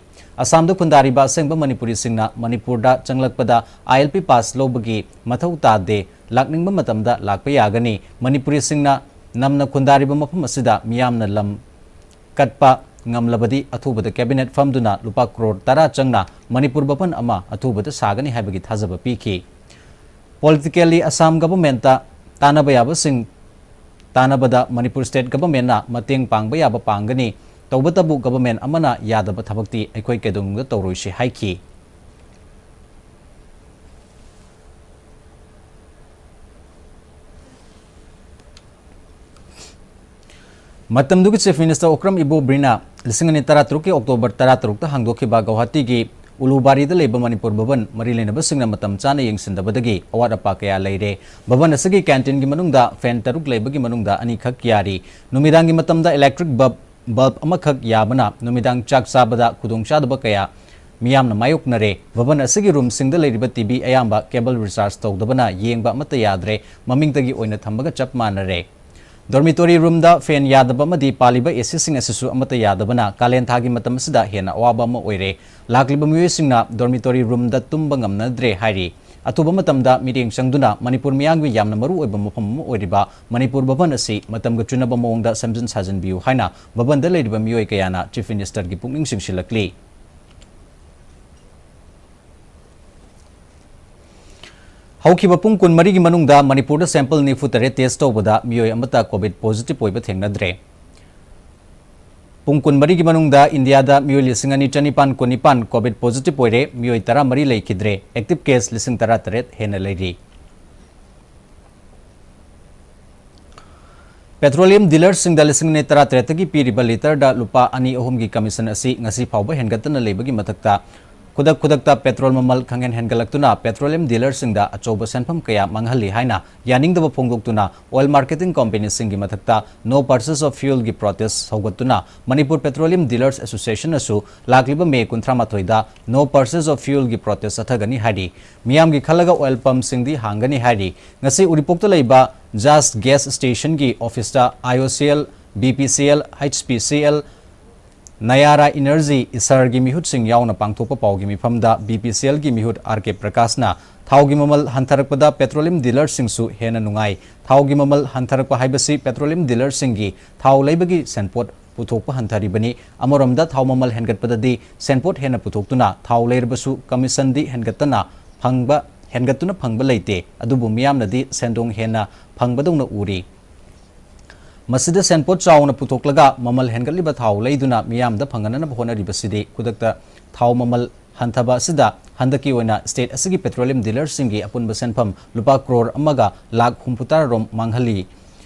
ꯑꯁꯥꯝꯗ ꯈꯨꯟꯗꯥꯔꯤꯕ ꯑꯁꯦꯡꯕ ꯃꯅꯤꯄꯨꯔꯤꯁꯤꯡꯅ ꯃꯅꯤꯄꯨꯔꯗ ꯆꯪꯂꯛꯄꯗ I L P pass ꯂꯧꯕꯒꯤ ꯃꯊꯧ ꯇꯥꯗꯦ꯫ ꯂꯥꯛꯅꯤꯡꯕ ꯃꯇꯝꯗ ꯂꯥꯛꯄ ꯌꯥꯒꯅꯤ꯫ ꯃꯅꯤꯄꯨꯔꯤꯁꯤꯡꯅ ꯅꯝꯅ ꯈꯨꯟꯗꯥꯔꯤꯕ ꯃꯐꯝ ꯑꯁꯤꯗ ꯃꯤꯌꯥꯝꯅ ꯂꯝ ꯀꯠꯄ ꯉꯝꯂꯕꯗꯤ ꯑꯊꯨꯕꯗ cabinet ꯐꯝꯗꯨꯅ ꯂꯨꯄꯥ ꯀ꯭ꯔꯣꯔ ꯇꯔꯥ ꯆꯪꯅ ꯃꯅꯤꯄꯨꯔ ꯚꯕꯟ ꯑꯃ ꯑꯊꯨꯕꯗ ꯁꯥꯒꯅꯤ ꯍꯥꯏꯕꯒꯤ ꯊꯥꯖꯕ ꯄꯤꯈꯤ꯫ Politically Assam governmentꯇ ꯇꯥꯟꯅꯕ ꯌꯥꯕꯁꯤꯡ ꯇꯥꯟꯅꯕꯗ ꯃꯅꯤꯄꯨꯔ state governmentꯅ ꯃꯇꯦꯡ ꯄꯥꯡꯕ ꯌꯥꯕ ꯄꯥꯡꯒꯅꯤ, ꯇꯧꯕꯇꯕꯨ government ꯑꯃꯅ ꯌꯥꯗꯕ ꯊꯕꯛꯇꯤ ꯑꯩꯈꯣꯏ ꯀꯩꯗꯧꯅꯨꯡꯗ ꯇꯧꯔꯣꯏꯁꯤ ꯍꯥꯏꯈꯤ꯫ ꯃꯇꯝꯗꯨꯒꯤ Chief Minister ꯑꯣꯀ꯭ꯔꯝ ꯏꯕꯣꯕꯤꯅ ꯂꯤꯁꯤꯡ ꯑꯅꯤ ꯇꯔꯥꯇꯔꯨꯛꯀꯤ October ꯇꯔꯥꯇꯔꯨꯛꯇ ꯍꯥꯡꯗꯣꯛꯈꯤꯕ ꯒꯧꯍꯥꯇꯤꯒꯤ ꯎꯂꯨꯕꯥꯔꯤꯗ ꯂꯩꯕ ꯃꯅꯤꯄꯨꯔ ꯚꯕꯟ ꯃꯔꯤ ꯂꯩꯅꯕꯁꯤꯡꯅ ꯃꯇꯝ ꯆꯥꯅ ꯌꯦꯡꯁꯤꯟꯗꯕꯗꯒꯤ ꯑꯋꯥꯠ ꯑꯄꯥ ꯀꯌꯥ ꯂꯩꯔꯦ꯫ ꯚꯕꯟ ꯑꯁꯤꯒꯤ canteenꯒꯤ ꯃꯅꯨꯡꯗ fan ꯇꯔꯨꯛ ꯂꯩꯕꯒꯤ ꯃꯅꯨꯡꯗ ꯑꯅꯤꯈꯛ ꯌꯥꯔꯤ꯫ ꯅꯨꯃꯤꯗꯥꯡꯒꯤ ꯃꯇꯝꯗ electric bulb, bulb ꯑꯃꯈꯛ ꯌꯥꯕꯅ ꯅꯨꯃꯤꯗꯥꯡ ꯆꯥꯛ ꯆꯥꯕꯗ ꯈꯨꯗꯣꯡꯆꯥꯗꯕ ꯀꯌꯥ ꯃꯤꯌꯥꯝꯅ ꯃꯥꯌꯣꯛꯅꯔꯦ꯫ ꯚꯕꯟ ꯑꯁꯤꯒꯤ roomꯁꯤꯡꯗ ꯂꯩꯔꯤꯕ TV ꯑꯌꯥꯝꯕ cable recharge ꯇꯧꯗꯕꯅ ꯌꯦꯡꯕ ꯑꯃꯠꯇ ꯌꯥꯗ꯭ꯔꯦ, ꯃꯃꯤꯡꯇꯒꯤ ꯑꯣꯏꯅ ꯊꯝꯕꯒ ꯆꯞ ꯃꯥꯟꯅꯔꯦ꯫ Dormitory roomꯗ fan ꯌꯥꯗꯕ ꯑꯃꯗꯤ ꯄꯥꯜꯂꯤꯕ ACꯁꯤꯡ ꯑꯁꯤꯁꯨ ꯑꯃꯠꯇ ꯌꯥꯗꯕꯅ ꯀꯥꯂꯦꯟ ꯊꯥꯒꯤ ꯃꯇꯝ ꯑꯁꯤꯗ ꯍꯦꯟꯅ ꯑꯋꯥꯕ ꯑꯃ ꯑꯣꯏꯔꯦ꯫ ꯂꯥꯛꯂꯤꯕ ꯃꯤꯑꯣꯏꯁꯤꯡꯅ dormitory roomꯗ ꯇꯨꯝꯕ ꯉꯝꯅꯗ꯭ꯔꯦ ꯍꯥꯏꯔꯤ꯫ ꯑꯊꯨꯕ ꯃꯇꯝꯗ ꯃꯤꯠꯌꯦꯡ ꯆꯪꯗꯨꯅ ꯃꯅꯤꯄꯨꯔ ꯃꯤꯌꯥꯝꯒꯤ ꯌꯥꯝꯅ ꯃꯔꯨ ꯑꯣꯏꯕ ꯃꯐꯝ ꯑꯃ ꯑꯣꯏꯔꯤꯕ ꯃꯅꯤꯄꯨꯔ ꯚꯕꯟ ꯑꯁꯤ ꯃꯇꯝꯒ ꯆꯨꯅꯕ ꯃꯑꯣꯡꯗ ꯁꯦꯝꯖꯤꯟ ꯁꯥꯖꯤꯟꯕꯤꯌꯨ ꯍꯥꯏꯅ ꯚꯕꯟꯗ ꯂꯩꯔꯤꯕ ꯃꯤꯑꯣꯏ ꯀꯌꯥꯅ Chief Ministerꯒꯤ ꯄꯨꯛꯅꯤꯡ ꯆꯤꯡꯁꯤꯜꯂꯛꯂꯤ꯫ ꯍꯧꯈꯤꯕ ꯄꯨꯡ ꯀꯨꯟꯃꯔꯤꯒꯤ ꯃꯅꯨꯡꯗ ꯃꯅꯤꯄꯨꯔꯗ sample ꯅꯤꯐꯨ ꯇꯔꯦꯠ test ꯇꯧꯕꯗ ꯃꯤꯑꯣꯏ ꯑꯃꯠꯇ COVID positive ꯑꯣꯏꯕ ꯊꯦꯡꯅꯗ꯭ꯔꯦ꯫ ꯄꯨꯡ ꯀꯨꯟꯃꯔꯤꯒꯤ ꯃꯅꯨꯡꯗ ꯏꯟꯗꯤꯌꯥꯗ ꯃꯤꯑꯣꯏ ꯂꯤꯁꯤꯡ ꯑꯅꯤ ꯆꯅꯤꯄꯥꯟ ꯀꯨꯟꯅꯤꯄꯥꯟ COVID positive ꯑꯣꯏꯔꯦ, ꯃꯤꯑꯣꯏ ꯇꯔꯥꯃꯔꯤ ꯂꯩꯈꯤꯗ꯭ꯔꯦ, active case ꯂꯤꯁꯤꯡ ꯇꯔꯥꯇꯔꯦꯠ ꯍꯦꯟꯅ ꯂꯩꯔꯤ꯫ Petroleum dealerꯁꯤꯡꯗ ꯂꯤꯁꯤꯡ ꯑꯅꯤ ꯇꯔꯥꯇꯔꯦꯠꯇꯒꯤ ꯄꯤꯔꯤꯕ litre ꯗ ꯂꯨꯄꯥ ꯑꯅꯤ ꯑꯍꯨꯝꯒꯤ commission ꯑꯁꯤ ꯉꯁꯤ ꯐꯥꯎꯕ ꯍꯦꯟꯒꯠꯇꯅ ꯂꯩꯕꯒꯤ ꯃꯊꯛꯇ, ꯈꯨꯗꯛ ꯈꯨꯗꯛꯇ petrol ꯃꯃꯜ ꯈꯪꯍꯦꯟ ꯍꯦꯟꯒꯠꯂꯛꯇꯨꯅ petroleum dealerꯁꯤꯡꯗ ꯑꯆꯧꯕ ꯁꯦꯟꯐꯝ ꯀꯌꯥ ꯃꯥꯡꯍꯜꯂꯤ ꯍꯥꯏꯅ ꯌꯥꯅꯤꯡꯗꯕ ꯐꯣꯡꯗꯣꯛꯇꯨꯅ oil marketing companyꯁꯤꯡꯒꯤ ꯃꯊꯛꯇ No Purchase of Fuelꯒꯤ protest ꯍꯧꯒꯠꯇꯨꯅ Manipur Petroleum Dealers Associationꯅꯁꯨ ꯂꯥꯛꯂꯤꯕ May ꯀꯨꯟꯊ꯭ꯔꯥꯃꯥꯊꯣꯏꯗ No Purchase of Fuelꯒꯤ protest ꯆꯠꯊꯒꯅꯤ ꯍꯥꯏꯔꯤ꯫ ꯃꯤꯌꯥꯝꯒꯤ ꯈꯜꯂꯒ oil pumpꯁꯤꯡꯗꯤ ꯍꯥꯡꯒꯅꯤ ꯍꯥꯏꯔꯤ꯫ ꯉꯁꯤ ꯎꯔꯤꯄꯣꯛꯇ ꯂꯩꯕ JAS gas stationꯒꯤ officeꯇ IOCL, BPCL, HPCL, Nayara Energy, ISARꯒꯤ ꯃꯤꯍꯨꯠꯁꯤꯡ ꯌꯥꯎꯅ ꯄꯥꯡꯊꯣꯛꯄ ꯄꯥꯎꯒꯤ ꯃꯤꯐꯝꯗ BPCLꯒꯤ ꯃꯤꯍꯨꯠ R K Prakashꯅ ꯊꯥꯎꯒꯤ ꯃꯃꯜ ꯍꯟꯊꯔꯛꯄꯗ petroleum dealerꯁꯤꯡꯁꯨ ꯍꯦꯟꯅ ꯅꯨꯡꯉꯥꯏ꯫ ꯊꯥꯎꯒꯤ ꯃꯃꯜ ꯍꯟꯊꯔꯛꯄ ꯍꯥꯏꯕꯁꯤ petroleum dealerꯁꯤꯡꯒꯤ ꯊꯥꯎ ꯂꯩꯕꯒꯤ ꯁꯦꯟꯄꯣꯠ ꯄꯨꯊꯣꯛꯄ ꯍꯟꯊꯔꯤꯕꯅꯤ꯫ ꯑꯃꯔꯣꯝꯗ ꯊꯥꯎ ꯃꯃꯜ ꯍꯦꯟꯒꯠꯄꯗꯗꯤ ꯁꯦꯟꯄꯣꯠ ꯍꯦꯟꯅ ꯄꯨꯊꯣꯛꯇꯨꯅ ꯊꯥꯎ ꯂꯩꯔꯕꯁꯨ ꯀꯃꯤꯁꯟꯗꯤ ꯍꯦꯟꯒꯠꯇꯅ ꯐꯪꯕ, ꯍꯦꯟꯒꯠꯇꯨꯅ ꯐꯪꯕ ꯂꯩꯇꯦ꯫ ꯑꯗꯨꯕꯨ ꯃꯤꯌꯥꯝꯅꯗꯤ ꯁꯦꯟꯗꯣꯡ ꯍꯦꯟꯅ ꯐꯪꯕꯗꯧꯅ ꯎꯔꯤ꯫ ꯃꯁꯤꯗ ꯁꯦꯟꯄꯣꯠ ꯆꯥꯎꯅ ꯄꯨꯊꯣꯛꯂꯒ ꯃꯃꯜ ꯍꯦꯟꯒꯠꯂꯤꯕ ꯊꯥꯎ ꯂꯩꯗꯨꯅ ꯃꯤꯌꯥꯝꯗ ꯐꯪꯍꯟꯅꯅꯕ ꯍꯣꯠꯅꯔꯤꯕꯁꯤꯗꯤ ꯈꯨꯗꯛꯇ ꯊꯥꯎ ꯃꯃꯜ ꯍꯟꯊꯕ ꯑꯁꯤꯗ ꯍꯟꯗꯛꯀꯤ ꯑꯣꯏꯅ state ꯑꯁꯤꯒꯤ petroleum dealerꯁꯤꯡꯒꯤ ꯑꯄꯨꯟꯕ ꯁꯦꯟꯐꯝ ꯂꯨꯄꯥ ꯀ꯭ꯔꯣꯔ ꯑꯃꯒ ꯂꯥꯈ ꯍꯨꯝꯐꯨꯇꯔꯥ ꯔꯣꯝ ꯃꯥꯡꯍꯜꯂꯤ꯫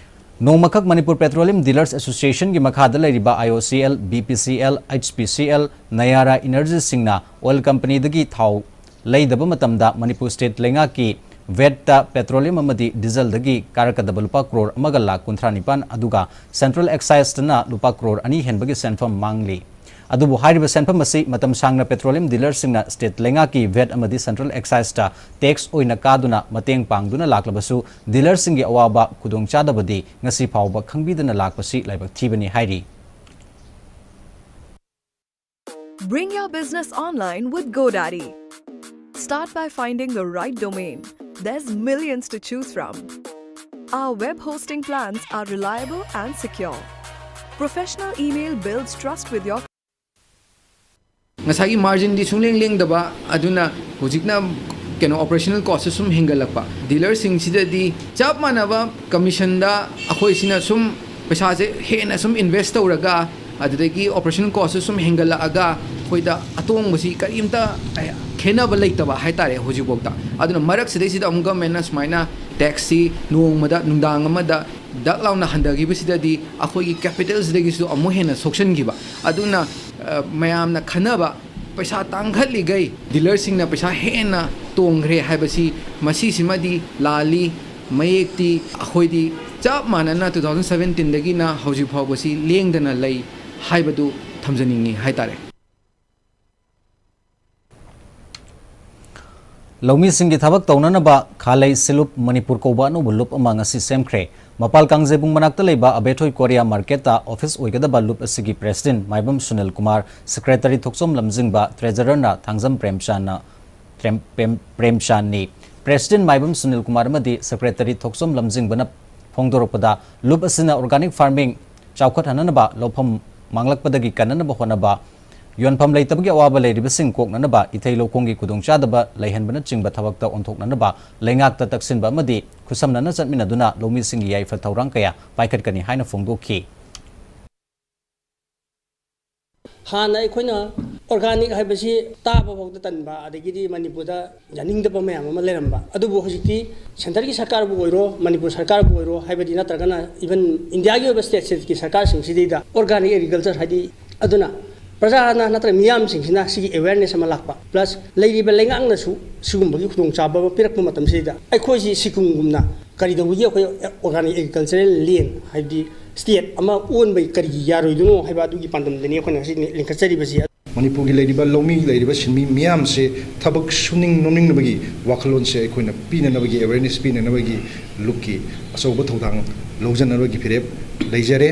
ꯅꯣꯡꯃꯈꯛ ꯃꯅꯤꯄꯨꯔ Petroleum Dealers Associationꯒꯤ ꯃꯈꯥꯗ ꯂꯩꯔꯤꯕ IOCL, BPCL, HPCL, Nayara Energyꯁꯤꯡꯅ oil companyꯗꯒꯤ ꯊꯥꯎ ꯂꯩꯗꯕ ꯃꯇꯝꯗ ꯃꯅꯤꯄꯨꯔ state ꯂꯩꯉꯥꯛꯀꯤ vatꯇ petroleum ꯑꯃꯗꯤ dieselꯗꯒꯤ ꯀꯥꯔꯛꯀꯗꯕ ꯂꯨꯄꯥ ꯀ꯭ꯔꯣꯔ ꯑꯃꯒ ꯂꯥꯈ ꯀꯨꯟꯊ꯭ꯔꯥ ꯅꯤꯄꯥꯟ, ꯑꯗꯨꯒ central exciseꯇꯅ ꯂꯨꯄꯥ ꯀ꯭ꯔꯣꯔ ꯑꯅꯤ ꯍꯦꯟꯕꯒꯤ ꯁꯦꯟꯐꯝ ꯃꯥꯡꯂꯤ꯫ ꯑꯗꯨꯕꯨ ꯍꯥꯏꯔꯤꯕ ꯁꯦꯟꯐꯝ ꯑꯁꯤ ꯃꯇꯝ ꯁꯥꯡꯅ petroleum dealerꯁꯤꯡꯅ state ꯂꯩꯉꯥꯛꯀꯤ vat ꯑꯃꯗꯤ central exciseꯇ tax ꯑꯣꯏꯅ ꯀꯥꯗꯨꯅ ꯃꯇꯦꯡ ꯄꯥꯡꯗꯨꯅ ꯂꯥꯛꯂꯕꯁꯨ, dealerꯁꯤꯡꯒꯤ ꯑꯋꯥꯕ ꯈꯨꯗꯣꯡꯆꯥꯗꯕꯗꯤ ꯉꯁꯤ ꯐꯥꯎꯕ ꯈꯪꯕꯤꯗꯅ ꯂꯥꯛꯄꯁꯤ ꯂꯥꯏꯕꯛ ꯊꯤꯕꯅꯤ ꯍꯥꯏꯔꯤ꯫ Bring your business online with GoDaddy. Start by finding the right domain. There's millions to choose from. Our web hosting plans are reliable and secure. Professional email builds trust with your ꯉꯁꯥꯏꯒꯤ marginꯗꯤ ꯁꯨꯡꯂꯦꯡ ꯂꯦꯡꯗꯕ, ꯑꯗꯨꯅ ꯍꯧꯖꯤꯛꯅ ꯀꯩꯅꯣ operational costꯁꯦ ꯁꯨꯝ ꯍꯦꯟꯒꯠꯂꯛꯄ꯫ Dealerꯁꯤꯡꯁꯤꯗꯗꯤ ꯆꯞ ꯃꯥꯟꯅꯕ commissionꯗ ꯑꯩꯈꯣꯏꯁꯤꯅ ꯁꯨꯝ ꯄꯩꯁꯥꯁꯦ ꯍꯦꯟꯅ ꯁꯨꯝ invest ꯇꯧꯔꯒ, ꯑꯗꯨꯗꯒꯤ operational costꯁꯨ ꯁꯨꯝ ꯍꯦꯟꯒꯠꯂꯛꯑꯒ ꯑꯩꯈꯣꯏꯗ ꯑꯇꯣꯡꯕꯁꯤ ꯀꯔꯤꯝꯇ ꯈꯦꯠꯅꯕ ꯂꯩꯇꯕ ꯍꯥꯏꯇꯥꯔꯦ ꯍꯧꯖꯤꯛꯐꯥꯎꯗ꯫ ꯑꯗꯨꯅ ꯃꯔꯛꯁꯤꯗꯩꯁꯤꯗ ꯑꯃꯨꯛ governmentꯅ ꯁꯨꯃꯥꯏꯅ taxꯁꯤ ꯅꯣꯡꯃꯗ, ꯅꯨꯡꯗꯥꯡ ꯑꯃꯗ ꯗꯛ ꯂꯥꯎꯅ ꯍꯟꯊꯈꯤꯕꯁꯤꯗꯗꯤ ꯑꯩꯈꯣꯏꯒꯤ capitalꯁꯤꯗꯒꯤꯁꯨ ꯑꯃꯨꯛ ꯍꯦꯟꯅ ꯁꯣꯛꯆꯟꯈꯤꯕ꯫ ꯑꯗꯨꯅ, ꯑ, ꯃꯌꯥꯝꯅ ꯈꯟꯅꯕ, ꯄꯩꯁꯥ ꯇꯥꯡꯈꯠꯂꯤꯈꯩ dealerꯁꯤꯡꯅ ꯄꯩꯁꯥ ꯍꯦꯟꯅ ꯇꯣꯡꯈ꯭ꯔꯦ ꯍꯥꯏꯕꯁꯤ, ꯃꯁꯤꯁꯤꯃꯗꯤ ꯂꯥꯜꯂꯤ꯫ ꯃꯌꯦꯛꯇꯤ ꯑꯩꯈꯣꯏꯗꯤ ꯆꯞ ꯃꯥꯟꯅꯅ two thousand seventeenꯗꯒꯤꯅ ꯍꯧꯖꯤꯛ ꯐꯥꯎꯕꯁꯤ ꯂꯦꯡꯗꯅ ꯂꯩ ꯍꯥꯏꯕꯗꯨ ꯊꯝꯖꯅꯤꯡꯏ ꯍꯥꯏꯇꯥꯔꯦ꯫ ꯂꯧꯃꯤꯁꯤꯡꯒꯤ ꯊꯕꯛ ꯇꯧꯅꯅꯕ ꯈꯥꯂꯩ ꯁꯤꯂꯨꯞ ꯃꯅꯤꯄꯨꯔ ꯀꯧꯕ ꯑꯅꯧꯕ ꯂꯨꯞ ꯑꯃ ꯉꯁꯤ ꯁꯦꯝꯈ꯭ꯔꯦ꯫ ꯃꯄꯥꯜ ꯀꯥꯡꯖꯩꯕꯨꯡ ꯃꯅꯥꯛꯇ ꯂꯩꯕ ꯑꯕꯦꯊꯣꯏ ꯀꯣꯔꯤꯌꯥ marketꯇ office ꯑꯣꯏꯒꯗꯕ ꯂꯨꯞ ꯑꯁꯤꯒꯤ president ꯃꯥꯏꯕꯝ ꯁꯨꯅꯤꯜ ꯀꯨꯃꯥꯔ, secretary ꯊꯣꯛꯆꯣꯝ ꯂꯝꯖꯤꯡꯕ, treasurerꯅ ꯊꯥꯡꯖꯝ ꯄ꯭ꯔꯦꯝꯆꯥꯟꯅ, ꯄ꯭ꯔꯦꯝ-, ꯄ꯭ꯔꯦꯝ-, ꯄ꯭ꯔꯦꯝꯆꯥꯟꯅꯤ꯫ President ꯃꯥꯏꯕꯝ ꯁꯨꯅꯤꯜ ꯀꯨꯃꯥꯔ ꯑꯃꯗꯤ secretary ꯊꯣꯛꯆꯣꯝ ꯂꯝꯖꯤꯡꯕꯅ ꯐꯣꯡꯗꯣꯔꯛꯄꯗ, ꯂꯨꯞ ꯑꯁꯤꯅ organic farming ꯆꯥꯎꯈꯠꯍꯟꯅꯅꯕ, ꯂꯧꯐꯝ ꯃꯥꯡꯂꯛꯄꯗꯒꯤ ꯀꯟꯅꯅꯕ ꯍꯣꯠꯅꯕ, ꯌꯣꯟꯐꯝ ꯂꯩꯇꯕꯒꯤ ꯑꯋꯥꯕ ꯂꯩꯔꯤꯕꯁꯤꯡ ꯀꯣꯛꯅꯅꯕ, ꯏꯊꯩ ꯂꯧꯈꯣꯡꯒꯤ ꯈꯨꯗꯣꯡꯆꯥꯗꯕ ꯂꯩꯍꯟꯕꯅꯆꯤꯡꯕ ꯊꯕꯛꯇ ꯑꯣꯟꯊꯣꯛꯅꯅꯕ ꯂꯩꯉꯥꯛꯇ ꯇꯛꯁꯤꯟꯕ ꯑꯃꯗꯤ ꯈꯨꯠꯁꯝꯅꯅ ꯆꯠꯃꯤꯟꯅꯗꯨꯅ ꯂꯧꯃꯤꯁꯤꯡꯒꯤ ꯌꯥꯏꯐ ꯊꯧꯔꯥꯡ ꯀꯌꯥ ꯄꯥꯏꯈꯠꯀꯅꯤ ꯍꯥꯏꯅ ꯐꯣꯡꯗꯣꯛꯈꯤ꯫ ꯍꯥꯟꯅ ꯑꯩꯈꯣꯏꯅ organic ꯍꯥꯏꯕꯁꯤ ꯇꯥꯕ ꯐꯥꯎꯗ ꯇꯟꯕ, ꯑꯗꯒꯤꯗꯤ ꯃꯅꯤꯄꯨꯔꯗ ꯌꯥꯅꯤꯡꯗꯕ ꯃꯌꯥꯝ ꯑꯃ ꯂꯩꯔꯝꯕ꯫ ꯑꯗꯨꯕꯨ ꯍꯧꯖꯤꯛꯇꯤ centreꯒꯤ ꯁꯔꯀꯥꯔꯕꯨ ꯑꯣꯏꯔꯣ, ꯃꯅꯤꯄꯨꯔ ꯁꯔꯀꯥꯔꯕꯨ ꯑꯣꯏꯔꯣ, ꯍꯥꯏꯕꯗꯤ ꯅꯠꯇ꯭ꯔꯒꯅ even Indiaꯒꯤ ꯑꯣꯏꯕ state stateꯀꯤ ꯁꯔꯀꯥꯔꯁꯤꯡꯁꯤꯗꯩꯗ organic agriculture ꯍꯥꯏꯗꯤ, ꯑꯗꯨꯅ ꯄ꯭ꯔꯖꯥꯅ ꯅꯠꯇ꯭ꯔꯒ ꯃꯤꯌꯥꯝꯁꯤꯡꯁꯤꯅ ꯁꯤꯒꯤ awareness ꯑꯃ ꯂꯥꯛꯄ, plus ꯂꯩꯔꯤꯕ ꯂꯩꯉꯥꯛꯅꯁꯨ ꯁꯤꯒꯨꯝꯕꯒꯤ ꯈꯨꯗꯣꯡꯆꯥꯕ ꯑꯃ ꯄꯤꯔꯛꯄ ꯃꯇꯝꯁꯤꯗꯩꯗ ꯑꯩꯈꯣꯏꯁꯤ ꯁꯤꯀꯨꯝꯒꯨꯝꯅ ꯀꯔꯤꯗꯧꯕꯒꯤ ꯑꯩꯈꯣꯏ organic agricultural land ꯍꯥꯏꯕꯗꯤ state ꯑꯃ ꯑꯣꯟꯕꯒꯤ ꯀꯔꯤꯒꯤ ꯌꯥꯔꯣꯏꯗꯣꯏꯅꯣ ꯍꯥꯏꯕ ꯑꯗꯨꯒꯤ ꯄꯥꯟꯗꯝꯗꯅꯤ ꯑꯩꯈꯣꯏꯅ ꯉꯁꯤ ꯂꯤꯡꯈꯠꯆꯔꯤꯕꯁꯤ꯫ ꯃꯅꯤꯄꯨꯔꯒꯤ ꯂꯩꯔꯤꯕ ꯂꯧꯃꯤ, ꯂꯩꯔꯤꯕ ꯁꯤꯟꯃꯤ ꯃꯤꯌꯥꯝꯁꯦ ꯊꯕꯛ ꯁꯨꯅꯤꯡ ꯅꯣꯝꯅꯤꯡꯅꯕꯒꯤ ꯋꯥꯈꯜꯂꯣꯟꯁꯦ ꯑꯩꯈꯣꯏꯅ ꯄꯤꯅꯅꯕꯒꯤ, awareness ꯄꯤꯅꯅꯕꯒꯤ ꯂꯨꯞꯀꯤ ꯑꯆꯧꯕ ꯊꯧꯗꯥꯡ ꯂꯧꯖꯅꯕꯒꯤ ꯐꯤꯔꯦꯞ ꯂꯩꯖꯔꯦ꯫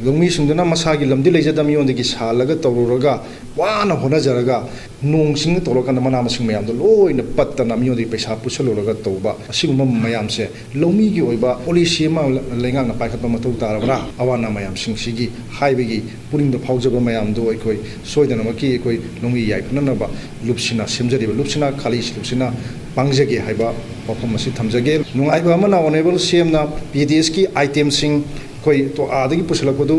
ꯂꯧꯃꯤꯁꯤꯡꯗꯨꯅ ꯃꯁꯥꯒꯤ ꯂꯝꯗꯤ ꯂꯩꯖꯗꯕ ꯃꯤꯉꯣꯟꯗꯒꯤ ꯁꯥꯜꯂꯒ ꯇꯧꯔꯨꯔꯒ, ꯋꯥꯅ ꯍꯣꯠꯅꯖꯔꯒ, ꯅꯣꯡ ꯆꯤꯡꯅ ꯇꯧꯔꯀꯥꯟꯗ ꯃꯅꯥ ꯃꯁꯤꯡ ꯃꯌꯥꯝꯗꯣ ꯂꯣꯏꯅ ꯄꯠꯇꯅ ꯃꯤꯉꯣꯟꯗꯒꯤ ꯄꯩꯁꯥ ꯄꯨꯁꯜꯂꯨꯔꯒ ꯇꯧꯕ, ꯑꯁꯤꯒꯨꯝꯕ ꯃꯌꯥꯝꯁꯦ ꯂꯧꯃꯤꯒꯤ ꯑꯣꯏꯕ policy ꯑꯃ ꯂꯩꯉꯥꯛꯅ ꯄꯥꯏꯈꯠꯄ ꯃꯊꯧ ꯇꯥꯔꯕ꯭ꯔꯥ? ꯑꯋꯥ ꯑꯅꯥ ꯃꯌꯥꯝꯁꯤꯡꯁꯤꯒꯤ ꯍꯥꯏꯕꯒꯤ ꯄꯨꯛꯅꯤꯡꯗ ꯐꯥꯎꯖꯕ ꯃꯌꯥꯝꯗꯣ ꯑꯩꯈꯣꯏ ꯁꯣꯏꯗꯅꯃꯛꯀꯤ ꯑꯩꯈꯣꯏ ꯂꯧꯃꯤ ꯌꯥꯏꯐꯅꯅꯕ ꯂꯨꯞꯁꯤꯅ ꯁꯦꯝꯖꯔꯤꯕ, ꯂꯨꯞꯁꯤꯅ, ꯈꯥꯂꯤꯁ ꯂꯨꯞꯁꯤꯅ ꯄꯥꯡꯖꯒꯦ ꯍꯥꯏꯕ ꯋꯥꯐꯝ ꯑꯁꯤ ꯊꯝꯖꯒꯦ꯫ ꯅꯨꯡꯉꯥꯏꯕ ꯑꯃꯅ Honourable CMꯅ P D Sꯀꯤ itemꯁꯤꯡ ꯑꯩꯈꯣꯏ ꯇꯣ-, ꯑꯥꯗꯒꯤ ꯄꯨꯁꯤꯜꯂꯛꯄꯗꯨ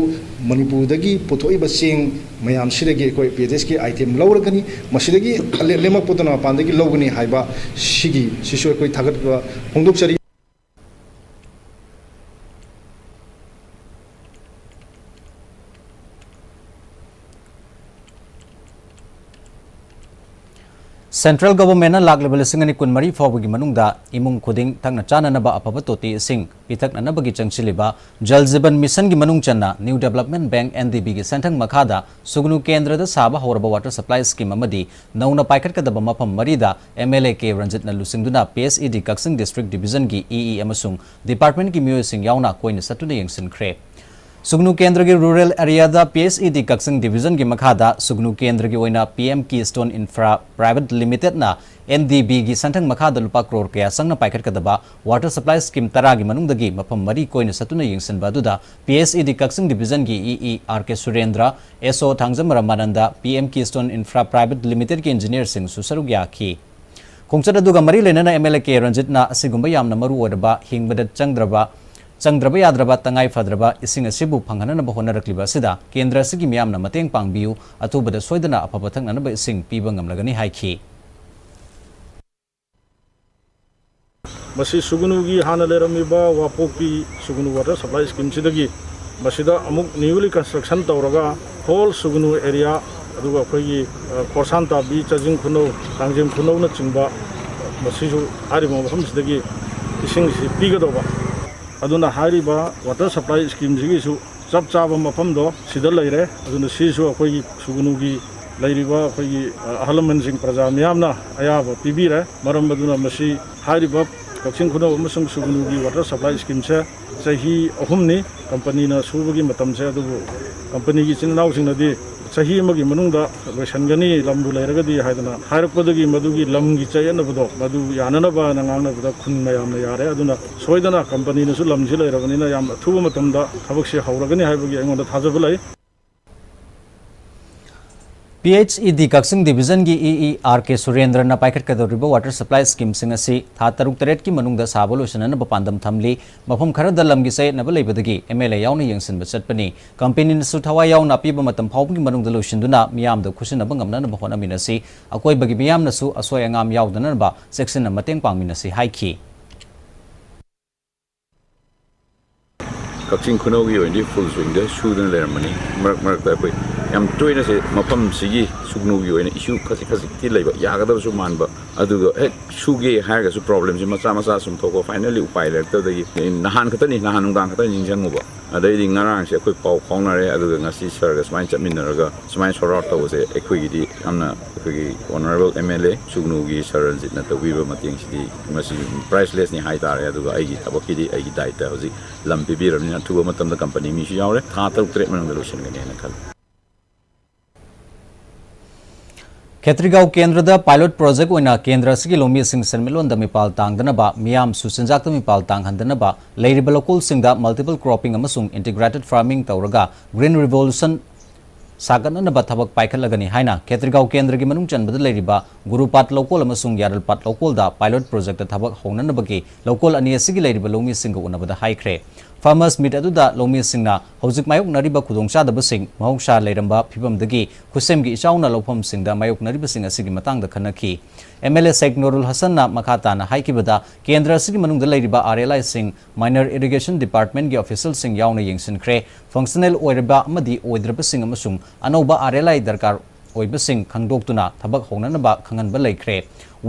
ꯃꯅꯤꯄꯨꯔꯗꯒꯤ ꯄꯨꯊꯣꯛꯏꯕ ꯆꯦꯡ ꯃꯌꯥꯝꯁꯤꯗꯒꯤ ꯑꯩꯈꯣꯏ P D Sꯀꯤ item ꯂꯧꯔꯒꯅꯤ, ꯃꯁꯤꯗꯒꯤ ꯂꯦ-, ꯂꯦꯝꯃꯛꯄꯗꯨꯅ ꯃꯄꯥꯟꯗꯒꯤ ꯂꯧꯒꯅꯤ ꯍꯥꯏꯕ ꯁꯤꯒꯤ, ꯁꯤꯁꯨ ꯑꯩꯈꯣꯏ ꯊꯥꯒꯠꯄ ꯐꯣꯡꯗꯣꯛꯆꯔꯤ꯫ Central Governmentꯅ ꯂꯥꯛꯂꯤꯕ ꯂꯤꯁꯤꯡ ꯑꯅꯤ ꯀꯨꯟꯃꯔꯤ ꯐꯥꯎꯕꯒꯤ ꯃꯅꯨꯡꯗ ꯏꯃꯨꯡ ꯈꯨꯗꯤꯡ ꯊꯛꯅ ꯆꯥꯅꯅꯕ ꯑꯐꯕ ꯇꯣꯇꯤ ꯏꯁꯤꯡ ꯄꯤꯊꯛꯅꯅꯕꯒꯤ ꯆꯪꯁꯤꯜꯂꯤꯕ ꯖꯜ ꯖꯤꯕꯟ ꯃꯤꯁꯟꯒꯤ ꯃꯅꯨꯡ ꯆꯟꯅ New Development Bank, N D Bꯒꯤ ꯁꯦꯟꯊꯪ ꯃꯈꯥꯗ ꯁꯨꯒꯅꯨ ꯀꯦꯟꯗ꯭ꯔꯗ ꯁꯥꯕ ꯍꯧꯔꯕ water supply scheme ꯑꯃꯗꯤ ꯅꯧꯅ ꯄꯥꯏꯈꯠꯀꯗꯕ ꯃꯐꯝ ꯃꯔꯤꯗ M L A K ꯔꯟꯖꯤꯠꯅ ꯂꯨꯆꯤꯡꯗꯨꯅ P S E D ꯀꯛꯆꯤꯡ District Divisionꯒꯤ E E ꯑꯃꯁꯨꯡ departmentꯀꯤ ꯃꯤꯑꯣꯏꯁꯤꯡ ꯌꯥꯎꯅ ꯀꯣꯏꯅ ꯆꯠꯇꯨꯅ ꯌꯦꯡꯁꯤꯟꯈ꯭ꯔꯦ꯫ ꯁꯨꯒꯅꯨ ꯀꯦꯟꯗ꯭ꯔꯒꯤ ꯔꯨꯔꯦꯜ ꯑꯦꯔꯤꯌꯥꯗ ꯄꯤ ꯑꯩꯆ ꯏ ꯗꯤ ꯀꯛꯆꯤꯡ ꯗꯤꯕꯤꯖꯟꯒꯤ ꯃꯈꯥꯗ ꯁꯨꯒꯅꯨ ꯀꯦꯟꯗ꯭ꯔꯒꯤ ꯑꯣꯏꯅ P M Kiston infra private ꯂꯤꯃꯤꯇꯦꯗꯅ ꯑꯦꯟ ꯗꯤ ꯕꯤꯒꯤ ꯁꯦꯟꯊꯪ ꯃꯈꯥꯗ ꯂꯨꯄꯥ ꯀ꯭ꯔꯣꯔ ꯀꯌꯥ ꯆꯪꯅ ꯄꯥꯏꯈꯠꯀꯗꯕ ꯋꯥꯇꯔ ꯁꯄ꯭ꯂꯥꯏ ꯁ꯭ꯀꯤꯝ ꯇꯔꯥꯒꯤ ꯃꯅꯨꯡꯗꯒꯤ ꯃꯐꯝ ꯃꯔꯤ ꯀꯣꯏꯅ ꯆꯠꯇꯨꯅ ꯌꯦꯡꯁꯤꯟꯕ ꯑꯗꯨꯗ ꯄꯤ ꯑꯩꯆ ꯏ ꯗꯤ ꯀꯛꯆꯤꯡ ꯗꯤꯕꯤꯖꯟꯒꯤ E E R K Surendra, S O Thangjam Ramananda, P M Kiston infra private ꯂꯤꯃꯤꯇꯦꯗꯀꯤ ꯏꯟꯖꯤꯅꯤꯌꯔꯁꯤꯡꯁꯨ ꯁꯔꯨꯛ ꯌꯥꯈꯤ꯫ ꯈꯣꯡꯆꯠ ꯑꯗꯨꯒ ꯃꯔꯤ ꯂꯩꯅꯅ ꯑꯦꯝ ꯑꯦꯜ ꯑꯦ ꯀꯦ ꯔꯟꯖꯤꯠꯅ ꯑꯁꯤꯒꯨꯝꯕ ꯌꯥꯝꯅ ꯃꯔꯨ ꯑꯣꯏꯔꯕ, ꯍꯤꯡꯕꯗ ꯆꯪꯗ꯭ꯔꯕ, ꯆꯪꯗ꯭ꯔꯕ ꯌꯥꯗ꯭ꯔꯕ, ꯇꯉꯥꯏ ꯐꯗ꯭ꯔꯕ ꯏꯁꯤꯡ ꯑꯁꯤꯕꯨ ꯐꯪꯍꯟꯅꯅꯕ ꯍꯣꯠꯅꯔꯛꯂꯤꯕ ꯑꯁꯤꯗ ꯀꯦꯟꯗ꯭ꯔ ꯑꯁꯤꯒꯤ ꯃꯤꯌꯥꯝꯅ ꯃꯇꯦꯡ ꯄꯥꯡꯕꯤꯌꯨ, ꯑꯊꯨꯕꯗ ꯁꯣꯏꯗꯅ ꯑꯐꯕ ꯊꯛꯅꯅꯕ ꯏꯁꯤꯡ ꯄꯤꯕ ꯉꯝꯂꯒꯅꯤ ꯍꯥꯏꯈꯤ꯫ ꯃꯁꯤ ꯁꯨꯒꯅꯨꯒꯤ ꯍꯥꯟꯅ ꯂꯩꯔꯝꯃꯤꯕ ꯋꯥꯄꯣꯛꯄꯤ ꯁꯨꯒꯅꯨ ꯋꯥꯇꯔ ꯁꯄ꯭ꯂꯥꯏ ꯁ꯭ꯀꯤꯝꯁꯤꯗꯒꯤ ꯃꯁꯤꯗ ꯑꯃꯨꯛ newly construction ꯇꯧꯔꯒ whole ꯁꯨꯒꯅꯨ ꯑꯦꯔꯤꯌꯥ, ꯑꯗꯨꯒ ꯑꯩꯈꯣꯏꯒꯤ, ꯑ, ꯈꯣꯔꯁꯥꯟ ꯇꯥꯕꯤ, ꯆꯥꯖꯤꯡ ꯈꯨꯅꯧ, ꯊꯥꯡꯖꯤꯡ ꯈꯨꯅꯧꯅꯆꯤꯡꯕ, ꯃꯁꯤꯁꯨ ꯍꯥꯏꯔꯤꯕ ꯃꯐꯝꯁꯤꯗꯒꯤ ꯏꯁꯤꯡꯁꯤ ꯄꯤꯒꯗꯧꯕ꯫ ꯑꯗꯨꯅ ꯍꯥꯏꯔꯤꯕ ꯋꯥꯇꯔ ꯁꯄ꯭ꯂꯥꯏ ꯁ꯭ꯀꯤꯝꯁꯤꯒꯤꯁꯨ ꯆꯞ ꯆꯥꯕ ꯃꯐꯝꯗꯣ ꯁꯤꯗ ꯂꯩꯔꯦ꯫ ꯑꯗꯨꯅ ꯁꯤꯁꯨ ꯑꯩꯈꯣꯏꯒꯤ ꯁꯨꯒꯅꯨꯒꯤ ꯂꯩꯔꯤꯕ ꯑꯩꯈꯣꯏꯒꯤ, ꯑ, ꯑꯍꯜ ꯂꯃꯟꯁꯤꯡ, ꯄ꯭ꯔꯖꯥ ꯃꯤꯌꯥꯝꯅ ꯑꯌꯥꯕ ꯄꯤꯕꯤꯔꯦ꯫ ꯃꯔꯝ ꯑꯗꯨꯅ ꯃꯁꯤ ꯍꯥꯏꯔꯤꯕ ꯀꯛꯆꯤꯡ ꯈꯨꯅꯧ ꯑꯃꯁꯨꯡ ꯁꯨꯒꯅꯨꯒꯤ ꯋꯥꯇꯔ ꯁꯄ꯭ꯂꯥꯏ ꯁ꯭ꯀꯤꯝꯁꯦ ꯆꯍꯤ ꯑꯍꯨꯝꯅꯤ ꯀꯝꯄꯅꯤꯅ ꯁꯨꯕꯒꯤ ꯃꯇꯝꯁꯦ, ꯑꯗꯨꯕꯨ ꯀꯝꯄꯅꯤꯒꯤ ꯏꯆꯤꯟ ꯏꯅꯥꯎꯁꯤꯡꯅꯗꯤ ꯆꯍꯤ ꯑꯃꯒꯤ ꯃꯅꯨꯡꯗ ꯂꯣꯏꯁꯤꯟꯒꯅꯤ, ꯂꯝꯕꯨ ꯂꯩꯔꯒꯗꯤ ꯍꯥꯏꯗꯅ ꯍꯥꯏꯔꯛꯄꯗꯒꯤ ꯃꯗꯨꯒꯤ ꯂꯝꯒꯤ ꯆꯌꯦꯠꯅꯕꯗꯣ ꯃꯗꯨ ꯌꯥꯅꯅꯕꯅ ꯉꯥꯡꯅꯕꯗ ꯈꯨꯟ ꯃꯌꯥꯝꯅ ꯌꯥꯔꯦ꯫ ꯑꯗꯨꯅ ꯁꯣꯏꯗꯅ ꯀꯝꯄꯅꯤꯅꯁꯨ ꯂꯝꯁꯤ ꯂꯩꯔꯕꯅꯤꯅ ꯌꯥꯝ ꯑꯊꯨꯕ ꯃꯇꯝꯗ ꯊꯕꯛꯁꯦ ꯍꯧꯔꯒꯅꯤ ꯍꯥꯏꯕꯒꯤ ꯑꯩꯉꯣꯟꯗ ꯊꯥꯖꯕ ꯂꯩ꯫ ꯄꯤ ꯑꯩꯆ ꯏ ꯗꯤ ꯀꯛꯆꯤꯡ ꯗꯤꯕꯤꯖꯟꯒꯤ ꯏ ꯏ ꯑꯥꯔ ꯀꯦ ꯁꯨꯔꯦꯟꯗ꯭ꯔꯅ ꯄꯥꯏꯈꯠꯀꯗꯧꯔꯤꯕ ꯋꯥꯇꯔ ꯁꯄ꯭ꯂꯥꯏ ꯁ꯭ꯀꯤꯝꯁꯤꯡ ꯑꯁꯤ ꯊꯥ ꯇꯔꯨꯛ ꯇꯔꯦꯠꯀꯤ ꯃꯅꯨꯡꯗ ꯁꯥꯕ ꯂꯣꯏꯁꯤꯟꯅꯅꯕ ꯄꯥꯟꯗꯝ ꯊꯝꯂꯤ꯫ ꯃꯐꯝ ꯈꯔꯗ ꯂꯝꯒꯤ ꯆꯌꯦꯠꯅꯕ ꯂꯩꯕꯗꯒꯤ ꯑꯦꯝ ꯑꯦꯜ ꯑꯦ ꯌꯥꯎꯅ ꯌꯦꯡꯁꯤꯟꯕ ꯆꯠꯄꯅꯤ꯫ ꯀꯝꯄꯦꯅꯤꯅꯁꯨ ꯊꯋꯥꯏ ꯌꯥꯎꯅ ꯑꯄꯤꯕ ꯃꯇꯝ ꯐꯥꯎꯕꯒꯤ ꯃꯅꯨꯡꯗ ꯂꯣꯏꯁꯤꯟꯗꯨꯅ ꯃꯤꯌꯥꯝꯗ ꯈꯨꯠꯁꯤꯟꯅꯕ ꯉꯝꯅꯅꯕ ꯍꯣꯠꯅꯃꯤꯟꯅꯁꯤ꯫ ꯑꯀꯣꯏꯕꯒꯤ ꯃꯤꯌꯥꯝꯅꯁꯨ ꯑꯁꯣꯏ ꯑꯉꯥꯝ ꯌꯥꯎꯗꯅꯕ ꯆꯦꯛꯁꯤꯟꯅ ꯃꯇꯦꯡ ꯄꯥꯡꯃꯤꯟꯅꯁꯤ ꯍꯥꯏꯈꯤ꯫ ꯀꯛꯆꯤꯡ ꯈꯨꯅꯧꯒꯤ ꯑꯣꯏꯅꯗꯤ ꯐꯨꯜ ꯁ꯭ꯋꯤꯡꯗ ꯁꯨꯗꯨꯅ ꯂꯩꯔꯝꯕꯅꯤ꯫ ꯃꯔꯛ ꯃꯔꯛꯇ ꯑꯩꯈꯣꯏ ꯌꯥꯝ ꯇꯣꯏꯅ ꯁꯤ ꯃꯐꯝꯁꯤꯒꯤ ꯁꯨꯒꯅꯨꯒꯤ ꯑꯣꯏꯅ ꯏꯁꯨ ꯈꯖꯤꯛ ꯈꯖꯤꯛꯇꯤ ꯂꯩꯕ, ꯌꯥꯒꯗꯕꯁꯨ ꯃꯥꯟꯕ, ꯑꯗꯨꯒ ꯍꯦꯛ ꯁꯨꯒꯦ ꯍꯥꯏꯔꯒꯁꯨ ꯄ꯭ꯔꯣꯕ꯭ꯂꯦꯝꯁꯤ ꯃꯆꯥ ꯃꯆꯥ ꯁꯨꯝ ꯊꯣꯛꯄ, ꯐꯥꯏꯅꯦꯜꯂꯤ ꯎꯄꯥꯏ ꯂꯩꯔꯛꯇꯕꯗꯒꯤ ꯅꯍꯥꯟ ꯈꯛꯇꯅꯤ, ꯅꯍꯥꯟ ꯅꯨꯡꯗꯥꯡ ꯈꯛꯇꯅꯤ ꯅꯤꯡꯁꯤꯡꯉꯨꯕ꯫ ꯑꯗꯩꯗꯤ ꯉꯔꯥꯡꯁꯦ ꯑꯩꯈꯣꯏ ꯄꯥꯎ ꯐꯥꯎꯅꯔꯦ, ꯑꯗꯨꯒ ꯉꯁꯤ ꯁꯥꯔꯒ ꯁꯨꯃꯥꯏꯅ ꯆꯠꯃꯤꯟꯅꯔꯒ ꯁꯨꯃꯥꯏꯅ ꯁꯣꯔꯠ ꯑꯥꯎꯠ ꯇꯧꯕꯁꯦ ꯑꯩꯈꯣꯏꯒꯤꯗꯤ ꯌꯥꯝꯅ, ꯑꯩꯈꯣꯏꯒꯤ ꯑꯣꯅꯔꯦꯕꯜ ꯑꯦꯝ ꯑꯦꯜ ꯑꯦ ꯁꯨꯒꯅꯨꯒꯤ ꯁꯥꯔ ꯔꯟꯖꯤꯠꯅ ꯇꯧꯕꯤꯕ ꯃꯇꯦꯡꯁꯤꯗꯤ ꯃꯁꯤ ꯄ꯭ꯔꯥꯏꯁꯂꯦꯁꯅꯤ ꯍꯥꯏꯇꯥꯔꯦ꯫ ꯑꯗꯨꯒ ꯑꯩꯒꯤ ꯊꯕꯛꯀꯤꯗꯤ ꯑꯩꯒꯤ ꯗꯥꯏꯇ ꯍꯧꯖꯤꯛ ꯂꯝ ꯄꯤꯕꯤꯔꯕꯅꯤꯅ ꯑꯊꯨꯕ ꯃꯇꯝꯗ ꯀꯝꯄꯅꯤ ꯃꯤꯁꯨ ꯌꯥꯎꯔꯦ, ꯊꯥ ꯇꯔꯨꯛ ꯇꯔꯦꯠ ꯃꯅꯨꯡꯗ ꯂꯣꯏꯁꯤꯟꯒꯅꯤ ꯍꯥꯏꯅ ꯈꯜꯂꯤ꯫ ꯈꯦꯇ꯭ꯔꯤꯒꯥꯎ ꯀꯦꯟꯗ꯭ꯔꯗ ꯄꯥꯏꯂꯣꯠ ꯄ꯭ꯔꯣꯖꯦꯛ ꯑꯣꯏꯅ ꯀꯦꯟꯗ꯭ꯔ ꯑꯁꯤꯒꯤ ꯂꯧꯃꯤꯁꯤꯡ ꯁꯦꯟꯃꯤꯠꯂꯣꯟꯗ ꯃꯤꯄꯥꯜ ꯇꯥꯡꯗꯅꯕ, ꯃꯤꯌꯥꯝꯁꯨ ꯆꯤꯟꯖꯥꯛꯇ ꯃꯤꯄꯥꯜ ꯇꯥꯡꯍꯟꯗꯅꯕ ꯂꯩꯔꯤꯕ ꯂꯧꯀꯣꯜꯁꯤꯡꯗ ꯃꯜꯇꯤꯄꯜ ꯀ꯭ꯔꯣꯞꯄꯤꯡ ꯑꯃꯁꯨꯡ ꯏꯟꯇꯤꯒ꯭ꯔꯦꯇꯦꯠ ꯐꯥꯔꯃꯤꯡ ꯇꯧꯔꯒ ꯒ꯭ꯔꯤꯟ ꯔꯤꯚꯣꯂꯨꯁꯟ ꯁꯥꯒꯠꯅꯅꯕ ꯊꯕꯛ ꯄꯥꯏꯈꯠꯂꯒꯅꯤ ꯍꯥꯏꯅ ꯈꯦꯇ꯭ꯔꯤꯒꯥꯎ ꯀꯦꯟꯗ꯭ꯔꯒꯤ ꯃꯅꯨꯡ ꯆꯟꯕꯗ ꯂꯩꯔꯤꯕ ꯒꯨꯔꯨꯄꯥꯠ ꯂꯧꯀꯣꯜ ꯑꯃꯁꯨꯡ ꯌꯥꯔꯜꯄꯥꯠ ꯂꯧꯀꯣꯜꯗ ꯄꯥꯏꯂꯣꯠ ꯄ꯭ꯔꯣꯖꯦꯛꯇ ꯊꯕꯛ ꯍꯧꯅꯅꯕꯒꯤ ꯂꯧꯀꯣꯜ ꯑꯅꯤ ꯑꯁꯤꯒꯤ ꯂꯩꯔꯤꯕ ꯂꯧꯃꯤꯁꯤꯡꯒ ꯎꯅꯕꯗ ꯍꯥꯏꯈ꯭ꯔꯦ꯫ ꯐꯥꯔꯃꯔꯁ ꯃꯤꯠ ꯑꯗꯨꯗ ꯂꯧꯃꯤꯁꯤꯡꯅ ꯍꯧꯖꯤꯛ ꯃꯥꯌꯣꯛꯅꯔꯤꯕ ꯈꯨꯗꯣꯡꯆꯥꯗꯕꯁꯤꯡ, ꯃꯍꯧꯁꯥ ꯂꯩꯔꯝꯕ ꯐꯤꯕꯝꯗꯒꯤ ꯈꯨꯠꯁꯦꯝꯒꯤ ꯏꯆꯥꯎꯅ ꯂꯧꯐꯝꯁꯤꯡꯗ ꯃꯥꯌꯣꯛꯅꯔꯤꯕꯁꯤꯡ ꯑꯁꯤꯒꯤ ꯃꯇꯥꯡꯗ ꯈꯟꯅꯈꯤ꯫ ꯑꯦꯝ ꯑꯦꯜ ꯑꯦ ꯁꯦꯈ ꯅꯨꯔꯨꯜ ꯍꯁꯟꯅ ꯃꯈꯥ ꯇꯥꯅ ꯍꯥꯏꯈꯤꯕꯗ, ꯀꯦꯟꯗ꯭ꯔ ꯑꯁꯤꯒꯤ ꯃꯅꯨꯡꯗ ꯂꯩꯔꯤꯕ R L icing, minor irrigation ꯗꯤꯄꯥꯔꯠꯃꯦꯟꯒꯤ ꯑꯣꯐꯤꯁꯤꯌꯦꯜꯁꯤꯡ ꯌꯥꯎꯅ ꯌꯦꯡꯁꯤꯟꯈ꯭ꯔꯦ꯫ ꯐꯪꯁꯅꯦꯜ ꯑꯣꯏꯔꯕ ꯑꯃꯗꯤ ꯑꯣꯏꯗ꯭ꯔꯕꯁꯤꯡ ꯑꯃꯁꯨꯡ ꯑꯅꯧꯕ ꯑꯥꯔ ꯑꯦꯜ ꯑꯥꯏ ꯗꯔꯀꯥꯔ ꯑꯣꯏꯕꯁꯤꯡ ꯈꯪꯗꯣꯛꯇꯨꯅ ꯊꯕꯛ ꯍꯧꯅꯅꯕ ꯈꯪꯍꯟꯕ ꯂꯩꯈ꯭ꯔꯦ꯫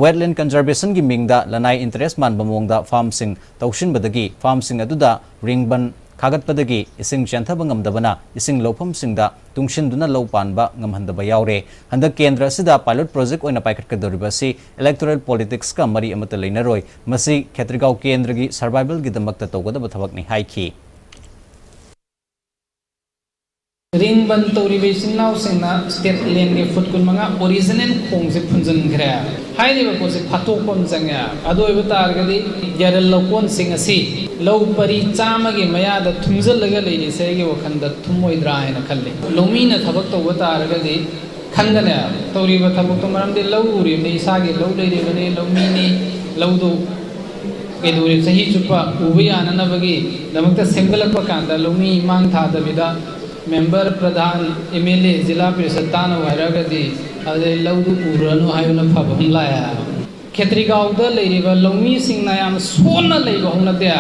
ꯋꯦꯠꯂꯦꯟ ꯀꯟꯖꯔꯕꯦꯁꯟꯒꯤ ꯃꯤꯡꯗ ꯂꯅꯥꯏ ꯏꯟꯇꯔꯦꯁ ꯃꯥꯟꯕ ꯃꯑꯣꯡꯗ ꯐꯥꯔꯝꯁꯤꯡ ꯇꯧꯁꯤꯟꯕꯗꯒꯤ ꯐꯥꯔꯝꯁꯤꯡ ꯑꯗꯨꯗ ꯔꯤꯡ ꯕꯟ ꯈꯥꯒꯠꯄꯗꯒꯤ ꯏꯁꯤꯡ ꯆꯦꯟꯊꯕ ꯉꯝꯗꯕꯅ ꯏꯁꯤꯡ ꯂꯧꯐꯝꯁꯤꯡꯗ ꯇꯨꯡꯁꯤꯟꯗꯨꯅ ꯂꯧ ꯄꯥꯟꯕ ꯉꯝꯍꯟꯗꯕ ꯌꯥꯎꯔꯦ꯫ ꯍꯟꯗꯛ ꯀꯦꯟꯗ꯭ꯔ ꯑꯁꯤꯗ ꯄꯥꯏꯂꯣꯠ ꯄ꯭ꯔꯣꯖꯦꯛ ꯑꯣꯏꯅ ꯄꯥꯏꯈꯠꯀꯗꯧꯔꯤꯕ ꯑꯁꯤ ꯏꯂꯦꯛꯇꯣꯔꯦꯜ ꯄꯣꯂꯤꯇꯤꯛꯁꯀ ꯃꯔꯤ ꯑꯃꯠꯇ ꯂꯩꯅꯔꯣꯏ꯫ ꯃꯁꯤ ꯈꯦꯇ꯭ꯔꯤꯒꯥꯎ ꯀꯦꯟꯗ꯭ꯔꯒꯤ ꯁꯔꯚꯥꯏꯚꯦꯜꯒꯤꯗꯃꯛꯇ ꯇꯧꯒꯗꯕ ꯊꯕꯛꯅꯤ ꯍꯥꯏꯈꯤ꯫ ꯔꯤꯡ ꯕꯟ ꯇꯧꯔꯤꯕ ꯏꯆꯤꯟ ꯏꯅꯥꯎꯁꯤꯡꯅ ꯁ꯭ꯇꯦꯠ ꯂꯦꯟꯒꯤ ꯐꯨꯠ ꯀꯨꯟꯃꯉꯥ ꯑꯣꯔꯤꯖꯤꯅꯦꯜ ꯈꯣꯡꯁꯦ ꯐꯨꯟꯖꯤꯟꯈ꯭ꯔꯦ꯫ ꯍꯥꯏꯔꯤꯕ ꯄꯣꯠꯁꯦ ꯐꯥꯠꯇꯣꯛꯄ ꯑꯃ ꯆꯪꯉꯦ꯫ ꯑꯗꯨ ꯑꯣꯏꯕ ꯇꯥꯔꯒꯗꯤ ꯌꯥꯔꯜ ꯂꯧꯀꯣꯟꯁꯤꯡ ꯑꯁꯤ ꯂꯧ ꯄꯔꯤ ꯆꯥꯝꯃꯒꯤ ꯃꯌꯥꯗ ꯊꯨꯝꯖꯤꯜꯂꯒ ꯂꯩꯔꯤꯁꯦ ꯑꯩꯒꯤ ꯋꯥꯈꯜꯗ ꯊꯨꯝꯃꯣꯏꯗ꯭ꯔꯥ ꯍꯥꯏꯅ ꯈꯜꯂꯤ꯫ ꯂꯧꯃꯤꯅ ꯊꯕꯛ ꯇꯧꯕ ꯇꯥꯔꯒꯗꯤ ꯈꯟꯒꯅꯦ ꯇꯧꯔꯤꯕ ꯊꯕꯛꯇꯣ, ꯃꯔꯝꯗꯤ ꯂꯧ ꯎꯔꯤꯕꯅꯤ, ꯏꯁꯥꯒꯤ ꯂꯧ ꯂꯩꯔꯤꯕꯅꯤ, ꯂꯧꯃꯤꯅꯤ, ꯂꯧꯗꯨ ꯀꯩꯗꯧꯔꯦ, ꯆꯍꯤ ꯆꯨꯞꯄ ꯎꯕ ꯌꯥꯅꯅꯕꯒꯤꯗꯃꯛꯇ ꯁꯦꯝꯒꯠꯂꯛꯄ ꯀꯥꯟꯗ ꯂꯧꯃꯤ ꯃꯥꯡ ꯊꯥꯗꯕꯤꯗ member, pradhan, M L A, zila parishad ꯇꯥꯅꯕ ꯍꯥꯏꯔꯒꯗꯤ ꯑꯗꯨꯗꯩ ꯂꯧꯗꯨ ꯎꯔꯅꯨ ꯍꯥꯏꯕꯅ ꯐꯕ ꯑꯃ ꯂꯥꯛꯑꯦ꯫ ꯈꯦꯇ꯭ꯔꯤꯒꯥꯎꯗ ꯂꯩꯔꯤꯕ ꯂꯧꯃꯤꯁꯤꯡꯅ ꯌꯥꯝ ꯁꯣꯟꯅ ꯂꯩꯕ ꯍꯧꯅꯗꯦ꯫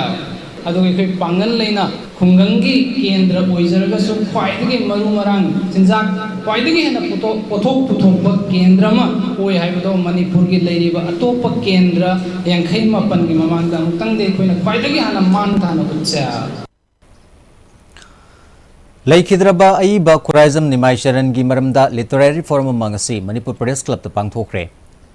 ꯑꯗꯨꯒ ꯑꯩꯈꯣꯏ ꯄꯥꯡꯒꯜ ꯂꯩꯅ ꯈꯨꯡꯒꯪꯒꯤ ꯀꯦꯟꯗ꯭ꯔ ꯑꯣꯏꯖꯔꯒꯁꯨ ꯈ꯭ꯋꯥꯏꯗꯒꯤ ꯃꯔꯨ ꯃꯔꯥꯡ ꯆꯤꯟꯖꯥꯛ ꯈ꯭ꯋꯥꯏꯗꯒꯤ ꯍꯦꯟꯅ ꯄꯨꯊꯣꯛ-, ꯄꯣꯠꯊꯣꯛ ꯄꯨꯊꯣꯛꯄ ꯀꯦꯟꯗ꯭ꯔ ꯑꯃ ꯑꯣꯏ ꯍꯥꯏꯕꯗꯣ ꯃꯅꯤꯄꯨꯔꯒꯤ ꯂꯩꯔꯤꯕ ꯑꯇꯣꯞꯄ ꯀꯦꯟꯗ꯭ꯔ ꯌꯥꯡꯈꯩ ꯃꯥꯄꯟꯒꯤ ꯃꯃꯥꯡꯗ ꯑꯃꯨꯛꯇꯪꯗꯤ ꯑꯩꯈꯣꯏꯅ ꯈ꯭ꯋꯥꯏꯗꯒꯤ ꯍꯥꯟꯅ ꯃꯥꯡ ꯊꯥꯅ ꯎꯠꯆꯩ꯫ ꯂꯩꯈꯤꯗ꯭ꯔꯕ ꯑꯏꯕ ꯈꯨꯔꯥꯏꯖꯝ ꯅꯤꯃꯥꯏ ꯆꯔꯟꯒꯤ ꯃꯔꯝꯗ literary forum ꯑꯃ ꯉꯁꯤ ꯃꯅꯤꯄꯨꯔ ꯄ꯭ꯔꯦꯁ ꯀ꯭ꯂꯕꯇ ꯄꯥꯡꯊꯣꯛꯈ꯭ꯔꯦ꯫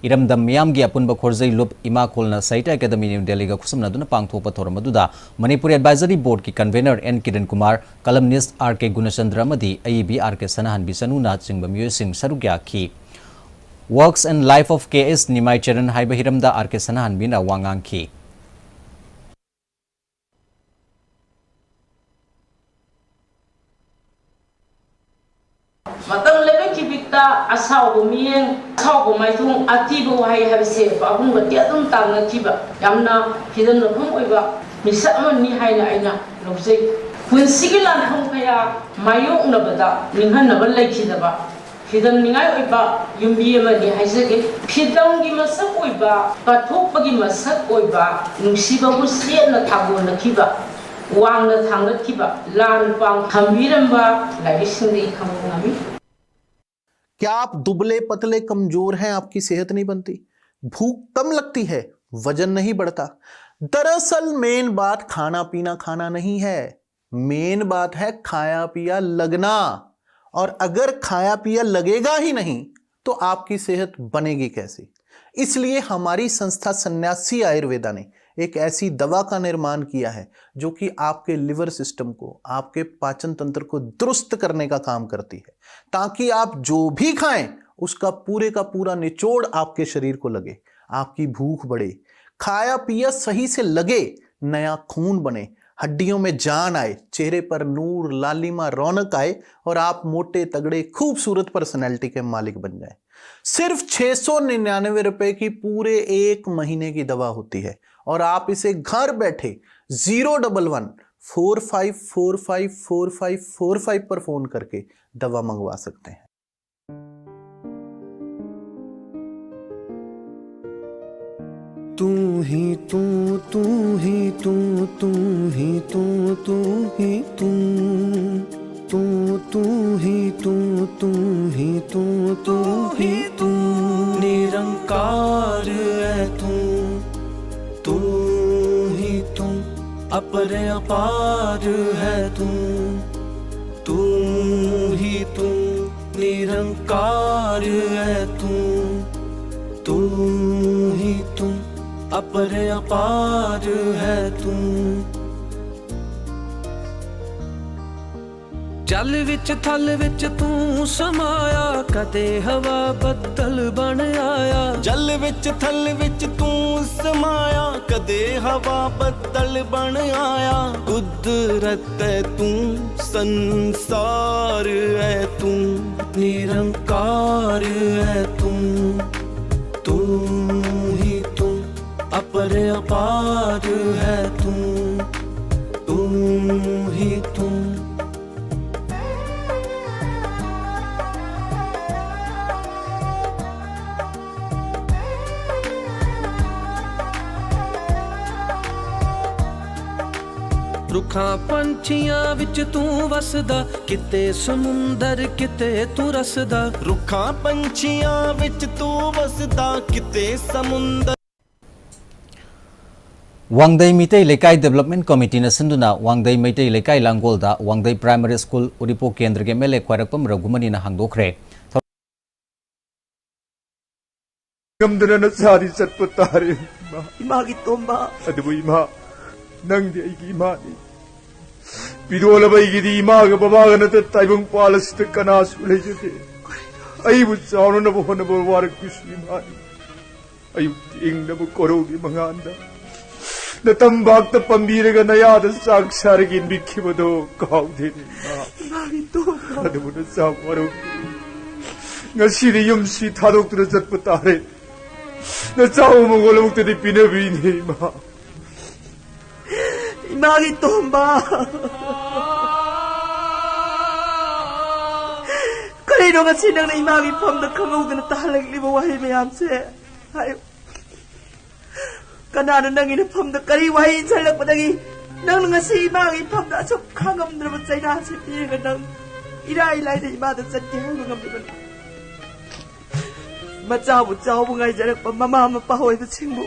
ꯏꯔꯝꯗꯝ ꯃꯤꯌꯥꯝꯒꯤ ꯑꯄꯨꯟꯕ ꯈꯣꯔꯖꯩ ꯂꯨꯞ ꯏꯃꯥ ꯀꯣꯜꯅ ꯁꯥꯍꯤꯇ꯭ꯌ ꯑꯦꯀꯥꯗꯃꯤ ꯅ꯭ꯌꯨ ꯗꯦꯜꯂꯤꯒ ꯈꯨꯠꯁꯝꯅꯗꯨꯅ ꯄꯥꯡꯊꯣꯛꯄ ꯊꯧꯔꯝ ꯑꯗꯨꯗ ꯃꯅꯤꯄꯨꯔ ꯑꯦꯗꯚꯥꯏꯖꯔꯤ ꯕꯣꯔꯗꯀꯤ convener N Kiran Kumar, columnist R K Gunachandra ꯑꯃꯗꯤ ꯑꯏꯕꯤ ꯑꯥꯔ ꯀꯦ ꯁꯅꯥꯍꯟꯕꯤ ꯆꯅꯨꯅꯆꯤꯡꯕ ꯃꯤꯑꯣꯏꯁꯤꯡ ꯁꯔꯨꯛ ꯌꯥꯈꯤ꯫ Works and Life of K S ꯅꯤꯃꯥꯏ ꯆꯔꯟ ꯍꯥꯏꯕ ꯍꯤꯔꯝꯗ ꯑꯥꯔ ꯀꯦ ꯁꯅꯥꯍꯟꯕꯤꯅ ꯋꯥ ꯉꯥꯡꯈꯤ꯫ ꯃꯇꯝ ꯂꯩꯕ ꯈꯤꯕꯤꯛꯇ ꯑꯁꯥꯎꯕ ꯃꯤꯠꯌꯦꯡ, ꯑꯁꯥꯎꯕ ꯃꯥꯏꯊꯣꯡ, ꯑꯊꯤꯕ ꯋꯥꯍꯩ ꯍꯥꯏꯕꯁꯦ ꯄꯥꯕꯨꯡꯒꯗꯤ ꯑꯗꯨꯝ ꯇꯥꯡꯅꯈꯤꯕ, ꯌꯥꯝꯅ ꯍꯤꯗꯟ ꯃꯐꯝ ꯑꯣꯏꯕ ꯃꯤꯁꯛ ꯑꯃꯅꯤ ꯍꯥꯏꯅ ꯑꯩꯅ ꯂꯧꯖꯩ꯫ ꯄꯨꯟꯁꯤꯒꯤ ꯂꯥꯟꯐꯝ ꯀꯌꯥ ꯃꯥꯌꯣꯛꯅꯕꯗ ꯅꯤꯡꯍꯟꯅꯕ ꯂꯩꯈꯤꯗꯕ ꯐꯤꯗꯝꯅꯤꯡꯉꯥꯏ ꯑꯣꯏꯕ ꯌꯨꯝꯕꯤ ꯑꯃꯅꯤ ꯍꯥꯏꯖꯒꯦ꯫ ꯐꯤꯗꯝꯒꯤ ꯃꯁꯛ ꯑꯣꯏꯕ, ꯀꯠꯊꯣꯛꯄꯒꯤ ꯃꯁꯛ ꯑꯣꯏꯕ, ꯅꯨꯡꯁꯤꯕꯕꯨ ꯆꯦꯠꯅ ꯊꯥꯒꯣꯟꯅꯈꯤꯕ, ꯋꯥꯡꯅ ꯊꯥꯡꯒꯠꯈꯤꯕ, ꯂꯥꯟ ꯄꯥꯡ ꯊꯝꯕꯤꯔꯝꯕ ꯂꯥꯏꯔꯤꯛꯁꯤꯡꯗꯒꯤ ꯈꯪꯕ ꯉꯝꯃꯤ꯫ क्या आप दुबले पतले कमजोर हैं, आपकी सेहत नहीं बनती, भूख कम लगती है, वजन नहीं बढ़ता? दरअसल मेन बात खाना पीना खाना नहीं है, मेन बात है खाया पिया लगना। और अगर खाया पिया लगेगा ही नहीं तो आपकी सेहत बनेगी कैसी? इसलिए हमारी संस्था सन्यासी आयुर्वेदा ने एक ऐसी दवा का निर्माण किया है जो कि आपके लिवर सिस्टम को, आपके पाचन तंत्र को दुरुस्त करने का काम करती है, ताकि आप जो भी खाएं उसका पूरे का पूरा निचोड़ आपके शरीर को लगे, आपकी भूख बढ़े, खाया पिया सही से लगे, नया खून बने, हड्डियों में जान आए, चेहरे पर नूर, लालिमा, रौनक आए और आप मोटे तगड़े खूबसूरत पर्सनैलिटी के मालिक बन जाएं। सिर्फ छह सौ निन्यानवे रुपए की पूरे एक महीने की दवा होती है और आप इसे घर बैठे zero double one four five four five four five four five पर फ़ोन करके दवा मंगवा सकते हैं। तू ही तू, तू ही तू, तू ही तू, तू ही तू, तू, तू ही तू, तू ही तू, तू ही तू। निरंकार है तू, तू ही तू, अपरंपार है तू, तू ही तू, निरंकार है तू, तू ही तू, अपरंपार है तू। जल विच थल विच तू समाया, कदे हवा बदल बन आया। जल विच थल विच तू समाया, कदे हवा बदल बन आया। कुदरत है तू, संसार है तू, निरंकार है तू, तू ही तू, अपरंपार है तू, तू ही तू। रुखां पंछियां विच तू वसदा, किते समुंदर किते तू रसदा। रुखां पंछियां विच तू वसदा, किते समुंदर। ꯋꯥꯡꯗꯩ ꯃꯤꯇꯩ ꯂꯩꯀꯥꯏ ꯗꯤꯕꯦꯂꯞꯃꯦꯟ ꯀꯃꯤꯇꯤꯅ ꯁꯤꯟꯗꯨꯅ ꯋꯥꯡꯗꯩ ꯃꯩꯇꯩ ꯂꯩꯀꯥꯏ ꯂꯥꯡꯒꯣꯜꯗ ꯋꯥꯡꯗꯩ ꯄ꯭ꯔꯥꯏꯃꯥꯔꯤ ꯁ꯭ꯀꯨꯜ ꯎꯔꯤꯄꯣꯛ ꯀꯦꯟꯗ꯭ꯔꯒꯤ ꯑꯦꯝ ꯑꯦꯜ ꯑꯦ ꯈ꯭ꯋꯥꯏꯔꯥꯛꯄꯝ ꯔꯘꯨꯃꯅꯤꯅ ꯍꯥꯡꯗꯣꯛꯈ꯭ꯔꯦ꯫ ꯉꯝꯗꯅ ꯅꯆꯥꯗꯤ ꯆꯠꯄ ꯇꯥꯔꯦ, ꯏꯃꯥ꯫ ꯏꯃꯥꯒꯤ ꯇꯣꯝꯕ꯫ ꯑꯗꯨꯕꯨ ꯏꯃꯥ, ꯅꯪꯗꯤ ꯑꯩꯒꯤ ꯏꯃꯥꯅꯤ꯫ ꯄꯤꯗꯣꯜꯂꯕ ꯑꯩꯒꯤꯗꯤ ꯏꯃꯥꯒ ꯕꯕꯥꯒ ꯅꯠꯇ ꯇꯥꯏꯕꯪ ꯄꯥꯜ ꯑꯁꯤꯗ ꯀꯅꯥꯁꯨ ꯂꯩꯖꯗꯦ꯫ ꯑꯩꯕꯨ ꯆꯥꯎꯅꯅꯕ ꯍꯣꯠꯅꯕ ꯋꯥꯔꯛꯄꯤꯁꯨ ꯏꯃꯥꯅꯤ꯫ ꯑꯌꯨꯛ ꯊꯦꯡꯅꯕ ꯀꯣꯔꯧꯒꯤ ꯃꯉꯥꯜꯗ ꯅꯇꯝꯕꯥꯛꯇ ꯄꯥꯝꯕꯤꯔꯒ ꯅꯌꯥꯗ ꯆꯥꯛ ꯆꯥꯔꯒ ꯏꯟꯕꯤꯈꯤꯕꯗꯣ ꯀꯥꯎꯗꯦꯅꯦ, ꯏꯃꯥ꯫ ꯏꯃꯥꯒꯤ ꯇꯣꯝꯕ꯫ ꯑꯗꯨꯕꯨ ꯅꯆꯥ ꯋꯥꯔꯧꯕꯤꯔꯤ꯫ ꯉꯁꯤꯗꯤ ꯌꯨꯝꯁꯤ ꯊꯥꯗꯣꯛꯇꯨꯅ ꯆꯠꯄ ꯇꯥꯔꯦ꯫ ꯅꯆꯥ ꯑꯃꯒ ꯂꯧꯕꯨꯛꯇꯗꯤ ꯄꯤꯅꯕꯤꯅꯦ, ꯏꯃꯥ꯫ ꯏꯃꯥꯒꯤ ꯇꯣꯝꯕ꯫ ꯀꯔꯤꯅꯣ ꯉꯁꯤ ꯅꯪꯅ ꯏꯃꯥꯒꯤ ꯐꯝꯗ ꯈꯪꯍꯧꯗꯅ ꯇꯥꯍꯜꯂꯛꯂꯤꯕ ꯋꯥꯍꯩ ꯃꯌꯥꯝꯁꯦ? ꯍꯥꯏꯌꯨ꯫ ꯀꯅꯥꯅ ꯅꯪꯒꯤ ꯅꯐꯝꯗ ꯀꯔꯤ ꯋꯥꯍꯩ ꯏꯟꯁꯤꯜꯂꯛꯄꯗꯒꯤ ꯅꯪꯅ ꯉꯁꯤ ꯏꯃꯥꯒꯤ ꯏꯐꯝꯗ ꯑꯁꯨꯛ ꯈꯥꯡꯉꯝꯗ꯭ꯔꯕ ꯆꯩꯅꯥꯁꯦ ꯄꯤꯔꯒ ꯅꯪ ꯏꯔꯥꯏ ꯂꯥꯏꯅ ꯏꯃꯥꯗ ꯆꯠꯀꯦ ꯍꯥꯏꯕ ꯉꯝꯂꯤꯕꯅꯣ? ꯃꯆꯥꯕꯨ ꯆꯥꯎꯕ ꯉꯥꯏꯖꯔꯛꯄ ꯃꯃꯥ ꯃꯄꯥ ꯑꯣꯏꯕꯁꯤꯡꯕꯨ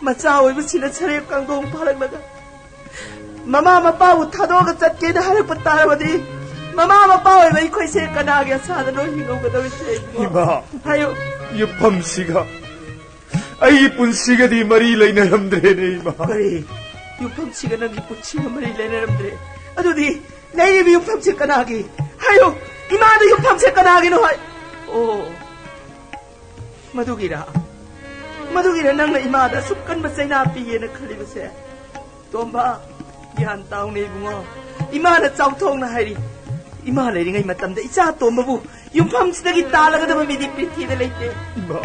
ꯃꯆꯥ ꯑꯣꯏꯕꯁꯤꯅ ꯁꯔꯦꯞ ꯀꯥꯡꯗꯣꯡ ꯐꯥꯔꯛꯂꯒ ꯃꯃꯥ ꯃꯄꯥꯕꯨ ꯊꯥꯗꯣꯛꯑꯒ ꯆꯠꯀꯦꯅ ꯍꯥꯏꯔꯛꯄ ꯇꯥꯔꯕꯗꯤ ꯃꯃꯥ ꯃꯄꯥ ꯑꯣꯏꯕ ꯑꯩꯈꯣꯏꯁꯦ ꯀꯅꯥꯒꯤ ꯑꯁꯥꯗꯅꯣ ꯍꯤꯡꯍꯧꯒꯗꯧꯔꯤꯁꯦ ꯏꯕꯨꯡꯉꯣ? ꯏꯃꯥ, ꯍꯥꯏꯌꯨ꯫ ꯌꯨꯝꯐꯝꯁꯤꯒ ꯑꯩꯒꯤ ꯄꯨꯟꯁꯤꯒꯗꯤ ꯃꯔꯤ ꯂꯩꯅꯔꯝꯗ꯭ꯔꯦꯅꯦ, ꯏꯃꯥ꯫ ꯀꯔꯤ? ꯌꯨꯝꯐꯝꯁꯤꯒ ꯅꯪꯒꯤ ꯄꯨꯟꯁꯤꯒ ꯃꯔꯤ ꯂꯩꯅꯔꯝꯗ꯭ꯔꯦ? ꯑꯗꯨꯗꯤ ꯂꯩꯔꯤꯕ ꯌꯨꯝꯐꯝꯁꯦ ꯀꯅꯥꯒꯤ? ꯍꯥꯏꯌꯨ, ꯏꯃꯥꯗ ꯌꯨꯝꯐꯝꯁꯦ ꯀꯅꯥꯒꯤꯅꯣ ꯍꯥꯏ? ꯑꯣ, ꯃꯗꯨꯒꯤꯔ? ꯃꯗꯨꯒꯤꯔ ꯅꯪꯅ ꯏꯃꯥꯗ ꯑꯁꯨꯛ ꯀꯟꯕ ꯆꯩꯅꯥ ꯄꯤꯒꯦꯅ ꯈꯜꯂꯤꯕꯁꯦ? ꯇꯣꯝꯕ, ꯒ꯭ꯌꯥꯟ ꯇꯥꯎꯅꯦ ꯏꯕꯨꯡꯉꯣ꯫ ꯏꯃꯥꯅ ꯆꯥꯎꯊꯣꯛꯅ ꯍꯥꯏꯔꯤ, ꯏꯃꯥ ꯂꯩꯔꯤꯉꯩ ꯃꯇꯝꯗ ꯏꯆꯥ ꯇꯣꯝꯕꯕꯨ ꯌꯨꯝꯐꯝꯁꯤꯗꯒꯤ ꯇꯥꯜꯂꯒꯗꯕ ꯃꯤꯗꯤ ꯄ꯭ꯔꯤꯊꯤꯗ ꯂꯩꯇꯦ꯫ ꯏꯃꯥ꯫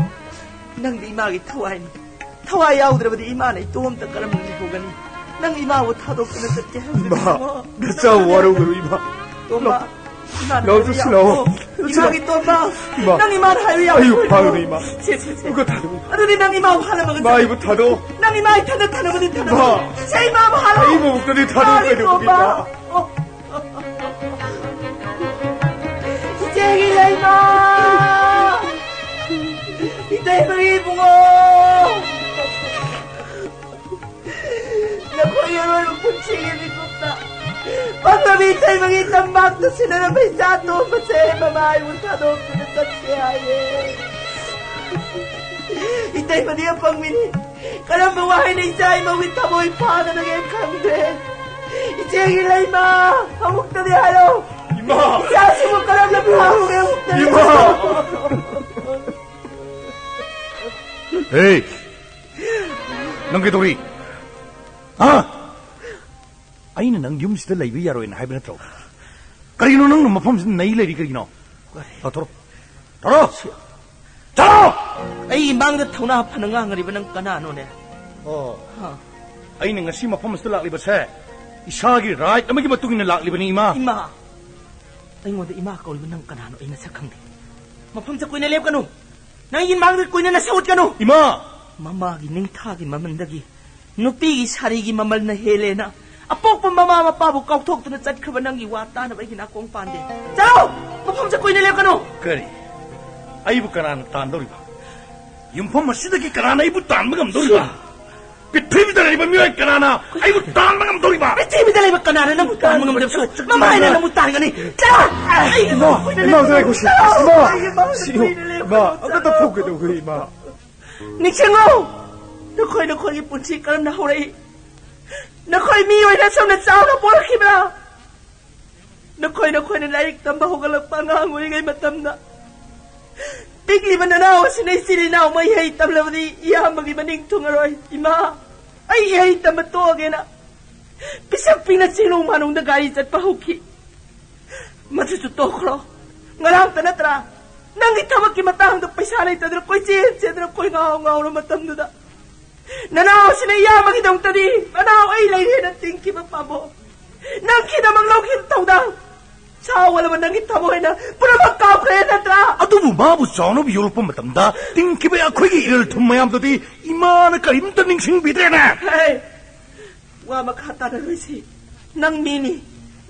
ꯅꯪꯗꯤ ꯏꯃꯥꯒꯤ ꯊꯋꯥꯏꯅꯤ꯫ ꯊꯋꯥꯏ ꯌꯥꯎꯗ꯭ꯔꯕꯗꯤ ꯏꯃꯥꯅ ꯏꯇꯣꯝꯇ ꯀꯔꯝꯅ ꯂꯩꯍꯧꯒꯅꯤ? ꯅꯪ ꯏꯃꯥꯕꯨ ꯊꯥꯗꯣꯛꯇꯨꯅ ꯆꯠꯀꯦ ꯍꯥꯏꯕꯗꯤ ꯏꯃꯥ, ꯏꯕꯨꯡꯉꯣ꯫ ꯅꯆꯥ ꯅꯪ ꯋꯥꯔꯧꯒꯅꯨ, ꯏꯃꯥ꯫ ꯇꯣꯝꯕ, ꯏꯃꯥꯅ ꯂꯥꯛꯑꯣ, ꯍꯥꯏꯕ ꯆꯠꯁꯤ, ꯌꯥꯎ-, ꯂꯥꯛꯑꯣ꯫ ꯑꯣ, ꯆꯠꯁꯤ, ꯏꯃꯥꯒꯤ ꯂꯥꯛꯑꯣ꯫ ꯇꯣꯝꯕ꯫ ꯏꯃꯥ꯫ ꯅꯪ ꯏꯃꯥꯅ ꯍꯥꯏꯕ ꯌꯥꯎ-, ꯑꯩꯕꯨ ꯐꯥꯒꯅꯨ, ꯏꯃꯥ꯫ ꯁꯦ, ꯁꯦ, ꯁꯦ꯫ ꯑꯃꯨꯛꯀ ꯊꯥꯗꯣꯛꯎ꯫ ꯑꯗꯨꯗꯤ ꯅꯪ ꯏꯃꯥꯕꯨ ꯍꯥꯠꯂꯝꯃꯒ ꯏꯃꯥ, ꯆꯠꯂꯨ꯫ ꯑꯩꯕꯨ ꯊꯥꯗꯣꯛꯑꯣ꯫ ꯅꯪ ꯏꯃꯥ ꯏꯊꯟꯗ ꯊꯅꯕꯗꯤ ꯊꯅꯕ꯫ ꯏꯃꯥ꯫ ꯁꯦ, ꯏꯃꯥꯕꯨ ꯍꯥꯠꯂꯣ꯫ ꯑꯩꯕꯨ ꯑꯃꯨꯛꯇꯗꯤ ꯊꯥꯗꯣꯛꯑꯣ, ꯏꯃꯥꯒꯤ ꯀꯩꯗꯧꯕꯒꯤ ꯇꯣꯝꯕ꯫ ꯏꯃꯥ? ꯑꯣ꯫ ꯏꯆꯦꯒꯤ ꯂꯩꯃ! ꯏꯇꯩꯃꯒꯤ ꯏꯕꯨꯡꯉꯣ! ꯅꯈꯣꯏ ꯑꯔꯣꯏꯕ ꯄꯨꯟꯁꯤꯒꯤ ꯃꯤꯀꯨꯞꯇ ꯄꯪꯂꯕꯤ ꯏꯇꯩꯃꯒꯤ ꯇꯝꯄꯥꯛꯇ ꯁꯤꯟꯅꯔꯝꯕ ꯏꯆꯥ ꯇꯣꯝꯕꯁꯦ ꯃꯃꯥ ꯑꯩꯕꯨ ꯊꯥꯗꯣꯛꯇꯨꯅ ꯆꯠꯈꯤ ꯍꯥꯏꯌꯦ꯫ ꯏꯇꯩꯃꯗꯤ ꯑꯄꯪꯕꯤꯅꯤ꯫ ꯀꯔꯝꯕ ꯋꯥꯍꯩꯅ ꯏꯆꯥ ꯏꯃꯧꯒꯤ ꯊꯃꯣꯏ ꯐꯥꯒꯗꯒꯦ ꯈꯪꯗ꯭ꯔꯦ꯫ ꯏꯆꯦꯒꯤ ꯂꯩꯃ ꯑꯃꯨꯛꯇꯗꯤ ꯍꯥꯏꯔꯣ꯫ ꯏꯃꯥ! ꯏꯆꯥꯁꯤꯕꯨ ꯀꯔꯝꯅ ꯐꯥꯔꯨꯒꯦ ꯑꯃꯨꯛꯇꯗꯤ ꯏꯃꯥ! ꯍꯥꯏꯔꯣ꯫ ꯍꯦ! ꯅꯪ ꯀꯩꯗꯧꯔꯤ? ꯍꯥ? ꯑꯩꯅ ꯅꯪ ꯌꯨꯝꯁꯤꯗ ꯂꯩꯕ ꯌꯥꯔꯣꯏꯅ ꯍꯥꯏꯕ ꯅꯠꯇ꯭ꯔꯣ? ꯀꯔꯤꯒꯤꯅꯣ ꯅꯪꯅ ꯃꯐꯝꯁꯤꯗ ꯅꯩ ꯂꯩꯔꯤ ꯀꯔꯤꯒꯤꯅꯣ? ꯊꯣꯔꯣ, ꯊꯣꯔꯣ, ꯊꯣꯔꯣ! ꯊꯣꯔꯣ! ꯑꯩ ꯏꯃꯥꯡꯗ ꯊꯧꯅꯥ ꯐꯅ ꯉꯥꯡꯉꯔꯤꯕ ꯅꯪ ꯀꯅꯥꯅꯣꯅꯦ? ꯑꯣ, ꯍꯥ? ꯑꯩꯅ ꯉꯁꯤ ꯃꯐꯝ ꯑꯁꯤꯗ ꯂꯥꯛꯂꯤꯕꯁꯦ ꯏꯁꯥꯒꯤ ꯔꯥꯏꯠ ꯑꯃꯒꯤ ꯃꯇꯨꯡ ꯏꯟꯅ ꯂꯥꯛꯂꯤꯕꯅꯤ, ꯏꯃꯥ꯫ ꯏꯃꯥ! ꯑꯩꯉꯣꯟꯗ ꯏꯃꯥ ꯀꯧꯔꯤꯕ ꯅꯪ ꯀꯅꯥꯅꯣ ꯑꯩ ꯅꯁꯛ ꯈꯪꯗꯦ꯫ ꯃꯐꯝꯁꯦ ꯀꯨꯏꯅ ꯂꯦꯞꯀꯅꯨ꯫ ꯅꯪ ꯏꯃꯥꯡꯗ ꯀꯨꯏꯅ ꯅꯁꯛ ꯎꯠꯀꯅꯨ꯫ ꯏꯃꯥ! ꯃꯃꯥꯒꯤ ꯅꯤꯡꯊꯥꯒꯤ ꯃꯃꯜꯗꯒꯤ ꯅꯨꯄꯤꯒꯤ ꯁꯥꯔꯤꯒꯤ ꯃꯃꯜꯅ ꯍꯦꯜꯂꯦꯅ ꯑꯄꯣꯛꯄ ꯃꯃꯥ ꯃꯄꯥꯕꯨ ꯀꯥꯎꯊꯣꯛꯇꯨꯅ ꯆꯠꯈ꯭ꯔꯕ ꯅꯪꯒꯤ ꯋꯥ ꯇꯥꯅꯕ ꯑꯩꯒꯤ ꯅꯥꯀꯣꯡ ꯄꯥꯟꯗꯦ꯫ ꯆꯠꯂꯣ! ꯃꯐꯝꯁꯦ ꯀꯨꯏꯅ ꯂꯦꯞꯀꯅꯨ꯫ ꯀꯔꯤ? ꯑꯩꯕꯨ ꯀꯅꯥꯅ ꯇꯥꯟꯗꯧꯔꯤꯕ? ꯌꯨꯝꯐꯝ ꯑꯁꯤꯗꯒꯤ ꯀꯅꯥꯅ ꯑꯩꯕꯨ ꯇꯥꯟꯕ ꯉꯝꯗꯧꯔꯤꯕ? ꯄ꯭ꯔꯤꯊꯤꯕꯤꯗ ꯂꯩꯔꯤꯕ ꯃꯤꯑꯣꯏ ꯀꯅꯥꯅ ꯑꯩꯕꯨ ꯇꯥꯟꯕ ꯉꯝꯗꯧꯔꯤꯕ? ꯄ꯭ꯔꯤꯊꯤꯕꯤꯗ ꯂꯩꯕ ꯀꯅꯥꯅ ꯅꯪꯕꯨ ꯇꯥꯟꯕ ꯉꯝꯗꯕꯁꯨ ꯃꯃꯥꯏꯅ ꯅꯪꯕꯨ ꯇꯥꯟꯒꯅꯤ꯫ ꯆꯠꯂꯣ! ꯑꯩꯒꯤ ꯏꯃꯥ, ꯏꯃꯥ, ꯉꯥꯏꯈꯣ ꯁꯤ, ꯏꯃꯥ, ꯁꯤ, ꯏꯃꯥ, ꯏꯃꯥ, ꯑꯝꯇ ꯐꯨꯒꯗꯧꯕ, ꯏꯃꯥ꯫ ꯅꯤꯡꯁꯤꯡꯉꯨ! ꯅꯈꯣꯏ ꯅꯈꯣꯏꯒꯤ ꯄꯨꯟꯁꯤ ꯀꯔꯝꯅ ꯍꯧꯔꯛꯏ? ꯅꯈꯣꯏ ꯃꯤ ꯑꯣꯏꯅ ꯑꯁꯨꯝꯅ ꯆꯥꯎꯅ ꯄꯣꯛꯂꯛꯈꯤꯕ꯭ꯔꯥ? ꯅꯈꯣꯏ ꯅꯈꯣꯏꯅ ꯂꯥꯏꯔꯤꯛ ꯇꯝꯕ ꯍꯧꯒꯠꯂꯛꯄ ꯑꯉꯥꯡ ꯑꯣꯏꯔꯤꯉꯩ ꯃꯇꯝꯗ ꯄꯤꯛꯂꯤꯕ ꯅꯅꯥꯎ ꯑꯁꯤꯅ ꯏꯆꯤꯜ ꯏꯅꯥꯎ ꯃꯍꯩ ꯇꯝꯂꯕꯗꯤ ꯏꯌꯥꯝꯕꯒꯤ ꯃꯅꯤꯡ ꯊꯨꯡꯉꯔꯣꯏ꯫ ꯏꯃꯥ, ꯑꯩ ꯏꯍꯩ ꯇꯝꯕ ꯇꯣꯛꯑꯒꯦꯅ ꯄꯤꯁꯛ ꯄꯤꯛꯅ ꯆꯤꯡꯅꯨꯡ ꯃꯥꯅꯨꯡꯗ ꯒꯥꯔꯤ ꯆꯠꯄ ꯍꯧꯈꯤ꯫ ꯃꯗꯨꯁꯨ ꯇꯣꯛꯈ꯭ꯔꯣ꯫ ꯉꯔꯥꯡꯇ ꯅꯠꯇ꯭ꯔꯥ ꯅꯪꯒꯤ ꯊꯕꯛꯀꯤ ꯃꯇꯥꯡꯗ ꯄꯩꯁꯥ ꯂꯩꯇꯗꯅ ꯀꯣꯏꯆꯦꯟ ꯆꯦꯟꯗꯅ ꯀꯣꯏ ꯉꯥꯎ ꯉꯥꯎꯔ ꯃꯇꯝꯗꯨꯗ? ꯅꯅꯥꯎ ꯑꯁꯤꯅ ꯏꯌꯥꯝꯕꯒꯤꯗꯃꯛꯇꯗꯤ ꯃꯅꯥꯎ ꯑꯩ ꯂꯩꯔꯦꯅ ꯇꯤꯡꯈꯤꯕ ꯄꯥꯝꯕꯣꯝ, ꯅꯪꯒꯤꯗꯃꯛ ꯂꯧꯈꯤꯕ ꯊꯧꯗꯥꯡ, ꯁꯥ ꯑꯣꯜꯂꯕ ꯅꯪꯒꯤ ꯊꯃꯣꯏꯅ ꯄꯨꯝꯅꯃꯛ ꯀꯥꯎꯈ꯭ꯔꯦ ꯅꯠꯇ꯭ꯔꯥ? ꯑꯗꯨꯕꯨ ꯃꯥꯕꯨ ꯆꯥꯎꯅꯕ ꯌꯣꯛꯂꯛꯄ ꯃꯇꯝꯗ ꯇꯤꯡꯈꯤꯕ ꯑꯩꯈꯣꯏꯒꯤ ꯏꯔꯜ ꯊꯨꯝ ꯃꯌꯥꯝꯗꯨꯗꯤ ꯏꯃꯥꯅ ꯀꯔꯤꯝꯇ ꯅꯤꯡꯁꯤꯡꯕꯤꯗ꯭ꯔꯦꯅꯦ꯫ ꯍꯦ! ꯋꯥ ꯃꯈꯥ ꯇꯥꯅꯔꯣꯏꯁꯤ꯫ ꯅꯪ ꯃꯤꯅꯤ꯫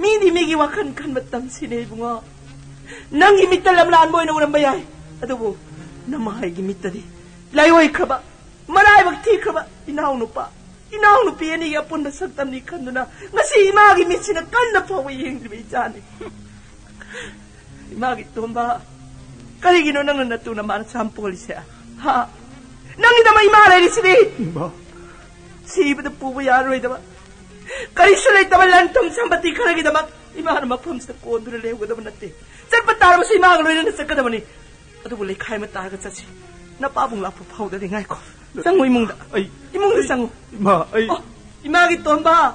ꯃꯤꯗꯤ ꯃꯤꯒꯤ ꯋꯥꯈꯜ ꯈꯟꯕ ꯇꯝꯁꯤꯅꯦ ꯏꯕꯨꯡꯉꯣ꯫ ꯅꯪꯒꯤ ꯃꯤꯠꯇ ꯂꯝꯂꯥꯟꯕ ꯑꯣꯏꯅ ꯎꯔꯝꯕ ꯌꯥꯏ, ꯑꯗꯨꯕꯨ ꯅꯃꯥꯏꯒꯤ ꯃꯤꯠꯇꯗꯤ ꯂꯥꯏꯑꯣꯏꯈ꯭ꯔꯕ, ꯃꯔꯥꯏꯕꯛ ꯊꯤꯈ꯭ꯔꯕ ꯏꯅꯥꯎꯅꯨꯄꯥ, ꯏꯅꯥꯎꯅꯨꯄꯤ ꯑꯅꯤꯒꯤ ꯑꯄꯨꯟꯕ ꯁꯛꯇꯝꯅꯤ ꯈꯟꯗꯨꯅ ꯉꯁꯤ ꯏꯃꯥꯒꯤ ꯃꯤꯠꯁꯤꯅ ꯀꯟꯅ ꯐꯥꯎꯕ ꯌꯦꯡꯗ꯭ꯔꯤꯕ ꯏꯆꯥꯅꯤ꯫ ꯏꯃꯥꯒꯤ ꯇꯣꯝꯕ, ꯀꯔꯤꯒꯤꯅꯣ ꯅꯪꯅ ꯅꯇꯨ ꯅꯃꯥꯅ ꯁꯥꯝ ꯄꯣꯜꯂꯤꯁꯦ? ꯍꯥ? ꯅꯪꯒꯤꯗꯃꯛ ꯏꯃꯥ ꯂꯩꯔꯤꯁꯤꯗꯤ꯫ ꯏꯃꯥ꯫ ꯁꯤꯕꯗ ꯄꯨꯕ ꯌꯥꯔꯔꯣꯏꯗꯕ, ꯀꯔꯤꯁꯨ ꯂꯩꯇꯕ ꯂꯟ ꯊꯨꯝ ꯁꯝꯄꯇꯤ ꯈꯔꯒꯤꯗꯃꯛ ꯏꯃꯥꯅ ꯃꯐꯝꯁꯤꯗ ꯀꯣꯟꯗꯨꯅ ꯂꯩꯍꯧꯒꯗꯕ ꯅꯠꯇꯦ꯫ ꯆꯠꯄ ꯇꯥꯔꯕꯁꯨ ꯏꯃꯥꯒ ꯂꯣꯏꯅꯅ ꯆꯠꯀꯗꯕꯅꯤ꯫ ꯑꯗꯨꯕꯨ ꯂꯩꯈꯥꯏ ꯑꯃ ꯇꯥꯔꯒ ꯆꯠꯁꯤ꯫ ꯅꯄꯥꯕꯨꯡ ꯂꯥꯛꯄ ꯐꯥꯎꯗꯗꯤ ꯉꯥꯏꯈꯣ꯫ ꯆꯪꯉꯨ ꯏꯃꯨꯡꯗ꯫ ꯑꯩ ꯏꯃꯨꯡꯗ ꯆꯪꯉꯨ꯫ ꯏꯃꯥ, ꯑꯩ ꯑꯣ, ꯏꯃꯥꯒꯤ ꯇꯣꯝꯕ,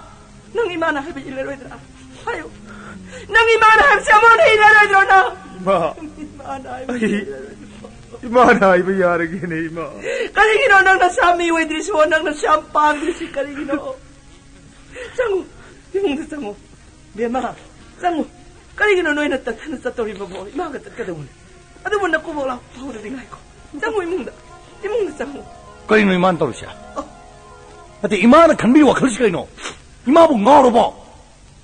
ꯅꯪ ꯏꯃꯥꯅ ꯍꯥꯏꯕ ꯏꯜꯂꯔꯣꯏꯗ꯭ꯔꯥ? ꯍꯥꯏꯌꯨ꯫ ꯅꯪ ꯏꯃꯥꯅ ꯍꯥꯏꯕꯁꯦ ꯑꯃꯨꯛ ꯍꯟꯅ ꯏꯜꯂꯔꯣꯏꯗ꯭ꯔꯣ ꯅꯪ? ꯏꯃꯥ꯫ ꯏꯃꯥꯅ ꯍꯥꯏꯕꯁꯦ ꯑꯩ ꯏꯜꯂꯔꯣꯏꯗ꯭ꯔꯣ? ꯏꯃꯥꯅ ꯍꯥꯏꯕ ꯌꯥꯔꯒꯦꯅꯦ, ꯏꯃꯥ꯫ ꯀꯔꯤꯒꯤꯅꯣ ꯅꯪ ꯅꯁꯥ ꯃꯤ ꯑꯣꯏꯗ꯭ꯔꯤꯁꯤꯕꯣ? ꯅꯪ ꯅꯁꯥ ꯌꯥꯝ ꯄꯥꯡꯗ꯭ꯔꯤꯁꯤ ꯀꯔꯤꯒꯤꯅꯣ? ꯆꯪꯉꯨ, ꯏꯃꯨꯡꯗ ꯆꯪꯉꯨ꯫ ꯕꯦꯝꯃ, ꯆꯪꯉꯨ꯫ ꯀꯔꯤꯒꯤꯅꯣ ꯅꯣꯏꯅ ꯇꯠꯇꯅ ꯆꯠꯇꯧꯔꯤꯕꯕꯣ? ꯏꯃꯥꯒ ꯆꯠꯀꯗꯧꯕꯅꯤ꯫ ꯑꯗꯨꯕꯨ ꯅꯀꯨꯕꯣꯛ ꯂꯥꯛꯄ ꯐꯥꯎꯗꯗꯤ ꯉꯥꯏꯈꯣ꯫ ꯆꯪꯉꯨ ꯏꯃꯨꯡꯗ꯫ ꯏꯃꯨꯡꯗ ꯆꯪꯉꯨ꯫ ꯀꯩꯅꯣ ꯏꯃꯥꯅ ꯇꯧꯔꯤꯁꯦ? ꯅꯠꯇꯦ, ꯏꯃꯥꯅ ꯈꯟꯕꯤꯔꯤ ꯋꯥꯈꯜꯁꯤ ꯀꯩꯅꯣ? ꯏꯃꯥꯕꯨ ꯉꯥꯎꯔꯕꯣ?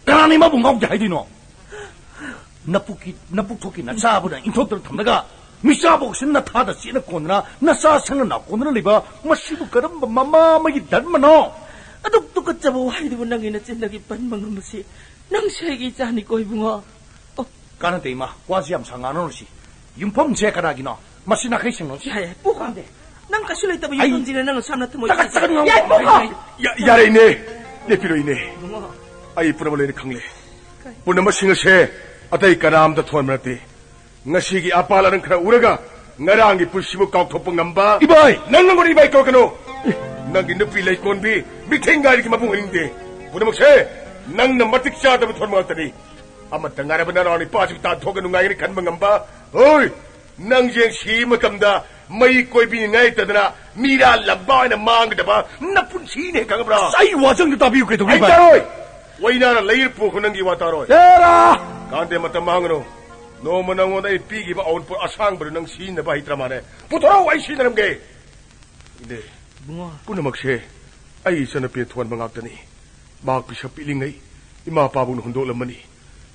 ꯀꯅꯥꯅ ꯏꯃꯥꯕꯨ ꯉꯥꯎꯗꯦ ꯍꯥꯏꯗꯣꯏꯅꯣ? ꯅꯄꯨꯛꯀꯤ, ꯅꯄꯨꯛ ꯊꯣꯛꯀꯤ ꯅꯆꯥꯕꯨꯅ ꯏꯟꯊꯣꯛꯇꯅ ꯊꯝꯂꯒ, ꯃꯤꯆꯥꯐꯥꯎꯁꯤ ꯅꯊꯥꯗ ꯆꯦꯠꯅ ꯀꯣꯟꯗꯅ, ꯅꯆꯥ ꯁꯪꯅ ꯅꯥ ꯀꯣꯟꯗꯅ ꯂꯩꯕ, ꯃꯁꯤꯕꯨ ꯀꯔꯝꯕ ꯃꯃꯥ ꯑꯃꯒꯤ ꯙꯔꯃꯅꯣ? ꯑꯗꯨꯛ ꯇꯨꯀꯠꯆꯕ ꯋꯥꯍꯩꯗꯨꯕꯨ ꯅꯪꯒꯤ ꯅꯆꯤꯟꯗꯒꯤ ꯄꯟꯕ ꯉꯝꯕꯁꯤ ꯅꯪꯁꯦ ꯑꯩꯒꯤ ꯏꯆꯥꯅꯤꯀꯣ, ꯏꯕꯨꯡꯉꯣ꯫ ꯑꯣ꯫ ꯀꯥꯟꯅꯗꯦ ꯏꯃꯥ, ꯋꯥꯁꯤ ꯌꯥꯝ ꯁꯥꯡ ꯉꯥꯡꯅꯔꯨꯁꯤ꯫ ꯌꯨꯝꯐꯝꯁꯦ ꯀꯅꯥꯒꯤꯅꯣ? ꯃꯁꯤ ꯅꯥꯈꯩ ꯁꯦꯡꯅꯔꯨꯁꯤ꯫ ꯌꯥꯏ, ꯌꯥꯏ, ꯄꯨꯈꯣ꯫ ꯅꯪ ꯀꯩꯁꯨ ꯂꯩꯇꯕ ꯑꯩ ꯌꯨꯝꯐꯝꯁꯤꯅ ꯅꯪꯅ ꯁꯝꯅ ꯊꯝꯃꯣꯏ ꯆꯥꯛꯀꯠ ꯆꯥꯛꯀꯠ ꯉꯥꯡꯕ ꯌꯥꯏ, ꯄꯨꯈꯣ꯫ ꯌꯥ-, ꯌꯥꯔꯦ ꯏꯅꯦ, ꯂꯦꯞꯄꯤꯔꯣ ꯏꯅꯦ꯫ ꯏꯕꯨꯡꯉꯣ꯫ ꯑꯩ ꯄꯨꯝꯅꯃꯛ ꯂꯣꯏꯅ ꯈꯪꯂꯦ꯫ ꯀꯩ? ꯄꯨꯝꯅꯃꯛꯁꯤꯡ ꯑꯁꯦ ꯑꯇꯩ ꯀꯅꯥꯝꯇ ꯊꯣꯟꯕ ꯅꯠꯇꯦ꯫ ꯉꯁꯤꯒꯤ ꯑꯄꯥꯜ ꯑꯔꯪ ꯈꯔ ꯎꯔꯒ ꯉꯔꯥꯡꯒꯤ ꯄꯨꯟꯁꯤꯕꯨ ꯀꯥꯎꯊꯣꯛꯄ ꯉꯝꯕ ꯏꯕꯥꯏ! ꯅꯪ ꯅꯪꯉꯣꯟꯗ ꯏꯕꯥꯏ ꯀꯧꯔꯛꯀꯅꯨ꯫ ꯅꯪꯒꯤ ꯅꯨꯄꯤ ꯂꯩꯀꯣꯟꯕꯤ ꯃꯤꯊꯦꯡꯒꯥꯏꯔꯤꯒꯤ ꯃꯕꯨꯡ ꯑꯣꯏꯅꯤꯡꯗꯦ꯫ ꯄꯨꯝꯅꯃꯛꯁꯦ ꯅꯪꯅ ꯃꯇꯤꯛ ꯆꯥꯗꯕ ꯊꯣꯟꯕ ꯉꯥꯛꯇꯅꯤ꯫ ꯑꯃꯠꯇ ꯉꯥꯏꯔꯕ ꯅꯅꯥꯎ ꯅꯤꯄꯥꯁꯤꯕꯨ ꯇꯥꯟꯊꯣꯛꯑꯒ ꯅꯨꯡꯉꯥꯏꯒꯅꯤ ꯈꯟꯕ ꯉꯝꯕ? ꯍꯣꯏ, ꯅꯪ ꯌꯦꯡ ꯁꯤ ꯃꯇꯝꯗ ꯃꯩ ꯀꯣꯏꯕꯤꯅꯤꯡꯉꯥꯏ ꯂꯩꯇꯗꯅ ꯃꯤꯔꯥ ꯂꯝꯕꯥ ꯑꯣꯏꯅ ꯃꯥꯡꯒꯗꯕ ꯅꯄꯨꯟꯁꯤꯅꯦ ꯈꯪꯉꯕ꯭ꯔꯥ? ꯑꯁ, ꯑꯩ ꯋꯥꯁꯦ ꯑꯝꯇ ꯇꯥꯕꯤꯌꯨ ꯀꯩꯗꯧꯒꯦ, ꯑꯩ ꯚꯥꯏ? ꯇꯥꯔꯣꯏ! ꯋꯥꯏꯅꯥꯅ ꯂꯩꯔ ꯄꯨꯈꯣ ꯅꯪꯒꯤ ꯋꯥ ꯇꯥꯔꯣꯏ꯫ ꯍꯦꯔꯥ! ꯀꯥꯟꯗꯦ, ꯃꯇꯝ ꯃꯥꯡꯒꯅꯨ꯫ ꯅꯣꯡꯃ ꯅꯉꯣꯟꯗ ꯑꯩ ꯄꯤꯈꯤꯕ ꯑꯋꯨꯟꯄꯣꯠ ꯑꯁꯥꯡꯕꯗꯨ ꯅꯪ ꯁꯤꯖꯤꯟꯅꯕ ꯍꯩꯇ꯭ꯔ ꯃꯥꯜꯂꯦ꯫ ꯄꯨꯊꯣꯔꯛꯎ, ꯑꯩ ꯁꯤꯖꯤꯟꯅꯔꯝꯒꯦ꯫ ꯏꯅꯦ, ꯏꯕꯨꯡꯉꯣ꯫ ꯄꯨꯝꯅꯃꯛꯁꯦ ꯑꯩ ꯏꯆꯟꯅꯨꯄꯤꯅ ꯊꯣꯟꯕ ꯉꯥꯛꯇꯅꯤ꯫ ꯃꯍꯥꯛ ꯄꯤꯁꯛ ꯄꯤꯛꯂꯤꯉꯩ ꯏꯃꯥ ꯄꯥꯕꯨꯡꯅ ꯍꯨꯟꯗꯣꯛꯂꯝꯕꯅꯤ꯫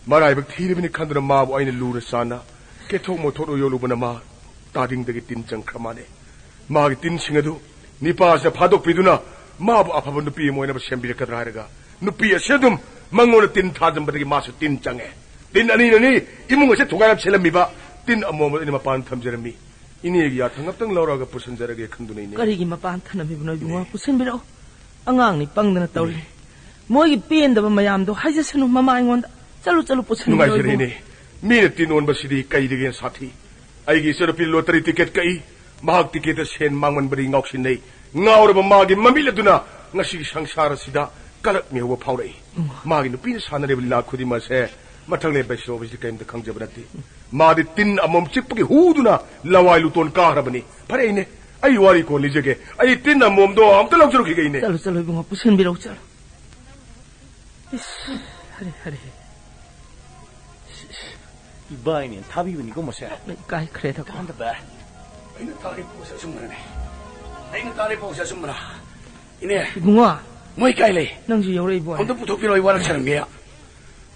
ꯃꯔꯥꯏꯕꯛ ꯊꯤꯔꯕꯅꯤ ꯈꯟꯗꯨꯅ ꯃꯥꯕꯨ ꯑꯩꯅ ꯂꯨꯅ ꯆꯥꯟꯅ ꯀꯦꯊꯣꯛ ꯃꯣꯊꯣꯛꯅ ꯌꯣꯛꯂꯨꯕꯅ ꯃꯥ ꯇꯥꯗꯤꯡꯗꯒꯤ ꯇꯤꯟ ꯆꯪꯈ꯭ꯔ ꯃꯥꯜꯂꯦ꯫ ꯃꯥꯒꯤ ꯇꯤꯟꯁꯤꯡ ꯑꯗꯨ ꯅꯤꯄꯥꯁꯤꯅ ꯐꯥꯗꯣꯛꯄꯤꯗꯨꯅ ꯃꯥꯕꯨ ꯑꯐꯕ ꯅꯨꯄꯤ ꯑꯃ ꯑꯣꯏꯅꯕ ꯁꯦꯝꯕꯤꯔꯛꯀꯗ꯭ꯔꯥ ꯍꯥꯏꯔꯒ ꯅꯨꯄꯤ ꯑꯁꯤ ꯑꯗꯨꯝ ꯃꯉꯣꯟꯗ ꯇꯤꯟ ꯊꯥꯖꯤꯟꯕꯗꯒꯤ ꯃꯥꯁꯨ ꯇꯤꯟ ꯆꯪꯉꯦ꯫ ꯇꯤꯟ ꯑꯅꯤꯅꯅꯤ ꯏꯃꯨꯡ ꯑꯁꯤ ꯊꯨꯒꯥꯏꯅꯕ ꯁꯤꯜꯂꯝꯃꯤꯕ꯫ ꯇꯤꯟ ꯑꯃꯣꯝ ꯑꯗꯨ ꯑꯩꯅ ꯃꯄꯥꯟ ꯊꯝꯖꯔꯝꯃꯤ꯫ ꯏꯅꯦꯒꯤ ꯌꯥꯊꯪ ꯑꯝꯇꯪ ꯂꯧꯔꯒ ꯄꯨꯁꯤꯟꯖꯔꯒꯦ ꯈꯟꯗꯨꯅ ꯏꯅꯦ꯫ ꯀꯔꯤꯒꯤ ꯃꯄꯥꯟ ꯊꯝꯂꯝꯃꯤꯕꯅꯣ ꯏꯕꯨꯡꯉꯣ? ꯏꯅꯦ꯫ ꯄꯨꯁꯤꯟꯕꯤꯔꯛꯑꯣ꯫ ꯑꯉꯥꯡꯅꯤ ꯄꯪꯗꯅ ꯇꯧꯔꯤ꯫ ꯏꯅꯦ꯫ ꯃꯣꯏꯒꯤ ꯄꯦꯟꯗꯕ ꯃꯌꯥꯝꯗꯣ ꯍꯥꯏꯖꯁꯅꯨ ꯃꯃꯥ ꯑꯩꯉꯣꯟꯗ꯫ ꯆꯠꯂꯨ, ꯆꯠꯂꯨ, ꯄꯨꯁꯤꯟꯕꯤꯔꯛꯑꯣ ꯅꯨꯡꯉꯥꯏꯖꯔꯦ ꯏꯕꯨꯡꯉꯣ꯫ ꯏꯅꯦ꯫ ꯃꯤꯅ ꯇꯤꯟ ꯑꯣꯟꯕꯁꯤꯗꯤ ꯀꯩꯗꯒꯤ ꯍꯦꯟꯅ ꯁꯥꯊꯤ꯫ ꯑꯩꯒꯤ ꯏꯆꯟꯅꯨꯄꯤ ꯂꯣꯇꯔꯤ ꯇꯤꯀꯦꯠ ꯀꯛꯏ꯫ ꯃꯍꯥꯛ ꯇꯤꯀꯦꯠꯇ ꯁꯦꯟ ꯃꯥꯡꯃꯟꯕꯗꯒꯤ ꯉꯥꯎꯁꯤꯟꯅꯩ꯫ ꯉꯥꯎꯔꯕ ꯃꯥꯒꯤ ꯃꯃꯤꯠ ꯑꯗꯨꯅ ꯉꯁꯤꯒꯤ ꯁꯪꯁꯥꯔ ꯑꯁꯤꯗ ꯀꯂꯛ ꯃꯤꯍꯧꯕ ꯐꯥꯎꯔꯛꯏ꯫ ꯎꯝ꯫ ꯃꯥꯒꯤ ꯅꯨꯄꯤꯅ ꯁꯥꯟꯅꯔꯤꯕ ꯂꯤꯂꯥ ꯈꯨꯗꯤꯡꯃꯛ ꯑꯁꯦ ꯃꯊꯪ ꯂꯩꯕ ꯁꯤꯗꯤ ꯀꯔꯤꯝꯇ ꯈꯪꯖꯕ ꯅꯠꯇꯦ꯫ ꯃꯥꯗꯤ ꯇꯤꯟ ꯑꯃꯣꯝ ꯆꯤꯛꯄꯒꯤ ꯍꯨꯗꯨꯅ ꯂꯋꯥꯏ ꯂꯨꯇꯣꯟ ꯀꯥꯈ꯭ꯔꯕꯅꯤ꯫ ꯐꯔꯦ ꯏꯅꯦ, ꯑꯩ ꯋꯥꯔꯤ ꯀꯣꯟ ꯂꯤꯖꯒꯦ꯫ ꯑꯩ ꯇꯤꯟ ꯑꯃꯣꯝꯗꯣ ꯑꯝꯇ ꯂꯧꯖꯔꯨꯈꯤꯒꯦ ꯏꯅꯦ꯫ ꯆꯠꯂꯨ, ꯆꯠꯂꯨ ꯏꯕꯨꯡꯉꯣ, ꯄꯨꯁꯤꯟꯕꯤꯔꯛꯎ, ꯆꯠꯂꯨ꯫ ꯏꯁ, ꯍꯔꯦ, ꯍꯔꯦ꯫ ꯏꯕꯥꯏꯅꯦ ꯊꯥꯕꯤꯕꯅꯤꯀꯣ ꯃꯁꯦ꯫ ꯏꯀꯥꯏꯈ꯭ꯔꯦꯗꯀꯣ꯫ ꯀꯥꯟꯗꯕ꯫ ꯑꯩꯅ ꯊꯥꯔꯤꯕ ꯄꯣꯠꯁꯦ ꯑꯆꯨꯝꯕꯅꯅꯦ꯫ ꯑꯩꯅ ꯇꯥꯔꯤ ꯄꯥꯎꯁꯦ ꯑꯆꯨꯝꯕꯔꯥ? ꯏꯅꯦ, ꯏꯕꯨꯡꯉꯣ, ꯃꯣꯏ ꯀꯥꯏ ꯂꯩ? ꯅꯪꯁꯨ ꯌꯧꯔꯛꯏꯕꯣ? ꯑꯝꯇ ꯄꯨꯊꯣꯛꯄꯤꯔꯣ, ꯑꯩ ꯋꯥꯔꯛꯆꯔꯝꯒꯦ꯫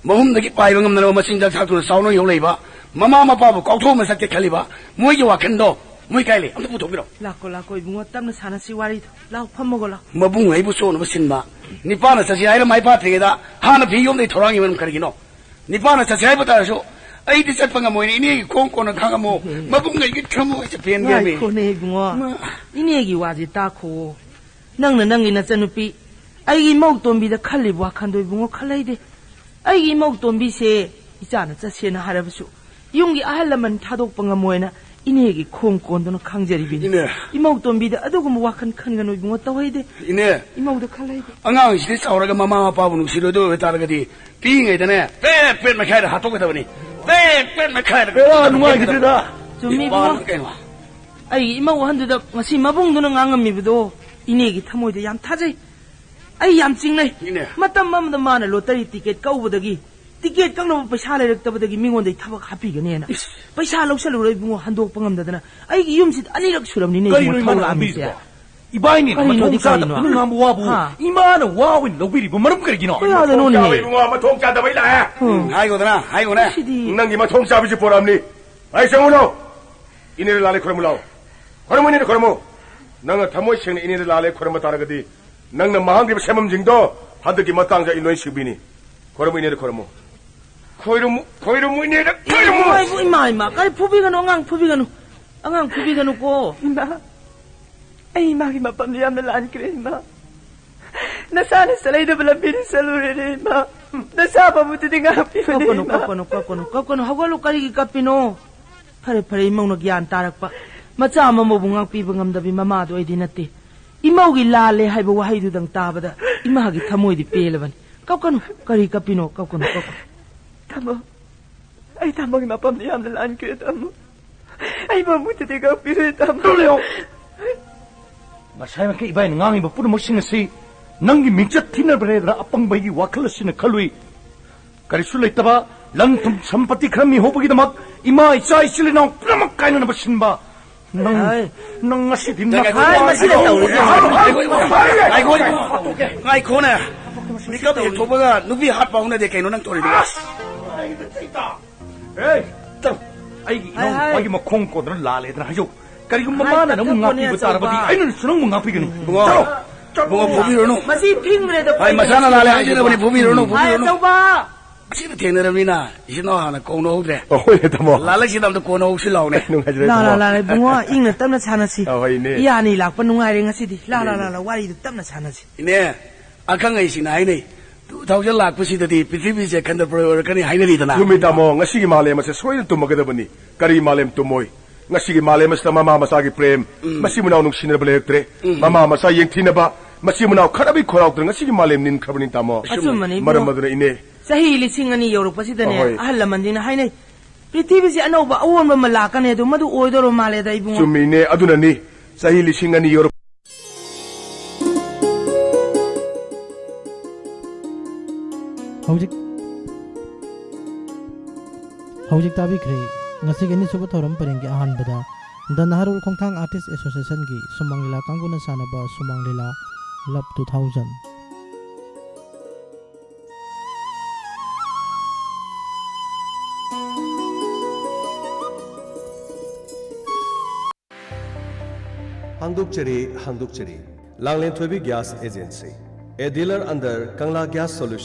ꯃꯍꯨꯝꯗꯒꯤ ꯄꯥꯏꯕ ꯉꯝꯗꯅꯕ ꯃꯆꯤꯟꯖꯥꯛ ꯊꯥꯛꯇꯨꯅ ꯆꯥꯎꯅ ꯌꯣꯛꯂꯛꯏꯕ ꯃꯃꯥ ꯃꯄꯥꯕꯨ ꯀꯥꯎꯊꯣꯛꯑꯝꯃ ꯆꯠꯀꯦ ꯈꯜꯂꯤꯕ ꯃꯣꯏꯒꯤ ꯋꯥꯈꯜꯗꯣ ꯃꯣꯏ ꯀꯥꯏ ꯂꯩ? ꯑꯝꯇ ꯄꯨꯊꯣꯛꯄꯤꯔꯣ꯫ ꯂꯥꯛꯀꯣ, ꯂꯥꯛꯀꯣ, ꯏꯕꯨꯡꯉꯣ, ꯇꯞꯅ ꯁꯥꯟꯅꯁꯤ ꯋꯥꯔꯤꯗꯣ꯫ ꯂꯥꯛ, ꯐꯝꯃꯒꯣ, ꯂꯥꯛ꯫ ꯃꯕꯨꯡ ꯑꯩꯕꯨ ꯆꯣꯛꯅꯕ ꯁꯤꯟꯕ, ꯅꯤꯄꯥꯅ ꯆꯠꯁꯤ ꯍꯥꯏꯔ ꯃꯥꯏ ꯄꯥꯠꯇ꯭ꯔꯤꯉꯩꯗ ꯍꯥꯟꯅ ꯐꯤ ꯌꯣꯝꯗꯩ ꯊꯧꯔꯥꯡꯉꯤꯕ ꯀꯔꯤꯒꯤꯅꯣ? ꯅꯤꯄꯥꯅ ꯆꯠꯁꯤ ꯍꯥꯏꯕ ꯇꯥꯔꯁꯨ ꯑꯩꯗꯤ ꯆꯠꯄ ꯉꯝꯃꯣꯏꯅꯦ꯫ ꯏꯅꯦꯒꯤ ꯈꯣꯡ ꯀꯣꯟꯅ ꯈꯥꯡꯉꯝꯃꯣ꯫ ꯃꯕꯨꯡ ꯑꯩꯒꯤ ꯊꯃꯣꯏꯁꯦ ꯄꯦꯟꯗꯦꯃꯤ꯫ ꯉꯥꯏꯈꯣꯅꯦ ꯏꯕꯨꯡꯉꯣ꯫ ꯃꯥ꯫ ꯏꯅꯦꯒꯤ ꯋꯥꯁꯦ ꯇꯥꯈꯣ꯫ ꯅꯪꯅ ꯅꯪꯒꯤ ꯅꯆꯟꯅꯨꯄꯤ ꯑꯩꯒꯤ ꯏꯃꯧ ꯇꯣꯝꯕꯤꯗ ꯈꯜꯂꯤꯕ ꯋꯥꯈꯟꯗꯣ ꯏꯕꯨꯡꯉꯣ ꯈꯜꯂꯩꯗꯦ꯫ ꯑꯩꯒꯤ ꯏꯃꯧ ꯇꯣꯝꯕꯤꯁꯦ ꯏꯆꯥꯅ ꯆꯠꯁꯦꯅ ꯍꯥꯏꯔꯕꯁꯨ ꯌꯨꯝꯒꯤ ꯑꯍꯜ ꯂꯃꯟ ꯊꯥꯗꯣꯛꯄ ꯉꯝꯃꯣꯏꯅ ꯏꯅꯦꯒꯤ ꯈꯣꯡ ꯀꯣꯟꯗꯨꯅ ꯈꯥꯡꯖꯔꯤꯕꯅꯤ꯫ ꯏꯅꯦ꯫ ꯏꯃꯧ ꯇꯣꯝꯕꯤꯗ ꯑꯗꯨꯒꯨꯝꯕ ꯋꯥꯈꯜ ꯈꯟꯒꯅꯨ ꯏꯕꯨꯡꯉꯣ, ꯇꯧꯍꯩꯗꯦ꯫ ꯏꯅꯦ꯫ ꯏꯃꯧꯗ ꯈꯜꯂꯩꯗꯦ꯫ ꯑꯉꯥꯡꯁꯤꯗꯤ ꯆꯥꯎꯔꯒ ꯃꯃꯥ ꯃꯄꯥꯕꯨ ꯅꯨꯡꯁꯤꯔꯣꯏꯗꯣꯏ ꯑꯣꯏꯇꯥꯔꯒꯗꯤ ꯄꯤꯛꯏꯉꯩꯗꯅꯦ ꯄꯦꯠ ꯄꯦꯠ ꯃꯩꯈꯥꯏꯗ ꯍꯥꯠꯇꯣꯛꯀꯗꯕꯅꯤ꯫ ꯄꯦꯠ ꯄꯦꯠ ꯃꯩꯈꯥꯏꯗ꯫ ꯕꯦꯔꯥ ꯅꯨꯡꯉꯥꯏꯈꯤꯗ꯭ꯔꯦꯗ꯫ ꯆꯨꯝꯃꯤ ꯏꯕꯨꯡꯉꯣ꯫ ꯏꯄꯥꯅ ꯀꯩꯅꯣ? ꯑꯩꯒꯤ ꯏꯃꯧ ꯑꯍꯟꯗꯨꯗ ꯉꯁꯤ ꯃꯕꯨꯡꯗꯨꯅ ꯉꯥꯡꯉꯝꯃꯤꯕꯗꯣ ꯏꯅꯦꯒꯤ ꯊꯃꯣꯏꯗ ꯌꯥꯝ ꯊꯥꯖꯩ꯫ ꯑꯩ ꯌꯥꯝ ꯆꯤꯡꯅꯩ꯫ ꯏꯅꯦ꯫ ꯃꯇꯝ ꯑꯃꯗ ꯃꯥꯅ ꯂꯣꯇꯔꯤ ꯇꯤꯀꯦꯠ ꯀꯛꯎꯕꯗꯒꯤ ꯇꯤꯀꯦꯠ ꯀꯛꯅꯕ ꯄꯩꯁꯥ ꯂꯩꯔꯛꯇꯕꯗꯒꯤ ꯃꯤꯉꯣꯟꯗꯒꯤ ꯊꯕꯛ ꯍꯥꯞꯄꯤꯒꯅꯦꯅ꯫ ꯏꯁ꯫ ꯄꯩꯁꯥ ꯂꯧꯁꯜꯂꯨꯔ ꯏꯕꯨꯡꯉꯣ ꯍꯟꯗꯣꯛꯄ ꯉꯝꯗꯗꯅ ꯑꯩꯒꯤ ꯌꯨꯝꯁꯤꯗ ꯑꯅꯤꯔꯛ ꯁꯨꯔꯕꯅꯤꯅꯦ ꯀꯔꯤꯅꯣ ꯏꯕꯨꯡꯉꯣ ꯏꯃꯥꯅ ꯊꯧꯔꯥꯡꯂꯤꯁꯦ꯫ ꯉꯥꯡꯕꯤꯔꯤꯁꯤꯕꯣ? ꯏꯕꯥꯏꯅꯤꯅ ꯀꯔꯤꯅꯣꯗꯤ ꯃꯊꯣꯡ ꯆꯥꯗꯕ ꯀꯔꯤꯅꯣ? ꯅꯪ ꯉꯥꯡꯕ ꯋꯥꯕꯨ ꯍꯥ? ꯏꯃꯥꯅ ꯋꯥ ꯑꯣꯏꯅ ꯂꯧꯕꯤꯔꯤꯕ ꯃꯔꯝ ꯀꯔꯤꯒꯤꯅꯣ? ꯀꯌꯥꯗꯅꯣꯅꯦ? ꯃꯊꯣꯡ ꯆꯥꯕ ꯏꯕꯨꯡꯉꯣ, ꯃꯊꯣꯡ ꯆꯥꯗꯕ ꯑꯩ ꯂꯥꯛꯑꯦ꯫ ꯎꯝ, ꯍꯥꯏꯒꯣꯗꯅ, ꯍꯥꯏꯒꯣꯅꯦ꯫ ꯁꯤꯗꯤ꯫ ꯅꯪꯒꯤ ꯃꯊꯣꯡ ꯆꯥꯕꯁꯤ ꯄꯣꯔꯛꯑꯝꯅꯤ꯫ ꯑꯩ ꯆꯪꯉꯨ ꯂꯥꯎ꯫ ꯏꯅꯦꯗ ꯂꯥꯜꯂꯦ ꯈꯣꯏꯔꯝꯃꯨ ꯂꯥꯎ꯫ ꯈꯣꯏꯔꯝꯃꯨ, ꯏꯅꯦꯗ ꯈꯣꯏꯔꯝꯃꯨ꯫ ꯅꯪꯅ ꯊꯃꯣꯏ ꯁꯦꯡꯅ ꯏꯅꯦꯗ ꯂꯥꯜꯂꯦ ꯈꯣꯏꯔꯝꯕ ꯇꯥꯔꯒꯗꯤ ꯅꯪꯅ ꯃꯥꯡꯈ꯭ꯔꯤꯕ ꯁꯦꯟꯐꯝꯁꯤꯡꯗꯣ ꯍꯟꯗꯛꯀꯤ ꯃꯇꯥꯡꯗ ꯑꯩ ꯂꯣꯏ ꯁꯤꯡꯕꯤꯅꯤ꯫ ꯈꯣꯏꯔꯝꯃꯨ, ꯏꯅꯦꯗ ꯈꯣꯏꯔꯝꯃꯨ꯫ ꯈꯣꯏꯔꯝꯃꯨ, ꯈꯣꯏꯔꯝꯃꯨ, ꯏꯅꯦꯗ ꯈꯣꯏꯔꯝꯃꯨ꯫ ꯏꯃꯥ, ꯏꯃꯥ, ꯏꯃꯥ, ꯀꯔꯤ ꯐꯨꯕꯤꯒꯅꯨ, ꯑꯉꯥꯡ ꯐꯨꯕꯤꯒꯅꯨ꯫ ꯑꯉꯥꯡ ꯐꯨꯕꯤꯒꯅꯨꯀꯣ꯫ ꯏꯃꯥ, ꯑꯩ ꯏꯃꯥꯒꯤ ꯃꯐꯝꯗ ꯌꯥꯝꯅ ꯂꯥꯟꯈ꯭ꯔꯦ, ꯏꯃꯥ꯫ ꯅꯁꯥꯅ ꯆꯠꯂꯩꯗꯕ ꯂꯝꯕꯤꯗ ꯆꯠꯂꯨꯔꯦꯅꯦ, ꯏꯃꯥ꯫ ꯅꯁꯥ ꯐꯕꯗꯨꯗꯤ ꯉꯥꯛꯄꯤꯕꯅꯦ, ꯀꯞꯀꯅꯨ, ꯏꯃꯥ꯫ ꯀꯞꯀꯅꯨ, ꯀꯞꯀꯅꯨ, ꯀꯞꯀꯅꯨ꯫ ꯍꯧꯒꯠꯂꯨ, ꯀꯔꯤꯒꯤ ꯀꯞꯄꯤꯅꯣ? ꯐꯔꯦ, ꯐꯔꯦ, ꯏꯃꯧꯅ ꯒ꯭ꯌꯥꯟ ꯇꯥꯔꯛꯄ꯫ ꯃꯆꯥ ꯑꯃꯃꯕꯨ ꯉꯥꯛꯄꯤꯕ ꯉꯝꯗꯕꯤ ꯃꯃꯥꯗꯣ ꯑꯩꯗꯤ ꯅꯠꯇꯦ꯫ ꯏꯃꯧꯒꯤ ꯂꯥꯜꯂꯦ ꯍꯥꯏꯕ ꯋꯥꯍꯩꯗꯨꯗꯪ ꯇꯥꯕꯗ ꯏꯃꯥꯒꯤ ꯊꯃꯣꯏꯗꯤ ꯄꯦꯜꯂꯕꯅꯤ꯫ ꯀꯞꯀꯅꯨ, ꯀꯔꯤ ꯀꯞꯄꯤꯅꯣ? ꯀꯞꯀꯅꯨ, ꯀꯞꯀꯅꯨ꯫ ꯇꯥꯃꯣ, ꯑꯩ ꯇꯥꯃꯣꯒꯤ ꯃꯐꯝꯗ ꯌꯥꯝꯅ ꯂꯥꯟꯈ꯭ꯔꯦ, ꯇꯥꯃꯣ꯫ ꯑꯩ ꯃꯃꯨꯠꯇꯗꯤ ꯉꯥꯛꯄꯤꯔꯣꯏ, ꯇꯥꯃꯣ꯫ ꯇꯨꯃꯤꯟ ꯂꯩꯌꯣ꯫ ꯉꯁꯥꯏꯃꯛꯀꯤ ꯏꯕꯥꯏꯅ ꯉꯥꯡꯉꯤꯕ ꯄꯨꯝꯅꯃꯛꯁꯤꯡ ꯑꯁꯤ ꯅꯪꯒꯤ ꯃꯤꯡꯆꯠ ꯊꯤꯅꯕꯅꯦꯗꯅ ꯑꯄꯪꯕꯒꯤ ꯋꯥꯈꯜ ꯑꯁꯤꯅ ꯈꯜꯂꯨꯏ꯫ ꯀꯔꯤꯁꯨ ꯂꯩꯇꯕ ꯂꯟ ꯊꯨꯝ ꯁꯝꯄꯇꯤ ꯈꯔ ꯃꯤꯍꯧꯕꯒꯤꯗꯃꯛ ꯏꯃꯥ, ꯏꯆꯥ, ꯏꯆꯤꯜ ꯏꯅꯥꯎ ꯄꯨꯝꯅꯃꯛ ꯀꯥꯏꯅꯅꯕ ꯁꯤꯟꯕ ꯅꯪ, ꯍꯥꯏ꯫ ꯅꯪ ꯉꯁꯤꯗꯤ ꯉꯥꯏꯈꯣ, ꯃꯊꯥ ꯉꯥꯏꯈꯣ, ꯇꯧꯔꯤꯁꯦ꯫ ꯉꯥꯏꯈꯣ, ꯉꯥꯏꯈꯣ, ꯉꯥꯏꯈꯣ, ꯉꯥꯏꯈꯣꯅꯦ꯫ ꯃꯤꯀꯞ ꯍꯦꯛ ꯊꯣꯛꯄꯒ ꯅꯨꯄꯤ ꯍꯥꯠꯄ ꯍꯧꯅꯗꯦ ꯀꯩꯅꯣ ꯅꯪ ꯇꯧꯔꯤꯗꯨꯕꯣ? ꯑꯁ! ꯑꯦ, ꯆꯠꯂꯣ꯫ ꯑꯩꯒꯤ ꯍꯥꯏ, ꯍꯥꯏ꯫ ꯏꯅꯥꯎꯅꯨꯄꯥꯒꯤ ꯃꯈꯣꯡ ꯀꯣꯟꯗꯅ ꯂꯥꯜꯂꯦꯗꯅ ꯍꯥꯏꯖꯧ꯫ ꯀꯔꯤꯒꯨꯝꯕ ꯍꯥꯏ, ꯃꯥꯅ ꯅꯪꯕꯨ ꯇꯞꯊꯣꯛꯄꯅꯦ, ꯉꯥꯛꯄꯤꯕ ꯇꯥꯔꯕꯗꯤ ꯑꯆꯧꯕ꯫ ꯑꯩꯅꯁꯨ ꯅꯪꯕꯨ ꯉꯥꯛꯄꯤꯒꯅꯤ꯫ ꯏꯕꯨꯡꯉꯣ, ꯆꯠꯂꯣ, ꯆꯠꯂꯣ꯫ ꯏꯕꯨꯡꯉꯣ, ꯐꯨꯕꯤꯔꯨꯅꯨ꯫ ꯃꯁꯤ ꯐꯤꯡꯈ꯭ꯔꯦꯗ, ꯍꯥꯏ, ꯃꯁꯥꯅ ꯂꯥꯜꯂꯦ ꯍꯥꯏꯖꯔꯕꯅꯤ, ꯐꯨꯕꯤꯔꯨꯅꯨ, ꯍꯥꯏ, ꯐꯨꯕꯤꯔꯨꯅꯨ꯫ ꯑꯆꯧꯕ꯫ ꯉꯁꯤꯗ ꯊꯦꯡꯅꯔꯕꯅꯤꯅ ꯏꯆꯤꯟ ꯏꯅꯥꯎ ꯍꯥꯟꯅ ꯀꯧꯅꯍꯧꯗ꯭ꯔꯦ꯫ ꯑ, ꯍꯣꯏꯅꯦ, ꯇꯥꯃꯣ꯫ ꯂꯥꯜꯂꯛꯁꯤꯗ ꯑꯝꯇ ꯀꯣꯟꯅꯍꯧꯁꯤ ꯂꯥꯎꯅꯦ꯫ ꯅꯨꯡꯉꯥꯏꯖꯔꯦ, ꯂꯥ, ꯂꯥ, ꯇꯥꯃꯣ꯫ ꯂꯥ, ꯏꯕꯨꯡꯉꯣ, ꯏꯪꯅ ꯇꯞꯅ ꯁꯥꯟꯅꯁꯤ꯫ ꯑ, ꯍꯣꯏ, ꯏꯅꯦ꯫ ꯏꯌꯥ ꯑꯅꯤ ꯂꯥꯛꯄ ꯅꯨꯡꯉꯥꯏꯔꯦ ꯉꯁꯤꯗꯤ꯫ ꯂꯥ, ꯂꯥ, ꯏꯅꯦ, ꯂꯥ, ꯏꯅꯦ꯫ ꯂꯥ, ꯋꯥꯔꯤꯗꯨ ꯇꯞꯅ ꯁꯥꯟꯅꯁꯤ꯫ ꯏꯅꯦ, ꯑꯈꯪ ꯑꯍꯩꯁꯤꯡꯅ ꯍꯥꯏꯅꯩ, two thousand ꯂꯥꯛꯄꯁꯤꯗꯗꯤ ꯄ꯭ꯔꯤꯊꯤꯕꯤꯁꯦ ꯈꯟꯗ ꯄ꯭ꯔꯣꯏ ꯑꯣꯏꯔꯛꯀꯅꯤ ꯍꯥꯏꯅꯔꯤꯗꯅ꯫ ꯆꯨꯝꯃꯤ, ꯇꯥꯃꯣ꯫ ꯉꯁꯤꯒꯤ ꯃꯥꯂꯦꯝ ꯑꯁꯦ ꯁꯣꯏꯗꯅ ꯇꯨꯝꯃꯒꯗꯕꯅꯤ꯫ ꯀꯔꯤ ꯃꯥꯂꯦꯝ ꯇꯨꯝꯃꯣꯏ? ꯉꯁꯤꯒꯤ ꯃꯥꯂꯦꯝ ꯑꯁꯤꯗ ꯃꯃꯥ ꯃꯆꯥꯒꯤ ꯄ꯭ꯔꯦꯝ, ꯎꯝ꯫ ꯃꯆꯤꯟ ꯃꯅꯥꯎ ꯅꯨꯡꯁꯤꯅꯕ ꯂꯩꯔꯛꯇ꯭ꯔꯦ꯫ ꯎꯝ꯫ ꯃꯃꯥ ꯃꯆꯥ ꯌꯦꯡꯊꯤꯅꯕ, ꯃꯆꯤꯟ ꯃꯅꯥꯎ ꯈꯠꯅꯕꯒꯤ ꯈꯣꯏꯔꯥꯎꯗ꯭ꯔꯦ꯫ ꯉꯁꯤꯒꯤ ꯃꯥꯂꯦꯝ ꯅꯤꯟꯈ꯭ꯔꯕꯅꯤ, ꯇꯥꯃꯣ꯫ ꯑꯆꯨꯝꯕꯅꯤ, ꯃꯔꯝ ꯏꯕꯨꯡꯉꯣ꯫ ꯑꯗꯨꯅ, ꯏꯅꯦ꯫ ꯆꯍꯤ ꯂꯤꯁꯤꯡ ꯑꯅꯤ ꯌꯧꯔꯛꯄꯁꯤꯗꯅꯦ, ꯑꯍꯣꯏ꯫ ꯑꯍꯜ ꯂꯃꯟꯁꯤꯡꯅ ꯍꯥꯏꯅꯩ, ꯄ꯭ꯔꯤꯊꯤꯕꯤꯁꯤ ꯑꯅꯧꯕ ꯑꯑꯣꯟꯕ ꯑꯃ ꯂꯥꯛꯀꯅꯤ, ꯑꯗꯣ ꯃꯗꯨ ꯑꯣꯏꯗꯧꯔ ꯃꯥꯜꯂꯦꯗ, ꯏꯕꯨꯡꯉꯣ꯫ ꯆꯨꯝꯃꯤꯅꯦ, ꯑꯗꯨꯅꯅꯤ ꯆꯍꯤ ꯂꯤꯁꯤꯡ ꯑꯅꯤ ꯌꯧꯔꯛ- ꯍꯧꯖꯤꯛ, ꯍꯧꯖꯤꯛ ꯇꯥꯕꯤꯈ꯭ꯔꯦ ꯉꯁꯤꯒꯤ ꯑꯅꯤꯁꯨꯕ ꯊꯧꯔꯝ ꯄꯔꯦꯡꯒꯤ ꯑꯍꯥꯟꯕꯗ ꯗ ꯅꯍꯔꯨꯜ ꯈꯣꯡꯊꯥꯡ ꯑꯥꯔꯇꯤꯁ ꯑꯦꯁꯣꯁꯤꯌꯦꯁꯟꯒꯤ ꯁꯨꯃꯥꯡ ꯂꯤꯂꯥ ꯀꯥꯡꯕꯨꯅ ꯁꯥꯟꯅꯕ ꯁꯨꯃꯥꯡ ꯂꯤꯂꯥ ꯂꯞ ꯇꯨ ꯊꯥꯎꯖꯟ꯫ ꯍꯥꯡꯗꯣꯛꯆꯔꯤ, ꯍꯥꯡꯗꯣꯛꯆꯔꯤ꯫ Langlenthoibi gas agency, a dealer under Kangla Gas Solution꯫